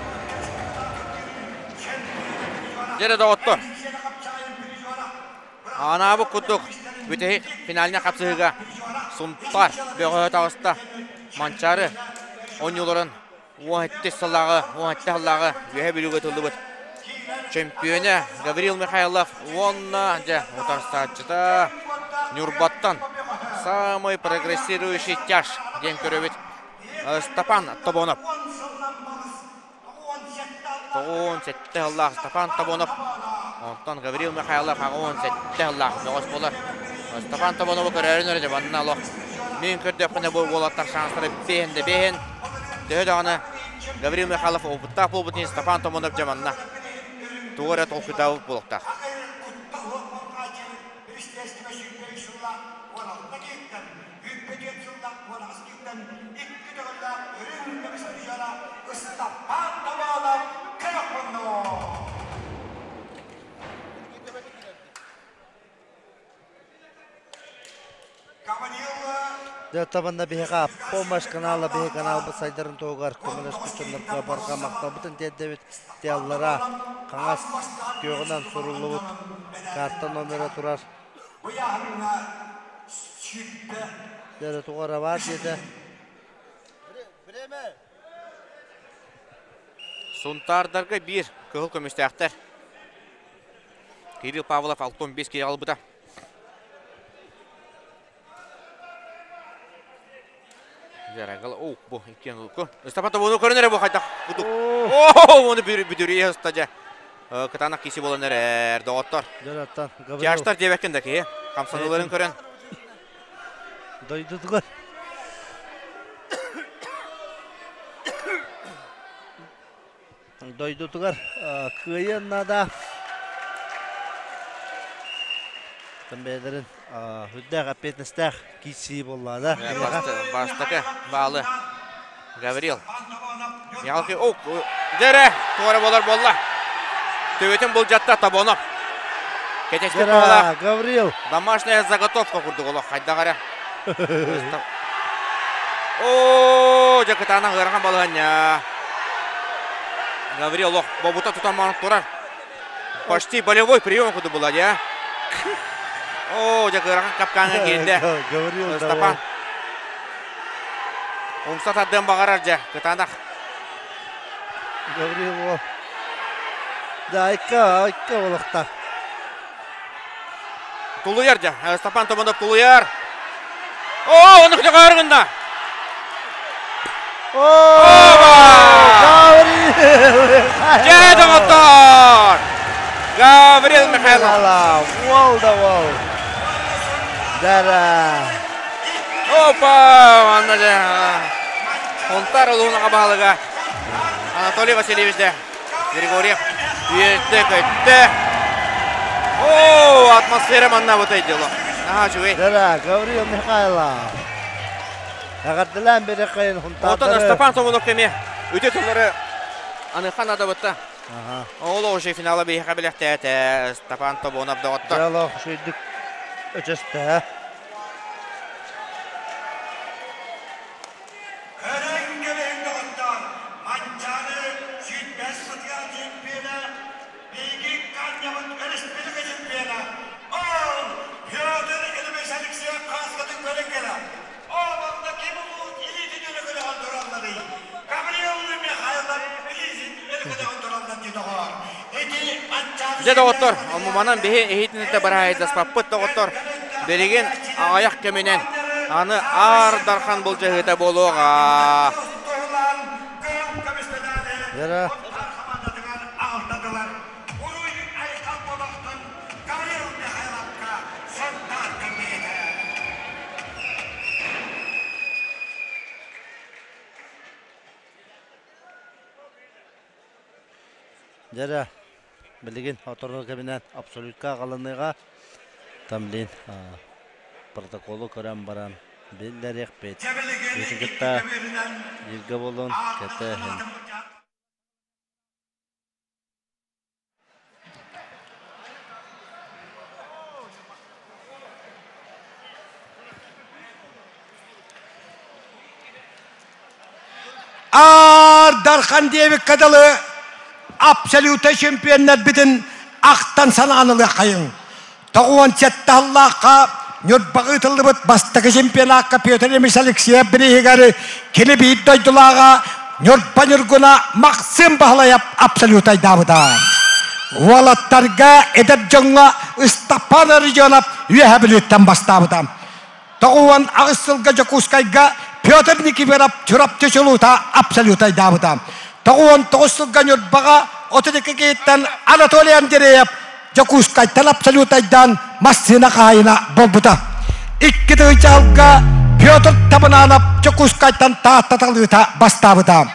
[SPEAKER 2] Дьэ доҕоттор, Анаабыт курдук бүтэһик финальнай хапсыһыыга Сунтаар бөҕөһө таҕыста. Манчаары оонньууларын 17 сыллааҕы 17 сыллааҕы Үөһээ Бүлүүгэ ытыллыбыт чөмпүйүөнэ Гаврил Михайлов уонна дьэ утарсааччыта Ньурбаттан самый прогрессирующий тяж диэн көрөбүт Степан Тобонов. 97 сыллаах Степан Тобонов, онтон Гаврил Михайлов 87 сыллаах бөҕөс буолар. Степан Тобонову көрөөрүн эрэ манна олох мин көрдөхпүнэ бу уолаттар шанстара бэһин да бэһин. Төһө даҕаны Гаврил Михайлов опыттаах буолбут иһин Степан Тобонов дьэ манна тугу эрэ толкуйдаабыт буолуохтаах.
[SPEAKER 12] Үппэ сыллаах куонаҕас киһиттэн икки төгүллээх үрүҥ көмүс призера Ыстапаан Тобоолоп күөх муннук.
[SPEAKER 5] Дьэ, табанна биһиэхэ Помощь канала биһи каналбыт сайдарын туһугар көмөлөспүт дьоннорго барҕа махталбытын тиэрдэбит. Тиаллара хаҥас күөҕүнэн суруллубут карта номера турар. Дьэ, туга эрэ баар диэтэ.
[SPEAKER 2] Сунтаардарга биир кыһыл көмүстээхтэр. Кирилл Павлов 65 киһи албыта. Жарагал, о, бу иккиэн ылку. Ыстапа тобуну көрөн эрэ бу хайдах кудук. Оо, оны бүтүрүйэ ыста дьэ. Кытаанах киси буолан эрэр, доҕоттор.
[SPEAKER 5] Дьонаттан Гаврил.
[SPEAKER 2] Тяжтар диэбэккин да киһи. Хамсаныыларын көрөн.
[SPEAKER 5] Дойдутугар. Дойдутугар кыайыан наада. Бэйэлэрин. Үрдээх эппиэтинэстээх киирсии буолла да.
[SPEAKER 2] Бастакы баалы Гаврил. Михалки, о, дэрэ, туора болар болла. Төбөтүн булдьатта Тобонов. Кэтэспит баҕалаах.
[SPEAKER 5] Гаврил.
[SPEAKER 2] Домашняя заготовка курдук олох хайдах эрэ. О, дьэ кытаанах ыарахан балаһанньа. Гаврил олох бобута тутан турар. Почти болевой прием курдук була дьэ. О, дьэ ыарахан капкаҥҥа киирдэ.
[SPEAKER 5] Гаврил
[SPEAKER 2] Степан. Умса тардыан баҕарар дьэ, кытаанах.
[SPEAKER 5] Гаврил уол. Да, айка, айка олохта.
[SPEAKER 2] Тулуйар дьэ, Степан Томонов тулуйар. О, ону күтэ гынна. Дьэ, доҕоттор! Гаврил Михайлов.
[SPEAKER 5] Уол да уол. Дара.
[SPEAKER 2] Опа! Манна дьэ Хонтар улууһун баһылыга Анатолий Васильевич дьэ Григорьев үөрдэ-көттө. О, атмосфера манна вот дело. Наһаа үчүгэй.
[SPEAKER 5] Дара, Гаврил Михайлов. Эҕэрдэлээн биэриэххэйин
[SPEAKER 2] Оттон Ыстапаан Сомунов кэми үтүө тыллары аныха надабытта. Ол уже финала биһиэхэ билэхтээтэ Степан Тобонов доҕоттор.
[SPEAKER 5] Дьэ, үчүгүйдүк өчөстө.
[SPEAKER 12] Көрөн кэбиһин доҕоттор, Манчаары сүүрбэс сылга чемпиона, биһиги Каннябыт өрөспүүбүлүкэ чемпиона, ол Петр Ильич Алексеев хааскатын көрөн кэлэ. Ол онно ким улуу илиитин өрө көтөҕөн туралларый? Гаврил Михайлов илиитин өрө көтөҕөн тураллар дии доҕоор. Ити Манчаары
[SPEAKER 2] Дьэ доҕоттор, омуманан биһи иһитинитэ бараайдаспаппыт доҕоттор. Билигин аҕыйах кэминэн аны Аар Дархан былдьаһыыта буолуоҕа.
[SPEAKER 5] Вера. Дьэрэ, билигин отору кэминэн абсолютка аҕалыныыга Тамлин протоколу көрөн баран биллэриэхпит. Ити кытта бииргэ буолун, кэтэһин.
[SPEAKER 1] Аар Дархан диэбиккэ дылы абсолютнай чемпионнарбытын ахтан санаан ылыаххайыҥ. 97 сыллаахха Ньурбаҕа ыытыллыбыт бастакы чемпионакка Петр Ильич Алексеев бирииһигэр кини биир дойдулааҕа Ньурба Ньургуна Максим Баһылайап абсолютайдаабыта. Уолаттарга эдэр дьоҥҥо Ыстапаан Родионов Үөһээ Бүлүүттэн бастаабыта. 98 сылга Дьокуускайга Петр Никифоров Чурапчы чулуута абсолютайдаабыта. 99 сылга Ньурбаҕа 32 киһиттэн Анатолий Андреев Дьокуускайтан абсолютайдаан массыына хаһаайына буолбута. Икки тыһыынча Петр Табынанов Дьокуускайтан Таатта талыыта бастаабыта.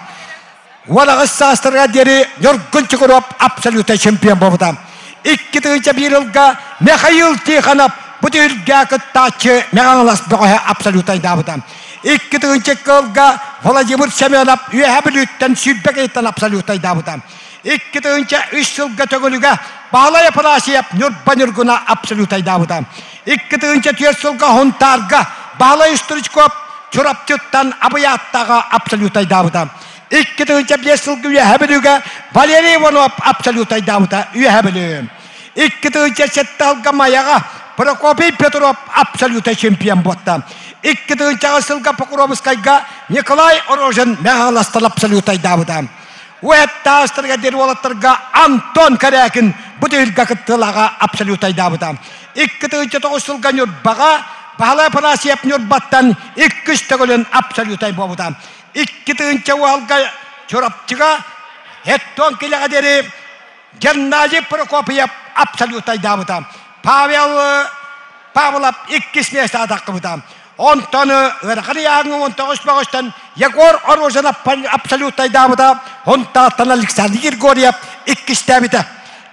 [SPEAKER 1] 18 саастарыгар диэри Ньургун Чукуров абсолютнай чемпион буолбута. 2001 ылга Михаил Тихонов бу түһүлгэ кыттааччы Мэҥэ бөҕөһө абсолютайдаабыта. 2002 ылга Владимир Семенов Үөһээ Бүлүүттэн сүүрбэ киһиттэн абсолютайдаабыта. 2003 сылга төгүлүгэ Баһылай Афанасьев Ньурба Ньургуна абсолютайдаабыта. 2004 сылга Хонтаарга Баһылай Стручков Чурапчыттан Абыйааттааҕа абсолютайдаабыта. 2005 сылга Үөһээ Бүлүүгэ Валерий Иванов абсолютайдаабыта Үөһээ Бүлүү. 2007 сылга Майаҕа Прокопий Петров абсолютный чемпион буолта. 2000 сылга Покровскайга Николай Рожин Мэхаластан абсолютайдаабыта. Уэттаастарга диэн уолаттарга Антон Корякин бу түһүлгэ кыттыылааҕа абсолютайдаабыта. 2009 сылга Ньурбаҕа Баһылай Афанасьев Ньурбаттан иккис төгүлүн абсолютай буолбута. 2000 уолга Чурапчыга Хеттон килэҕэ диэри Геннадий Прокопьев абсолютайдаабыта. Павел Павлов иккис миэстэ атаххыбыта. Онтон ыарахан ыйааһыҥҥа 19 бөҕөстөн Егор Орожинов абсолютайдаабыта. Онтааттан Александр Григорьев иккистээбитэ.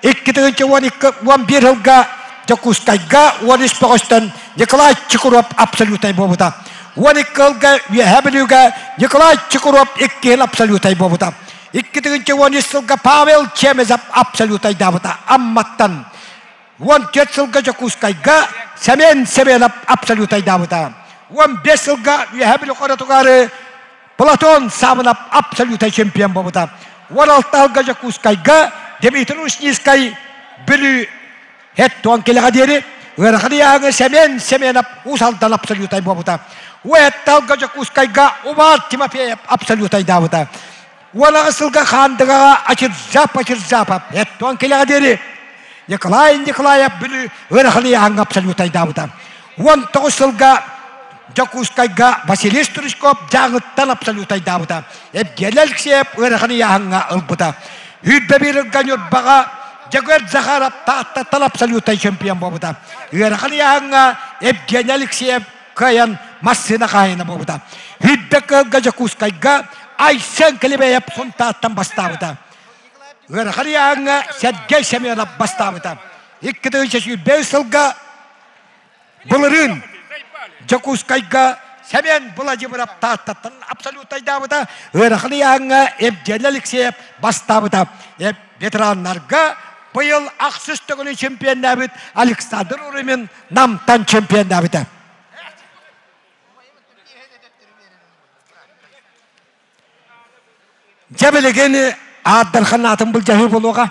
[SPEAKER 1] 2012-11 сылга Дьокуускайга 13 бөҕөстөн Николай Чекуров абсолютнай буолбута. 12 ылга Үөһээ Бүлүүгэ Николай Чекуров иккиһин абсолютнай буолбута. 2013 сылга Павел Чемезов абсолютайдаабыта Амматтан. 14 сылга Дьокуускайга Семен Семенов абсолютайдаабыта. 15 сылга Үөһээ Бүлүү хоротугары Платон Савынов абсолютный чемпион буолбута. 16 сылга Дьокуускайга Дмитрий Рушницкай Бүлүү Хеттон килэҕэ диэри ыарахан ыйааһыҥҥа Семен Семенов Уус Алдан абсолютай буолбута. Уэтталга Дьокуускайга Умар Тимофеев абсолютайдаабыта. 18 сылга Хаандыгаҕа Ачиржап Ачиржапов Хеттон килэҕэ диэри Николай Николаев Бүлүү ыарахан ыйааһыҥҥа абсолютайдаабыта. 19 сылга Дьокуускайга Василий Стручков Дьааҥыттан абсолютайдаабыта. Евгений Алексеев ыарахан ыйааһыҥҥа ылбыта. 21 ылга Ньурбаҕа Дьөгүөр Захаров Тааттаттан абсолютнай чемпион буолбута. Ыарахан ыйааһыҥҥа Евгений Алексеев кыайан массыына хаһаайына буолбута. 22 ылга Дьокуускайга Айсен Клебеев Сунтааттан бастаабыта. Ыарахан ыйааһыҥҥа Сергей Семенов бастаабыта. 2025 сылга Былырыын Дьокуускайга Семен Владимиров Тааттаттан абсолютайдаабыта, ыарахан ыйааһыҥҥа Евгений Алексеев бастаабыта. Ветераннарга быйыл ахсыс төгүлүн чемпионнаабыт Александр Урумин Намтан чемпионнаабыта. Дьэ билигин Ааддархан аатын былдьаһыы буолуоҕа.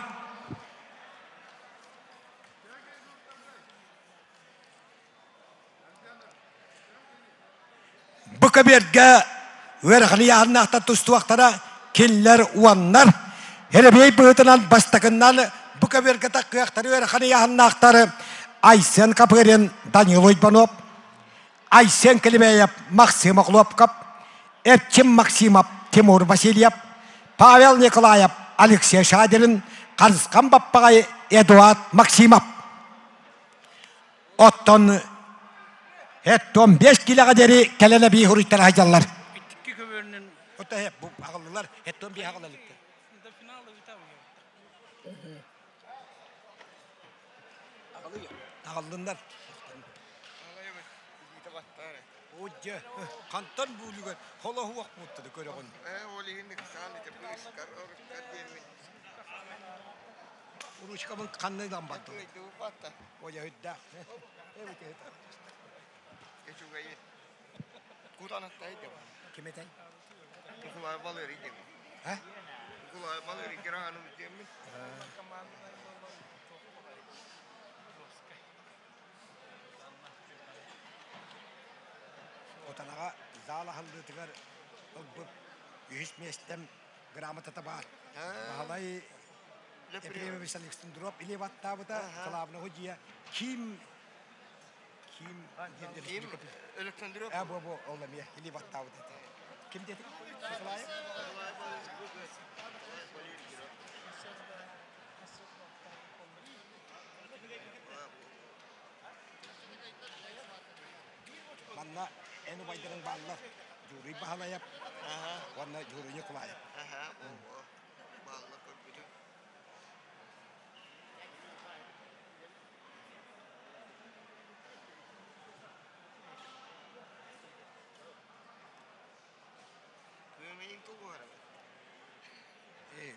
[SPEAKER 1] Бу көбүөргэ ыарахан ыйааһыннаахтар тустуохтара кинилэр уоннар. Эребиэй быһыытынан бастакыннан бу көбүөргэ таккыахтары ыарахан ыйааһыннаахтар Айсен Капырин, Данил Уйбанов, Айсен Климеев, Максим Охлопков, Эрчим Максимов, Тимур Васильев, Павел Николаев, Алексей Шадилин, Харысхан Баппаҕай, Эдуард Максимов. Оттон Эттон 5 килэҕэ диэри кэлэн эбии хуруйтара сылдьаллар.
[SPEAKER 3] Икки көбүөрүнэн
[SPEAKER 1] Оттон бу аҕаллылар, эттон биэһ аҕала иликтэр.
[SPEAKER 3] До финала бүтэ
[SPEAKER 1] Аҕаллыннар. О, дьэ, хантан буулугар холоһуох буолтады көрөҕүн.
[SPEAKER 4] Ол иһин ыксаан ити быыскар оруккар диэммин.
[SPEAKER 1] Ручкабын ханна ылан бардым. Ой, өйдөөх.
[SPEAKER 4] Үчүгэйи. Кутанаттай деп.
[SPEAKER 1] Ким этэй?
[SPEAKER 4] Николай Валерий деп.
[SPEAKER 1] А?
[SPEAKER 4] Николай Валерий Гераганов диэммин.
[SPEAKER 1] Отанаҕа зал аһыллыытыгар ылбыт үһүс миэстэм грамотата баар. Баһылай Ефремович Александров илии баттаабыта, главного дьиэ Ким Ким
[SPEAKER 4] Ким Александров?
[SPEAKER 1] Э, бу бу ол эмиэ илии баттаабыт этэ. Ким диэтик? Николаев? Манна эн убайдарыҥ бааллар. Дьууруй Баһылайап уонна Дьууруй Николаев.
[SPEAKER 4] Бааллар көрбүтүм. Күөмэйиҥ тугу
[SPEAKER 1] Э,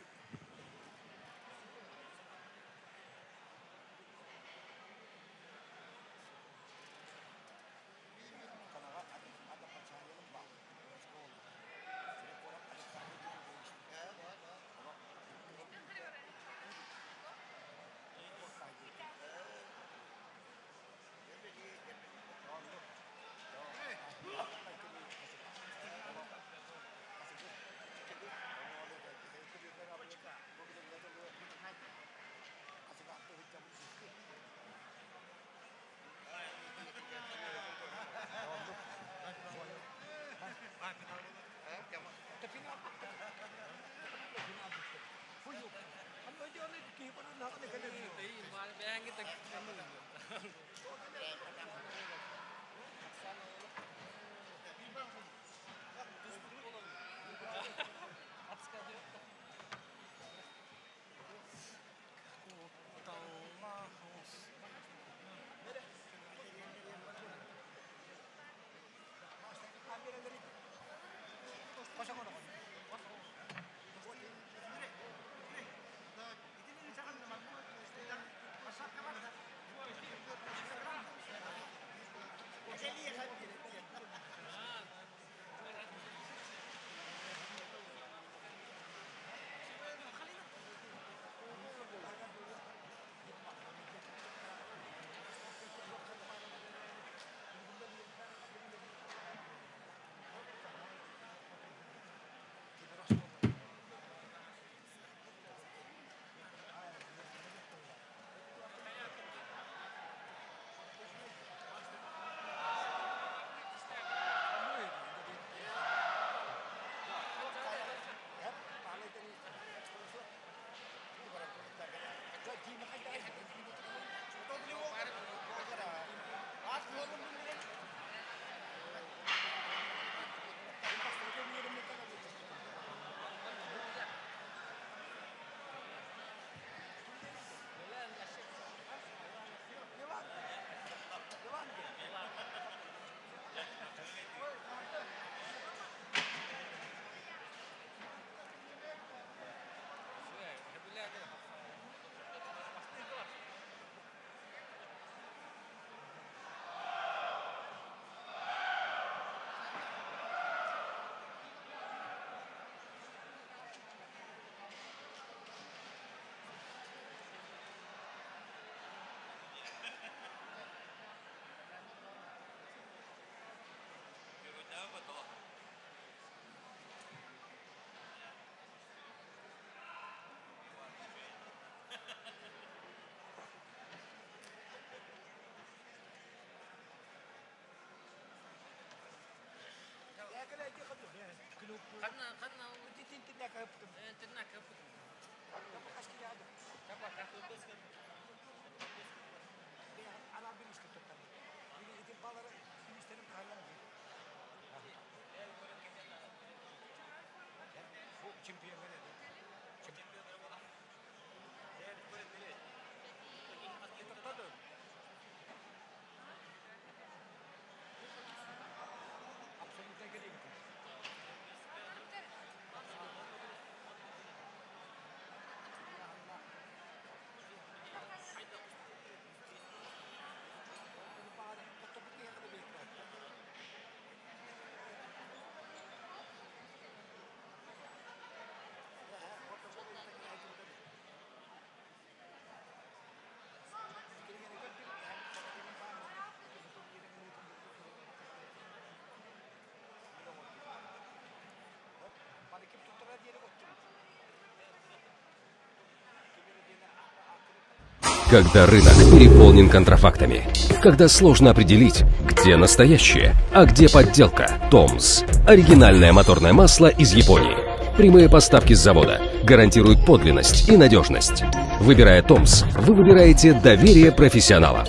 [SPEAKER 6] Когда рынок переполнен контрафактами. Когда сложно определить, где настоящее, а где подделка. Томс. Оригинальное моторное масло из Японии. Прямые поставки с завода гарантируют подлинность и надежность. Выбирая Томс, вы выбираете доверие профессионалов.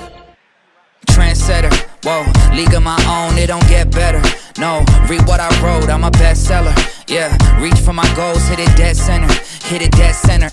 [SPEAKER 11] Trendsetter, whoa, league of my own, it don't get better. No, read what I wrote, I'm a bestseller. Yeah, reach for my goals, hit it dead center, hit it dead center.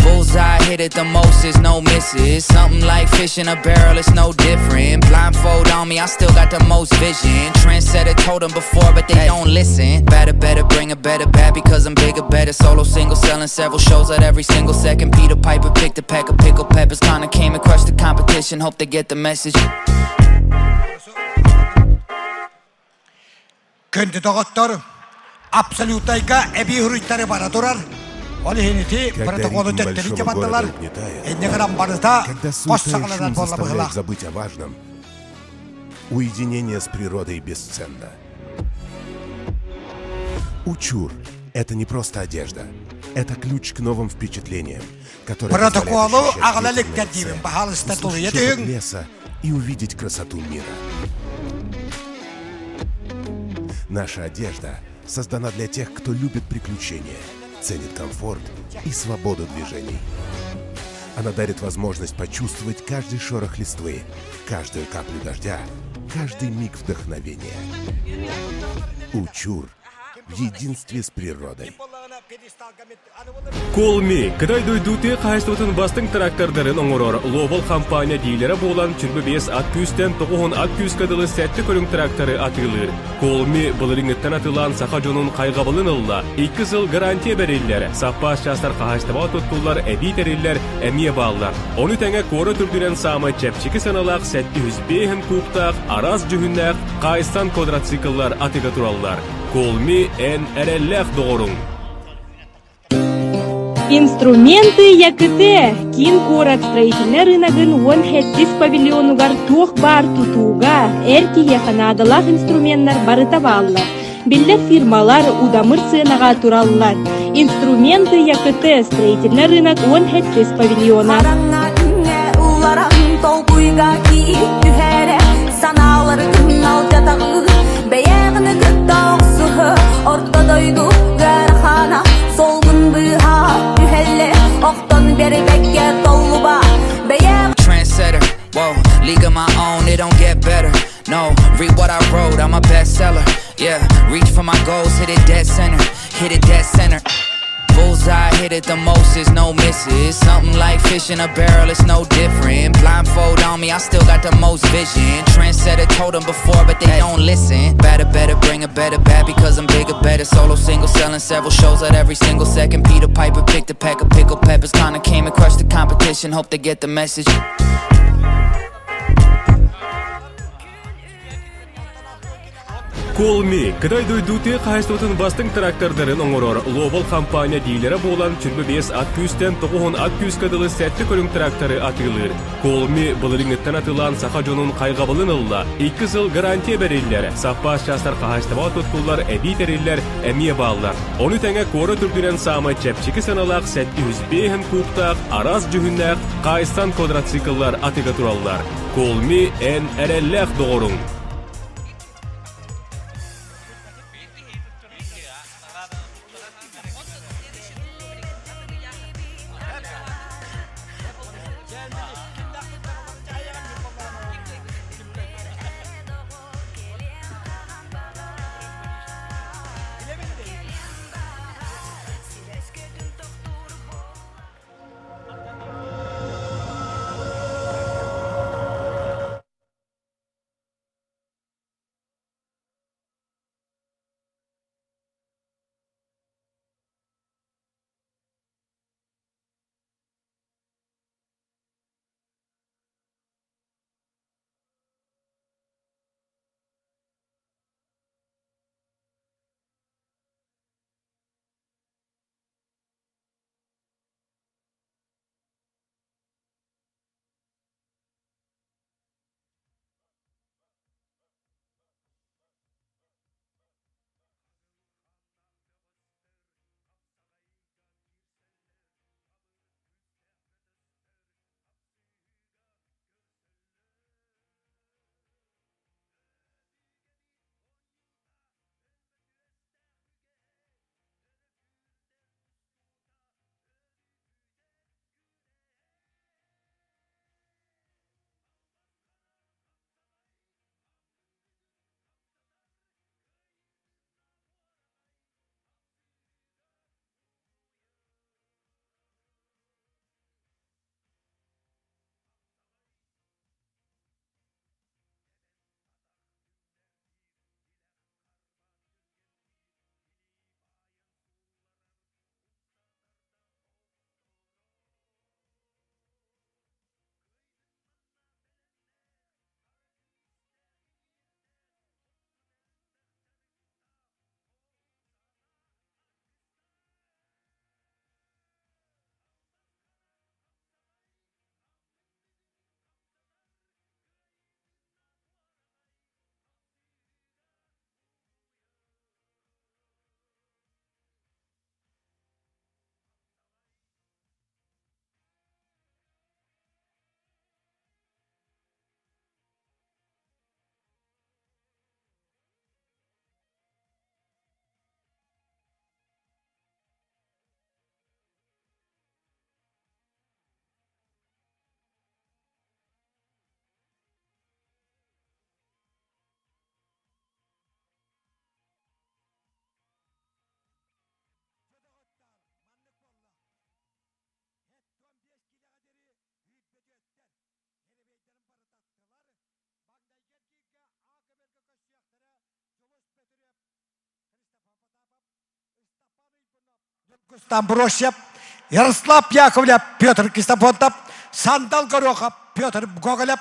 [SPEAKER 11] Bullseye hit it the most, is no misses. Something like fish in a barrel, it's no different. Blindfold on me, I still got the most vision. Trendsetter told them before, but they don't listen. Better, better, bring a better bat because I'm bigger, better. Solo single, selling several shows at every single second. Peter Piper picked a pack of pickled peppers. Kinda came and crushed the competition. Hope they get the message.
[SPEAKER 1] Күндү доҕоттор, абсолютайга эбии хуруйтары бара турар. Ол иһин ити
[SPEAKER 10] Когда
[SPEAKER 1] протоколу
[SPEAKER 10] ритм
[SPEAKER 1] төттөрү
[SPEAKER 10] большого
[SPEAKER 1] бардылар.
[SPEAKER 10] города угнетает,
[SPEAKER 1] Инньэ гынан барыта
[SPEAKER 10] когда
[SPEAKER 1] хос
[SPEAKER 10] суета и
[SPEAKER 1] саҕаланар
[SPEAKER 10] шум
[SPEAKER 1] буолла
[SPEAKER 10] заставляют
[SPEAKER 1] быһыылаах.
[SPEAKER 10] забыть о важном, уединение с природой бесценно. Учур – это не просто одежда. Это ключ к новым впечатлениям, которые позволяют
[SPEAKER 1] Протоколу
[SPEAKER 10] ощущать
[SPEAKER 1] аҕала
[SPEAKER 10] ветер на
[SPEAKER 1] иликтэр
[SPEAKER 10] лице,
[SPEAKER 1] диибин, баһаалыста
[SPEAKER 10] услышать
[SPEAKER 1] тулуйа
[SPEAKER 10] шепот
[SPEAKER 1] түһүҥ.
[SPEAKER 10] леса и увидеть красоту мира. Наша одежда создана для тех, кто любит приключения, ценит комфорт и свободу движений. Она дарит возможность почувствовать каждый шорох листвы, каждую каплю дождя, каждый миг вдохновения. Учур в единстве с природой.
[SPEAKER 6] Колми, Кытай дойду тыа хаһаайыстыбатын бастыҥ трактордарын оҥорор Ловол компания диилэрэ буолан 25 ат күүстэн 90 ат күүскэ дылы сэттэ көрүҥ тракторы атыылыыр. Колми былырыыҥҥыттан атыылаан саха дьонун хайҕабылын ылла. Икки сыл гарантия бэриллэр, саппаас чаастар хаһаайыстыбаҕа туттуллар эбии тэриллэр эмиэ бааллар. Ону тэҥэ куорат үрдүнэн саамай чэпчэки сыаналаах 705 кубтаах араас дьүһүннээх Кайсан квадроцикллар атыыга тураллар. Колми эн эрэллээх доҕоруҥ!
[SPEAKER 13] Инструменты ЯКТ киин куорат строительнай рыногын уон сэттис павильонугар туох баар тутууга, эр киһиэхэ наадалаах инструменнар барыта бааллар. Биллэр фирмалар удамыр сыанаҕа тураллар. Инструменты ЯКТ строительнай рынок уон сэттис павильона.
[SPEAKER 14] Хараҥа күҥҥэ ылларан толкуйга киит түһэрэ санааларгын алдьатаҕын бэйэҕин кытта охсуһа орто дойду ыарахана солгун быыһа түһэллэ охтон биэрбэккэ толлуба бэйэҕин
[SPEAKER 11] Trendsetter, whoa, league of my own, it don't get better. No, read what I wrote, I'm a bestseller. Yeah, reach for my goals, hit it dead center, hit it dead center. Bullseye hit it the most, is no misses. Something like fish in a barrel, it's no different. Blindfold on me, I still got the most vision. Trendsetter told them before, but they don't listen. Better, better, bring a better bat because I'm bigger, better. Solo single, selling several shows at every single second. Peter Piper picked a pack of pickled peppers. Kinda came and crushed the competition. Hope they get the message.
[SPEAKER 6] Колми, Кытай дойду тыа хаһаайыстыбатын бастыҥ трактордарын оҥорор Ловол компания диилэрэ буолан 25 ат күүстэн 90 ат күүскэ дылы сэттэ көрүҥ тракторы атыылыыр. Колми былырыыҥҥыттан атыылаан саха дьонун хайҕабылын ылла. Икки сыл гарантия бэриллэр, саппаас чаастар хаһаайыстыбаҕа туттуллар эбии тэриллэр эмиэ бааллар. Ону тэҥэ куорат үрдүнэн саамай чэпчэки сыаналаах 705 кубтаах араас дьүһүннээх Кайсан квадроцикллар атыыга тураллар. Колми эн эрэллээх доҕоруҥ!
[SPEAKER 1] Амбросьев, Ярослав Яковлев, Петр Кистофонтов, Сандал Горохов, Петр Гоголев,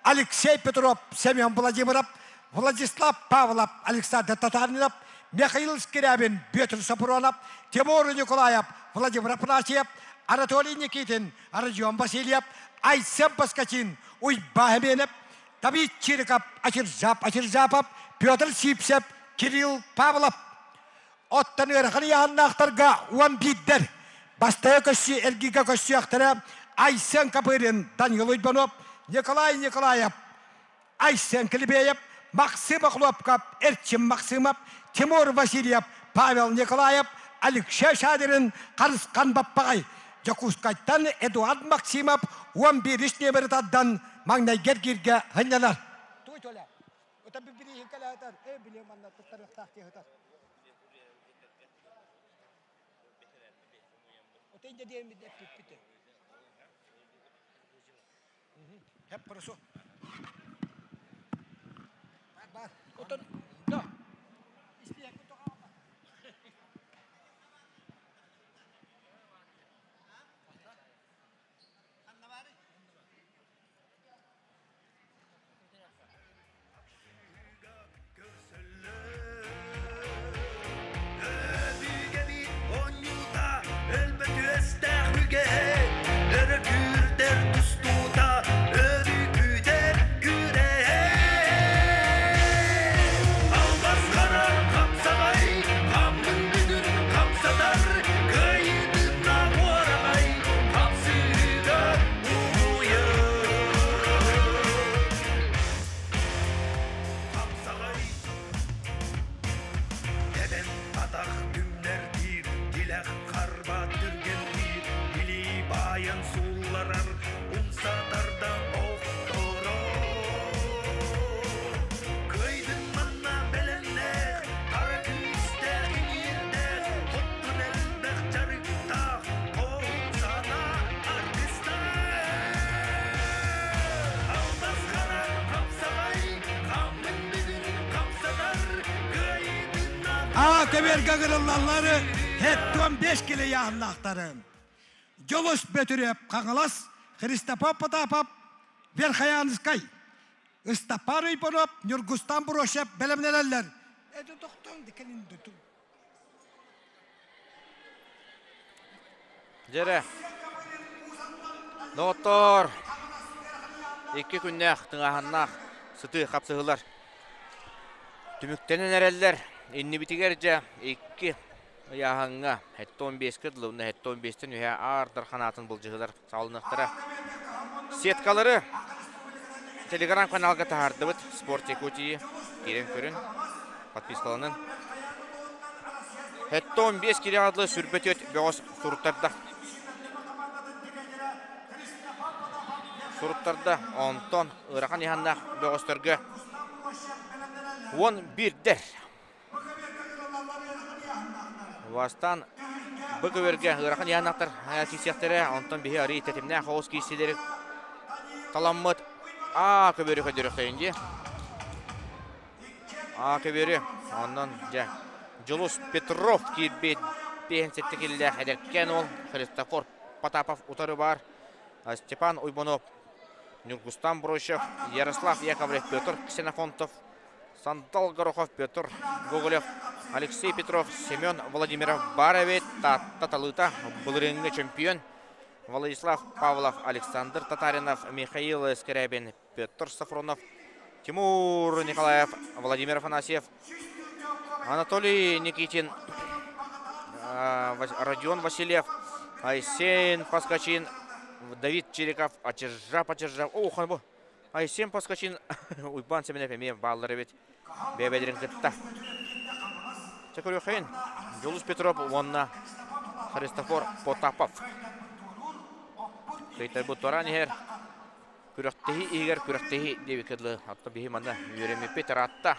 [SPEAKER 1] Алексей Петров, Семен Владимиров, Владислав Павлов, Александр Татаринов, Михаил Скирябин, Петр Сапуронов, Тимур Николаев, Владимир Афанасьев, Анатолий Никитин, Родион Васильев, Айсен Паскатин, Уйба Хеменев, Давид Чириков, Ачирзап Ачирзапов, Петр Сипсев, Кирилл Павлов. Оттон ыарахан ыйааһыннаахтарга уон биирдэр. Бастайа көссүү эргииргэ көссүөхтэрэ Айсен Копырин, Данил Уйбанов, Николай Николаев, Айсен Клебеев, Максим Охлопков, Эрчим Максимов, Тимур Васильев, Павел Николаев, Алексей Шадрин, Харысхан Баппаҕай, Дьокуускайтан Эдуард Максимов уон биирис нүөмэри тардан маҥнайгы эргииргэ сынньанар.
[SPEAKER 15] Өрө күүтэр күрэһэ.
[SPEAKER 1] А көбүөргэ ыҥырыллаллары 75 кило ыйааһыннаахтары. Дьулус Бөтүрүөп Хаҥалас, Христофор Потапов Верхоянскай, Ыстаппар Уйбаноп, Ньургустан Бросев бэлэмнэнэллэр. Это тохтон дикэлин
[SPEAKER 2] Дьэрэ. Доҕоттоор, икки күннээх тыҥааһыннаах сытыы хапсыһыылар түмүктэнэн эрэллэр. Иннибитигэр дьэ икки ыйааһыҥҥа 75-кэ дылы уонна 75-тэн үһэ Аар Дархан аатын былдьаһыылар саҕаланыахтара. Сеткалары телеграм-каналга таһаардыбыт. Спорт Якутии киирэн көрүн, подпискаланын. 75 кириэҕэ дылы сүрбэ түөрт бөҕөс суруттарда. Суруттарда. Онтон ыарахан иһаннаах бөҕөстөргө 11-дэр. Бастаан бу көбүөргэ ыарахан ыйаанахтар киирсиэхтэрэ, онтон биһи арыый тэтимнээх оҕус киирсиилэри таламмыт А көбүөрү көрдөрүөхтэйин дии. А көбүөрү, онон дьэ Дьулус Петров киирбит 57 киллээх эдэркээн уол Христофор Потапов утары баар Степан Уйбанов, Ньургустан Брощев, Ярослав Яковлев, Петр Ксенофонтов, Сантал Горохов, Петр Гоголев, Алексей Петров, Семен Владимиров баар эбит. Таатта талыыта былырыыҥҥы чемпион Владислав Павлов, Александр Татаринов, Михаил Скрябин, Петр Сафронов, Тимур Николаев, Владимир Афанасьев, Анатолий Никитин, Родион Васильев, Айсен Паскачин, Давид Чириков, Ачыржа Пачыржа. О, бу Айсен Поскачин Уйбаан Семенов эмиэ бааллар эбит. Бэйэ-бэйэлэрин кытта. Чэ көрүөххэйин. Дьулус Петров уонна Христофор Потапов. Кыйтарбыт туораан иһэр. Күрэхтэһии иһигэр күрэхтэһии диэбиккэ дылы. Отто биһи манна үөрэммиппит ыраатта.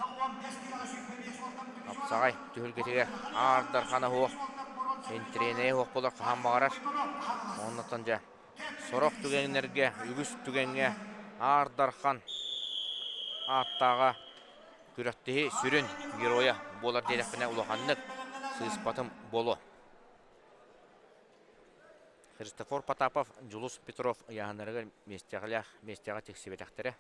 [SPEAKER 2] Апсаҕай түһүлгэтигэр аардар хана суох. Интириэнэйэ суох буолар хаһан баҕарар. Оннуттан дьэ Сорох түгэннэргэ, үгүс түгэҥҥэ Аар Дархан ааттааҕа күрэхтэһии сүрүн геройа буолар диэтэхпинэ улаханнык сыыспатым буолуо. Христофор Потапов, Дьулус Петров ыйааһыннарыгар миэстэҕэлээх миэстэҕэ тиксибэтэхтэрэ.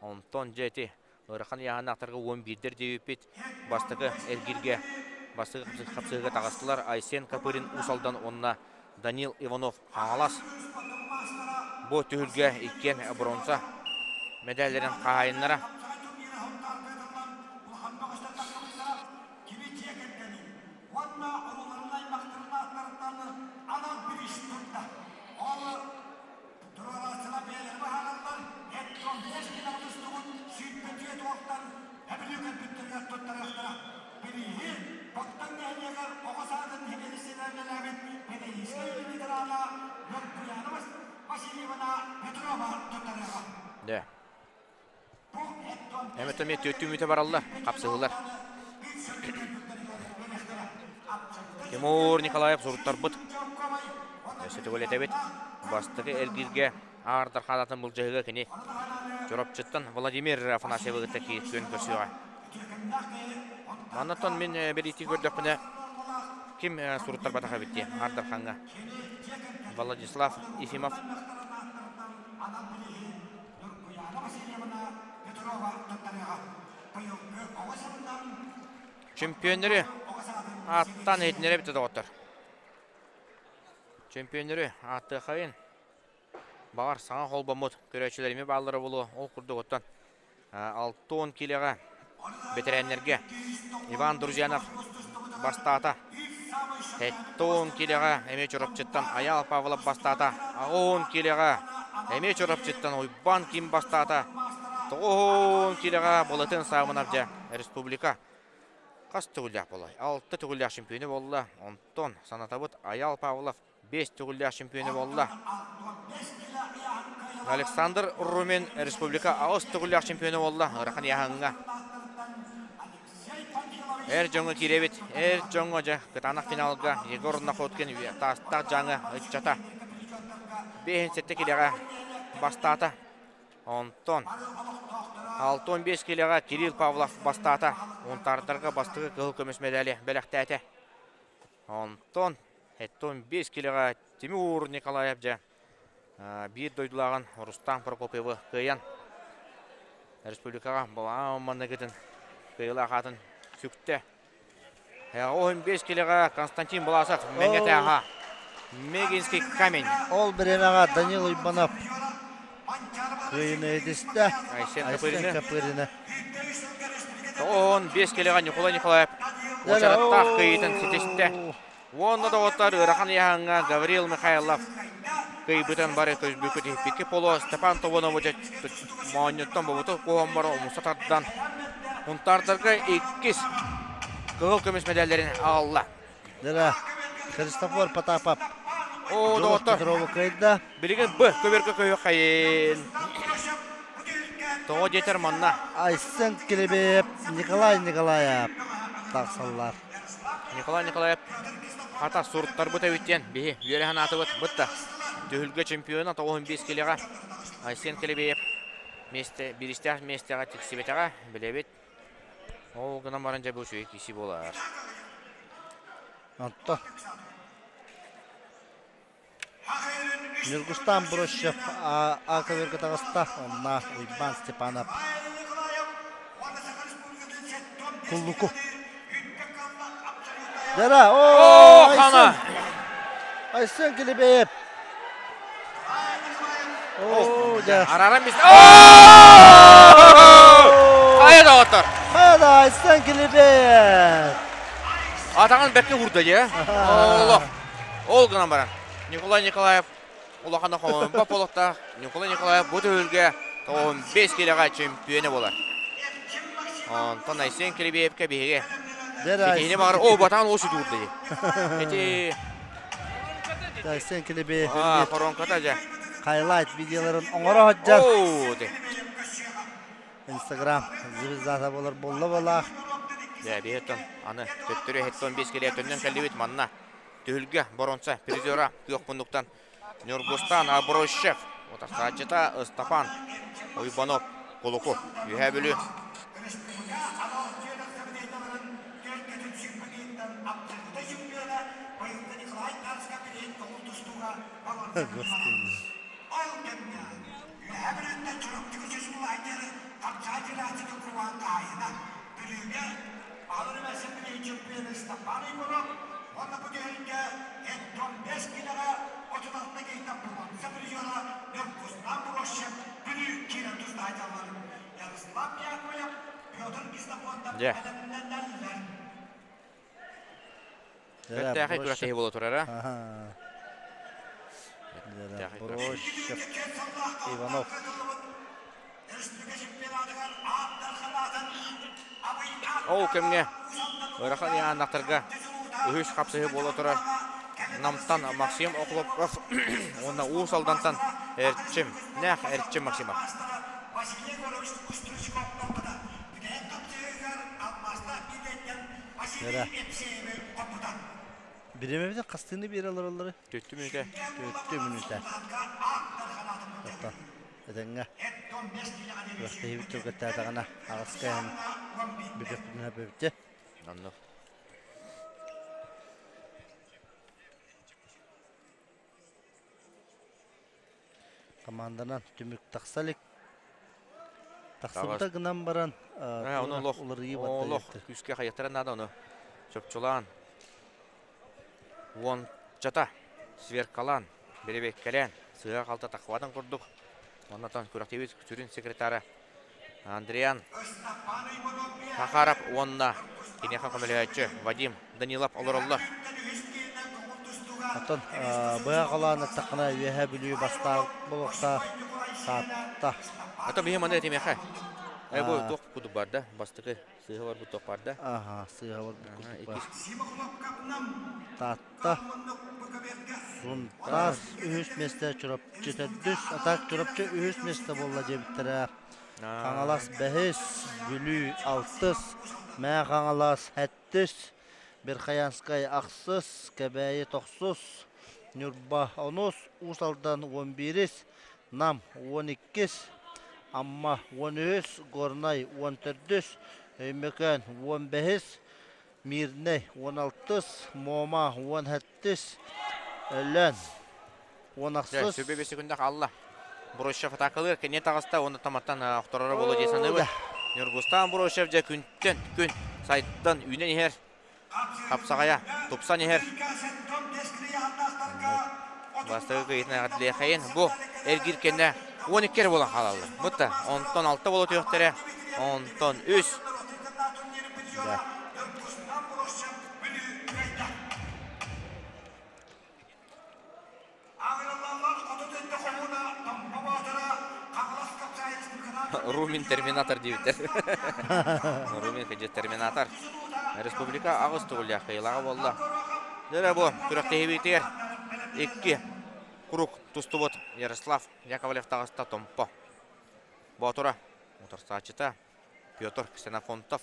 [SPEAKER 2] Онтон дьэ ити ыарахан ыйааһыннаахтарга уон биирдэр диэбиппит бастакы эргииргэ бастакы хапсыһыыга таҕыстылар Айсен Копырин Уус Алдан уонна Данил Иванов Хаҥалас. Бу түһүлгэ иккиэн бронза мэдээллэрин хаһаайыннара.
[SPEAKER 12] Туруорааччылар бэйэлэрэ быһаараллар, эт-комплект килэҕэ тустубут 24 уолтан эбилик өлбүттэригэр туттарыахтара. Бирииһи Боттон нэһилиэгэр оҕо саадын сэбиэдиссэйинэн үлэлээбит педагогическай үлэ ветерана Ньургуйаана Васильевна Петрова туттарыаҕа.
[SPEAKER 2] Да. Эмэтэ эмиэ түөртүү мүтэ бараллар, хапсыһыылар. Тимур Николаев суруттарбыт. Өссө төгүл этэбит. Бастакы эргииргэ Аар Дархаанатын былдьаһыыга кини Чурапчыттан Владимир Афанасьевы кытта күөн көрсүөҕэ. Маннаттан мин бэлиэтии көрдөхпүнэ ким суруттарбатах эбит дии Аар Дархаҥҥа. Владислав Ефимов
[SPEAKER 12] Ньургуйаана Васильевна Петрова туттарыаҕа. Быйылгы оҕо сылынан
[SPEAKER 2] Чемпионнары ааттаан иһитиннэрэ эбитэ доҕоттор. Чемпионнары ааттыаххайын. Баҕар саҥа холбоммут көрөөччүлэр эмиэ бааллара буолуо. Ол курдук оттон 60 киилэҕэ бэтэрээннэргэ Иван Друзьянов бастаата. 70 киилэҕэ эмиэ Чурапчыттан Айаал Павлов бастаата. 80 киилэҕэ эмиэ Чурапчыттан Уйбаан Ким бастаата. 90 киилэҕэ Былытын Саамынов дьэ республика хас төгүллээх буолай? Алта төгүллээх чемпиону буолла. Онтон санатабыт Айаал Павлов биэс төгүллээх чемпиону буолла. Александр Румин республика аҕыс төгүллээх чемпиону буолла ыарахан ыйааһыҥҥа. Эр дьоҥҥо киирэбит. Эр дьоҥҥо дьэ кытаанах финалга Егор Находкин таастаах дьааҥы ыччата 5-7 килэҕэ бастаата. Онтон 65 килоҕа Кирилл Павлов бастаата. Унтаардарга бастакы кыһыл көмүс медали бэлэхтээтэ. Онтон 75 килоҕа Тимур Николаев дьэ биир дойдулааҕын Рустам Прокопьевы кыайан республикаҕа балаҕан манныгытын кыайыылаах аатын сүктэ. 15 килоҕа Константин Баласов Мэҥэтээҕэ Мегинский камень.
[SPEAKER 5] Ол бириэмэҕэ Данил Уйбанов кыайыыны этистэ.
[SPEAKER 2] Айсен
[SPEAKER 5] Айсен Копырина.
[SPEAKER 2] 95 килоҕа Николай Николаев уочараттаах кыайыытын ситистэ. Уонна доҕоттор ыарахан ыйааһыҥҥа Гаврил Михайлов кыайбытын бары көсбүккүт иһиппикки поло Степан Тобонович моонньуттан бобуту куһоммор умса тардан Хунтаардарга иккис кыһыл көмүс мэдээллэрин аҕалла.
[SPEAKER 5] Дара Христофор Потапов
[SPEAKER 2] О, доҕоттор.
[SPEAKER 5] Петрову кыайда.
[SPEAKER 2] Билигин Б көбөргө көһүөххэйин. Тоҕо диэтэр манна.
[SPEAKER 5] Айсен Килибиев, Николай Николаев тахсаллар.
[SPEAKER 2] Николай Николаев хата суруттарбыт эбит диэн биһи үөрэ санаатыбыт бытта. Түһүлгэ чемпиона 95 килоҕа Айсен Килибиев миэстэ биристээх миэстэҕэ тиксибэтэҕэ билэбит. Ол гынан баран дьэ бу үчүгэй киси буолар.
[SPEAKER 5] Онто Ньургустан Брощев А көбүөргэ таҕыста, онно Уйбаан Степанов Куллуку. Дара,
[SPEAKER 2] о, хана!
[SPEAKER 5] Айсен Килибеев. О, да.
[SPEAKER 2] Араран бис. Хайа доҕоттор.
[SPEAKER 5] Хайа да Айсен Килибеев.
[SPEAKER 2] Атаҕын бэркэ уурда дьэ. Олох. Ол гынан баран, Николай Николаев улахана хомойбот буолуохтаах. Николай Николаев бу түһүлгэ 95 килэҕэ чемпионэ буолар. Онтон Айсен Кирибеевкэ биһиги ситиһини баҕар о батаан уус удуурда дии. Ити
[SPEAKER 5] Айсен Килибеев
[SPEAKER 2] Аа, коронката дьэ.
[SPEAKER 5] Хайлайт видеоларын оҥоро сылдьар.
[SPEAKER 2] Оо, де.
[SPEAKER 5] Инстаграм звездата буолар буолла балаах.
[SPEAKER 2] Дьэ, биһиттэн аны төттөрү хеттон бис килиэ төннөн кэллибит манна. Түһүлгэ боронса призера күөх муннуктан Ньургустан Аброщев, утарсааччыта Ыстапан Уйбанов Кулуку Үһээ Бүлүү. Дьэ. Бэртээхэй күрэхтэһии буола турара.
[SPEAKER 5] Брощев Иванов.
[SPEAKER 2] Ол кэмҥэ ыарахан ыйааннахтарга үһүс хапсыһыы буола турар Намтан Максим Охлопков уонна Уус Алдантан Эрчим, Нэх Эрчим Максимов.
[SPEAKER 5] Эрэ. Бириэмэбитин хастыыны биэрэ олороллору?
[SPEAKER 2] Түттү мүнүүтэ.
[SPEAKER 5] Түттү мүнүүтэ. Оттон этэҥҥэ күрэхтэһиибит түргэттээтэҕинэ аҕыска иһэн бүтүөхпүтүн сөп
[SPEAKER 2] Оннук.
[SPEAKER 5] Команданан түмүк тахса илик. Тахсыбыта гынан баран
[SPEAKER 2] Ону олох
[SPEAKER 5] уларыйыы
[SPEAKER 2] олох күүскэ хайыттара наада ону чопчулаан уончата сверкалаан бэрэбиэккэлээн сыыһа-халта таххыбатын курдук оннотон күрэхтиибит сүрүн секретара Андриан Сахаров уонна киниэхэ көмөлөһөөччү Вадим Данилов олороллор.
[SPEAKER 5] Оттон быһа холоон аттаххына Үөһээ Бүлүү бастаах буолуохтаах Таатта.
[SPEAKER 2] Ото биһи маны этимиэхэ. Э бу туох кудук бар да? Бастакы сыыһа барбыт туох бар да?
[SPEAKER 5] Аха, сыыһа барбыт курдук бар. Таатта. Сунтаар үһүс миэстэ Чурапчы төрдүс, атак Чурапчы үһүс миэстэ буолла диэбиттэрэ. Хаҥалас бэһис, Бүлүү алтыс, Мээ Хаҥалас сэттис, Верхоянскай ахсыс, Кэбээйи тохсус, Ньурба онус, Уус Алдан 11-ис, Нам 12-ис, Амма уон үһүс, Горнай уон төрдүс, Өймөкөөн уон бэһис, Мирнэй уон алтыс, Муома уон сэттис, Өлөөн уон ахсыс.
[SPEAKER 2] Сүбэ бес секунда қалла. Брощев атакалыыр, кенне таҕыста, оны таматтан охтороро болу дии саныыбыт. Ньургустан Брощев дьэ күнтэн күн сайдан үүнэн иһэр. Хапсаҕайа тупсан иһэр. Бастакы кыйытын эҕэрдэлиэхэйин. Бу эргиир кэннэ 12 эрэ буолан хаалаллар. Бутта онтон 6 буола түһүөхтэрэ, онтон 3.
[SPEAKER 5] Да.
[SPEAKER 2] Румин терминатор диэбиттэр. Румин кыдьы терминатор. Республика аҕыс тугуллаах кыйылаҕа буолла. Дөрө бу күрэхтэһиибитигэр икки курук тустубут Ярослав Яковлев таҕыста Томпо. Боотура утарсааччыта Петр Ксенофонтов.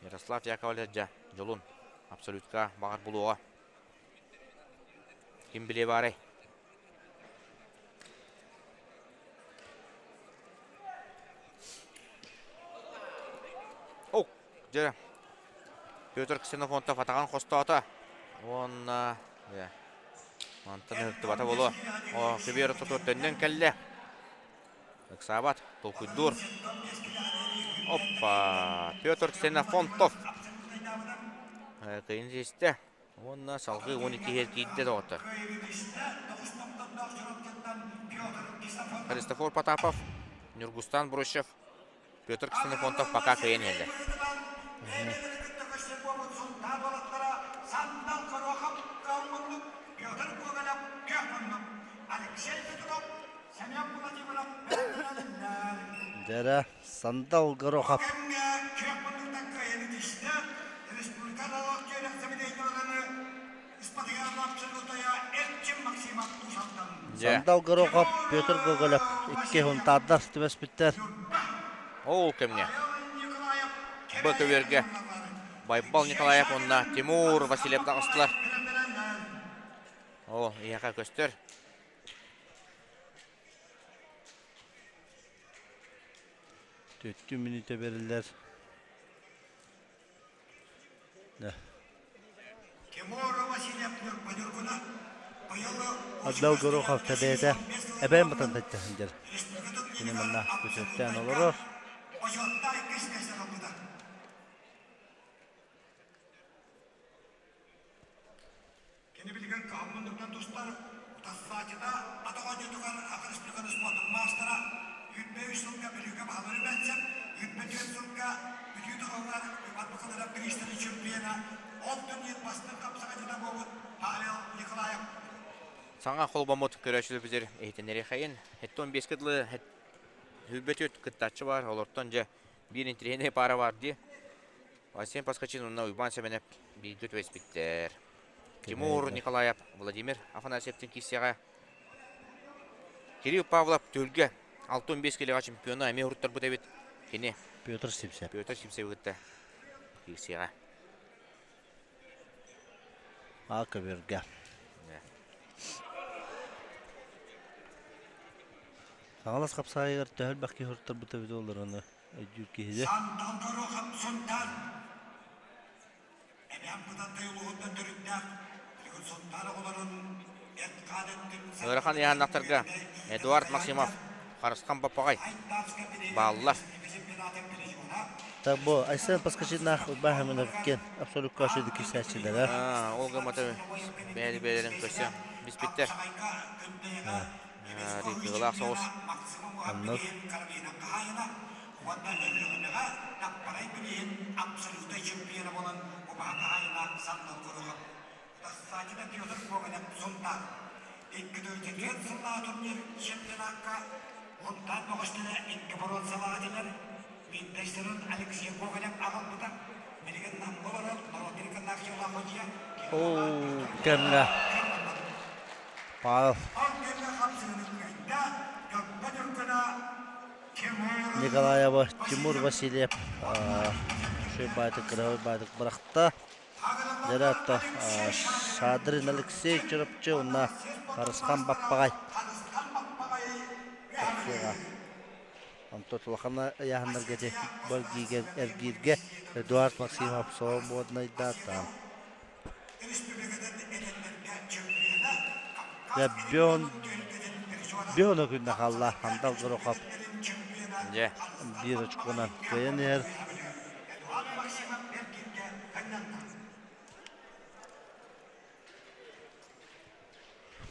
[SPEAKER 2] Ярослав Яковлев дьэ дьолун абсолютка баҕар булуоҕа. Ким билиэ баарай? О, дьэ Петр Ксенофонтов атаҕын хостоото. Уонна мантан ыһыктыбата буолуо. О, Кибер тутур төннөн кэллэ. Ыксаабат, толкуйдуур. Оппа! Петр Ксенофонтов. Кыйын систэ. Уонна салгыы 12 иһэр киирдэ доҕоттор. Христофор Потапов, Нюргустан Брущев, Петр Ксенофонтов пока кыайан иһэллэр.
[SPEAKER 5] Дэрэ Сандал Горохов. Сандал Горохов, Петр Гоголев икки хунтаардар түбэспиттэр.
[SPEAKER 2] Ол кэмҥэ Б көбүөргэ Байбал Николаев уонна Тимур Васильев таҕыстылар. О, иһэхэ көстөр.
[SPEAKER 5] Төттү мүнүүтэ бериллэр. Адал Горохов тэбээтэ эбээн батан сылдьар. Кини манна күтүөттээн олорор.
[SPEAKER 12] Кини билигин кыһаммын тустар, утарсааччыта атах оонньуутугар Саха Республикатын спордун маастара, 23 сылга Бүлүүгэ баһылыыр бэрсэр, 24 сылга Бүлүү тоҕоҕор Иван Бакаларов бириистэрин чемпиона, ол турнир бастыҥ хапсаҕайдьыта буолбут Павел Николаев.
[SPEAKER 2] Саҥа холбоммут көрөөччүлэрбитигэр иһитиннэриэхэйин. Хэттон биэскэ дылы хүрбөтүт кыттааччы бар, олортон дьэ биир интириэһинэй паара бар дии. Василий Паскачин уонна Уйбаан Сэмэнэп бииргэ түбэспиттэр. Тимур Николаев, Владимир Афанасьевтин киирсиэҕэ. Кирилл Павлов түһүлгэ 65 килоҕа чемпиона эмиэ уруттарбыт эбит. Кини
[SPEAKER 5] Петр Сипсев.
[SPEAKER 2] Петр Сипсеви кытта киирсиэҕэ.
[SPEAKER 5] А көбүөргэ. Хаҥалас хапсаайыгар төһө элбэх киһи уруттарбыт эбит олор аны өйдүүр киһи.
[SPEAKER 2] Ыарахан ыйааннахтарга Эдуард Максимов, Харысхан Баппаҕай бааллар.
[SPEAKER 5] Так бу Айсен Паскачиннаах Баһымынов абсолютка шыды кисээччилэрэ.
[SPEAKER 2] Ол гыммата бэйэли бэйэлэрин көрсө биспиттэр. Рикыылаах соҕус.
[SPEAKER 5] Оннук.
[SPEAKER 12] Уонна Өлүөхүмэҕэ Наппарай билиһин абсолютнай чемпиона буолан убаһа хаһаайына Сандал Куруһап, Утассааччыта Петр Гоголев Сунтаар. Икки тыһыынча сыллааҕы турнир чемпионакка Мунтаан бөҕөстөрө икки боруонсалаах этилэр. Биирдэстэрин Алексей Гоголев аҕалбыта. Билигин Намҥа олорор норуот реконнакциялаах дьиэ
[SPEAKER 5] Оо, кэмҥэ Павел Николаева Тимур Васильев үчүгэй баайдык кыраһыабай баайдык бырахта. Дьэ Шадрин Алексей Чурапчы уонна Харысхан Баппаҕай. тахсыаҕа. Онтон улахан ыйааһыннарга ити бу эргииргэ Эдуард Максимов свободнайдаата. Дьэ, Бен Бена күннэ хаалла. Андал Горохов
[SPEAKER 2] Дьэ.
[SPEAKER 5] Биир очконан кыайан иһэр.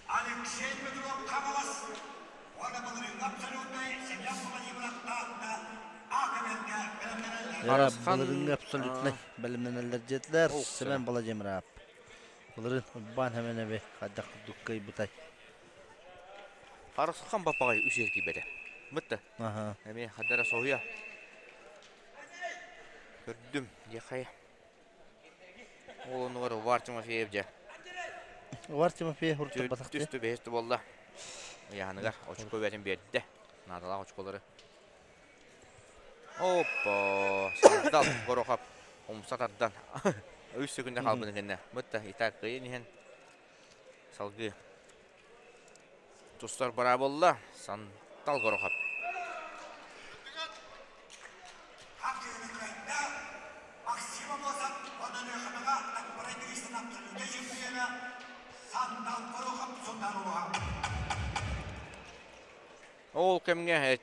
[SPEAKER 12] Алексей Петров Хаҥалас уонна былырыыҥҥы абсолютнай Семен Владимиров Таатта А-көбүөргэ бэлэмнэнэллэр.
[SPEAKER 5] Былырыыҥҥы абсолютнай бэлэмнэнэллэр диэтилэр. Семен Владимиров. Былырыын Урбаан Хэмэнэби хайдах курдук кыайбытай?
[SPEAKER 2] Харысхан баппаҕай үс эргийбэтэ. Бытта. Эмиэ хадара соһуйа. Көрдүм, диэххайа. Ол оннугар Увар Тимофеев дьэ.
[SPEAKER 5] Увар Тимофеев урутурбатахты.
[SPEAKER 2] Түстү бэһис буолла. Ыйааһыныгар очко бээтин биэрдэ. Наадалаах очколары. Оппа! Сандал Горохов умса тардан үс секунда хаалбытын кэннэ бытта итак кыайан иһэн салгыы тустар бара буолла Сантал Горохов. Ол кэмҥэ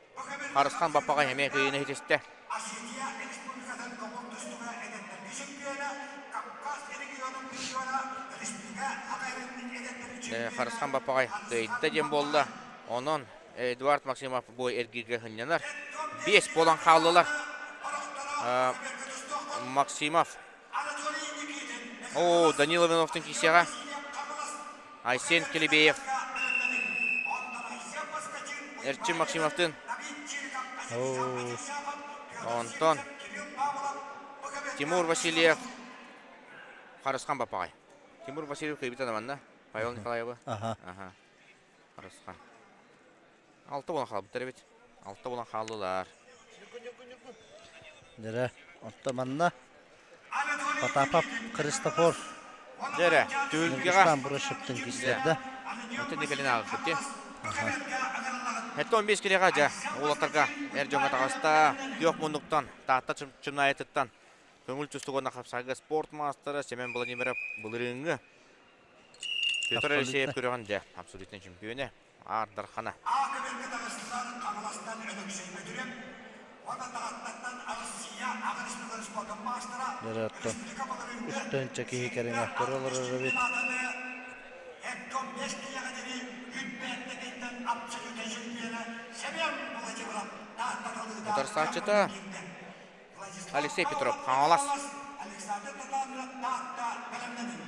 [SPEAKER 2] Харысхан Баппаҕай эмиэ кыайыыны ситистэ. Харысхан Баппаҕай кыайда диэн буолла. Онон Эдуард Максимов бу эргииргэ сынньанар. Биэс буолан хааллылар. Максимов. О, Данил Ивановтын киисэҕэ. Айсен Келебеев. Эрчим Максимовтын. Онтон Тимур Васильев Харысхан Бапаҕай. Тимур Васильев кыйбыта да манна. Павел Николаевы. Аха. Харысхан. Алта буолан хаалбыттар эбит. Алта буолан хааллылар.
[SPEAKER 5] Дьэрэ, онто манна Потапов Христофор
[SPEAKER 2] Дьэрэ, түһүлгэҕэ.
[SPEAKER 5] Ньургустаан Бросевтын кистэрдэ.
[SPEAKER 2] Онтон кэлин ааҕыппыт дии. Хэттэ 15 килиэҕэ дьэ, уолаттарга эр дьоҥҥо таҕыста. Күөх муннуктан, Таатта Чымнаайытыттан көҥүл тустуук уонна хапсаҕайга спорт маастара Семен Владимиров былырыыҥҥы Петр Алексеев күрэҕин дьэ абсолютнай чемпионэ Аар Дархана.
[SPEAKER 12] А-көбүөргэ таҕыстылар Хаҥаластан Өлөксөй Бөтүрүөп уонна Тааттаттан Россия аҕа республика спордун маастара
[SPEAKER 5] Дьэ,
[SPEAKER 12] республика былырыыҥҥы
[SPEAKER 5] үстэн киһи кэриҥэ көрө олорор эбит.
[SPEAKER 12] Эддом бэс киһиэхэ диэри үрбээттэкэйтэн абсолютнай чемпиона Семен Владимиров Таатта талыыта
[SPEAKER 2] Утарсааччыта Алексей Петров, Хаҥалас.
[SPEAKER 12] Александр Татаринов Таатта бэлэмнэнин.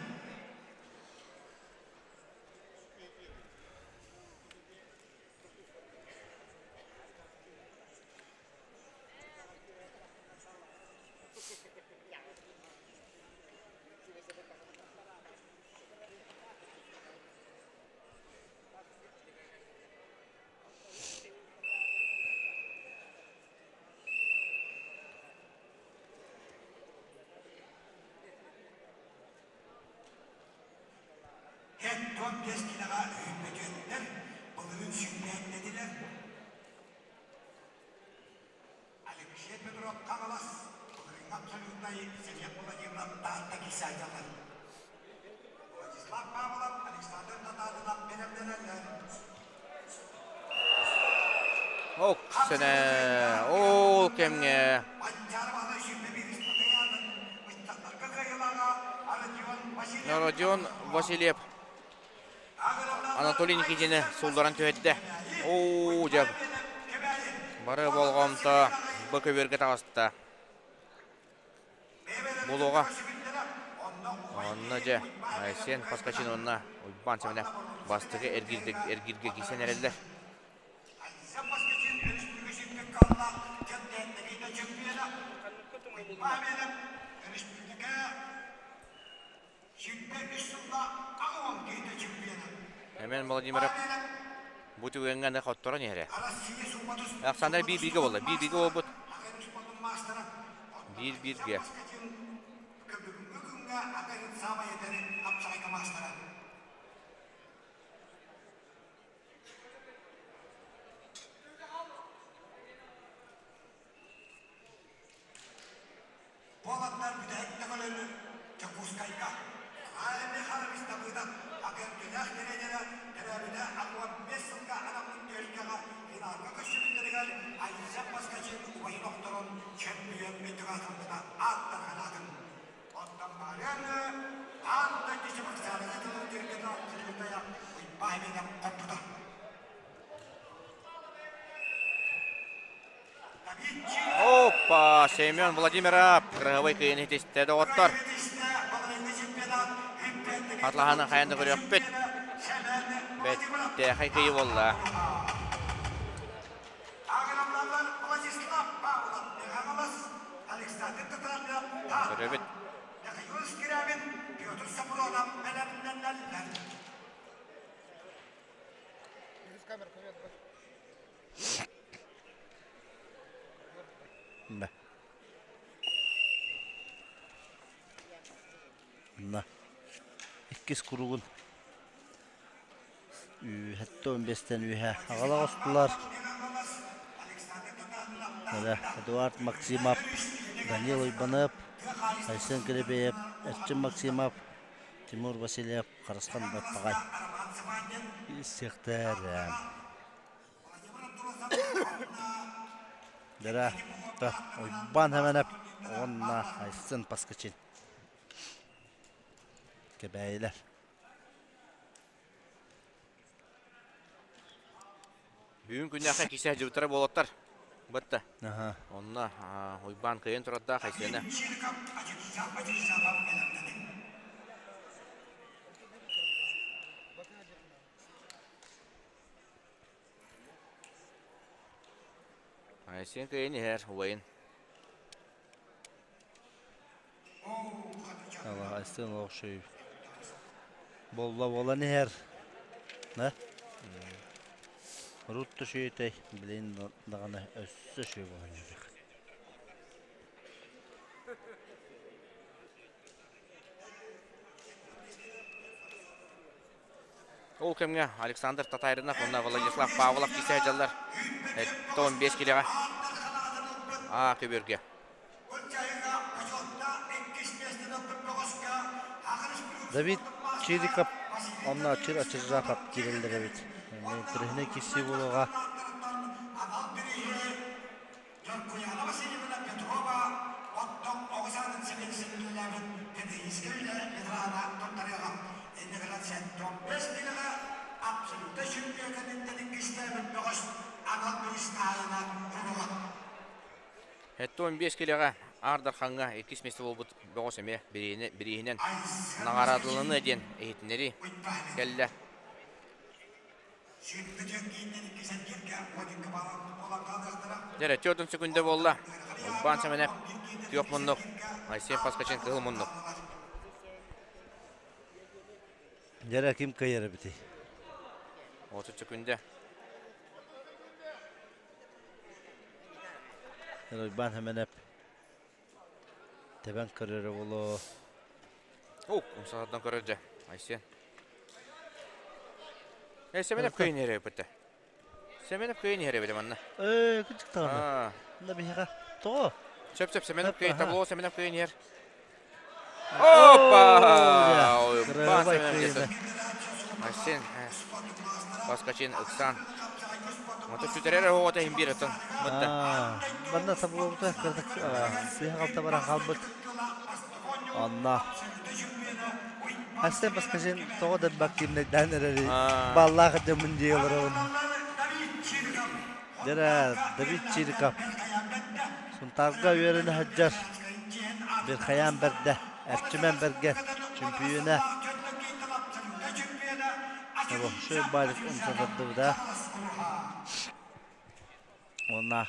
[SPEAKER 12] Һэт-туом кэскилэҕэ өймөкөөттөр былырыын сүүмэрдэтилэр. Алексей Петров Хаҥалас былырыыҥҥы абсолютнай Семен Владимиров Таатта киисаайдалар. Владислав Павлов, Александр Татаринов бэлэмнэнэллэр.
[SPEAKER 2] Ок, сэнэ, ол кэмҥэ Родион Васильев Анатолий Никитини суулларан түһэрдэ. Оо, дьэ, бары болҕомто бу көбүөргэ таҕыста. Булуоҕа. Онно дьэ, Айсен Поскачин уонна Уйбаан Семенов бастакы эргииргэ киирсэн эрэллэр. Эмэн Владимиров бу түгэҥҥэ аны хотторон иһэрэ. Александр биир-бииргэ буолла. Биир-бииргэ буолбут. Биир-бииргэ. Опа, Семен Владимиров кырыһабай кыйын итистэ доҕоттор. Атлаһаны хайан да көрүөхпүт. Бэттээхэй кыйы буолла. Көрөбүт.
[SPEAKER 5] На. На. Иккис куругун Үһэттэ 15-тен үһэ аҕала оҕустулар. Эдуард Максимов, Данил Уйбанов, Айсен Киребеев, Эрчим Максимов, Тимур Васильев, Харысхан Баппаҕай. Иссиэхтэр. Дара, Уйбан Хэмэнэп уонна Айсен Паскачин. Кэбээйилэр.
[SPEAKER 2] Бүгүн күннээххэ кисе дьыбытара буолаттар. Бытта. Онно Уйбаан кыайан турардаах Айсена. Айсен кыайан иһэр убайын.
[SPEAKER 5] Айсен Лохшеев болла болан иһэр. Да? Рутта шүйетэй, билин даҕаны өссө шүй болан иһэр.
[SPEAKER 2] Ол кэмҥэ Александр Татаринов уонна Владислав Павлов киирсэ сылдьаллар. 15 килэҕэ А көбүөргэ.
[SPEAKER 5] Давид Чириков онно Ачыр Ачыржапов киирэллэр эбит. Интэриэһинэй киирсии буолуоҕа.
[SPEAKER 12] Дьоркуйаана Васильевна Петрова оттон оҕо саадын сэбиэдиссэйин педагогическай үлэ ветерана туттарыаҕа. Иннигинэн 75 киилэҕэ абсолютнай чемпионатын иккистээбит бөҕөс анал бириис хаһаайына буолуоҕа.
[SPEAKER 2] 75 килэҕэ Аар Дархаҥҥа иккис миэстэ буолбут бөҕөс эмиэ бирииһинэн наҕараадаланыа диэн иһитиннэрии кэллэ. Дьэ, 4 секунда буолла. Уйбаан Сэмэнэп күөх муннук, Айсен Паскачин кыһыл муннук.
[SPEAKER 5] Дьэрэ ким кыайар эбитий?
[SPEAKER 2] 30 секунда.
[SPEAKER 5] Уйбаан Сэмэнэп тэбэн көрөрө буолуо.
[SPEAKER 2] О, умсаҕардан көрөр дьэ, Айсен. Э, Семенов кыайын иһэр эбит. Семенов кыайын иһэр эбит манна.
[SPEAKER 5] Э, кырдьык даҕаны. Мында биһиэхэ тоҕо?
[SPEAKER 2] Сөп сөп Семенов кыайын табло Семенов кыайын иһэр. Опа! Уйбаан Семенов Айсен Паскачин ыксаан. Ото сүтэрэр оҕото иһин биир атын. Мытта.
[SPEAKER 5] Манна таблобута кырдык сыыһа халта баран хаалбыт. Онно. Айсен Паскачин тоҕо да активнайдаан эрэри баллаах дьоммун дии олоробун. Дьэрэ Давид Чириков Сунтаарга үөрэнэ сылдьар Бирхайаан бэрдэ, Эрчимэн бэргэн, чөмпүйүөнэ Шөй Барик умса тардыбыта. Уонна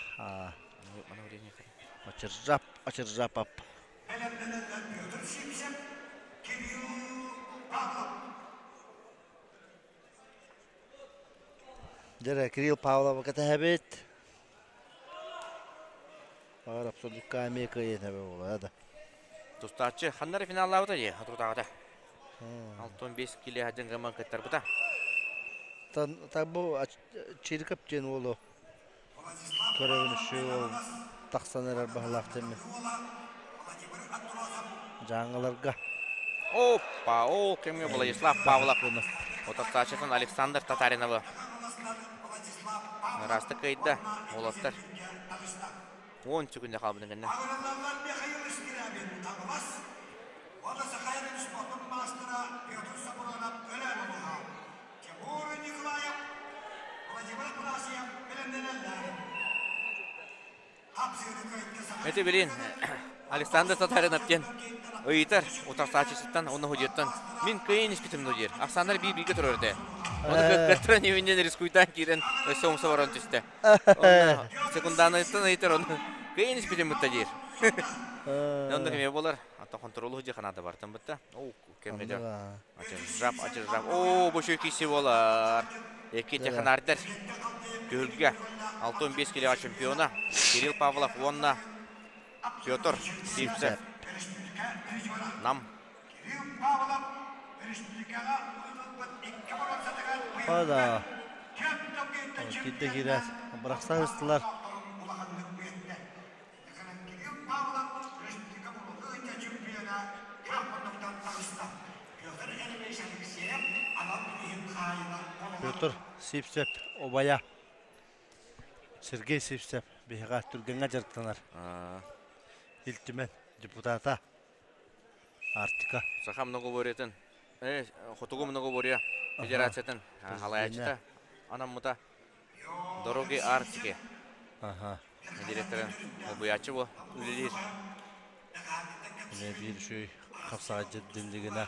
[SPEAKER 5] Очиржап, Очиржапов. Дьэ, Кирилл Павлова кэтэһэбит. Баҕар абсолютка эмиэ кыайан эбэ буолуо да.
[SPEAKER 2] Тустааччы ханнары финаллаабыта дии, отутааҕыта. 65 киле дьыҥгаман кыттарбыта.
[SPEAKER 5] Та бу Чириков диэн уолу көрөбүн үчүгэй уол тахсан эрэр баһылаах дэммин. Дьааҥыларга.
[SPEAKER 2] Опа, ол кэмҥэ Владислав Павлов утарсааччытын Александр Татариновы ыраастык кыайда уолаттар. 10 секунда хаалбытын кэннэ. Эти билин Александр Татаринов диэн ыйытар утарсааччысыттан уонна судьуйаттан мин кыайан испитим ну диир. Оксанар биир бииргэ турар этэ. Оны кыттыран иһиннен рискуйтан киирэн өссө умса баран түстэ. Онно секунданыттан ыйытар оны кыайан испитим бытта диир. Онно кеме болар. Ата контролу худья ханата бартан бытта. О, кемге жап. Ачыржап, ачыржап. О, бу киси болар. Эки технардар Түһүлгэ 65 килоға чемпиона Кирилл Павлов уонна Петр Сивцев. Нам.
[SPEAKER 5] Хада. Кидде кирәт. Бырақса ыстылар. Петр Сивцев обая. Сергей Сивцев биһиэхэ түргэҥҥэ дьарыктанар. Ил Түмэн депутата. Арктика.
[SPEAKER 2] Саха многоборьетын, Хотугу многоборье федерациятын халаячыта анаммыта. Дороги Арктики.
[SPEAKER 5] Ага.
[SPEAKER 2] Директорын обуячы бу үлелиир.
[SPEAKER 5] Міне биир үчүгэй хапсаҕай дьэрдинлигинэ.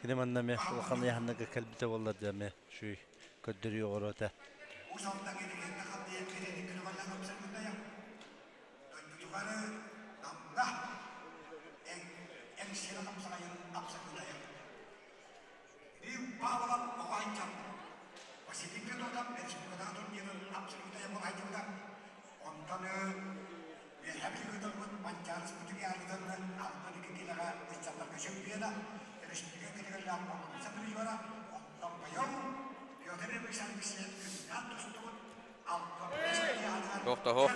[SPEAKER 5] Кини манна эмиэ улахан ыйааһыннарга кэлбитэ буоллар дьэ эмиэ үчүгэй көрдөрүү оҕоро этэ.
[SPEAKER 2] Туох да оһох.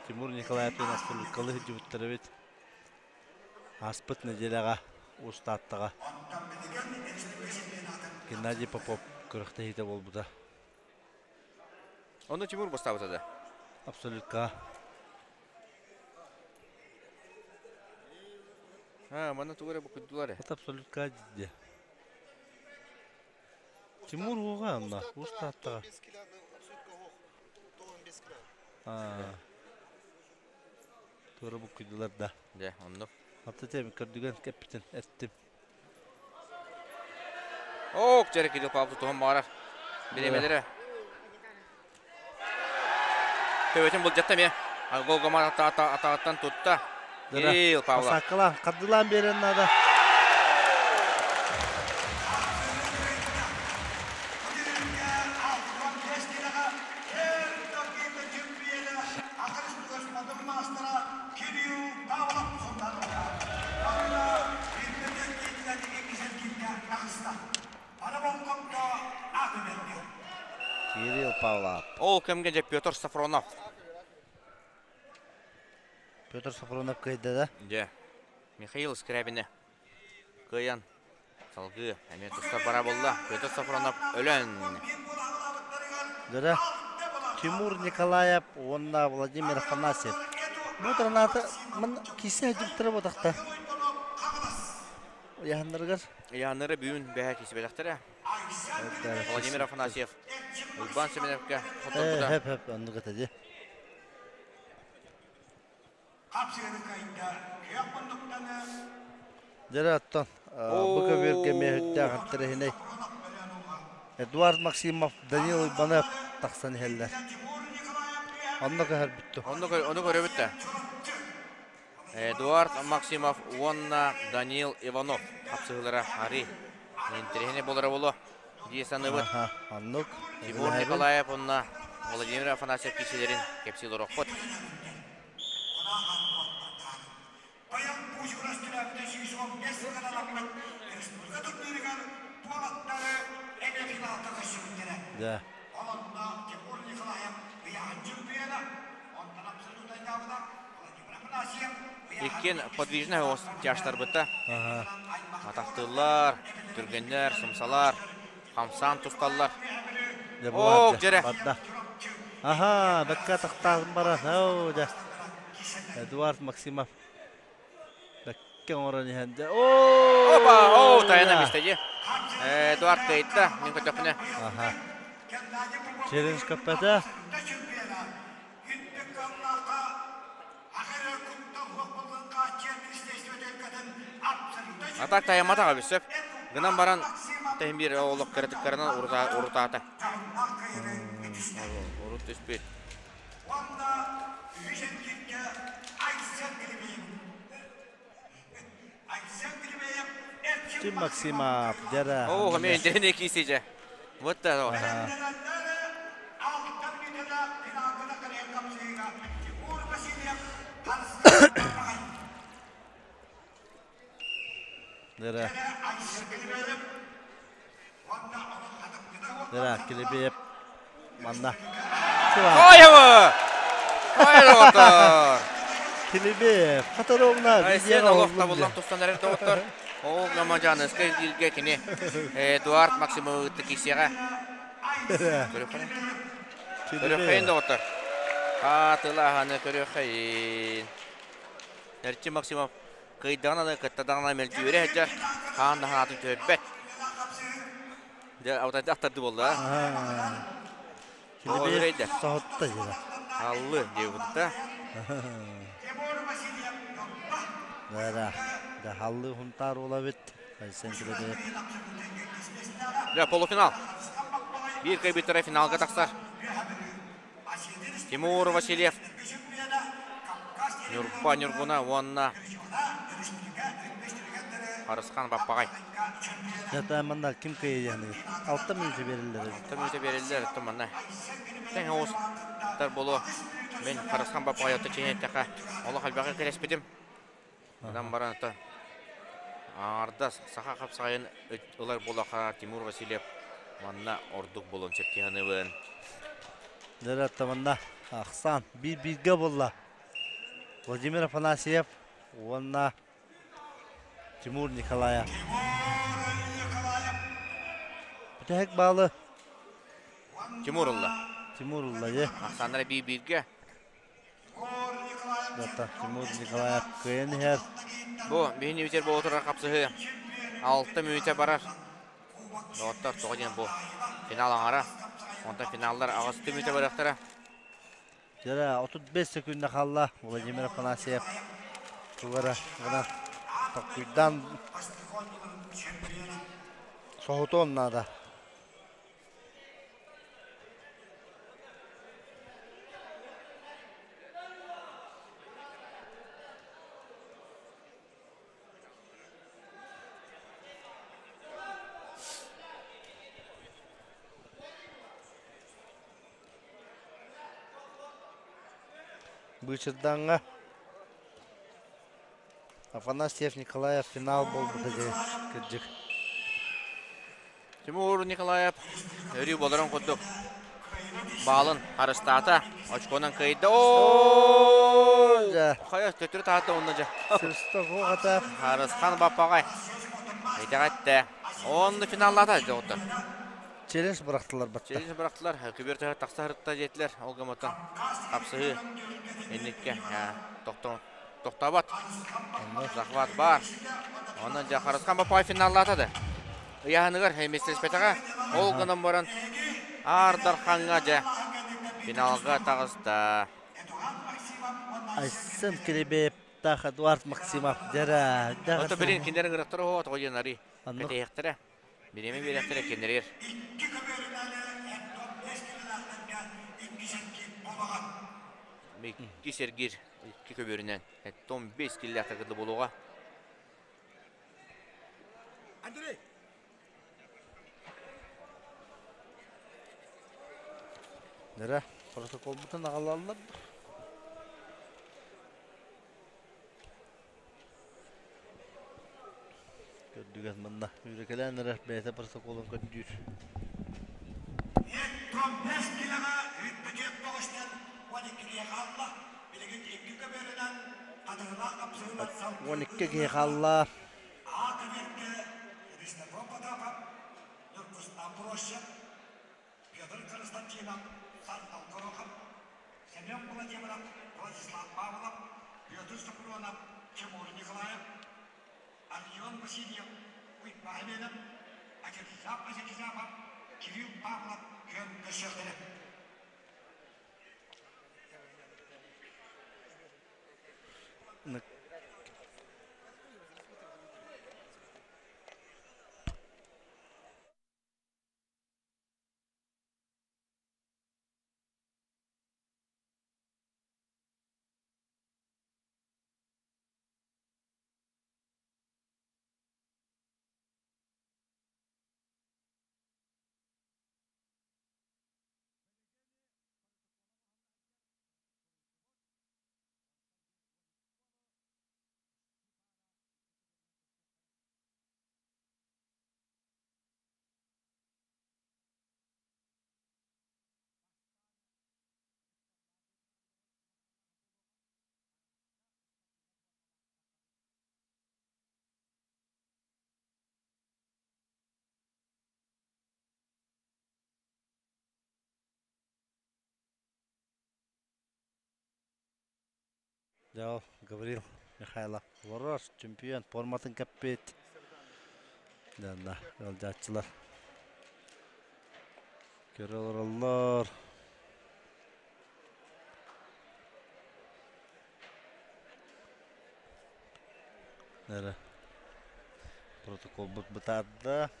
[SPEAKER 5] Тимур Николаевтыын абсолюткалы сылдьыбыттар эбит. Ааспыт нэдиэлэҕэ Уус Тааттаҕа Геннадий Попов күрэхтэһиитэ буолбута.
[SPEAKER 2] Ону Тимур бастаабыта да?
[SPEAKER 5] Абсолютка.
[SPEAKER 2] А, манна тугу эрэ букуйдулар
[SPEAKER 5] Это абсолютка дии. Тимур уоҕа анна Уус Тааттаҕа. А, туора буккуйдулар да.
[SPEAKER 2] Дьэ, оннук.
[SPEAKER 5] Аты тем көрдүгэн кэппитин эттим.
[SPEAKER 2] Ок, дьэрэ Кирилл Павлов туһун баҕарар. Бириэмэлэрэ. Төбөтүн былдьатта эмиэ. Голгомар атаҕыттан тутта. Кирилл Павлов.
[SPEAKER 5] Саккалаан, хардылаан биэрэн наада. Кирилл Павлов.
[SPEAKER 2] Ол кэмгэ дьэ Петр Сафронов.
[SPEAKER 5] Петр Сафронов кыайда да?
[SPEAKER 2] Дьэ. Михаил Скрябина кыайан салгыы эмиэ туста бара буолла. Петр Сафронов өлөн.
[SPEAKER 5] Дөрө Тимур Николаев уонна Владимир Афанасьев. Бу граната мын кисе дьуптара ботахта. Яһаннарыгар.
[SPEAKER 2] Яһаннары бүгүн бэһэ кисибэтэхтэрэ. Владимир Афанасьев Уйбаан Семеновка хотторбута.
[SPEAKER 5] Хөп хөп оннук этэ Дьэрэ оттон бу көбүөргэ миэһүттээх интэриэһинэй Эдуард Максимов, Данил Уйбанов тахсан иһэллэр. Онно көһөрбүттү.
[SPEAKER 2] Онно ону көрөбүт да. Эдуард Максимов уонна Данил Иванов хапсыһыылара ари интэриэһинэй буолара буолуо дии саныыбыт.
[SPEAKER 5] Оннук.
[SPEAKER 2] Тимур Николаев уонна Владимир Афанасьев киисэлэрин кэпсии олоруохпут.
[SPEAKER 5] Да.
[SPEAKER 2] Иккиэн подвижнай оҕус тяжтарбыта. Атахтыыллар, түргэннэр, сымсалар, хамсаан тусталлар. О, дьэрэ.
[SPEAKER 5] Аха, бэккэ атахтаатын баран. Оо, дьэ. Эдуард Максимов. Бэккэ оҥорон иһэн дьэ. Оо!
[SPEAKER 2] Опа! Оо, тайана мисте дии. Эдуард кыйда, мин көтөхпүнэ.
[SPEAKER 5] Аха. Челлендж көппөтө.
[SPEAKER 2] Атак тайамматаҕа бүссөп. Гынан баран тэһин биир олох кыратыктарынан урутаата. Урут түспүт.
[SPEAKER 5] Тим Максимов, дьэрэ.
[SPEAKER 2] Оо, мен интэрине киисиже. Вот да.
[SPEAKER 5] Дьэрэ. Дьэрэ, Килибиев манна.
[SPEAKER 2] Ой, Ой, доҕоттор!
[SPEAKER 5] Килибиев, Хатаровна,
[SPEAKER 2] Айсен олох табыллан тустан эрэр доҕоттор. Ол Гамажаныскай илгэ кини Эдуард Максимовы ытты кисиэҕэ. Көрүөххэйин доҕоттор. Хаатылаһаны көрүөххэйин. Эрчи Максимов кыйдаҕына да кыттадаҕына мэлдьи үөрэ сылдьар. Хаан да санаатын түһэрбэт. Дьэ, абытайда ахтарды буолла.
[SPEAKER 5] Килибиев соһутта дьэ.
[SPEAKER 2] Аллы диэбитэ.
[SPEAKER 5] Да, да, халлы хунтаар улабит. Айсен Килибиев.
[SPEAKER 2] Дьэ, полуфинал. Биир кыайбыттара финалга тахсар. Тимур Васильев. Ньурба Ньургуна уонна Харысхан Баппаҕай.
[SPEAKER 5] Дьэ, манна ким кыайыаный? Алта мүнүүтэ бериллэр.
[SPEAKER 2] Алта мүнүүтэ бериллэр, оттон манна тэҥ оҕустар буолуо. Мин Харысхан Баппаҕай отто чинэттэхэ олох элбэҕи кэлэспитим. Онон баран оттон аҥардас саха хапсаҕайын ылар буоллахха Тимур Васильев манна ордук буолуон сөп дии
[SPEAKER 5] Дьэ, манна ахсаан биир-бииргэ буолла. Владимир Афанасьев уонна Тимур Николаев. Бүтэһик баалы
[SPEAKER 2] Тимур ылла.
[SPEAKER 5] Тимур ылла, дьэ.
[SPEAKER 2] Ахсааннара биир-бииргэ.
[SPEAKER 5] Тимур Николаев кыайан иһэр.
[SPEAKER 2] Бу биһини бүтэр буола турар хапсыһыы. Алта мүнүүтэ барар. Доҕоттор, тоҕо диэн бу финал аҥара. Онтон финаллар аҕыс мүнүүтэ барыахтара.
[SPEAKER 5] Дьэ, 35 секунда хаалла Владимир Афанасьев. Тугара гына толкуйдаан соһутуон наада. Быычырдаҥҥа Афанасьев Николаев финал буолбута дии кырдьык.
[SPEAKER 2] Тимур Николаев өрүү болорун курдук баалын харыстаата. Очконан кыайда. Оо! Хайа төттөрү таһатта онно дьэ.
[SPEAKER 5] Сырста
[SPEAKER 2] Харысхан Баппаҕай. Итэҕэттэ. Онно финаллаата доҕоттор.
[SPEAKER 5] Челлендж бырахтылар батта.
[SPEAKER 2] Челлендж бырахтылар. Көбүөр төһө тахса сырытта диэтилэр. Ол гыммытын хапсыһыы инникке тохтообот. Захват бар. Онон дьэ Харысхан Баппаҕай финаллаата да. Ыйааһыныгар миэстэлэспэтэҕэ. Ол гынан баран Аар Дархаҥҥа дьэ финалга таҕыста.
[SPEAKER 5] Айсен Кирибеевтаах Эдуард Максимов дьэрэ.
[SPEAKER 2] Ото билин кинилэр ыҥырыктара оһо тоҕо диэн арый кэтэһиэхтэрэ. Бириэмэ биэрэхтэрэ кинилэр. Икки сэргир, икки көбүөрүнэн. Том 5 киллээх кытты буолуоҕа.
[SPEAKER 12] Андрей!
[SPEAKER 5] Дара. Протоколбутун аҕалаллар. Көрдүгэн манна үүрекелээн эрэр бэйэтэ протоколун көрдүүр.
[SPEAKER 12] Тромбез килэҕэ үппүтүөк бөҕөстөн 12 киһи хаалла. Билигин икки көбүөрүнэн хатыһылаах хапсыһыылар салгыы
[SPEAKER 5] 12 киһи хаалла.
[SPEAKER 12] А көбүөргэ Христофор Потапов, Ньургустан Прощев, Петр Константинов, Сандал Горохов, Семен Владимиров, Владислав Павлов, Петр Сопронов, Тимур Николаев, Альон Васильев, Уйбаан Ахмедов, Акирзап Азакизапов, Кирилл Павлов күөн көрсүөхтэрэ.
[SPEAKER 5] Дьэ, Гаврил Михайлов олорор чемпион форматын кэппит. Дьанна ыалдьааччылар көрө олороллор. Эрэ протоколбут бытаарда.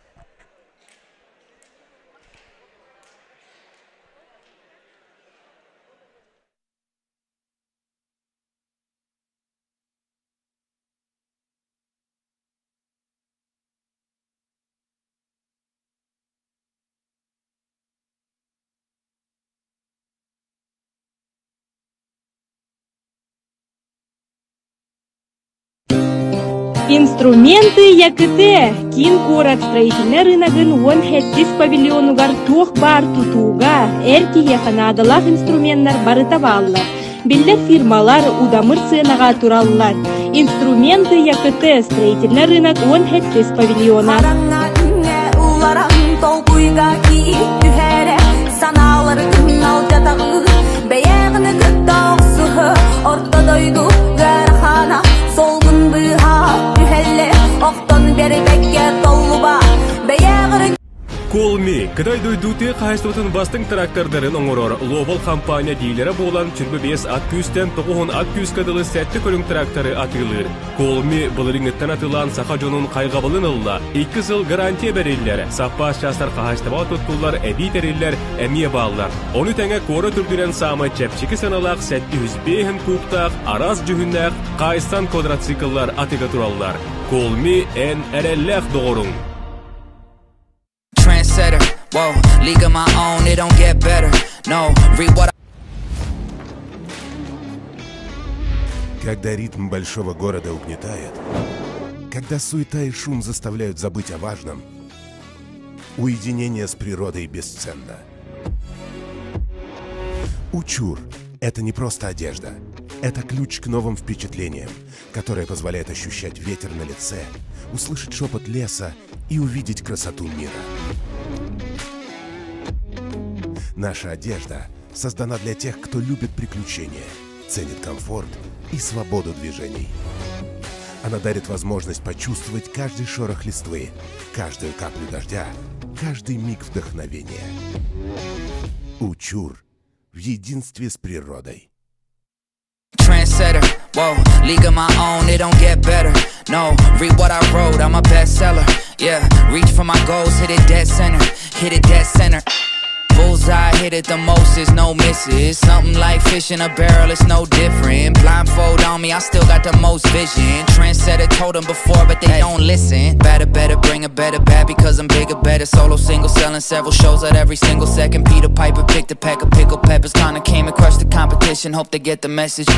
[SPEAKER 13] Инструменты ЯКТ киин куорат строительнай рыногын уон сэттис павильонугар туох баар тутууга, эр киһиэхэ наадалаах инструменнар барыта бааллар. Биллэр фирмалар удамыр сыанаҕа тураллар. Инструменты ЯКТ строительнай рынок уон сэттис павильона.
[SPEAKER 14] Хараҥа күҥҥэ уларан толкуйга киит түһэрэ санааларгын алдьатаҕын бэйэҕин кытта охсуһа орто дойду ыарахана солгун быыһа түһэллэр охтон биэрбэккэ толлуба бэйэҕин
[SPEAKER 6] Колми, Кытай дойду тыа хаһаайыстыбатын бастыҥ трактордарын оҥорор Ловол компания диилэрэ буолан 25 ат күүстэн 90 ат күүскэ дылы сэттэ көрүҥ тракторы атыылыыр. Колми былырыыҥҥыттан атыылаан саха дьонун хайҕабылын ылла. Икки сыл гарантия бэриллэр, саппаас чаастар хаһаайыстыбаҕа туттуллар, эбии тэриллэр эмиэ бааллар. Ону тэҥэ куорат үрдүнэн саамай чэпчэки сыаналаах 705 кубтаах араас дьүһүннээх Кайсан квадроцикллар атыыга тураллар. Колми эн эрэллээх доҕоруҥ!
[SPEAKER 11] Trendsetter, whoa, league of my own, it don't get better. No, read what
[SPEAKER 10] Когда ритм большого города угнетает, когда суета и шум заставляют забыть о важном, уединение с природой бесценно. Учур – это не просто одежда. Это ключ к новым впечатлениям, которая позволяет ощущать ветер на лице, услышать шепот леса и увидеть красоту мира. Наша одежда создана для тех, кто любит приключения, ценит комфорт и свободу движений. Она дарит возможность почувствовать каждый шорох листвы, каждую каплю дождя, каждый миг вдохновения. Учур в единстве с природой.
[SPEAKER 11] Trendsetter, whoa, league of my own, it don't get better. No, read what I wrote, I'm a bestseller. Yeah, reach for my goals, hit it dead center, hit it dead center. Bull Bullseye hit it the most, is no misses. Something like fish in a barrel, it's no different. Blindfold on me, I still got the most vision. Trendsetter told them before, but they don't listen. Better, better, bring a better bat because I'm bigger, better. Solo single, selling several shows at every single second. Peter Piper picked a pack of pickled peppers. Kinda came and crushed the competition. Hope they get the message.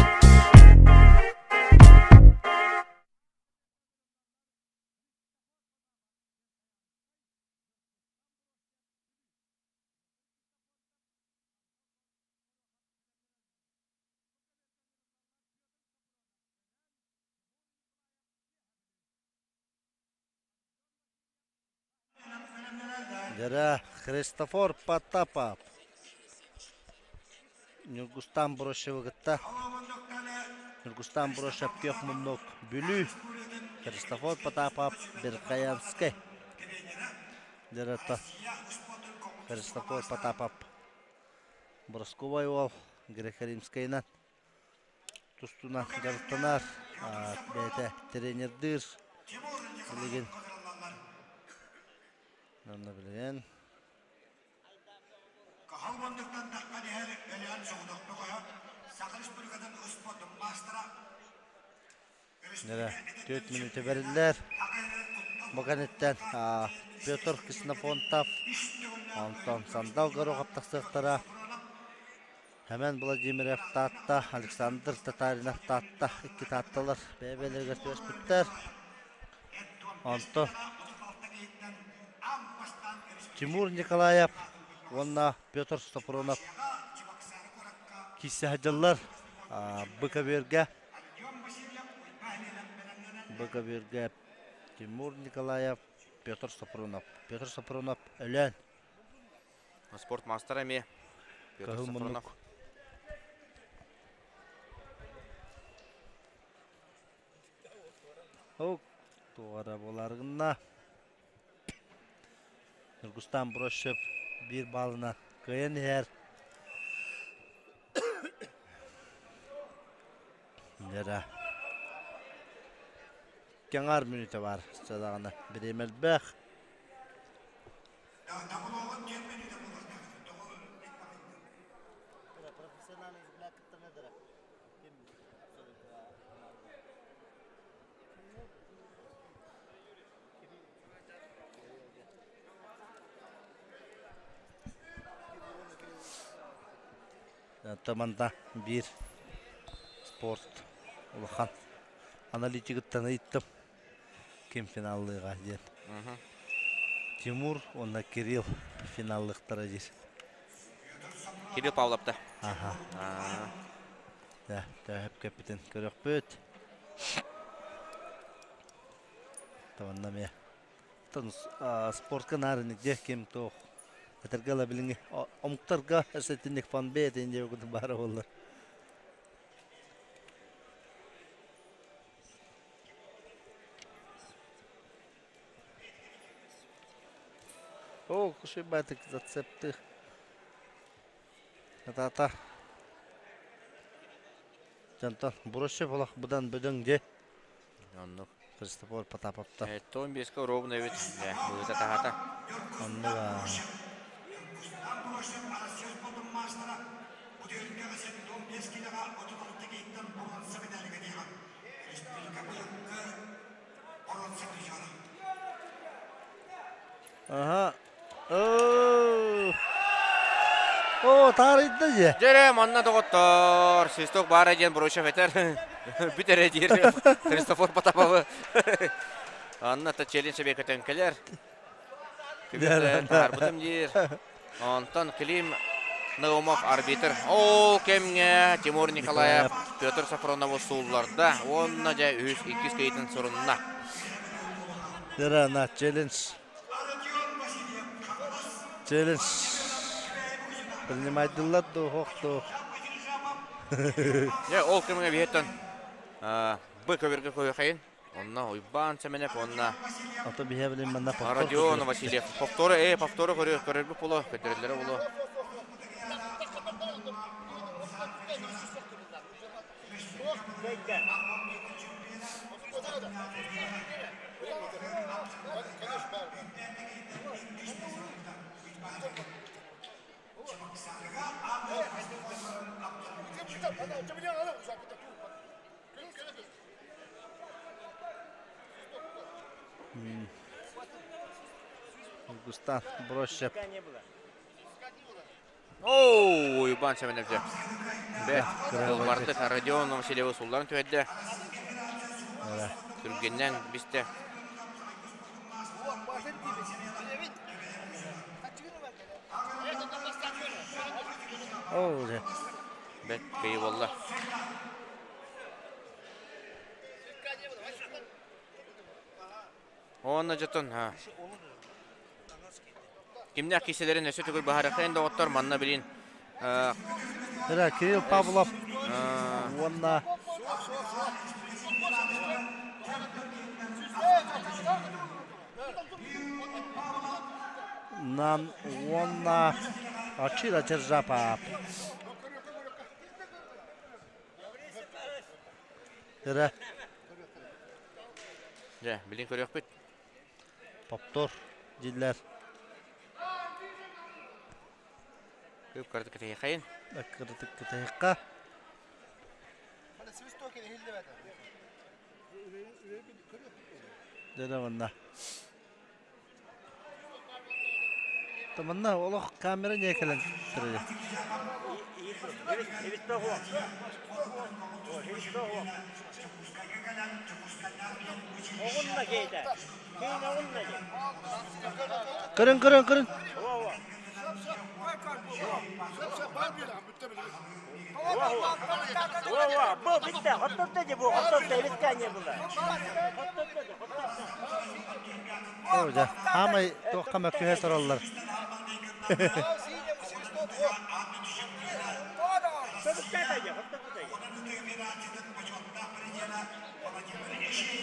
[SPEAKER 5] Дьэрэ Христофор Потапов Ньургустан Брощевы кытта Ньургустан Брощев күөх муннук Бүлүү Христофор Потапов Верхоянскай Дьэрэтэ Христофор Потапов Боросковай уол Греко-Римскайынан тустунан дьарыктанар, бэйэтэ тренердыыр билигин. Онно билигин
[SPEAKER 12] Кыһыл муннуктан таххан иһэр Өлөөн соҕотох бөҕөһө Саха Республикатын успуордун маастара
[SPEAKER 5] Нэрэ 4 мүнүүтэ бэриллэр. Бу кэнниттэн Петр Ксенофонтов, онтон Сандал Горохов тахсыахтара. Хэмэн Владимиров Таатта, Александр Татаринов Таатта икки Таатталар бэйэ-бэйэлэригэр түбэспиттэр. Онтон Тимур Николаев уонна Петр Сопрунов киирсэ сылдьаллар. Быкабүөргэ Быкабүөргэ Тимур Николаев, Петр Сопрунов. Петр Сопрунов Өлөөн.
[SPEAKER 2] Спорт маастара эмиэ Петр
[SPEAKER 5] Кыһыл
[SPEAKER 2] Сафронов.
[SPEAKER 5] муннук. Ок, туора буоларгынна. Ньургустан Брощев биир баалына кыайан иһэр. Дьэрэ. Кэҥэр мүнүүтэ бар. Садаҕына бириэмэ элбэх. Манна биир спорт улахан аналитигыттан ыйыттым ким финаллыаҕа диэн. Тимур уонна Кирилл финаллыахтара диир.
[SPEAKER 2] Кирилл Павловта.
[SPEAKER 5] Аха. Да, төһөп кэппитин көрөхпүт. Таванна эмиэ. Спортка наар инник ким туох этэргэ ыла билиҥҥи омуктарга өссө фанбет диэн курдук баара буоллар. О, кушай-батык зацепты. Атата. Дьонтон Брощев олох быдан бөдөҥ дьэ.
[SPEAKER 2] Оннук.
[SPEAKER 5] Христофор Потаповтар.
[SPEAKER 2] 15-ка ровно эбит. Быыта таһата.
[SPEAKER 5] Оннук. Аха. Оо. Оо, таарыйда дьэ.
[SPEAKER 2] Дьэрэ, манна доҕоттор, свисток баара диэн Брощев этэр. Бүт эрэ диир Христофор Потаповы. Анна та челлендж эбиэкэтэн кэлэр. Таһаарбытым диир. Онтон Клим Наумов арбитр. Ол кэмҥэ Тимур Николаев Петр Сафронову суулларда. Уонна дьэ үһүс иккис кыйытын сурунна.
[SPEAKER 5] Дьэрэ, на челлендж. Челлендж. Принимайдылар дуу, хоох дуу.
[SPEAKER 2] Дьэ, ол кэмҥэ биһиттэн Б көбүргэ көйөхейин. Онно Уйбаан Сэмэнэп уонна
[SPEAKER 5] Ото биһэ билин манна повтор
[SPEAKER 2] Родион Васильев. Повторы, повторы көрөр, көрөрбүт боло, көтөрөллөрө боло.
[SPEAKER 5] Густав Брощев.
[SPEAKER 2] Оу, Уйбан Семенов дьэ. Бэт, тылбартык Родион Васильевы сулларын түһэрдэ. Түргэннэн бистэ.
[SPEAKER 5] Оу, дьэ.
[SPEAKER 2] Бэт, кыйы болла. Уонна дьотон кимнээх киселерин өссө төгүл баһарыхайын доҕоттор манна билин
[SPEAKER 5] Ира Кирилл Павлов уонна Нам уонна Ачира Держапа. Ира
[SPEAKER 2] Дьэ, билин көрүөхпүт.
[SPEAKER 5] Поптор дииллэр.
[SPEAKER 2] Кып кырдык кытыйхайын.
[SPEAKER 5] Кырдык кытыйха. Дьэ манна. Манна олох камера не кэлэн турар. Көрүн, көрүн, көрүн. Хаамай туохха мөккүһэ тураллар.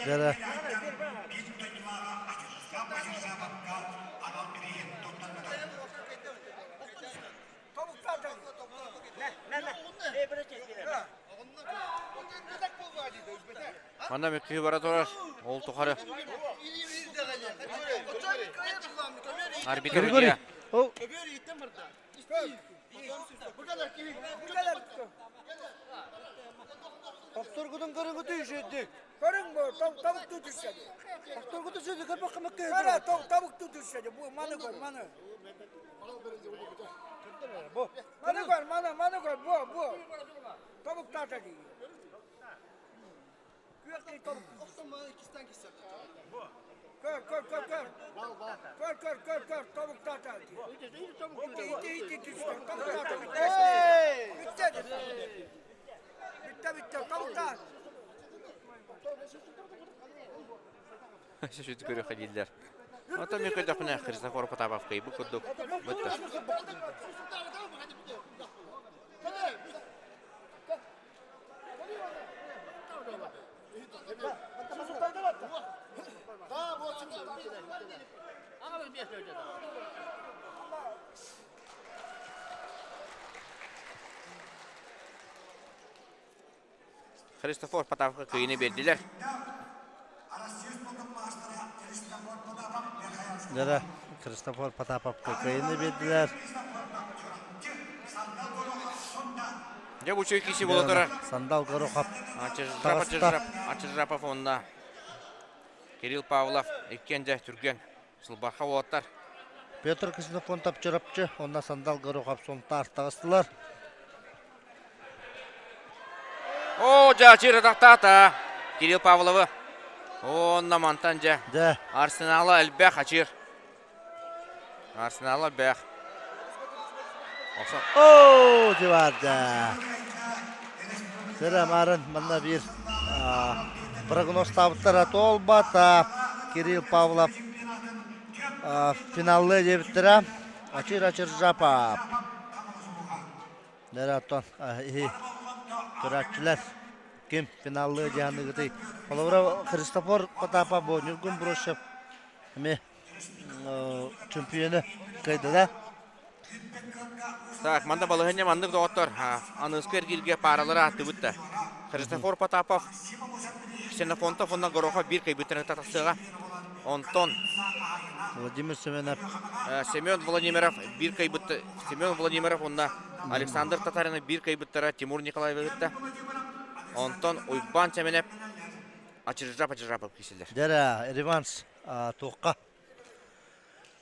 [SPEAKER 5] Дьэ
[SPEAKER 2] Манна мөккүһү бара турар. Ол тухары. Арбитр
[SPEAKER 5] Григорий.
[SPEAKER 12] Тохторгутун көрүҥүтү үчүдүк.
[SPEAKER 4] Көрүҥ бу, табыктыы түсчэди.
[SPEAKER 12] Тохторгуту сүдү көрбөккө мөккү.
[SPEAKER 4] Көрө, табыктыы түсчэди. Бу маны көр, маны. Маны көр, маны, маны көр, бу, бу. Табыктаата дии. Күөккэй табык. Көр, көр, көр, көр. Көр, көр, көр, көр, табыктаата дии. Ити, ити, ити түстэ, табыктаата. Бүттэ. Бүттэ, бүттэ, табыктаат.
[SPEAKER 2] Сөшүт көрүөххэ дииллэр. Оттон мен көрдөхпүнэ Христофор Потапов кыйбыт курдук. Бытта. Христофор Потаповка кыйыны бердилер.
[SPEAKER 5] Дара Христофор Потаповка кыйыны бердилер.
[SPEAKER 2] Дьэ бу киси буола турар.
[SPEAKER 5] Сандал Горохов.
[SPEAKER 2] Ачыржапов онна. Кирилл Павлов иккен дьэ түргэн сылбарха уолаттар.
[SPEAKER 5] Петр Ксенофонтов Чурапчы, онна Сандал Горохов Сунтаар таҕыстылар.
[SPEAKER 2] О, дьэ, тахтаата. Кирилл Павловы. Онна мантан дьэ.
[SPEAKER 5] Дьэ.
[SPEAKER 2] Арсенала элбэх ачыр. Арсенала элбэх.
[SPEAKER 5] О, диварда. Сыра марын манна биир прогнозтаабыттара туолбата. Кирилл Павлов финаллы диэбиттэрэ. Ачыр-ачыр жапап. Дэрэ иһи көрөөччүлэр ким финаллыы дьаһаныгытый. Холобура Христофор Потапов бу Ньургун Бросев эмиэ чемпионы кыайда да.
[SPEAKER 2] Так, манда балаһыанньа маннык доҕоттор. Аныгыскы эргииргэ пааралары ааттыбыт да. Христофор Потапов, Ксенофонтов уонна Горохов биир кыайбыттарын тахсыаҕа. Онтон
[SPEAKER 5] Владимир Семенов
[SPEAKER 2] Семен Владимиров биир кыайбыт Семен Владимиров уонна Александр Татаринов биир кыайбыттара Тимур Николаевы кытта. Онтон Уйбаан Семенов Ачыржап Ачыржапов киирсэллэр.
[SPEAKER 5] Дьэ, реванш. туохха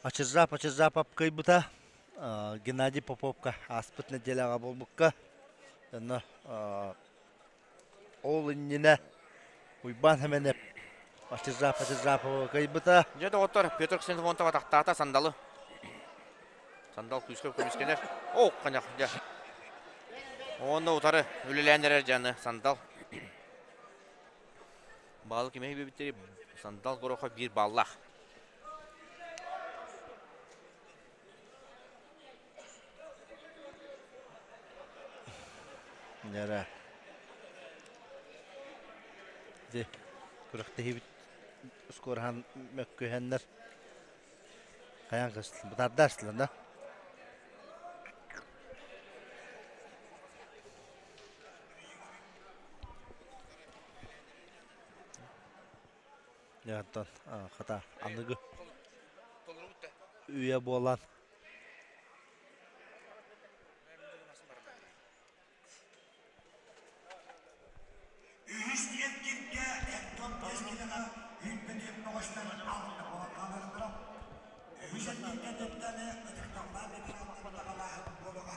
[SPEAKER 5] Ачырзап Ачырзапов кыайбыта Геннадий Поповка ааспыт нэдиэлэҕэ буолбукка. Онно ол иннинэ Уйбаан Хэмэнэп Ачырзап Ачырзаповы кыайбыта.
[SPEAKER 2] Дьэ доҕоттор, Петр Ксенофонтов атахтаата Сандалы. Сандал күүскэ көмүскэнэр. О, ханах, дьэ. Онно утары үлэлээн эрэр дьаны Сандал. Баалы кимэ биэбиттери Сандал Горохов биир баллаах.
[SPEAKER 5] Ньара. Ди күрэхтэһиибит скораһан мөккүһэннэр хайаан көстүлэр бытаардаастылар да Дьэ оттон хата аныгы үйэ буолан
[SPEAKER 12] Үһүс тиэргиргэ Эддон Кэскилэҕэ үүппүтүн мөҕүстэн алта буолан хаалыахтара. Үһүс эргииргэ Дэптэни ытыктабылаах ветераннар таҕалааһын буолуоҕа.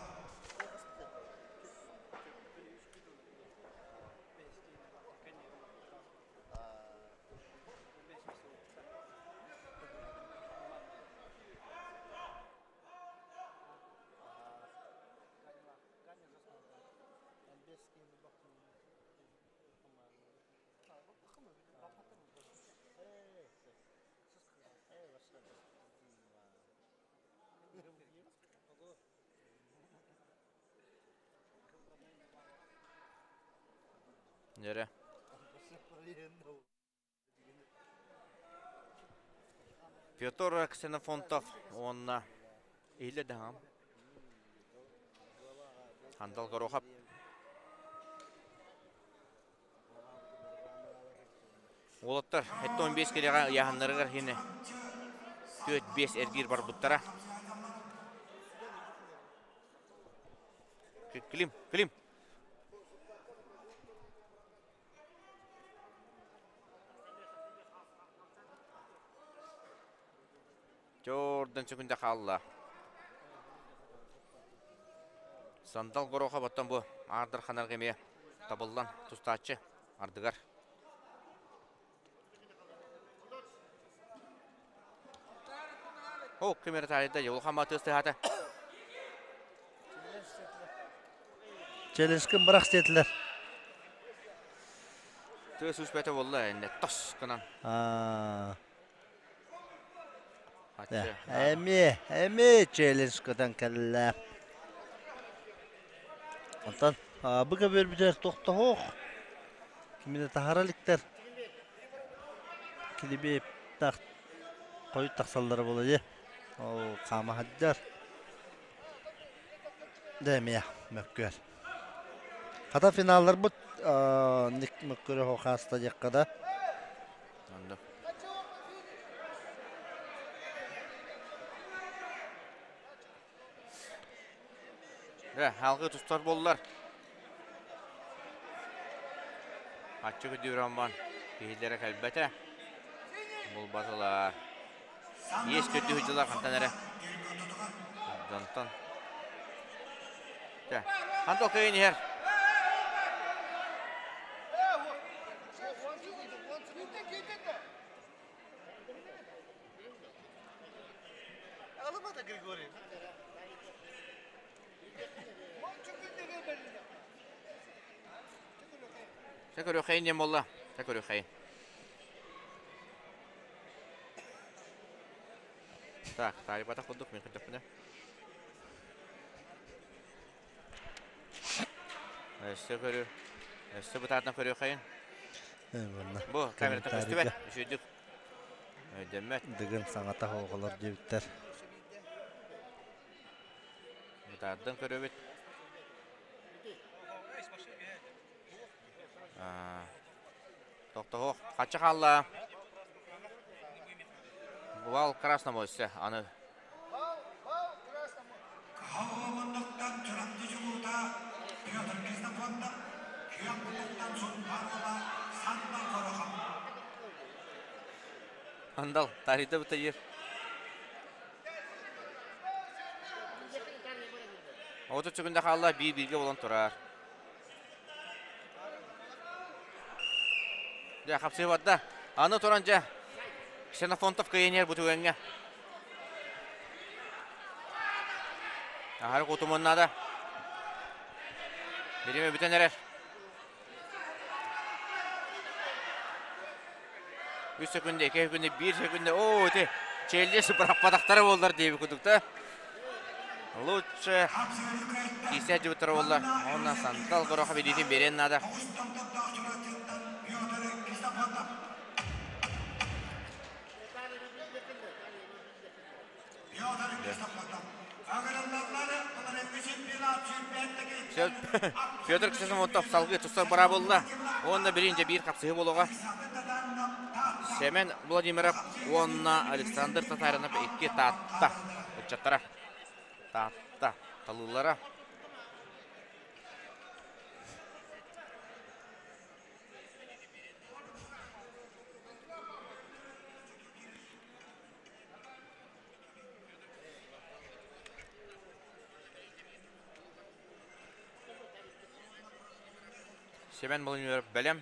[SPEAKER 2] Нөрө. Петр Ксенофонтов уонна Иһиллэ даһам. Андал Горохов. Уолаттар 75 килэҕэ ыйааһыннарыгар хини 4-5 эргиир барбыттара. Клим, Клим. Чордан сөкүндэ хаалла. Сандал Горохов оттон бу аардар ханарга эмиэ табыллан тустааччы ардыгар. О, ким эрэ таайда, улахан матыас тыһаата.
[SPEAKER 5] Челлендж бырах диэтилэр.
[SPEAKER 2] Тыас үспэтэ буолла, энне тос гынан.
[SPEAKER 5] Эми, эми челлендж көтөн кэллэ. Онтон бу көбүөрбүтүгэр тохтоһуох. Кимини таһара иликтэр. Килиби тах хойут тахсаллара буолуо дии. Ол хаама сылдьар. Дэ эмиэ мөккүөр. Хата финалларбыт ник мөккүөрө хааста диэххэ да.
[SPEAKER 2] Онно. Э, алгы тустар боллар. Аччык үдүрэмман киһилэрэ кэлбэтэ. Булбатылар. Иэс көрдүү дьылар хантан эрэ. Донтон. Хантан кыйын иһэр. Чэ көрүөххэйин диэн буолла. Чэ көрүөххэйин. Так, таайбатах курдук мин көрдөхпүнэ. Өссө көрү, өссө бытаатан көрүөххэйин. Бу камерата көстүбэт, үчүгүйдүк өйдөммөт.
[SPEAKER 5] Дыгын саҥата оҕолор диэбиттэр.
[SPEAKER 2] Бытаардан көрөбүт. Тохтоһуох. Хачча хаалла. Бал красному өссө аны.
[SPEAKER 12] Кыһалҕаланныктан Чурапчы чулуута Петр Ксенофонтов күөх муннуктан Сунтаар уола Сандал Горохов.
[SPEAKER 2] Андал, тарыйда бытайыр. 30 секунда хаалла, биир-бииргэ болон турар. Дьэ, хапсыы барда. Аны туран дьэ, Ксенофонтов кыайан бу түгэҥҥэ. Аһары кутумун наада. Бириэмэ бүтэн эрэр. Үс секунда, 2 секунда, 1 секунда. Оо, ити челлес бырахпатахтара буоллар диэбит курдук да. Лучше киисэ дьыбыттара буолла. Онно Сантал Гороха билиитин биэриэн наада. Федор Ксенофонтов салгыы тустар быраабылла. Уонна биринче биир хапсыһы буолуоҕа. Семен Владимиров уонна Александр Татаринов икки Таатта ыччаттара. Таатта талыылара. Семен Владимиров бэлэм.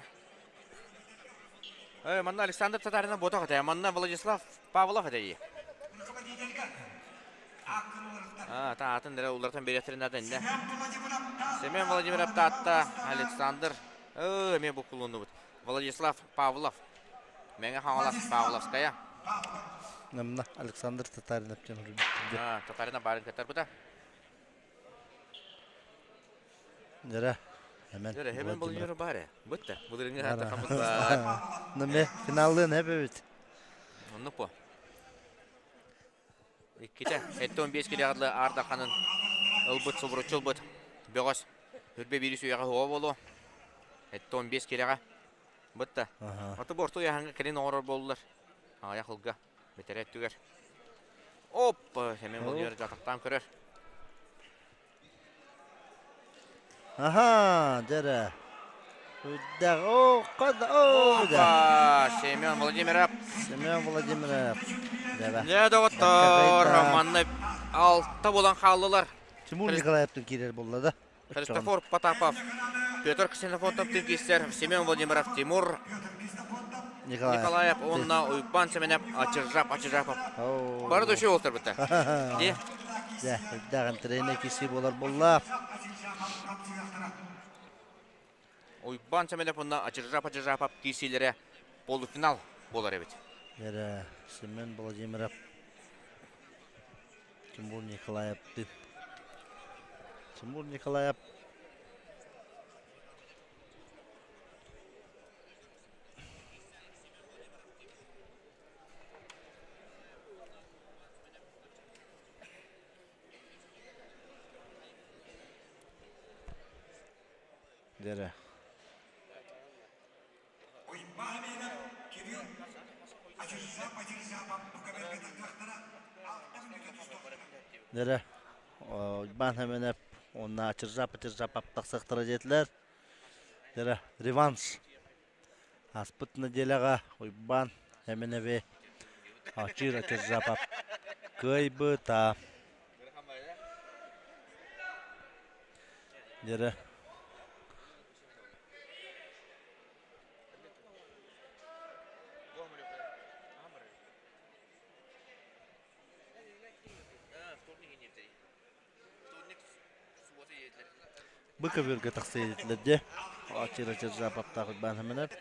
[SPEAKER 2] Манна Александр Татаринов буотах этэ. Манна Владислав Павлов этэ. А, та атын дere уларытан бириэхтэрин атын инне. Семен Владимиров таатта Александр эмиэ буккулуннубут. Владислав Павлов. Мэҥэ Хаҥалас Павловская.
[SPEAKER 5] Намна Александр Татаринов диэн
[SPEAKER 2] А, Татаринов баарын кытарбыта.
[SPEAKER 5] Дьэрэ, Эмен.
[SPEAKER 2] Дьэрэ, Эмен Владимиров баар Бытта. Былырыҥҥы аата хаммыт баар.
[SPEAKER 5] Наме финаллыын эбэбит.
[SPEAKER 2] Оннук по. Иккитэ, 75 килэҕэ Аар Дарханын ылбыт, субуруччу ылбыт бөҕөс Үрбэ биир сүүйэҕэ уһуга буолуо. 75 килэҕэ. Бытта. Аты бу орто ыйааһыҥҥа кэлин оҥорор буоллулар. Аҕыйах ылга. Бэтэрээ өттүгэр. Оп! Семен Владимирович атахтаан көрөр.
[SPEAKER 5] Аха, дьэрэ. Үрдэх, о, хада, о,
[SPEAKER 2] Опа! Семен Владимиров.
[SPEAKER 5] Семен Владимиров.
[SPEAKER 2] Дьэ, доҕоттор, манна алта буолан хааллылар.
[SPEAKER 5] Тимур Николаевтын киирэр буолла да.
[SPEAKER 2] Христофор Потапов, Петр Ксенофонтов киирсэр, Семен Владимиров, Тимур
[SPEAKER 5] Николаев,
[SPEAKER 2] Николаев уонна Уйбан Семенов Ачыржап Ачыржапов. Бары да үчүгэй буолтар Дии.
[SPEAKER 5] Дьэ, үрдээх тренер киси буолар буолла.
[SPEAKER 2] Уйбан Семенов уонна Ачыржап Ачыржапов киирсиилэрэ полуфинал буолар эбит.
[SPEAKER 5] Эрэ Семен Владимиров Тимур Николаев Тимур Николаев Дere. Дere. Уйбаан Хэмэнэп уонна Ачыржап-Ачыржап тахсыахтара диэтилэр. Дere реванш. Ааспыт нэдиэлэҕэ Уйбаан Эминэби Ачыыр Ачыржапов кыайбыта. Дьэрэ Бу көбүөргэ тахса иликтилэр дии. Ачыыр-ачыр жаапаптаах Уйбаан Хэмэнэп.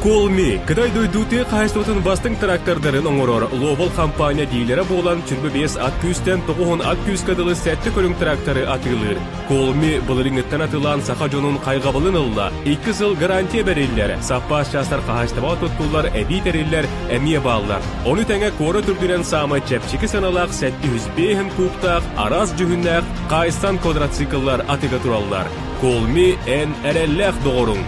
[SPEAKER 6] Колми, Кытай дойду тыа хаһаайыстыбатын бастыҥ трактордарын оҥорор Лобол компания диилэрэ буолан 25 ат күүстэн 90 ат күүскэ дылы сэттэ көрүҥ тракторы атыылыыр. Колми былырыыҥҥыттан атыылаан саха дьонун хайҕабылын ылла. Икки сыл гарантия бэриллэр, саппаас чаастар хаһаайыстыбаҕа туттуллар эбии тэриллэр эмиэ бааллар. Ону тэҥэ куорат үрдүнэн саамай чэпчэки сыаналаах 705 кубтаах араас дьүһүннээх Кайсан квадроцикллар атыыга тураллар. Колми эн эрэллээх доҕоруҥ!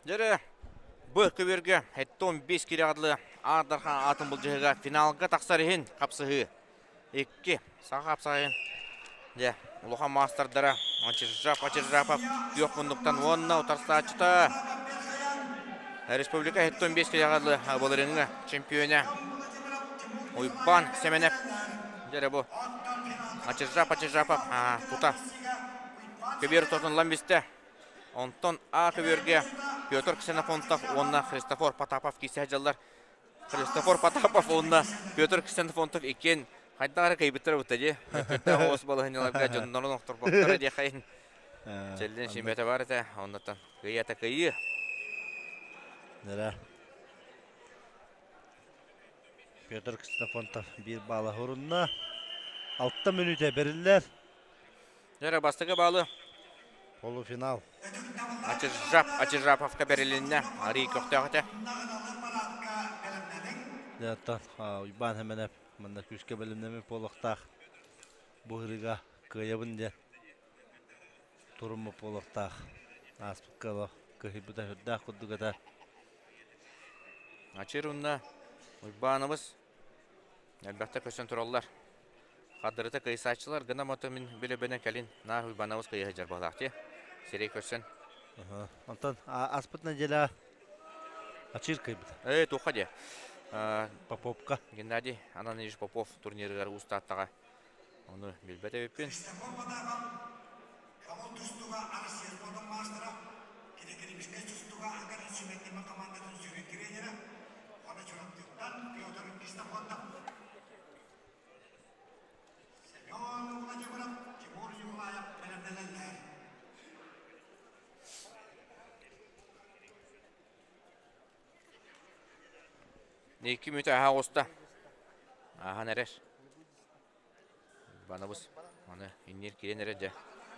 [SPEAKER 2] Дьэрэ, бу көбүөргэ 75 кириаҕадлы Аар Дархан аатын былдьаһыыга финалга тахсар иһин хапсыһыы. Икки саха хапсаҕайын дьэ улахан маастардара Ачиржап Ачиржапов күөх муннуктан уонна утарсааччыта республика 75 кириаҕадлы былырыыҥҥы чемпиона Уйбаан Сэмэнэп. Дьэрэ бу Ачиржап Ачиржапов тута көбүөр тотунлан бистэ. Онтон А көбүөргэ Петр Ксенофонтов уонна Христофор Потапов киирсэ сылдьаллар. Христофор Потапов уонна Петр Ксенофонтов иккиэн хайдах эрэ кыйбыттара бутта дии. Өттүттэн оҕус балаһынньаларга дьоннорун охторботтор диэхайын. Чэллин симбэтэ бар этэ. Оннуттан кыйата кыйыы.
[SPEAKER 5] Нера. Петр Ксенофонтов биир баала хорунна. Алта мүнүүтэ бериллэр.
[SPEAKER 2] Дьэ, бастакы баалы
[SPEAKER 5] Полуфинал.
[SPEAKER 2] Ачыржап, Ачыржаповка бэрилиннэ. Арый көхтөөх этэ.
[SPEAKER 5] Дьэ, Уйбаан Хэмэнэп манна күүскэ бэлэмнэммит буолуохтаах. Бу ырыга кыайабын диэн туруммут буолуохтаах. Ааспыкка олох кыһыйбыта сүрдээх курдук этэ.
[SPEAKER 2] Ачыр уонна Уйбаанабыс Элбэхтэ көстөн тураллар. Хардырыта кыйсааччылар гына мото мин билэбинэ кэлин наар Уйбанабыс кыйыһа дьарбалаах дии. Сирэй көрсөн.
[SPEAKER 5] Онтон аспыт неделя ачыыр кыйбыт.
[SPEAKER 2] Ээ, туохха диэ?
[SPEAKER 5] Поповка.
[SPEAKER 2] Геннадий Ананьевич Попов турнирыгар уустааттаҕа. Ону билбэт эбиппин. Икки мүнүүтэ аһа оҕуста. Ааһан эрэр. Банабыс аны иннир киирэн эрэр дьэ.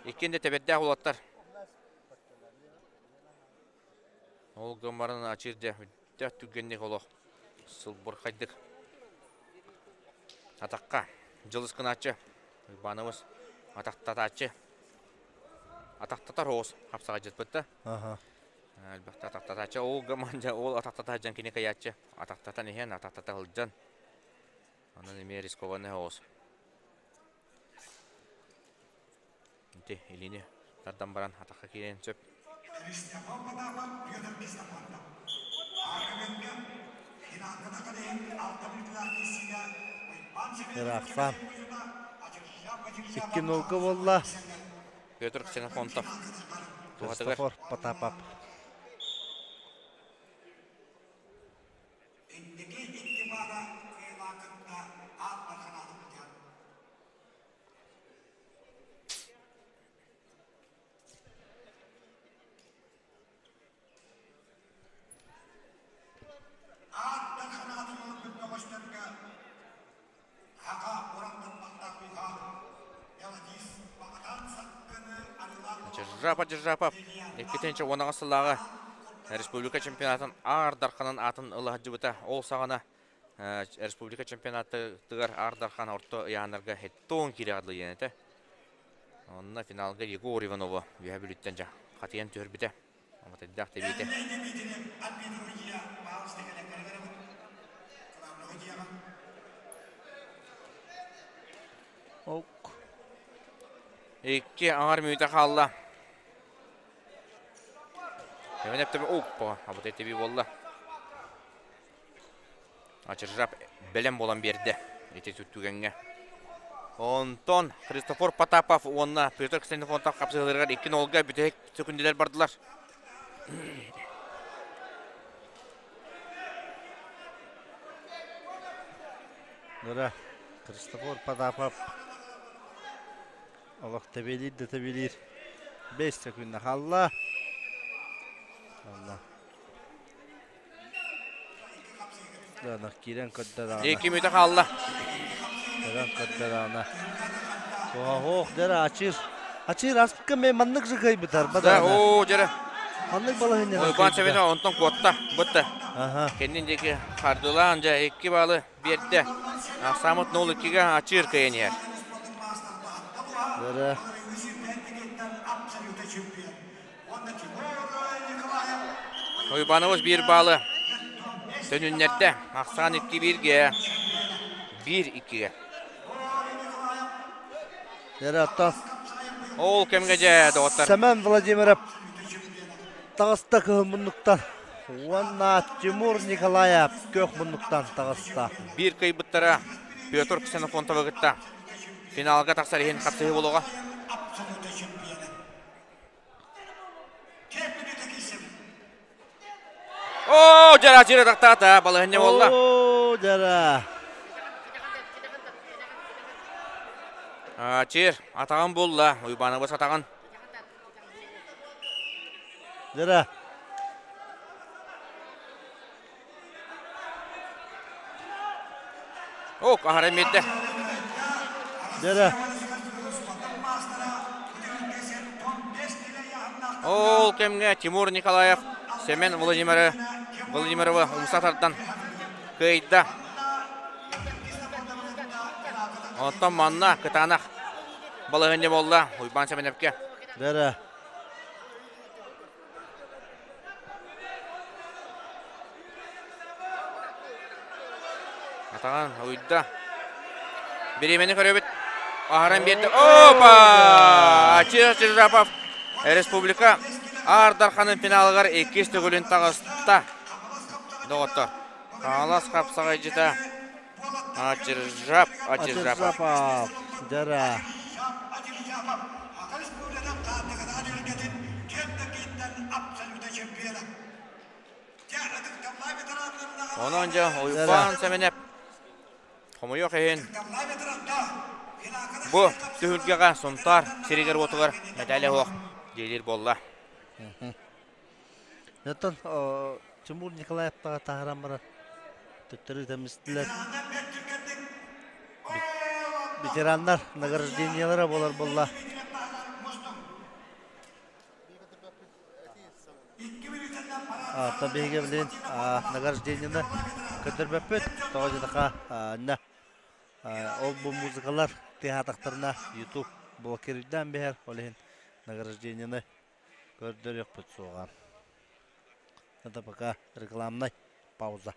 [SPEAKER 2] Иккиэн да тэбэрдээх уолаттар. Ол гыммарын ачыыр дьэ бүттэх түргэнник олох сылбырхайдык атахха дьылыс гынааччы Уйбаанабыс атахтатааччы атахтатар оҕус хапсаҕайдьыппыт да элбэхтэ атахтатааччы ол гымман дьэ ол атахтатааччы кини кыйааччы атахтатан иһэн атахтата сылдьан Онон эмиэ рискованный оҕус. Ити илиини тардан баран атахха киириэн сөп.
[SPEAKER 5] Ыраахтан. Икки нолга буолла.
[SPEAKER 2] Петр Ксенофонтов.
[SPEAKER 5] Христофор Потапов.
[SPEAKER 12] Инники икки баара кыайыылаах кытта аат барханаатын бутуйан. Аат барханаатын ылбыт бөҕөстөргө Хака уран тарбахтаах уйҕа Мелодист Баҕатан Саккыны арыылаах
[SPEAKER 2] Держапа Держапов 2010 сыллааҕы республика чемпионатын Аар Дарханын аатын ыла сылдьыбыта. Ол саҕана республика чемпионатыгар Аар Дархан орто ыйааннарга хеттон киирэҕэ дылы диэн этэ. Онно финалга Егор Иванову Үөһэ Бүлүүттэн дьэ хатыйан түһэрбитэ. Аматыйдаах тэбиитэ.
[SPEAKER 5] Ок.
[SPEAKER 2] Икки аҥар мүнүүтэ хаалла. Эвенептеме оппа, абытай тэбии буолла. Ачыржап бэлэм буолан биэрдэ ити түгэҥҥэ. Онтон Христофор Потапов уонна Петр Ксенофонтов хапсыһыыларыгар икки нолга бүтэһик сөкүндэлэр бардылар.
[SPEAKER 5] Нура, Христофор Потапов олох тэбиэлиир да тэбиэлиир. Бэс сөкүндэ хаалла. Алла. Киирэн көрдө даҕаны.
[SPEAKER 2] Икки мүнүүтэ хаалла.
[SPEAKER 5] Киирэн көрдө даҕаны. Суох, дьэрэ ачыыр. Ачыыр аспыкка мен маннык же кыайбытар.
[SPEAKER 2] Да, оо, дьэрэ.
[SPEAKER 5] Маннык балаһынньанан
[SPEAKER 2] Уйбаан Сэмэнов онтон куотта, бытта. Кэннин диэки хардылаан дьэ икки баалы биэрдэ. Ахсаамыт 0-2-гэ ачыыр кыайан иһэр.
[SPEAKER 5] Дьэрэ.
[SPEAKER 2] Уйбаныбыз биир баалы төнүннэрдэ. Ахсаан 2-1-ге. 1-2-ге.
[SPEAKER 5] Ярата.
[SPEAKER 2] Ол кэмгэ дьэ, доҕоттор.
[SPEAKER 5] Семен Владимиров таҕыста кыһыл муннуктан. Уонна Тимур Николаев көх муннуктан таҕыста.
[SPEAKER 2] Биир кыайбыттара Петр Ксенофонтовы кытта финалга тахсар иһин хапсыһыы буолуоҕа. Оо, дьара чире тахтаата, балаһынньа буолла.
[SPEAKER 5] Оо, дьара.
[SPEAKER 2] Чир, атаҕын булла, Уйбанабыс атаҕын.
[SPEAKER 5] Дьара.
[SPEAKER 2] О, аһара миэтэ.
[SPEAKER 5] Дьара.
[SPEAKER 2] Ол кэмҥэ Тимур Николаев Семен Владимиры Владимировы умса тардан кыайда. Оттон манна кытаанах балаһыанньа буолла Уйбаан Семеневкэ.
[SPEAKER 5] Дьара.
[SPEAKER 2] Атаҕын уйда. Бириэмэни көрөбүт. Аһаран биэрдэ. Опа! Ачир Чижапов республика Аар Дарханын финалыгар иккис төгүлүн таҕыста. Доҕоттор. Хаҥалас хапсаҕайдьыта Ачиржап Ачиржапов.
[SPEAKER 5] Ачиржапов. Дьара.
[SPEAKER 2] Онон дьэ Уйбаан Сэмэнэп хомойуох иһин бу түһүлгэҕэ Сунтаар сиригэр-уотугар мэтээлэ суох диэлиир буолла.
[SPEAKER 5] Оттон Тимур Николаевтаҕа таһааран баран төттөрү тэмистилэр. Ветераннар награждениелара буолар буолла. Оттон биһиги билигин награждениены көрдөрбөппүт. Тоҕо диэтэххэ, ол бу музыкалар тыаһаатахтарына YouTube блокируйдаан биһэр. Ол иһин награждениены көрдөрүөхпүт суоҕа. Это пока рекламнай пауза.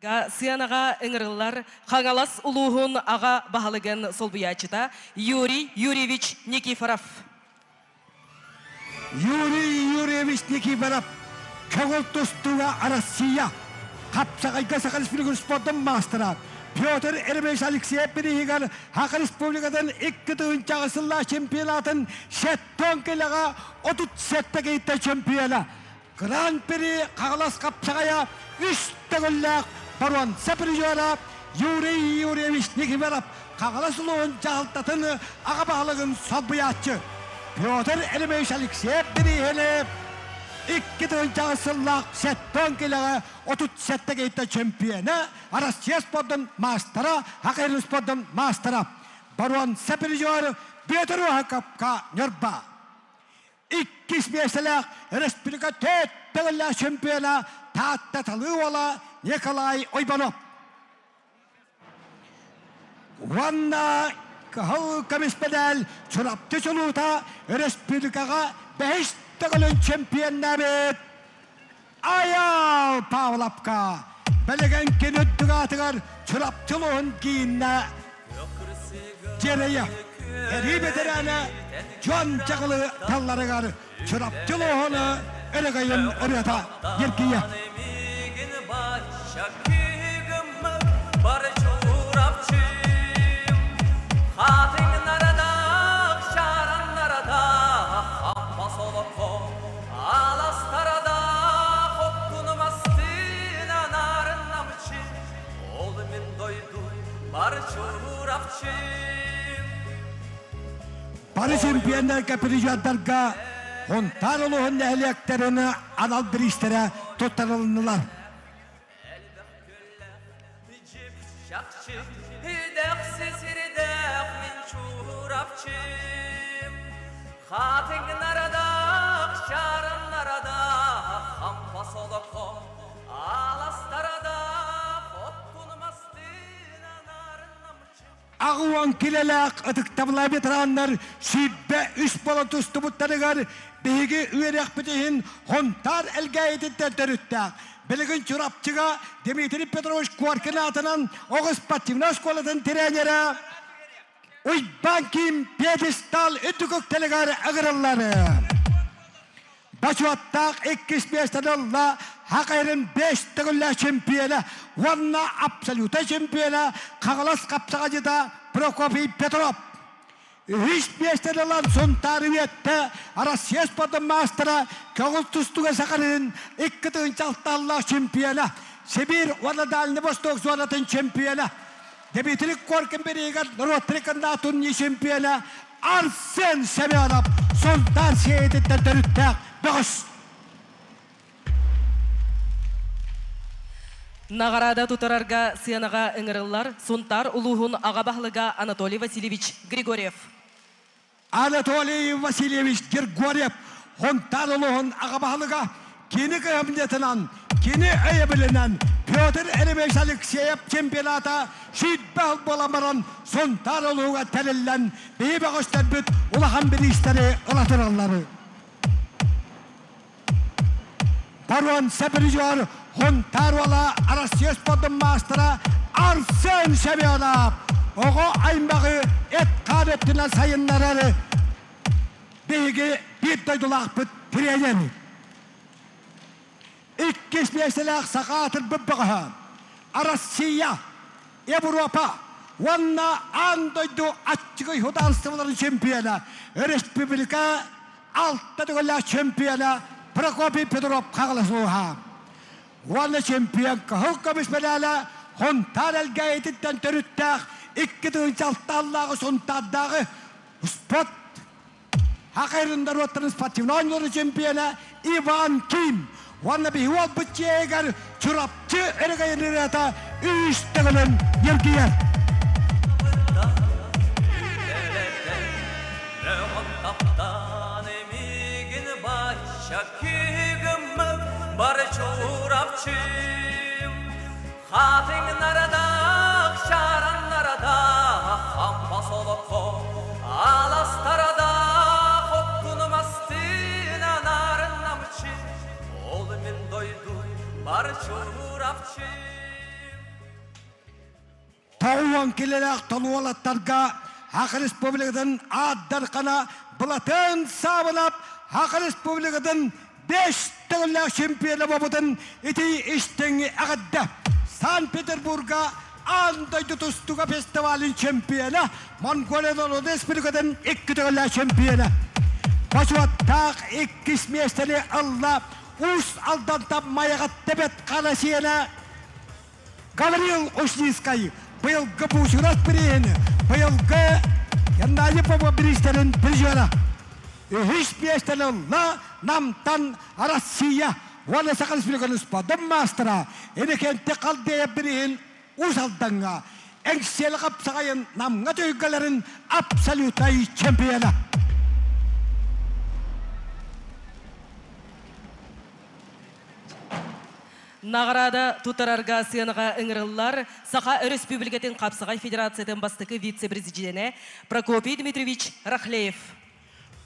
[SPEAKER 15] Сыанаҕа ыҥырыллар Хаҥалас улууһун аҕа баһылыгын солбуйааччыта Юрий Юрьевич Никифоров.
[SPEAKER 1] Юрий Юрьевич Никифоров көҥүл тустууга Россия хапсаҕайга Саха Республикатын спордун маастара Петр Еремеевич Алексеев бирииһигэр Саха Республикатын 2 тыһыынча сыллаах чемпионатын сэттэ килэҕэ 37 киһиттэн чемпиона. Гран-при Хаҥалас хапсаҕайа үс төгүллээх боруонса призера Юрий Юрьевич Никифоров Хаҥалас улууһун дьаһалтатын аҕа баһылыгын солбуйааччы. Петр Еремеевич Алексеев бирииһини 2 тыһыынча сыллаах 70 килэҕэ 37 киһиттэн чемпиона, Россия спордун маастара, Саха спордун маастара. Боруонса призер Петр Капка Ньурба. Иккис миэстэлээх республика төрт төгүллээх чемпиона Таатта талыы уола Николай Ойбонов. Уонна кыһыл көмүс медаль Чурапчы чулуута республикаҕа бэһис төгүлүн чемпионнаабыт Айал Павловка билигин кини үрдүк Чурапчы улууһун киинэ дьиэрэйэ. Сэрии бэтэрээнэ дьон чаҕылы талларыгар Чурапчы улууһун өрөгөйүн ырыата ньиргийэ.
[SPEAKER 16] Бар Чурапчым, хатыҥнарадаах, чараҥнарадаах, хампа солоко, алаастардаах, оттуун-мастыын нарын намчы, ол мин дойдум бар Чурапчым.
[SPEAKER 1] Бары чемпионнарга, призердарга Сунтаар улууһун нэһилиэктэрин анал бириистэрэ туттарылыннылар.
[SPEAKER 16] Чахчы, дэхси сирдээх мин Чурапчым. Хатыҥнарадаах, чараҥнарадаах, хампа солоко, алаастардаах, оттуун-мастыын нарын намчы.
[SPEAKER 1] 80 килэлээх ытыктабыллаах ветераннар 23 буола тустубуттарыгар биһиги үөрэхпит иһин Сунтаар Элгээйититтэн төрүттээх. Билигин Чурапчыга Дмитрий Петрович Коркин аатынан оҕо спортивнай школатын тренерэ Уйбаан Ким пьедестал үрдүк үктэлигэр ыҥырыллар. Бочуоттаах иккис миэстэни ылла Саха сирин бэс төгүллээх чемпиона уонна абсолютнай чемпиона Хаҥалас хапсаҕайдьыта Прокопий Петров. Үһүс миэстэни ылан Сунтаар Үөттэ Россия спордун маастара көҥүл тустууга Саха сирин 2006 чемпиона, Сибирь уонна Дальний Восток зонатын чемпиона, Дмитрий Коркин бирииһигэр норуоттар икки чемпиона Арсен Семенов Сунтаар Сиэйэтиттэн төрүттээх бөҕөс.
[SPEAKER 15] Наҕараада туттарарга сыанаҕа ыҥырыллар Сунтаар улууһун аҕа баһылыга Анатолий Васильевич Григорьев.
[SPEAKER 1] Анатолий Васильевич Григорьев Сунтаар улууһун аҕа баһылыга кини кыһамньытынан, кини өйөбүлүнэн Петр Еремеевич Алексеев чемпионата 20 буолан баран Сунтаар улууһугар тэриллэн биһиги бөҕөстөрбүт улахан бириистэри ыла тураллар. Боруонса призер Сунтаар уола Россия спордун маастара Арсен Семенов оҕо аймаҕы эт-хаан өттүнэн сайыннарар биһиги биир дойдулаахпыт тренер. Иккис миэстэлээх саха аатырбыт бөҕөһө Россия, Европа уонна аан дойду аччыгый судаарыстыбаларын чемпиона, республика алта төгүллээх чемпиона Прокопий Петров Хаҥалас улууһа. Уонна чемпион кыһыл көмүс медалэ Сунтаар Элгээйититтэн төрүттээх 2006 Сунтаардааҕы спорт Саха сирин норуоттарын спортивнай оонньууларын чемпиона Иван Ким. Уонна биһиги уолбут чиэһигэр Чурапчы өрөгөйүн ырыата үс төгүлүн ньиргийэр.
[SPEAKER 16] Таптаан миигин бачча киһи бар Чурапчым. Хатыҥнарадаах, чараҥнарадаах, хампа солоко, алаастардаах, оттуун-мастыын нарын намчы, ол мин дойдум бар Чурапчым.
[SPEAKER 1] Тоҕуон килэлээх толуолаттарга Саха Республикатын аат-дархана Былатыан Саабынап Саха Республикатын бэс төгүллээх чемпиона буолбутун ити истиҥ эҕэрдэ! Санкт-Петербурга аан дойду тустууга фестивалын чемпиона, Монголия норуодун республикатын икки төгүллээх чемпиона. Бочуоттаах иккис миэстэни ылла Уус Алдантан Майаҕатта Бэт Хара сиэнэ Гаврил Ушницкай быйылгы Буучурас бирииһин, быйылгы Геннадий Попов бириистэрин призера. Үһүс миэстэни ылла Намтан Россия уонна Саха Республикатын спордун маастара Иннокентий Халдеев бирииһин Уус Алдаҥҥа Эҥсиэли хапсаҕайын Намҥа түһүлгэлэрин абсолютнай чемпиона.
[SPEAKER 15] Наҕараада тутарарга сыанаҕа ыҥырыллар Саха Өрөспүүбүлүкэтин Хапсаҕай Федерациятын бастакы вице-президенэ Прокопий Дмитриевич Рахлеев.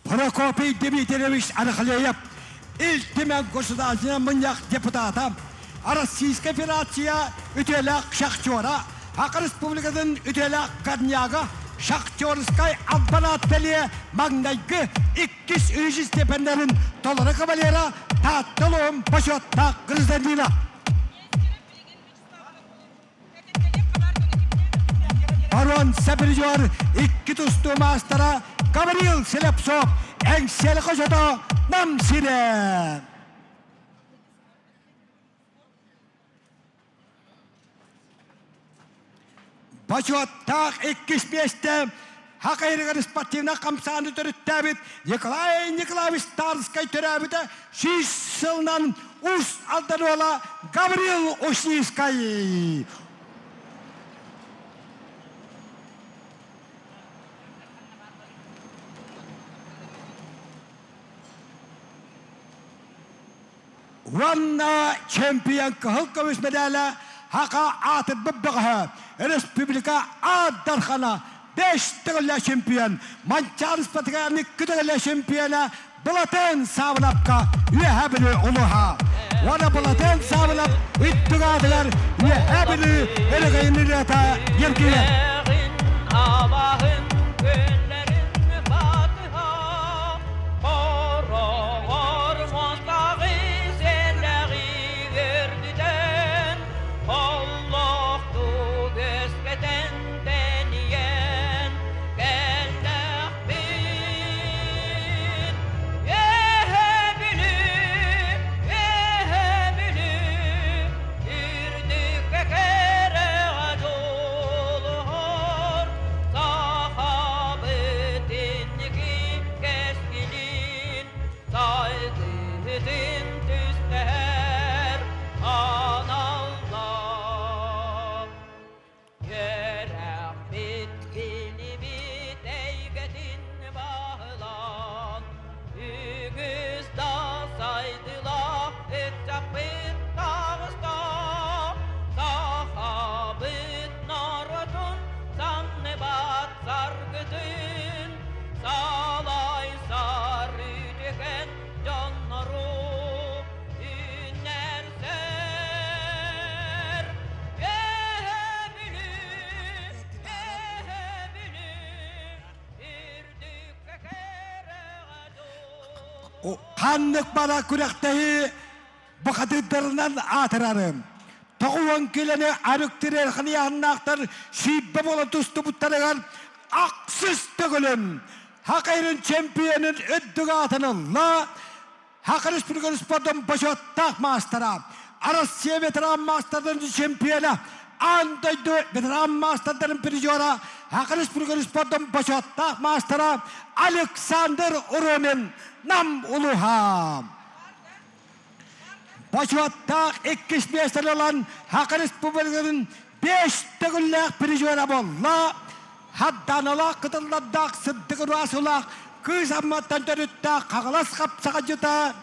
[SPEAKER 1] Прокопий Дмитриевич Рахлеев, Ил Түмэн Государственнай Мунньах депутата, Российскай Федерация үтүөлээх шахтера, Саха Республикатын үтүөлээх горняга, Шахтерскай албан аат бэлиэ маҥнайгы иккис үһүс степеннэрин толору кавалера, Таатта улууһун бочуоттаах гражданина. Барон Сабридер икки тустуу маастара Гаврил Слепцов Эҥсиэли хочото Нам сирэ. Бочуоттаах иккис миэстэ Хакайрыгар спортивнай хамсааны төрүттээбит Николай Николаевич Тарскай төрөөбүтэ 100 сылынан Уус Алдан уола Гаврил Ушницкай. Уонна чемпион кыһыл көмүс мэдээлэ Хака аатырбыт бөҕөһө, республика аат дархана, бэс төгүллээх чемпион, Манчаары спартакиаданы икки төгүллээх чемпиона Былатыан Саабынапка Үөһээ Бүлүү улууһа. Уонна Былатыан Саабынап үрдүк аатыгар Үөһээ Бүлүү өрөгөйүн ырыата ньиргийэр.
[SPEAKER 16] Абаһын күөллэрин батыһа Хороҕор муостааҕы сэлэҕи үрдүтэн Оллохтуу көспөтөн тэнийэн кэллэхпит. Үөһэ Бүлүү, Үөһэ Бүлүү, үрдүккэ кэрэҕэ дьулуһар Сахабыт инники кэскилин сайдыытын түстэһэр аналлаах. Үөрэхпит билибит эйгэтин баһылаан, үгүс да сайдыылаах ыччаппыт таҕыста. Сахабыт норуотун самныбат саргытын салайсар үтүкэн дьоннору үүннэрсэр. Үөһэ Бүлүү, Үөһэ Бүлүү, үрдүккэ кэрэҕэ дуу.
[SPEAKER 1] Ханнык бара күрэхтэһии бухатыырдарынан аатырарым. Тоҕуон килэни арыктырыар ханьяһыннаахтар сүүрбэ буола тустубуттарыгар ахсыс төгүлүн Хакайрын чемпионун үрдүк аатын ылла Саха Республикатын спордун бочуоттаах маастара, Россия ветеран маастардарын чемпиона, аан дойду ветеран маастардарын призера, Саха Республикатын спордун бочуоттаах маастара Александр Уромин Нам улууһа. Бочуоттаах иккис миэстэни ылан Саха Республикатын биэс төгүллээх призера буолла. Хадданалаах кытыллардаах сырдык ыраасылаах кыыс Амматтан төрүттээх Хаҥалас хапсаҕайдьыта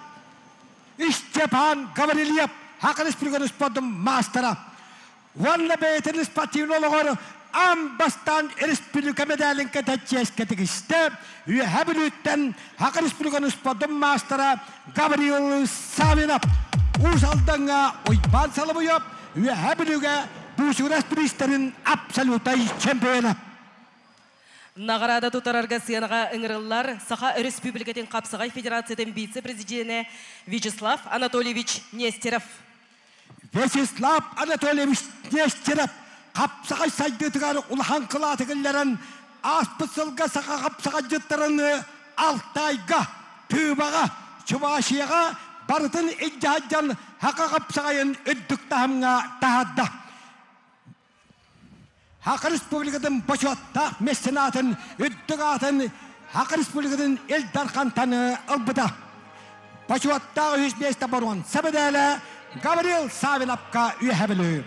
[SPEAKER 1] Степан Гаврильев Саха Республикатын спордун маастара уонна бэйэтин спортивнай олоҕор аан бастаан республика мэдээлин кэтэ чиэскэ тигистэ Үөһээ Бүлүүттэн Саха Республикатын спордун маастара Гаврил Савинов, Уус Алдаҥҥа Уйбаан Соловьев, Үөһээ Бүлүүгэ Буучугурас бириистэрин абсолютнай чемпиона.
[SPEAKER 15] Наҕараада тутарарга сыанаҕа ыҥырыллар Саха Өрөспүүбүлүкэтин Хапсаҕай Федерациятын вице-президенэ Вячеслав Анатольевич Нестеров.
[SPEAKER 1] Вячеслав Анатольевич Нестеров хапсаҕай сайдыытыгар улахан кылааты киллэрэн ааспыт сылга саха хапсаҕайдьыттарын Алтайга, Тыыбаҕа, Чувашияҕа барытын илдьэ сылдьан саха хапсаҕайын үрдүк таһымҥа таһаарда. Саха Республикатын бочуоттаах меценатын үрдүк аатын Саха Республикатын Ил Дархантан ылбыта. Бочуоттаах үһүс миэстэ боруонса мэдээлэ Гаврил Савиновка үөһэ Бүлүү.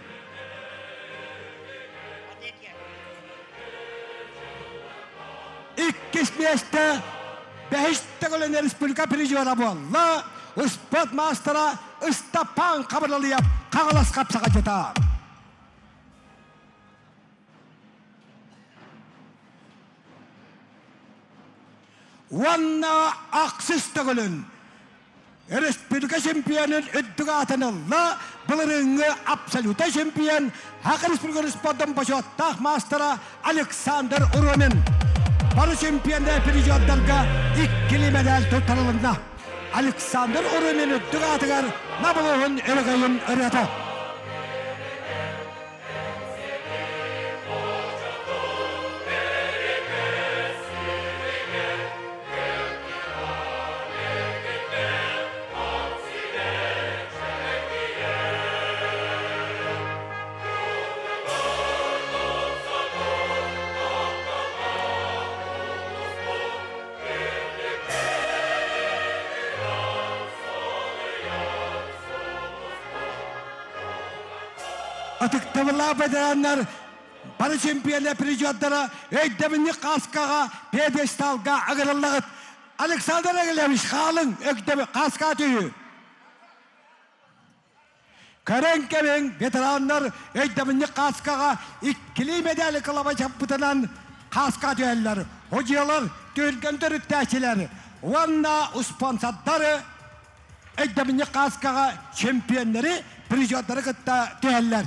[SPEAKER 1] Иккис миэстэ бэһис төгүлүн республика призера буолла спорт маастара Ыстапаан Хабыралыйап Хаҥалас хапсаҕайдьыта. Уонна ахсыс төгүлүн Республика чемпионун үрдүк аатын ылла, былырыыҥҥы абсолютнай чемпион, Саха Республикатын спордун бочуоттаах маастара Александр Уромин. Бары чемпионнар призердарга иккили медаль туттарылынна. Александр Уромин үрдүк аатыгар Набылуһун өрөгөйүн ырыата. Ытыктабыллаах ветераннар бары чемпионер призердара өйдөбүнньүк кааскаҕа пьедесталга ыҥырыллаҕыт. Александр Егелевич хаалыҥ өйдөбү кааска түһүү. Көрөн кэбиҥ ветераннар өйдөбүнньүк кааскаҕа иккилии медали кылаба чаппытынан кааска түһэллэр. Судьуйалар, түргэн төрүттээччилэр уонна спонсордары өйдөбүнньүк кааскаҕа чемпионнары, призердары кытта түһэллэр.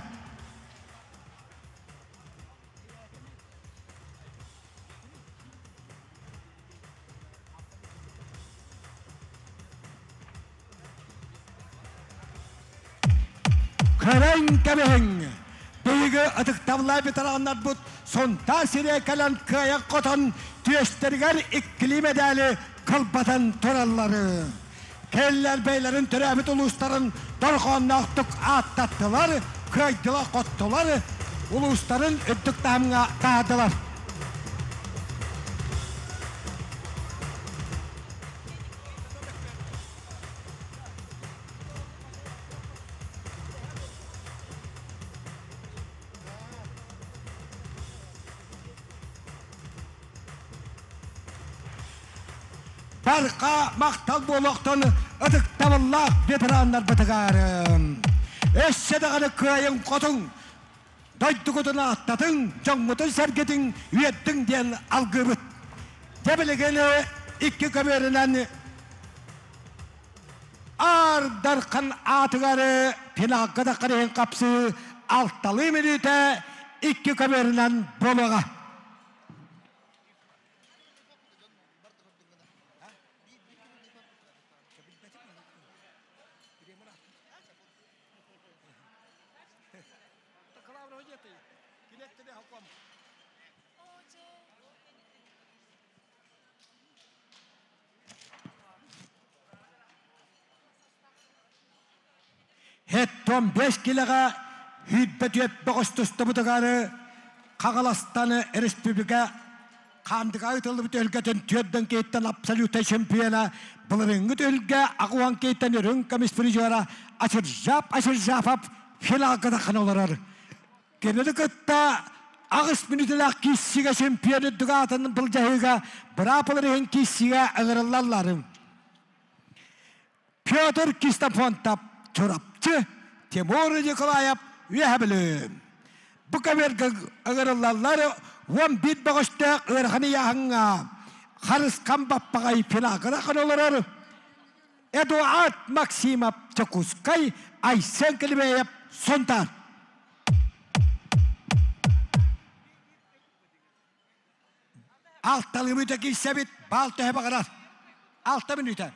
[SPEAKER 1] Көрөн кэбиһиҥ! Биһиги ытыктабыллаах ветераннарбыт Сунтаар сирэ кэлэн кыайан-хотон түөстэригэр иккилии мэдээли кылбатан тураллары. Кинилэр бэйэлэрин төрөөбүт улуустарын дорҕоонноохтук ааттаттылар, кыайдылар-хоттулар, улуустарын үрдүк таһымҥа таһаардылар. Барҕа махтал буолуохтун ытыктабыллаах ветераннарбытыгар. Өссө даҕаны кыайыҥ-хотуҥ, дойдугутун ааттатыҥ, дьоҥҥутун-сэргэтиҥ үөрдүҥ диэн алгыыбыт. Дьэ билигин икки көбүөрүнэн Аар Дархан аатыгар финалга таххар иһин хапсыы алталыы мүнүүтэ икки көбүөрүнэн буолуоҕа. Хэттон бэс килэҕэ сүүрбэ түөрт бөҕөс тустубутугар Хаҥаластан республика Хаандыга ыытыллыбыт өлгөтүн түөрдөн киһиттэн абсолютнай чемпиона, былырыыҥҥы түһүлгэ аҕыс киһиттэн үрүҥ көмүс призера Ачыржап Ачыржапов финалга таххан олорор. Кинини кытта аҕыс мүнүүтэлээх киирсиигэ чемпион үрдүк аатын былдьаһыыга быраапылар иһин киирсиигэ ыҥырыллаллар. Петр Кистофонтов Чурапчы, Тимур Николаев Үөһэ Бүлүү. Бу көбүөргэ ыҥырыллаллар 11 бөҕөстөөх ыарахан ыйааһыҥҥа Харысхан Баппаҕай финалга олорор Эдуард Максимов Дьокуускай, Айсен Килибеев Сунтаар. Алталыы мүнүүтэ киирсэбит, баал төһө баҕарар. Алта мүнүүтэ.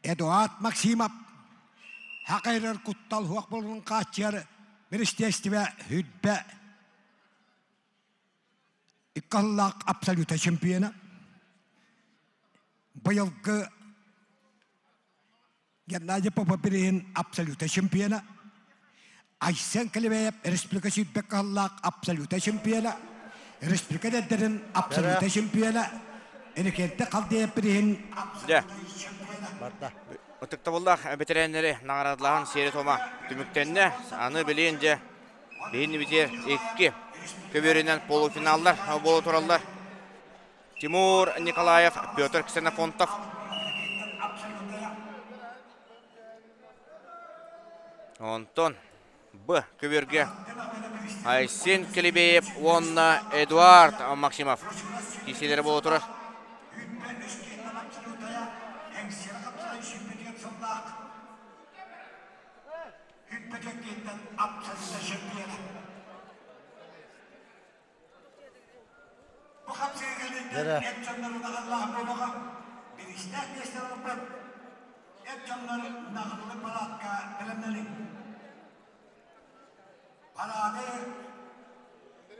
[SPEAKER 1] Эдуард Максимов хакайрар куттал хуох болун хааччыар министерство хүрбэ иккаллаах абсолюта чемпиона. Быйылгы Геннадий Попов-Билигин абсолюта чемпиона. Айсен Калибеев республика сүүрбэк кыһаллаах абсолюта чемпиона. Республика эдэрдэрин абсолюта чемпиона. Инекенте Халдеев бириһин
[SPEAKER 2] Дьэ. Ытыктабыллаах бэтэрээннэри наҕараадалаһан сиэри-туома түмүктэннэ. Аны билигин дьэ биһини битиэр икки көбүөрүнэн полуфиналлар буола тураллар. Тимур Николаев, Петр Ксенофонтов. Онтон Б көбүөргэ Айсен Келебеев уонна Эдуард Максимов киисэлэрэ буола турар.
[SPEAKER 5] Дьэрэ.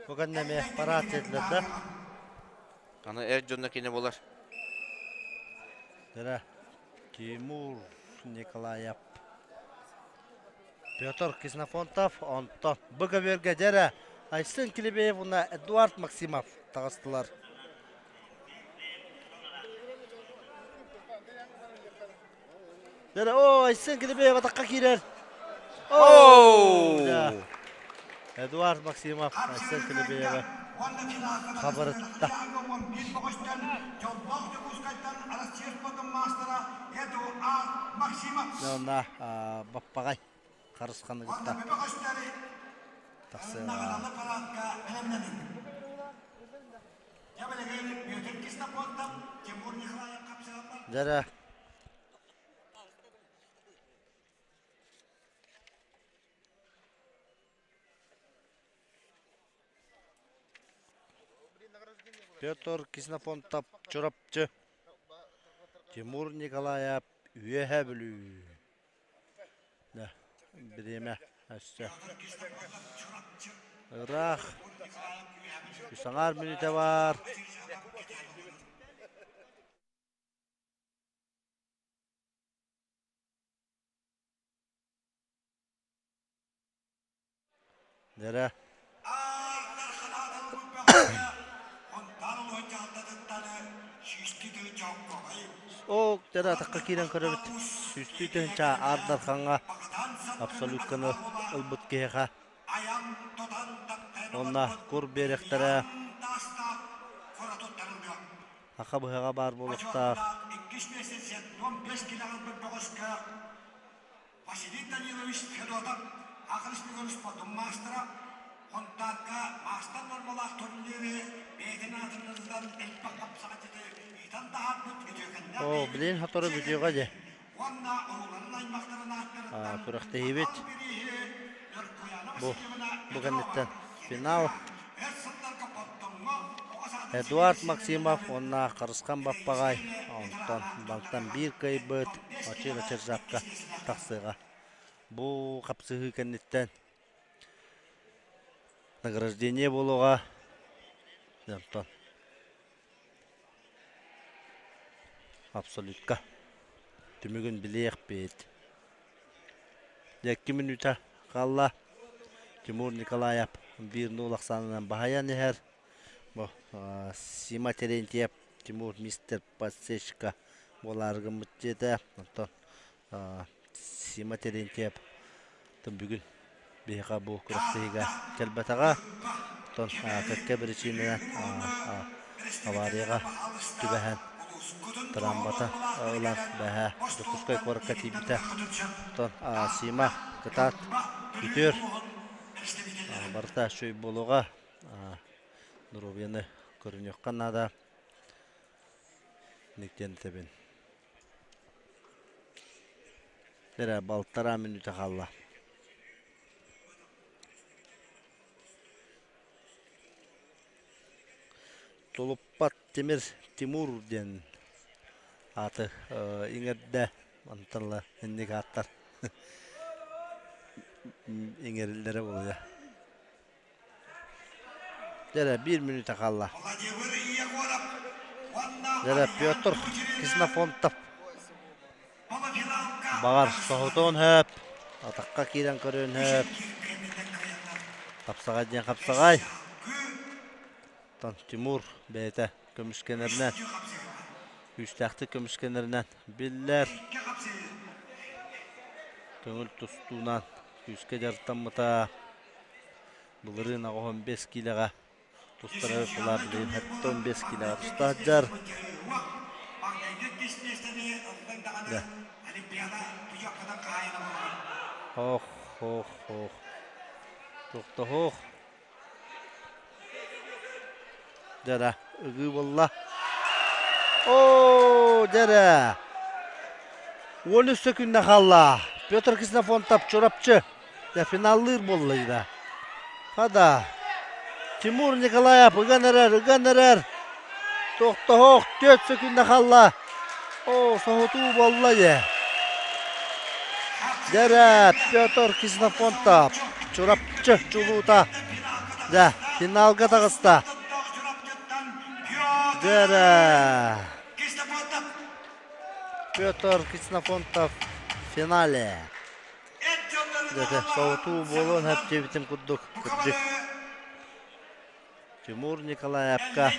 [SPEAKER 5] Бу кэннэ эмиэ парад сиэтилэр да?
[SPEAKER 2] Аны эр дьонно кини булар.
[SPEAKER 5] Дьэрэ. Тимур Николаев. Петр Ксенофонтов, онтон бу көбүөргэ дьэрэ Айсен Килибеев уонна Эдуард Максимов таҕыстылар. Дьэрэ, о, Айсен Килибеев атахха киирэр. О! Эдуард Максимов Айсен Килибеевы хабырытта. Онна баппаҕай харысханы кытта тахсыаҕа. Дьэрэ Петр Ксенофонтов Чурапчы, Тимур Николаев Үөһээ Бүлүү. Да, бириэмэ өссө ыраах. Үс аҥаар мүнүүтэ баар. Дэрэ. Ол дэрэ атахха киирэн көрөбүт. Сүүстүү тыһыынча Аар Дархаҥҥа абсолютканы ылбыт киһиэхэ. Уонна кур биэриэхтэрэ. Аха быһаҕа баар буолуохтаах.
[SPEAKER 12] Василий Данилович Федотов Акрыс бүгүн спортун маастара, Хонтаарга маастар нормалаах турниры бэйэтин аатынан элбэх хапсаҕайдьыты ыытан таһаарбыт үтүөкэннээх
[SPEAKER 5] Оо, билигин сотору бүтүөҕэ дии.
[SPEAKER 12] уонна оҕолорун аймахтарын ааттарыттан
[SPEAKER 5] Күрэхтэһиибит
[SPEAKER 12] анал бирииһи Нөркуяна
[SPEAKER 5] бу
[SPEAKER 12] Васильевна
[SPEAKER 5] бу
[SPEAKER 12] Петрова
[SPEAKER 5] кэнниттэн финал
[SPEAKER 12] өр сылларга Бордоҥҥо оҕо саадын
[SPEAKER 5] Эдуард Максимов уонна Харысхан Баппаҕай онтон балтан биир кыайбыт Очир Очиржапка тахсыаҕа. Бу хапсыһыы кэнниттэн награждение буолуоҕа. Онтон абсолютка түмүгүн билиэхпит. Икки мүнүүтэ хаалла. Тимур Николаев биир нуул ахсаанынан баһыйан иһэр. Бу Сима Терентьев, Тимур мистер подсечка буолаары гыммыт диэтэ. Онтон Сима Терентьев бүгүн биһиэхэ бу күрэхтэһиигэ кэлбэтэҕэ. Оттон кэккэ биричиинэнэн аварияҕа түбэһэн трамвата ылан бэһээ Дьокуускай куоракка тиийбитэ. Оттон Сима кытаат үтүөр барыта үчүгэй буолуоҕа. Доруобуйаны көрүнүөххэ наада. Диэн этэбин. Эрэ балтараа мүнүүтэ хаалла. Тулуппат Тимир Тимур диэн ааты иҥэрдэ. Онтон ыла инник ааттар иҥэриллэрэ буолуо. Дьэрэ биир мүнүүтэ хаалла. Дьэрэ Петр Ксенофонтов баҕар соһутуон сөп, атахха киирэн көрүөн сөп. Хапсаҕай диэн хапсаҕай. Оттон Тимур бэйэтэ көмүскэнэринэн, күүстээхтик көмүскэнэринэн биллэр. Көҥүл тустуунан күүскэ дьарыктаммыта. Былырыын 85 киилэҕэ тустара ылар билигин 75 киилэҕэ туста сылдьар. Ох, ох, ох. Тохтоһуох. Дьэрэ, ыгыы буолла. Оо, дьэрэ! 13 секунда хаалла. Петр Ксенофонтов Чурапчы. Дьэ, финаллыыр буолла да. Хада. Тимур Николаев ыган эрэр, ыган эрэр. Тохтоһуох, 4 секунда хаалла. Оо, соһутуу буолла дьэ. Дьэрэ, Петр Ксенофонтов Чурапчы чулуута. Дьэ, финалга таҕыста. Дьэрэ. Петр Ксенофонтов в финале. Дьэ, соһутуу буолуон сөп диэбитим курдук, кырдьык. Тимур Николаевка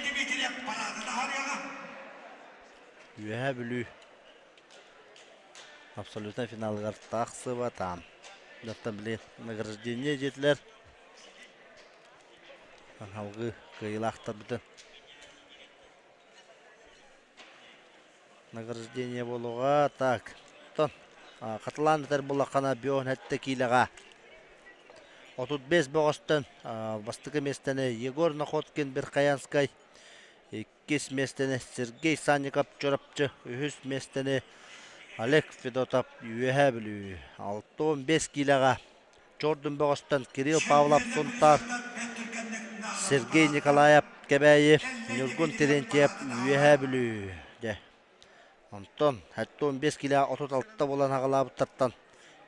[SPEAKER 5] Үөһээ Бүлүү абсолютнай финалыгар тахсыбата. Дьоттон били награждение диэтилэр. Салгыы кыайыылаахтарбытын награждение буолуоҕа. Так, оттон хатылаан этэр буоллаххына бион сэттэ киилэҕэ 35 бөҕөстөн бастакы миэстэни Егор Находкин Верхоянскай, иккис миэстэни Сергей Санников Чурапчы, үһүс миэстэни Олег Федотов Үөһээ Бүлүү. 65 киилэҕэ Чордун бөҕөстөн Кирилл Павлов Сунтаар, Сергей Николаев Кэбээйи, Ньургун Терентьев Үөһээ Бүлүү. Дьэ, онтон 75 киилэ 36 буолан аҕалаабыттартан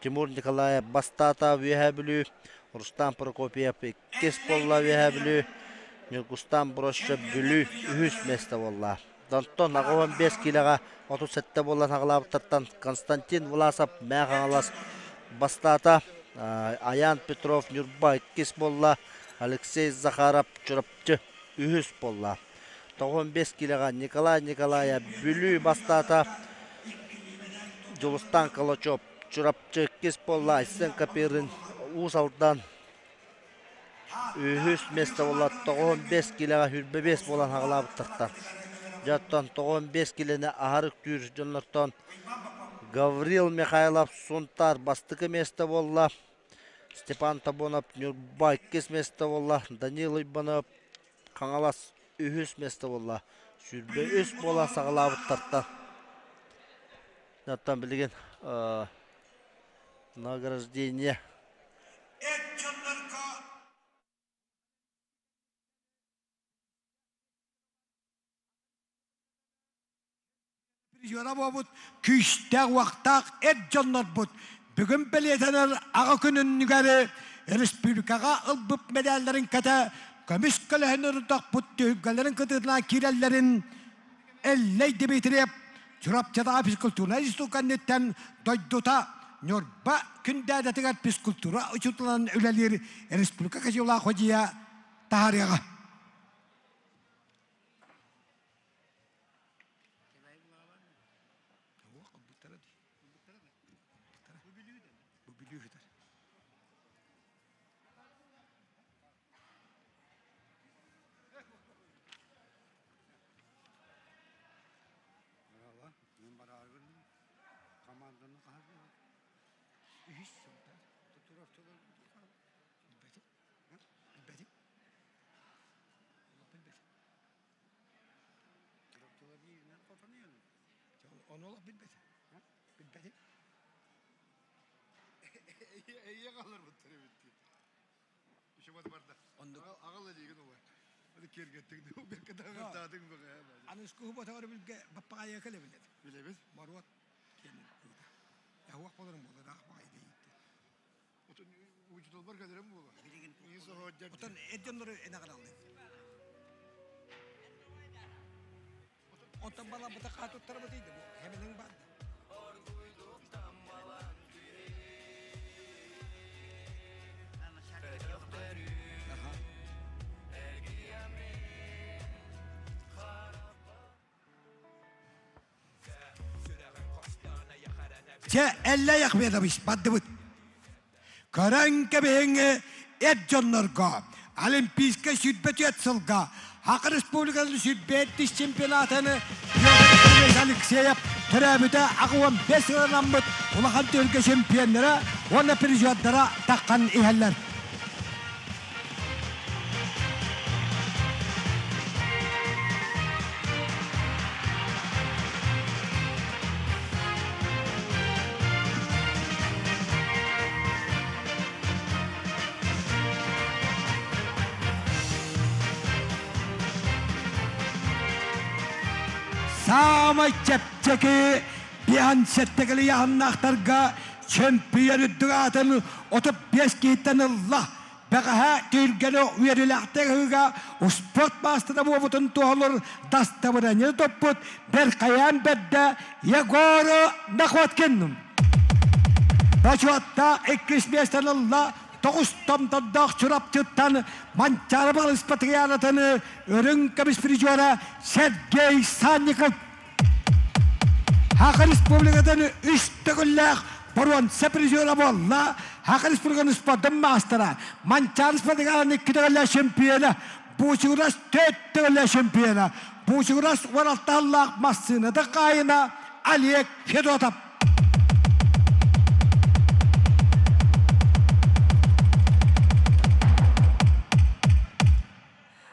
[SPEAKER 5] Тимур Николаев бастаата Үөһээ Бүлүү, Рустам Прокопьев иккис буолла Үөһээ Бүлүү, Ньургустан Бросчев Бүлүү үһүс миэстэ буолла. Онтон 85 киилэҕэ 37 буолан аҕалаабыттартан Константин Власов Мэҥэ Хаҥалас бастаата, Аян Петров Ньурба иккис буолла, Алексей Захаров Чурапчы үһүс буолла. 95 киилэҕэ Николай Николаев Бүлүү бастаата, Дьулустан Калачев Чурапчы иккис буолла, Айсен Копырин Уус Алдан Үһүс миэстэ буолла 95 киилэҕэ 25 буолан аҕалаабыттартан. Дьэ оттон 95 киилэни аһар үктүүр дьоннортон Гаврил Михайлов Сунтаар бастакы миэстэ буолла. Степан Тобонов Ньурба иккис миэстэ буолла. Данил Уйбанов Хаҥалас үһүс миэстэ буолла. 23 буолан саҕалаабыттартан. Оттон билигин награждение
[SPEAKER 1] Призера буолбут күүстээх-уохтаах эр дьоннорбут бүгүн бэлиэтэнэр аҕа күнүнүгэр республикаҕа ылбыт мэдээллэрин кэтэ көмүс көлөһүн ырытахпыт түһүлгэлэрин кытыытынан киирэллэрин Эллэй Дмитриев Чурапчатааҕы физкультурнай институт кэнниттэн дойдута Ньурба Күндээдэтигэр физкультура учууталынан үлэлиир республика кочевлаах ходьуйа таһаарыаҕа.
[SPEAKER 12] Аныскы ботагар билге баппаҕайа кэлэ билет.
[SPEAKER 17] Билэбит.
[SPEAKER 12] Моруот киэнин ыыта. Яһуох болорун буолар аах баҕай дейитти.
[SPEAKER 17] Отон учуталбар кэлэрим буолар.
[SPEAKER 12] Отон эрденнору энэҕэраллы. Онтон баламмыта хаатуттара бытыйды бу. Хэминин барды. Чэ, Эллэй Ахмедович бардыбыт. Көрөн кэбиһиҥ эр дьоннорго Олимпийскай 24 сылга Саха Республикатын 25 чемпионатын Петр Алексеев төрөөбүтэ 85 сыланаммыт улахан түһүлгэ чемпионнара уонна призердара таххан иһэллэр. Саамай чэпчэки биһан сэттэкили яһаннаахтарга чөмпүйэн үрдүк аатын 35 киһиттэн ылла. Бэҕэһээ түһүлгэни үөрүүлээхтик ыһыыга успуорт маастара буолбутун туоһулуур дастабырыанньаны туппут Бэркайаан бэрдэ Егор Находкин. Бочуоттаах иккис миэстэни ылла тоҕус томтордоох Чурапчыттан Манчаары Балыс Патриаратын үрүҥ көмүс призера Сергей Санников. Саха Республикатын үс төгүллээх боруонса призера буолла. Саха Республикатын спордун маастара, Манчаары спортыгар икки төгүллээх чемпиона, Буучугурас төрт төгүллээх чемпиона, Буучугурас уон массыыната хаайына Олег Федотов.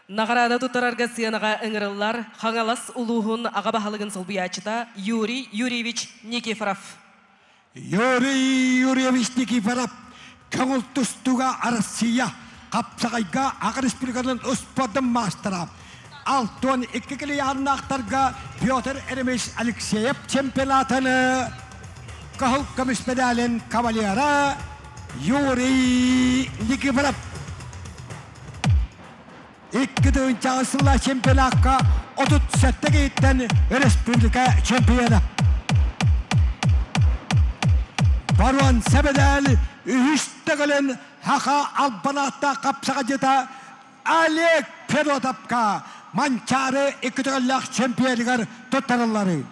[SPEAKER 15] Наҕараада туттарарга сыанаҕа ыҥырыллар Хаҥалас улууһун аҕа баһылыгын солбуйааччыта Юрий Юрьевич Никифоров.
[SPEAKER 1] Юрий Юрьевич Никифоров көҥүл тустууга Россия хапсаҕайга Аҕа республикатын успуордун маастара. 62 килийааннаахтарга Петр Еремеевич Алексеев чемпионатын кыһыл көмүс медалин кавалера Юрий Никифоров. 2000 сылла чемпионакка 37 киһиттэн республика чемпиона. Барон Сэбэдэл үһүс төгүлүн Хаха албанаатта хапсаҕадьыта Олег Федотовка Манчаары икки төгүллээх чемпионыгар туттарыллары.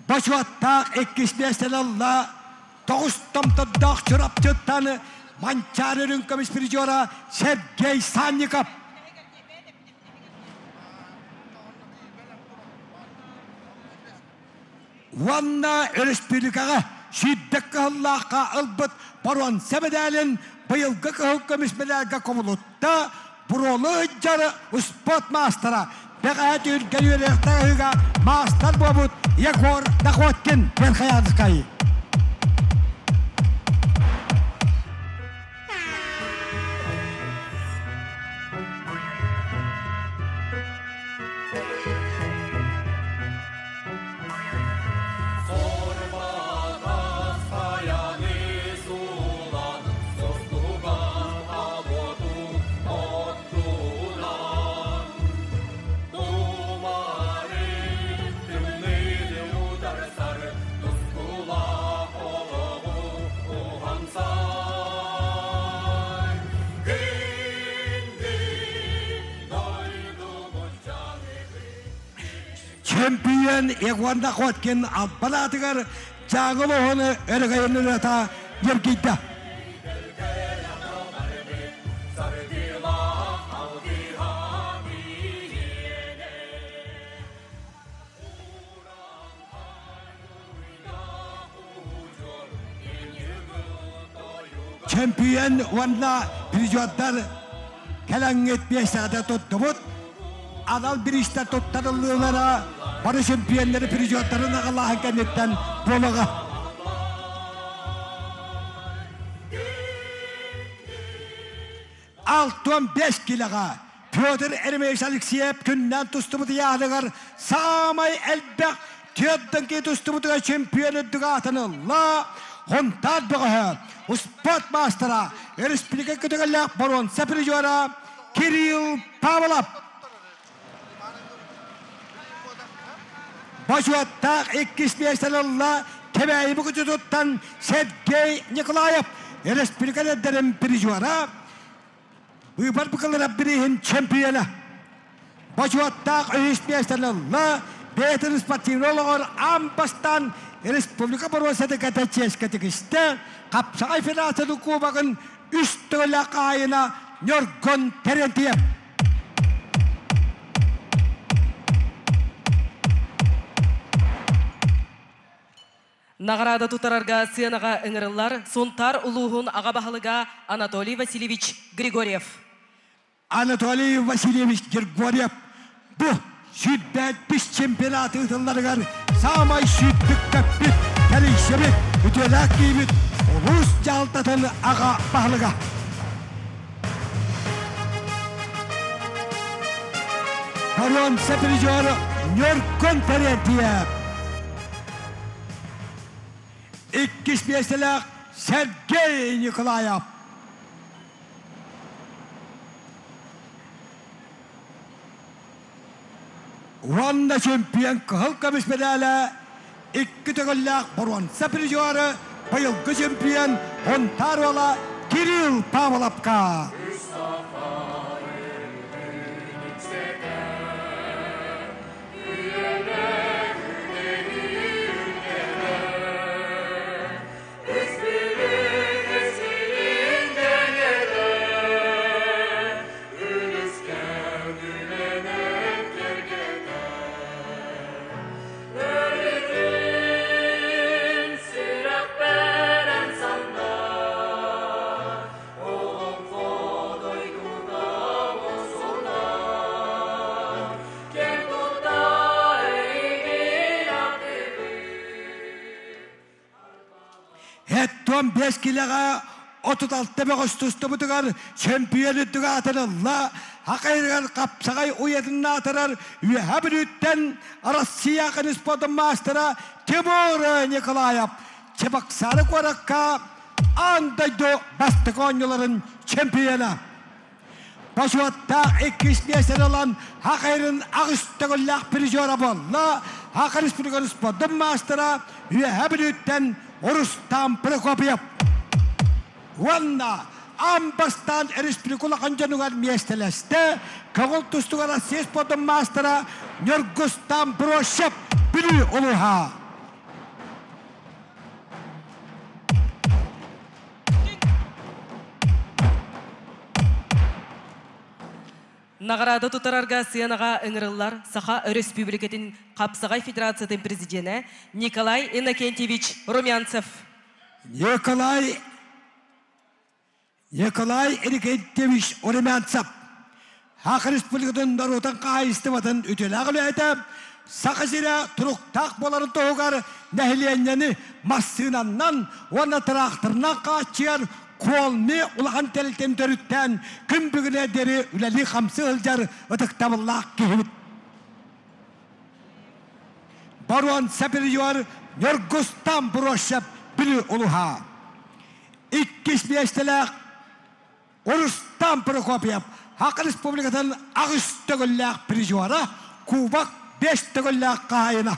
[SPEAKER 1] Бочуоттаах иккис миэстэни ылла тоҕус томтордоох Чурапчыттан Манчаары үрүҥ көмүс призера Сергей Санников. Уонна өрөспүүбүлүкэҕэ сүүрбэ кыһыллаахха ылбыт боруонса мэдээлин быйылгы кыһыл көмүс мэдээлгэ кубулутта Буруолу ыдьары успуорт маастара бэҕэһээ түһүлгэ үөрэхтээһигэ маастар буолбут Егор Находкин Верхоянскай. Чемпион Егор Находкин албан аатыгар Дьааҥы оһону өрөгөйүн ырыата ньиргийдэ. Чемпион уонна призердар кэлэҥҥит биэстэҕитэ туттубут. Анал бириистэр туттарыллыылара бары чемпионнары призердарын аҕалааһын кэнниттэн буолуоҕа. 65 килоға Петр Еремеевич Алексеев күннән тустубут яһыныгар саамай элбэх төрдөн ки тустубутуга чемпион үрдүгө атынылла Хонтар бөҕөһө, спорт маастара, республика көтөҕөллөөх боруонса призера Кирилл Павлов. Бочуоттаах иккис миэстэни ылла Кэбээйи Букутутуттан Сергей Николаев, республика лидерин призера, Быыбар быкылара бирииһин чемпиона. Бочуоттаах үһүс миэстэни ылла бэйэтин спортивнай олоҕор аан бастаан республика боруосата кэтэ чиэскэ тигистэ Хапсаҕай Федерациятын кубогын үс төгүллээх хаһаайына Ньургун Терентьев.
[SPEAKER 15] Наҕараада тутарарга сыанаҕа ыҥырыллар Сунтаар улууһун аҕа баһылыга Анатолий Васильевич Григорьев.
[SPEAKER 1] Анатолий Васильевич Григорьев бу сүүрбэт чемпионат ыытылларыгар саамай сүүрдүк-көппүт, тэрийсибит, үтүөлээх киһибит улуус дьаһалтатын аҕа баһылыга. Боруонса призер Ньургун Терентьев. Иккис миэстэлээх Сергей Николаев. Уонна чемпион кыһыл көмүс медалэ икки төгүллээх боруонса призеры быйылгы чемпион Хонтаар уола Кирилл Павловка. Һэттон бэс килэҕэ 36 бөҕөс тустубутугар чөмпүйүөн үрдүк аатын ылла, хахайыгар хапсаҕай уйатын аатырар Үөһэ Бүлүүттэн Россия спортун маастара Тимур Николаев Чебоксары куоракка аан дойду бастакы оонньууларын чемпиона. Бочуоттаах иккис миэстэни ылан Хахайрын аҕыс төгүллээх призера буолла. Саха Республикатын спордун маастара Үөһэ Бүлүүттэн Рустам Прокопьев. Уонна аан бастаан республика улахан дьонугар миэстэлэстэ көҥүл тустууга Россия спордун маастара Ньургустан Бросев Бүлүү улууһа.
[SPEAKER 15] Наҕараада тутарарга сыанаҕа ыҥырыллар Саха Өрөспүүбүлүкэтин Хапсаҕай Федерациятын президенэ Николай Иннокентьевич Румянцев.
[SPEAKER 1] Николай Николай Иннокентьевич Румянцев Саха Республикатын норуотун хаһаайыстыбатын үтүөлээх үлэһитэ, Саха сирэ туруктаах буоларын туһугар нэһилиэнньэни массыынаннан уонна тыраахтырынан хааччыйар Куолми улахан тэрилтэн төрүттээн күн бүгүнэ диэри үлэлии-хамсыы сылдьар ытыктабыллаах киһибит. Барон Сапельор Ньургустан Бросев Бүлүү улуһа. Иккис миэстэлээх Рустам Прокопьев Саха Республикатын аҕыс төгүллээх призера, кубок бэс төгүллээх хаһаайына.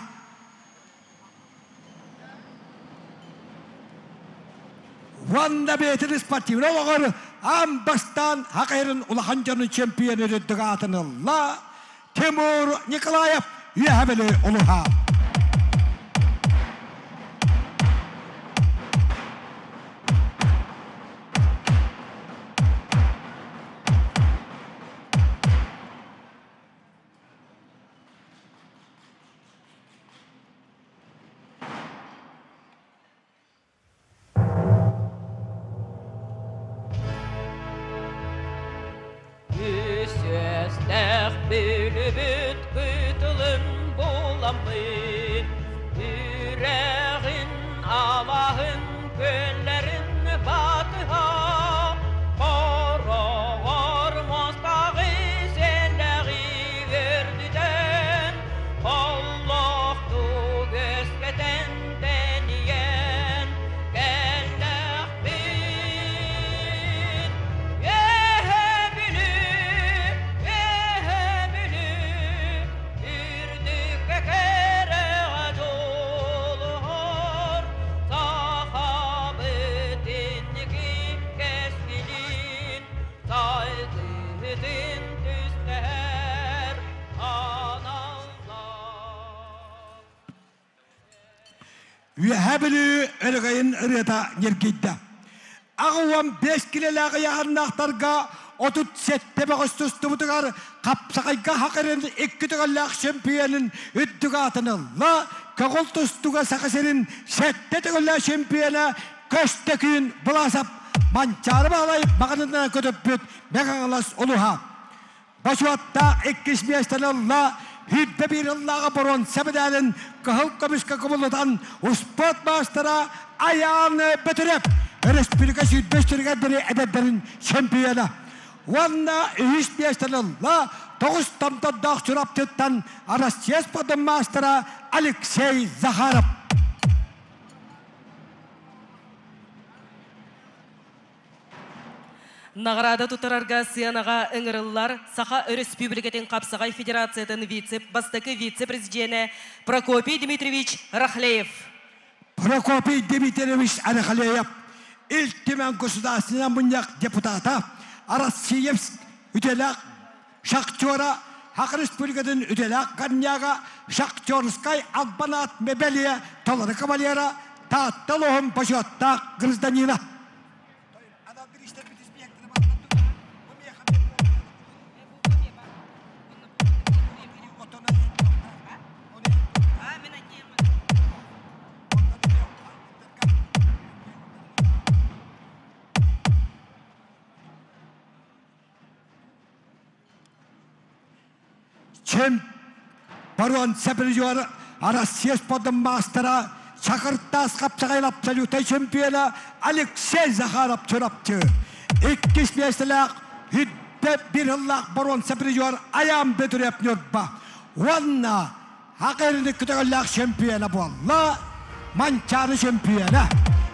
[SPEAKER 1] Уонна бэйэтин спортивнай олоҕор аан бастаан Хакайрын улахан дьонун чемпионун үрдүк аатын ылла Тимур Николаев Үөһэ Бүлүү улууһа.
[SPEAKER 16] Үс бүлүбүт кытылын буламмыт, Үрэҕин алаһын көллэрин батыһа, Хороҕо. Сайдыытын түстэһэр аналлаах.
[SPEAKER 1] Үөһээ Бүлүү өрөгөйүн ырыата ньиргийдэ. 85 килэлээх ыйааһыннаахтарга 37 бөҕөс тустубутугар хапсаҕайга хакырын икки төгүллээх чемпионун үрдүк аатын ылла. Көҕүл тустууга Саха сирин сэттэ төгүллээх чемпиона Көстөкүүн Былаасап Манчаары Баһылай баҕанатынан көтүппүт Мэҥэ улуһа. Бочуоттаах иккис миэстэни ылла, 21 ыллааҕы боруонса мэдээлин кыһыл көмүскэ кубулутан успуорт маастара Айаан Бөтүрүөп өрөспүүбүлүкэ 25 сиригэр диэри эдэрдэрин чемпиона. Уонна үһүс миэстэни ылла тоҕус томтордоох Чурапчыттан Россия спордун маастара Алексей Захаров.
[SPEAKER 15] Наҕараада тутарарга сыанаҕа ыҥырыллар Саха Өрөспүүбүлүкэтин Хапсаҕай Федерациятын вице бастакы вице-президенэ Прокопий Дмитриевич Рахлеев.
[SPEAKER 1] Прокопий Дмитриевич Рахлеев Ил Түмэн Государственнай мунньах депутата, Россия үтүөлээх шахтера, Саха Республикатын үтүөлээх горняга, шахтерскай албан аат мебелия толору кавалера, Таатта улууһун бочуоттаах гражданина. Чем барон Саприжор Россия спортын маастара Чакыртаас хапсаҕайын абсолютнай чемпиона Алексей Захаров Чурапчы. Иккис миэстэлээх Үрдэ бир ыллаах барон Саприжор Аян Бөтүрүөп Ньурба. Уонна Хакырыны көтөҕөллөөх чемпиона буолла. Манчаары чемпиона.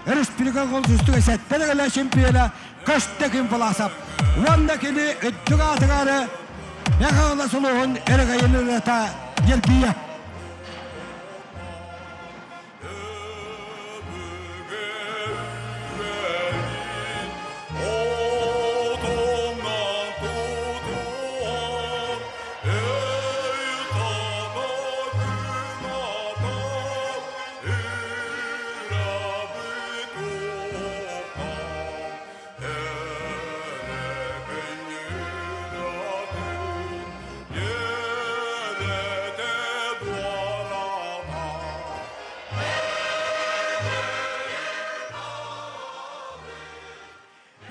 [SPEAKER 1] Республика голсустуга сэттэ чемпиона Көстөкүн Власов. Уонна кини үрдүк аатыгары Мэхаҕала сулуһун өрөгөйүн ырыата ньиргийэ.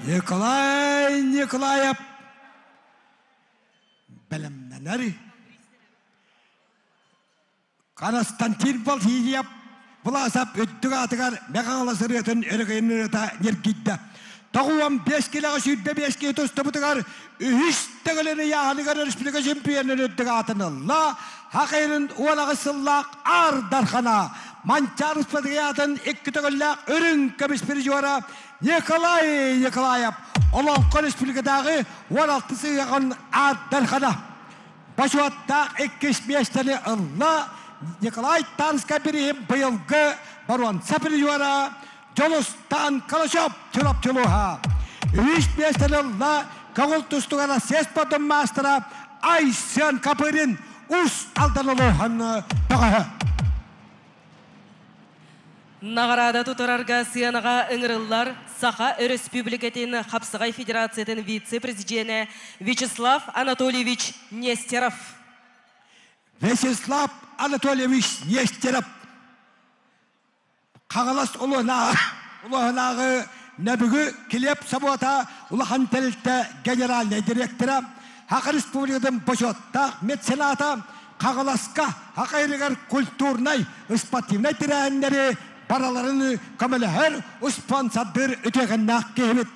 [SPEAKER 1] Николай Николаев бэлэмнэнэр. Константин Васильев Власов үрдүк аатыгар Мэхаала сырыатын өрөгөйүн ырыата ньиргийдэ. 95 килэҕэ 25 киһи тустубутугар үһүс төгүлүн ыйааһыныгар республика чемпионун үрдүк аатын ылла. Хахайрын 18 сыллаах Аар Дархана Манчаары спартакиадатын икки төгүллээх үрүҥ көмүс призера Николай Николаев Олоҥхо республикатааҕы 16 сыһыаҕын Аар Дархана Бочуоттаах иккис миэстэни ылла Николай Танскай бирииһин быйылгы боруонса призера Дьулустаан Калачев Чурапчылууһа. Үһүс миэстэни ылла көҥүл тустууга Россия спордун маастара Айсен Копырин Уус Алдан улууһун бөҕөһө.
[SPEAKER 15] Наҕараада тутарарга сыанаҕа ыҥырыллар Саха Өрөспүүбүлүкэтин Хапсаҕай Федерациятын вице-президенэ Вячеслав Анатольевич Нестеров.
[SPEAKER 1] Вячеслав Анатольевич Нестеров Хаҥалас улууһунааҕы Нөбүгү килиэп собуота улахан тэрилтэ генеральнай директора, Саха Республикатын бочуоттаах мецената, Хаҥаласка Саха сиригэр культурнай, спортивнай тэрээһиннэри барыларын көмөлөһөр, спонсордыыр үтүөкэннээх киһибит.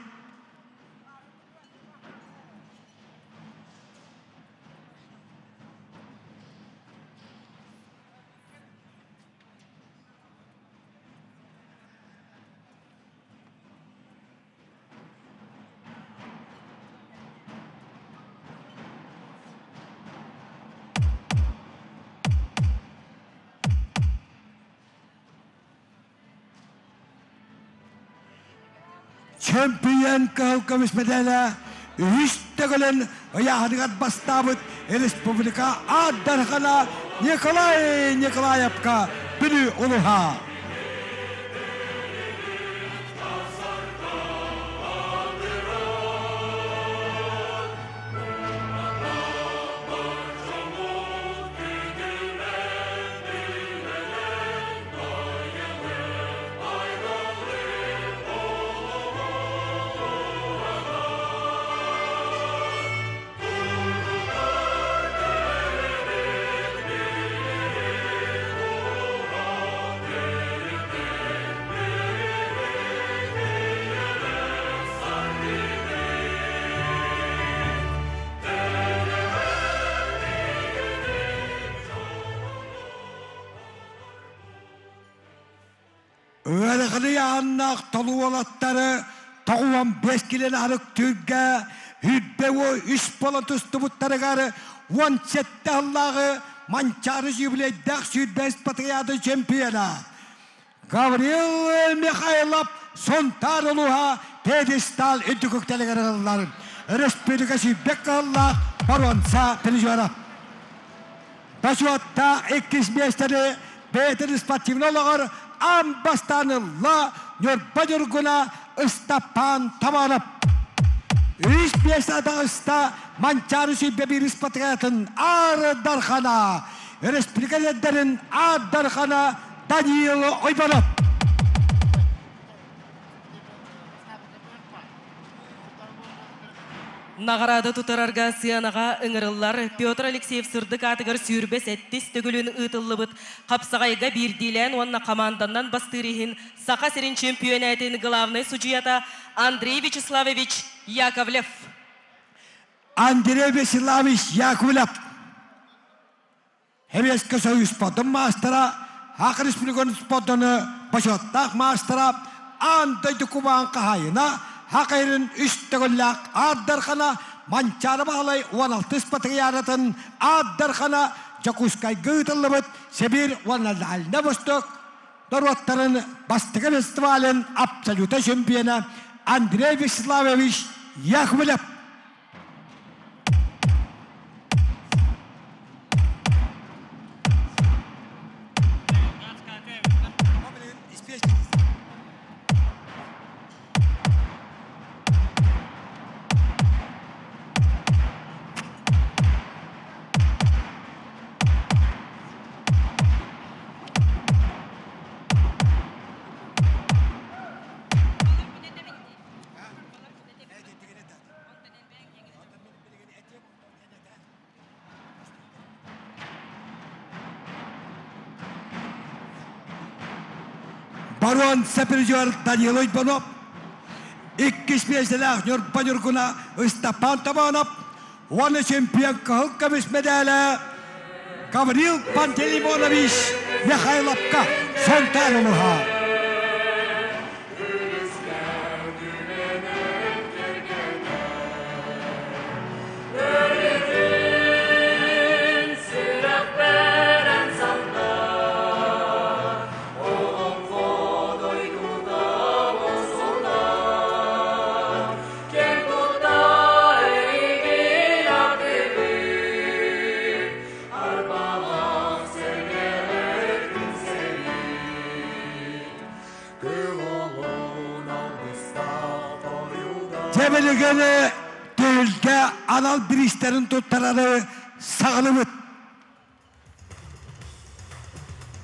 [SPEAKER 1] Чемпион кыһыл көмүс мэдээлэ. үһүс төгүлүн ыйааһыныгар бастаабыт республика аат дархана Николай Николаевка Бүлүү улуһа. Ыараханы ааннаах толуолаттары 95 килен арык түргэ үрбэ үс бола тустубуттарыгар 17 аллааҕы Манчаары юбилейдаах сүүрбэс патриады чемпиона Гаврил Михайлов Сунтаар улууһа пьедестал үрдүк үктэлигэр ыллар. Өрөспүүбүлүкэ сүүрбэк кыһыллаах боруонса призера. Бочуоттаах иккис миэстэни бэйэтин спортивнай олоҕор аан бастаан ылла Ньурба Ньургуна Ыстапаан Табанов. Үс миэстэ таҕыста Манчаары сүүрбэ биирис патриотын Аар Дархана, республика лидерин Аар Дархана Даниил Ойбонов.
[SPEAKER 15] Наҕараада тутарарга сыанаҕа ыҥырыллар Петр Алексеев сырдык аатыгар 27 төгүлүн ыытыллыбыт хапсаҕайга биирдиилээн уонна хамаанданнан бастыыр иһин Саха сирин чөмпүйэнээтин главнай судьуйата Андрей Вячеславович Яковлев.
[SPEAKER 1] Андрей Вячеславович Яковлев Сэбиэскэй Союз спордун маастара, Саха Республикатын спордун бочуоттаах маастара, аан дойду кубаан хаһаайына, Саха сирин үс төгүллээх Аар Дархана, Манчаары Баһылай 16 патриаратын Аар Дархана Дьокуускайга ыытыллыбыт Сибиир уонна Дальнай Восток норуоттарын бастакы фестивалын абсолюта чемпиона Андрей Вячеславович Яковлев. Барон Саприжер Данил Иванов, иккис миэстэлээх Ньурба Ньургуна Ыстапаан Табанов уонна чемпион кыһыл көмүс мэдээлэ Гаврил Пантелеймонович Михайловка Сунтаар улууһа. Дьэбилигини түһүлгэ анал бириистэрин туттарары саҕалыбыт.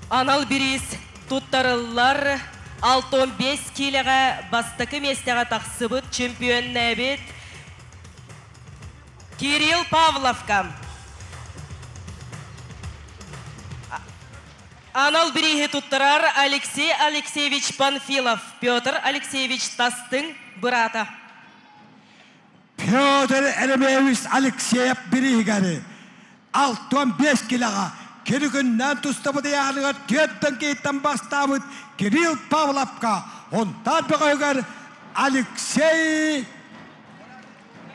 [SPEAKER 15] Анал бириис туттарыллар 65 киилэҕэ бастакы миэстэҕэ тахсыбыт чемпионнээбит Кирилл Павловка. Анал бирииһи туттарар Алексей Алексеевич Панфилов, Петр Алексеевич Тастыҥ быраата.
[SPEAKER 1] Петр Еремеевич Алексеев бирииһигэр 65 килоҕа кини күннээн тустабыт ыйааһыныгар түөртэн киһиттэн бастаабыт Кирилл Павловка, онтон бөҕөһүгэр Алексей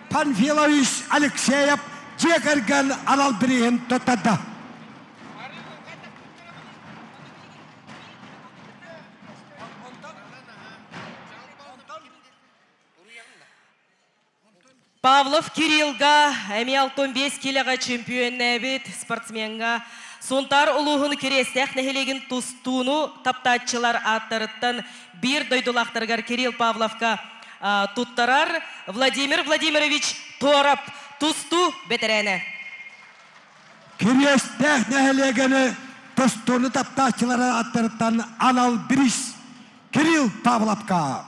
[SPEAKER 1] Панфилович Алексеев дьиэ кэргэн анал бирииһин туттарда.
[SPEAKER 15] Павлов Кириллга эмиэ 65 киилэҕэ чемпионнээбит спортсмеҥҥа Сунтаар улууһун Кириэстээх нэһилиэгин тустууну таптааччылар ааттарыттан биир дойдулаахтарыгар Кирилл Павловка туттарар Владимир Владимирович Торап тустуу бэтэрээнэ.
[SPEAKER 1] Кириэстээх нэһилиэгини тустууну таптааччылар ааттарыттан анал бириис Кирилл Павловка.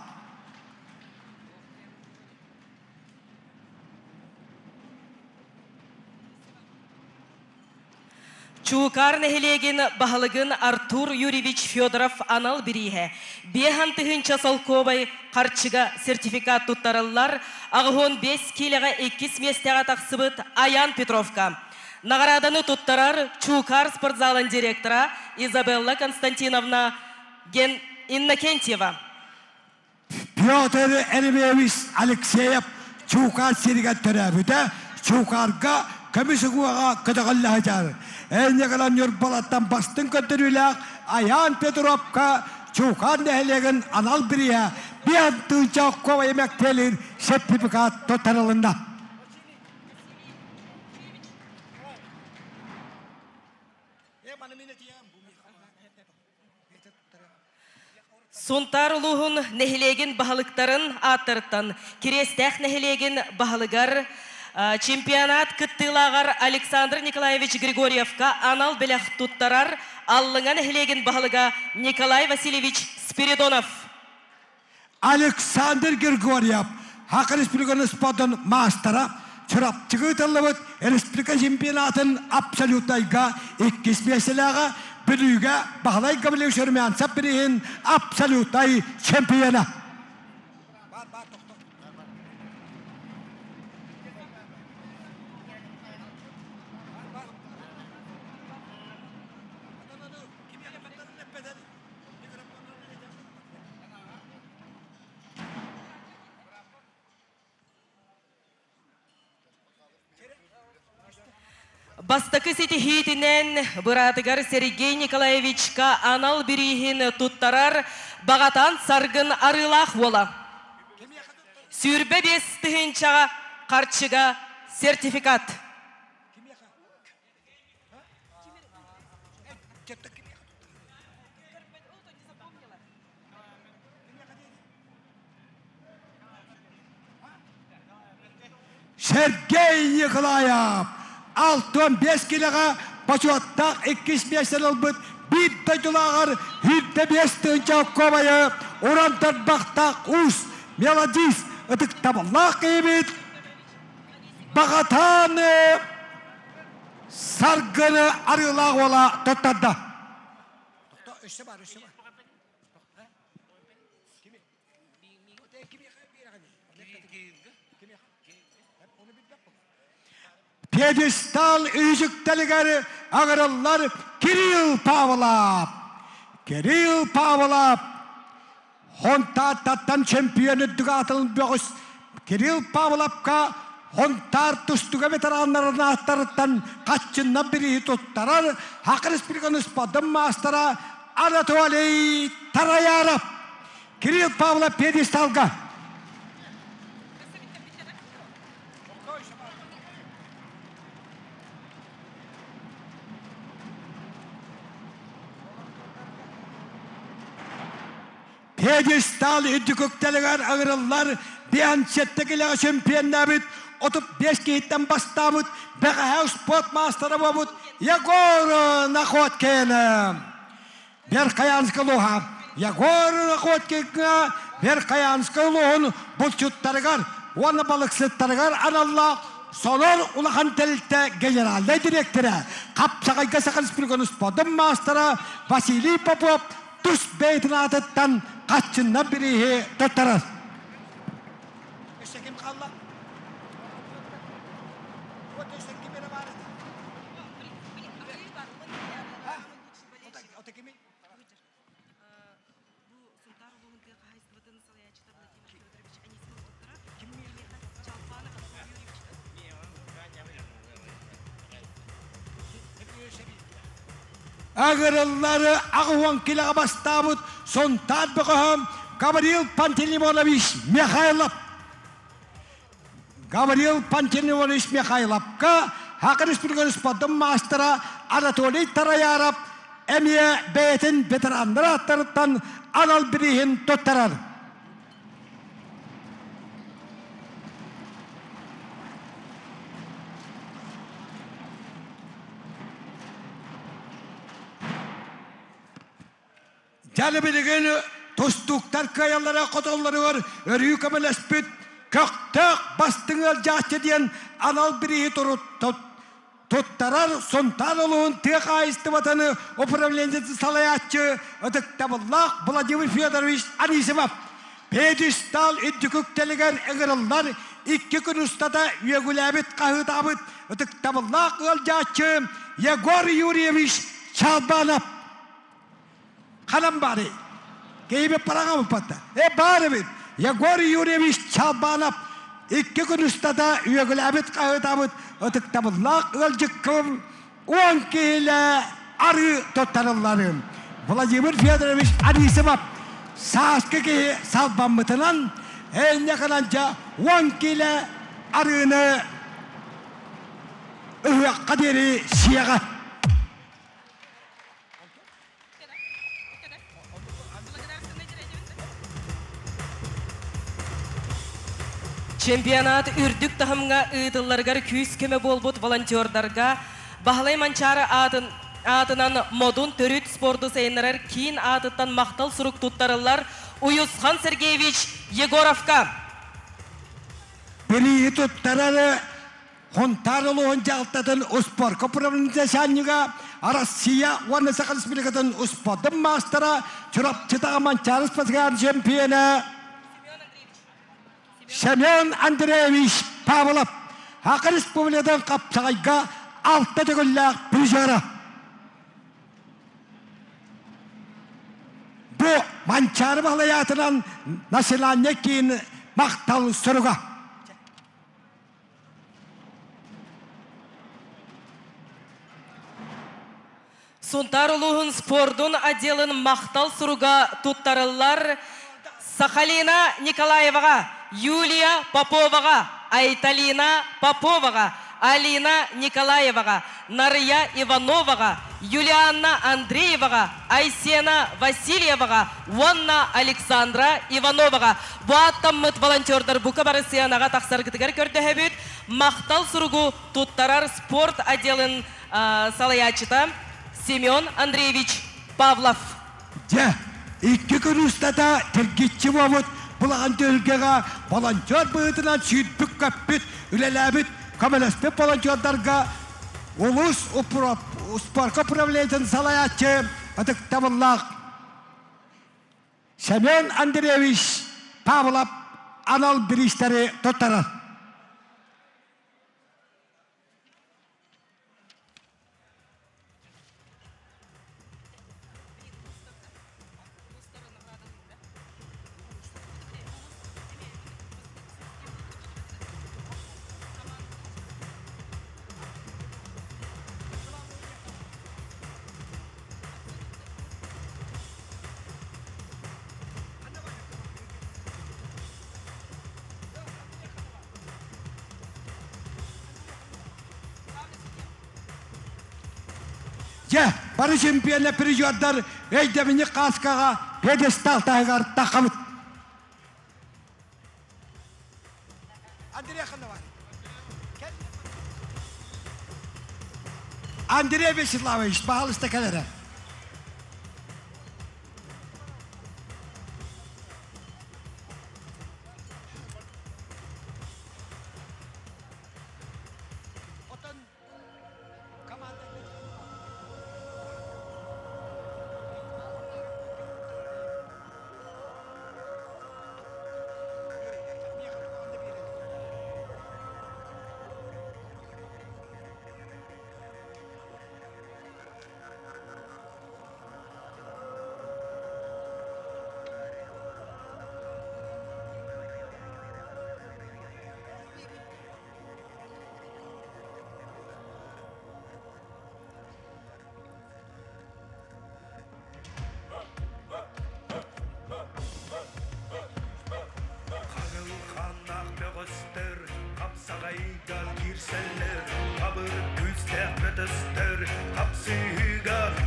[SPEAKER 15] Чуукаар нэһилиэгин баһылыгын Артур Юрьевич Федоров анал бирииһэ биэһэн тыһыынча солкуобай харчыга сертификат туттарыллар 85 киилэҕэ иккис миэстэҕэ тахсыбыт Аян Петровка. Наҕарааданы туттарар Чуукаар спортзалын директора Изабелла Константиновна Ген Иннокентьева.
[SPEAKER 1] Петр Еремеевич Алексеев Чуукаар сиригэр төрөөбүтэ, Чуукаарга көмүс уҥуоҕа көтөҕүллэ сылдьар. Энньэгэлэн Ньурбалаттан бастыҥ көрдөрүүлээх Айаан Петровка Чуукаар нэһилиэгин анал бирииһэ биэс тыһыынча куобайы мэктиэлиир сертификат туттарылынна.
[SPEAKER 15] Сунтаар улууһун нэһилиэгин баһылыктарын ааттарыттан Кириэстээх нэһилиэгин баһылыгар чемпионат кыттыылааҕар Александр Николаевич Григорьевка анал бэлэх туттарар Аллыҥа нэһилиэгин баһылыга Николай Васильевич Спиридонов.
[SPEAKER 1] Александр Григорьев, Саха Республикатын спордун маастара, Чурапчыга ыытыллыбыт республика чемпионатын абсолютнайга иккис миэстэлээҕэ, Бүлүүгэ Баһылай Гаврильевич Румянцев бирииһин абсолютнай чемпиона.
[SPEAKER 15] Бастакы ситиһиитинэн быраатыгар Сергей Николаевичка анал бирииһин туттарар Баҕатан Саргын Арыылаах уола. 25 тыһыынчаҕа харчыга сертификат.
[SPEAKER 1] Сергей Николаев 65 килэҕэ бочуоттаах иккис миэстэни ылбыт биир дойдулааҕар 105 тыһыынча куобайы уран тарбахтаах уус мелодист ытыктабыллаах киһибит Баҕатаан Саргыны арыылаах уола туттарда. Пьедестал үүсүктэлигэр аҕырыллар Кирилл Павлов. Кирилл Павлов Хонтааттаттан чемпион үрдүк аатын бөҕүс Кирилл Павловка Хонтаар тустуга ветераннарын ааттарыттан хаччыннан бирииһи туттарар Саха Республикатын спордун маастара Анатолий Тараяров. Кирилл Павлов пьедесталга. Пьедестал үрдүк үктэлигэр ыҥырыллар биэнсиэттэ килэҕэ чемпионнаабыт 35 киһиттэн бастаабыт бэҕэһээ спорт маастара буолбут Егор Находкин. Верхоянскай улууһа Егор Находкиҥҥа Верхоянскай улууһун булчуттарыгар уонна балыксыттарыгар аналлаах Сонор улахан тэрилтэ генеральнай дириэктэрэ, Хапсаҕайга Саха Республикатын спордун маастара Василий Попов тус бэйэтин аатыттан хаччыннан бирииһи туттарар. Өссө ким хаалла? Агырыллары аҕыһуон килэҕэ бастаабыт Сунтаар бөҕөһө Гаврил Пантелеймонович Михайлов. Гаврил Пантелеймонович Михайловка Саха Республикатын спордун маастара Анатолий Тараяров эмиэ бэйэтин ветераннар ааттарыттан анал бирииһин туттарар. Дьэ билигин тустууктар кыайаллара хотоллоругар өрүү көмөлөспүт көхтөөх бастыҥ ыалдьааччы диэн анал бирииһи туттарар Сунтаар улууһун тыа хаһаайыстыбатын управлениетын салайааччы ытыктабыллаах Владимир Федорович Анисимов пьедестал үрдүк үктэлигэр ыҥырыллар икки күн устата үөгүлээбит хаһыытаабыт ытыктабыллаах ыалдьааччы Егор Юрьевич Чалбанов. Ханан баарый? Киһибит параҕа Э баар эбит. Егор Юрьевич Чалбанов икки күн устата үөгүлээбит хаһыытаабыт ытыктабыллаах ыалдьыккым уон киһилэ арыы туттарылларым. Владимир Федорович Анисимов сааскы киһи салбаммытынан эйнэ кыланча уон киилэ арыыны ыһыахха диэри сиэҕэ.
[SPEAKER 15] Чемпионат үрдүк таһымҥа ыытылларыгар күүс-көмө буолбут волонтердарга Баһылай Манчаары аатын аатынан Модун төрүт спорду сайыннарар киин аатыттан махтал сурук туттарыллар Уюсхан Сергеевич Егоровка.
[SPEAKER 1] Бирииһи туттарары Хонтаар улууһун дьаһалтатын успуорка управлениета Россия уонна Саха Республикатын успуордун маастара Чурапчытаҕа Манчаары спортсмен чемпиона Семен Андреевич Павлов Саха Республикатын хапсаҕайга алта төгүллээх призера. Бу Манчаары Баһылай национальнай киин махтал суруга.
[SPEAKER 15] Сунтаар улууһун спордун отделын махтал суруга туттарыллар Сахалина Николаеваҕа, Юлия Поповаҕа, Айталина Поповаҕа, Алина Николаеваҕа, Нарыйа Ивановаҕа, Юлианна Андрееваҕа, Айсена Васильеваҕа уонна Александра Ивановаҕа. Бу ааттаммыт волонтердар бука бары сыанаҕа тахсаргытыгар көрдөһөбүт. Махтал суругу туттарар спорт отделын салайааччыта Семен Андреевич Павлов.
[SPEAKER 1] Дьэ, икки күн устата тиргиччи буолбут булаҕан түһүлгэҕэ волонтер быһыытынан сүүрбүт-көппүт, үлэлээбит, көмөлөспүт волонтердарга улуус спорка управлениетын салайааччы ытыктабыллаах Семен Андреевич Павлов анал бириистэри туттарар. Дьэ, бары чемпионна призердар өйдөбүнньүк кааскаҕа пьедестал таһыгар таххабыт. Андрей Хановар. Андрей Вячеславович, пожалуйста, кэлэрэ.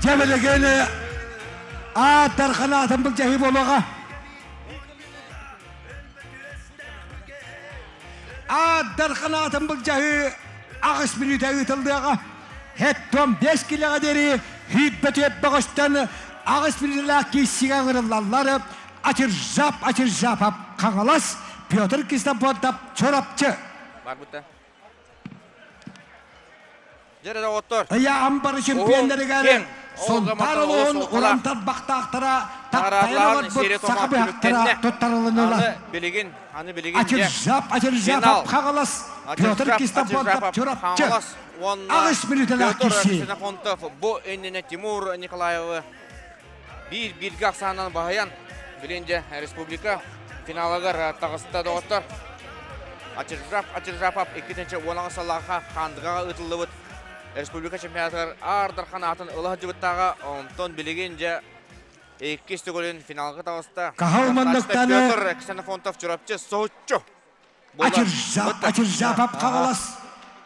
[SPEAKER 1] Дьэ билигин ааттар ханаатын былдьаһыы буолуоҕа. Ааттар ханаатын былдьаһыы аҕыс мүнүүтэ ыытыллыаҕа. Хэттом бэс килэҕэ диэри хүүрбэ бөҕөстөн аҕыс мүнүүтэлээх кииссигэ ыҥырыллаллар. Ачыржап Ачыржапов Хаҥалас, Петр Кистофонтов Чурапчы.
[SPEAKER 2] Барбыта. Дьэ доҕоттор.
[SPEAKER 1] Ыйа амбары чемпионнарыгар Сунтаар улууһун уран тарбахтаахтара таптайан олорбут саха быһахтара туттарылыннылар.
[SPEAKER 2] Аны билигин, аны билигин
[SPEAKER 1] Ачыржап, Ачыржапов Хаҥалас, Петр Кистофонтов Чурапчы. Аҕыс мүнүүтэлээх
[SPEAKER 2] Петр
[SPEAKER 1] киирсии.
[SPEAKER 2] Ксенофонтов бу иннинэ Тимур Николаевы биир бииргэ ахсаанынан баһыйан, билин дьэ республика финалыгар таҕыста доҕоттор. Ачыржап Ачыржапов 2018 сыллаахха Хаандыгаҕа ыытыллыбыт республика чемпионатыгар Аар Дархан аатын ыла сылдьыбыттааҕа, онтон билигин дьэ иккис төгүлүн финалга таҕыста.
[SPEAKER 1] Каһыл манныктаны
[SPEAKER 2] Петр Ксенофонтов Чурапчы соһуччу
[SPEAKER 1] Ачыржап, Ачыржапов Хаҥалас,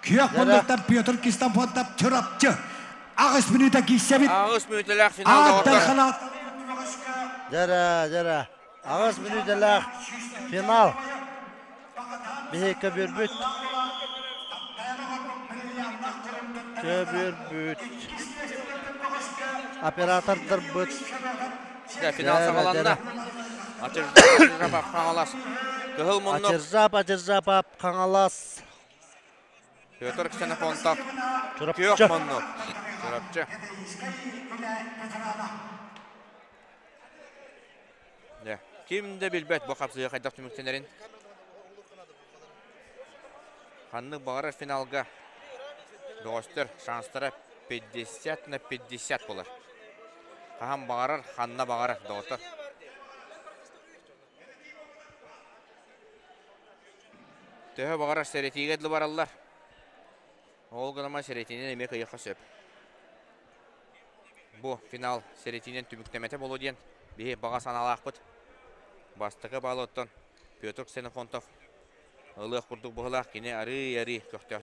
[SPEAKER 1] күөх муннуктан Петр Кистофонтов Чурапчы. Аҕыс мүнүүтэ киирсэбит.
[SPEAKER 2] Аҕыс мүнүүтэлээх финал доҕоттор.
[SPEAKER 5] Дьэрэ, дьэрэ. Аҕыс мүнүүтэлээх финал. Биһи көбүөрбүт. Көбүөрбүт. Оператордарбыт.
[SPEAKER 2] Дьэ, финал саҕаланна. Ачыржапов Хаҥалас. Кыһыл муннук.
[SPEAKER 5] Ачыржап, Ачыржапов Хаҥалас.
[SPEAKER 2] Петр Ксенофонтов.
[SPEAKER 5] Чурапчы.
[SPEAKER 2] Күөх муннук. Чурапчы. Дьэ, ким да билбэт бу хапсыһыы хайдах түмүктэнэрин. Ханнык баҕарар финалга бөҕөстөр шанстара 50 на 50 буолар. Хаһан баҕарар, ханна баҕарар доҕоттор. Төһө баҕарар сэрэтиигэ дылы бараллар. Ол гынан сэрэтиинэн эмиэ кыайыахха сөп. Бу финал сэрэтиинэн түмүктэмэтэ буолуо диэн биһи баҕа санаалаахпыт. Бастакы баалы оттон Петр Ксенофонтов ылыах курдук быһыылаах кини арыый-арыый көхтөөх.